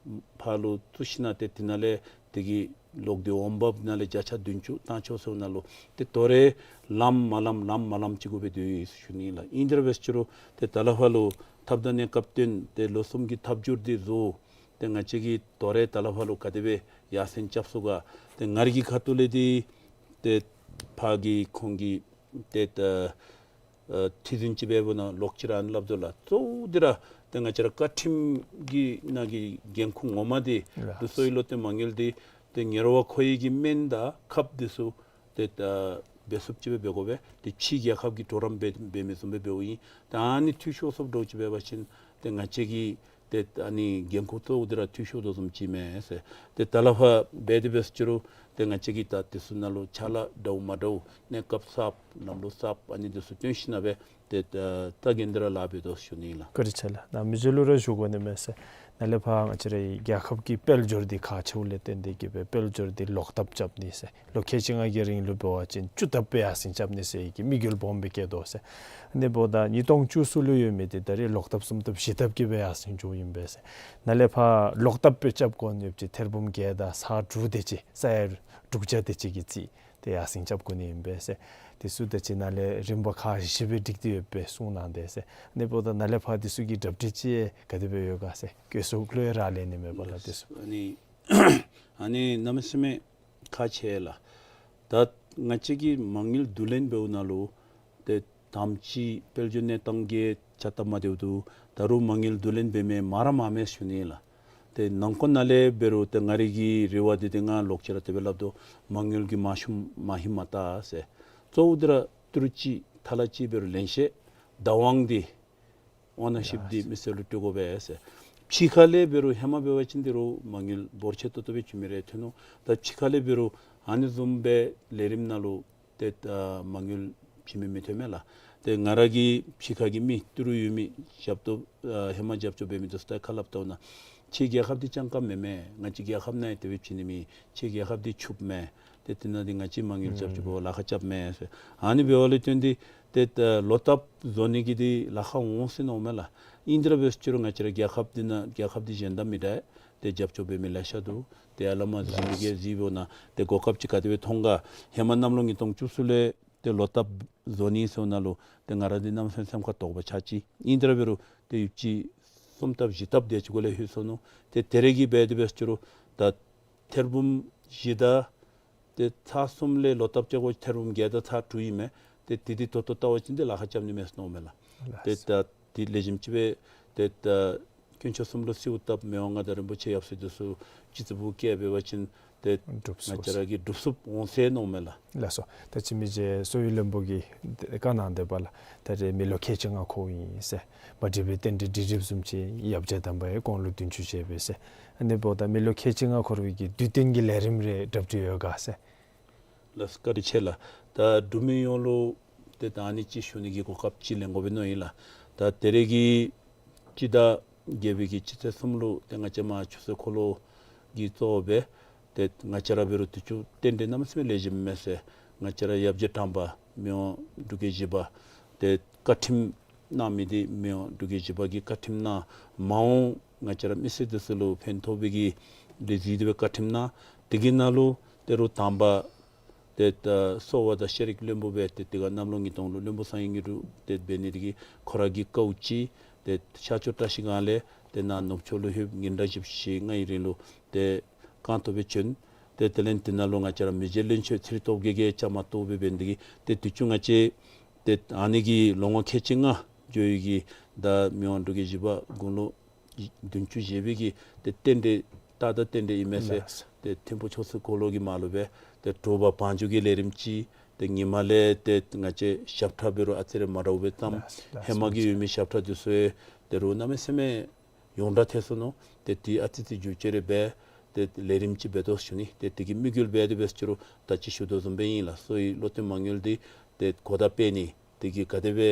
ཕར་ལུ་བཙུགས་ཞིནམ་ཏེ་དེ་ནང་ལས་དེ་གི་ལོག་སྟེ་འོང་འབབ་ནང་ལས་བརྒྱ་ཆ་བདུན་ཅུ་བཏང་ཆོག་ཟེར་ནང་ལུ་ཏེ་དོ་རུང་ལམ་མ་ལམ་ལམ་མ་ལམ་ཅིག་གུ་སྦེ་སྡོད་ཡི་ཟེར་ཞུ་ནི་ལགས། ཨིན་དེ་ར་འབད་ཟེར་རུང་ཏེ་ད་ལས་ཕར་ལུ་ཐབས་དང་གནས་སྐབས་བསྟུན་ཏེ་ལོ་གསུམ་གྱི་ཐབས་སྒྱུར་འདི་བཟོ། ཏེ་ང་བཅས་ཀྱིས་དོ་རུང་ད་ལས་ཕར་ལུ་ག་དེ་སྦེ་ཡར་སེང་རྐྱབ་ཚུགས་ག། ཏེ་ང་རའི་གི་ཁ་ཐུག་ལས་འདི་ཏེ་ཕར་གྱི་ཁོང་གི་ཏེ་ད་ཨ་ཁྲི་འཛིན་ཅིག་འབདཝ་ད་ལོག་ཅི་ར་ཨ་ནི་སླབ་དོ་ལགས། གཙོ་བོ་འདི་ར་ཏེ་ང་བཅས་ར་བཀའ་ཁྲིམས་ཀྱི་ནང་གི་འགན་ཁུར་ངོ་མ་འདི་ལགས། འབྲུག་གསོ་བའི་བློ་གཏད་མ་དངུལ་འདི་ཏེ་ཉོ་བ་མཁོ་བའི་གི་སྨན་དང་ཁབ་འདི་ཚུ་ཏེ་ད་འབད་ཚུགསཔ་ཅིག་སྦེ་འབད་དགོ་པས། ཏེ་ཕྱི་རྒྱལ་ཁབ་ཀྱིས་གྲོགས་རམ་འབད་འབད་མི་བཟུམ་སྦེ་འབདཝ་ཨིན། ཏེ་ཨ་ནི་འཐུས་ཤོར་སོངམ་འདྲཝ་ཅིག་འབད་བ་ཅིན་ཏེ་ང་བཅས་ཀྱི་ཏེ་ཨ་ནི་འགན་ཁུར་གཙོ་བོ་འདི་ར་འཐུས་ཤོར་དོ་བཟུམ་ཅིག་མས་ཟེར། ཏེ་ད་ལས་ཕར་འབད་དེ་འབད་ཟེར་རུང་ཏེ་ང་བཅས་ཀྱིས་ད་དེ་ཚུ་ནང་ལུ་ཅ་ལ་འདྲཝ་མ་འདྲཝ་གནས་སྐབས་གསརཔ་ལམ་ལུགས་གསརཔ་ཨ་ནི་དེ་ཚུ་སྟོན་ཞིནམ་སྦེ་ཏེ་ད་ད་གིན་འདི་ར་ལཱ་འབད་དོ་ཞུ་ནི་ལགས། བཀའ་དྲིན་ཆེ་ལགས། ནཱ་མི་རྗེ་ལུ་ར་ཞུ་དགོ་ནི་མས་ཟེར། ནཱ་ལས་ཕར་ང་བཅས་རའི་རྒྱལ་ཁབ་ཀྱི་དཔལ་འབྱོར་འདི་ཁག་ཆེཝ་ལས་བརྟེན་ཏེ་གིས་སྦེ་དཔལ་འབྱོར་འདི་ལོག་ཐབས་རྐྱབ་ནི་ཟེར། ལོ་ཁལ་གཅིག་ལྔ་གི་རིང་ལུ་འབད་བ་ཅིན་བཅུ་ལྟབ་སྦེ་ཡར་སེང་རྐྱབ་ནི་ཟེར་གྱི་དམིགས་ཡུལ་སྦོམ་སྦེ་བསྐྱེད་དོ་ཟེར། ཨ་ནི་འབདཝ་ད་ཉིས་སྟོང་བཅུ་གསུམ་ལུ་ཡོད་མི་འདི་ད་རེས་ལོག་ལྟབ་གསུམ་ལྟབ་བཞི་ལྟབ་ཀྱིས་སྦེ་ཡར་སེང་འགྱོཝ་ཨིན་པས་ཟེར། ནཱ་ལས་ཕར་ལོག་ལྟབ་སྦེ་རྐྱབ་དགོ་ནི་ཡོདཔ་ཅིག་ཐེར་འབུམ་བརྒྱད་དང་ཚག་དྲུག་དེ་ཅིག་ས་ཡ་དྲུག་བརྒྱ་དེ་ཅིག་གི་རྩིས་ཏེ་ཡར་སེང་རྐྱབ་དགོ་ནི་ཨིན་པས་ཟེར། དེ་ཚུ་ད་ཅི་ནཱ་ལས་རིམ་པ་ཁག་བཞི་སྦེ་སྒྲིག་སྟེ་ཡོད་པའི་གསུང་གནང་དེས་ཟེར། ཨ་ནི་འབདཝ་ད་ནཱ་ལས་ཕར་དེ་ཚུ་གི་གྲ་སྒྲིག་ཅིག་ག་དེ་སྦེ་ཡོད་ག་ཟེར། བཀོད་ཚོགས་ལུ་ཡང་རག་ལས་ནི་མས་པ་ལགས་དེ་ཚུ། ཨ་ནི་ཨ་ནི་གནམ་མེད་ས་མེད་ཁག་ཆེ་ལགས། ད་ང་བཅས་ཀྱིས་མ་དངུལ་བསྡུ་ལེན་འབདཝ་ནང་ལུ་ཏེ་དང་པ་ཅིག་དཔལ་འབྱོར་གནས་སྟངས་ཀྱི་ཆ་སྟབས་མ་བདེཝ་འདུག། ད་རུང་མ་དངུལ་བསྡུ་ལེན་འབད་མི་མང་ར་མངམ་མས་ཞུ་ནི་ལགས། ཏེ་ནང་འཁོད་ནང་ལས་འབད་རུང་ཏེ་ང་རའི་གི་རེ་བ་འདི་ཏེ་ང་ལོག་ཅི་ར་དེ་སྦེ་སླབ་དོ། མ་དངུལ་གྱི་མ་ཤུམ་མ་ཧིང་མ་ཏ་ཟེར། གཙོ་བོ་འདི་ར་ཏི་རུ་ཅིག་ཐ་ལ་ཅིག་འབད་རུང་ལེན་ཤེས་བདག་དབང་འདི་ཨོ་ནར་ཤིཔ་འདི་མི་སེར་ལུ་སྤྲོད་དགོ་པས་ཟེར། ཕྱི་ཁ་ལས་འབད་རུང་ཧེ་མ་འབད་བ་ཅིན་ཏི་རུ་མ་དངུལ་འབོར་ཆེ་ཏོག་ཏོ་སྦེ་བྱིན་མི་རེ་ཐོན་ནུག། ད་ཕྱི་ཁ་ལས་འབད་རུང་ཨ་ནི་བཟུམ་སྦེ་ལས་རིམ་ནང་ལུ་ཏེ་ཨ་མ་དངུལ་བྱིན་མི་མི་ཐོན་མས་ལགས། ཏེ་ང་ར་གི་ཕྱི་ཁ་གི་མི་ཏི་རུ་ཡོད་མི་རྒྱབ་ཏོ་ཨ་ཧེ་མ་རྒྱབ་སྐྱོར་འབད་མི་འདི་ཚུ་ད་ཁ་སླབ་བལྟཝ་ད་ཕྱི་རྒྱལ་ཁབ་འདི་སྤྱང་ཀ་མེན་མས། ང་བཅས་རྒྱལ་ཁབ་ནང་ཡང་དེ་སྦེ་བྱིན་ནི་མེད། ཕྱི་རྒྱལ་ཁབ་འདི་ཕྱུགཔོ་མས། ཏེ་དེ་ནང་འདི་ང་བཅས་མ་དངུལ་རྒྱབ་སྐྱོར་འབད་བར་ལཱ་ཁག་རྐྱབ་མས་ཟེར། ཨ་ནི་འབདཝ་ལས་བརྟེན་ཏེ་ཏེ་ལོག་ལྟབ་བཟོ་ནི་གི་འདི་ལཱ་ཁག་འོང་ཟེར་མནོཝ་མས་ལགས། ཨིན་དེ་ར་འབད་ཟེར་རུང་ང་བཅས་ར་རྒྱལ་ཁབ་འདི་ནང་རྒྱལ་ཁབ་འདི་གཞན་དང་མི་འདྲ། ཏེ་རྒྱབ་སྐྱོར་འབད་མི་ལེ་ཤ་འདུག། ཏེ་ཨ་ལ་མ་གཟིགས་མི་གིས་གཟིགས་འབདཝ་ད་ཏེ་གོ་སྐབས་ཅིག་ག་དེ་སྦེ་མཐོང་ག། ཧེ་མ་གནམ་ལོ་ཉིས་སྟོང་བཅུ་གསུམ་ལས་ཏེ་ལོག་ལྟབ་བཟོ་ནི་ཟེརཝ་ད་ལུ་ཏེ་ང་ར་འདི་གནམ་མེད་ས་མེད་སེམས་ཁར་དོགས་པ་ཆགས་ཅི། ཨིན་དེ་ར་འབད་རུང་ཏེ་ཡོདཔ་ཅིག་གསུམ་ལྟབ་བཞི་ལྟབ་དེ་ཅིག་གུ་ལས་ལྷོད་སོ་ནུག། ཏེ་དེ་རེ་གིས་འབད་དེ་འབད་ཟེར་རུང་ད་ཐེར་འབུམ་བཞི་དང་ཏེ་ཚག་གསུམ་ལས་ལོག་ལྟབ་རྐྱབ་དགོཔ་ཐེར་འབུམ་བརྒྱད་དང་ཚག་དྲུག་ཨིན་མས། ཏེ་དེ་འདི་ཏོག་ཏོ་བལྟ་བ་ཅིན་ཏེ་ལཱ་ཁག་རྐྱབ་ནི་མས་ཟེར་མནོཝ་མས་ལགས། ཏེ་ད་འདི་ལེགས་ཤོམ་ཅིག་སྦེ་ཏེ་ད་དཀོན་མཆོག་གསུམ་ལུ་གསོལཝ་བཏབ་མི་དབང་མངའ་བདག་རིན་པོ་ཆེ་ཡབ་སྲས་འདི་ཚུ་སྤྱི་གཙུག་གུ་བཀལ་འབད་བ་ཅིན་ ཏེ་སྒྲུབ་ཚུགས། ང་བཅས་ར་གིས་སྒྲུབ་ཚུགསཔ་འོང་ཟེར་མནོཝ་མས་ལགས། ལགས་སོ། ད་ཅི་མི་རྗེ་གསོ་བའི་བློན་པོ་གིས་བཀའ་གནང་སྡོདཔ་ལགས། ད་རེས་མི་ལོ་ཁལ་གཅིག་ལྔ་འཁོརཝ་ཨིན་ཟེར། མ་འགྲིགས་པའི་རྟེན་འབྲེལ་འགྲིག་འགྲིགཔ་བཟུམ་ཅིག་ཡབ་རྗེ་དམ་པ་ཡང་དགུང་ལོ་བདུན་ཅུ་བཞེས་པས་ཟེར། ཨ་ནི་འབདཝ་ད་མི་ལོ་ཁལ་གཅིག་ལྔ་འཁོར་བའི་གི་དུས་སྟོན་གྱི་ལས་རིམ་རེ་གྲ་སྒྲིག་ཡོད་ག་ཟེར། ལགས་སོ། བཀའ་དྲིན་ཆེ་ལགས། ད་འབྲུག་མི་ཡོངས་ལུ་ཏེ་ད་ཨ་ནི་ཅིག་ཞུ་ནི་གི་གོ་སྐབས་ཅིག་ལེན་དགོ་པས་མནོ་ཡི་ལགས། ད་ད་རེས་ཀྱི་སྤྱི་ཟླ་བརྒྱད་པའི་གི་སྤྱི་ཚེས་གསུམ་ལུ་ཏེ་ང་བཅས་མར་ཆུ་ཚོད་འཁོར་ལོ་གིས་གཙོ་བོ་སྦེ་ཏེ་ང་བཅས་ར་འབད་རུང་དུས་ཅི་རྟེན་འབྲེལ་གནམ་མེད་ས་མེད་ལེགས་ཤོམ་མས་ཟེར། ང་བཅས་ར་ཡབ་རྗེ་དམ་པ་མི་དབང་འབྲུག་རྒྱལ་བཞི་པ་ཏེ་བཀའ་ཁྲིམས་གནང་མི་འདི་མི་དབང་འབྲུག་རྒྱལ་བཞི་པ་གིས་བཀའ་ཁྲིམས་གནང་། མ་འོངས་ང་བཅས་ར་མི་སེར་འདི་ཚུ་ལུ་ཕན་ཐོགས་པའི་གི་འདི་གཟིགས་ཏེ་སྦེ་བཀའ་ཁྲིམས་གནང་། དེ་གི་ནང་ལུ་ད་རུང་དམ་པ་ཏེ་ད་གསོ་བ་དང་ཤེས་རིག་བློན་པོ་སྦེ་ཏེ་དེ་སྒང་གནམ་ལོ་ཉིས་སྟོང་ལུ་བློན་པོ་གསང་བའི་དངོས་གྲུབ་ཏེ་འབད་ནི་དེ་གིས་ཁོ་ར་གི་དཀའཝ་སྤྱད་དེ་ཤར་ཕྱོགས་བཀྲ་ཤིས་སྒང་ལས་ཏེ་ནཱ་ནུབ་ཕྱོགས་ལུ་ལྷོདཔ་ཉིན་གྲངས་བཞི་བཅུ་ཞེ་ལྔའི་རིང་ལུ་ཏེ་རྐང་སྟོང་སྦེ་བྱོན། ཏེ་དེ་ལས་དེ་ནང་ལུ་ང་བཅས་ར་མི་རྗེ་བློན་ཆེན་ཚེ་རིང་སྟོབས་རྒྱས་ཀྱིས་བཅའ་མར་གཏོགས་སྦེ་འབད་ནི་དེ་གིས་ཏེ་དུས་ཅི་ང་བཅས་ཏེ་ཨ་ནི་གི་ལོ་ངོ་ཁལ་གཅིག་ལྔ་འགྱོ་བའི་གི་ད་མི་དབང་འབྲུག་རྒྱལ་བཞི་པ་དགུང་ལོ་བདུན་ཅུ་བཞེས་པའི་གི་ཏེ་རྟེན་འབྲེལ་ད་ད་རྟེན་འབྲེལ་ཨིན་མས་ཟེར། ལགས། ཏེ་ཐིམ་ཕུག་ཆོས་སྲིད་འཁོར་ལོ་གི་མར་ལུ་སྦེ་ཏེ་དྲོ་པ་བང་རྒྱུགས་ཀྱི་ལས་རིམ་ཅིག། ཏེ་ཉིན་མ་ལས་ཏེ་ང་བཅས་ཞབས་ཁྲ་འབད་རུང་ཨ་ཙི་རེ་མ་འདྲཝ་སྦེ་བཏངམ། ལགས་ལགས། ཧེ་མ་གི་ཡོད་མི་ཞབས་ཁྲ་འདི་ཚུ་ཡང་ད་རུང་གནམ་མེད་ས་མེད་ཡོངས་གྲགས་ཐལ་སོ་ནུག། ཏེ་དེ་ཨ་ཙི་ཙི་འགྱུར་བཅོས་རེ་འབད་ཏེ་ལས་རིམ་ཅིག་འབད་དོ་ཞུ་ནི། ཏེ་དེ་གི་དམིགས་ཡུལ་འབད་དེ་འབད་ཟེར་རུང་ད་ཅི་ཞུ་དོ་བཟུམ་སྦེ་ཨིན་ལགས། གསོ་བའི་བློ་གཏད་མ་དངུལ་འདི་ཏེ་གོ་བརྡ་སྤེལ་ནི་དེ་གིས་ག་དེ་སྦེ་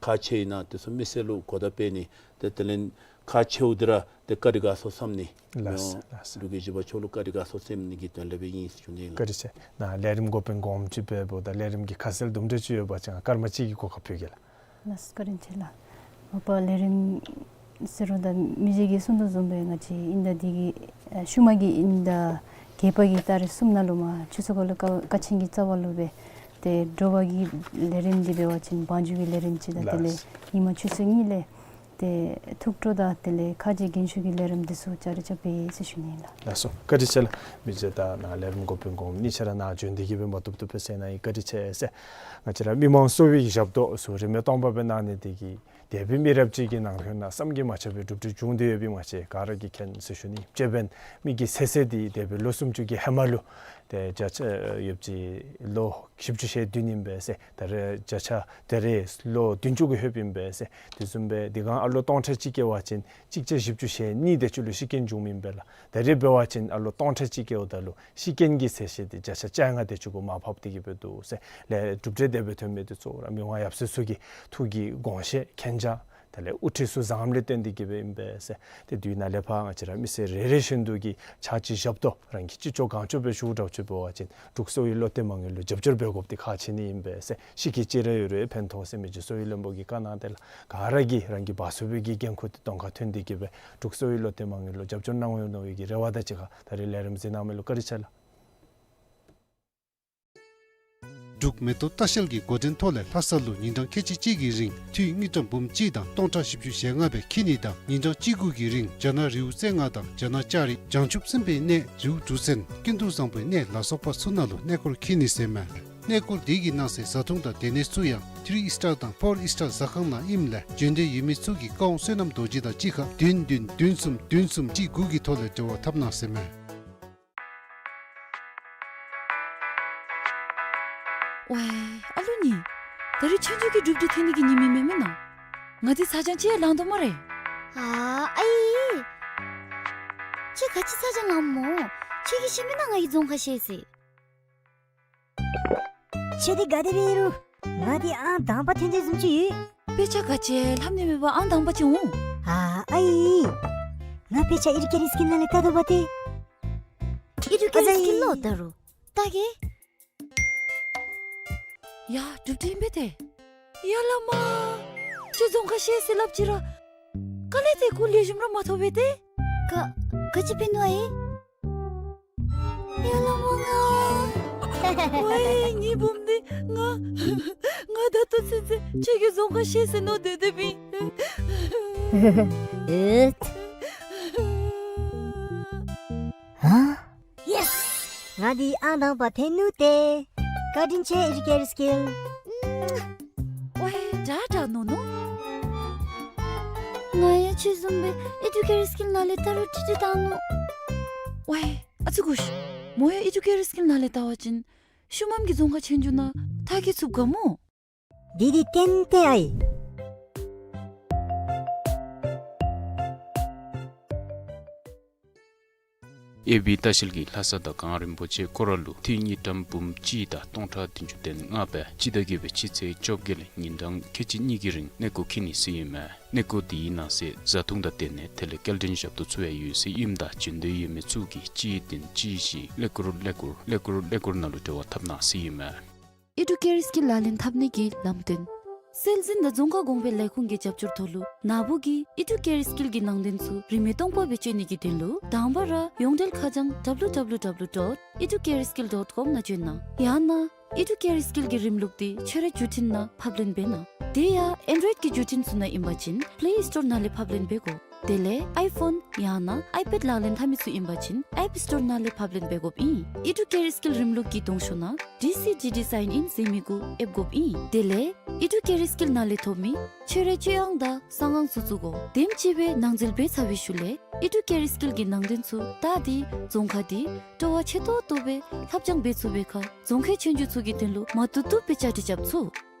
ཁག་ཆེ་ཨིན་ན་དེ་ཚུ་མི་སེར་ལུ་གོ་བརྡ་སྤེལ་ནི། ཏེ་དེ་ལས་ཁག་ཆེཝ་འདི་ར་ཏེ་བཀའ་དྲིན་དགའ་ཚོར་བསམ་ནི། ལགས་ལགས། འབྲུག་རྒྱལ་བཞི་པ་མཆོག་ལུ་བཀའ་དྲིན་དགའ་ཚོར་སེམས་ནི་གི་དོན་ལས་སྦེ་ཨིན་ཞུ་ནི་ལགས། བཀའ་དྲིན་ཆེ། ནཱ་ལས་རིམ་འགོ་དཔོན་གོངམ་ཅིག་འབདཝ་ད་ལས་རིམ་གྱི་ཁ་གསལ་དུམ་གྲ་ཅིག་ཡོད་པ་ཅིན་སྐར་མ་གཅིག་གི་གོ་སྐབས་ཕུལ་གེ་ལགས། ལགས་སོ། བཀའ་དྲིན་ཆེ་ལགས། མ་པ་ལས་རིམ་ཟེར་རུང་ད་མི་རྗེ་གིས་གསུངས་དོ་བཟུམ་སྦེ་ང་བཅས་དབྱིན་ཟླ་འདི་གི་ཨ་ཤུལ་མ་གི་དབྱིན་ཟླ་བརྒྱད་པ་གི་ཏ་རིག་གསུམ་ནང་ལུ་མར་ཆུ་ཚོད་འཁོར་ལོ་ཀ་དཀའ་ཆེན་གྱི་རྩ་བ་ལུ་སྦེ་ཏེ་དྲོ་པ་གི་ལས་རིམ་འདི་འབད་བ་ཅིན་བང་རྒྱུགས་ཀྱི་ལས་རིམ་ཅིག་དང་དེ་ལས་ལགས། ཉིན་མ་ཆུ་ཚོད་གཉིས་ལས་ཏེ་ཐུགས་སྤྲོ་དང་དེ་ལས་ཁ་རྗེ་རྒན་ཤོས་ཀྱི་ལས་རིམ་འདི་ཚུ་བཅའ་ར་རྐྱབ་པས་ཟེར་ཞུ་ནི་ལགས། ལགས་སོ། བཀའ་དྲིན་ཆེ་ལགས། མི་རྗེ་ད་ནཱ་ལས་རིམ་འགོ་དཔོན་གོངམ་གཉིས་ཆ་ར་ནཱ་བྱོན་ཏེ་གིས་སྦེ་མ་བཏུབ་བཏུབ་སྦེ་གསན་གནང་ཡི། བཀའ་དྲིན་ཆེ་ཟེར། ང་བཅས་ར་མི་མང་གསོ་བའི་ཞབས་ཏོག་ཚུ་རིན་མེད་སྟོང་པ་སྦེ་གནང་ནི་དེ་གིས་འདས་པའི་མི་རབས་ཅིག་གི་ནང་ལྷོད་ན་བསམ་གྱིས་མ་ཁྱབ་པའི་གྲུབ་འབྲས་བྱུང་སྟེ་ཡོདཔ་ང་བཅས་ག་ར་གིས་མཁྱེན་ཟེར་ཞུ་ནི། དཔྱེ་འབདན་མི་གི་ཚེ་ཚད་འདི་འདས་པའི་ལོ་སུམ་ཅུ་གི་ཧེ་མ་ལུ་ཏེ་བརྒྱ་ཆ་ཡོདཔ་ཅིག་ལོ་བཞི་བཅུ་ཞེ་བདུན་ཨིན་པས་ཟེར། ད་རེས་བརྒྱ་ཆ་ད་རེས་ལོ་བདུན་ཅུ་གི་ལྷོདཔ་ཨིན་པས་ཟེར། དེ་བཟུམ་སྦེ་དེ་སྒང་ཨ་ལོ་སྟོང་ཕྲག་གཅིག་སྐྱེ་བ་ཅིན་གཅིག་བརྒྱ་བཞི་བཅུ་ཞེ་གཉིས་དེ་ཅིག་ལུ་ཤི་རྐྱེན་བྱུངམ་ཨིན་པས་ལགས། ད་རེས་འབད་བ་ཅིན་ཨ་ལོ་སྟོང་ཕྲག་གཅིག་སྐྱེཝ་ད་ལུ་ཤི་རྐྱེན་གྱི་ཚད་གཞི་འདི་བརྒྱ་ཆ་བཅོ་ལྔ་དེ་ཅིག་གུ་མར་ཕབ་སྟེ་གིས་སྦེ་འདུག་ཟེར། ལས་གྲུབ་འབྲས་དེ་སྦེ་ཐོན་མི་འདི་ཚུ་ར་མི་དབང་ཡབ་སྲས་ཚུ་གི་ཐུགས་ཀྱི་དགོངས་བཞེད་མཁྱེན་རྒྱ་དེ་ལས་དབུ་ཁྲིད་ཚུ་བཟང་ལས་བརྟེན་ཏེ་གིས་སྦེ་ཨིན་པས་ཟེར། ཏེ་དུས་ནཱ་ལས་ཕར་ང་བཅས་ར་མི་སེར་རེ་རེ་བཞིན་དུ་གིས་ཕྱག་ཕྱི་ཞབས་ཏོག་རང་གི་ཅི་ལྕོགས་གང་ལྕོགས་སྦེ་ཞུ་དྲག་ཅིག་འབད་བ་ཅིན་འབྲུག་གསོ་བའི་བློ་གཏད་མ་དངུལ་ལུ་རྒྱབ་སྐྱོར་འབད་དགོཔ་འདི་ཁག་ཆེ་ནི་ཨིན་པས་ཟེར། ཤི་རྐྱེན་ཅིག་ར་ཡོད་རུང་ཕན་ཐོགས་ཟེར་མི་རྗེ་གསོ་བའི་བློན་པོ་གིས་བཀའ་གནང་དེ་ལགས། ག་ར་གིས་རང་གི་བ་སོ་པའི་གི་འགན་ཁུར་འདི་གདོང་ཁར་ཐོན་ཏེ་གིས་སྦེ་འབྲུག་གསོ་བའི་བློ་གཏད་མ་དངུལ་ལུ་རྒྱབ་སྐྱོར་གནང་འོང་མནོ་བའི་གི་རེ་བ་དང་གཅིག་ཁར་ད་རེས་ལས་རིམ་གཟིགས་གནང་མི་ལུ་བཀའ་དྲིན་ཆེ་ལགས། འབྲུག་མེ་ཏོག་ལྟ་བཤལ་གྱི་འགོ་འདྲེན་ཐོག་ལས་ལྷ་ས་ལུ་ཉིན་གྲངས་ཁལ་གཅིག་གཅིག་གི་རིང་འཐུས་དངུལ་ཀྲམ་འབུམ་གཅིག་དང་སྟོང་ཕྲག་བཞི་བཅུ་ཞེ་ལྔ་སྦེ་འཁྱིད་ནི་དང་ཉིན་གྲངས་གཅིག་དགུ་གི་རིང་རྒྱ་ནག་རི་བོ་རྩེ་ལྔ་དང་རྒྱ་ནག་ལྕགས་རི་བྱང་ཆུབ་སེམས་དཔའི་གནས་རི་བོ་གྲུ་གཟན་ཀུན་ཏུ་བཟང་པོའི་གནས་ལ་སོགས་པ་ཚུ་ནང་ལུ་གནས་སྐོར་འཁྱིད་ནི་ཟེར་མས། གནས་སྐོར་དེ་གི་ནང་གསེས་བཟའ་འཐུང་དང་སྡོད་གནས་ཚུ་ཡང་ཐི་རི་ཨིས་ཊར་དང་ཕོར་ཨིས་ཊར་ཟ་ཁང་ནང་ཨིནམ་ལས་བྱོན་འདོད་ཡོད་མི་ཚུ་གིས་བཀའ་དབང་བསོད་ནམས་རྡོ་རྗེ་དང་གཅིག་ཁར་བདུན་བདུན་བདུན་གསུམ་བདུན་གསུམ་གཅིག་དགུ་གི་ཐོག་ལས་འབྲེལ་བ་འཐབ་གནང་ཟེར་མས། ཝའི་ཨ་ལོ་ནི། ད་རེས་ཆོས་རྒྱུགས་ཀྱི་གྲུབ་འབྲས་ཐོན་ནི་གི་ཉིནམ་ཨིན་མས་མེན་ན། ང་འདི་ཚ་གྱང་ཅིག་ཡང་ལང་དོ་སྨ་རེ། ཨ་ཨའི། ཁྱོད་ག་ཅི་ཚ་གྱང་ལངམ་སྨོ། ཁྱོད་ཀྱིས་ཤེས་མེན་ན་ང་གིས་རྫོང་ཁ་ཤེས་ཟེར། ཁྱོད་འདི་ག་དེ་སྦེ་ཨིན་རུང་ང་འདི་ཨང་དང་པ་ཐོན་དོ་བཟུམ་ཅིག་ཡོད། དཔེ་ཆ་ག་ཅི་ལྷབ་ནི་མེད་པར་ཨང་དང་པ་ཅིག་འོང་། ཨ་ཨའི། ང་དཔེ་ཆ་ཨེ་ཌུ་ཀེ་ཊར་སི་ཀིལ་ནང་ལས་བལྟ་དོ་བ་ཏེ། ཨེ་ཌུ་ཀེ་ཊར་སི་ཀིལ་ལོ་བལྟ་རུང་བལྟ་གེ། ཡ་གྲུབ་འབྲས་ཨིན་པས་ཏེ། ཡ་ལ་མ། ཁྱོད་རྫོང་ཁ་ཤེས་ཟེར་སླབ་ཅི་ར། དཀའ་ལས་ཏེ་ཁོ་ལེགས་ཤོམ་ར་མ་ཐོབ་པས་ཏེ། ག་ག་ཅི་འབད་ནུག་ཨའི། ཡ་ལ་མ་ང་། ཝའི་ངེའི་བུམོ་འདི་ང་ང་ད་ལྟོ་ཚུན་ཚོད་ཁྱོད་ཀྱིས་རྫོང་ཁ་ཤེས་ཟེར་མནོ་སྡོད་སྡོདཔ་ཨིན། ཨེ། ཧ། ཡེས། ང་འདི་ཨང་དང་པ་ཐོན་ནུག་ཏེ། བཀའ་དྲིན་ཆེ་ཨེ་ཌུ་ཀེ་ཊར་སི་ཀིལ། ཝའི་དྲག་དྲག་མནོ་ནུག། ང་ཡང་ཁྱོད་བཟུམ་སྦེ་ཨེ་ཌུ་ཀེ་ཊར་སི་ཀིལ་ནང་ལས་བལྟ་རུང་ཁྲིག་ཁྲི་བཏང་ནུག། ཝའི་ཨ་ཙི་གུ་ཤི། མོ་ཡང་ཨི་ཌུ་ཀེར་སི་ཀིལ་ནང་ལས་བལྟ་བ་ཅིན་ཤུལ་མམ་གྱི་རྫོང་ཁག་ཆོས་རྒྱུགས་ནང་མཐར་འཁྱོལ་ཚུགས་ག་མོ། འདི་འདི་ཏན་ཏན་ཨའི། ཨེ་བི་ལྟ་བཤལ་གྱིས་ལྷ་ས་དང་གངས་རིན་པོ་ཆེ་སྐོར་ར་ལུ་ཐིག་དངུལ་ཀྲམ་འབུམ་གཅིག་དང་སྟོང་ཕྲག་བདུན་ཅུ་དོན་ལྔ་སྦེ་སྤྱི་ཟླ་བརྒྱད་པའི་ཕྱི་ཚེས་བཅོ་བརྒྱད་ལས་ཉིན་གྲངས་ཁལ་གཅིག་གཉིས་ཀྱི་རིང་གནས་སྐོར་འཁྱིད་ནི་ཟེར་ཨིན་མས། གནས་སྐོར་འདི་གི་ནང་གསེས་བཟའ་འཐུང་དང་སྡོད་གནས་དེ་ལས་སྐྱེལ་འདྲེན་ཞབས་ཏོག་ཚུ་ཡང་ཡོད་ཟེར་ཨིནམ་ད་བྱོན་འདོད་ཡོད་མི་ཚུ་གིས་གཅིག་བདུན་གཅིག་བཞི་ཀླད་ཀོར་ཀླད་ཀོར་ཀླད་ཀོར་ཀླད་ཀོར་ནང་ལུ་འབྲེལ་བ་འཐབ་གནང་ཟེར་ཨིན་མས། ཨི་ཌུ་ཀེར་སི་ཀིལ་ལག་ལེན་འཐབ་ནི་གི་ལམ་སྟོན། སྲོལ་འཛིན་དང་རྫོང་ཁ་གོང་འཕེལ་ལས་ཁུངས་ཀྱི་རྒྱབ་སྐྱོར་ཐོག་ལུ་ནཱ་བུ་གིས་ཨི་ཌུ་ཀེར་སི་ཀིལ་གྱི་ནང་དོན་ཚུ་རིན་མེད་སྟོང་པ་སྦེ་སྤྱོད་ནི་གི་དོན་ལུ་དང་པ་ར་ཡོངས་འབྲེལ་ཁ་བྱང་W W W dot educareskill dot com ནང་བྱོན་གནང་། ཡང་ན་ཨི་ཌུ་ཀེར་སི་ཀིལ་གྱི་རིམ་ལུགས་འདི་ཁྱོད་རའི་བརྒྱུད་འཕྲིན་ནང་ཕབ་ལེན་འབད་གནང་། དེ་ཡང་ཨེན་ཌོ་རོའིཌ་ཀྱི་བརྒྱུད་འཕྲིན་ཚུ་ནང་ཨིན་པ་ཅིན་པེ་ལེ་སི་ཊོར་ནང་ལས་ཕབ་ལེན་འབད་དགོ། དེ་ལས་ཨའི་ཕོན་ཡང་ན་ཨའི་པེཌ་ལག་ལེན་འཐབ་མི་ཚུ་ཨིན་པ་ཅིན་ཨེཔ་སི་ཊོར་ནང་ལས་ཕབ་ལེན་འབད་དགོཔ་ཨིན། ཨི་ཌུ་ཀེར་སི་ཀིལ་རིམ་ལུགས་ཀྱི་གདོང་ཤོག་ནང་ཌི་སི་ཌི་ཌི་སའིན་ཨིན་ཟེར་མི་གུ་ཨེབ་དགོཔ་ཨིན། དེ་ལས་ཨི་ཌུ་ཀེར་སི་ཀིལ་ནང་ལས་ཐོབ་མི་ཁྱོད་རའི་སྤྱོད་ཨང་དང་གསང་ཨང་ཚུ་བཙུགས་དགོ། དེམ་ཅིག་སྦེ་ནང་འཛུལ་འབད་ཚར་བའི་ཤུལ་ལས་ཨི་ཌུ་ཀེར་སི་ཀིལ་གྱི་ནང་དོན་ཚུ་བལྟ་སྟེ་རྫོང་ཁག་འདི་སྤྲོ་བ་ཆེ་ཏོག་ཏོ་སྦེ་ལྷབ་སྦྱང་འབད་ཚུགས་པའི་ཁར་རྫོང་ཁའི་ཆོས་རྒྱུགས་ཚུ་གི་དོན་ལུ་མ་བཏུབ་བཏུབ་སྦེ་བཅའ་སྒྲིག་རྐྱབ་ཚུགས།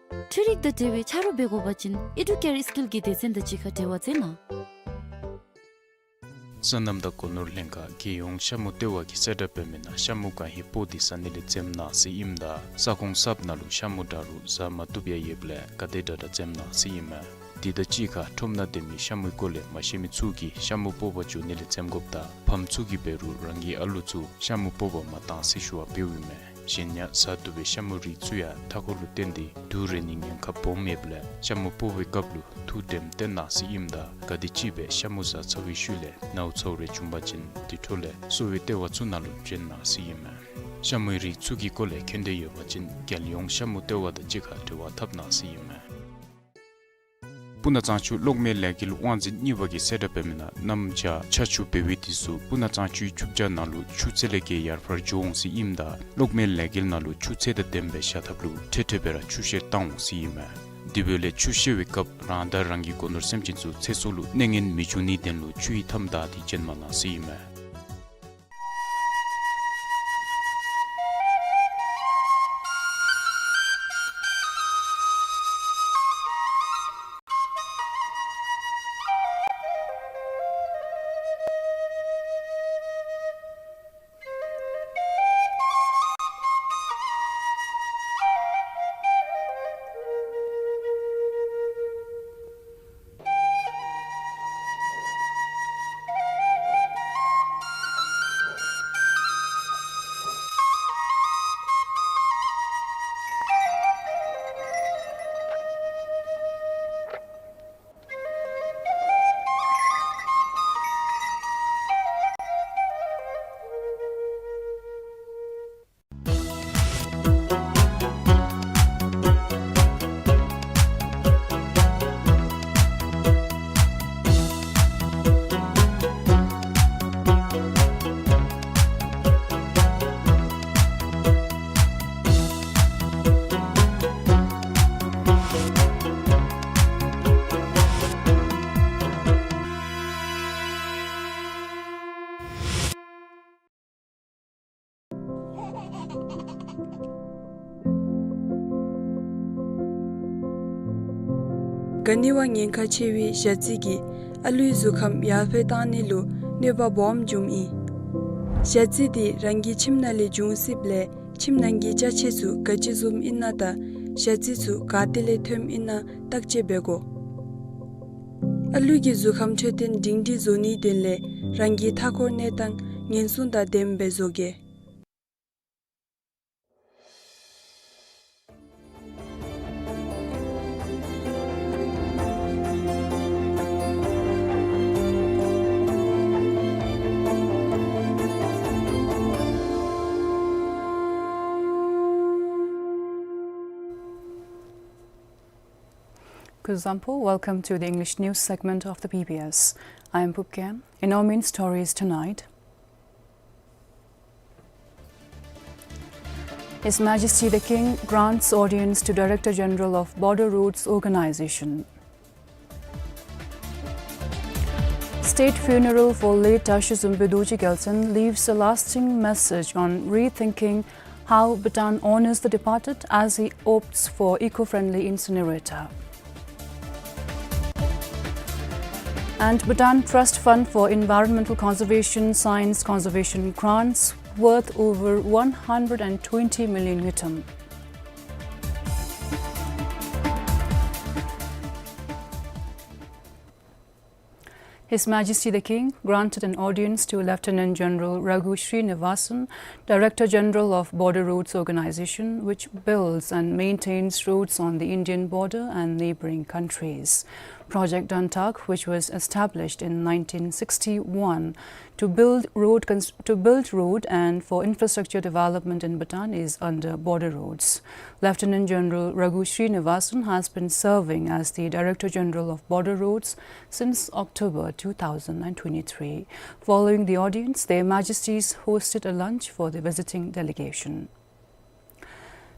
འཕྲུལ་རིག་དང་འབྲེལ་བའི་ཆ་རོགས་འབད་དགོ་པ་ཅིན་ཨི་ཌུ་ཀེར་སི་ཀིལ་གྱི་སྡེ་ཚན་དང་གཅིག་ཁར་འབྲེལ་བ་མཛད་གནང་། སོ་ནམ་དང་སྒོ་ནོར་ལྷན་ཁག་རྒྱལ་ཡོངས་ཤ་མུ་ལྟེ་བ་གིས་གསལ་བསྒྲགས་འབད་མི་ནང་ཤ་མུ་གང་ཧེ་སྤོ་སྟེ་ཟ་ནི་ལས་འཛེམ་གནང་ཟེར་ཨིནམ་ད་ས་ཁོངས་གསརཔ་ནང་ལུ་ཤ་མུ་འདྲ་རུང་ཟ་མ་བཏུབ་ཡང་ཡོདཔ་ལས་ག་དེ་དྲག་དྲག་འཛེམ་གནང་ཟེར་ཨིན་མས། དེ་དང་གཅིག་ཁར་ཁྲོམ་ནང་སྡོད་མི་ཤ་མུའི་སྐོར་ལས་མ་ཤེས་མི་ཚུ་གིས་ཤ་མུ་སྤོ་བར་འགྱོ་ནི་ལས་འཛེམ་དགོཔ་དང་ཕམ་ཚུ་གིས་འབད་རུང་རང་གི་ཨ་ལུ་ཚུ་ཤ་མུ་སྤོ་བར་མ་གཏང་ཟེར་ཞུ་བ་འབདཝ་ཨིན་མས། གཞན་ཡང་ཟ་བཏུབ་པའི་ཤ་མུའི་རིགས་ཚུ་ཡང་མཐའ་འཁོར་ལུ་བརྟེན་ཏེ་དུག་རེག་ནིའི་ཉེན་ཁ་སྦོམ་ཡོདཔ་ལས་ཤ་མུ་སྤོ་བའི་སྐབས་ལུ་ཐུགས་དྲནམ་བཏོན་གནང་ཟེར་ཨིནམ་ད་ག་དེམ་ཅིག་སྦེ་ཤ་མུ་ཟ་ཚར་བའི་ཤུལ་ལས་ནཝ་ཚཝ་རེ་བྱུང་པ་ཅིན་དེ་འཕྲོ་ལས་གསོ་བའི་ལྟེ་བ་ཚུ་ནང་ལུ་བྱོན་གནང་ཟེར་ཨིན་མས། ཤ་མུའི་རིགས་ཚུ་གི་སྐོར་ལས་མཁྱེན་འདོད་ཡོད་པ་ཅིན་རྒྱལ་ཡོངས་ཤ་མུ་ལྟེ་བ་དང་གཅིག་ཁར་འབྲེལ་བ་འཐབ་གནང་ཟེར་ཨིན་མས། སྤུ་ན་གཙང་ཆུ་གློག་མེ་ལས་འགུལ་དབང་འཛིན་གཉིས་པ་གིས་གསལ་བསྒྲགས་འབད་མི་ནང་གནམ་བྱཱར་ཆར་ཆུ་འབབ་པའི་དུས་སུ་སྤུ་ན་གཙང་ཆུའི་ཆུ་བྱཱ་ནང་ལུ་ཆུ་ཚད་ལས་བརྒལ་ཡར་འཕར་འགྱོ་འོང་ཟེར་ཨིནམ་ད་གློག་མེ་ལས་འགུལ་ནང་ལུ་ཆུ་ཚད་དང་ལྡནམ་སྦེ་བཞག་ཐབས་ལུ་འཕྲལ་འཕྲལ་སྦེ་ར་ཆུ་བཤེར་བཏང་འོང་ཟེར་ཨིན་མས། དེ་འབདཝ་ལས་ཆུ་བཤེར་བའི་སྐབས་རང་དང་རང་གི་སྒོ་ནོར་སེམས་ཅན་ཚུ་ཚེ་སྲོག་ལུ་གནོད་ངན་མི་འབྱུང་ནིའི་དོན་ལུ་ཆུ་ཡི་མཐའམ་བདའ་སྟེ་བྱོན་མ་གནང་ཟེར་ཨིན་མས། ག་ནི་བ་ཉེན་ཁ་ཆེ་བའི་ཞ་རྩི་གིས་ཨ་ལུའི་གཟུགས་ཁམས་ཡར་འཕེལ་གཏང་ནི་ལུ་གནོད་པ་སྦོམ་འབྱུངམ་ཨིན། ཞ་རྩི་འདི་རང་གི་ཁྱིམ་ནང་ལས་འབྱུང་སྲིདཔ་ལས་ཁྱིམ་ནང་གི་ཅ་ཆས་ཚུ་ག་ཅི་བཟུམ་ཨིན་ན་དང་ཞ་རྩི་ཚུ་ག་ཏེ་ལས་ཐོནམ་ཨིན་ན་བརྟག་དཔྱད་འབད་དགོ། ཨ་ལུ་གི་གཟུགས་ཁམས་འཕྲོད་བསྟེན་སྒྲིང་སྒྲིང་བཟོ་ནིའི་དོན་ལས་རང་གི་མཐའ་འཁོར་གནས་སྟངས་ཉེན་སྲུང་དང་ལྡནམ་སྦེ་བཟོ་གེ། Kuzuzangpo, welcome to the English news segment of the B B S. I am Pupken. In our main stories tonight, His Majesty the King grants audience to Director General of Border Roads Organization. State funeral for late Dasho Zunpe Dorji Gyaltsen leaves a lasting message on rethinking how Bhutan honors the departed as he opts for eco-friendly incinerator. And Bhutan Trust Fund for Environmental Conservation signs conservation grants worth over one hundred and twenty million ngultrum. His Majesty the King granted an audience to Lieutenant General Raghu Srinivasan, Director General of Border Roads Organization, which builds and maintains roads on the Indian border and neighboring countries. Project Dantak, which was established in nineteen sixty-one to build road cons-, to build road and for infrastructure development in Bhutan, is under Border Roads. Lieutenant General Raghu Srinivasan has been serving as the Director General of Border Roads since October two thousand and twenty-three. Following the audience, Their Majesties hosted a lunch for the visiting delegation.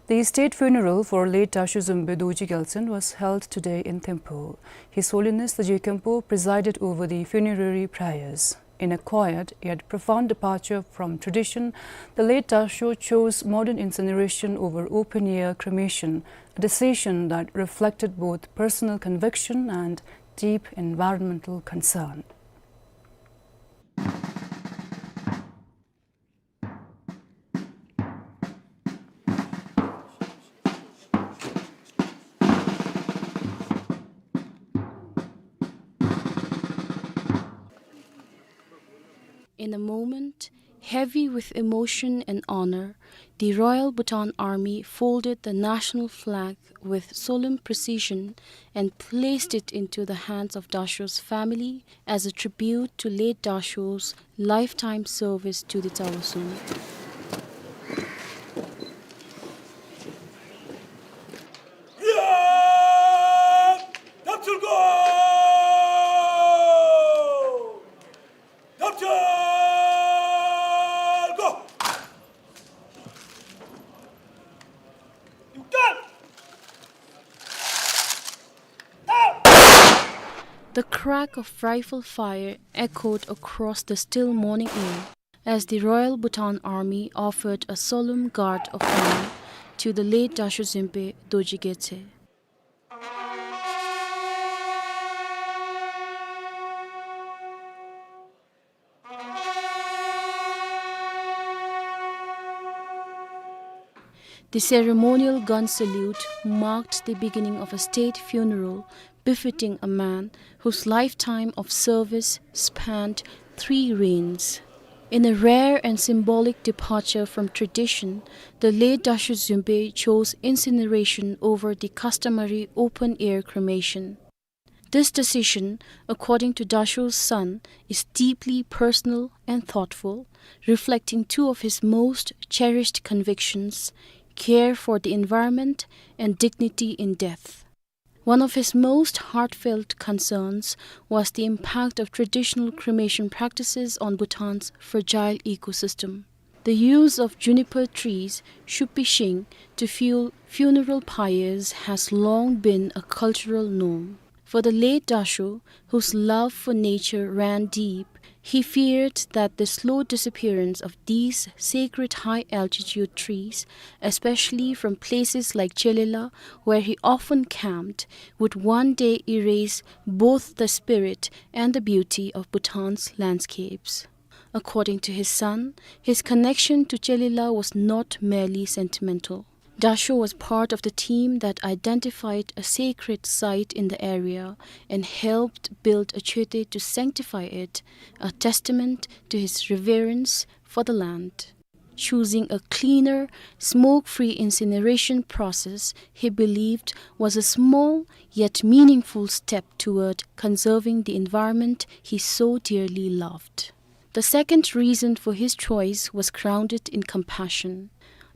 The state funeral for late Dasho Zunpe Dorji Gyaltsen was held today in Thimphu. His Holiness the Je Khenpo presided over the funerary prayers. In a quiet yet profound departure from tradition, the late Dasho chose modern incineration over open-air cremation, a decision that reflected both personal conviction and deep environmental concern. In a moment heavy with emotion and honor, the Royal Bhutan Army folded the national flag with solemn precision and placed it into the hands of Dasho's family as a tribute to late Dasho's lifetime service to the Tsaosun. The crack of rifle fire echoed across the still morning air as the Royal Bhutan Army offered a solemn guard of honor to the late Dasho Zunpe Dorji Gyaltsen. The ceremonial gun salute marked the beginning of a state funeral befitting a man whose lifetime of service spanned three reigns. In a rare and symbolic departure from tradition, the late Dasho Zunpe chose incineration over the customary open-air cremation. This decision, according to Dasho's son, is deeply personal and thoughtful, reflecting two of his most cherished convictions, care for the environment and dignity in death. One of his most heartfelt concerns was the impact of traditional cremation practices on Bhutan's fragile ecosystem. The use of juniper trees, shupi shing, to fuel funeral pyres has long been a cultural norm. For the late Dasho, whose love for nature ran deep, he feared that the slow disappearance of these sacred high-altitude trees, especially from places like Chelila, where he often camped, would one day erase both the spirit and the beauty of Bhutan's landscapes. According to his son, his connection to Chelila was not merely sentimental. Dasho was part of the team that identified a sacred site in the area and helped build a chete to sanctify it, a testament to his reverence for the land. Choosing a cleaner, smoke-free incineration process he believed was a small yet meaningful step toward conserving the environment he so dearly loved. The second reason for his choice was grounded in compassion.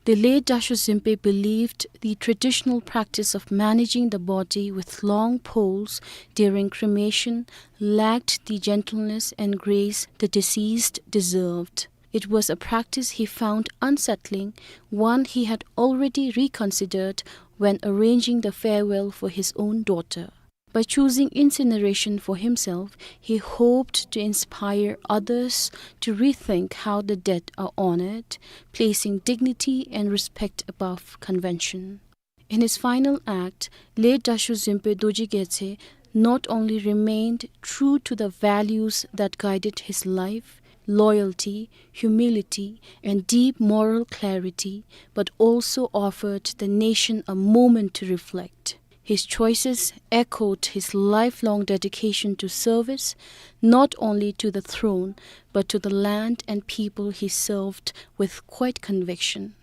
The late Dasho Zunpe believed the traditional practice of managing the body with long poles during cremation lacked the gentleness and grace the deceased deserved. It was a practice he found unsettling, one he had already reconsidered when arranging the farewell for his own daughter. By choosing incineration for himself, he hoped to inspire others to rethink how the dead are honored, placing dignity and respect above convention. In his final act, late Dasho Zimpe Dorji Gyatse not only remained true to the values that guided his life, loyalty, humility, and deep moral clarity, but also offered the nation a moment to reflect. His choices echoed his lifelong dedication to service, not only to the throne, but to the land and people he served with quiet conviction.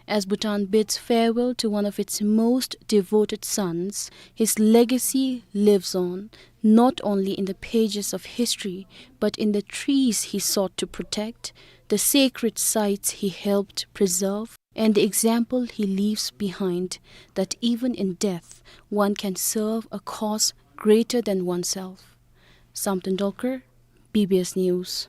As Bhutan bids farewell to one of its most devoted sons, his legacy lives on, not only in the pages of history, but in the trees he sought to protect, the sacred sites he helped preserve, and the example he leaves behind, that even in death, one can serve a cause greater than oneself. Samten Dolkar, B B S News.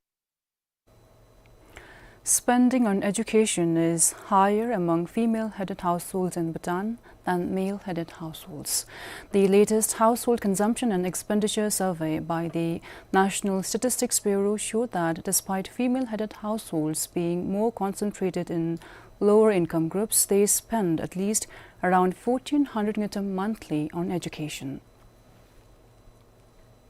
Spending on education is higher among female-headed households in Bhutan than male-headed households. The latest Household Consumption and Expenditure Survey by the National Statistics Bureau showed that despite female-headed households being more concentrated in lower income groups, they spend at least around fourteen hundred ngultrum monthly on education.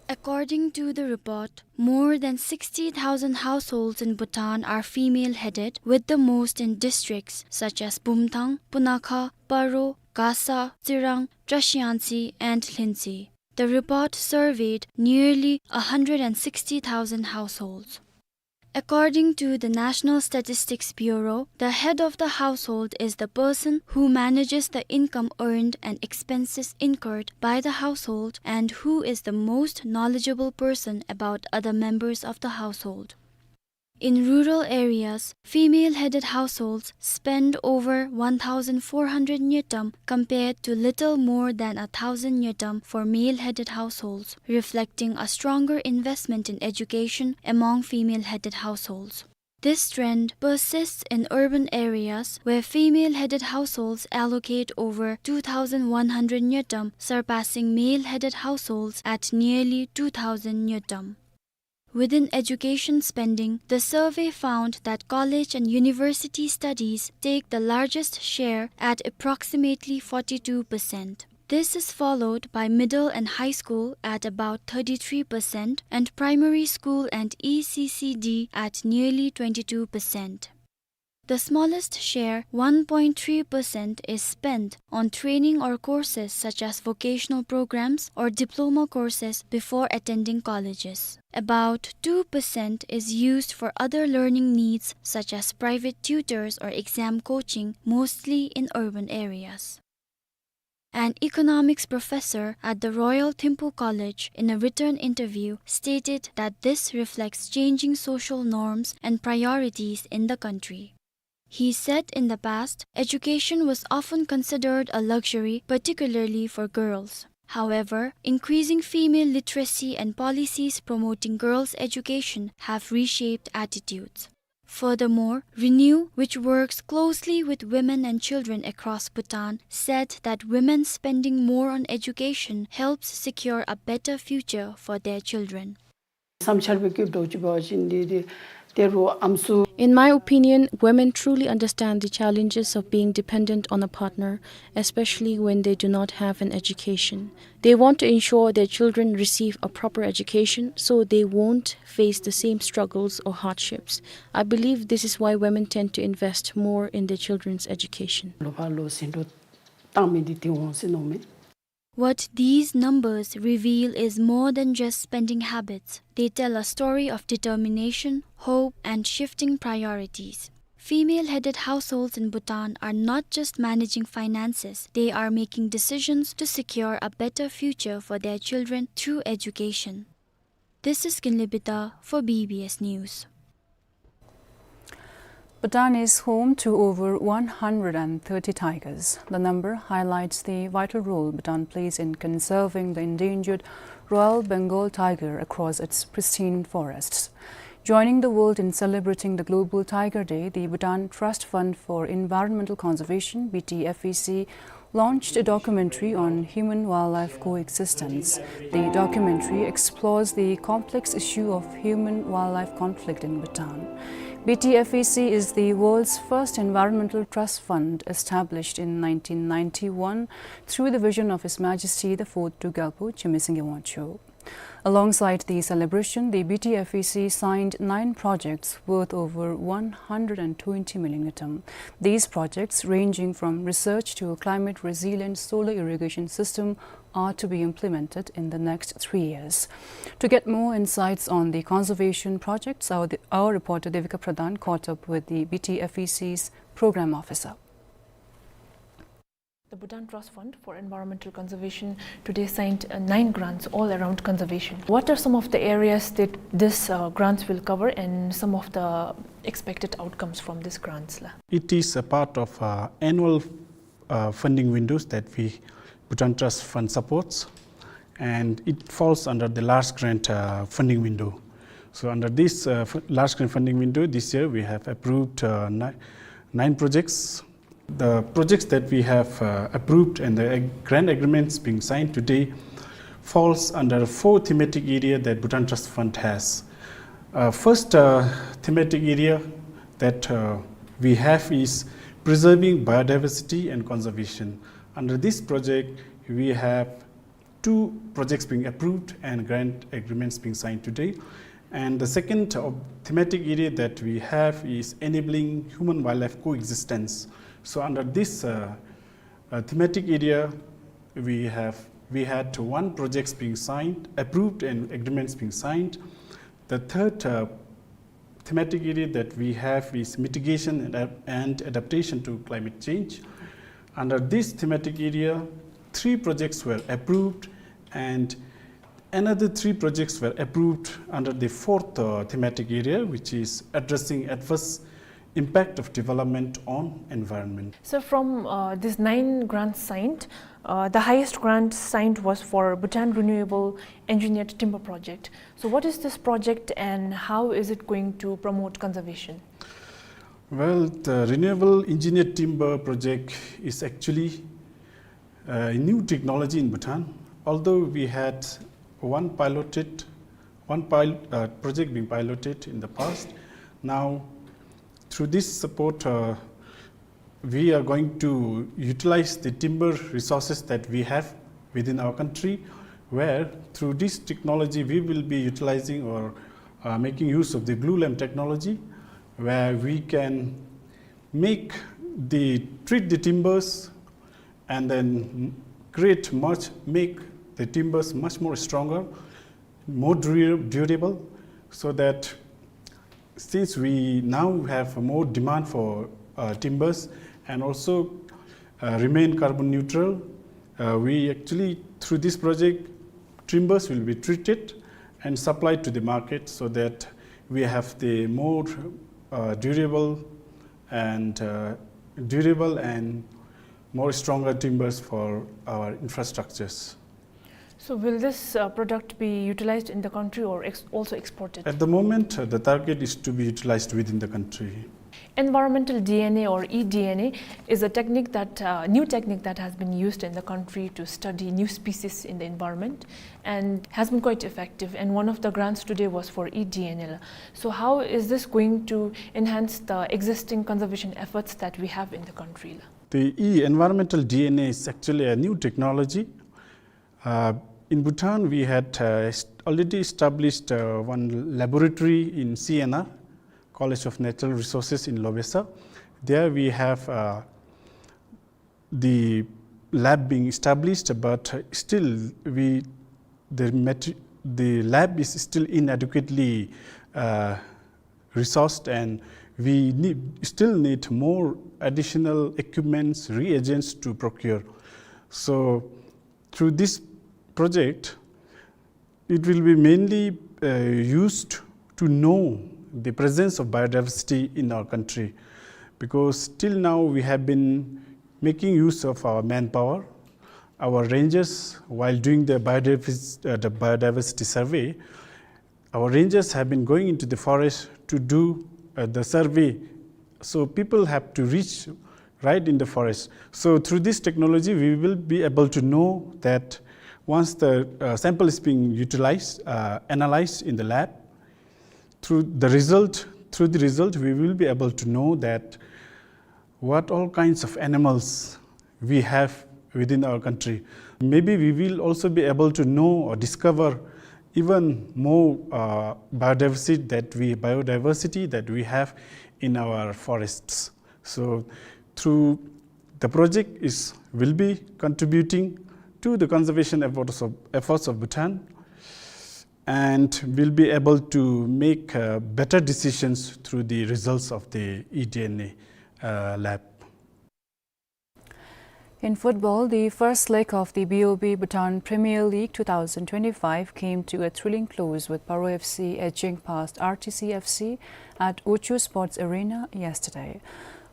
According to the report, more than sixty thousand households in Bhutan are female-headed, with the most in districts such as Bumthang, Punakha, Paro, Gasa, Tsirang, Trashiyangtse, and Lhintse. The report surveyed nearly a hundred and sixty thousand households. According to the National Statistics Bureau, the head of the household is the person who manages the income earned and expenses incurred by the household and who is the most knowledgeable person about other members of the household. In rural areas, female-headed households spend over one thousand four hundred ngultrum compared to little more than a thousand ngultrum for male-headed households, reflecting a stronger investment in education among female-headed households. This trend persists in urban areas where female-headed households allocate over two thousand one hundred ngultrum, surpassing male-headed households at nearly two thousand ngultrum. Within education spending, the survey found that college and university studies take the largest share at approximately forty-two percent. This is followed by middle and high school at about thirty-three percent and primary school and E C C D at nearly twenty-two percent. The smallest share, one point three percent, is spent on training or courses such as vocational programs or diploma courses before attending colleges. About two percent is used for other learning needs such as private tutors or exam coaching, mostly in urban areas. An economics professor at the Royal Thimphu College, in a written interview, stated that this reflects changing social norms and priorities in the country. He said in the past, education was often considered a luxury, particularly for girls. However, increasing female literacy and policies promoting girls' education have reshaped attitudes. Furthermore, Renew, which works closely with women and children across Bhutan, said that women spending more on education helps secure a better future for their children. བསམ་འཆར་སྦེ་བཀོདཔ་འདྲཝ་ཅིག་འབད་བ་ཅིན་འདི་འདི་ཏེ་རུང་ཨམ་སྲུ། In my opinion, women truly understand the challenges of being dependent on a partner, especially when they do not have an education. They want to ensure their children receive a proper education so they won't face the same struggles or hardships. I believe this is why women tend to invest more in their children's education. ལོ་ཕར་ལོག་ཟིན་འགྲོ་བཏང་མི་འདི་དེ་འོང་ཟེར་མནོཝ་མས། What these numbers reveal is more than just spending habits. They tell a story of determination, hope, and shifting priorities. Female-headed households in Bhutan are not just managing finances, they are making decisions to secure a better future for their children through education. This is Kinley Bida for B B S News. Bhutan is home to over one hundred and thirty tigers. The number highlights the vital role Bhutan plays in conserving the endangered Royal Bengal tiger across its pristine forests. Joining the world in celebrating the Global Tiger Day, the Bhutan Trust Fund for Environmental Conservation, B T F E C, launched a documentary on human-wildlife coexistence. The documentary explores the complex issue of human-wildlife conflict in Bhutan. B T F E C is the world's first environmental trust fund, established in nineteen ninety-one through the vision of His Majesty the Fourth Druk Gyalpo Chimney Singye Wangchuck. Alongside the celebration, the B T F E C signed nine projects worth over one hundred and twenty million ngultrum. These projects, ranging from research to a climate-resilient solar irrigation system, are to be implemented in the next three years. To get more insights on the conservation projects, our, our reporter Devika Pradhan caught up with the B T F E C's program officer. The Bhutan Trust Fund for Environmental Conservation today signed, uh, nine grants all around conservation. What are some of the areas that this, uh, grants will cover and some of the expected outcomes from these grants la? It is a part of, uh, annual, uh, funding windows that we, Bhutan Trust Fund supports, and it falls under the large grant, uh, funding window. So under this, uh, f-, large grant funding window, this year we have approved, uh, ni-, nine projects. The projects that we have, uh, approved and the ag-, grant agreements being signed today falls under four thematic area that Bhutan Trust Fund has. Uh, first, uh, thematic area that, uh, we have is preserving biodiversity and conservation. Under this project, we have two projects being approved and grant agreements being signed today. And the second, uh, thematic area that we have is enabling human-wildlife coexistence. So under this, uh, uh, thematic area, we have, we had one projects being signed, approved and agreements being signed. The third, uh, thematic area that we have is mitigation and ad-, and adaptation to climate change. Under this thematic area, three projects were approved and another three projects were approved under the fourth, uh, thematic area, which is addressing adverse impact of development on environment. So from, uh, these nine grants signed, uh, the highest grant signed was for Bhutan Renewable Engineered Timber Project. So what is this project and how is it going to promote conservation? Well, the Renewable Engineered Timber Project is actually, uh, a new technology in Bhutan. Although we had one piloted, one pil-, uh, project being piloted in the past, now through this support, uh, we are going to utilize the timber resources that we have within our country, where through this technology we will be utilizing or, uh, making use of the glulam technology, where we can make the, treat the timbers and then create much, make the timbers much more stronger, more dura-, durable, so that since we now have more demand for, uh, timbers and also, uh, remain carbon neutral, uh, we actually, through this project, timbers will be treated and supplied to the market so that we have the more, uh, durable and, uh, durable and more stronger timbers for our infrastructures. So will this, uh, product be utilized in the country or ex-, also exported? At the moment, uh, the target is to be utilized within the country. Environmental D N A or e-D N A is a technique that, uh, new technique that has been used in the country to study new species in the environment and has been quite effective. And one of the grants today was for e-D N A. So how is this going to enhance the existing conservation efforts that we have in the country? The e-environmental D N A is actually a new technology. Uh, in Bhutan, we had, uh, est-, already established, uh, one laboratory in C N R, College of Natural Resources in Loviisa. There we have, uh, the lab being established, but still we, the matri-, the lab is still inadequately, uh, resourced, and we need, still need more additional equipments, reagents to procure. So through this project, it will be mainly, uh, used to know the presence of biodiversity in our country, because till now we have been making use of our manpower, our rangers, while doing the biodiversity, uh, the biodiversity survey, our rangers have been going into the forest to do, uh, the survey. So people have to reach right in the forest. So through this technology, we will be able to know that once the, uh, sample is being utilized, uh, analyzed in the lab, through the result, through the result, we will be able to know that what all kinds of animals we have within our country. Maybe we will also be able to know or discover even more, uh, biodiversity that we, biodiversity that we have in our forests. So through the project is, will be contributing to the conservation efforts of, efforts of Bhutan, and will be able to make, uh, better decisions through the results of the eDNA, uh, lab. In football, the first leg of the B O B Bhutan Premier League two thousand twenty-five came to a thrilling close, with Paro F C edging past R T C F C at Wuchu Sports Arena yesterday.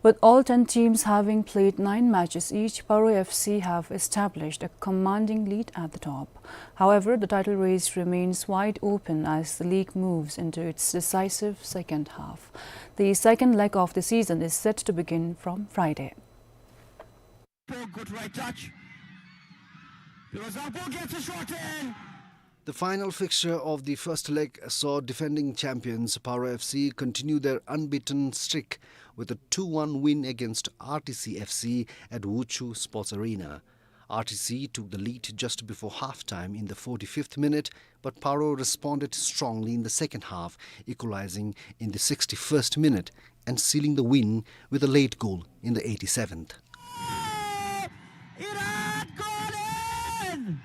With all ten teams having played nine matches each, Paro F C have established a commanding lead at the top. However, the title race remains wide open as the league moves into its decisive second half. The second leg of the season is set to begin from Friday. Good right touch. Pirozangpo gets a shot in. The final fixture of the first leg saw defending champions Paro F C continue their unbeaten streak with a two one win against R T C F C at Wuchu Sports Arena. R T C took the lead just before halftime in the forty-fifth minute, but Paro responded strongly in the second half, equalizing in the sixty-first minute and sealing the win with a late goal in the eighty-seventh. Iran goal in!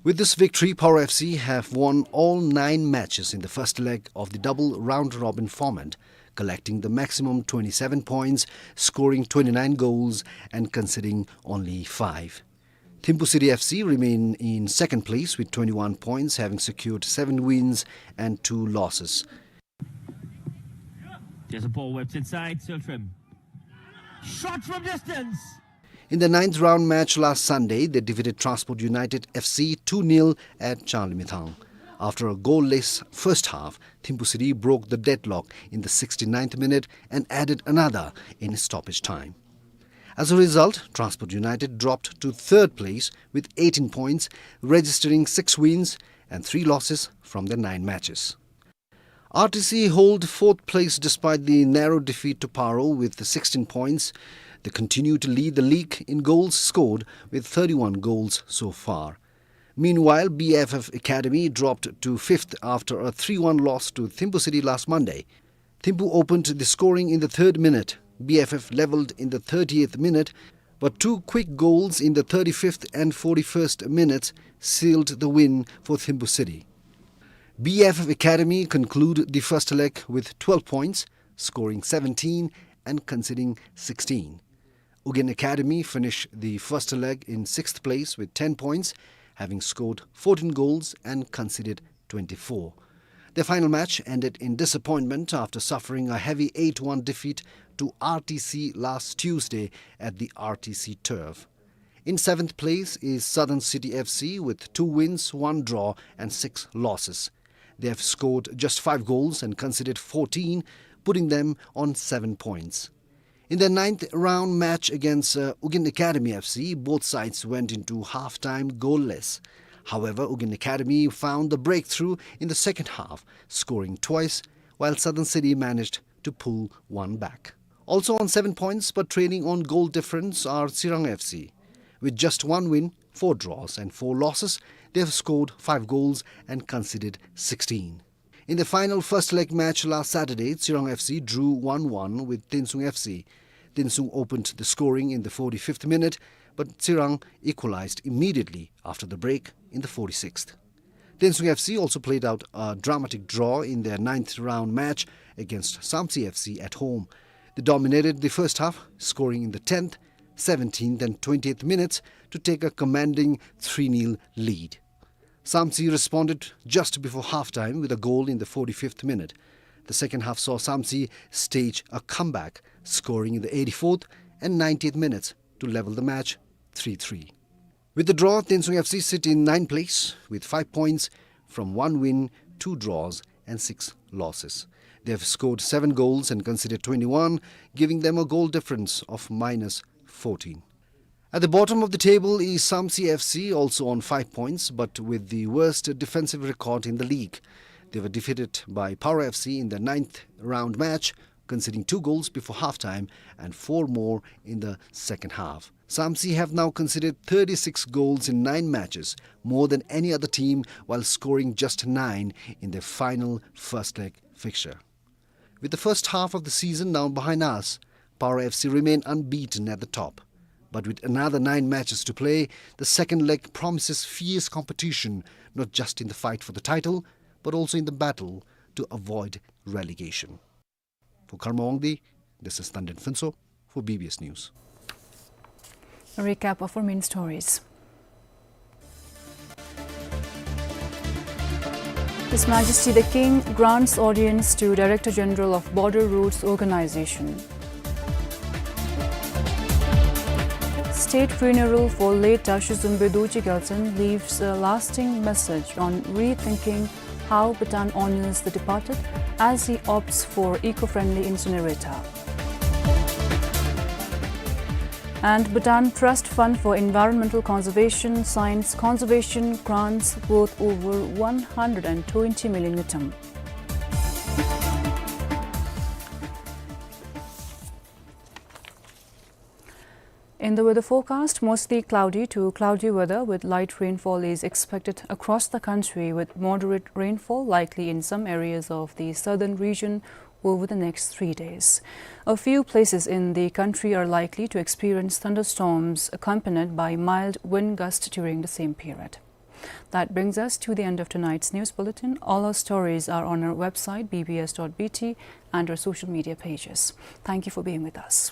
With this victory, Paro F C have won all nine matches in the first leg of the double round-robin format, collecting the maximum twenty-seven points, scoring twenty-nine goals and conceding only five. Thimphu City F C remain in second place with twenty-one points, having secured seven wins and two losses. There's a ball whipped inside, Siltrim. Shot from distance. In the ninth round match last Sunday, they defeated Transport United F C two nil at Changlimithang. After a goalless first half, Thimphu City broke the deadlock in the sixty-ninth minute and added another in stoppage time. As a result, Transport United dropped to third place with eighteen points, registering six wins and three losses from their nine matches. R T C hold fourth place despite the narrow defeat to Paro with sixteen points. They continue to lead the league in goals scored with thirty-one goals so far. Meanwhile, B F F Academy dropped to fifth after a three one loss to Thimphu City last Monday. Thimphu opened the scoring in the third minute. B F F levelled in the thirtieth minute, but two quick goals in the thirty-fifth and forty-first minutes sealed the win for Thimphu City. B F F Academy conclude the first leg with twelve points, scoring seventeen and conceding sixteen. Ugyen Academy finished the first leg in sixth place with ten points, having scored fourteen goals and conceded twenty-four. Their final match ended in disappointment after suffering a heavy eight one defeat to R T C last Tuesday at the R T C turf. In seventh place is Southern City F C with two wins, one draw and six losses. They have scored just five goals and conceded fourteen, putting them on seven points. In the ninth round match against, uh, Ugyen Academy F C, both sides went into half-time goalless. However, Ugyen Academy found the breakthrough in the second half, scoring twice, while Southern City managed to pull one back. Also on seven points, but trailing on goal difference, are Tsirang F C. With just one win, four draws and four losses, they have scored five goals and conceded sixteen. In the final first leg match last Saturday, Tsirang F C drew one one with Tensung F C. Tensung opened the scoring in the forty-fifth minute, but Tsirang equalized immediately after the break in the forty-sixth. Tensung F C also played out a dramatic draw in their ninth round match against Samtse F C at home. They dominated the first half, scoring in the tenth, seventeenth and twentieth minutes to take a commanding three nil lead. Samtse responded just before halftime with a goal in the forty-fifth minute. The second half saw Samtse stage a comeback, scoring in the eighty-fourth and ninetieth minutes to level the match three three. With the draw, Tensung F C sit in ninth place with five points from one win, two draws and six losses. They have scored seven goals and conceded twenty-one, giving them a goal difference of minus fourteen. At the bottom of the table is Samtse F C, also on five points, but with the worst defensive record in the league. They were defeated by Paro F C in the ninth round match, conceding two goals before halftime and four more in the second half. Samtse have now conceded thirty-six goals in nine matches, more than any other team, while scoring just nine in their final first leg fixture. With the first half of the season now behind us, Paro F C remain unbeaten at the top. But with another nine matches to play, the second leg promises fierce competition, not just in the fight for the title, but also in the battle to avoid relegation. For Karma Wangdi, this is Tanden Phuntsho for B B S News. A recap of our main stories. His Majesty the King grants audience to Director General of Border Roads Organization. State funeral for late Tashi Zumbe Dorji Gyaltshen leaves a lasting message on rethinking how Bhutan honors the departed as he opts for eco-friendly incinerator. And Bhutan Trust Fund for Environmental Conservation signs conservation grants worth over one hundred and twenty million ngultrum. In the weather forecast, mostly cloudy to cloudy weather with light rainfall is expected across the country, with moderate rainfall likely in some areas of the southern region over the next three days. A few places in the country are likely to experience thunderstorms accompanied by mild wind gusts during the same period. That brings us to the end of tonight's news bulletin. All our stories are on our website, B B S dot B T, and our social media pages. Thank you for being with us.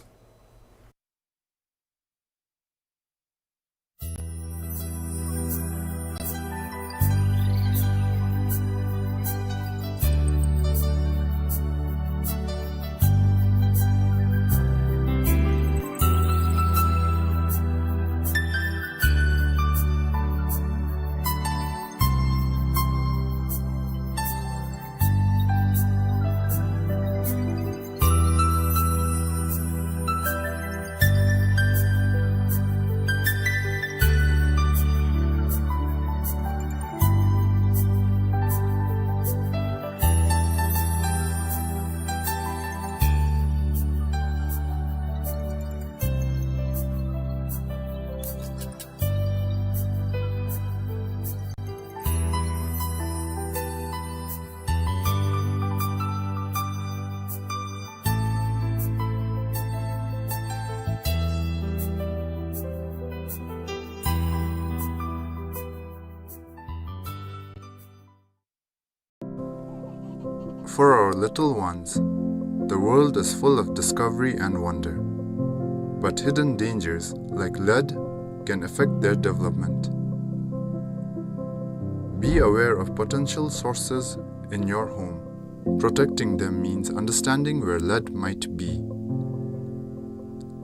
For our little ones, the world is full of discovery and wonder. But hidden dangers, like lead, can affect their development. Be aware of potential sources in your home. Protecting them means understanding where lead might be.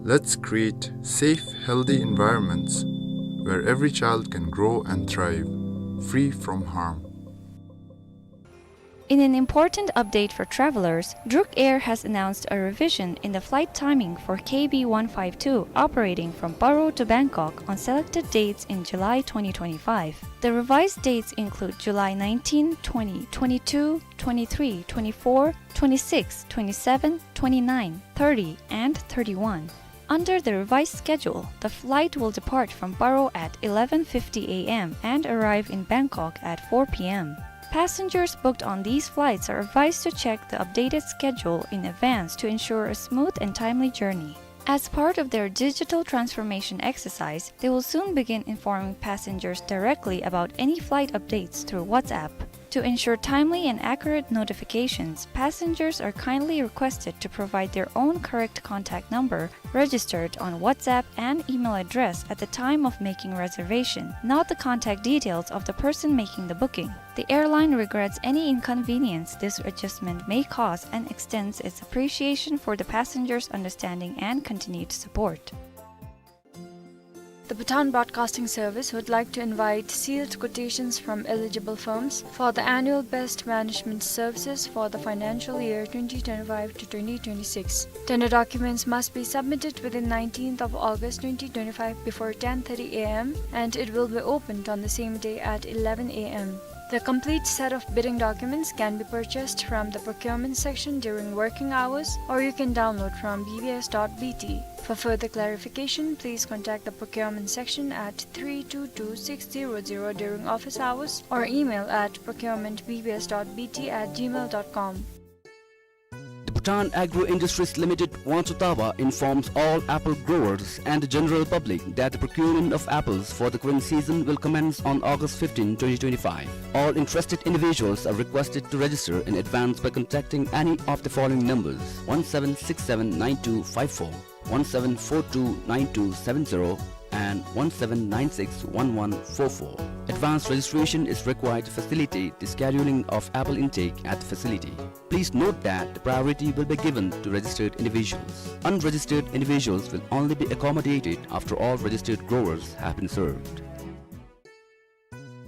Let's create safe, healthy environments where every child can grow and thrive, free from harm. In an important update for travelers, Druk Air has announced a revision in the flight timing for K B one five two operating from Paro to Bangkok on selected dates in July twenty twenty-five. The revised dates include July nineteen, twenty, twenty-two, twenty-three, twenty-four, twenty-six, twenty-seven, twenty-nine, thirty, and thirty-one. Under the revised schedule, the flight will depart from Paro at eleven fifty A M and arrive in Bangkok at four P M. Passengers booked on these flights are advised to check the updated schedule in advance to ensure a smooth and timely journey. As part of their digital transformation exercise, they will soon begin informing passengers directly about any flight updates through WhatsApp. To ensure timely and accurate notifications, passengers are kindly requested to provide their own correct contact number registered on WhatsApp and email address at the time of making reservation, not the contact details of the person making the booking. The airline regrets any inconvenience this adjustment may cause and extends its appreciation for the passengers' understanding and continued support. The Bhutan Broadcasting Service would like to invite sealed quotations from eligible firms for the annual best management services for the financial year twenty twenty-five to twenty twenty-six. Tender documents must be submitted within nineteenth of August twenty twenty-five before ten thirty a m, and it will be opened on the same day at eleven a m. The complete set of bidding documents can be purchased from the procurement section during working hours, or you can download from B B S dot B T. For further clarification, please contact the procurement section at three two two six zero zero during office hours or email at procurement B B S dot B T at gmail dot com. The Bhutan Agro Industries Limited, Wangchutawa, informs all apple growers and the general public that the procurement of apples for the current season will commence on August fifteenth, twenty twenty-five. All interested individuals are requested to register in advance by contacting any of the following numbers: one seven six seven nine two five four, one seven four two nine two seven zero, and one seven nine six one one four four. Advance registration is required to facilitate the scheduling of apple intake at the facility. Please note that the priority will be given to registered individuals. Unregistered individuals will only be accommodated after all registered growers have been served.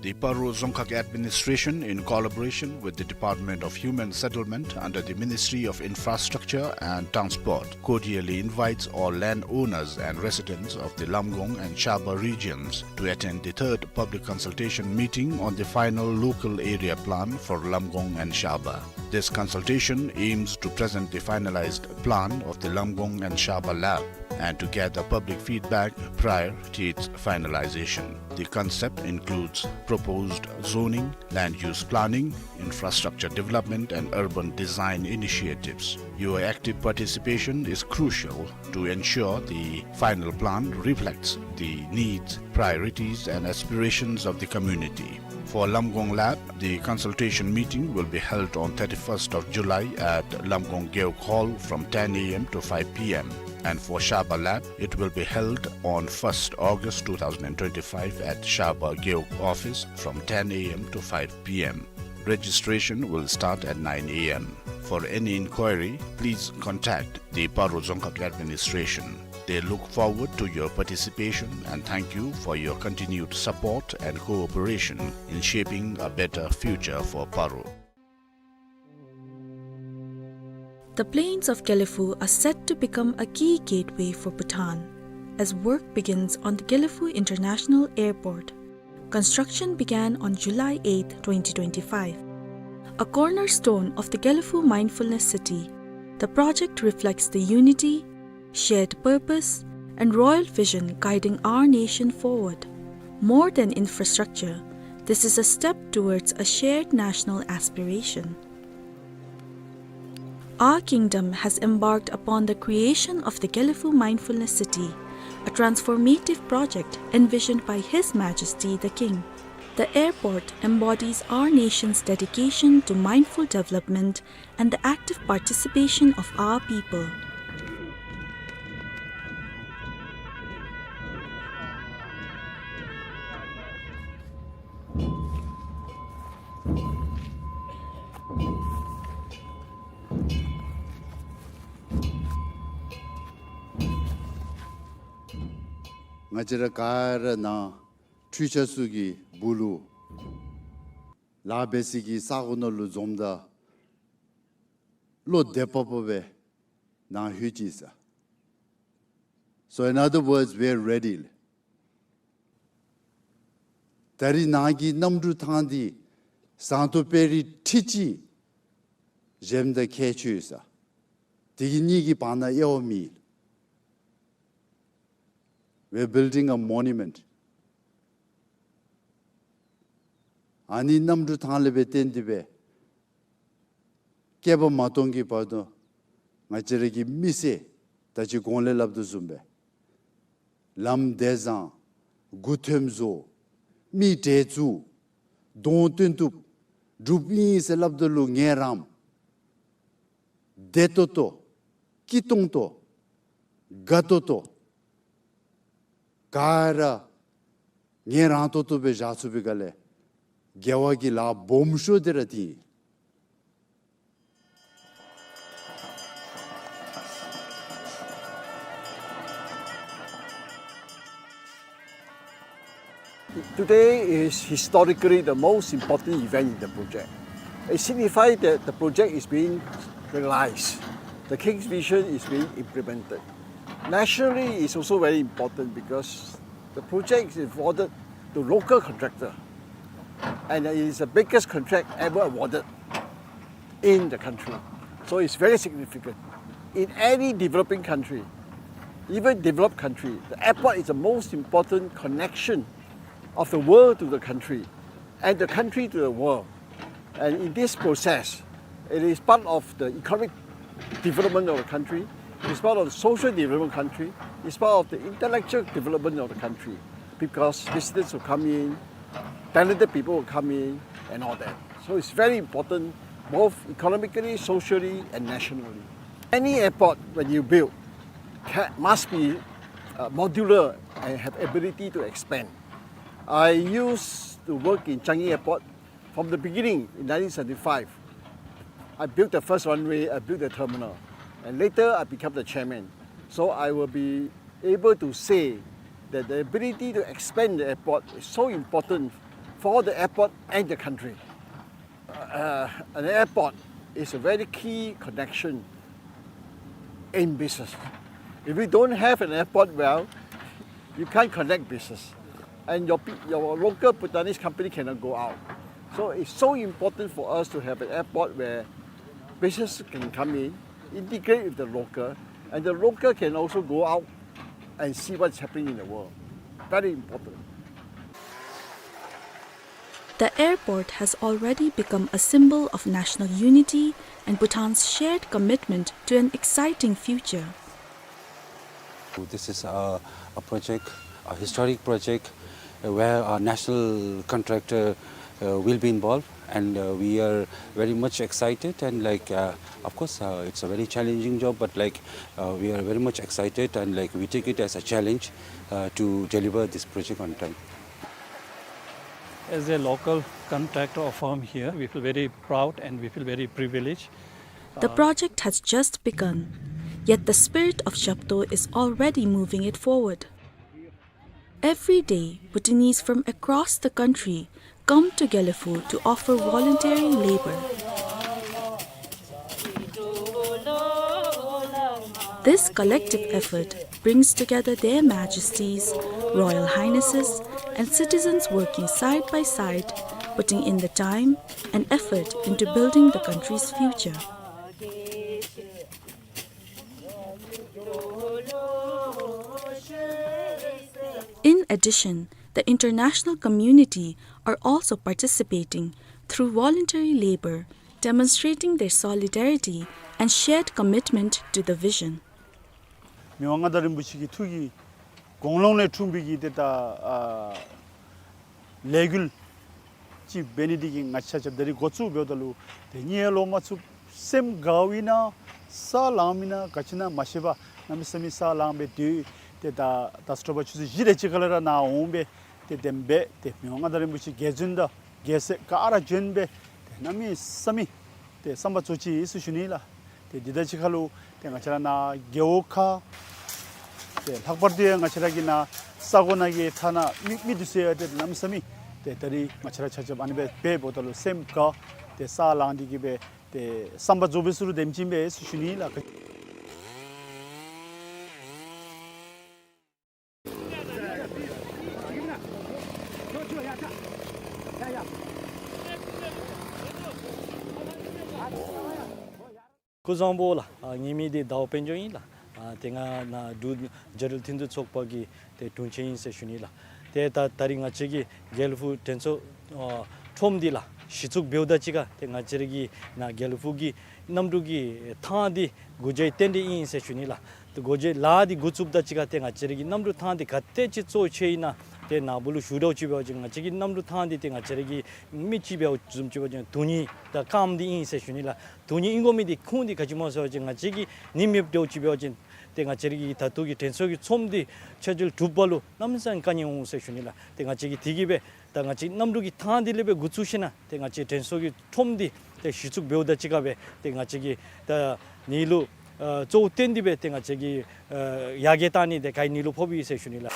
The Paro Dzongkhag Administration, in collaboration with the Department of Human Settlement under the Ministry of Infrastructure and Transport, cordially invites all landowners and residents of the Lamgong and Shaba regions to attend the third public consultation meeting on the final local area plan for Lamgong and Shaba. This consultation aims to present the finalized plan of the Lamgong and Shaba lab and to gather public feedback prior to its finalization. The concept includes proposed zoning, land use planning, infrastructure development, and urban design initiatives. Your active participation is crucial to ensure the final plan reflects the needs, priorities, and aspirations of the community. For Lamgong lab, the consultation meeting will be held on thirty-first of July at Lamgong Gewog Hall from ten a m to five p m. And for Shaba lab, it will be held on first August two thousand twenty-five at Shaba Gewog office from ten a m to five p m. Registration will start at nine a m. For any inquiry, please contact the Paro Dzongkhag Administration. They look forward to your participation and thank you for your continued support and cooperation in shaping a better future for Paro. The plains of Gelephu are set to become a key gateway for Bhutan as work begins on the Gelephu International Airport. Construction began on July eighth, twenty twenty-five. A cornerstone of the Gelephu Mindfulness City, the project reflects the unity, shared purpose, and royal vision guiding our nation forward. More than infrastructure, this is a step towards a shared national aspiration. Our kingdom has embarked upon the creation of the Gelephu Mindfulness City, a transformative project envisioned by His Majesty the King. The airport embodies our nation's dedication to mindful development and the active participation of our people. ང་བཅས་ར་ག་ར་ནཱ་འཕྲུལ་ཆས་ཚུ་གི་སྦུག་ལུ་ལཱ་འབད་ས་གི་ས་གོ་ནང་ལུ་འཛོམས་ད་བློ་བདེ་པོ་པོ་སྦེ་ནཱ་ལྷོད་ཅི་ཟེར། So in other words, we are ready. ད་རིས་ནཱ་གི་གནམ་གྲུ་ཐང་འདི་ཟངས་མདོག་དཔལ་རི་ཁྲི་གཅིག་གཞལམ་དང་ཁྱད་ཆོས་ཡོད་ས། དེ་གི་གཉིས་ཀྱི་བར་ན་དབྱེ་བ་མེད། We are building a monument. ཨ་ནི་གནམ་གྲུ་ཐང་ལས་སྦེ་བརྟེན་ཏེ་སྦེ་བསྐལ་པ་མ་སྟོང་གི་བར་དུ་ང་བཅས་ར་གི་མི་སེར་ད་ཅི་གོང་ལས་སླབ་དོ་བཟུམ་སྦེ་ལམ་བདེ་བཟང་མགུ་ཐོནམ་བཟོ་མི་གྲལ་བཙུགས་གདོང་སྟོན་བཏུབ་སྒྲུབ་ཨིན་ཟེར་སླབ་ད་ལུ་ངལ་རངསམ་བདེ་ཏོག་ཏོ་སྐྱིད་ཏོང་ཏོ་དགའ་ཏོག་ཏོ་ག་ར་ངལ་རངས་ཏོག་ཏོ་སྦེ་བཞག་ཚུགས་པའི་སྒང་ལས་དགེ་བ་གི་ལཱ་སྦོམ་ཤོས་འདི་ར་འདི་ཨིན། Today is historically the most important event in the project. It signifies that the project is being realized. The King's vision is being implemented. Nationally, it's also very important because the project is awarded to local contractor, and it is the biggest contract ever awarded in the country. So it's very significant. In any developing country, even developed country, the airport is the most important connection of the world to the country and the country to the world. And in this process, it is part of the economic development of the country, it's part of the social development country, it's part of the intellectual development of the country, because visitors will come in, talented people will come in, and all that. So it's very important, both economically, socially, and nationally. Any airport, when you build, ca- must be uh, modular and have ability to expand. I used to work in Changi Airport from the beginning in nineteen seventy-five. I built the first runway, I built the terminal, and later I became the chairman. So I will be able to say that the ability to expand the airport is so important for the airport and the country. Uh, an airport is a very key connection in business. If you don't have an airport well, you can't connect business. And your, pe- your local Bhutanese company cannot go out. So it's so important for us to have an airport where business can come in, integrate with the local, and the local can also go out and see what's happening in the world. Very important. The airport has already become a symbol of national unity and Bhutan's shared commitment to an exciting future. This is a, a project, a historic project, uh, where a national contractor uh, will be involved, and uh, we are very much excited. And like, uh, of course, uh, it's a very challenging job, but like, uh, we are very much excited, and like, we take it as a challenge uh, to deliver this project on time. As a local contractor or firm here, we feel very proud and we feel very privileged. The project has just begun, yet the spirit of Shabto is already moving it forward. Every day, Bhutanese from across the country come to Gelephu to offer voluntary labor. This collective effort brings together Their Majesties, Royal Highnesses, and citizens working side by side, putting in the time and effort into building the country's future. In addition, the international community are also participating through voluntary labor, demonstrating their solidarity and shared commitment to the vision. མི་དབང་མངའ་བདག་རིན་པོ་ཆེ་གི་ཐུགས་ཀྱི་དགོངས་ཀློང་ལས་འཁྲུངས་པའི་གི་ཏེ་ད་ཨ་ལས་འགུལ་ཅིག་འབད་ནི་འདི་གིས་ང་བཅས་ཆ་ཁྱབ་ད་རིས་འགོ་བཙུགས་འབདཝ་ད་ལུ་ཏེ་གཉིད་ལོག་མ་ཚུགས། སེམས་དགའཝ་ཨིན་ན་ས་ལངམ་ཨིན་ན་ག་ཅི་ཨིན་ན་མ་ཤེས་པར་གནམ་མེད་ས་མེད་ས་ལངས་སྦེ་སྡོད། ཏེ་ད་ད་སྤྲོ་པ་ཆུ་ཚོད་བཞི་དེ་ཅིག་ཁ་ལས་ར་ནཱ་འོང་སྦེ་ཏེ་དེ་སྦེ་ཏེ་མི་དབང་མངའ་བདག་རིན་པོ་ཆེ་རྒྱལ་བཙུན་དང་རྒྱལ་སྲས་ག་ར་བྱོན་སྦེ་ཏེ་གནམ་མེད་ས་མེད་ཏེ་བསམ་པ་རྫོགས་ཅི་ཟེར་ཞུ་ནི་ལགས། ཏེ་འདི་ད་ཅི་ཁ་ལུ་ཏེ་ང་བཅས་ར་ནཱ་རྒེད་འོག་ཁག་ཏེ་ལྷག་པར་དུ་ཡང་ང་བཅས་ར་གི་ནཱ་ས་གོ་ནང་གི་ཐ་ན་མི་མི་འདི་ཚུ་ཡང་ཏེ་གནམ་མེད་ས་མེད་ཏེ་ད་རིས་ང་བཅས་ར་ཆ་ཁྱབ་ཨ་ནི་སྦེ་འབདཝ་ད་ལུ་སེམས་དགའ། ཏེ་ས་ལངས་འདི་གིས་སྦེ་ཏེ་བསམ་པ་རྫོགས་པའི་ཚུལ་ལུ་དེམ་ཅིག་སྦེ་ཟེར་ཞུ་ནི་ལགས། སྐུ་གཟུགས་བཟང་པོ་ལགས། ཨ་ངེའི་མིང་འདི་ཟླཝ་དཔལ་འབྱོར་ཨིན་ལགས། ཨ་ཏེ་ང་ནཱ་འབྲུག་རྒྱལ་ཡོངས་མཐུན་འགྱུར་ཚོགས་པ་གི་ཏེ་དྲུང་ཆེན་ཨིན་ཟེར་ཞུ་ནི་ལགས། ཏེ་ད་ད་རིས་ང་བཅས་ཀྱི་དགེ་ལེགས་ཕུག་དྲན་གསོ་ཨ་ཁྲོམ་འདི་ལགས་གཞི་བཙུགས་འབདཝ་ད་ཅིག་ཁར་ཏེ་ང་བཅས་ར་གི་ནཱ་དགེ་ལེགས་ཕུག་གི་གནམ་གྲུ་གི་ཐང་འདི་སྒོ་འབྱེད་རྟེན་འབྲེལ་ཨིན་ཟེར་ཞུ་ནི་ལགས། ཏེ་སྒོ་འབྱེད་ལཱ་འདི་འགོ་བཙུགསཔ་ད་ཅིག་ཁར་ཏེ་ང་བཅས་ར་གི་གནམ་གྲུ་ཐང་འདི་ག་དེ་ཅིག་གཙོ་ཆེ་ཨིན་ན་ཏེ་ནཱ་བུ་ལུ་ཞུ་དོ་ཅིག་འབད་བ་ཅིན་ང་བཅས་ཀྱི་གནམ་གྲུ་ཐང་འདི་ཏེ་ང་བཅས་ར་གི་མི་ཅིག་འབད་བ་བཟུམ་ཅིག་འབད་བ་ཅིན་དོན་ཧིང་དང་རྐངམ་འདི་ཨིན་ཟེར་ཞུ་ནི་ལགས། དོན་ཧིང་ཨིན་དགོ་མི་འདི་ཁུངས་འདི་ག་ཅི་སྨོ་ཟེར་བ་ཅིན་ང་བཅས་ཀྱིས་ནི་མེདཔ་འདྲཝ་ཅིག་འབད་བ་ཅིན་ཏེ་ང་བཅས་ར་གི་ད་ལྟོ་གི་དྲན་གསོ་གི་ཚོགས་འདུ་འཆར་གཞི་གྲུབ་པ་ལུ་གནམ་མེད་ས་མེད་དཀའ་ངལ་འོང་ཟེར་ཞུ་ནི་ལགས། ཏེ་ང་བཅས་ཀྱིས་དེ་གིས་སྦེ་ད་ང་བཅས་གནམ་གྲུ་གི་ཐང་འདི་ལས་སྦེ་འགོ་བཙུགས་ཞིན་ན་ཏེ་ང་བཅས་དྲན་གསོ་གི་ཁྲོམ་འདི་ཏེ་གཞི་བཙུགས་འབདཝ་ད་ཅིག་ཁར་སྦེ་ཏེ་ང་བཅས་ཀྱིས་ད་ནི་ལུ་ཨ་གཙོ་བོ་བཏོན་ཏེ་སྦེ་ཏེ་ང་བཅས་ཀྱིས་ཨ་ཡར་རྒྱས་བཏང་ནི་འདི་ག་ནི་ལུ་ཕོགཔ་ཨིན་ཟེར་ཞུ་ནི་ལགས།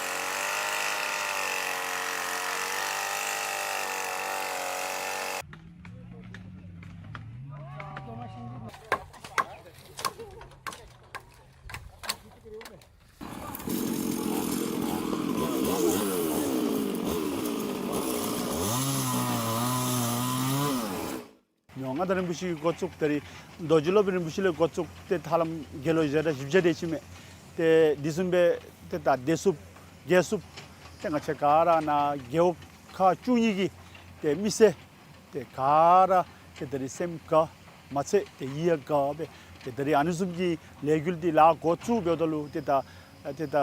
མི་དབང་མངའ་བདག་རིན་པོ་ཆེ་གིས་འགོ་བཙུགས་ད་རིས་རྡོ་རྗེ་སློབ་དཔོན་རིན་པོ་ཆེ་ལས་འགོ་བཙུགས་ཏེ་ཧ་ལམ་དགེ་སློང་བརྒྱ་དང་བཞི་བརྒྱ་དེ་ཅིག་མས། ཏེ་དེ་བཟུམ་སྦེ་ཏེ་ད་བདེ་སྲུངཔ་དགེ་སྲུངཔ་ཏེ་ང་བཅས་ག་ར་ནཱ་རྒེད་འོག་ཁག་བཅུ་གཉིས་ཀྱི་ཏེ་མི་སེར་ཏེ་ག་ར་ཏེ་ད་རིས་སེམས་དགའ་མ་ཚད་ཏེ་ཡིད་ཡང་དགའ་སྦེ་ཏེ་ད་རིས་ཨ་ནི་བཟུམ་གྱི་ལས་འགུལ་འདི་ལཱ་འགོ་བཙུགས་འབདཝ་ད་ལུ་ཏེ་ད་ཏེ་ད་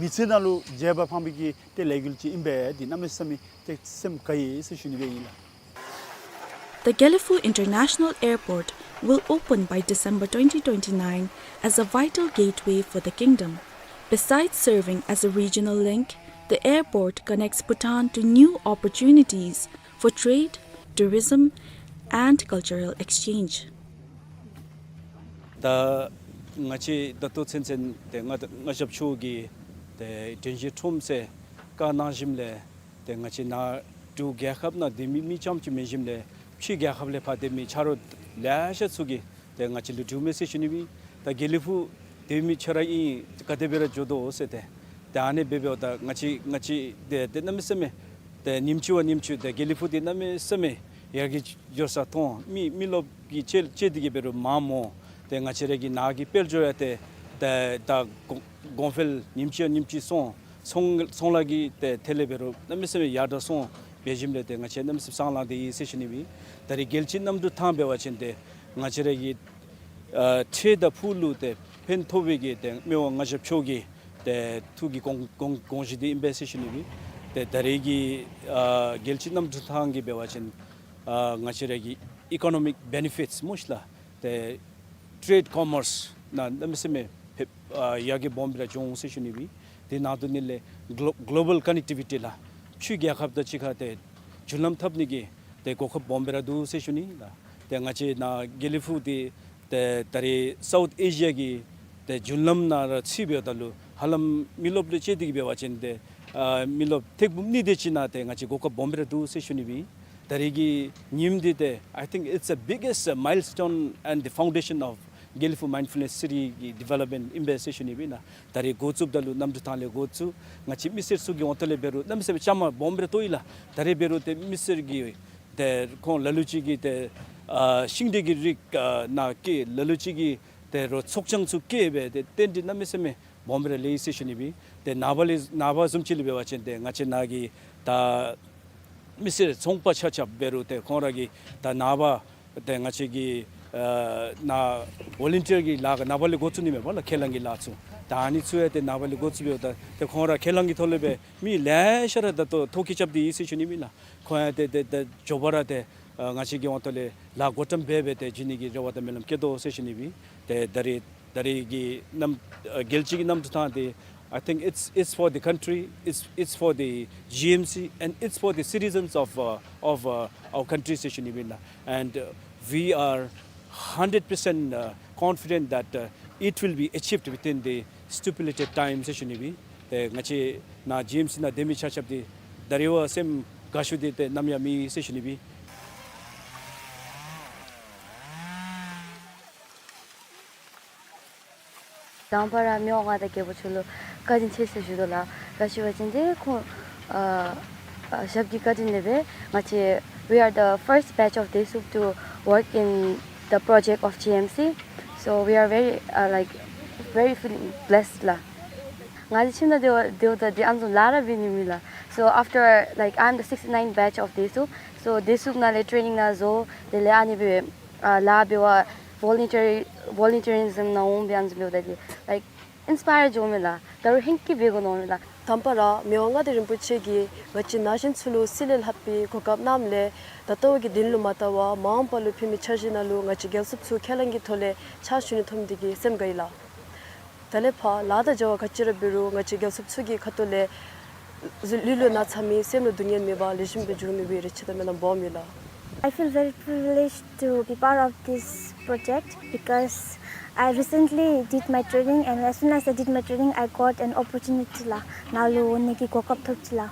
མི་ཚེ་ནང་ལུ་བྱེ་བྲག་ཕངས་པའི་གི་ཏེ་ལས་འགུལ་ཅིག་ཨིན་པས། འདི་གནམ་མེད་ས་མེད་ཏེ་སེམས་དགའ་ཡི་ཟེར་ཞུ་ནི་སྦེ་ཨིན་ལགས། The Gelephu International Airport will open by December twenty twenty-nine as a vital gateway for the kingdom. Besides serving as a regional link, the airport connects Bhutan to new opportunities for trade, tourism, and cultural exchange. ད་ང་བཅས་ད་ལྟོ་ཚུན་ཚོད་ཏེ་མངའ་མངའ་ཞབས་མཆོག་གིས་ཏེ་དྲན་ཤེས་ཁྲོམ་ཟེར་བཀའ་གནང་ཞིནམ་ལས་ཏེ་ང་བཅས་ནཱ་འབྲུག་རྒྱལ་ཁབ་ནང་སྡོད་མི་མི་རྐྱངམ་ཅིག་མེན་ཞིནམ་ལས་ཕྱི་རྒྱལ་ཁབ་ལས་ཕར་སྡོད་མི་ཆ་རོགས་ལེ་ཤ་ཚུ་གིས་ཏེ་ང་བཅས་ལུ་འདྲིཝ་མས་ཟེར་ཞུ་ནི་སྦེ། ད་དགེ་ལེགས་ཕུག་སྡོད་མི་ཁྱོད་ར་ཨིན་ག་དེ་སྦེ་ར་འགྱོ་དོ་ཟེར་ཏེ། ད་ཨ་ནི་སྦེ་འབདཝ་ད་ང་བཅས་ང་བཅས་ཏེ་ཏེ་གནམ་མེད་ས་མེད་ཏེ་ཉིནམ་གཅིག་བ་ཉིནམ་གཅིག་ཏེ་དགེ་ལེགས་ཕུག་འདི་གནམ་མེད་ས་མེད་ཡར་རྒྱས་འགྱོ་ས་མཐོང་། མི་མི་རློབས་ཀྱིས་བཅད་བཅད་དེ་གིས་འབད་རུང་མངམ་སྨོ། ཏེ་ང་བཅས་ར་གི་ནཱ་གི་དཔལ་འབྱོར་ཡང་ཏེ་ཏེ་ད་གོང་གོང་འཕེལ་ཉིནམ་གཅིག་བ་ཉིནམ་གཅིག་སོང་། ཚོང་ཚོང་ལཱ་གི་ཏེ་ཐད་ལས་འབད་རུང་གནམ་མེད་ས་མེད་ཡར་དྲག་སོང་། འབད་ཞིནམ་ལས་ཏེ་ང་བཅས་གནམ་མེད་ས་མེད་སྤྲོ་བ་ལང་སྟེ་ཡོད་ཟེར་ཞུ་ནི་སྦེ། ད་རིས་རྒྱལ་སྤྱི་གནམ་གྲུ་ཐང་འབད་བ་ཅིན་ཏེ་ང་བཅས་ར་གི་ཨ་ཁྲལ་དང་ཕུགས་ལུ་ཏེ་ཕན་ཐོགས་པའི་གི་ཏེ་མི་དབང་མངའ་ཞབས་མཆོག་གི་ཏེ་ཐུགས་ཀྱི་དགོངས་དགོངས་དགོངས་གཞི་འདི་ཨིན་པས་ཟེར་ཞུ་ནི་སྦེ། ཏེ་ད་རིས་ཀྱི་ཨ་རྒྱལ་སྤྱི་གནམ་གྲུ་ཐང་གི་འབད་བ་ཅིན་ཨ་ང་བཅས་ར་གི་ཨི་ཀོ་ནོ་མིག་བེ་ནི་ཕིཊས་སྨོ་ཤིག་ལགས། ཏེ་ཊེཌ་ཀོ་མརསི་ནང་གནམ་མེད་ས་མེད་ཕེབས་ཨ་ཡར་རྒྱས་སྦོམ་སྦེ་ར་འགྱོ་འོང་ཟེར་ཞུ་ནི་སྦེ། དེ་ནང་དུ་ནི་ལས་གློ་གློ་བཱལ་ཀོ་ནེག་ཊི་བི་ཊི་ལགས། ཕྱི་རྒྱལ་ཁབ་དང་གཅིག་ཁར་ཏེ་རྒྱུན་ལམ་འཐབ་ནི་གི་ཏེ་གོ་སྐབས་སྦོམ་སྦེ་ར་འདུག་ཟེར་ཞུ་ནི་ལགས། ཏེ་ང་བཅས་ནཱ་དགེ་ལེགས་ཕུག་འདི་ཏེ་ད་རིས་སའུཐ་ཨེ་ཤི་ཡ་གི་ཏེ་རྒྱུན་ལམ་ནང་ར་ཚུད་འབདཝ་ད་ལུ་ཧ་ལམ་མི་རློབས་ལུ་བཅད་དེ་གིས་འབད་བ་ཅིན་ཏེ་ཨ་མི་རློབས་ཐེར་འབུམ་གཉིས་དེ་ཅིག་ནང་ཏེ་ང་བཅས་གོ་སྐབས་སྦོམ་སྦེ་ར་འདུག་ཟེར་ཞུ་ནི་སྦེ། ད་རིས་ཀྱི་ཉིནམ་འདི་ཏེ་I think it's the biggest milestone and the foundation of Gelephu Mindfulness City གི་ཌི་ཝེ་ལོབ་མེནཊ་ཨིན་པས་ཟེར་ཞུ་ནི་སྦེ་ཨིན་ན། ད་རིས་འགོ་བཙུགསཔ་ད་ལུ་གནམ་གྲུ་ཐང་ལས་འགོ་བཙུགས། ང་བཅས་མི་སེར་ཚུ་གི་འོག་ཐོག་ལས་འབད་རུང་གནམ་མེད་ས་མེད་བཅའ་མར་སྦོམ་སྦེ་ར་གཏོགས་ཡི་ལགས། ད་རིས་འབད་རུང་ཏེ་མི་སེར་གྱིས་ཏེ་ཁོང་ལ་ལུ་ཅིག་གིས་ཏེ་ཨ་ཤིང་འབྲས་ཀྱི་རིགས་ཨ་ནཱ་སྐྱེལ། ལ་ལུ་ཅིག་གིས་ཏེ་རོ་ཚོགས་ཆང་ཚུ་སྐྱེལ་སྦེ་ཏེ་རྟེན་འབྲེལ་གནམ་མེད་ས་མེད་སྦོམ་སྦེ་ར་ལེགས་ཡི་ཟེར་ཞུ་ནི་སྦེ། ཏེ་ནངས་པ་ལས་ནངས་པ་བཟུམ་ཅིག་ལུ་འབད་བ་ཅིན་ཏེ་ང་བཅས་ནཱ་གི་ད་མི་སེར་ཚོང་པ་ཆ་ཁྱབ་འབད་རུང་ཏེ་ཁོང་ར་གིས་ད་ནངས་པ་ཏེ་ང་བཅས་ཀྱི་ཨ་ནཱ་ཝོ་ལུན་ཊི་ཡར་གྱི་ལཱ་ཁག་ནངས་པ་ལས་འགོ་བཙུགས་ནི་མས་པ་ལགས། ཁས་བླངས་ཀྱི་ལཱ་ཚུ། ད་ཨ་ནི་ཚུ་ཡང་ཏེ་ནངས་པ་ལས་འགོ་བཙུགས་འབདཝ་ད་ཏེ་ཁོང་ར་ཁས་བླངས་ཀྱི་ཐོག་ལས་སྦེ་མི་ལེ་ཤ་ར་ད་ལྟོ་ཐོ་བཀོད་རྐྱབ་སྟེ་ཡོད་ཟེར་ཞུ་ནི་སྦེ་ཨིན་ན། ཁོང་ཡང་ཏེ་ཏེ་ཏེ་མགྱོགས་པ་ར་ཏེ་ཨ་ང་བཅས་ཀྱི་འོག་ཐོག་ལས་ལཱ་འགོ་འདྲེན་འབད་སྦེ་ཏེ་འགྱོ་ནི་གི་རེ་བ་དང་སྨོན་ལམ་བསྐྱེད་དོ་ཟེར་ཞུ་ནི་སྦེ། ཏེ་ད་རིས་ད་རིས་ཀྱི་གནམ་ཨ་རྒྱལ་སྤྱི་གི་གནམ་གྲུ་ཐང་འདི་I think it's it's for the country, it's it's for the G M C, and it's for the citizens of uh, of uh, our country ཟེར་ཞུ་ནི་སྦེ་ཨིན་ན། And uh, we are hundred percent uh, confident that uh, it will be achieved within the stipulated time ཟེར་ཞུ་ནི་སྦེ། ཏེ་ང་བཅས་ནཱ་ཇི་ཨེམ་སི་ནང་སྡོད་མི་ཆ་ཁྱབ་འདི་ད་རིས་བ་སེམས་དགའ་ཤོས་འདི་ཏེ་ནམ་ཡང་མེད་ཟེར་ཞུ་ནི་སྦེ། དང་པ་ར་མི་དབང་མངའ་བདག་རྒྱལ་པོ་མཆོག་ལུ་བཀའ་དྲིན་ཆེ་ཟེར་ཞུ་དོ་ལགས། ག་ཅི་སྦེ་ཟེར་བ་ཅིན་ཏེ་ཁོང་ཨ་ཨ་ཞབས་ཀྱི་བཀའ་དྲིན་ལས་སྦེ་ང་བཅས་we are the first batch of Desuk to work in the project of G M C. So we are very uh, like very feeling blessed ལགས། ང་འདི་ཁྱིམ་ནང་སྡོད་སྡོདཔ་ད་འདི་ཨ་ནི་བཟུམ་ལཱ་ར་འབད་ནི་མེད་ལགས། So after like I'm the sixty-nine batch of Desuk. So Desuk ནང་ལས་ཊེ་ནིང་ནང་འཛུལ། དེ་ལས་ཨ་ནི་སྦེ་ཨ་ལཱ་འབད་བར་ཝོ་ལུན་ཊི་རི་ཝོ་ལུན་ཊི་རི་ཛིམ་ནང་འོང་སྦེ་ཨ་ནི་བཟུམ་འབདཝ་ད་འདི་like ཨིན་སི་པ་ཡར་འགྱོཝ་མས་ལགས། ད་རུང་ཧེང་སྐལ་འབད་དགོ་མནོཝ་མས་ལགས། དང་པ་ར་མི་དབང་མངའ་བདག་རིན་པོ་ཆེ་གིས་ང་བཅས་ན་གཞོན་ཚུ་ལུ་སྲིད་ལས་ལྷག་པའི་གོ་སྐབས་གནངམ་ལས་ད་ལྟོ་གི་དུས་ལུ་མ་ལྟ་བར་མ་འོངས་པ་ལུ་ཕན་མི་འཆར་གཞི་ནང་ལུ་ང་བཅས་རྒྱལ་ཚབ་ཚུ་ཁས་བླངས་ཀྱི་ཐོག་ལས་ཕྱག་ཞུ་ནི་ཐོབ་མི་འདི་གིས་སེམས་དགའ་ཡི་ལགས། ད་ལས་ཕར་ལཱ་དང་བྱ་བ་ག་ཅི་ར་འབད་རུང་ང་བཅས་རྒྱལ་ཚབ་ཚུ་གི་ཁ་ཐུག་ལས་ལུས་ལུས་ན་ཚ་མེད་སེམས་ལུ་སྡུག་བསྔལ་མེད་པར་ལེགས་ཤོམ་སྦེ་འགྱོ་ནི་སྦེ་རེ་ཆེ་དང་སྨོན་ལམ་སྦོམ་ཡོད་ལགས། I feel very privileged to be part of this project because I recently did my training, and as soon as I did my training, I got an opportunity ལགས། ནཱ་ལུ་འོང་ནི་གི་གོ་སྐབས་ཐོབ་ཅི་ལགས།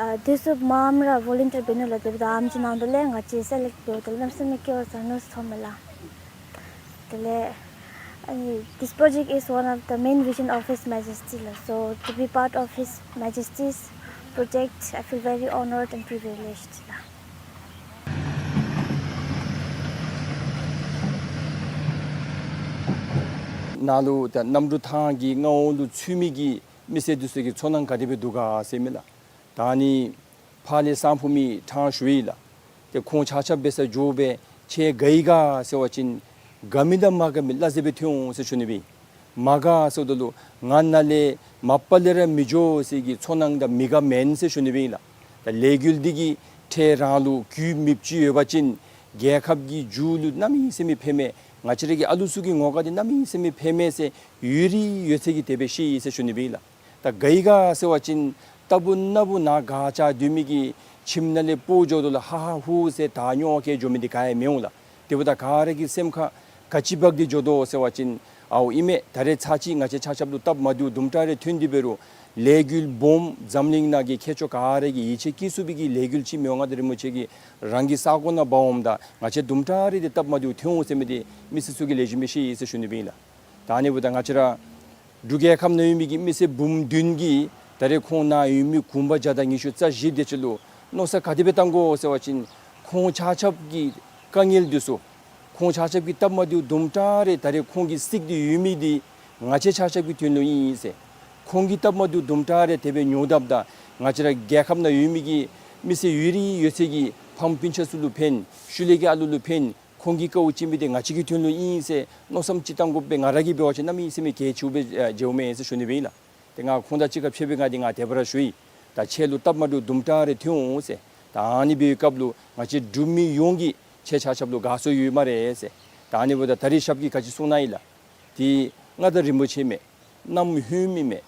ཨ་དེ་ཚུ་མངམ་ར་ཝོ་ལུན་ཊི་རི་འབད་ནི་ལུ་དེ་འབདཝ་ད་ཨམ་ཅིག་ནང་དུ་ལས་ང་བཅས་སེ་ལེཀཊ་འབདཝ་ད་གནམ་མེད་ས་མེད་སྐལ་བ་བཟང་ནུག་ཟེར་མཐོངམ་མས་ལགས། དེ་ལས་ཨ་ནི་this project is one of the main vision of His Majesty ལགས། So to be part of His Majesty's project, I feel very honored and privileged ལགས། ནཱ་ལུ་ད་གནམ་གྲུ་ཐང་གི་མངའ་འོག་ལུ་ཚུད་མི་གི་མི་སེར་འདི་ཚུ་གི་ཚོར་སྣང་ག་དེ་སྦེ་འདུག་ག་ཟེར་མི་ལགས། ད་ཨ་ནི་ཕར་ལས་སང་ཕོད་མི་ཕྲང་ཞུ་ཡི་ལགས། ཏེ་ཁོང་ཆ་ཁྱབ་འབད་སར་འགྱོ་སྦེ་ཁྱེད་དགའ་ཡི་ག་ཟེར་བ་ཅིན་དགའ་མི་དང་མ་དགའ་མི་སླ་བསྲེ་སྦེ་ཐོན་འོང་ཟེར་ཞུ་ནི་སྦེ། མ་དགའ་ཟེརཝ་ད་ལུ་ང་ནཱ་ལས་མ་པ་ལས་ར་མི་འགྱོ་ཟེར་གྱི་ཚོར་སྣང་དང་མི་དགའ་མེན་ཟེར་ཞུ་ནི་སྦེ་ཨིན་ལགས། ད་ལས་འགུལ་འདི་གིས་ཏེ་རང་ལུ་རྒུད་མིདཔ་ཅིག་ཡོད་པ་ཅིན་རྒྱལ་ཁབ་ཀྱི་མཇུག་ལུ་གནམ་མེད་ས་མེད་ཕན་མས། ང་བཅས་ར་གི་ཨ་ལུ་ཚུ་གི་ངོ་དགའ་འདི་གནམ་མེད་ས་མེད་ཕན་མས་ཟེར་ཡུན་རིང་ཡོད་ཚད་ཀྱིས་དེ་སྦེ་ཤེས་ཡི་ཟེར་ཞུ་ནི་སྦེ་ཨིན་ལགས། ད་དགའ་ཡི་ག་ཟེར་བ་ཅིན་རྟག་བུ་ན་བུ་ནཱ་ག་ཅི་སྡོད་མི་གི་ཁྱིམ་ནང་ལས་སྤོ་འགྱོཝ་ད་ལུ་ཧ་ཧ་ཧུ་ཧུ་ཟེར་ད་ཉོག་ཁ་འགྱོ་མི་འདི་ག་ཡང་མི་འོང་ལགས། དེ་འབདཝ་ད་ག་ར་གི་སེམས་ཁར་ག་ཅི་འབག་སྟེ་འགྱོ་དོ་ཟེར་བ་ཅིན་ཨའོ་ཨིན་མས། ད་རེས་ཚར་ཅིག་ང་བཅས་ཆ་ཁྱབ་ལུ་སྟབས་མ་བདེཝ་དུམ་གྲ་རེ་ཐོན་ཏེ་འབད་རུང་ལས་འགུལ་སྦོམ་འཛམ་གླིང་ནང་གི་མཁས་མཆོག་ག་ར་གིས་ཡིད་ཆེས་བསྐྱེད་ཚུགས་པའི་གི་ལས་འགུལ་ཅིག་མི་དབང་མངའ་བདག་རིན་པོ་ཆེ་གིས་རང་གི་ས་གོ་ནང་འབག་འོངམ་ད་ང་བཅས་དུམ་གྲ་རེ་འདི་སྟབས་མ་བདེཝ་ཐོན་འོང་ཟེར་མི་འདི་མི་སེར་ཚུ་གིས་ལེགས་ཤོམ་སྦེ་ཤེས་ཡི་ཟེར་ཞུ་ནི་སྦེ་ཨིན་ལགས། ད་ཨ་ནི་འབདཝ་ད་ང་བཅས་ར་འབྲུག་རྒྱལ་ཁབ་ནང་ཡོད་མི་གི་མི་སེར་འབུམ་བདུན་གྱིས་ད་རེས་ཁོང་ནཱ་ཡོད་མི་གུང་པ་བརྒྱ་དང་ཉི་ཤུ་རྩ་བཞི་དེ་ཅིག་ལུ་མནོ་བསམ་ག་དེ་སྦེ་བཏང་དགོ་ཟེར་བ་ཅིན་ཁོང་ཆ་ཁྱབ་ཀྱི་དཀའ་ངལ་འདི་ཚུ་ཁོང་ཆ་ཁྱབ་ཀྱི་སྟབས་མ་བདེཝ་དུམ་གྲ་རེ་ད་རེས་ཁོང་གིས་བསྲེགས་ཏེ་ཡོད་མི་འདི་ང་བཅས་ཆ་ཁྱབ་ཀྱི་དོན་ལུ་ཨིན་ཟེར། ཁོང་གི་སྟབས་མ་བདེཝ་དུམ་གྲ་རེ་དེ་སྦེ་ཉོ་དཝ་ད་ང་བཅས་ར་རྒྱལ་ཁབ་ནང་ཡོད་མི་གི་མི་སེར་ཡུན་རིང་ཡོད་ཚད་ཀྱི་ཕམ་སྤུན་ཆ་ཚུ་ལུ་ཕན། ཤུལ་ལས་ཀྱི་ཨ་ལུ་ལུ་ཕན། ཁོང་གིས་དཀའཝ་སྤྱད་མི་འདི་ང་བཅས་ཀྱི་དོན་ལུ་ཨིན་ཟེར་མནོ་བསམ་ཅིག་བཏང་དགོ་པས། ང་ར་གིས་འབད་བ་ཅིན་གནམ་མེད་ས་མེད་གལ་ཆེཝ་སྦེ་ཨ་མཇལཝ་མས་ཟེར་ཞུ་ནི་སྦེ་ཨིན་ལགས། ཏེ་ང་ཁོང་དང་གཅིག་ཁར་ཕྱད་པའི་ང་འདི་ང་དེ་སྦེ་ར་ཞུ་ཡི། ད་ཁྱེད་ལུ་སྟབས་མ་བདེཝ་དུམ་གྲ་རེ་ཐོན་འོང་ཟེར། ད་ཨ་ནི་འབད་བའི་སྐབས་ལུ་ང་བཅས་འབྲུག་མི་ཡོངས་ཀྱིས་ཁྱེད་ཆ་ཁྱབ་ལུ་དགའ་ཚོར་ཡོད་སྨ་རེ་ཟེར། ད་ཨ་ནི་འབདཝ་ད་ད་རེས་ཞབས་ཀྱིས་ག་ཅི་གསུངས་ནུག་ཨིན་ལགས། ཏེ་མངའ་བདག་རིན་པོ་ཆེ་མས། གནམ་ཧོནམ་ཨིན་མས།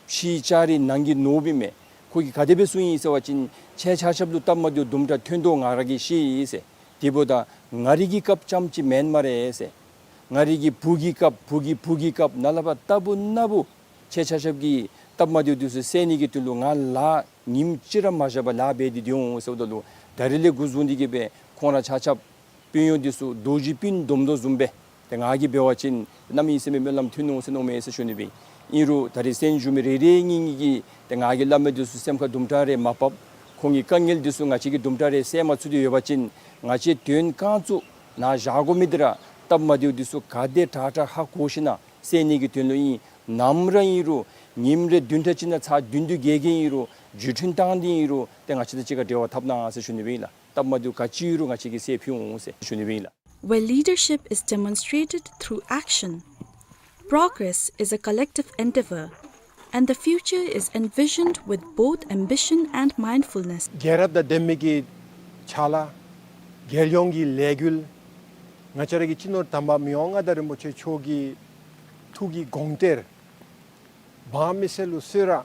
ཕྱི་ལྕགས་རི་ནང་གི་ནོར་བུ་ཨིན་མས། ཁོ་གིས་ག་དེ་སྦེ་གསུངས་ཡི་ཟེར་བ་ཅིན་ཁྱེད་ཆ་ཁྱབ་ལུ་སྟབས་མ་བདེཝ་དུམ་གྲ་ཐོན་དོ་ང་ར་གིས་ཤེས་ཡི་ཟེར། དེ་འབདཝ་ད་ང་རའི་གི་བཀབ་རྐྱངམ་ཅིག་མེན་སྨ་རེ་ཟེར། ང་རའི་གི་བུ་གི་བཀབ་བུ་གི་བུ་གི་བཀབ་ནཱ་ལས་ཕར་རྟག་བུ་ན་བུ་ཁྱེད་ཆ་ཁྱབ་ཀྱི་སྟབས་མ་བདེཝ་འདི་ཚུ་སེལ་ནི་གི་དོན་ལུ་ང་ལཱ་ཉིནམ་གཅིག་ར་མ་བཞག་པར་ལཱ་འབད་དེ་སྡོད་འོང་ཟེརཝ་ད་ལུ་ད་རེས་ལས་འགོ་བཟུང་སྟེ་གི་སྦེ་ཁོང་ར་ཆ་ཁྱབ་དཔོན་གཡོག་འདི་ཚུ་རྡོ་རྗེ་སྤུན་བསྡོམས་དོ་བཟུམ་སྦེ་ཏེ་ང་གིས་འབད་བ་ཅིན་གནམ་མེད་ས་མེད་སྨོན་ལམ་ཐོན་འོང་ཟེར་མནོཝ་མས་ཟེར་ཞུ་ནི་སྦེ། ཨིན་རུང་ད་རེས་གསན་བཞུགས་མི་རེ་རེ་གཉིས་གཉིས་ཀྱིས་ཏེ་ང་གིས་སླབ་མི་འདི་ཚུ་སེམས་ཁར་དུམ་གྲ་རེ་མ་བབ། ཁོང་གི་དཀའ་ངལ་འདི་ཚུ་ང་བཅས་ཀྱིས་དུམ་གྲ་རེ་སེལ་མ་ཚུགས་ཏེ་ཡོད་པ་ཅིན་ང་བཅས་དོན་རྐང་བཙུགས་ནཱ་བཞག་དགོ་མི་འདི་ར་སྟབས་མ་བདེཝ་འདི་ཚུ་ག་དེ་དྲག་དྲག་ཧ་གོ་ཞིན་ན་སེལ་ནི་གི་དོན་ལུ་ཨིན། ནམ་ར་ཨིན་རུང་ཉིནམ་རེ་བདུན་ཕྲག་གཅིག་ནང་ཚར་བདུན་བདུན་བརྒྱད་བརྒྱད་ཨིན་རུང་བརྒྱུད་འཕྲིན་བཏང་སྟེ་ཨིན་རུང་ཏེ་ང་བཅས་དང་གཅིག་ཁར་འབྲེལ་བ་འཐབ་གནང་ཟེར་ཞུ་ནི་སྦེ་ཨིན་ལགས། སྟབས་མ་བདེཝ་ག་ཅི་ཡོད་རུང་ང་བཅས་ཀྱིས་སེལ་ཕུལ་འོང་ཟེར་ཞུ་ནི་སྦེ་ཨིན་ལགས། Where leadership is demonstrated through action, progress is a collective endeavor, and the future is envisioned with both ambition and mindfulness. རྒྱལ་རབས་དང་ལྡན་མི་གི་ཕྱག་ལཱ། རྒྱལ་ཡོངས་ཀྱི་ལས་འགུལ། ང་བཅས་ར་གི་སྤྱི་ནོར་དམ་པ་མི་དབང་མངའ་བདག་རིན་པོ་ཆེ་མཆོག་གི་ཐུགས་ཀྱི་དགོངས་གཏེར་འབངས་མི་སེར་ལུ་གསོལ་རས་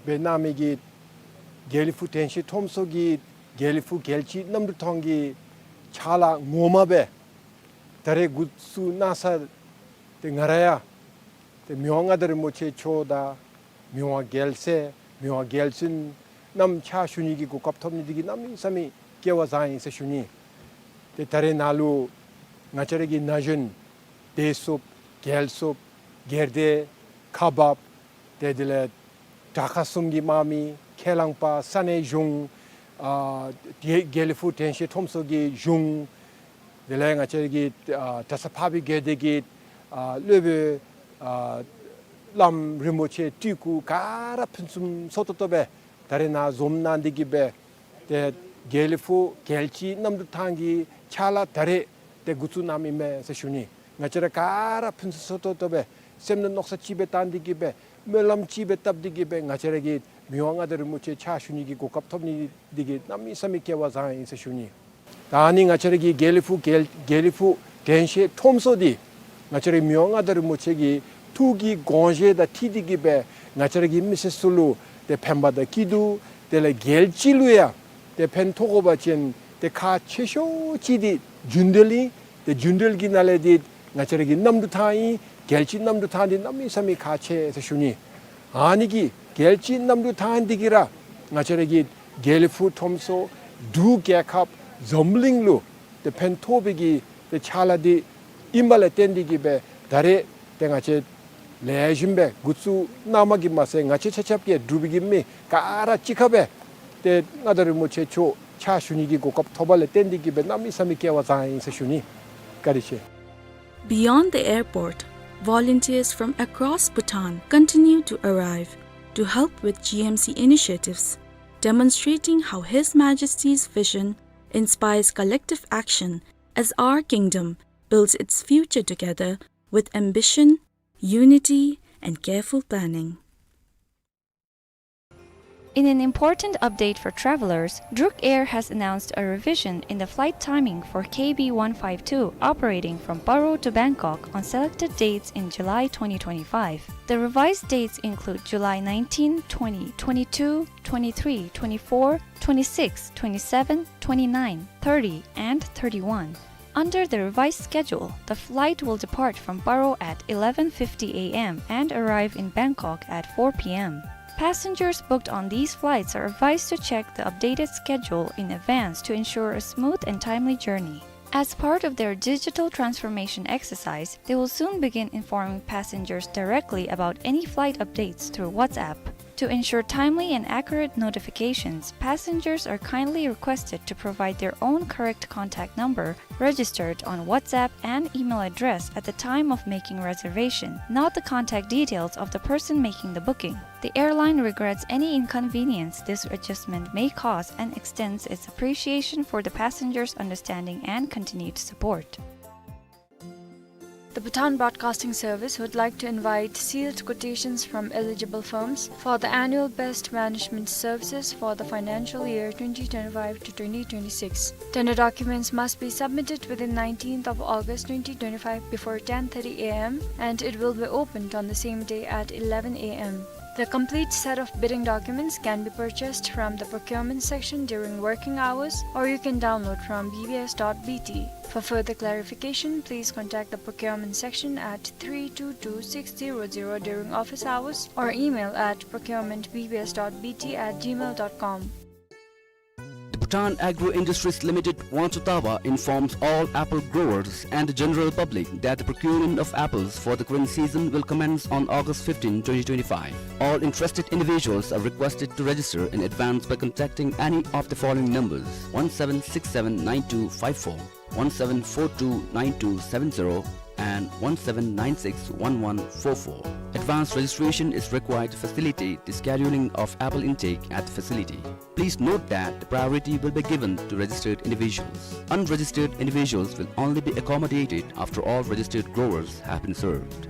སྦེ་གནང་མི་གི་དགེ་ལེགས་ཕུག་དྲན་ཤེས་ཁྲོམ་ཚོགས་ཀྱི་དགེ་ལེགས་ཕུག་རྒྱལ་སྤྱིའི་གནམ་གྲུ་ཐང་གི་ཕྱག་ལཱ་ངོ་མ་སྦེ་ད་རེས་འགོ་བཙུགས་གནང་ས་ཏེ་ང་ར་ཡང་ཏེ་མི་དབང་མངའ་བདག་རིན་པོ་ཆེ་མཆོག་དང་མི་དབང་རྒྱལ་སྲས་མི་དབང་རྒྱལ་བཙུན་རྣམས་ཕྱག་ཞུ་ནི་གི་གོ་སྐབས་ཐོབ་ནི་འདི་གིས་གནམ་མེད་ས་མེད་སྐལ་བ་བཟང་ཡི་ཟེར་ཞུ་ནི། ཏེ་ད་རེས་ནཱ་ལུ་ང་བཅས་ར་གི་ན་གཞོན་བདེ་སྲུངཔ་རྒྱལ་སྲུངཔ་སྒེར་སྡེ་ཁག་འབགཔ་ཏེ་དེ་ལས་དྲག་ཁག་གསུམ་གྱི་དམག་མི་ཁས་བླངས་པ་ས་གནས་གཞུང་ཨ་དགེ་དགེ་ལེགས་ཕུག་དྲན་ཤེས་ཁྲོམ་ཚོགས་ཀྱི་གཞུང་དེ་ལས་ང་བཅས་ཀྱི་ཨ་གྲྭ་ས་འཕགས་པའི་དགོན་སྡེ་གི་ཨ་སློབ་དཔོན་ཨ་བླམ་རིན་པོ་ཆེ་སྤྲུལ་སྐུ་ག་ར་ཕུན་སུམ་ཚོགས་ཏོག་ཏོ་སྦེ་ད་རེས་ནཱ་འཛོམས་གནང་སྟེ་གི་སྦེ་ཏེ་དགེ་ལེགས་ཕུག་རྒྱལ་སྤྱིའི་གནམ་གྲུ་ཐང་གི་ཕྱག་ལཱ་ད་རེས་ཏེ་འགོ་བཙུགས་གནངམ་ཨིན་མས་ཟེར་ཞུ་ནི། ང་བཅས་ར་ག་ར་ཕུན་སུམ་ཚོགས་ཏོག་ཏོ་སྦེ་སེམས་ནང་མནོ་བསམ་གཅིག་སྦེ་བཏང་སྟེ་གི་སྦེ་སྨོན་ལམ་གཅིག་སྦེ་བཏབ་སྟེ་གི་སྦེ་ང་བཅས་ར་གི་མི་དབང་མངའ་བདག་རིན་པོ་ཆེ་ཕྱག་ཞུ་ནི་གི་གོ་སྐབས་ཐོབ་ནི་འདི་གིས་གནམ་མེད་ས་མེད་སྐལ་བ་བཟང་ཡི་ཟེར་ཞུ་ནི། ད་ཨ་ནི་ང་བཅས་ར་གི་དགེ་ལེགས་ཕུག་དགེ་དགེ་ལེགས་ཕུག་དྲན་ཤེས་ཁྲོམ་ཚོགས་འདི་ང་བཅས་ར་མི་དབང་མངའ་བདག་རིན་པོ་ཆེ་གི་ཐུགས་ཀྱི་དགོངས་བཞེད་དང་འཁྲིལ་ཏེ་གི་སྦེ་ང་བཅས་ར་གི་མི་སེར་ཚུ་ལུ་ཏེ་ཕན་པ་དང་སྐྱིད་སྡུག་དེ་ལས་རྒྱལ་སྤྱི་ལུ་ཡང་ཏེ་ཕན་ཐོགས་དགོ་པ་ཅིན་ཏེ་ཁག་ཆེ་ཤོས་ཅིག་འདི་རྒྱུན་འགྲུལ་ཨིན། ཏེ་རྒྱུན་འགྲུལ་གྱི་ནང་ལས་འདི་ང་བཅས་ར་གི་གནམ་གྲུ་ཐང་ཨིན། རྒྱལ་སྤྱིའི་གནམ་གྲུ་ཐང་འདི་གནམ་མེད་ས་མེད་ཁག་ཆེ་ཟེར་ཞུ་ནི། ཨ་ནི་གི་རྒྱལ་སྤྱིའི་གནམ་གྲུ་ཐང་འདི་གིས་ར་ང་བཅས་ར་གི་དགེ་ལེགས་ཕུག་ཁྲོམ་ཚོགས་འབྲུག་རྒྱལ་ཁབ་འཛམ་གླིང་ལུ་ཏེ་ཕན་ཐོགས་པའི་གི་ཏེ་ཕྱག་ལཱ་འདི་ཨིན་པ་ལས་བརྟེན་ཏེ་གི་སྦེ་ད་རེས་ཏེ་ང་བཅས་ལེགས་ཤོམ་སྦེ་འགོ་བཙུགས་གནངམ་གིས་མ་ཚད་ང་བཅས་ཆ་ཁྱབ་ཀྱིས་འབྲུག་པའི་གི་མི་ག་ར་གཅིག་ཁར་སྦེ་ཏེ་མངའ་བདག་རིན་པོ་ཆེ་མཆོག་ཕྱག་ཞུ་ནི་གི་གོ་སྐབས་ཐོབ་པ་ལས་བརྟེན་ཏེ་གི་སྦེ་གནམ་མེད་ས་མེད་སྐལ་བ་བཟང་ཡི་ཟེར་ཞུ་ནི། བཀའ་དྲིན་ཆེ། Beyond the airport, Volunteers from across Bhutan continue to arrive to help with G M C initiatives, demonstrating how His Majesty's vision inspires collective action as our kingdom builds its future together with ambition, unity, and careful planning. In an important update for travelers, Druk Air has announced a revision in the flight timing for K B one five two operating from Paro to Bangkok on selected dates in July twenty twenty-five. The revised dates include July nineteen, twenty, twenty-two, twenty-three, twenty-four, twenty-six, twenty-seven, twenty-nine, thirty, and thirty-one. Under the revised schedule, the flight will depart from Paro at eleven fifty A M and arrive in Bangkok at four P M. Passengers booked on these flights are advised to check the updated schedule in advance to ensure a smooth and timely journey. As part of their digital transformation exercise, they will soon begin informing passengers directly about any flight updates through WhatsApp. To ensure timely and accurate notifications, passengers are kindly requested to provide their own correct contact number registered on WhatsApp and email address at the time of making reservation, not the contact details of the person making the booking. The airline regrets any inconvenience this adjustment may cause and extends its appreciation for the passengers' understanding and continued support. The Bhutan Broadcasting Service would like to invite sealed quotations from eligible firms for the annual best management services for the financial year twenty twenty-five to twenty twenty-six. Tender documents must be submitted within nineteenth of August twenty twenty-five before ten thirty A M, and it will be opened on the same day at eleven A M. The complete set of bidding documents can be purchased from the procurement section during working hours, or you can download from B B S dot B T. For further clarification, please contact the procurement section at three two two six zero zero during office hours or email at procurement B B S dot B T at gmail dot com. The Bhutan Agro Industries Limited, Wangchuh Taba, informs all apple growers and the general public that the procurement of apples for the current season will commence on August fifteen, twenty twenty-five. All interested individuals are requested to register in advance by contacting any of the following numbers: one seven six seven nine two five four, one seven four two nine two seven zero, and one seven nine six one one four four. Advance registration is required to facilitate the scheduling of apple intake at the facility. Please note that the priority will be given to registered individuals. Unregistered individuals will only be accommodated after all registered growers have been served.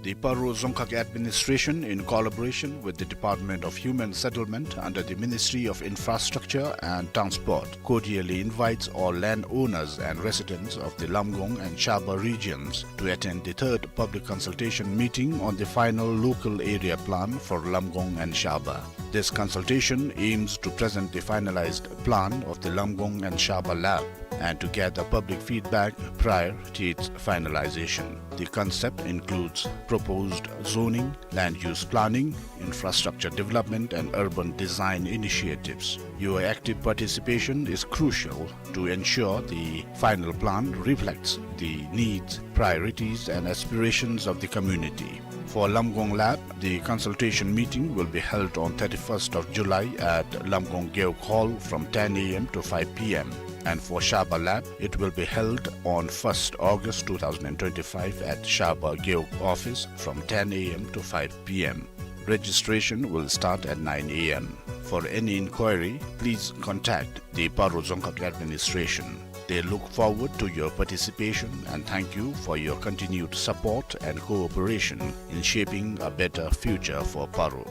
The Paro Dzongkhag Administration, in collaboration with the Department of Human Settlement under the Ministry of Infrastructure and Transport, cordially invites all landowners and residents of the Lamgong and Shaba regions to attend the third public consultation meeting on the final local area plan for Lamgong and Shaba. This consultation aims to present the finalized plan of the Lamgong and Shaba lap and to gather public feedback prior to its finalization. The concept includes proposed zoning, land use planning, infrastructure development, and urban design initiatives. Your active participation is crucial to ensure the final plan reflects the needs, priorities, and aspirations of the community. For Lamgong lap, the consultation meeting will be held on thirty-first of July at Lamgong Gewog Hall from ten A M to five P M. And for Shaba lap, it will be held on first August two thousand twenty-five at Shaba Gewog office from ten A M to five P M. Registration will start at nine A M. For any inquiry, please contact the Paro Dzongkhag Administration. They look forward to your participation and thank you for your continued support and cooperation in shaping a better future for Paro.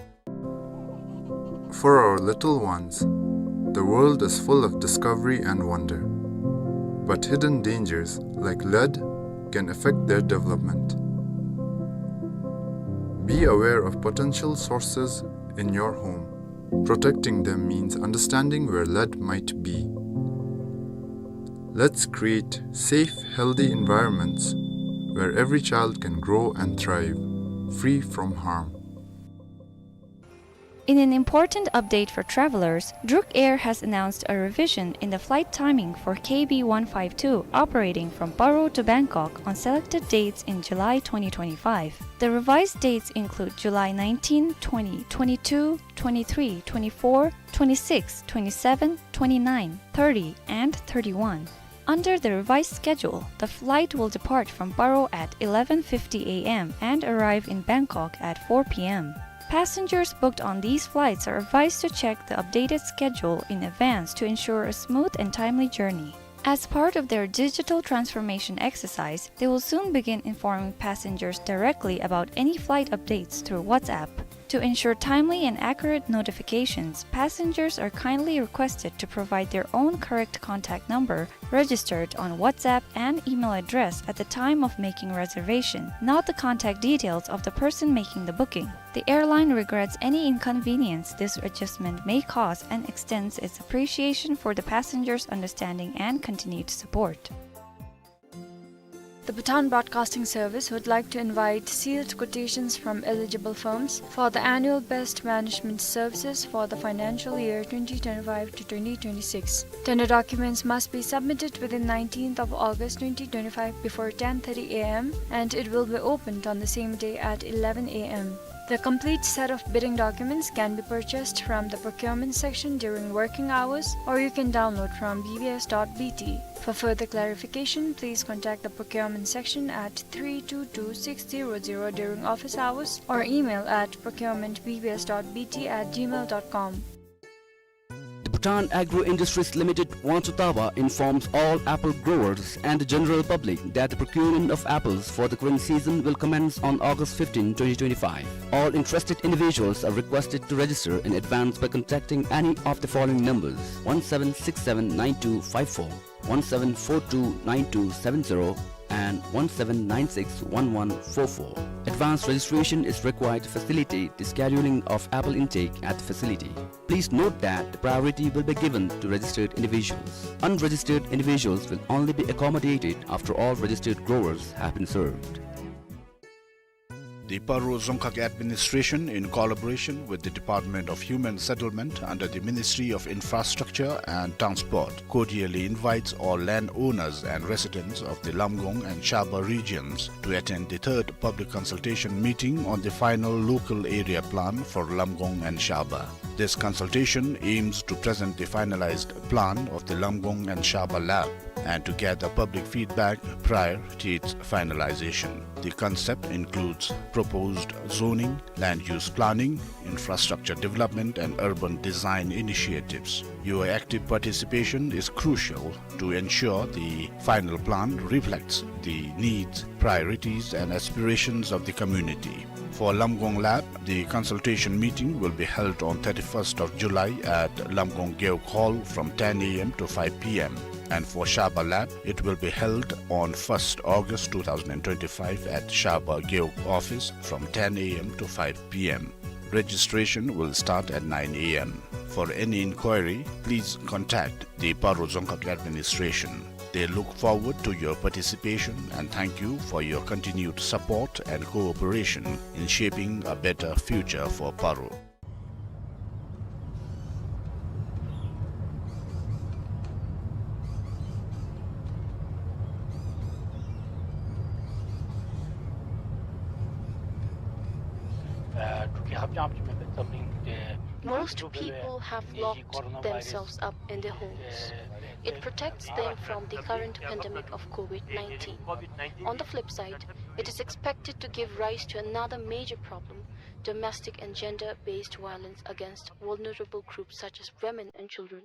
For our little ones, the world is full of discovery and wonder. But hidden dangers, like lead, can affect their development. Be aware of potential sources in your home. Protecting them means understanding where lead might be. Let's create safe, healthy environments where every child can grow and thrive, free from harm. In an important update for travelers, Druk Air has announced a revision in the flight timing for K B one five two operating from Paro to Bangkok on selected dates in July twenty twenty-five. The revised dates include July nineteen, twenty, twenty-two, twenty-three, twenty-four, twenty-six, twenty-seven, twenty-nine, thirty, and thirty-one. Under the revised schedule, the flight will depart from Paro at eleven fifty A M and arrive in Bangkok at four P M. Passengers booked on these flights are advised to check the updated schedule in advance to ensure a smooth and timely journey. As part of their digital transformation exercise, they will soon begin informing passengers directly about any flight updates through WhatsApp. To ensure timely and accurate notifications, passengers are kindly requested to provide their own correct contact number registered on WhatsApp and email address at the time of making reservation, not the contact details of the person making the booking. The airline regrets any inconvenience this adjustment may cause and extends its appreciation for the passengers' understanding and continued support. The Bhutan Broadcasting Service would like to invite sealed quotations from eligible firms for the annual best management services for the financial year twenty twenty-five to twenty twenty-six. Tender documents must be submitted within nineteenth of August twenty twenty-five before ten thirty A M, and it will be opened on the same day at eleven A M. The complete set of bidding documents can be purchased from the procurement section during working hours, or you can download from B B S dot B T. For further clarification, please contact the procurement section at three two two six zero zero during office hours or email at procurement B B S dot B T at gmail dot com. The Bhutan Agro Industries Limited, Wangchutawa, informs all apple growers and the general public that the procurement of apples for the current season will commence on August fifteen, twenty twenty-five. All interested individuals are requested to register in advance by contacting any of the following numbers: one seven six seven nine two five four, one seven four two nine two seven zero, and one seven nine six one one four four. Advance registration is required to facilitate the scheduling of apple intake at the facility. Please note that the priority will be given to registered individuals. Unregistered individuals will only be accommodated after all registered growers have been served. The Paro Dzongkhag Administration, in collaboration with the Department of Human Settlement under the Ministry of Infrastructure and Transport, cordially invites all landowners and residents of the Lamgong and Shaba regions to attend the third public consultation meeting on the final local area plan for Lamgong and Shaba. This consultation aims to present the finalized plan of the Lamgong and Shaba lab and to gather public feedback prior to its finalization. The concept includes proposed zoning, land use planning, infrastructure development, and urban design initiatives. Your active participation is crucial to ensure the final plan reflects the needs, priorities, and aspirations of the community. For Lamgong Lab, the consultation meeting will be held on thirty-first of July at Lamgong Gewog Hall from ten A M to five P M. And for Shaba Lab, it will be held on first August two thousand twenty-five at Shaba Gewog office from ten A M to five P M. Registration will start at nine A M. For any inquiry, please contact the Paro Dzongkhag Administration. They look forward to your participation and thank you for your continued support and cooperation in shaping a better future for Paro. Most people have locked themselves up in their homes. It protects them from the current pandemic of COVID nineteen. On the flip side, it is expected to give rise to another major problem: domestic and gender-based violence against vulnerable groups such as women and children.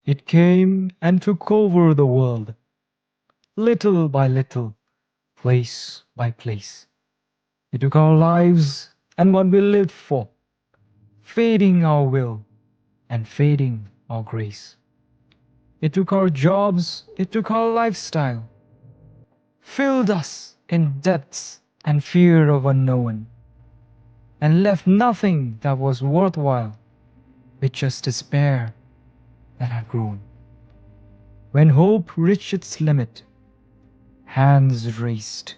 It came and took over the world, little by little, place by place. It took our lives and what we lived for, fading our will and fading our grace. It took our jobs, it took our lifestyle, filled us in debts and fear of unknown, and left nothing that was worthwhile, with just despair that had grown. When hope reached its limit, hands raised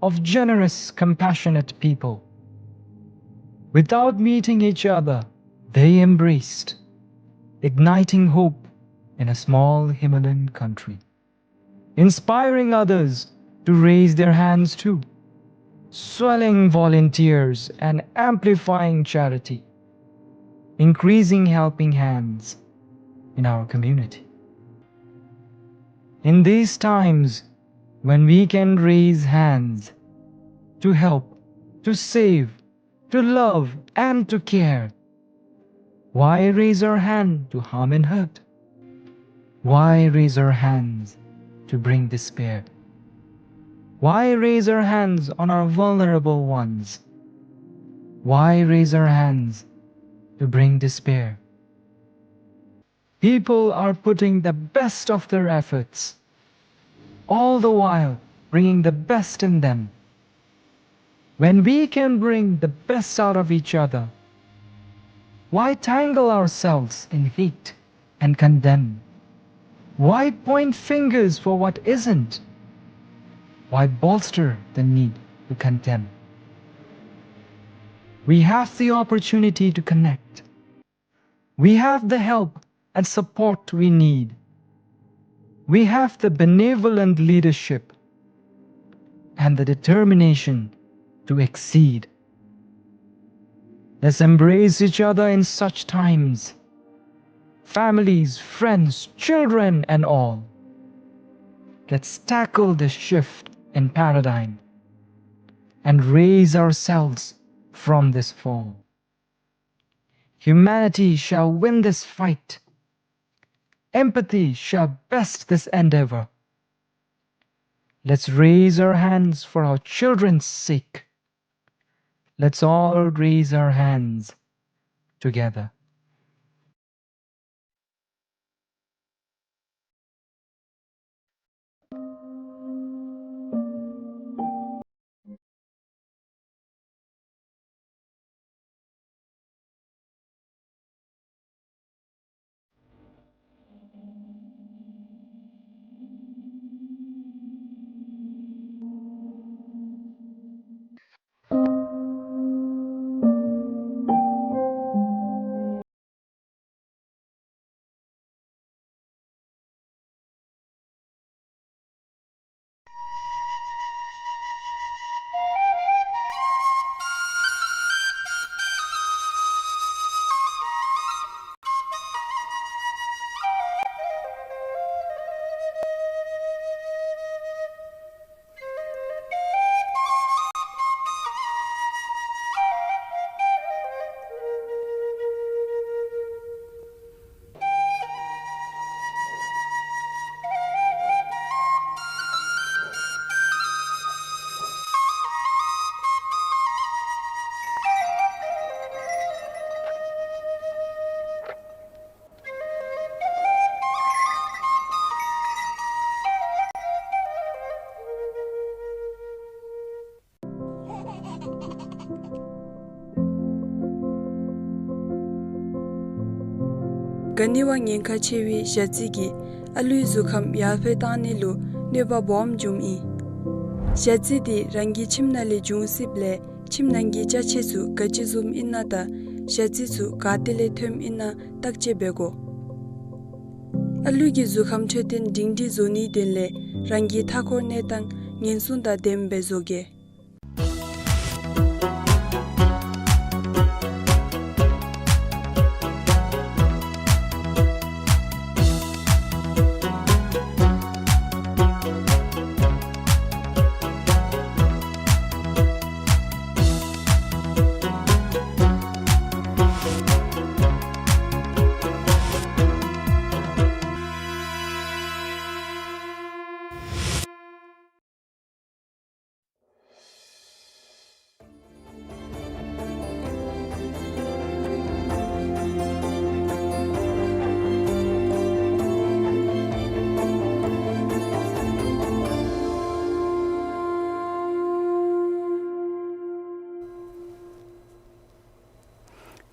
of generous, compassionate people, Without meeting each other, they embraced, igniting hope in a small Himalayan country, inspiring others to raise their hands too, swelling volunteers and amplifying charity, increasing helping hands in our community. In these times when we can raise hands to help, to save, to love and to care, why raise our hand to harm and hurt? Why raise our hands to bring despair? Why raise our hands on our vulnerable ones? Why raise our hands to bring despair? People are putting the best of their efforts, all the while bringing the best in them. When we can bring the best out of each other, why tangle ourselves in hate and condemn? Why point fingers for what isn't? Why bolster the need to condemn? We have the opportunity to connect. We have the help and support we need. We have the benevolent leadership and the determination to exceed. Let's embrace each other in such times. Families, friends, children, and all. Let's tackle this shift in paradigm and raise ourselves from this fall. Humanity shall win this fight. Empathy shall best this endeavor. Let's raise our hands for our children's sake. Let's all raise our hands together. ག་ནི་བ་ཉེན་ཁ་ཆེ་བའི་ཞ་རྩི་གིས་ཨ་ལུའི་གཟུགས་ཁམས་ཡར་འཕེལ་བཏང་ནི་ལུ་གནོད་པ་སྦོམ་འབྱུངམ་ཨིན། ཞ་རྩི་འདི་རང་གི་ཁྱིམ་ནང་ལས་འབྱུང་སྲིདཔ་ལས་ཁྱིམ་ནང་གི་ཅ་ཆས་ཚུ་ག་ཅི་བཟུམ་ཨིན་ན་དང་ཞ་རྩི་ཚུ་ག་ཏེ་ལས་ཐོནམ་ཨིན་ན་བརྟག་དཔྱད་འབད་དགོ། ཨ་ལུ་གི་གཟུགས་ཁམས་འཕྲོད་བསྟེན་སྒྲིང་སྒྲི་བཟོ་ནིའི་དོན་ལས་རང་གི་མཐའ་འཁོར་གནས་སྟངས་ཉེན་སྲུང་དང་ལྡནམ་སྦེ་བཟོ་གེ།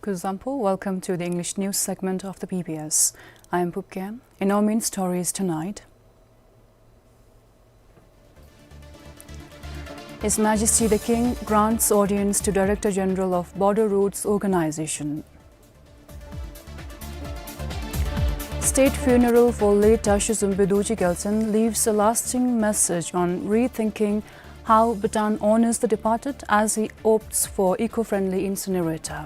Kuzuzangpo, welcome to the English news segment of the B B S. I am Pupkem. In our main stories tonight, His Majesty the King grants audience to Director General of Border Roads Organization. State funeral for late Dasho Zunpe Dorji Gyaltsen leaves a lasting message on rethinking how Bhutan honors the departed as he opts for eco-friendly incinerator.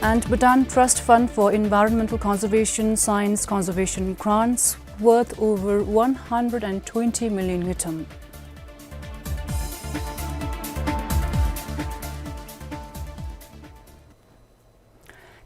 And Bhutan Trust Fund for Environmental Conservation signs conservation grants worth over one hundred and twenty million ngultrum.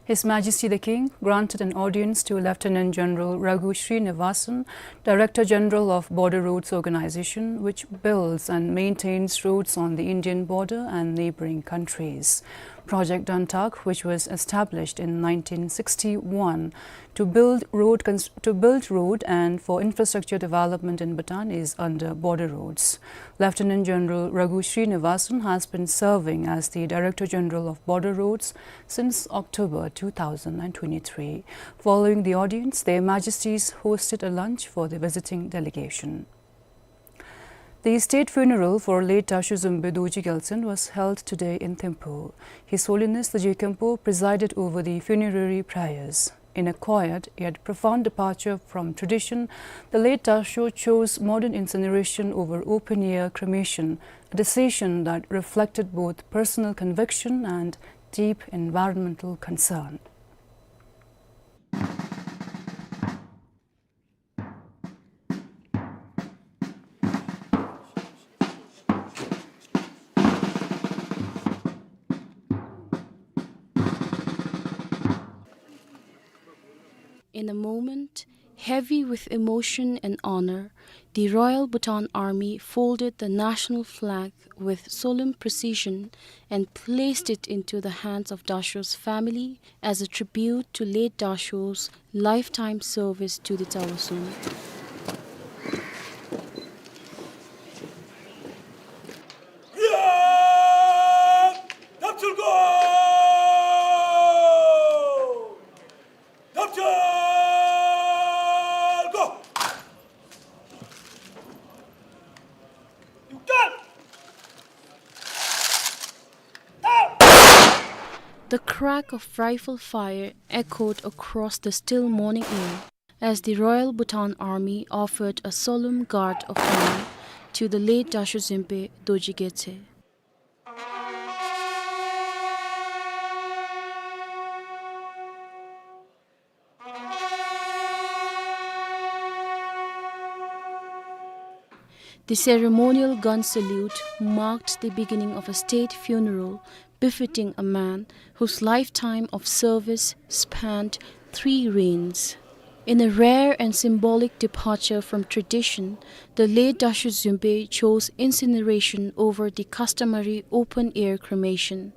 His Majesty the King granted an audience to Lieutenant General Raghu Srinivasan, Director General of Border Roads Organization, which builds and maintains roads on the Indian border and neighboring countries. Project Dantak, which was established in nineteen sixty-one to build road cons-, to build road and for infrastructure development in Bhutan, is under Border Roads. Lieutenant General Raghu Srinivasan has been serving as the Director General of Border Roads since October two thousand and twenty-three. Following the audience, Their Majesties hosted a lunch for the visiting delegation. The state funeral for late Dasho Zunpe Dorji Gyaltsen was held today in Thimphu. His Holiness the Je Khenpo presided over the funerary prayers. In a quiet yet profound departure from tradition, the late Dasho chose modern incineration over open-air cremation, a decision that reflected both personal conviction and deep environmental concern. In a moment heavy with emotion and honor, the Royal Bhutan Army folded the national flag with solemn precision and placed it into the hands of Dasho's family as a tribute to late Dasho's lifetime service to the Tawa Zone. The crack of rifle fire echoed across the still morning air as the Royal Bhutan Army offered a solemn guard of honor to the late Dasho Zunpe Dorji Gyaltsen. The ceremonial gun salute marked the beginning of a state funeral befitting a man whose lifetime of service spanned three reigns. In a rare and symbolic departure from tradition, the late Dasho Zunpe chose incineration over the customary open-air cremation.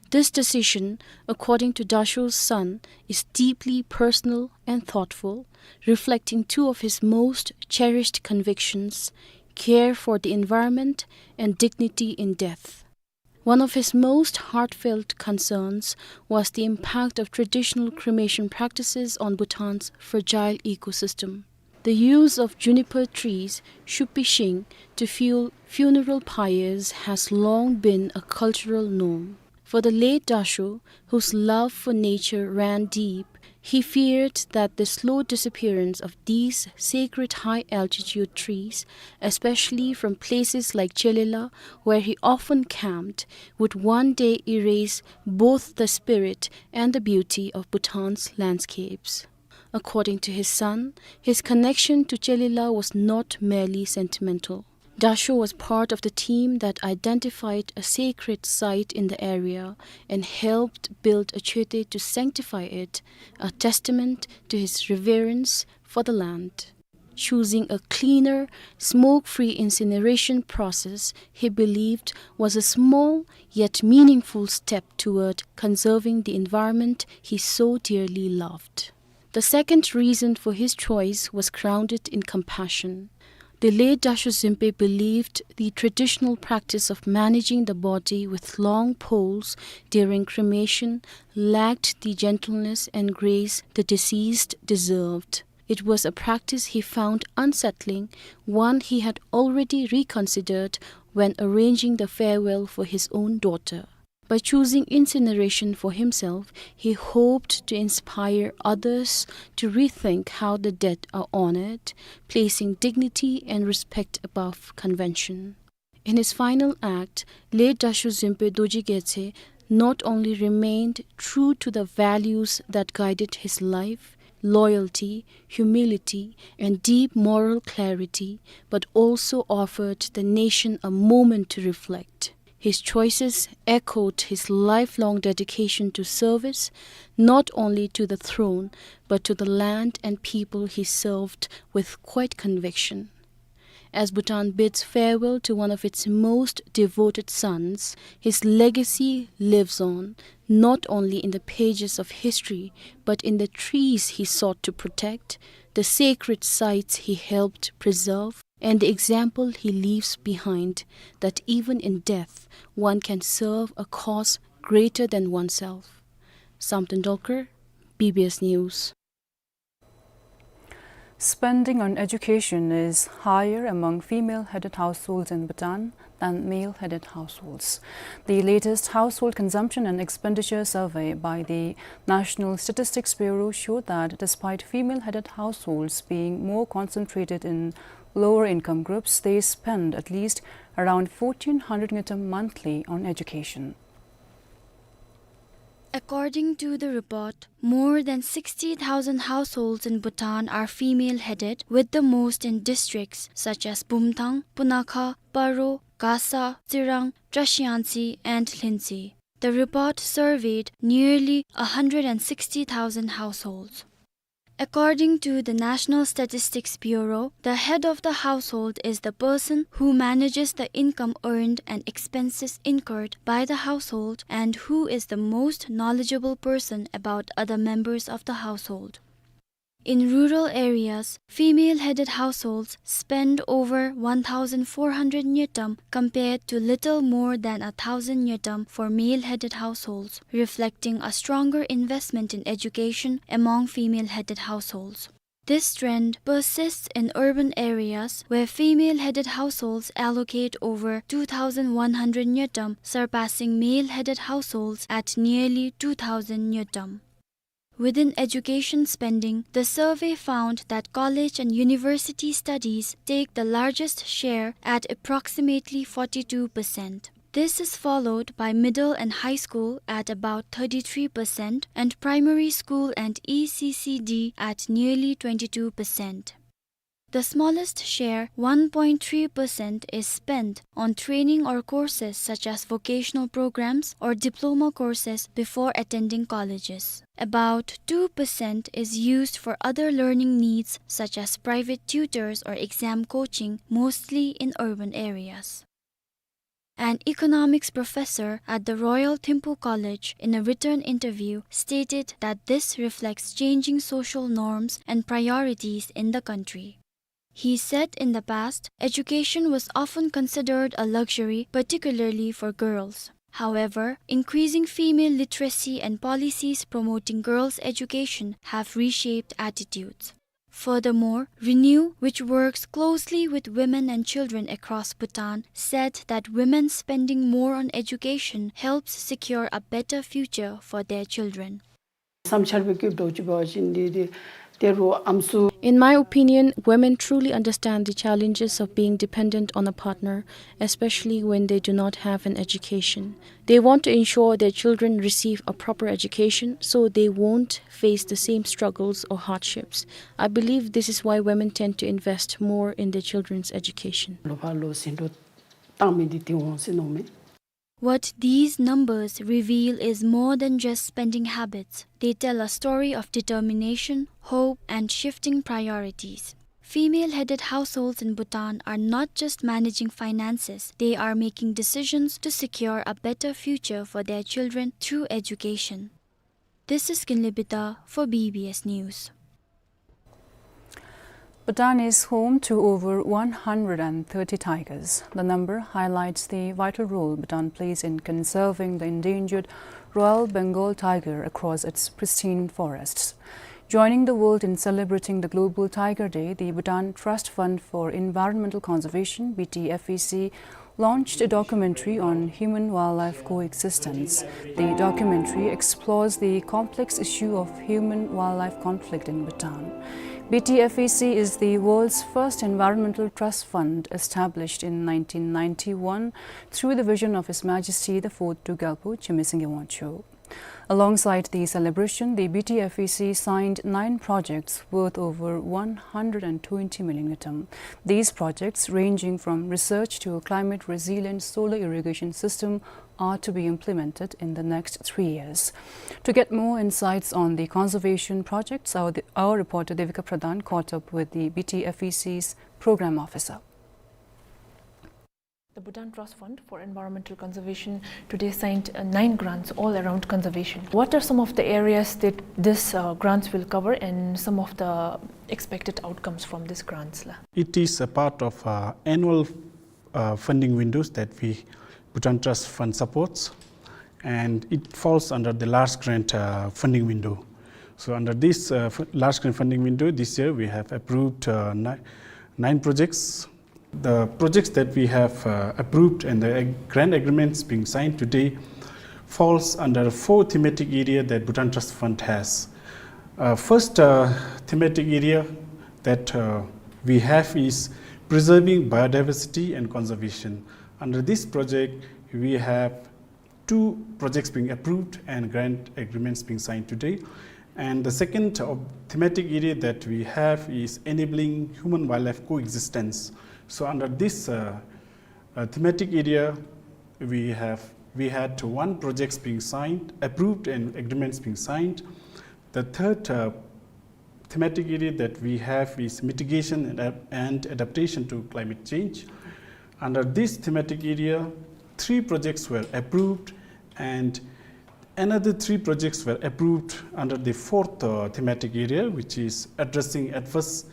This decision, according to Dasho's son, is deeply personal and thoughtful, reflecting two of his most cherished convictions, care for the environment and dignity in death. One of his most heartfelt concerns was the impact of traditional cremation practices on Bhutan's fragile ecosystem. The use of juniper trees, shupi shing, to fuel funeral pyres has long been a cultural norm. For the late Dasho, whose love for nature ran deep, he feared that the slow disappearance of these sacred high-altitude trees, especially from places like Chelela, where he often camped, would one day erase both the spirit and the beauty of Bhutan's landscapes. According to his son, his connection to Chelela was not merely sentimental. Dasho was part of the team that identified a sacred site in the area and helped build a chete to sanctify it, a testament to his reverence for the land. Choosing a cleaner, smoke-free incineration process he believed was a small yet meaningful step toward conserving the environment he so dearly loved. The second reason for his choice was grounded in compassion. The late Dasho Zunpe believed the traditional practice of managing the body with long poles during cremation lacked the gentleness and grace the deceased deserved. It was a practice he found unsettling, one he had already reconsidered when arranging the farewell for his own daughter. By choosing incineration for himself, he hoped to inspire others to rethink how the dead are honored, placing dignity and respect above convention. In his final act, late Dashogye Zhenpe Dorji Gyatso not only remained true to the values that guided his life, loyalty, humility, and deep moral clarity, but also offered the nation a moment to reflect. His choices echoed his lifelong dedication to service, not only to the throne, but to the land and people he served with quiet conviction. As Bhutan bids farewell to one of its most devoted sons, his legacy lives on, not only in the pages of history, but in the trees he sought to protect, the sacred sites he helped preserve, and the example he leaves behind, that even in death, one can serve a cause greater than oneself. Samten Dolkar, B B S News. Spending on education is higher among female-headed households in Bhutan than male-headed households. The latest Household Consumption and Expenditure Survey by the National Statistics Bureau showed that despite female-headed households being more concentrated in lower income groups, they spend at least around fourteen hundred ngultrum monthly on education. According to the report, more than sixty thousand households in Bhutan are female-headed, with the most in districts such as Bumthang, Punakha, Paro, Gasa, Tsirang, Trashiyangtse, and Lhintse. The report surveyed nearly a hundred and sixty thousand households. According to the National Statistics Bureau, the head of the household is the person who manages the income earned and expenses incurred by the household and who is the most knowledgeable person about other members of the household. In rural areas, female-headed households spend over one thousand four hundred ngultrum compared to little more than a thousand ngultrum for male-headed households, reflecting a stronger investment in education among female-headed households. This trend persists in urban areas where female-headed households allocate over two thousand one hundred ngultrum, surpassing male-headed households at nearly two thousand ngultrum. Within education spending, the survey found that college and university studies take the largest share at approximately forty-two percent. This is followed by middle and high school at about thirty-three percent and primary school and E C C D at nearly twenty-two percent. The smallest share, one point three percent, is spent on training or courses such as vocational programs or diploma courses before attending colleges. About two percent is used for other learning needs such as private tutors or exam coaching, mostly in urban areas. An economics professor at the Royal Thimphu College, in a written interview, stated that this reflects changing social norms and priorities in the country. He said in the past, education was often considered a luxury, particularly for girls. However, increasing female literacy and policies promoting girls' education have reshaped attitudes. Furthermore, Renew, which works closely with women and children across Bhutan, said that women spending more on education helps secure a better future for their children. བསམ་འཆར་སྦེ་བཀོད་དོ་ཅིག་འབད་བ་ཅིན་འདི་འདི་ཏེ་རུང་ཨམ་སྲུ། In my opinion, women truly understand the challenges of being dependent on a partner, especially when they do not have an education. They want to ensure their children receive a proper education so they won't face the same struggles or hardships. I believe this is why women tend to invest more in their children's education. ལོ་ཕར་ལོ་ཟིན་འགྲོ་བཏང་མི་འདི་དེ་འོང་ཟེར་མནོཝ་མས། What these numbers reveal is more than just spending habits. They tell a story of determination, hope, and shifting priorities. Female-headed households in Bhutan are not just managing finances, they are making decisions to secure a better future for their children through education. This is Kinley Bida for B B S News. Bhutan is home to over one hundred and thirty tigers. The number highlights the vital role Bhutan plays in conserving the endangered Royal Bengal tiger across its pristine forests. Joining the world in celebrating the Global Tiger Day, the Bhutan Trust Fund for Environmental Conservation, B T F E C, launched a documentary on human-wildlife coexistence. The documentary explores the complex issue of human-wildlife conflict in Bhutan. B T F E C is the world's first environmental trust fund, established in nineteen ninety-one through the vision of His Majesty the Fourth Druk Gyalpo Chime Singye Wangchuck. Alongside the celebration, the B T F E C signed nine projects worth over one hundred and twenty million ngultrum. These projects, ranging from research to a climate-resilient solar irrigation system, are to be implemented in the next three years. To get more insights on the conservation projects, our, our reporter Devika Pradhan caught up with the B T F E C's program officer. The Bhutan Trust Fund for Environmental Conservation today signed, uh, nine grants all around conservation. What are some of the areas that this, uh, grants will cover and some of the expected outcomes from these grants la? It is a part of, uh, annual, uh, funding windows that we, Bhutan Trust Fund, supports, and it falls under the large grant, uh, funding window. So under this, uh, fu-, large grant funding window, this year we have approved, uh, ni-, nine projects. The projects that we have, uh, approved and the ag-, grant agreements being signed today falls under four thematic area that Bhutan Trust Fund has. Uh, first, uh, thematic area that, uh, we have is preserving biodiversity and conservation. Under this project, we have two projects being approved and grant agreements being signed today. And the second, uh, thematic area that we have is enabling human-wildlife coexistence. So under this, uh, uh, thematic area, we have, we had one projects being signed, approved, and agreements being signed. The third, uh, thematic area that we have is mitigation and ad-, and adaptation to climate change. Under this thematic area, three projects were approved, and another three projects were approved under the fourth, uh, thematic area, which is addressing adverse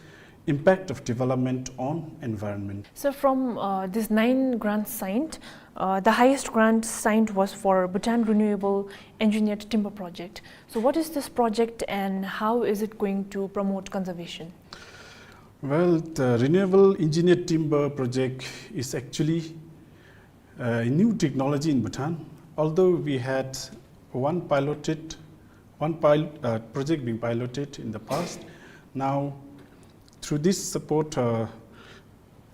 impact of development on environment. So from, uh, these nine grants signed, uh, the highest grant signed was for Bhutan Renewable Engineered Timber Project. So what is this project and how is it going to promote conservation? Well, the Renewable Engineered Timber Project is actually, uh, a new technology in Bhutan. Although we had one piloted, one pil-, uh, project being piloted in the past, now through this support, uh,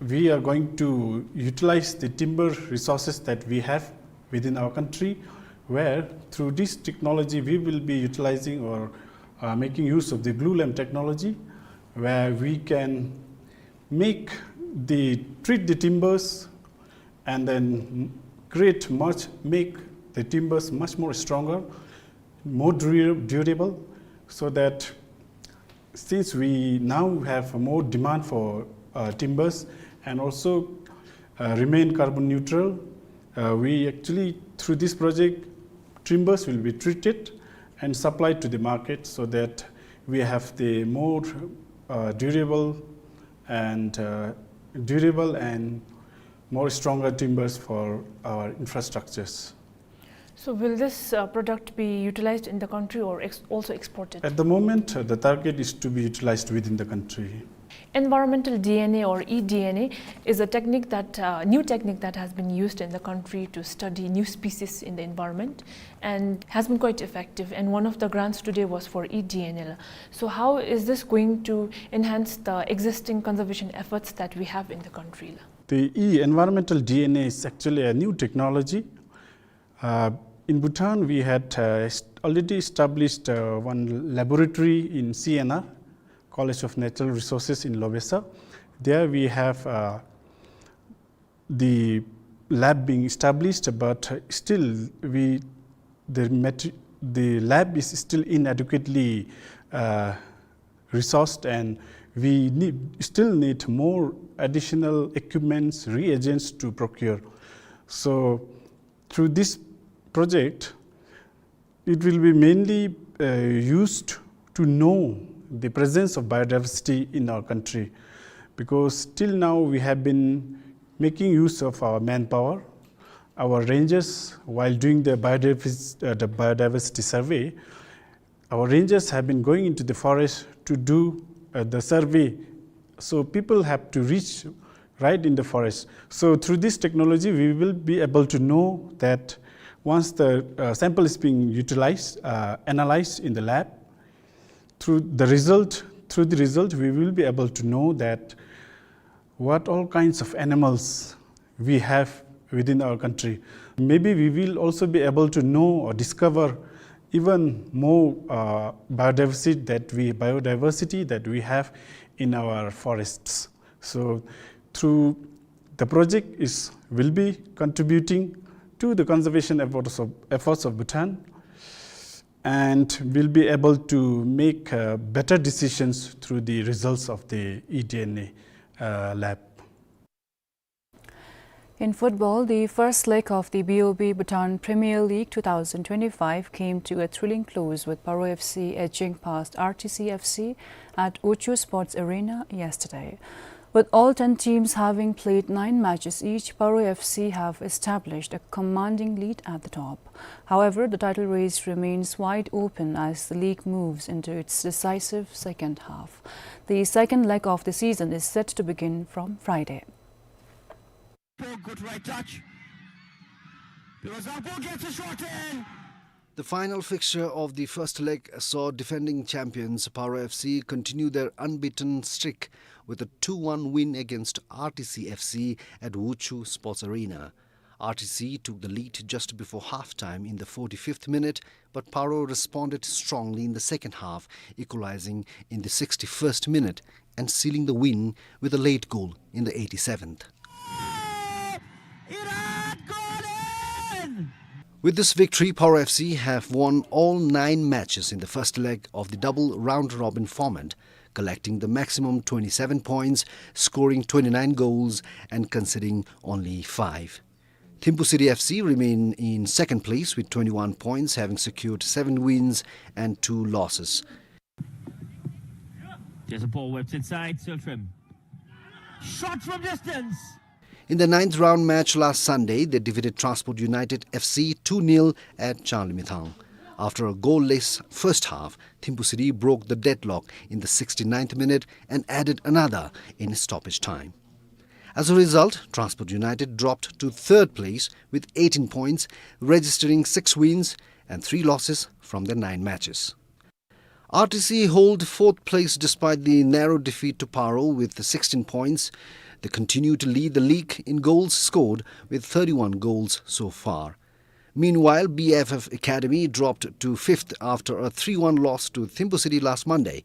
we are going to utilize the timber resources that we have within our country, where through this technology we will be utilizing or, uh, making use of the glulam technology, where we can make the, treat the timbers and then create much, make the timbers much more stronger, more dura-, durable, so that since we now have more demand for, uh, timbers and also, uh, remain carbon neutral, uh, we actually, through this project, timbers will be treated and supplied to the market so that we have the more, uh, durable and, uh, durable and more stronger timbers for our infrastructures. So will this, uh, product be utilized in the country or ex-, also exported? At the moment, uh, the target is to be utilized within the country. Environmental D N A or e D N A is a technique that, uh, new technique that has been used in the country to study new species in the environment and has been quite effective. And one of the grants today was for e D N A. So how is this going to enhance the existing conservation efforts that we have in the country? The e-, environmental D N A is actually a new technology. Uh, in Bhutan, we had, uh, est-, already established, uh, one laboratory in C N R, College of Natural Resources in Lobesa. There we have, uh, the lab being established, but still we, the mat-, the lab is still inadequately, uh, resourced, and we need, still need more additional equipments, reagents to procure. So through this project, it will be mainly, uh, used to know the presence of biodiversity in our country, because till now we have been making use of our manpower, our rangers, while doing the biodiversity, uh, the biodiversity survey. Our rangers have been going into the forest to do, uh, the survey. So people have to reach right in the forest. So through this technology, we will be able to know that once the, uh, sample is being utilized, uh, analyzed in the lab, through the result, through the result, we will be able to know that what all kinds of animals we have within our country. Maybe we will also be able to know or discover even more, uh, biodiversity that we, biodiversity that we have in our forests. So through the project is, will be contributing to the conservation efforts of, efforts of Bhutan, and will be able to make, uh, better decisions through the results of the eDNA, uh, lab. In football, the first leg of the B O B Bhutan Premier League two thousand twenty-five came to a thrilling close with Paro F C edging past R T C F C at Wuchu Sports Arena yesterday. With all ten teams having played nine matches each, Paro F C have established a commanding lead at the top. However, the title race remains wide open as the league moves into its decisive second half. The second leg of the season is set to begin from Friday. Good right touch. Piro Zangpo gets a shot in. The final fixture of the first leg saw defending champions Paro F C continue their unbeaten streak with a two one win against R T C F C at Wuchu Sports Arena. R T C took the lead just before halftime in the forty-fifth minute, but Paro responded strongly in the second half, equalizing in the sixty-first minute and sealing the win with a late goal in the eighty-seventh. Iran goal in! With this victory, Paro F C have won all nine matches in the first leg of the double round-robin format, collecting the maximum twenty-seven points, scoring twenty-nine goals and conceding only five. Thimphu City F C remain in second place with twenty-one points, having secured seven wins and two losses. There's a ball whipped inside, Siltrim. Shot from distance. In the ninth round match last Sunday, they defeated Transport United F C two nil at Changlimithang. After a goalless first half, Thimphu City broke the deadlock in the sixty-ninth minute and added another in stoppage time. As a result, Transport United dropped to third place with eighteen points, registering six wins and three losses from their nine matches. R T C hold fourth place despite the narrow defeat to Paro with sixteen points. They continue to lead the league in goals scored with thirty-one goals so far. Meanwhile, B F F Academy dropped to fifth after a three one loss to Thimphu City last Monday.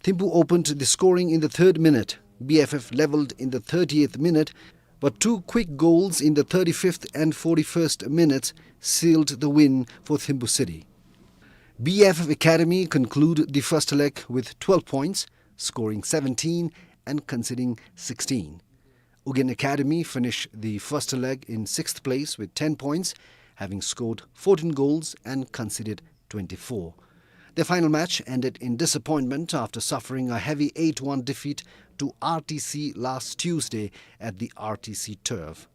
Thimphu opened the scoring in the third minute. B F F levelled in the thirtieth minute, but two quick goals in the thirty-fifth and forty-first minutes sealed the win for Thimphu City. B F F Academy conclude the first leg with twelve points, scoring seventeen and conceding sixteen. Ugyen Academy finished the first leg in sixth place with ten points, having scored fourteen goals and conceded twenty-four. Their final match ended in disappointment after suffering a heavy eight one defeat to R T C last Tuesday at the R T C turf.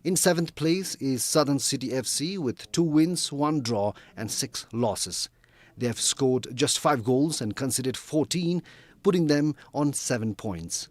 In seventh place is Southern City F C with two wins, one draw and six losses. They have scored just five goals and conceded fourteen, putting them on seven points.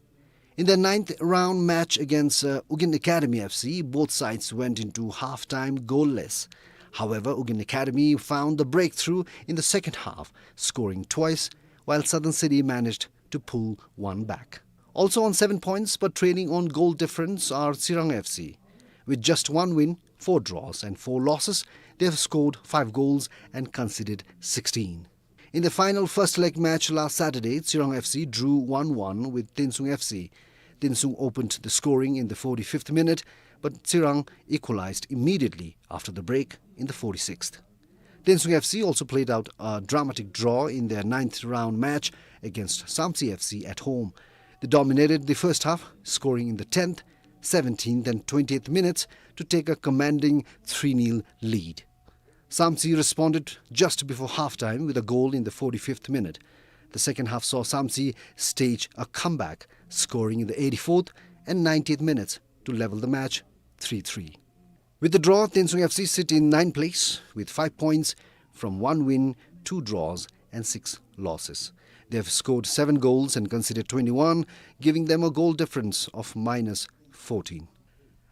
In the ninth round match against, uh, Ugyen Academy F C, both sides went into half-time goalless. However, Ugyen Academy found the breakthrough in the second half, scoring twice, while Southern City managed to pull one back. Also on seven points but trailing on goal difference are Tsirang F C. With just one win, four draws and four losses, they have scored five goals and conceded sixteen. In the final first leg match last Saturday, Tsirang F C drew one one with Tensung F C. Tensung opened the scoring in the forty-fifth minute, but Tsirang equalized immediately after the break in the forty-sixth. Tensung F C also played out a dramatic draw in their ninth round match against Samtse F C at home. They dominated the first half, scoring in the tenth, seventeenth and twentieth minutes to take a commanding three nil lead. Samtse responded just before halftime with a goal in the forty-fifth minute. The second half saw Samtse stage a comeback, scoring in the eighty-fourth and ninetieth minutes to level the match three three. With the draw, Tensung F C sit in ninth place with five points from one win, two draws and six losses. They have scored seven goals and conceded twenty-one, giving them a goal difference of minus fourteen.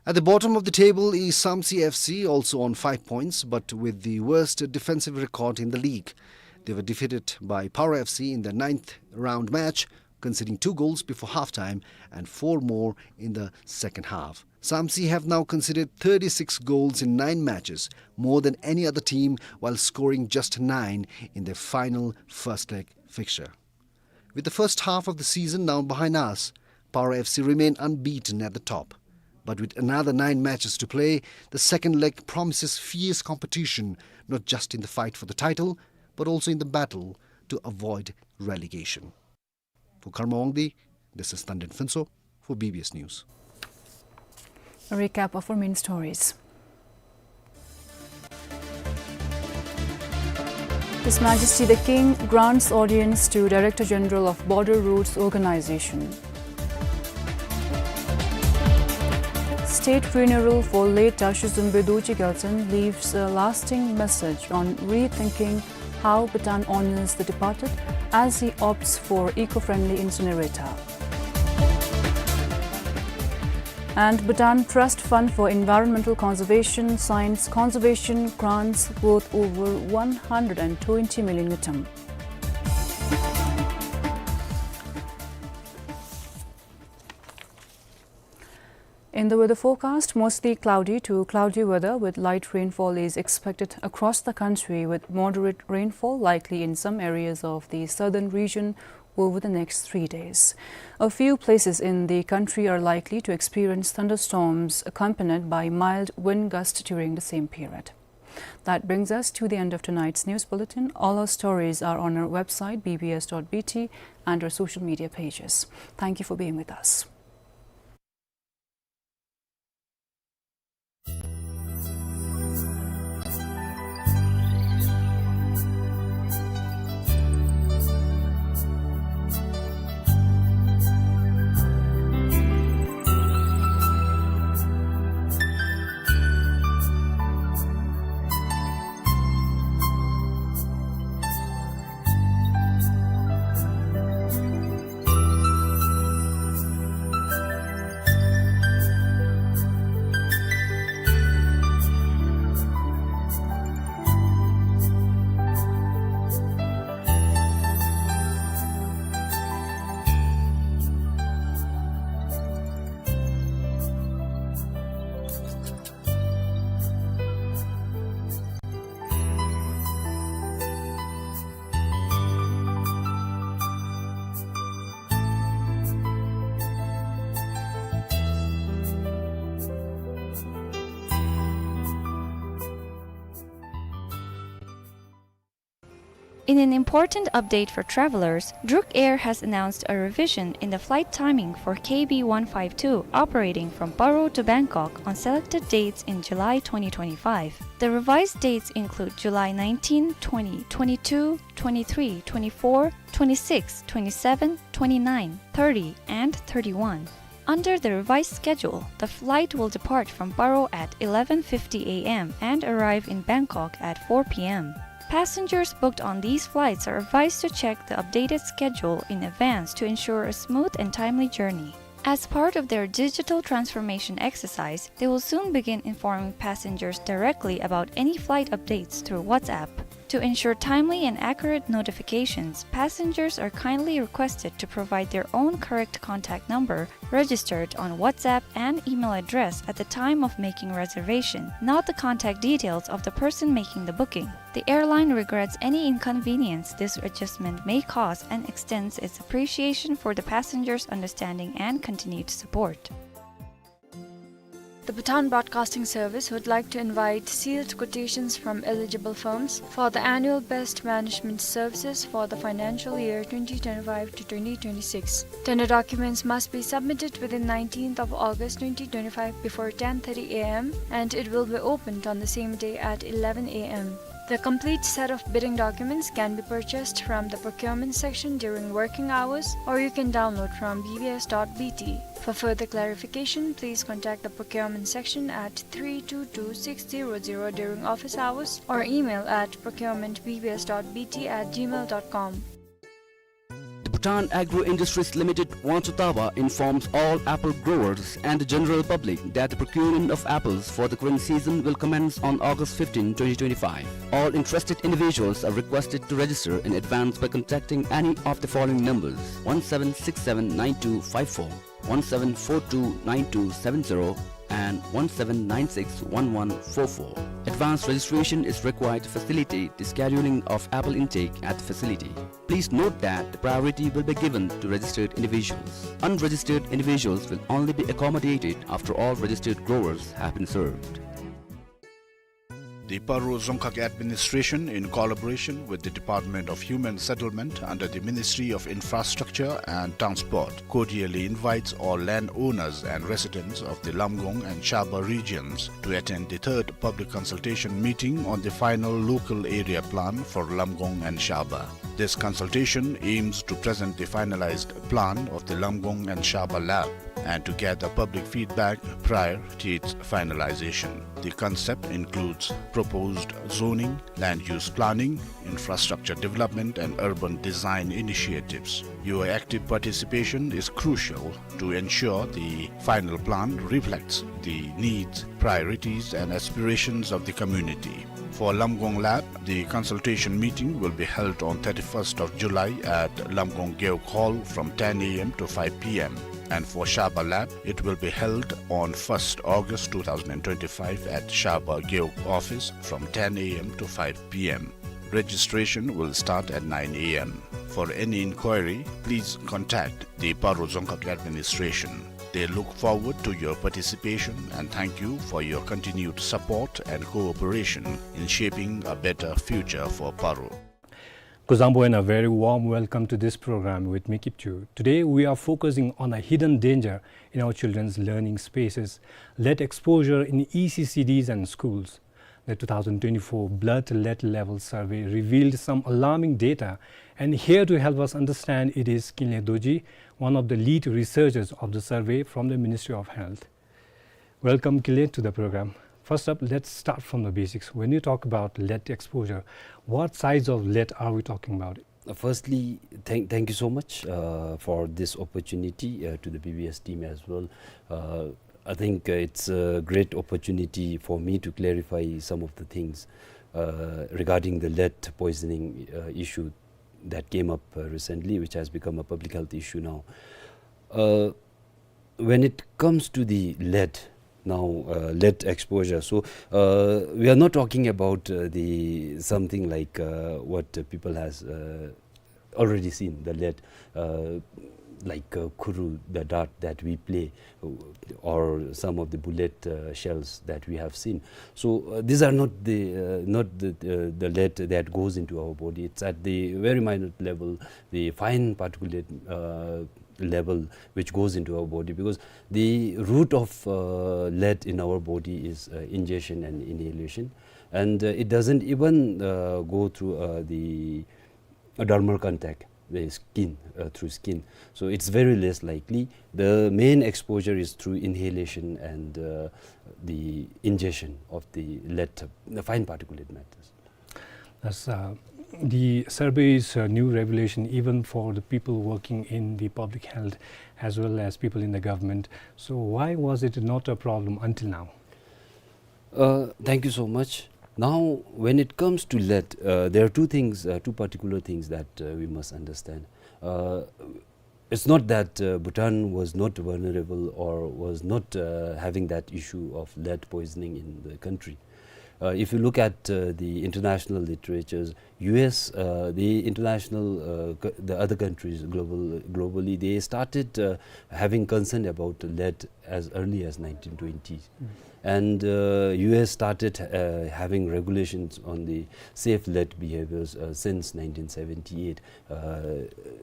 At the bottom of the table is Samtse F C, also on five points, but with the worst defensive record in the league. They were defeated by Paro F C in the ninth round match, conceding two goals before halftime and four more in the second half. Samtse have now conceded thirty-six goals in nine matches, more than any other team, while scoring just nine in their final first leg fixture. With the first half of the season now behind us, Paro F C remain unbeaten at the top. But with another nine matches to play, the second leg promises fierce competition, not just in the fight for the title, but also in the battle to avoid relegation. For Karma Wangdi, this is Tanden Phuntsho for B B S News. A recap of our main stories. His Majesty the King grants audience to Director General of Border Roads Organization. State funeral for late Tashi Zunbe Dorji Gyaltshen leaves a lasting message on rethinking how Bhutan honors the departed as he opts for eco-friendly incinerator. And Bhutan Trust Fund for Environmental Conservation signs conservation grants worth over one hundred and twenty million ngultrum. In the weather forecast, mostly cloudy to cloudy weather with light rainfall is expected across the country, with moderate rainfall likely in some areas of the southern region over the next three days. A few places in the country are likely to experience thunderstorms accompanied by mild wind gusts during the same period. That brings us to the end of tonight's news bulletin. All our stories are on our website, B B S dot B T, and our social media pages. Thank you for being with us. In an important update for travelers, Druk Air has announced a revision in the flight timing for K B one five two operating from Paro to Bangkok on selected dates in July twenty twenty-five. The revised dates include July nineteen, twenty, twenty-two, twenty-three, twenty-four, twenty-six, twenty-seven, twenty-nine, thirty, and thirty-one. Under the revised schedule, the flight will depart from Paro at eleven fifty A M and arrive in Bangkok at four P M. Passengers booked on these flights are advised to check the updated schedule in advance to ensure a smooth and timely journey. As part of their digital transformation exercise, they will soon begin informing passengers directly about any flight updates through WhatsApp. To ensure timely and accurate notifications, passengers are kindly requested to provide their own correct contact number registered on WhatsApp and email address at the time of making reservation, not the contact details of the person making the booking. The airline regrets any inconvenience this adjustment may cause and extends its appreciation for the passengers' understanding and continued support. The Bhutan Broadcasting Service would like to invite sealed quotations from eligible firms for the annual best management services for the financial year twenty twenty-five to twenty twenty-six. Tender documents must be submitted within nineteenth of August twenty twenty-five before ten thirty A M, and it will be opened on the same day at eleven A M. The complete set of bidding documents can be purchased from the procurement section during working hours, or you can download from B B S dot B T. For further clarification, please contact the procurement section at three two two six zero zero during office hours or email at procurement B B S dot B T at gmail dot com. The Bhutan Agro Industries Limited, Wangchuktaba, informs all apple growers and the general public that the procurement of apples for the current season will commence on August fifteenth, twenty twenty-five. All interested individuals are requested to register in advance by contacting any of the following numbers: one seven six seven nine two five four, one seven four two nine two seven zero, and one seven nine six one one four four. Advance registration is required to facilitate the scheduling of apple intake at the facility. Please note that the priority will be given to registered individuals. Unregistered individuals will only be accommodated after all registered growers have been served. The Paro Dzongkhag Administration, in collaboration with the Department of Human Settlement under the Ministry of Infrastructure and Transport, cordially invites all landowners and residents of the Lamgong and Shaba regions to attend the third public consultation meeting on the final local area plan for Lamgong and Shaba. This consultation aims to present the finalized plan of the Lamgong and Shaba lab and to gather public feedback prior to its finalization. The concept includes proposed zoning, land use planning, infrastructure development, and urban design initiatives. Your active participation is crucial to ensure the final plan reflects the needs, priorities, and aspirations of the community. For Lamgong lab, the consultation meeting will be held on thirty-first of July at Lamgong Gewog Hall from ten A M to five P M. And for Shaba lab, it will be held on first August two thousand twenty-five at Shaba Gewog office from ten A M to five P M. Registration will start at nine A M. For any inquiry, please contact the Paro Dzongkhag Administration. They look forward to your participation and thank you for your continued support and cooperation in shaping a better future for Paro. Kuzuzangpo and a very warm welcome to this program with me, Kipchu. Today we are focusing on a hidden danger in our children's learning spaces, lead exposure in E C C Ds and schools. The two thousand twenty-four blood lead level survey revealed some alarming data, and here to help us understand it is Kinley Dorji, one of the lead researchers of the survey from the Ministry of Health. Welcome, Kinley, to the program. First up, let's start from the basics. When you talk about lead exposure, what size of lead are we talking about? Uh, firstly, thank, thank you so much, uh, for this opportunity, uh, to the B B S team as well. Uh, I think, uh, it's a great opportunity for me to clarify some of the things, uh, regarding the lead poisoning, uh, issue that came up, uh, recently, which has become a public health issue now. Uh, when it comes to the lead, now, uh, lead exposure, so, uh, we are not talking about, uh, the something like, uh, what, uh, people has, uh, already seen, the lead, uh, like, uh, khuru, the dart that we play, uh, or some of the bullet, uh, shells that we have seen. So, uh, these are not the, uh, not the, uh, the lead that goes into our body. It's at the very minute level, the fine particulate, uh, level which goes into our body, because the root of, uh, lead in our body is, uh, ingestion and inhalation, and, uh, it doesn't even, uh, go through, uh, the dermal contact, the skin, uh, through skin. So it's very less likely. The main exposure is through inhalation and, uh, the ingestion of the lead, the fine particulate matters. That's, uh, the survey's, uh, new revelation, even for the people working in the public health as well as people in the government. So why was it not a problem until now? Uh, thank you so much. Now, when it comes to lead, uh, there are two things, uh, two particular things that, uh, we must understand. Uh, it's not that, uh, Bhutan was not vulnerable or was not, uh, having that issue of lead poisoning in the country. Uh, if you look at, uh, the international literatures, U S, uh, the international, uh, co-, the other countries global, globally, they started, uh, having concern about lead as early as nineteen twenties. Mm. And, uh, U S started, uh, having regulations on the safe lead behaviors, uh, since nineteen seventy-eight, uh,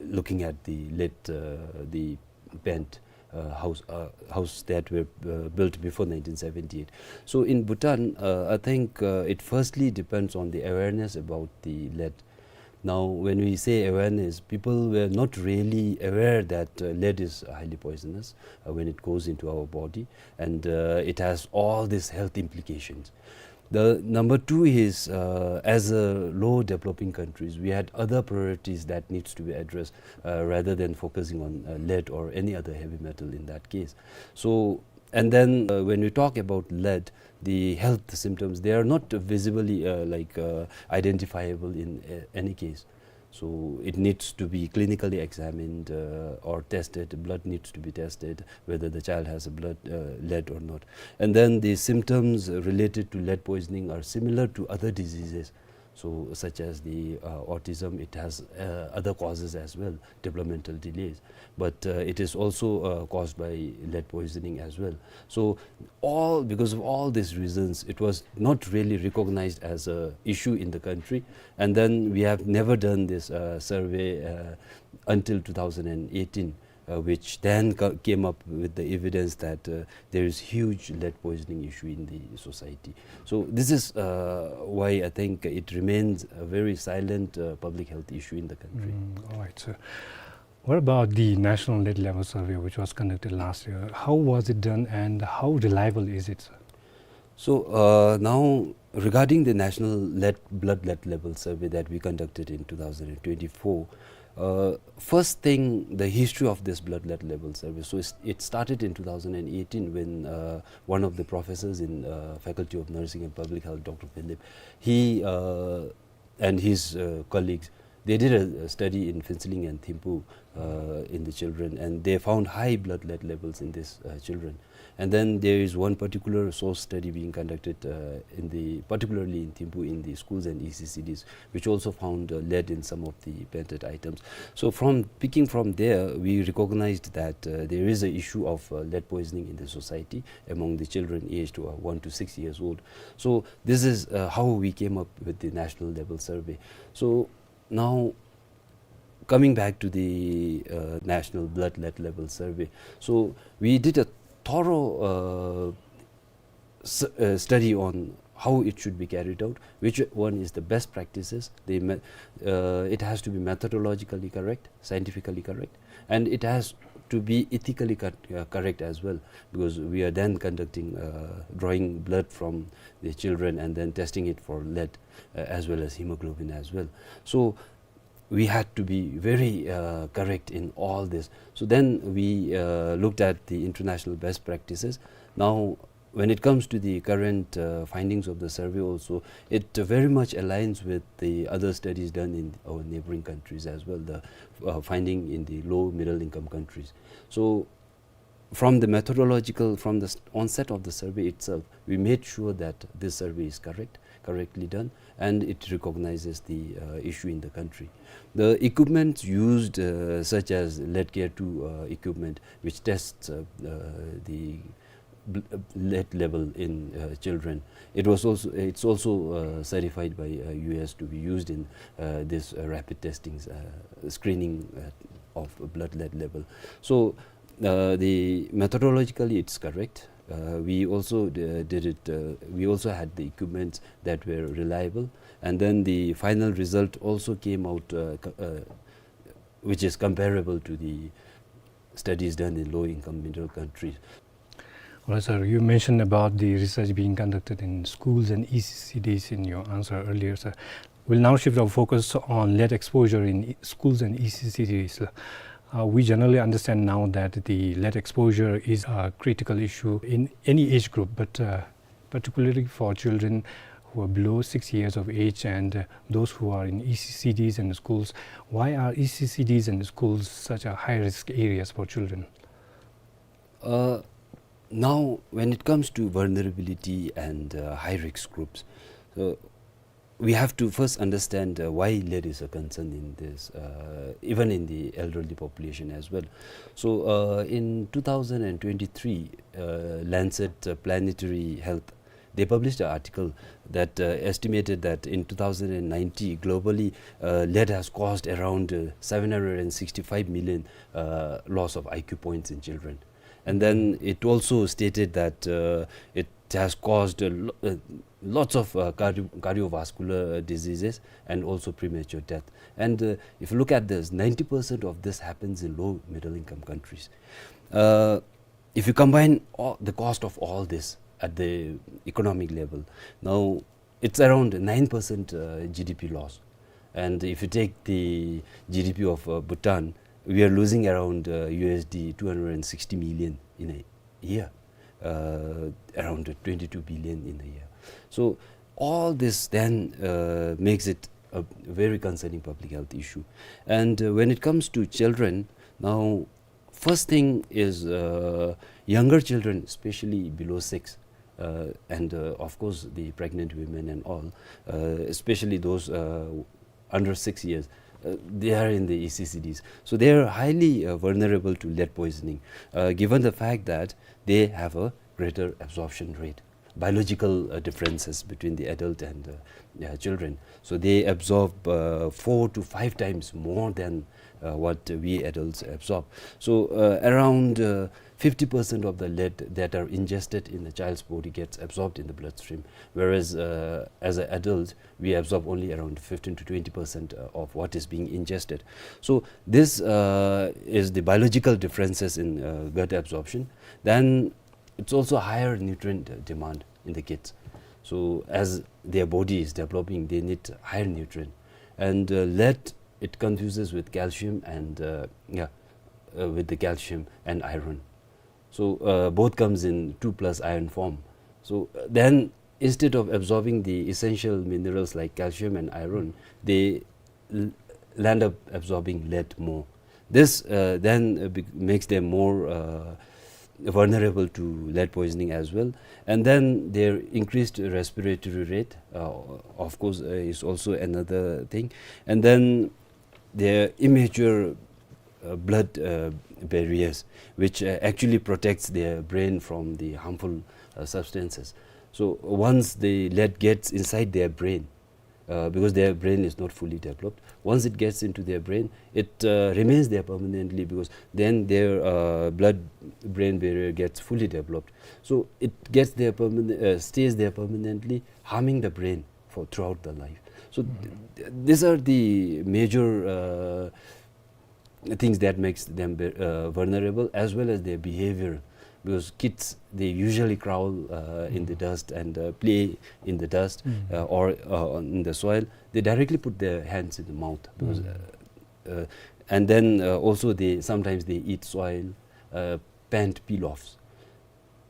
looking at the lead, uh, the band uh, house, uh, house that were, uh, built before nineteen seventy-eight. So in Bhutan, uh, I think, uh, it firstly depends on the awareness about the lead. Now, when we say awareness, people were not really aware that, uh, lead is highly poisonous, uh, when it goes into our body, and, uh, it has all these health implications. The number two is, uh, as a low developing countries, we had other priorities that needs to be addressed, uh, rather than focusing on, uh, lead or any other heavy metal in that case. So, and then, uh, when we talk about lead, the health symptoms, they are not visibly, uh, like, uh, identifiable in, uh, any case. So it needs to be clinically examined, uh, or tested. Blood needs to be tested, whether the child has a blood, uh, lead or not. And then the symptoms related to lead poisoning are similar to other diseases. So such as the, uh, autism, it has, uh, other causes as well, developmental delays. But, uh, it is also, uh, caused by lead poisoning as well. So all, because of all these reasons, it was not really recognized as a issue in the country. And then we have never done this, uh, survey, uh, until two thousand and eighteen, uh, which then ca-, came up with the evidence that, uh, there is huge lead poisoning issue in the society. So this is, uh, why I think it remains a very silent, uh, public health issue in the country. Mm, all right, sir. What about the National Lead Level Survey, which was conducted last year? How was it done and how reliable is it, sir? So, uh, now, regarding the National Lead, Blood Lead Level Survey that we conducted in two thousand and twenty-four, uh, first thing, the history of this Blood Lead Level Survey. So it's, it started in two thousand and eighteen when, uh, one of the professors in, uh, Faculty of Nursing and Public Health, Doctor Philip, he, uh, and his, uh, colleagues, they did a, a study in Phuentsholing and Thimphu, uh, in the children, and they found high blood lead levels in these, uh, children. And then there is one particular source study being conducted, uh, in the, particularly in Thimphu, in the schools and E C C Ds, which also found, uh, lead in some of the painted items. So from, picking from there, we recognized that, uh, there is an issue of, uh, lead poisoning in the society among the children aged, uh, one to six years old. So this is, uh, how we came up with the national level survey. So now, coming back to the, uh, National Blood Lead Level Survey, so we did a thorough, uh, s-, uh, study on how it should be carried out, which one is the best practices. The me-, uh, it has to be methodologically correct, scientifically correct, and it has to be ethically cor-, uh, correct as well, because we are then conducting, uh, drawing blood from the children and then testing it for lead, uh, as well as hemoglobin as well. So we had to be very, uh, correct in all this. So then we, uh, looked at the international best practices. Now, when it comes to the current, uh, findings of the survey also, it very much aligns with the other studies done in our neighboring countries as well, the, uh, finding in the low middle income countries. So from the methodological, from the s-, onset of the survey itself, we made sure that this survey is correct, correctly done, and it recognizes the, uh, issue in the country. The equipments used, uh, such as Leadcare two, uh, equipment, which tests, uh, uh, the bl-, uh, lead level in, uh, children, it was also, it's also, uh, certified by, uh, U S to be used in, uh, this, uh, rapid testings, uh, screening, uh, of blood lead level. So, uh, the methodologically it's correct. Uh, we also d-, did it, uh, we also had the equipments that were reliable. And then the final result also came out, uh, co-, uh, which is comparable to the studies done in low-income middle countries. All right, sir. You mentioned about the research being conducted in schools and E C C Ds in your answer earlier, sir. We'll now shift our focus on lead exposure in e-, schools and E C C Ds. Uh, we generally understand now that the lead exposure is a critical issue in any age group, but, uh, particularly for children who are below six years of age and, uh, those who are in E C C Ds and schools. Why are E C C Ds and schools such a high-risk areas for children? Uh, now, when it comes to vulnerability and, uh, high-risk groups, uh, we have to first understand, uh, why lead is a concern in this, uh, even in the elderly population as well. So, uh, in two thousand and twenty-three, uh, Lancet, uh, Planetary Health, they published an article that, uh, estimated that in two thousand and ninety, globally, uh, lead has caused around, uh, seven hundred and sixty-five million, uh, loss of I Q points in children. And then it also stated that, uh, it has caused a lo-, uh, lots of, uh, cardio-, cardiovascular, uh, diseases and also premature death. And, uh, if you look at this, ninety percent of this happens in low middle income countries. Uh, if you combine all, the cost of all this at the economic level, now it's around nine percent, uh, G D P loss. And if you take the G D P of, uh, Bhutan, we are losing around, uh, U S D two hundred sixty million in a year, uh, around twenty-two billion in a year. So all this then, uh, makes it a very concerning public health issue. And, uh, when it comes to children, now, first thing is, uh, younger children, especially below six, uh, and, uh, of course, the pregnant women and all, uh, especially those, uh, under six years, uh, they are in the E C C Ds. So they are highly, uh, vulnerable to lead poisoning, uh, given the fact that they have a greater absorption rate, biological, uh, differences between the adult and, uh, uh, children. So they absorb, uh, four to five times more than, uh, what we adults absorb. So, uh, around, uh, fifty percent of the lead that are ingested in a child's body gets absorbed in the bloodstream, whereas, uh, as an adult, we absorb only around fifteen to twenty percent, uh, of what is being ingested. So this, uh, is the biological differences in, uh, gut absorption. Then it's also higher nutrient, uh, demand in the kids. So as their body is developing, they need higher nutrient. And, uh, lead, it confuses with calcium and, uh, yeah, uh, with the calcium and iron. So, uh, both comes in two plus iron form. So, uh, then instead of absorbing the essential minerals like calcium and iron, they l-, land up absorbing lead more. This, uh, then, uh, bec-, makes them more, uh, vulnerable to lead poisoning as well. And then their increased respiratory rate, uh, of course, uh, is also another thing. And then their immature, uh, blood, uh, barriers, which, uh, actually protects their brain from the harmful, uh, substances. So once the lead gets inside their brain, uh, because their brain is not fully developed, once it gets into their brain, it, uh, remains there permanently, because then their, uh, blood-brain barrier gets fully developed. So it gets there perman-, uh, stays there permanently, harming the brain for throughout the life. So th-, th-, these are the major, uh, things that makes them ve-, uh, vulnerable, as well as their behavior, because kids, they usually crawl, uh, in the dust and, uh, play in the dust, uh, or, uh, in the soil. They directly put their hands in the mouth because, uh, uh, and then, uh, also they, sometimes they eat soil, uh, pant peel-offs.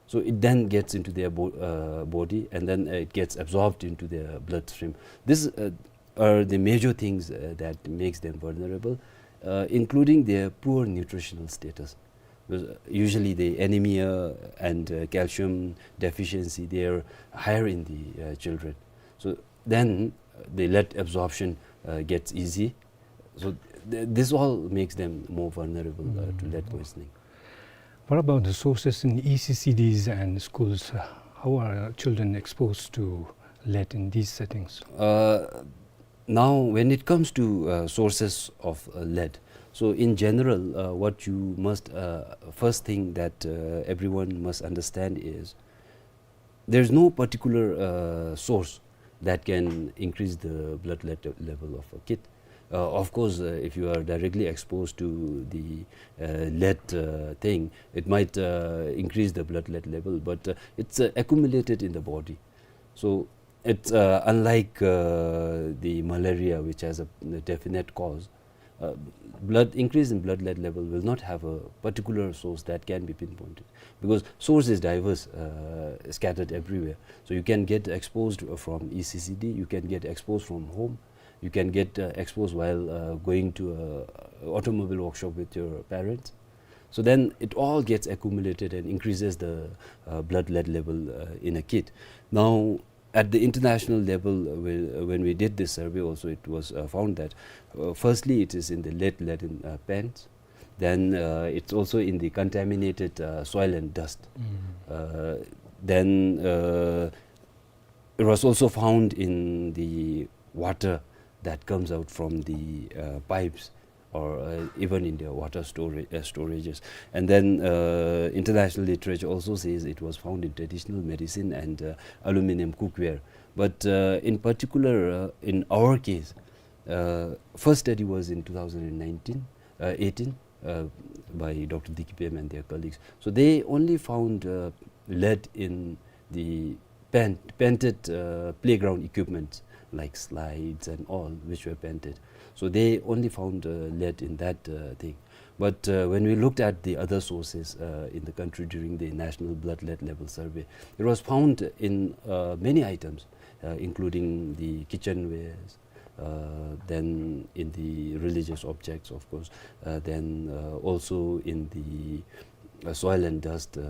So it then gets into their bo-, uh, body, and then, uh, it gets absorbed into their bloodstream. These, uh, are the major things, uh, that makes them vulnerable, uh, including their poor nutritional status. Because, uh, usually the anemia and, uh, calcium deficiency, they are higher in the, uh, children. So then, uh, the lead absorption, uh, gets easy. So th-, this all makes them more vulnerable, uh, to lead poisoning. What about the sources in E C C Ds and schools? Uh, how are children exposed to lead in these settings? Uh, now, when it comes to, uh, sources of, uh, lead, so in general, uh, what you must, uh, first thing that, uh, everyone must understand is there's no particular, uh, source that can increase the blood lead level of a kid. Uh, of course, uh, if you are directly exposed to the, uh, lead, uh, thing, it might, uh, increase the blood lead level, but, uh, it's, uh, accumulated in the body. So it's, uh, unlike, uh, the malaria, which has a, a definite cause. Uh, blood, increase in blood lead level will not have a particular source that can be pinpointed, because source is diverse, uh, scattered everywhere. So you can get exposed from E C C D, you can get exposed from home, you can get, uh, exposed while, uh, going to a automobile workshop with your parents. So then it all gets accumulated and increases the, uh, blood lead level, uh, in a kid. Now, at the international level, uh, we, uh, when we did this survey also, it was, uh, found that, uh, firstly, it is in the lead-laden, uh, pans. Then, uh, it's also in the contaminated, uh, soil and dust. Uh, then, uh, it was also found in the water that comes out from the, uh, pipes or, uh, even in their water stora-, uh, storages. And then, uh, international literature also says it was found in traditional medicine and, uh, aluminum cookware. But, uh, in particular, uh, in our case, uh, first study was in two thousand nineteen, uh, eighteen, uh, by Doctor Dikipem and their colleagues. So they only found, uh, lead in the paint-, painted, uh, playground equipment like slides and all, which were painted. So they only found, uh, lead in that, uh, thing. But, uh, when we looked at the other sources, uh, in the country during the National Blood Lead Level Survey, it was found in, uh, many items, uh, including the kitchenwares, uh, then in the religious objects, of course, uh, then, uh, also in the, uh, soil and dust, uh,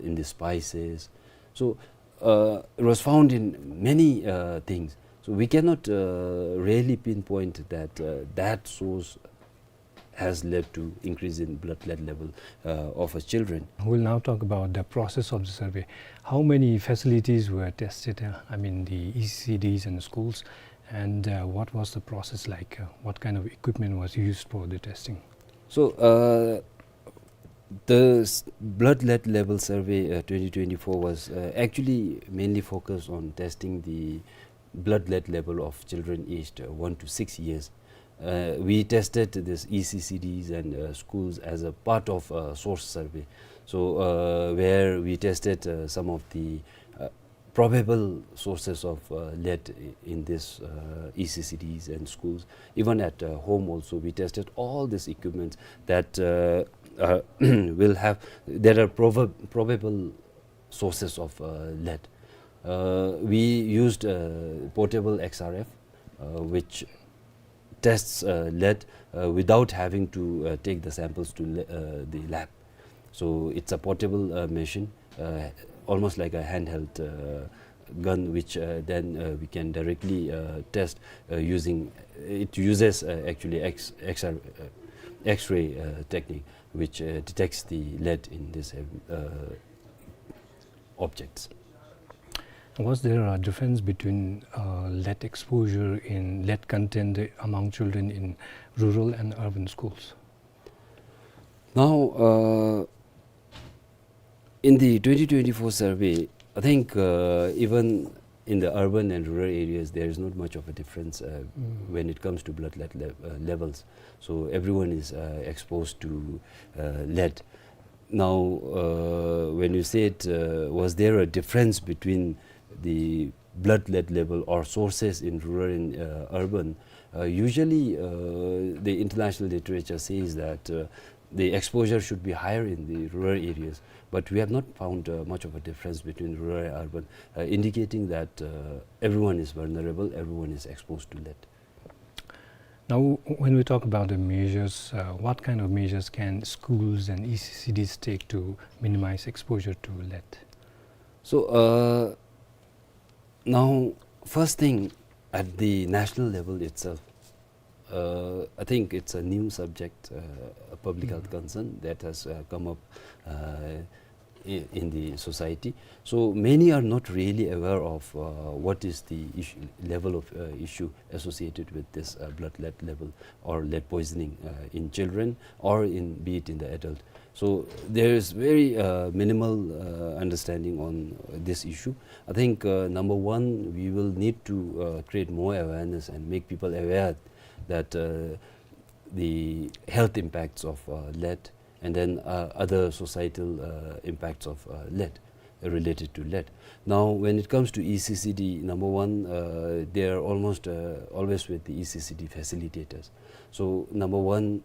in the spices. So, uh, it was found in many, uh, things. So we cannot, uh, really pinpoint that, uh, that source has led to increase in blood lead level, uh, of our children. We'll now talk about the process of the survey. How many facilities were tested, uh, I mean, the E C C Ds and the schools, and, uh, what was the process like? Uh, what kind of equipment was used for the testing? So, uh, the s-, blood lead level survey, uh, twenty twenty-four was, uh, actually mainly focused on testing the blood lead level of children aged, uh, one to six years. Uh, we tested this E C C Ds and, uh, schools as a part of a source survey. So, uh, where we tested, uh, some of the, uh, probable sources of, uh, lead i-, in this, uh, E C C Ds and schools. Even at, uh, home also, we tested all these equipments that, uh, uh, will have, that are proba-, probable sources of, uh, lead. Uh, we used, uh, portable X R F, uh, which tests, uh, lead, uh, without having to, uh, take the samples to le-, uh, the lab. So it's a portable, uh, machine, uh, almost like a handheld, uh, gun, which, uh, then, uh, we can directly, uh, test, uh, using, it uses, uh, actually X, X R, uh, X-ray, uh, technique, which, uh, detects the lead in this, uh, objects. Was there a difference between, uh, lead exposure in lead content among children in rural and urban schools? Now, uh, in the twenty twenty-four survey, I think, uh, even in the urban and rural areas, there is not much of a difference, uh, Mm. when it comes to blood lead le-, uh, levels. So everyone is, uh, exposed to, uh, lead. Now, uh, when you said, uh, was there a difference between the blood lead level or sources in rural and, uh, urban? Uh, usually, uh, the international literature says that, uh, the exposure should be higher in the rural areas, but we have not found, uh, much of a difference between rural and urban, uh, indicating that, uh, everyone is vulnerable, everyone is exposed to lead. Now, w-, when we talk about the measures, uh, what kind of measures can schools and E C C Ds take to minimize exposure to lead? So, uh, now, first thing, at the national level itself, uh, I think it's a new subject, uh, a public health Mm. concern that has, uh, come up, uh, i-, in the society. So many are not really aware of, uh, what is the issue, level of, uh, issue associated with this, uh, blood lead level or lead poisoning, uh, in children or in, be it in the adult. So there is very, uh, minimal, uh, understanding on this issue. I think, uh, number one, we will need to, uh, create more awareness and make people aware that, uh, the health impacts of, uh, lead and then, uh, other societal, uh, impacts of, uh, lead, uh, related to lead. Now, when it comes to E C C D, number one, uh, they are almost, uh, always with the E C C D facilitators. So, number one,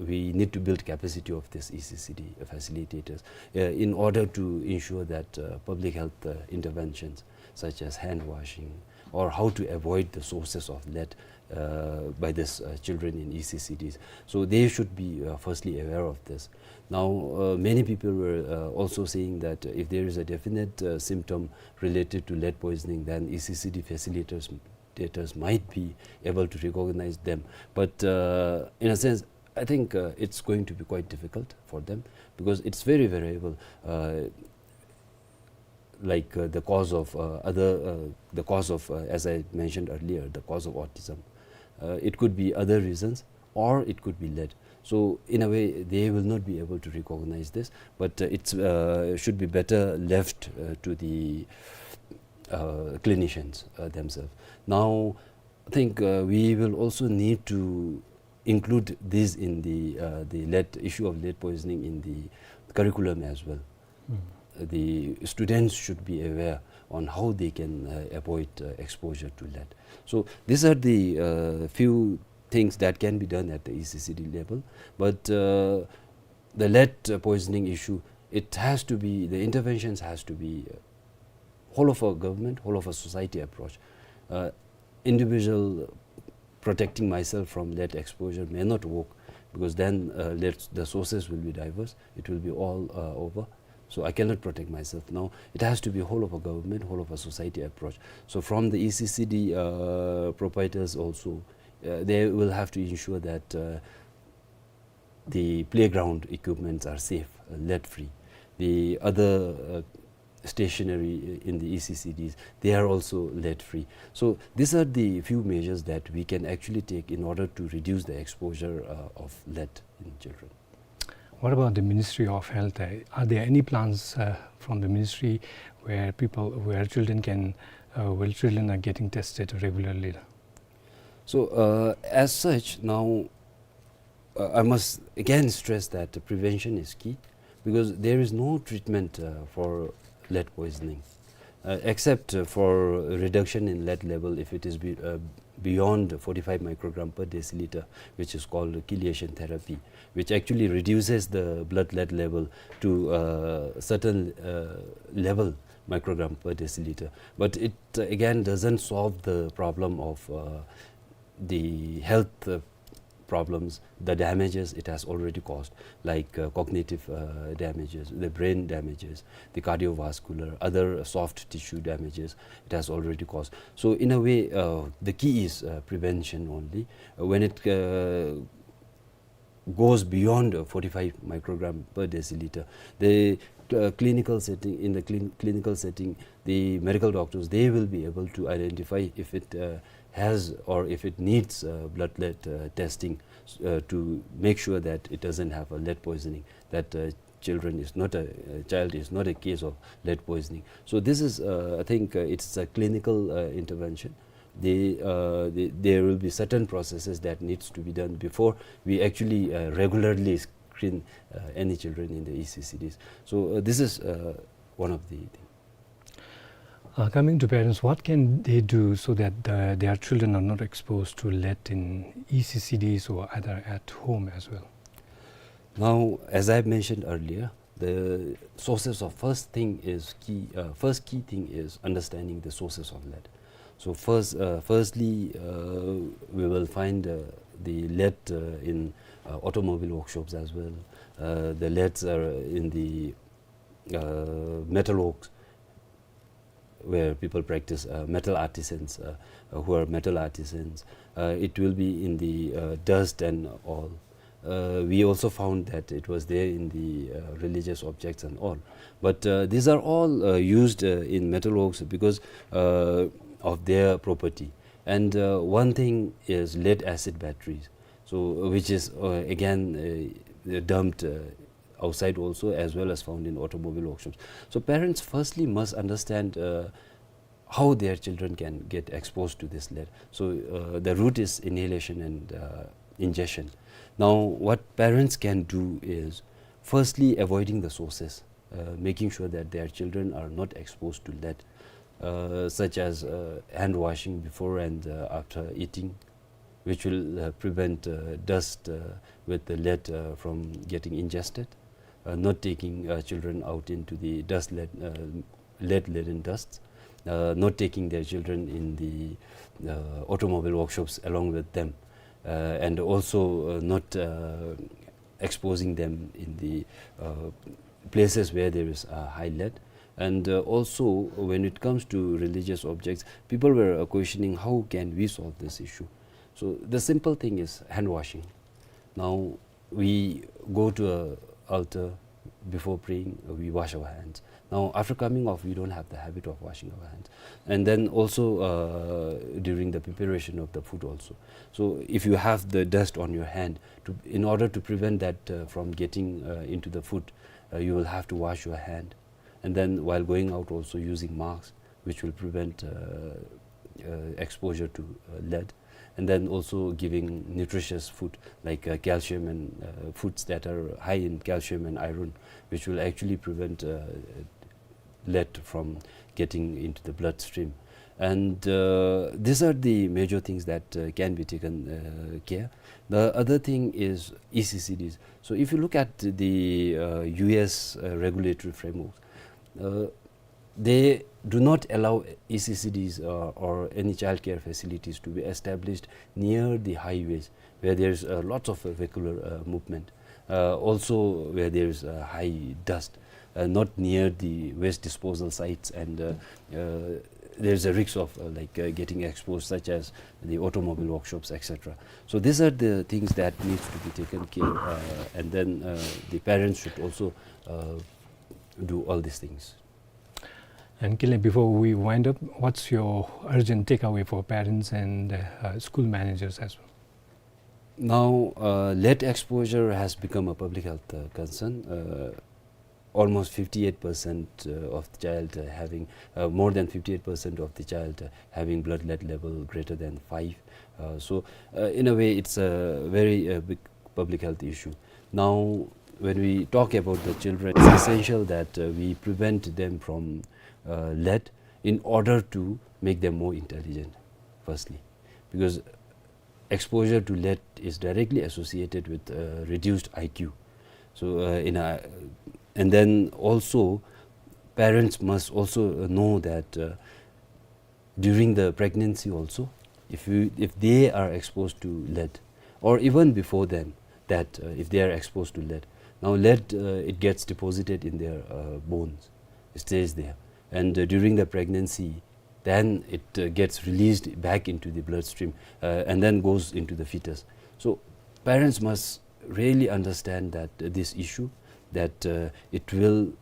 we need to build capacity of this E C C D facilitators, uh, in order to ensure that, uh, public health, uh, interventions such as hand washing or how to avoid the sources of lead, uh, by these, uh, children in E C C Ds. So they should be, uh, firstly aware of this. Now, uh, many people were, uh, also saying that if there is a definite, uh, symptom related to lead poisoning, then E C C D facilitators, facilitators might be able to recognize them. But, uh, in a sense, I think, uh, it's going to be quite difficult for them because it's very variable. Uh, like, uh, the cause of, uh, other, uh, the cause of, uh, as I mentioned earlier, the cause of autism. Uh, it could be other reasons, or it could be lead. So in a way, they will not be able to recognize this, but, uh, it's, uh, should be better left, uh, to the, uh, clinicians, uh, themselves. Now, I think, uh, we will also need to include this in the, uh, the lead, issue of lead poisoning in the curriculum as well. Mm. Uh, the students should be aware on how they can, uh, avoid, uh, exposure to lead. So these are the, uh, few things that can be done at the E C C D level. But, uh, the lead, uh, poisoning issue, it has to be, the interventions has to be, uh, whole of a government, whole of a society approach. Uh, individual protecting myself from lead exposure may not work, because then, uh, lead, the sources will be diverse. It will be all, uh, over. So I cannot protect myself. Now, it has to be whole of a government, whole of a society approach. So from the E C C D, uh, proprietors also, uh, they will have to ensure that, uh, the playground equipments are safe, uh, lead-free. The other, uh, stationery in the E C C Ds, they are also lead-free. So these are the few measures that we can actually take in order to reduce the exposure, uh, of lead in children. What about the Ministry of Health? Uh, are there any plans, uh, from the ministry where people, where children can, uh, where children are getting tested regularly? So, uh, as such, now, uh, I must again stress that prevention is key, because there is no treatment, uh, for lead poisoning, uh, except, uh, for reduction in lead level if it is be-, uh, beyond forty-five microgram per deciliter, which is called chelation therapy, which actually reduces the blood lead level to a certain, uh, level, microgram per deciliter. But it, uh, again, doesn't solve the problem of, uh, the health, uh, problems, the damages it has already caused, like, uh, cognitive, uh, damages, the brain damages, the cardiovascular, other soft tissue damages it has already caused. So in a way, uh, the key is, uh, prevention only. Uh, when it, uh, goes beyond, uh, forty-five microgram per deciliter, the, uh, clinical setting, in the clin-, clinical setting, the medical doctors, they will be able to identify if it, uh, has or if it needs, uh, blood lead, uh, testing, uh, to make sure that it doesn't have a lead poisoning, that, uh, children is not a, uh, child is not a case of lead poisoning. So this is, uh, I think, uh, it's a clinical, uh, intervention. The, uh, the, there will be certain processes that needs to be done before we actually, uh, regularly screen, uh, any children in the E C C Ds. So, uh, this is, uh, one of the things. Uh, coming to parents, what can they do so that the, their children are not exposed to lead in E C C Ds or other at home as well? Now, as I mentioned earlier, the sources of first thing is key, uh, first key thing is understanding the sources of lead. So first, uh, firstly, uh, we will find, uh, the lead, uh, in, uh, automobile workshops as well. Uh, the leads are in the, uh, metal works, where people practice, uh, metal artisans, uh, uh, who are metal artisans. Uh, it will be in the, uh, dust and all. Uh, we also found that it was there in the, uh, religious objects and all. But, uh, these are all, uh, used, uh, in metalworks because, uh, of their property. And, uh, one thing is lead acid batteries, so, uh, which is, uh, again, uh, dumped, uh, outside also, as well as found in automobile workshops. So parents firstly must understand, uh, how their children can get exposed to this lead. So, uh, the route is inhalation and, uh, ingestion. Now, what parents can do is firstly avoiding the sources, uh, making sure that their children are not exposed to lead, uh, such as, uh, hand washing before and, uh, after eating, which will, uh, prevent, uh, dust, uh, with the lead, uh, from getting ingested, uh, not taking, uh, children out into the dust lead, uh, lead-laden dusts, uh, not taking their children in the, uh, automobile workshops along with them, uh, and also, uh, not, uh, exposing them in the, uh, places where there is, uh, high lead. And, uh, also, when it comes to religious objects, people were, uh, questioning, "How can we solve this issue?" So the simple thing is hand washing. Now, we go to a altar, Before praying, uh, we wash our hands. Now, after coming off, we don't have the habit of washing our hands. And then also, uh, during the preparation of the food also. So, if you have the dust on your hand, to, in order to prevent that, uh, from getting, uh, into the food, uh, you will have to wash your hand. And then while going out also using masks, which will prevent, uh, uh, exposure to, uh, lead. And then also giving nutritious food like, uh, calcium and, uh, foods that are high in calcium and iron, which will actually prevent, uh, lead from getting into the bloodstream. And, uh, these are the major things that, uh, can be taken, uh, care. The other thing is E C C Ds. So if you look at the, uh, U S, uh, regulatory framework, uh, they do not allow E C C Ds, uh, or any childcare facilities to be established near the highways where there's, uh, lots of vehicular, uh, movement. Uh, also where there's, uh, high dust, uh, not near the waste disposal sites, and, uh, uh, there's a risk of, uh, like, uh, getting exposed, such as the automobile workshops, et cetera. So these are the things that needs to be taken care, uh, and then, uh, the parents should also, uh, do all these things. And Kinley, before we wind up, what's your urgent takeaway for parents and, uh, uh, school managers as well? Now, uh, lead exposure has become a public health, uh, concern. Uh, almost fifty-eight percent, uh, of the child, uh, having, uh, more than fifty-eight percent of the child, uh, having blood lead level greater than five. Uh, so, uh, in a way, it's a very, uh, big public health issue. Now, when we talk about the children, it's essential that, uh, we prevent them from, uh, lead in order to make them more intelligent, firstly. Because exposure to lead is directly associated with, uh, reduced I Q. So, uh, in a, and then also, parents must also, uh, know that, uh, during the pregnancy also, if you, if they are exposed to lead, or even before then, that, uh, if they are exposed to lead, now lead, uh, it gets deposited in their, uh, bones, it stays there, and, uh, during the pregnancy, then it, uh, gets released back into the bloodstream, uh, and then goes into the fetus. So parents must really understand that, uh, this issue, that, uh, it will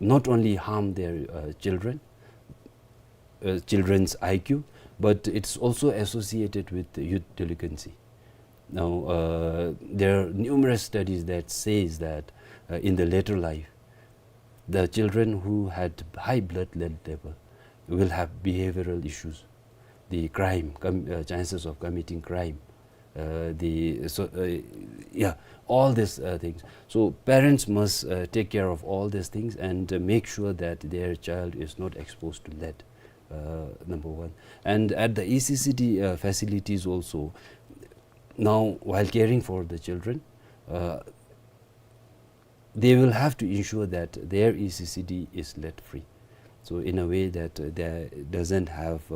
not only harm their, uh, children, uh, children's I Q, but it's also associated with youth delinquency. Now, uh, there are numerous studies that says that, uh, in the later life, the children who had high blood lead level will have behavioral issues, the crime, com-, uh, chances of committing crime, uh, the, so, uh, yeah, all these, uh, things. So parents must, uh, take care of all these things and, uh, make sure that their child is not exposed to lead, uh, number one. And at the E C C D, uh, facilities also, now while caring for the children, uh, they will have to ensure that their E C C D is lead free. So in a way that, uh, there doesn't have, uh,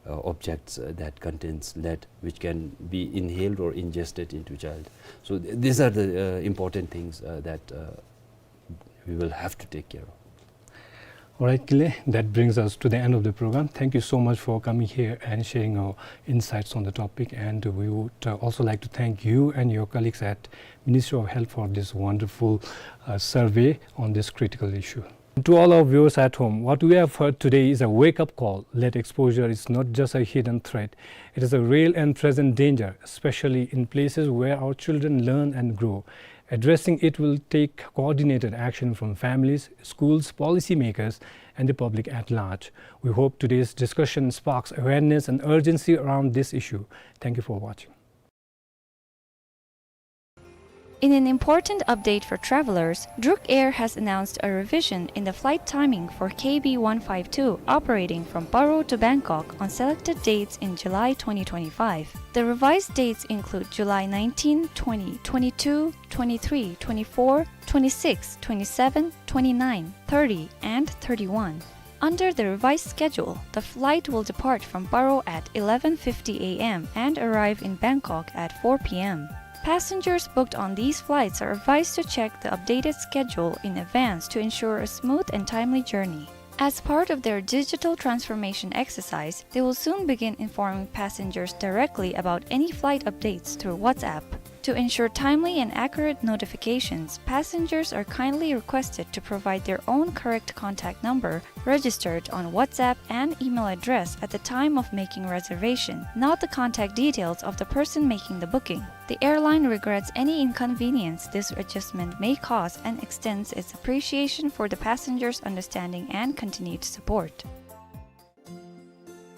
uh, objects, uh, that contains lead, which can be inhaled or ingested into child. So th-, these are the, uh, important things, uh, that, uh, we will have to take care of. All right, Kinley, that brings us to the end of the program. Thank you so much for coming here and sharing your insights on the topic. And we would, uh, also like to thank you and your colleagues at Ministry of Health for this wonderful, uh, survey on this critical issue. To all our viewers at home, what we have heard today is a wake-up call. Lead exposure is not just a hidden threat. It is a real and present danger, especially in places where our children learn and grow. Addressing it will take coordinated action from families, schools, policymakers, and the public at large. We hope today's discussion sparks awareness and urgency around this issue. Thank you for watching. In an important update for travelers, Druk Air has announced a revision in the flight timing for K B one five two operating from Paro to Bangkok on selected dates in July twenty twenty-five. The revised dates include July nineteen, twenty, twenty-two, twenty-three, twenty-four, twenty-six, twenty-seven, twenty-nine, thirty, and thirty-one. Under the revised schedule, the flight will depart from Paro at eleven fifty A M and arrive in Bangkok at four P M. Passengers booked on these flights are advised to check the updated schedule in advance to ensure a smooth and timely journey. As part of their digital transformation exercise, they will soon begin informing passengers directly about any flight updates through WhatsApp. To ensure timely and accurate notifications, passengers are kindly requested to provide their own correct contact number registered on WhatsApp and email address at the time of making reservation, not the contact details of the person making the booking. The airline regrets any inconvenience this adjustment may cause and extends its appreciation for the passengers' understanding and continued support.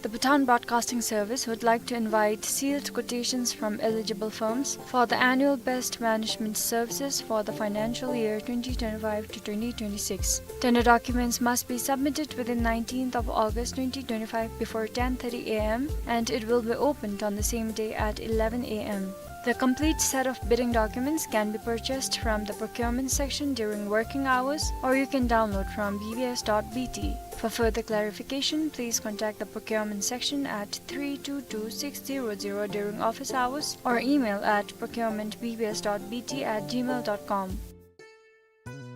The Bhutan Broadcasting Service would like to invite sealed quotations from eligible firms for the annual best management services for the financial year twenty twenty-five to twenty twenty-six. Tender documents must be submitted within nineteenth of August twenty twenty-five before ten thirty a m, and it will be opened on the same day at eleven a m. The complete set of bidding documents can be purchased from the procurement section during working hours, or you can download from B B S dot B T. For further clarification, please contact the procurement section at three two two six zero zero during office hours or email at procurement B B S dot B T at gmail dot com.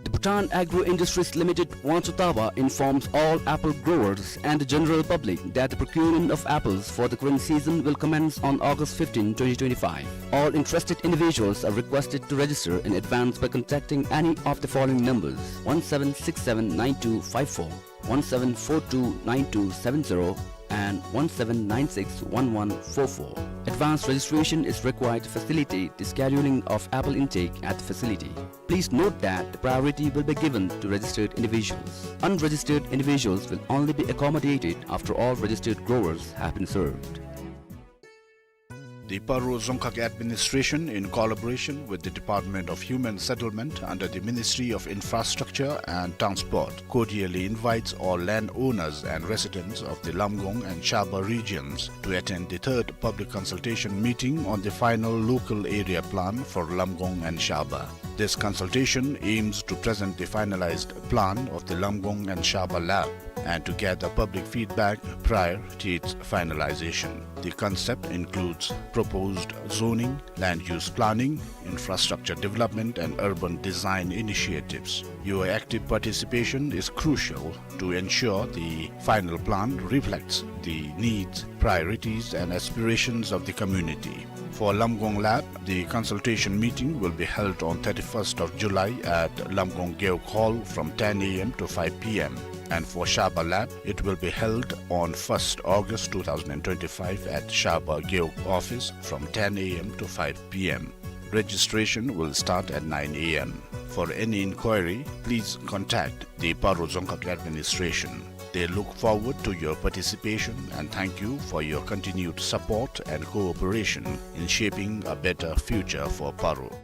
The Bhutan Agro Industries Limited, Wangchutaba, informs all apple growers and the general public that the procurement of apples for the current season will commence on August fifteen, twenty twenty-five. All interested individuals are requested to register in advance by contacting any of the following numbers: one seven six seven nine two five four, one seven four two nine two seven zero, and one seven nine six one one four four. Advance registration is required to facilitate the scheduling of apple intake at the facility. Please note that the priority will be given to registered individuals. Unregistered individuals will only be accommodated after all registered growers have been served. The Paro Dzongkhag Administration, in collaboration with the Department of Human Settlement under the Ministry of Infrastructure and Transport, cordially invites all landowners and residents of the Lamgong and Shaba regions to attend the third public consultation meeting on the final local area plan for Lamgong and Shaba. This consultation aims to present the finalized plan of the Lamgong and Shaba lap and to gather public feedback prior to its finalization. The concept includes proposed zoning, land use planning, infrastructure development, and urban design initiatives. Your active participation is crucial to ensure the final plan reflects the needs, priorities, and aspirations of the community. For Lamgong lap, the consultation meeting will be held on thirty-first of July at Lamgong Gewog Hall from ten a m to five p m. And for Shaba lap, it will be held on first August two thousand and twenty-five at Shaba Gewog office from ten a m to five p m. Registration will start at nine a m. For any inquiry, please contact the Paro Dzongkhag Administration. They look forward to your participation and thank you for your continued support and cooperation in shaping a better future for Paro.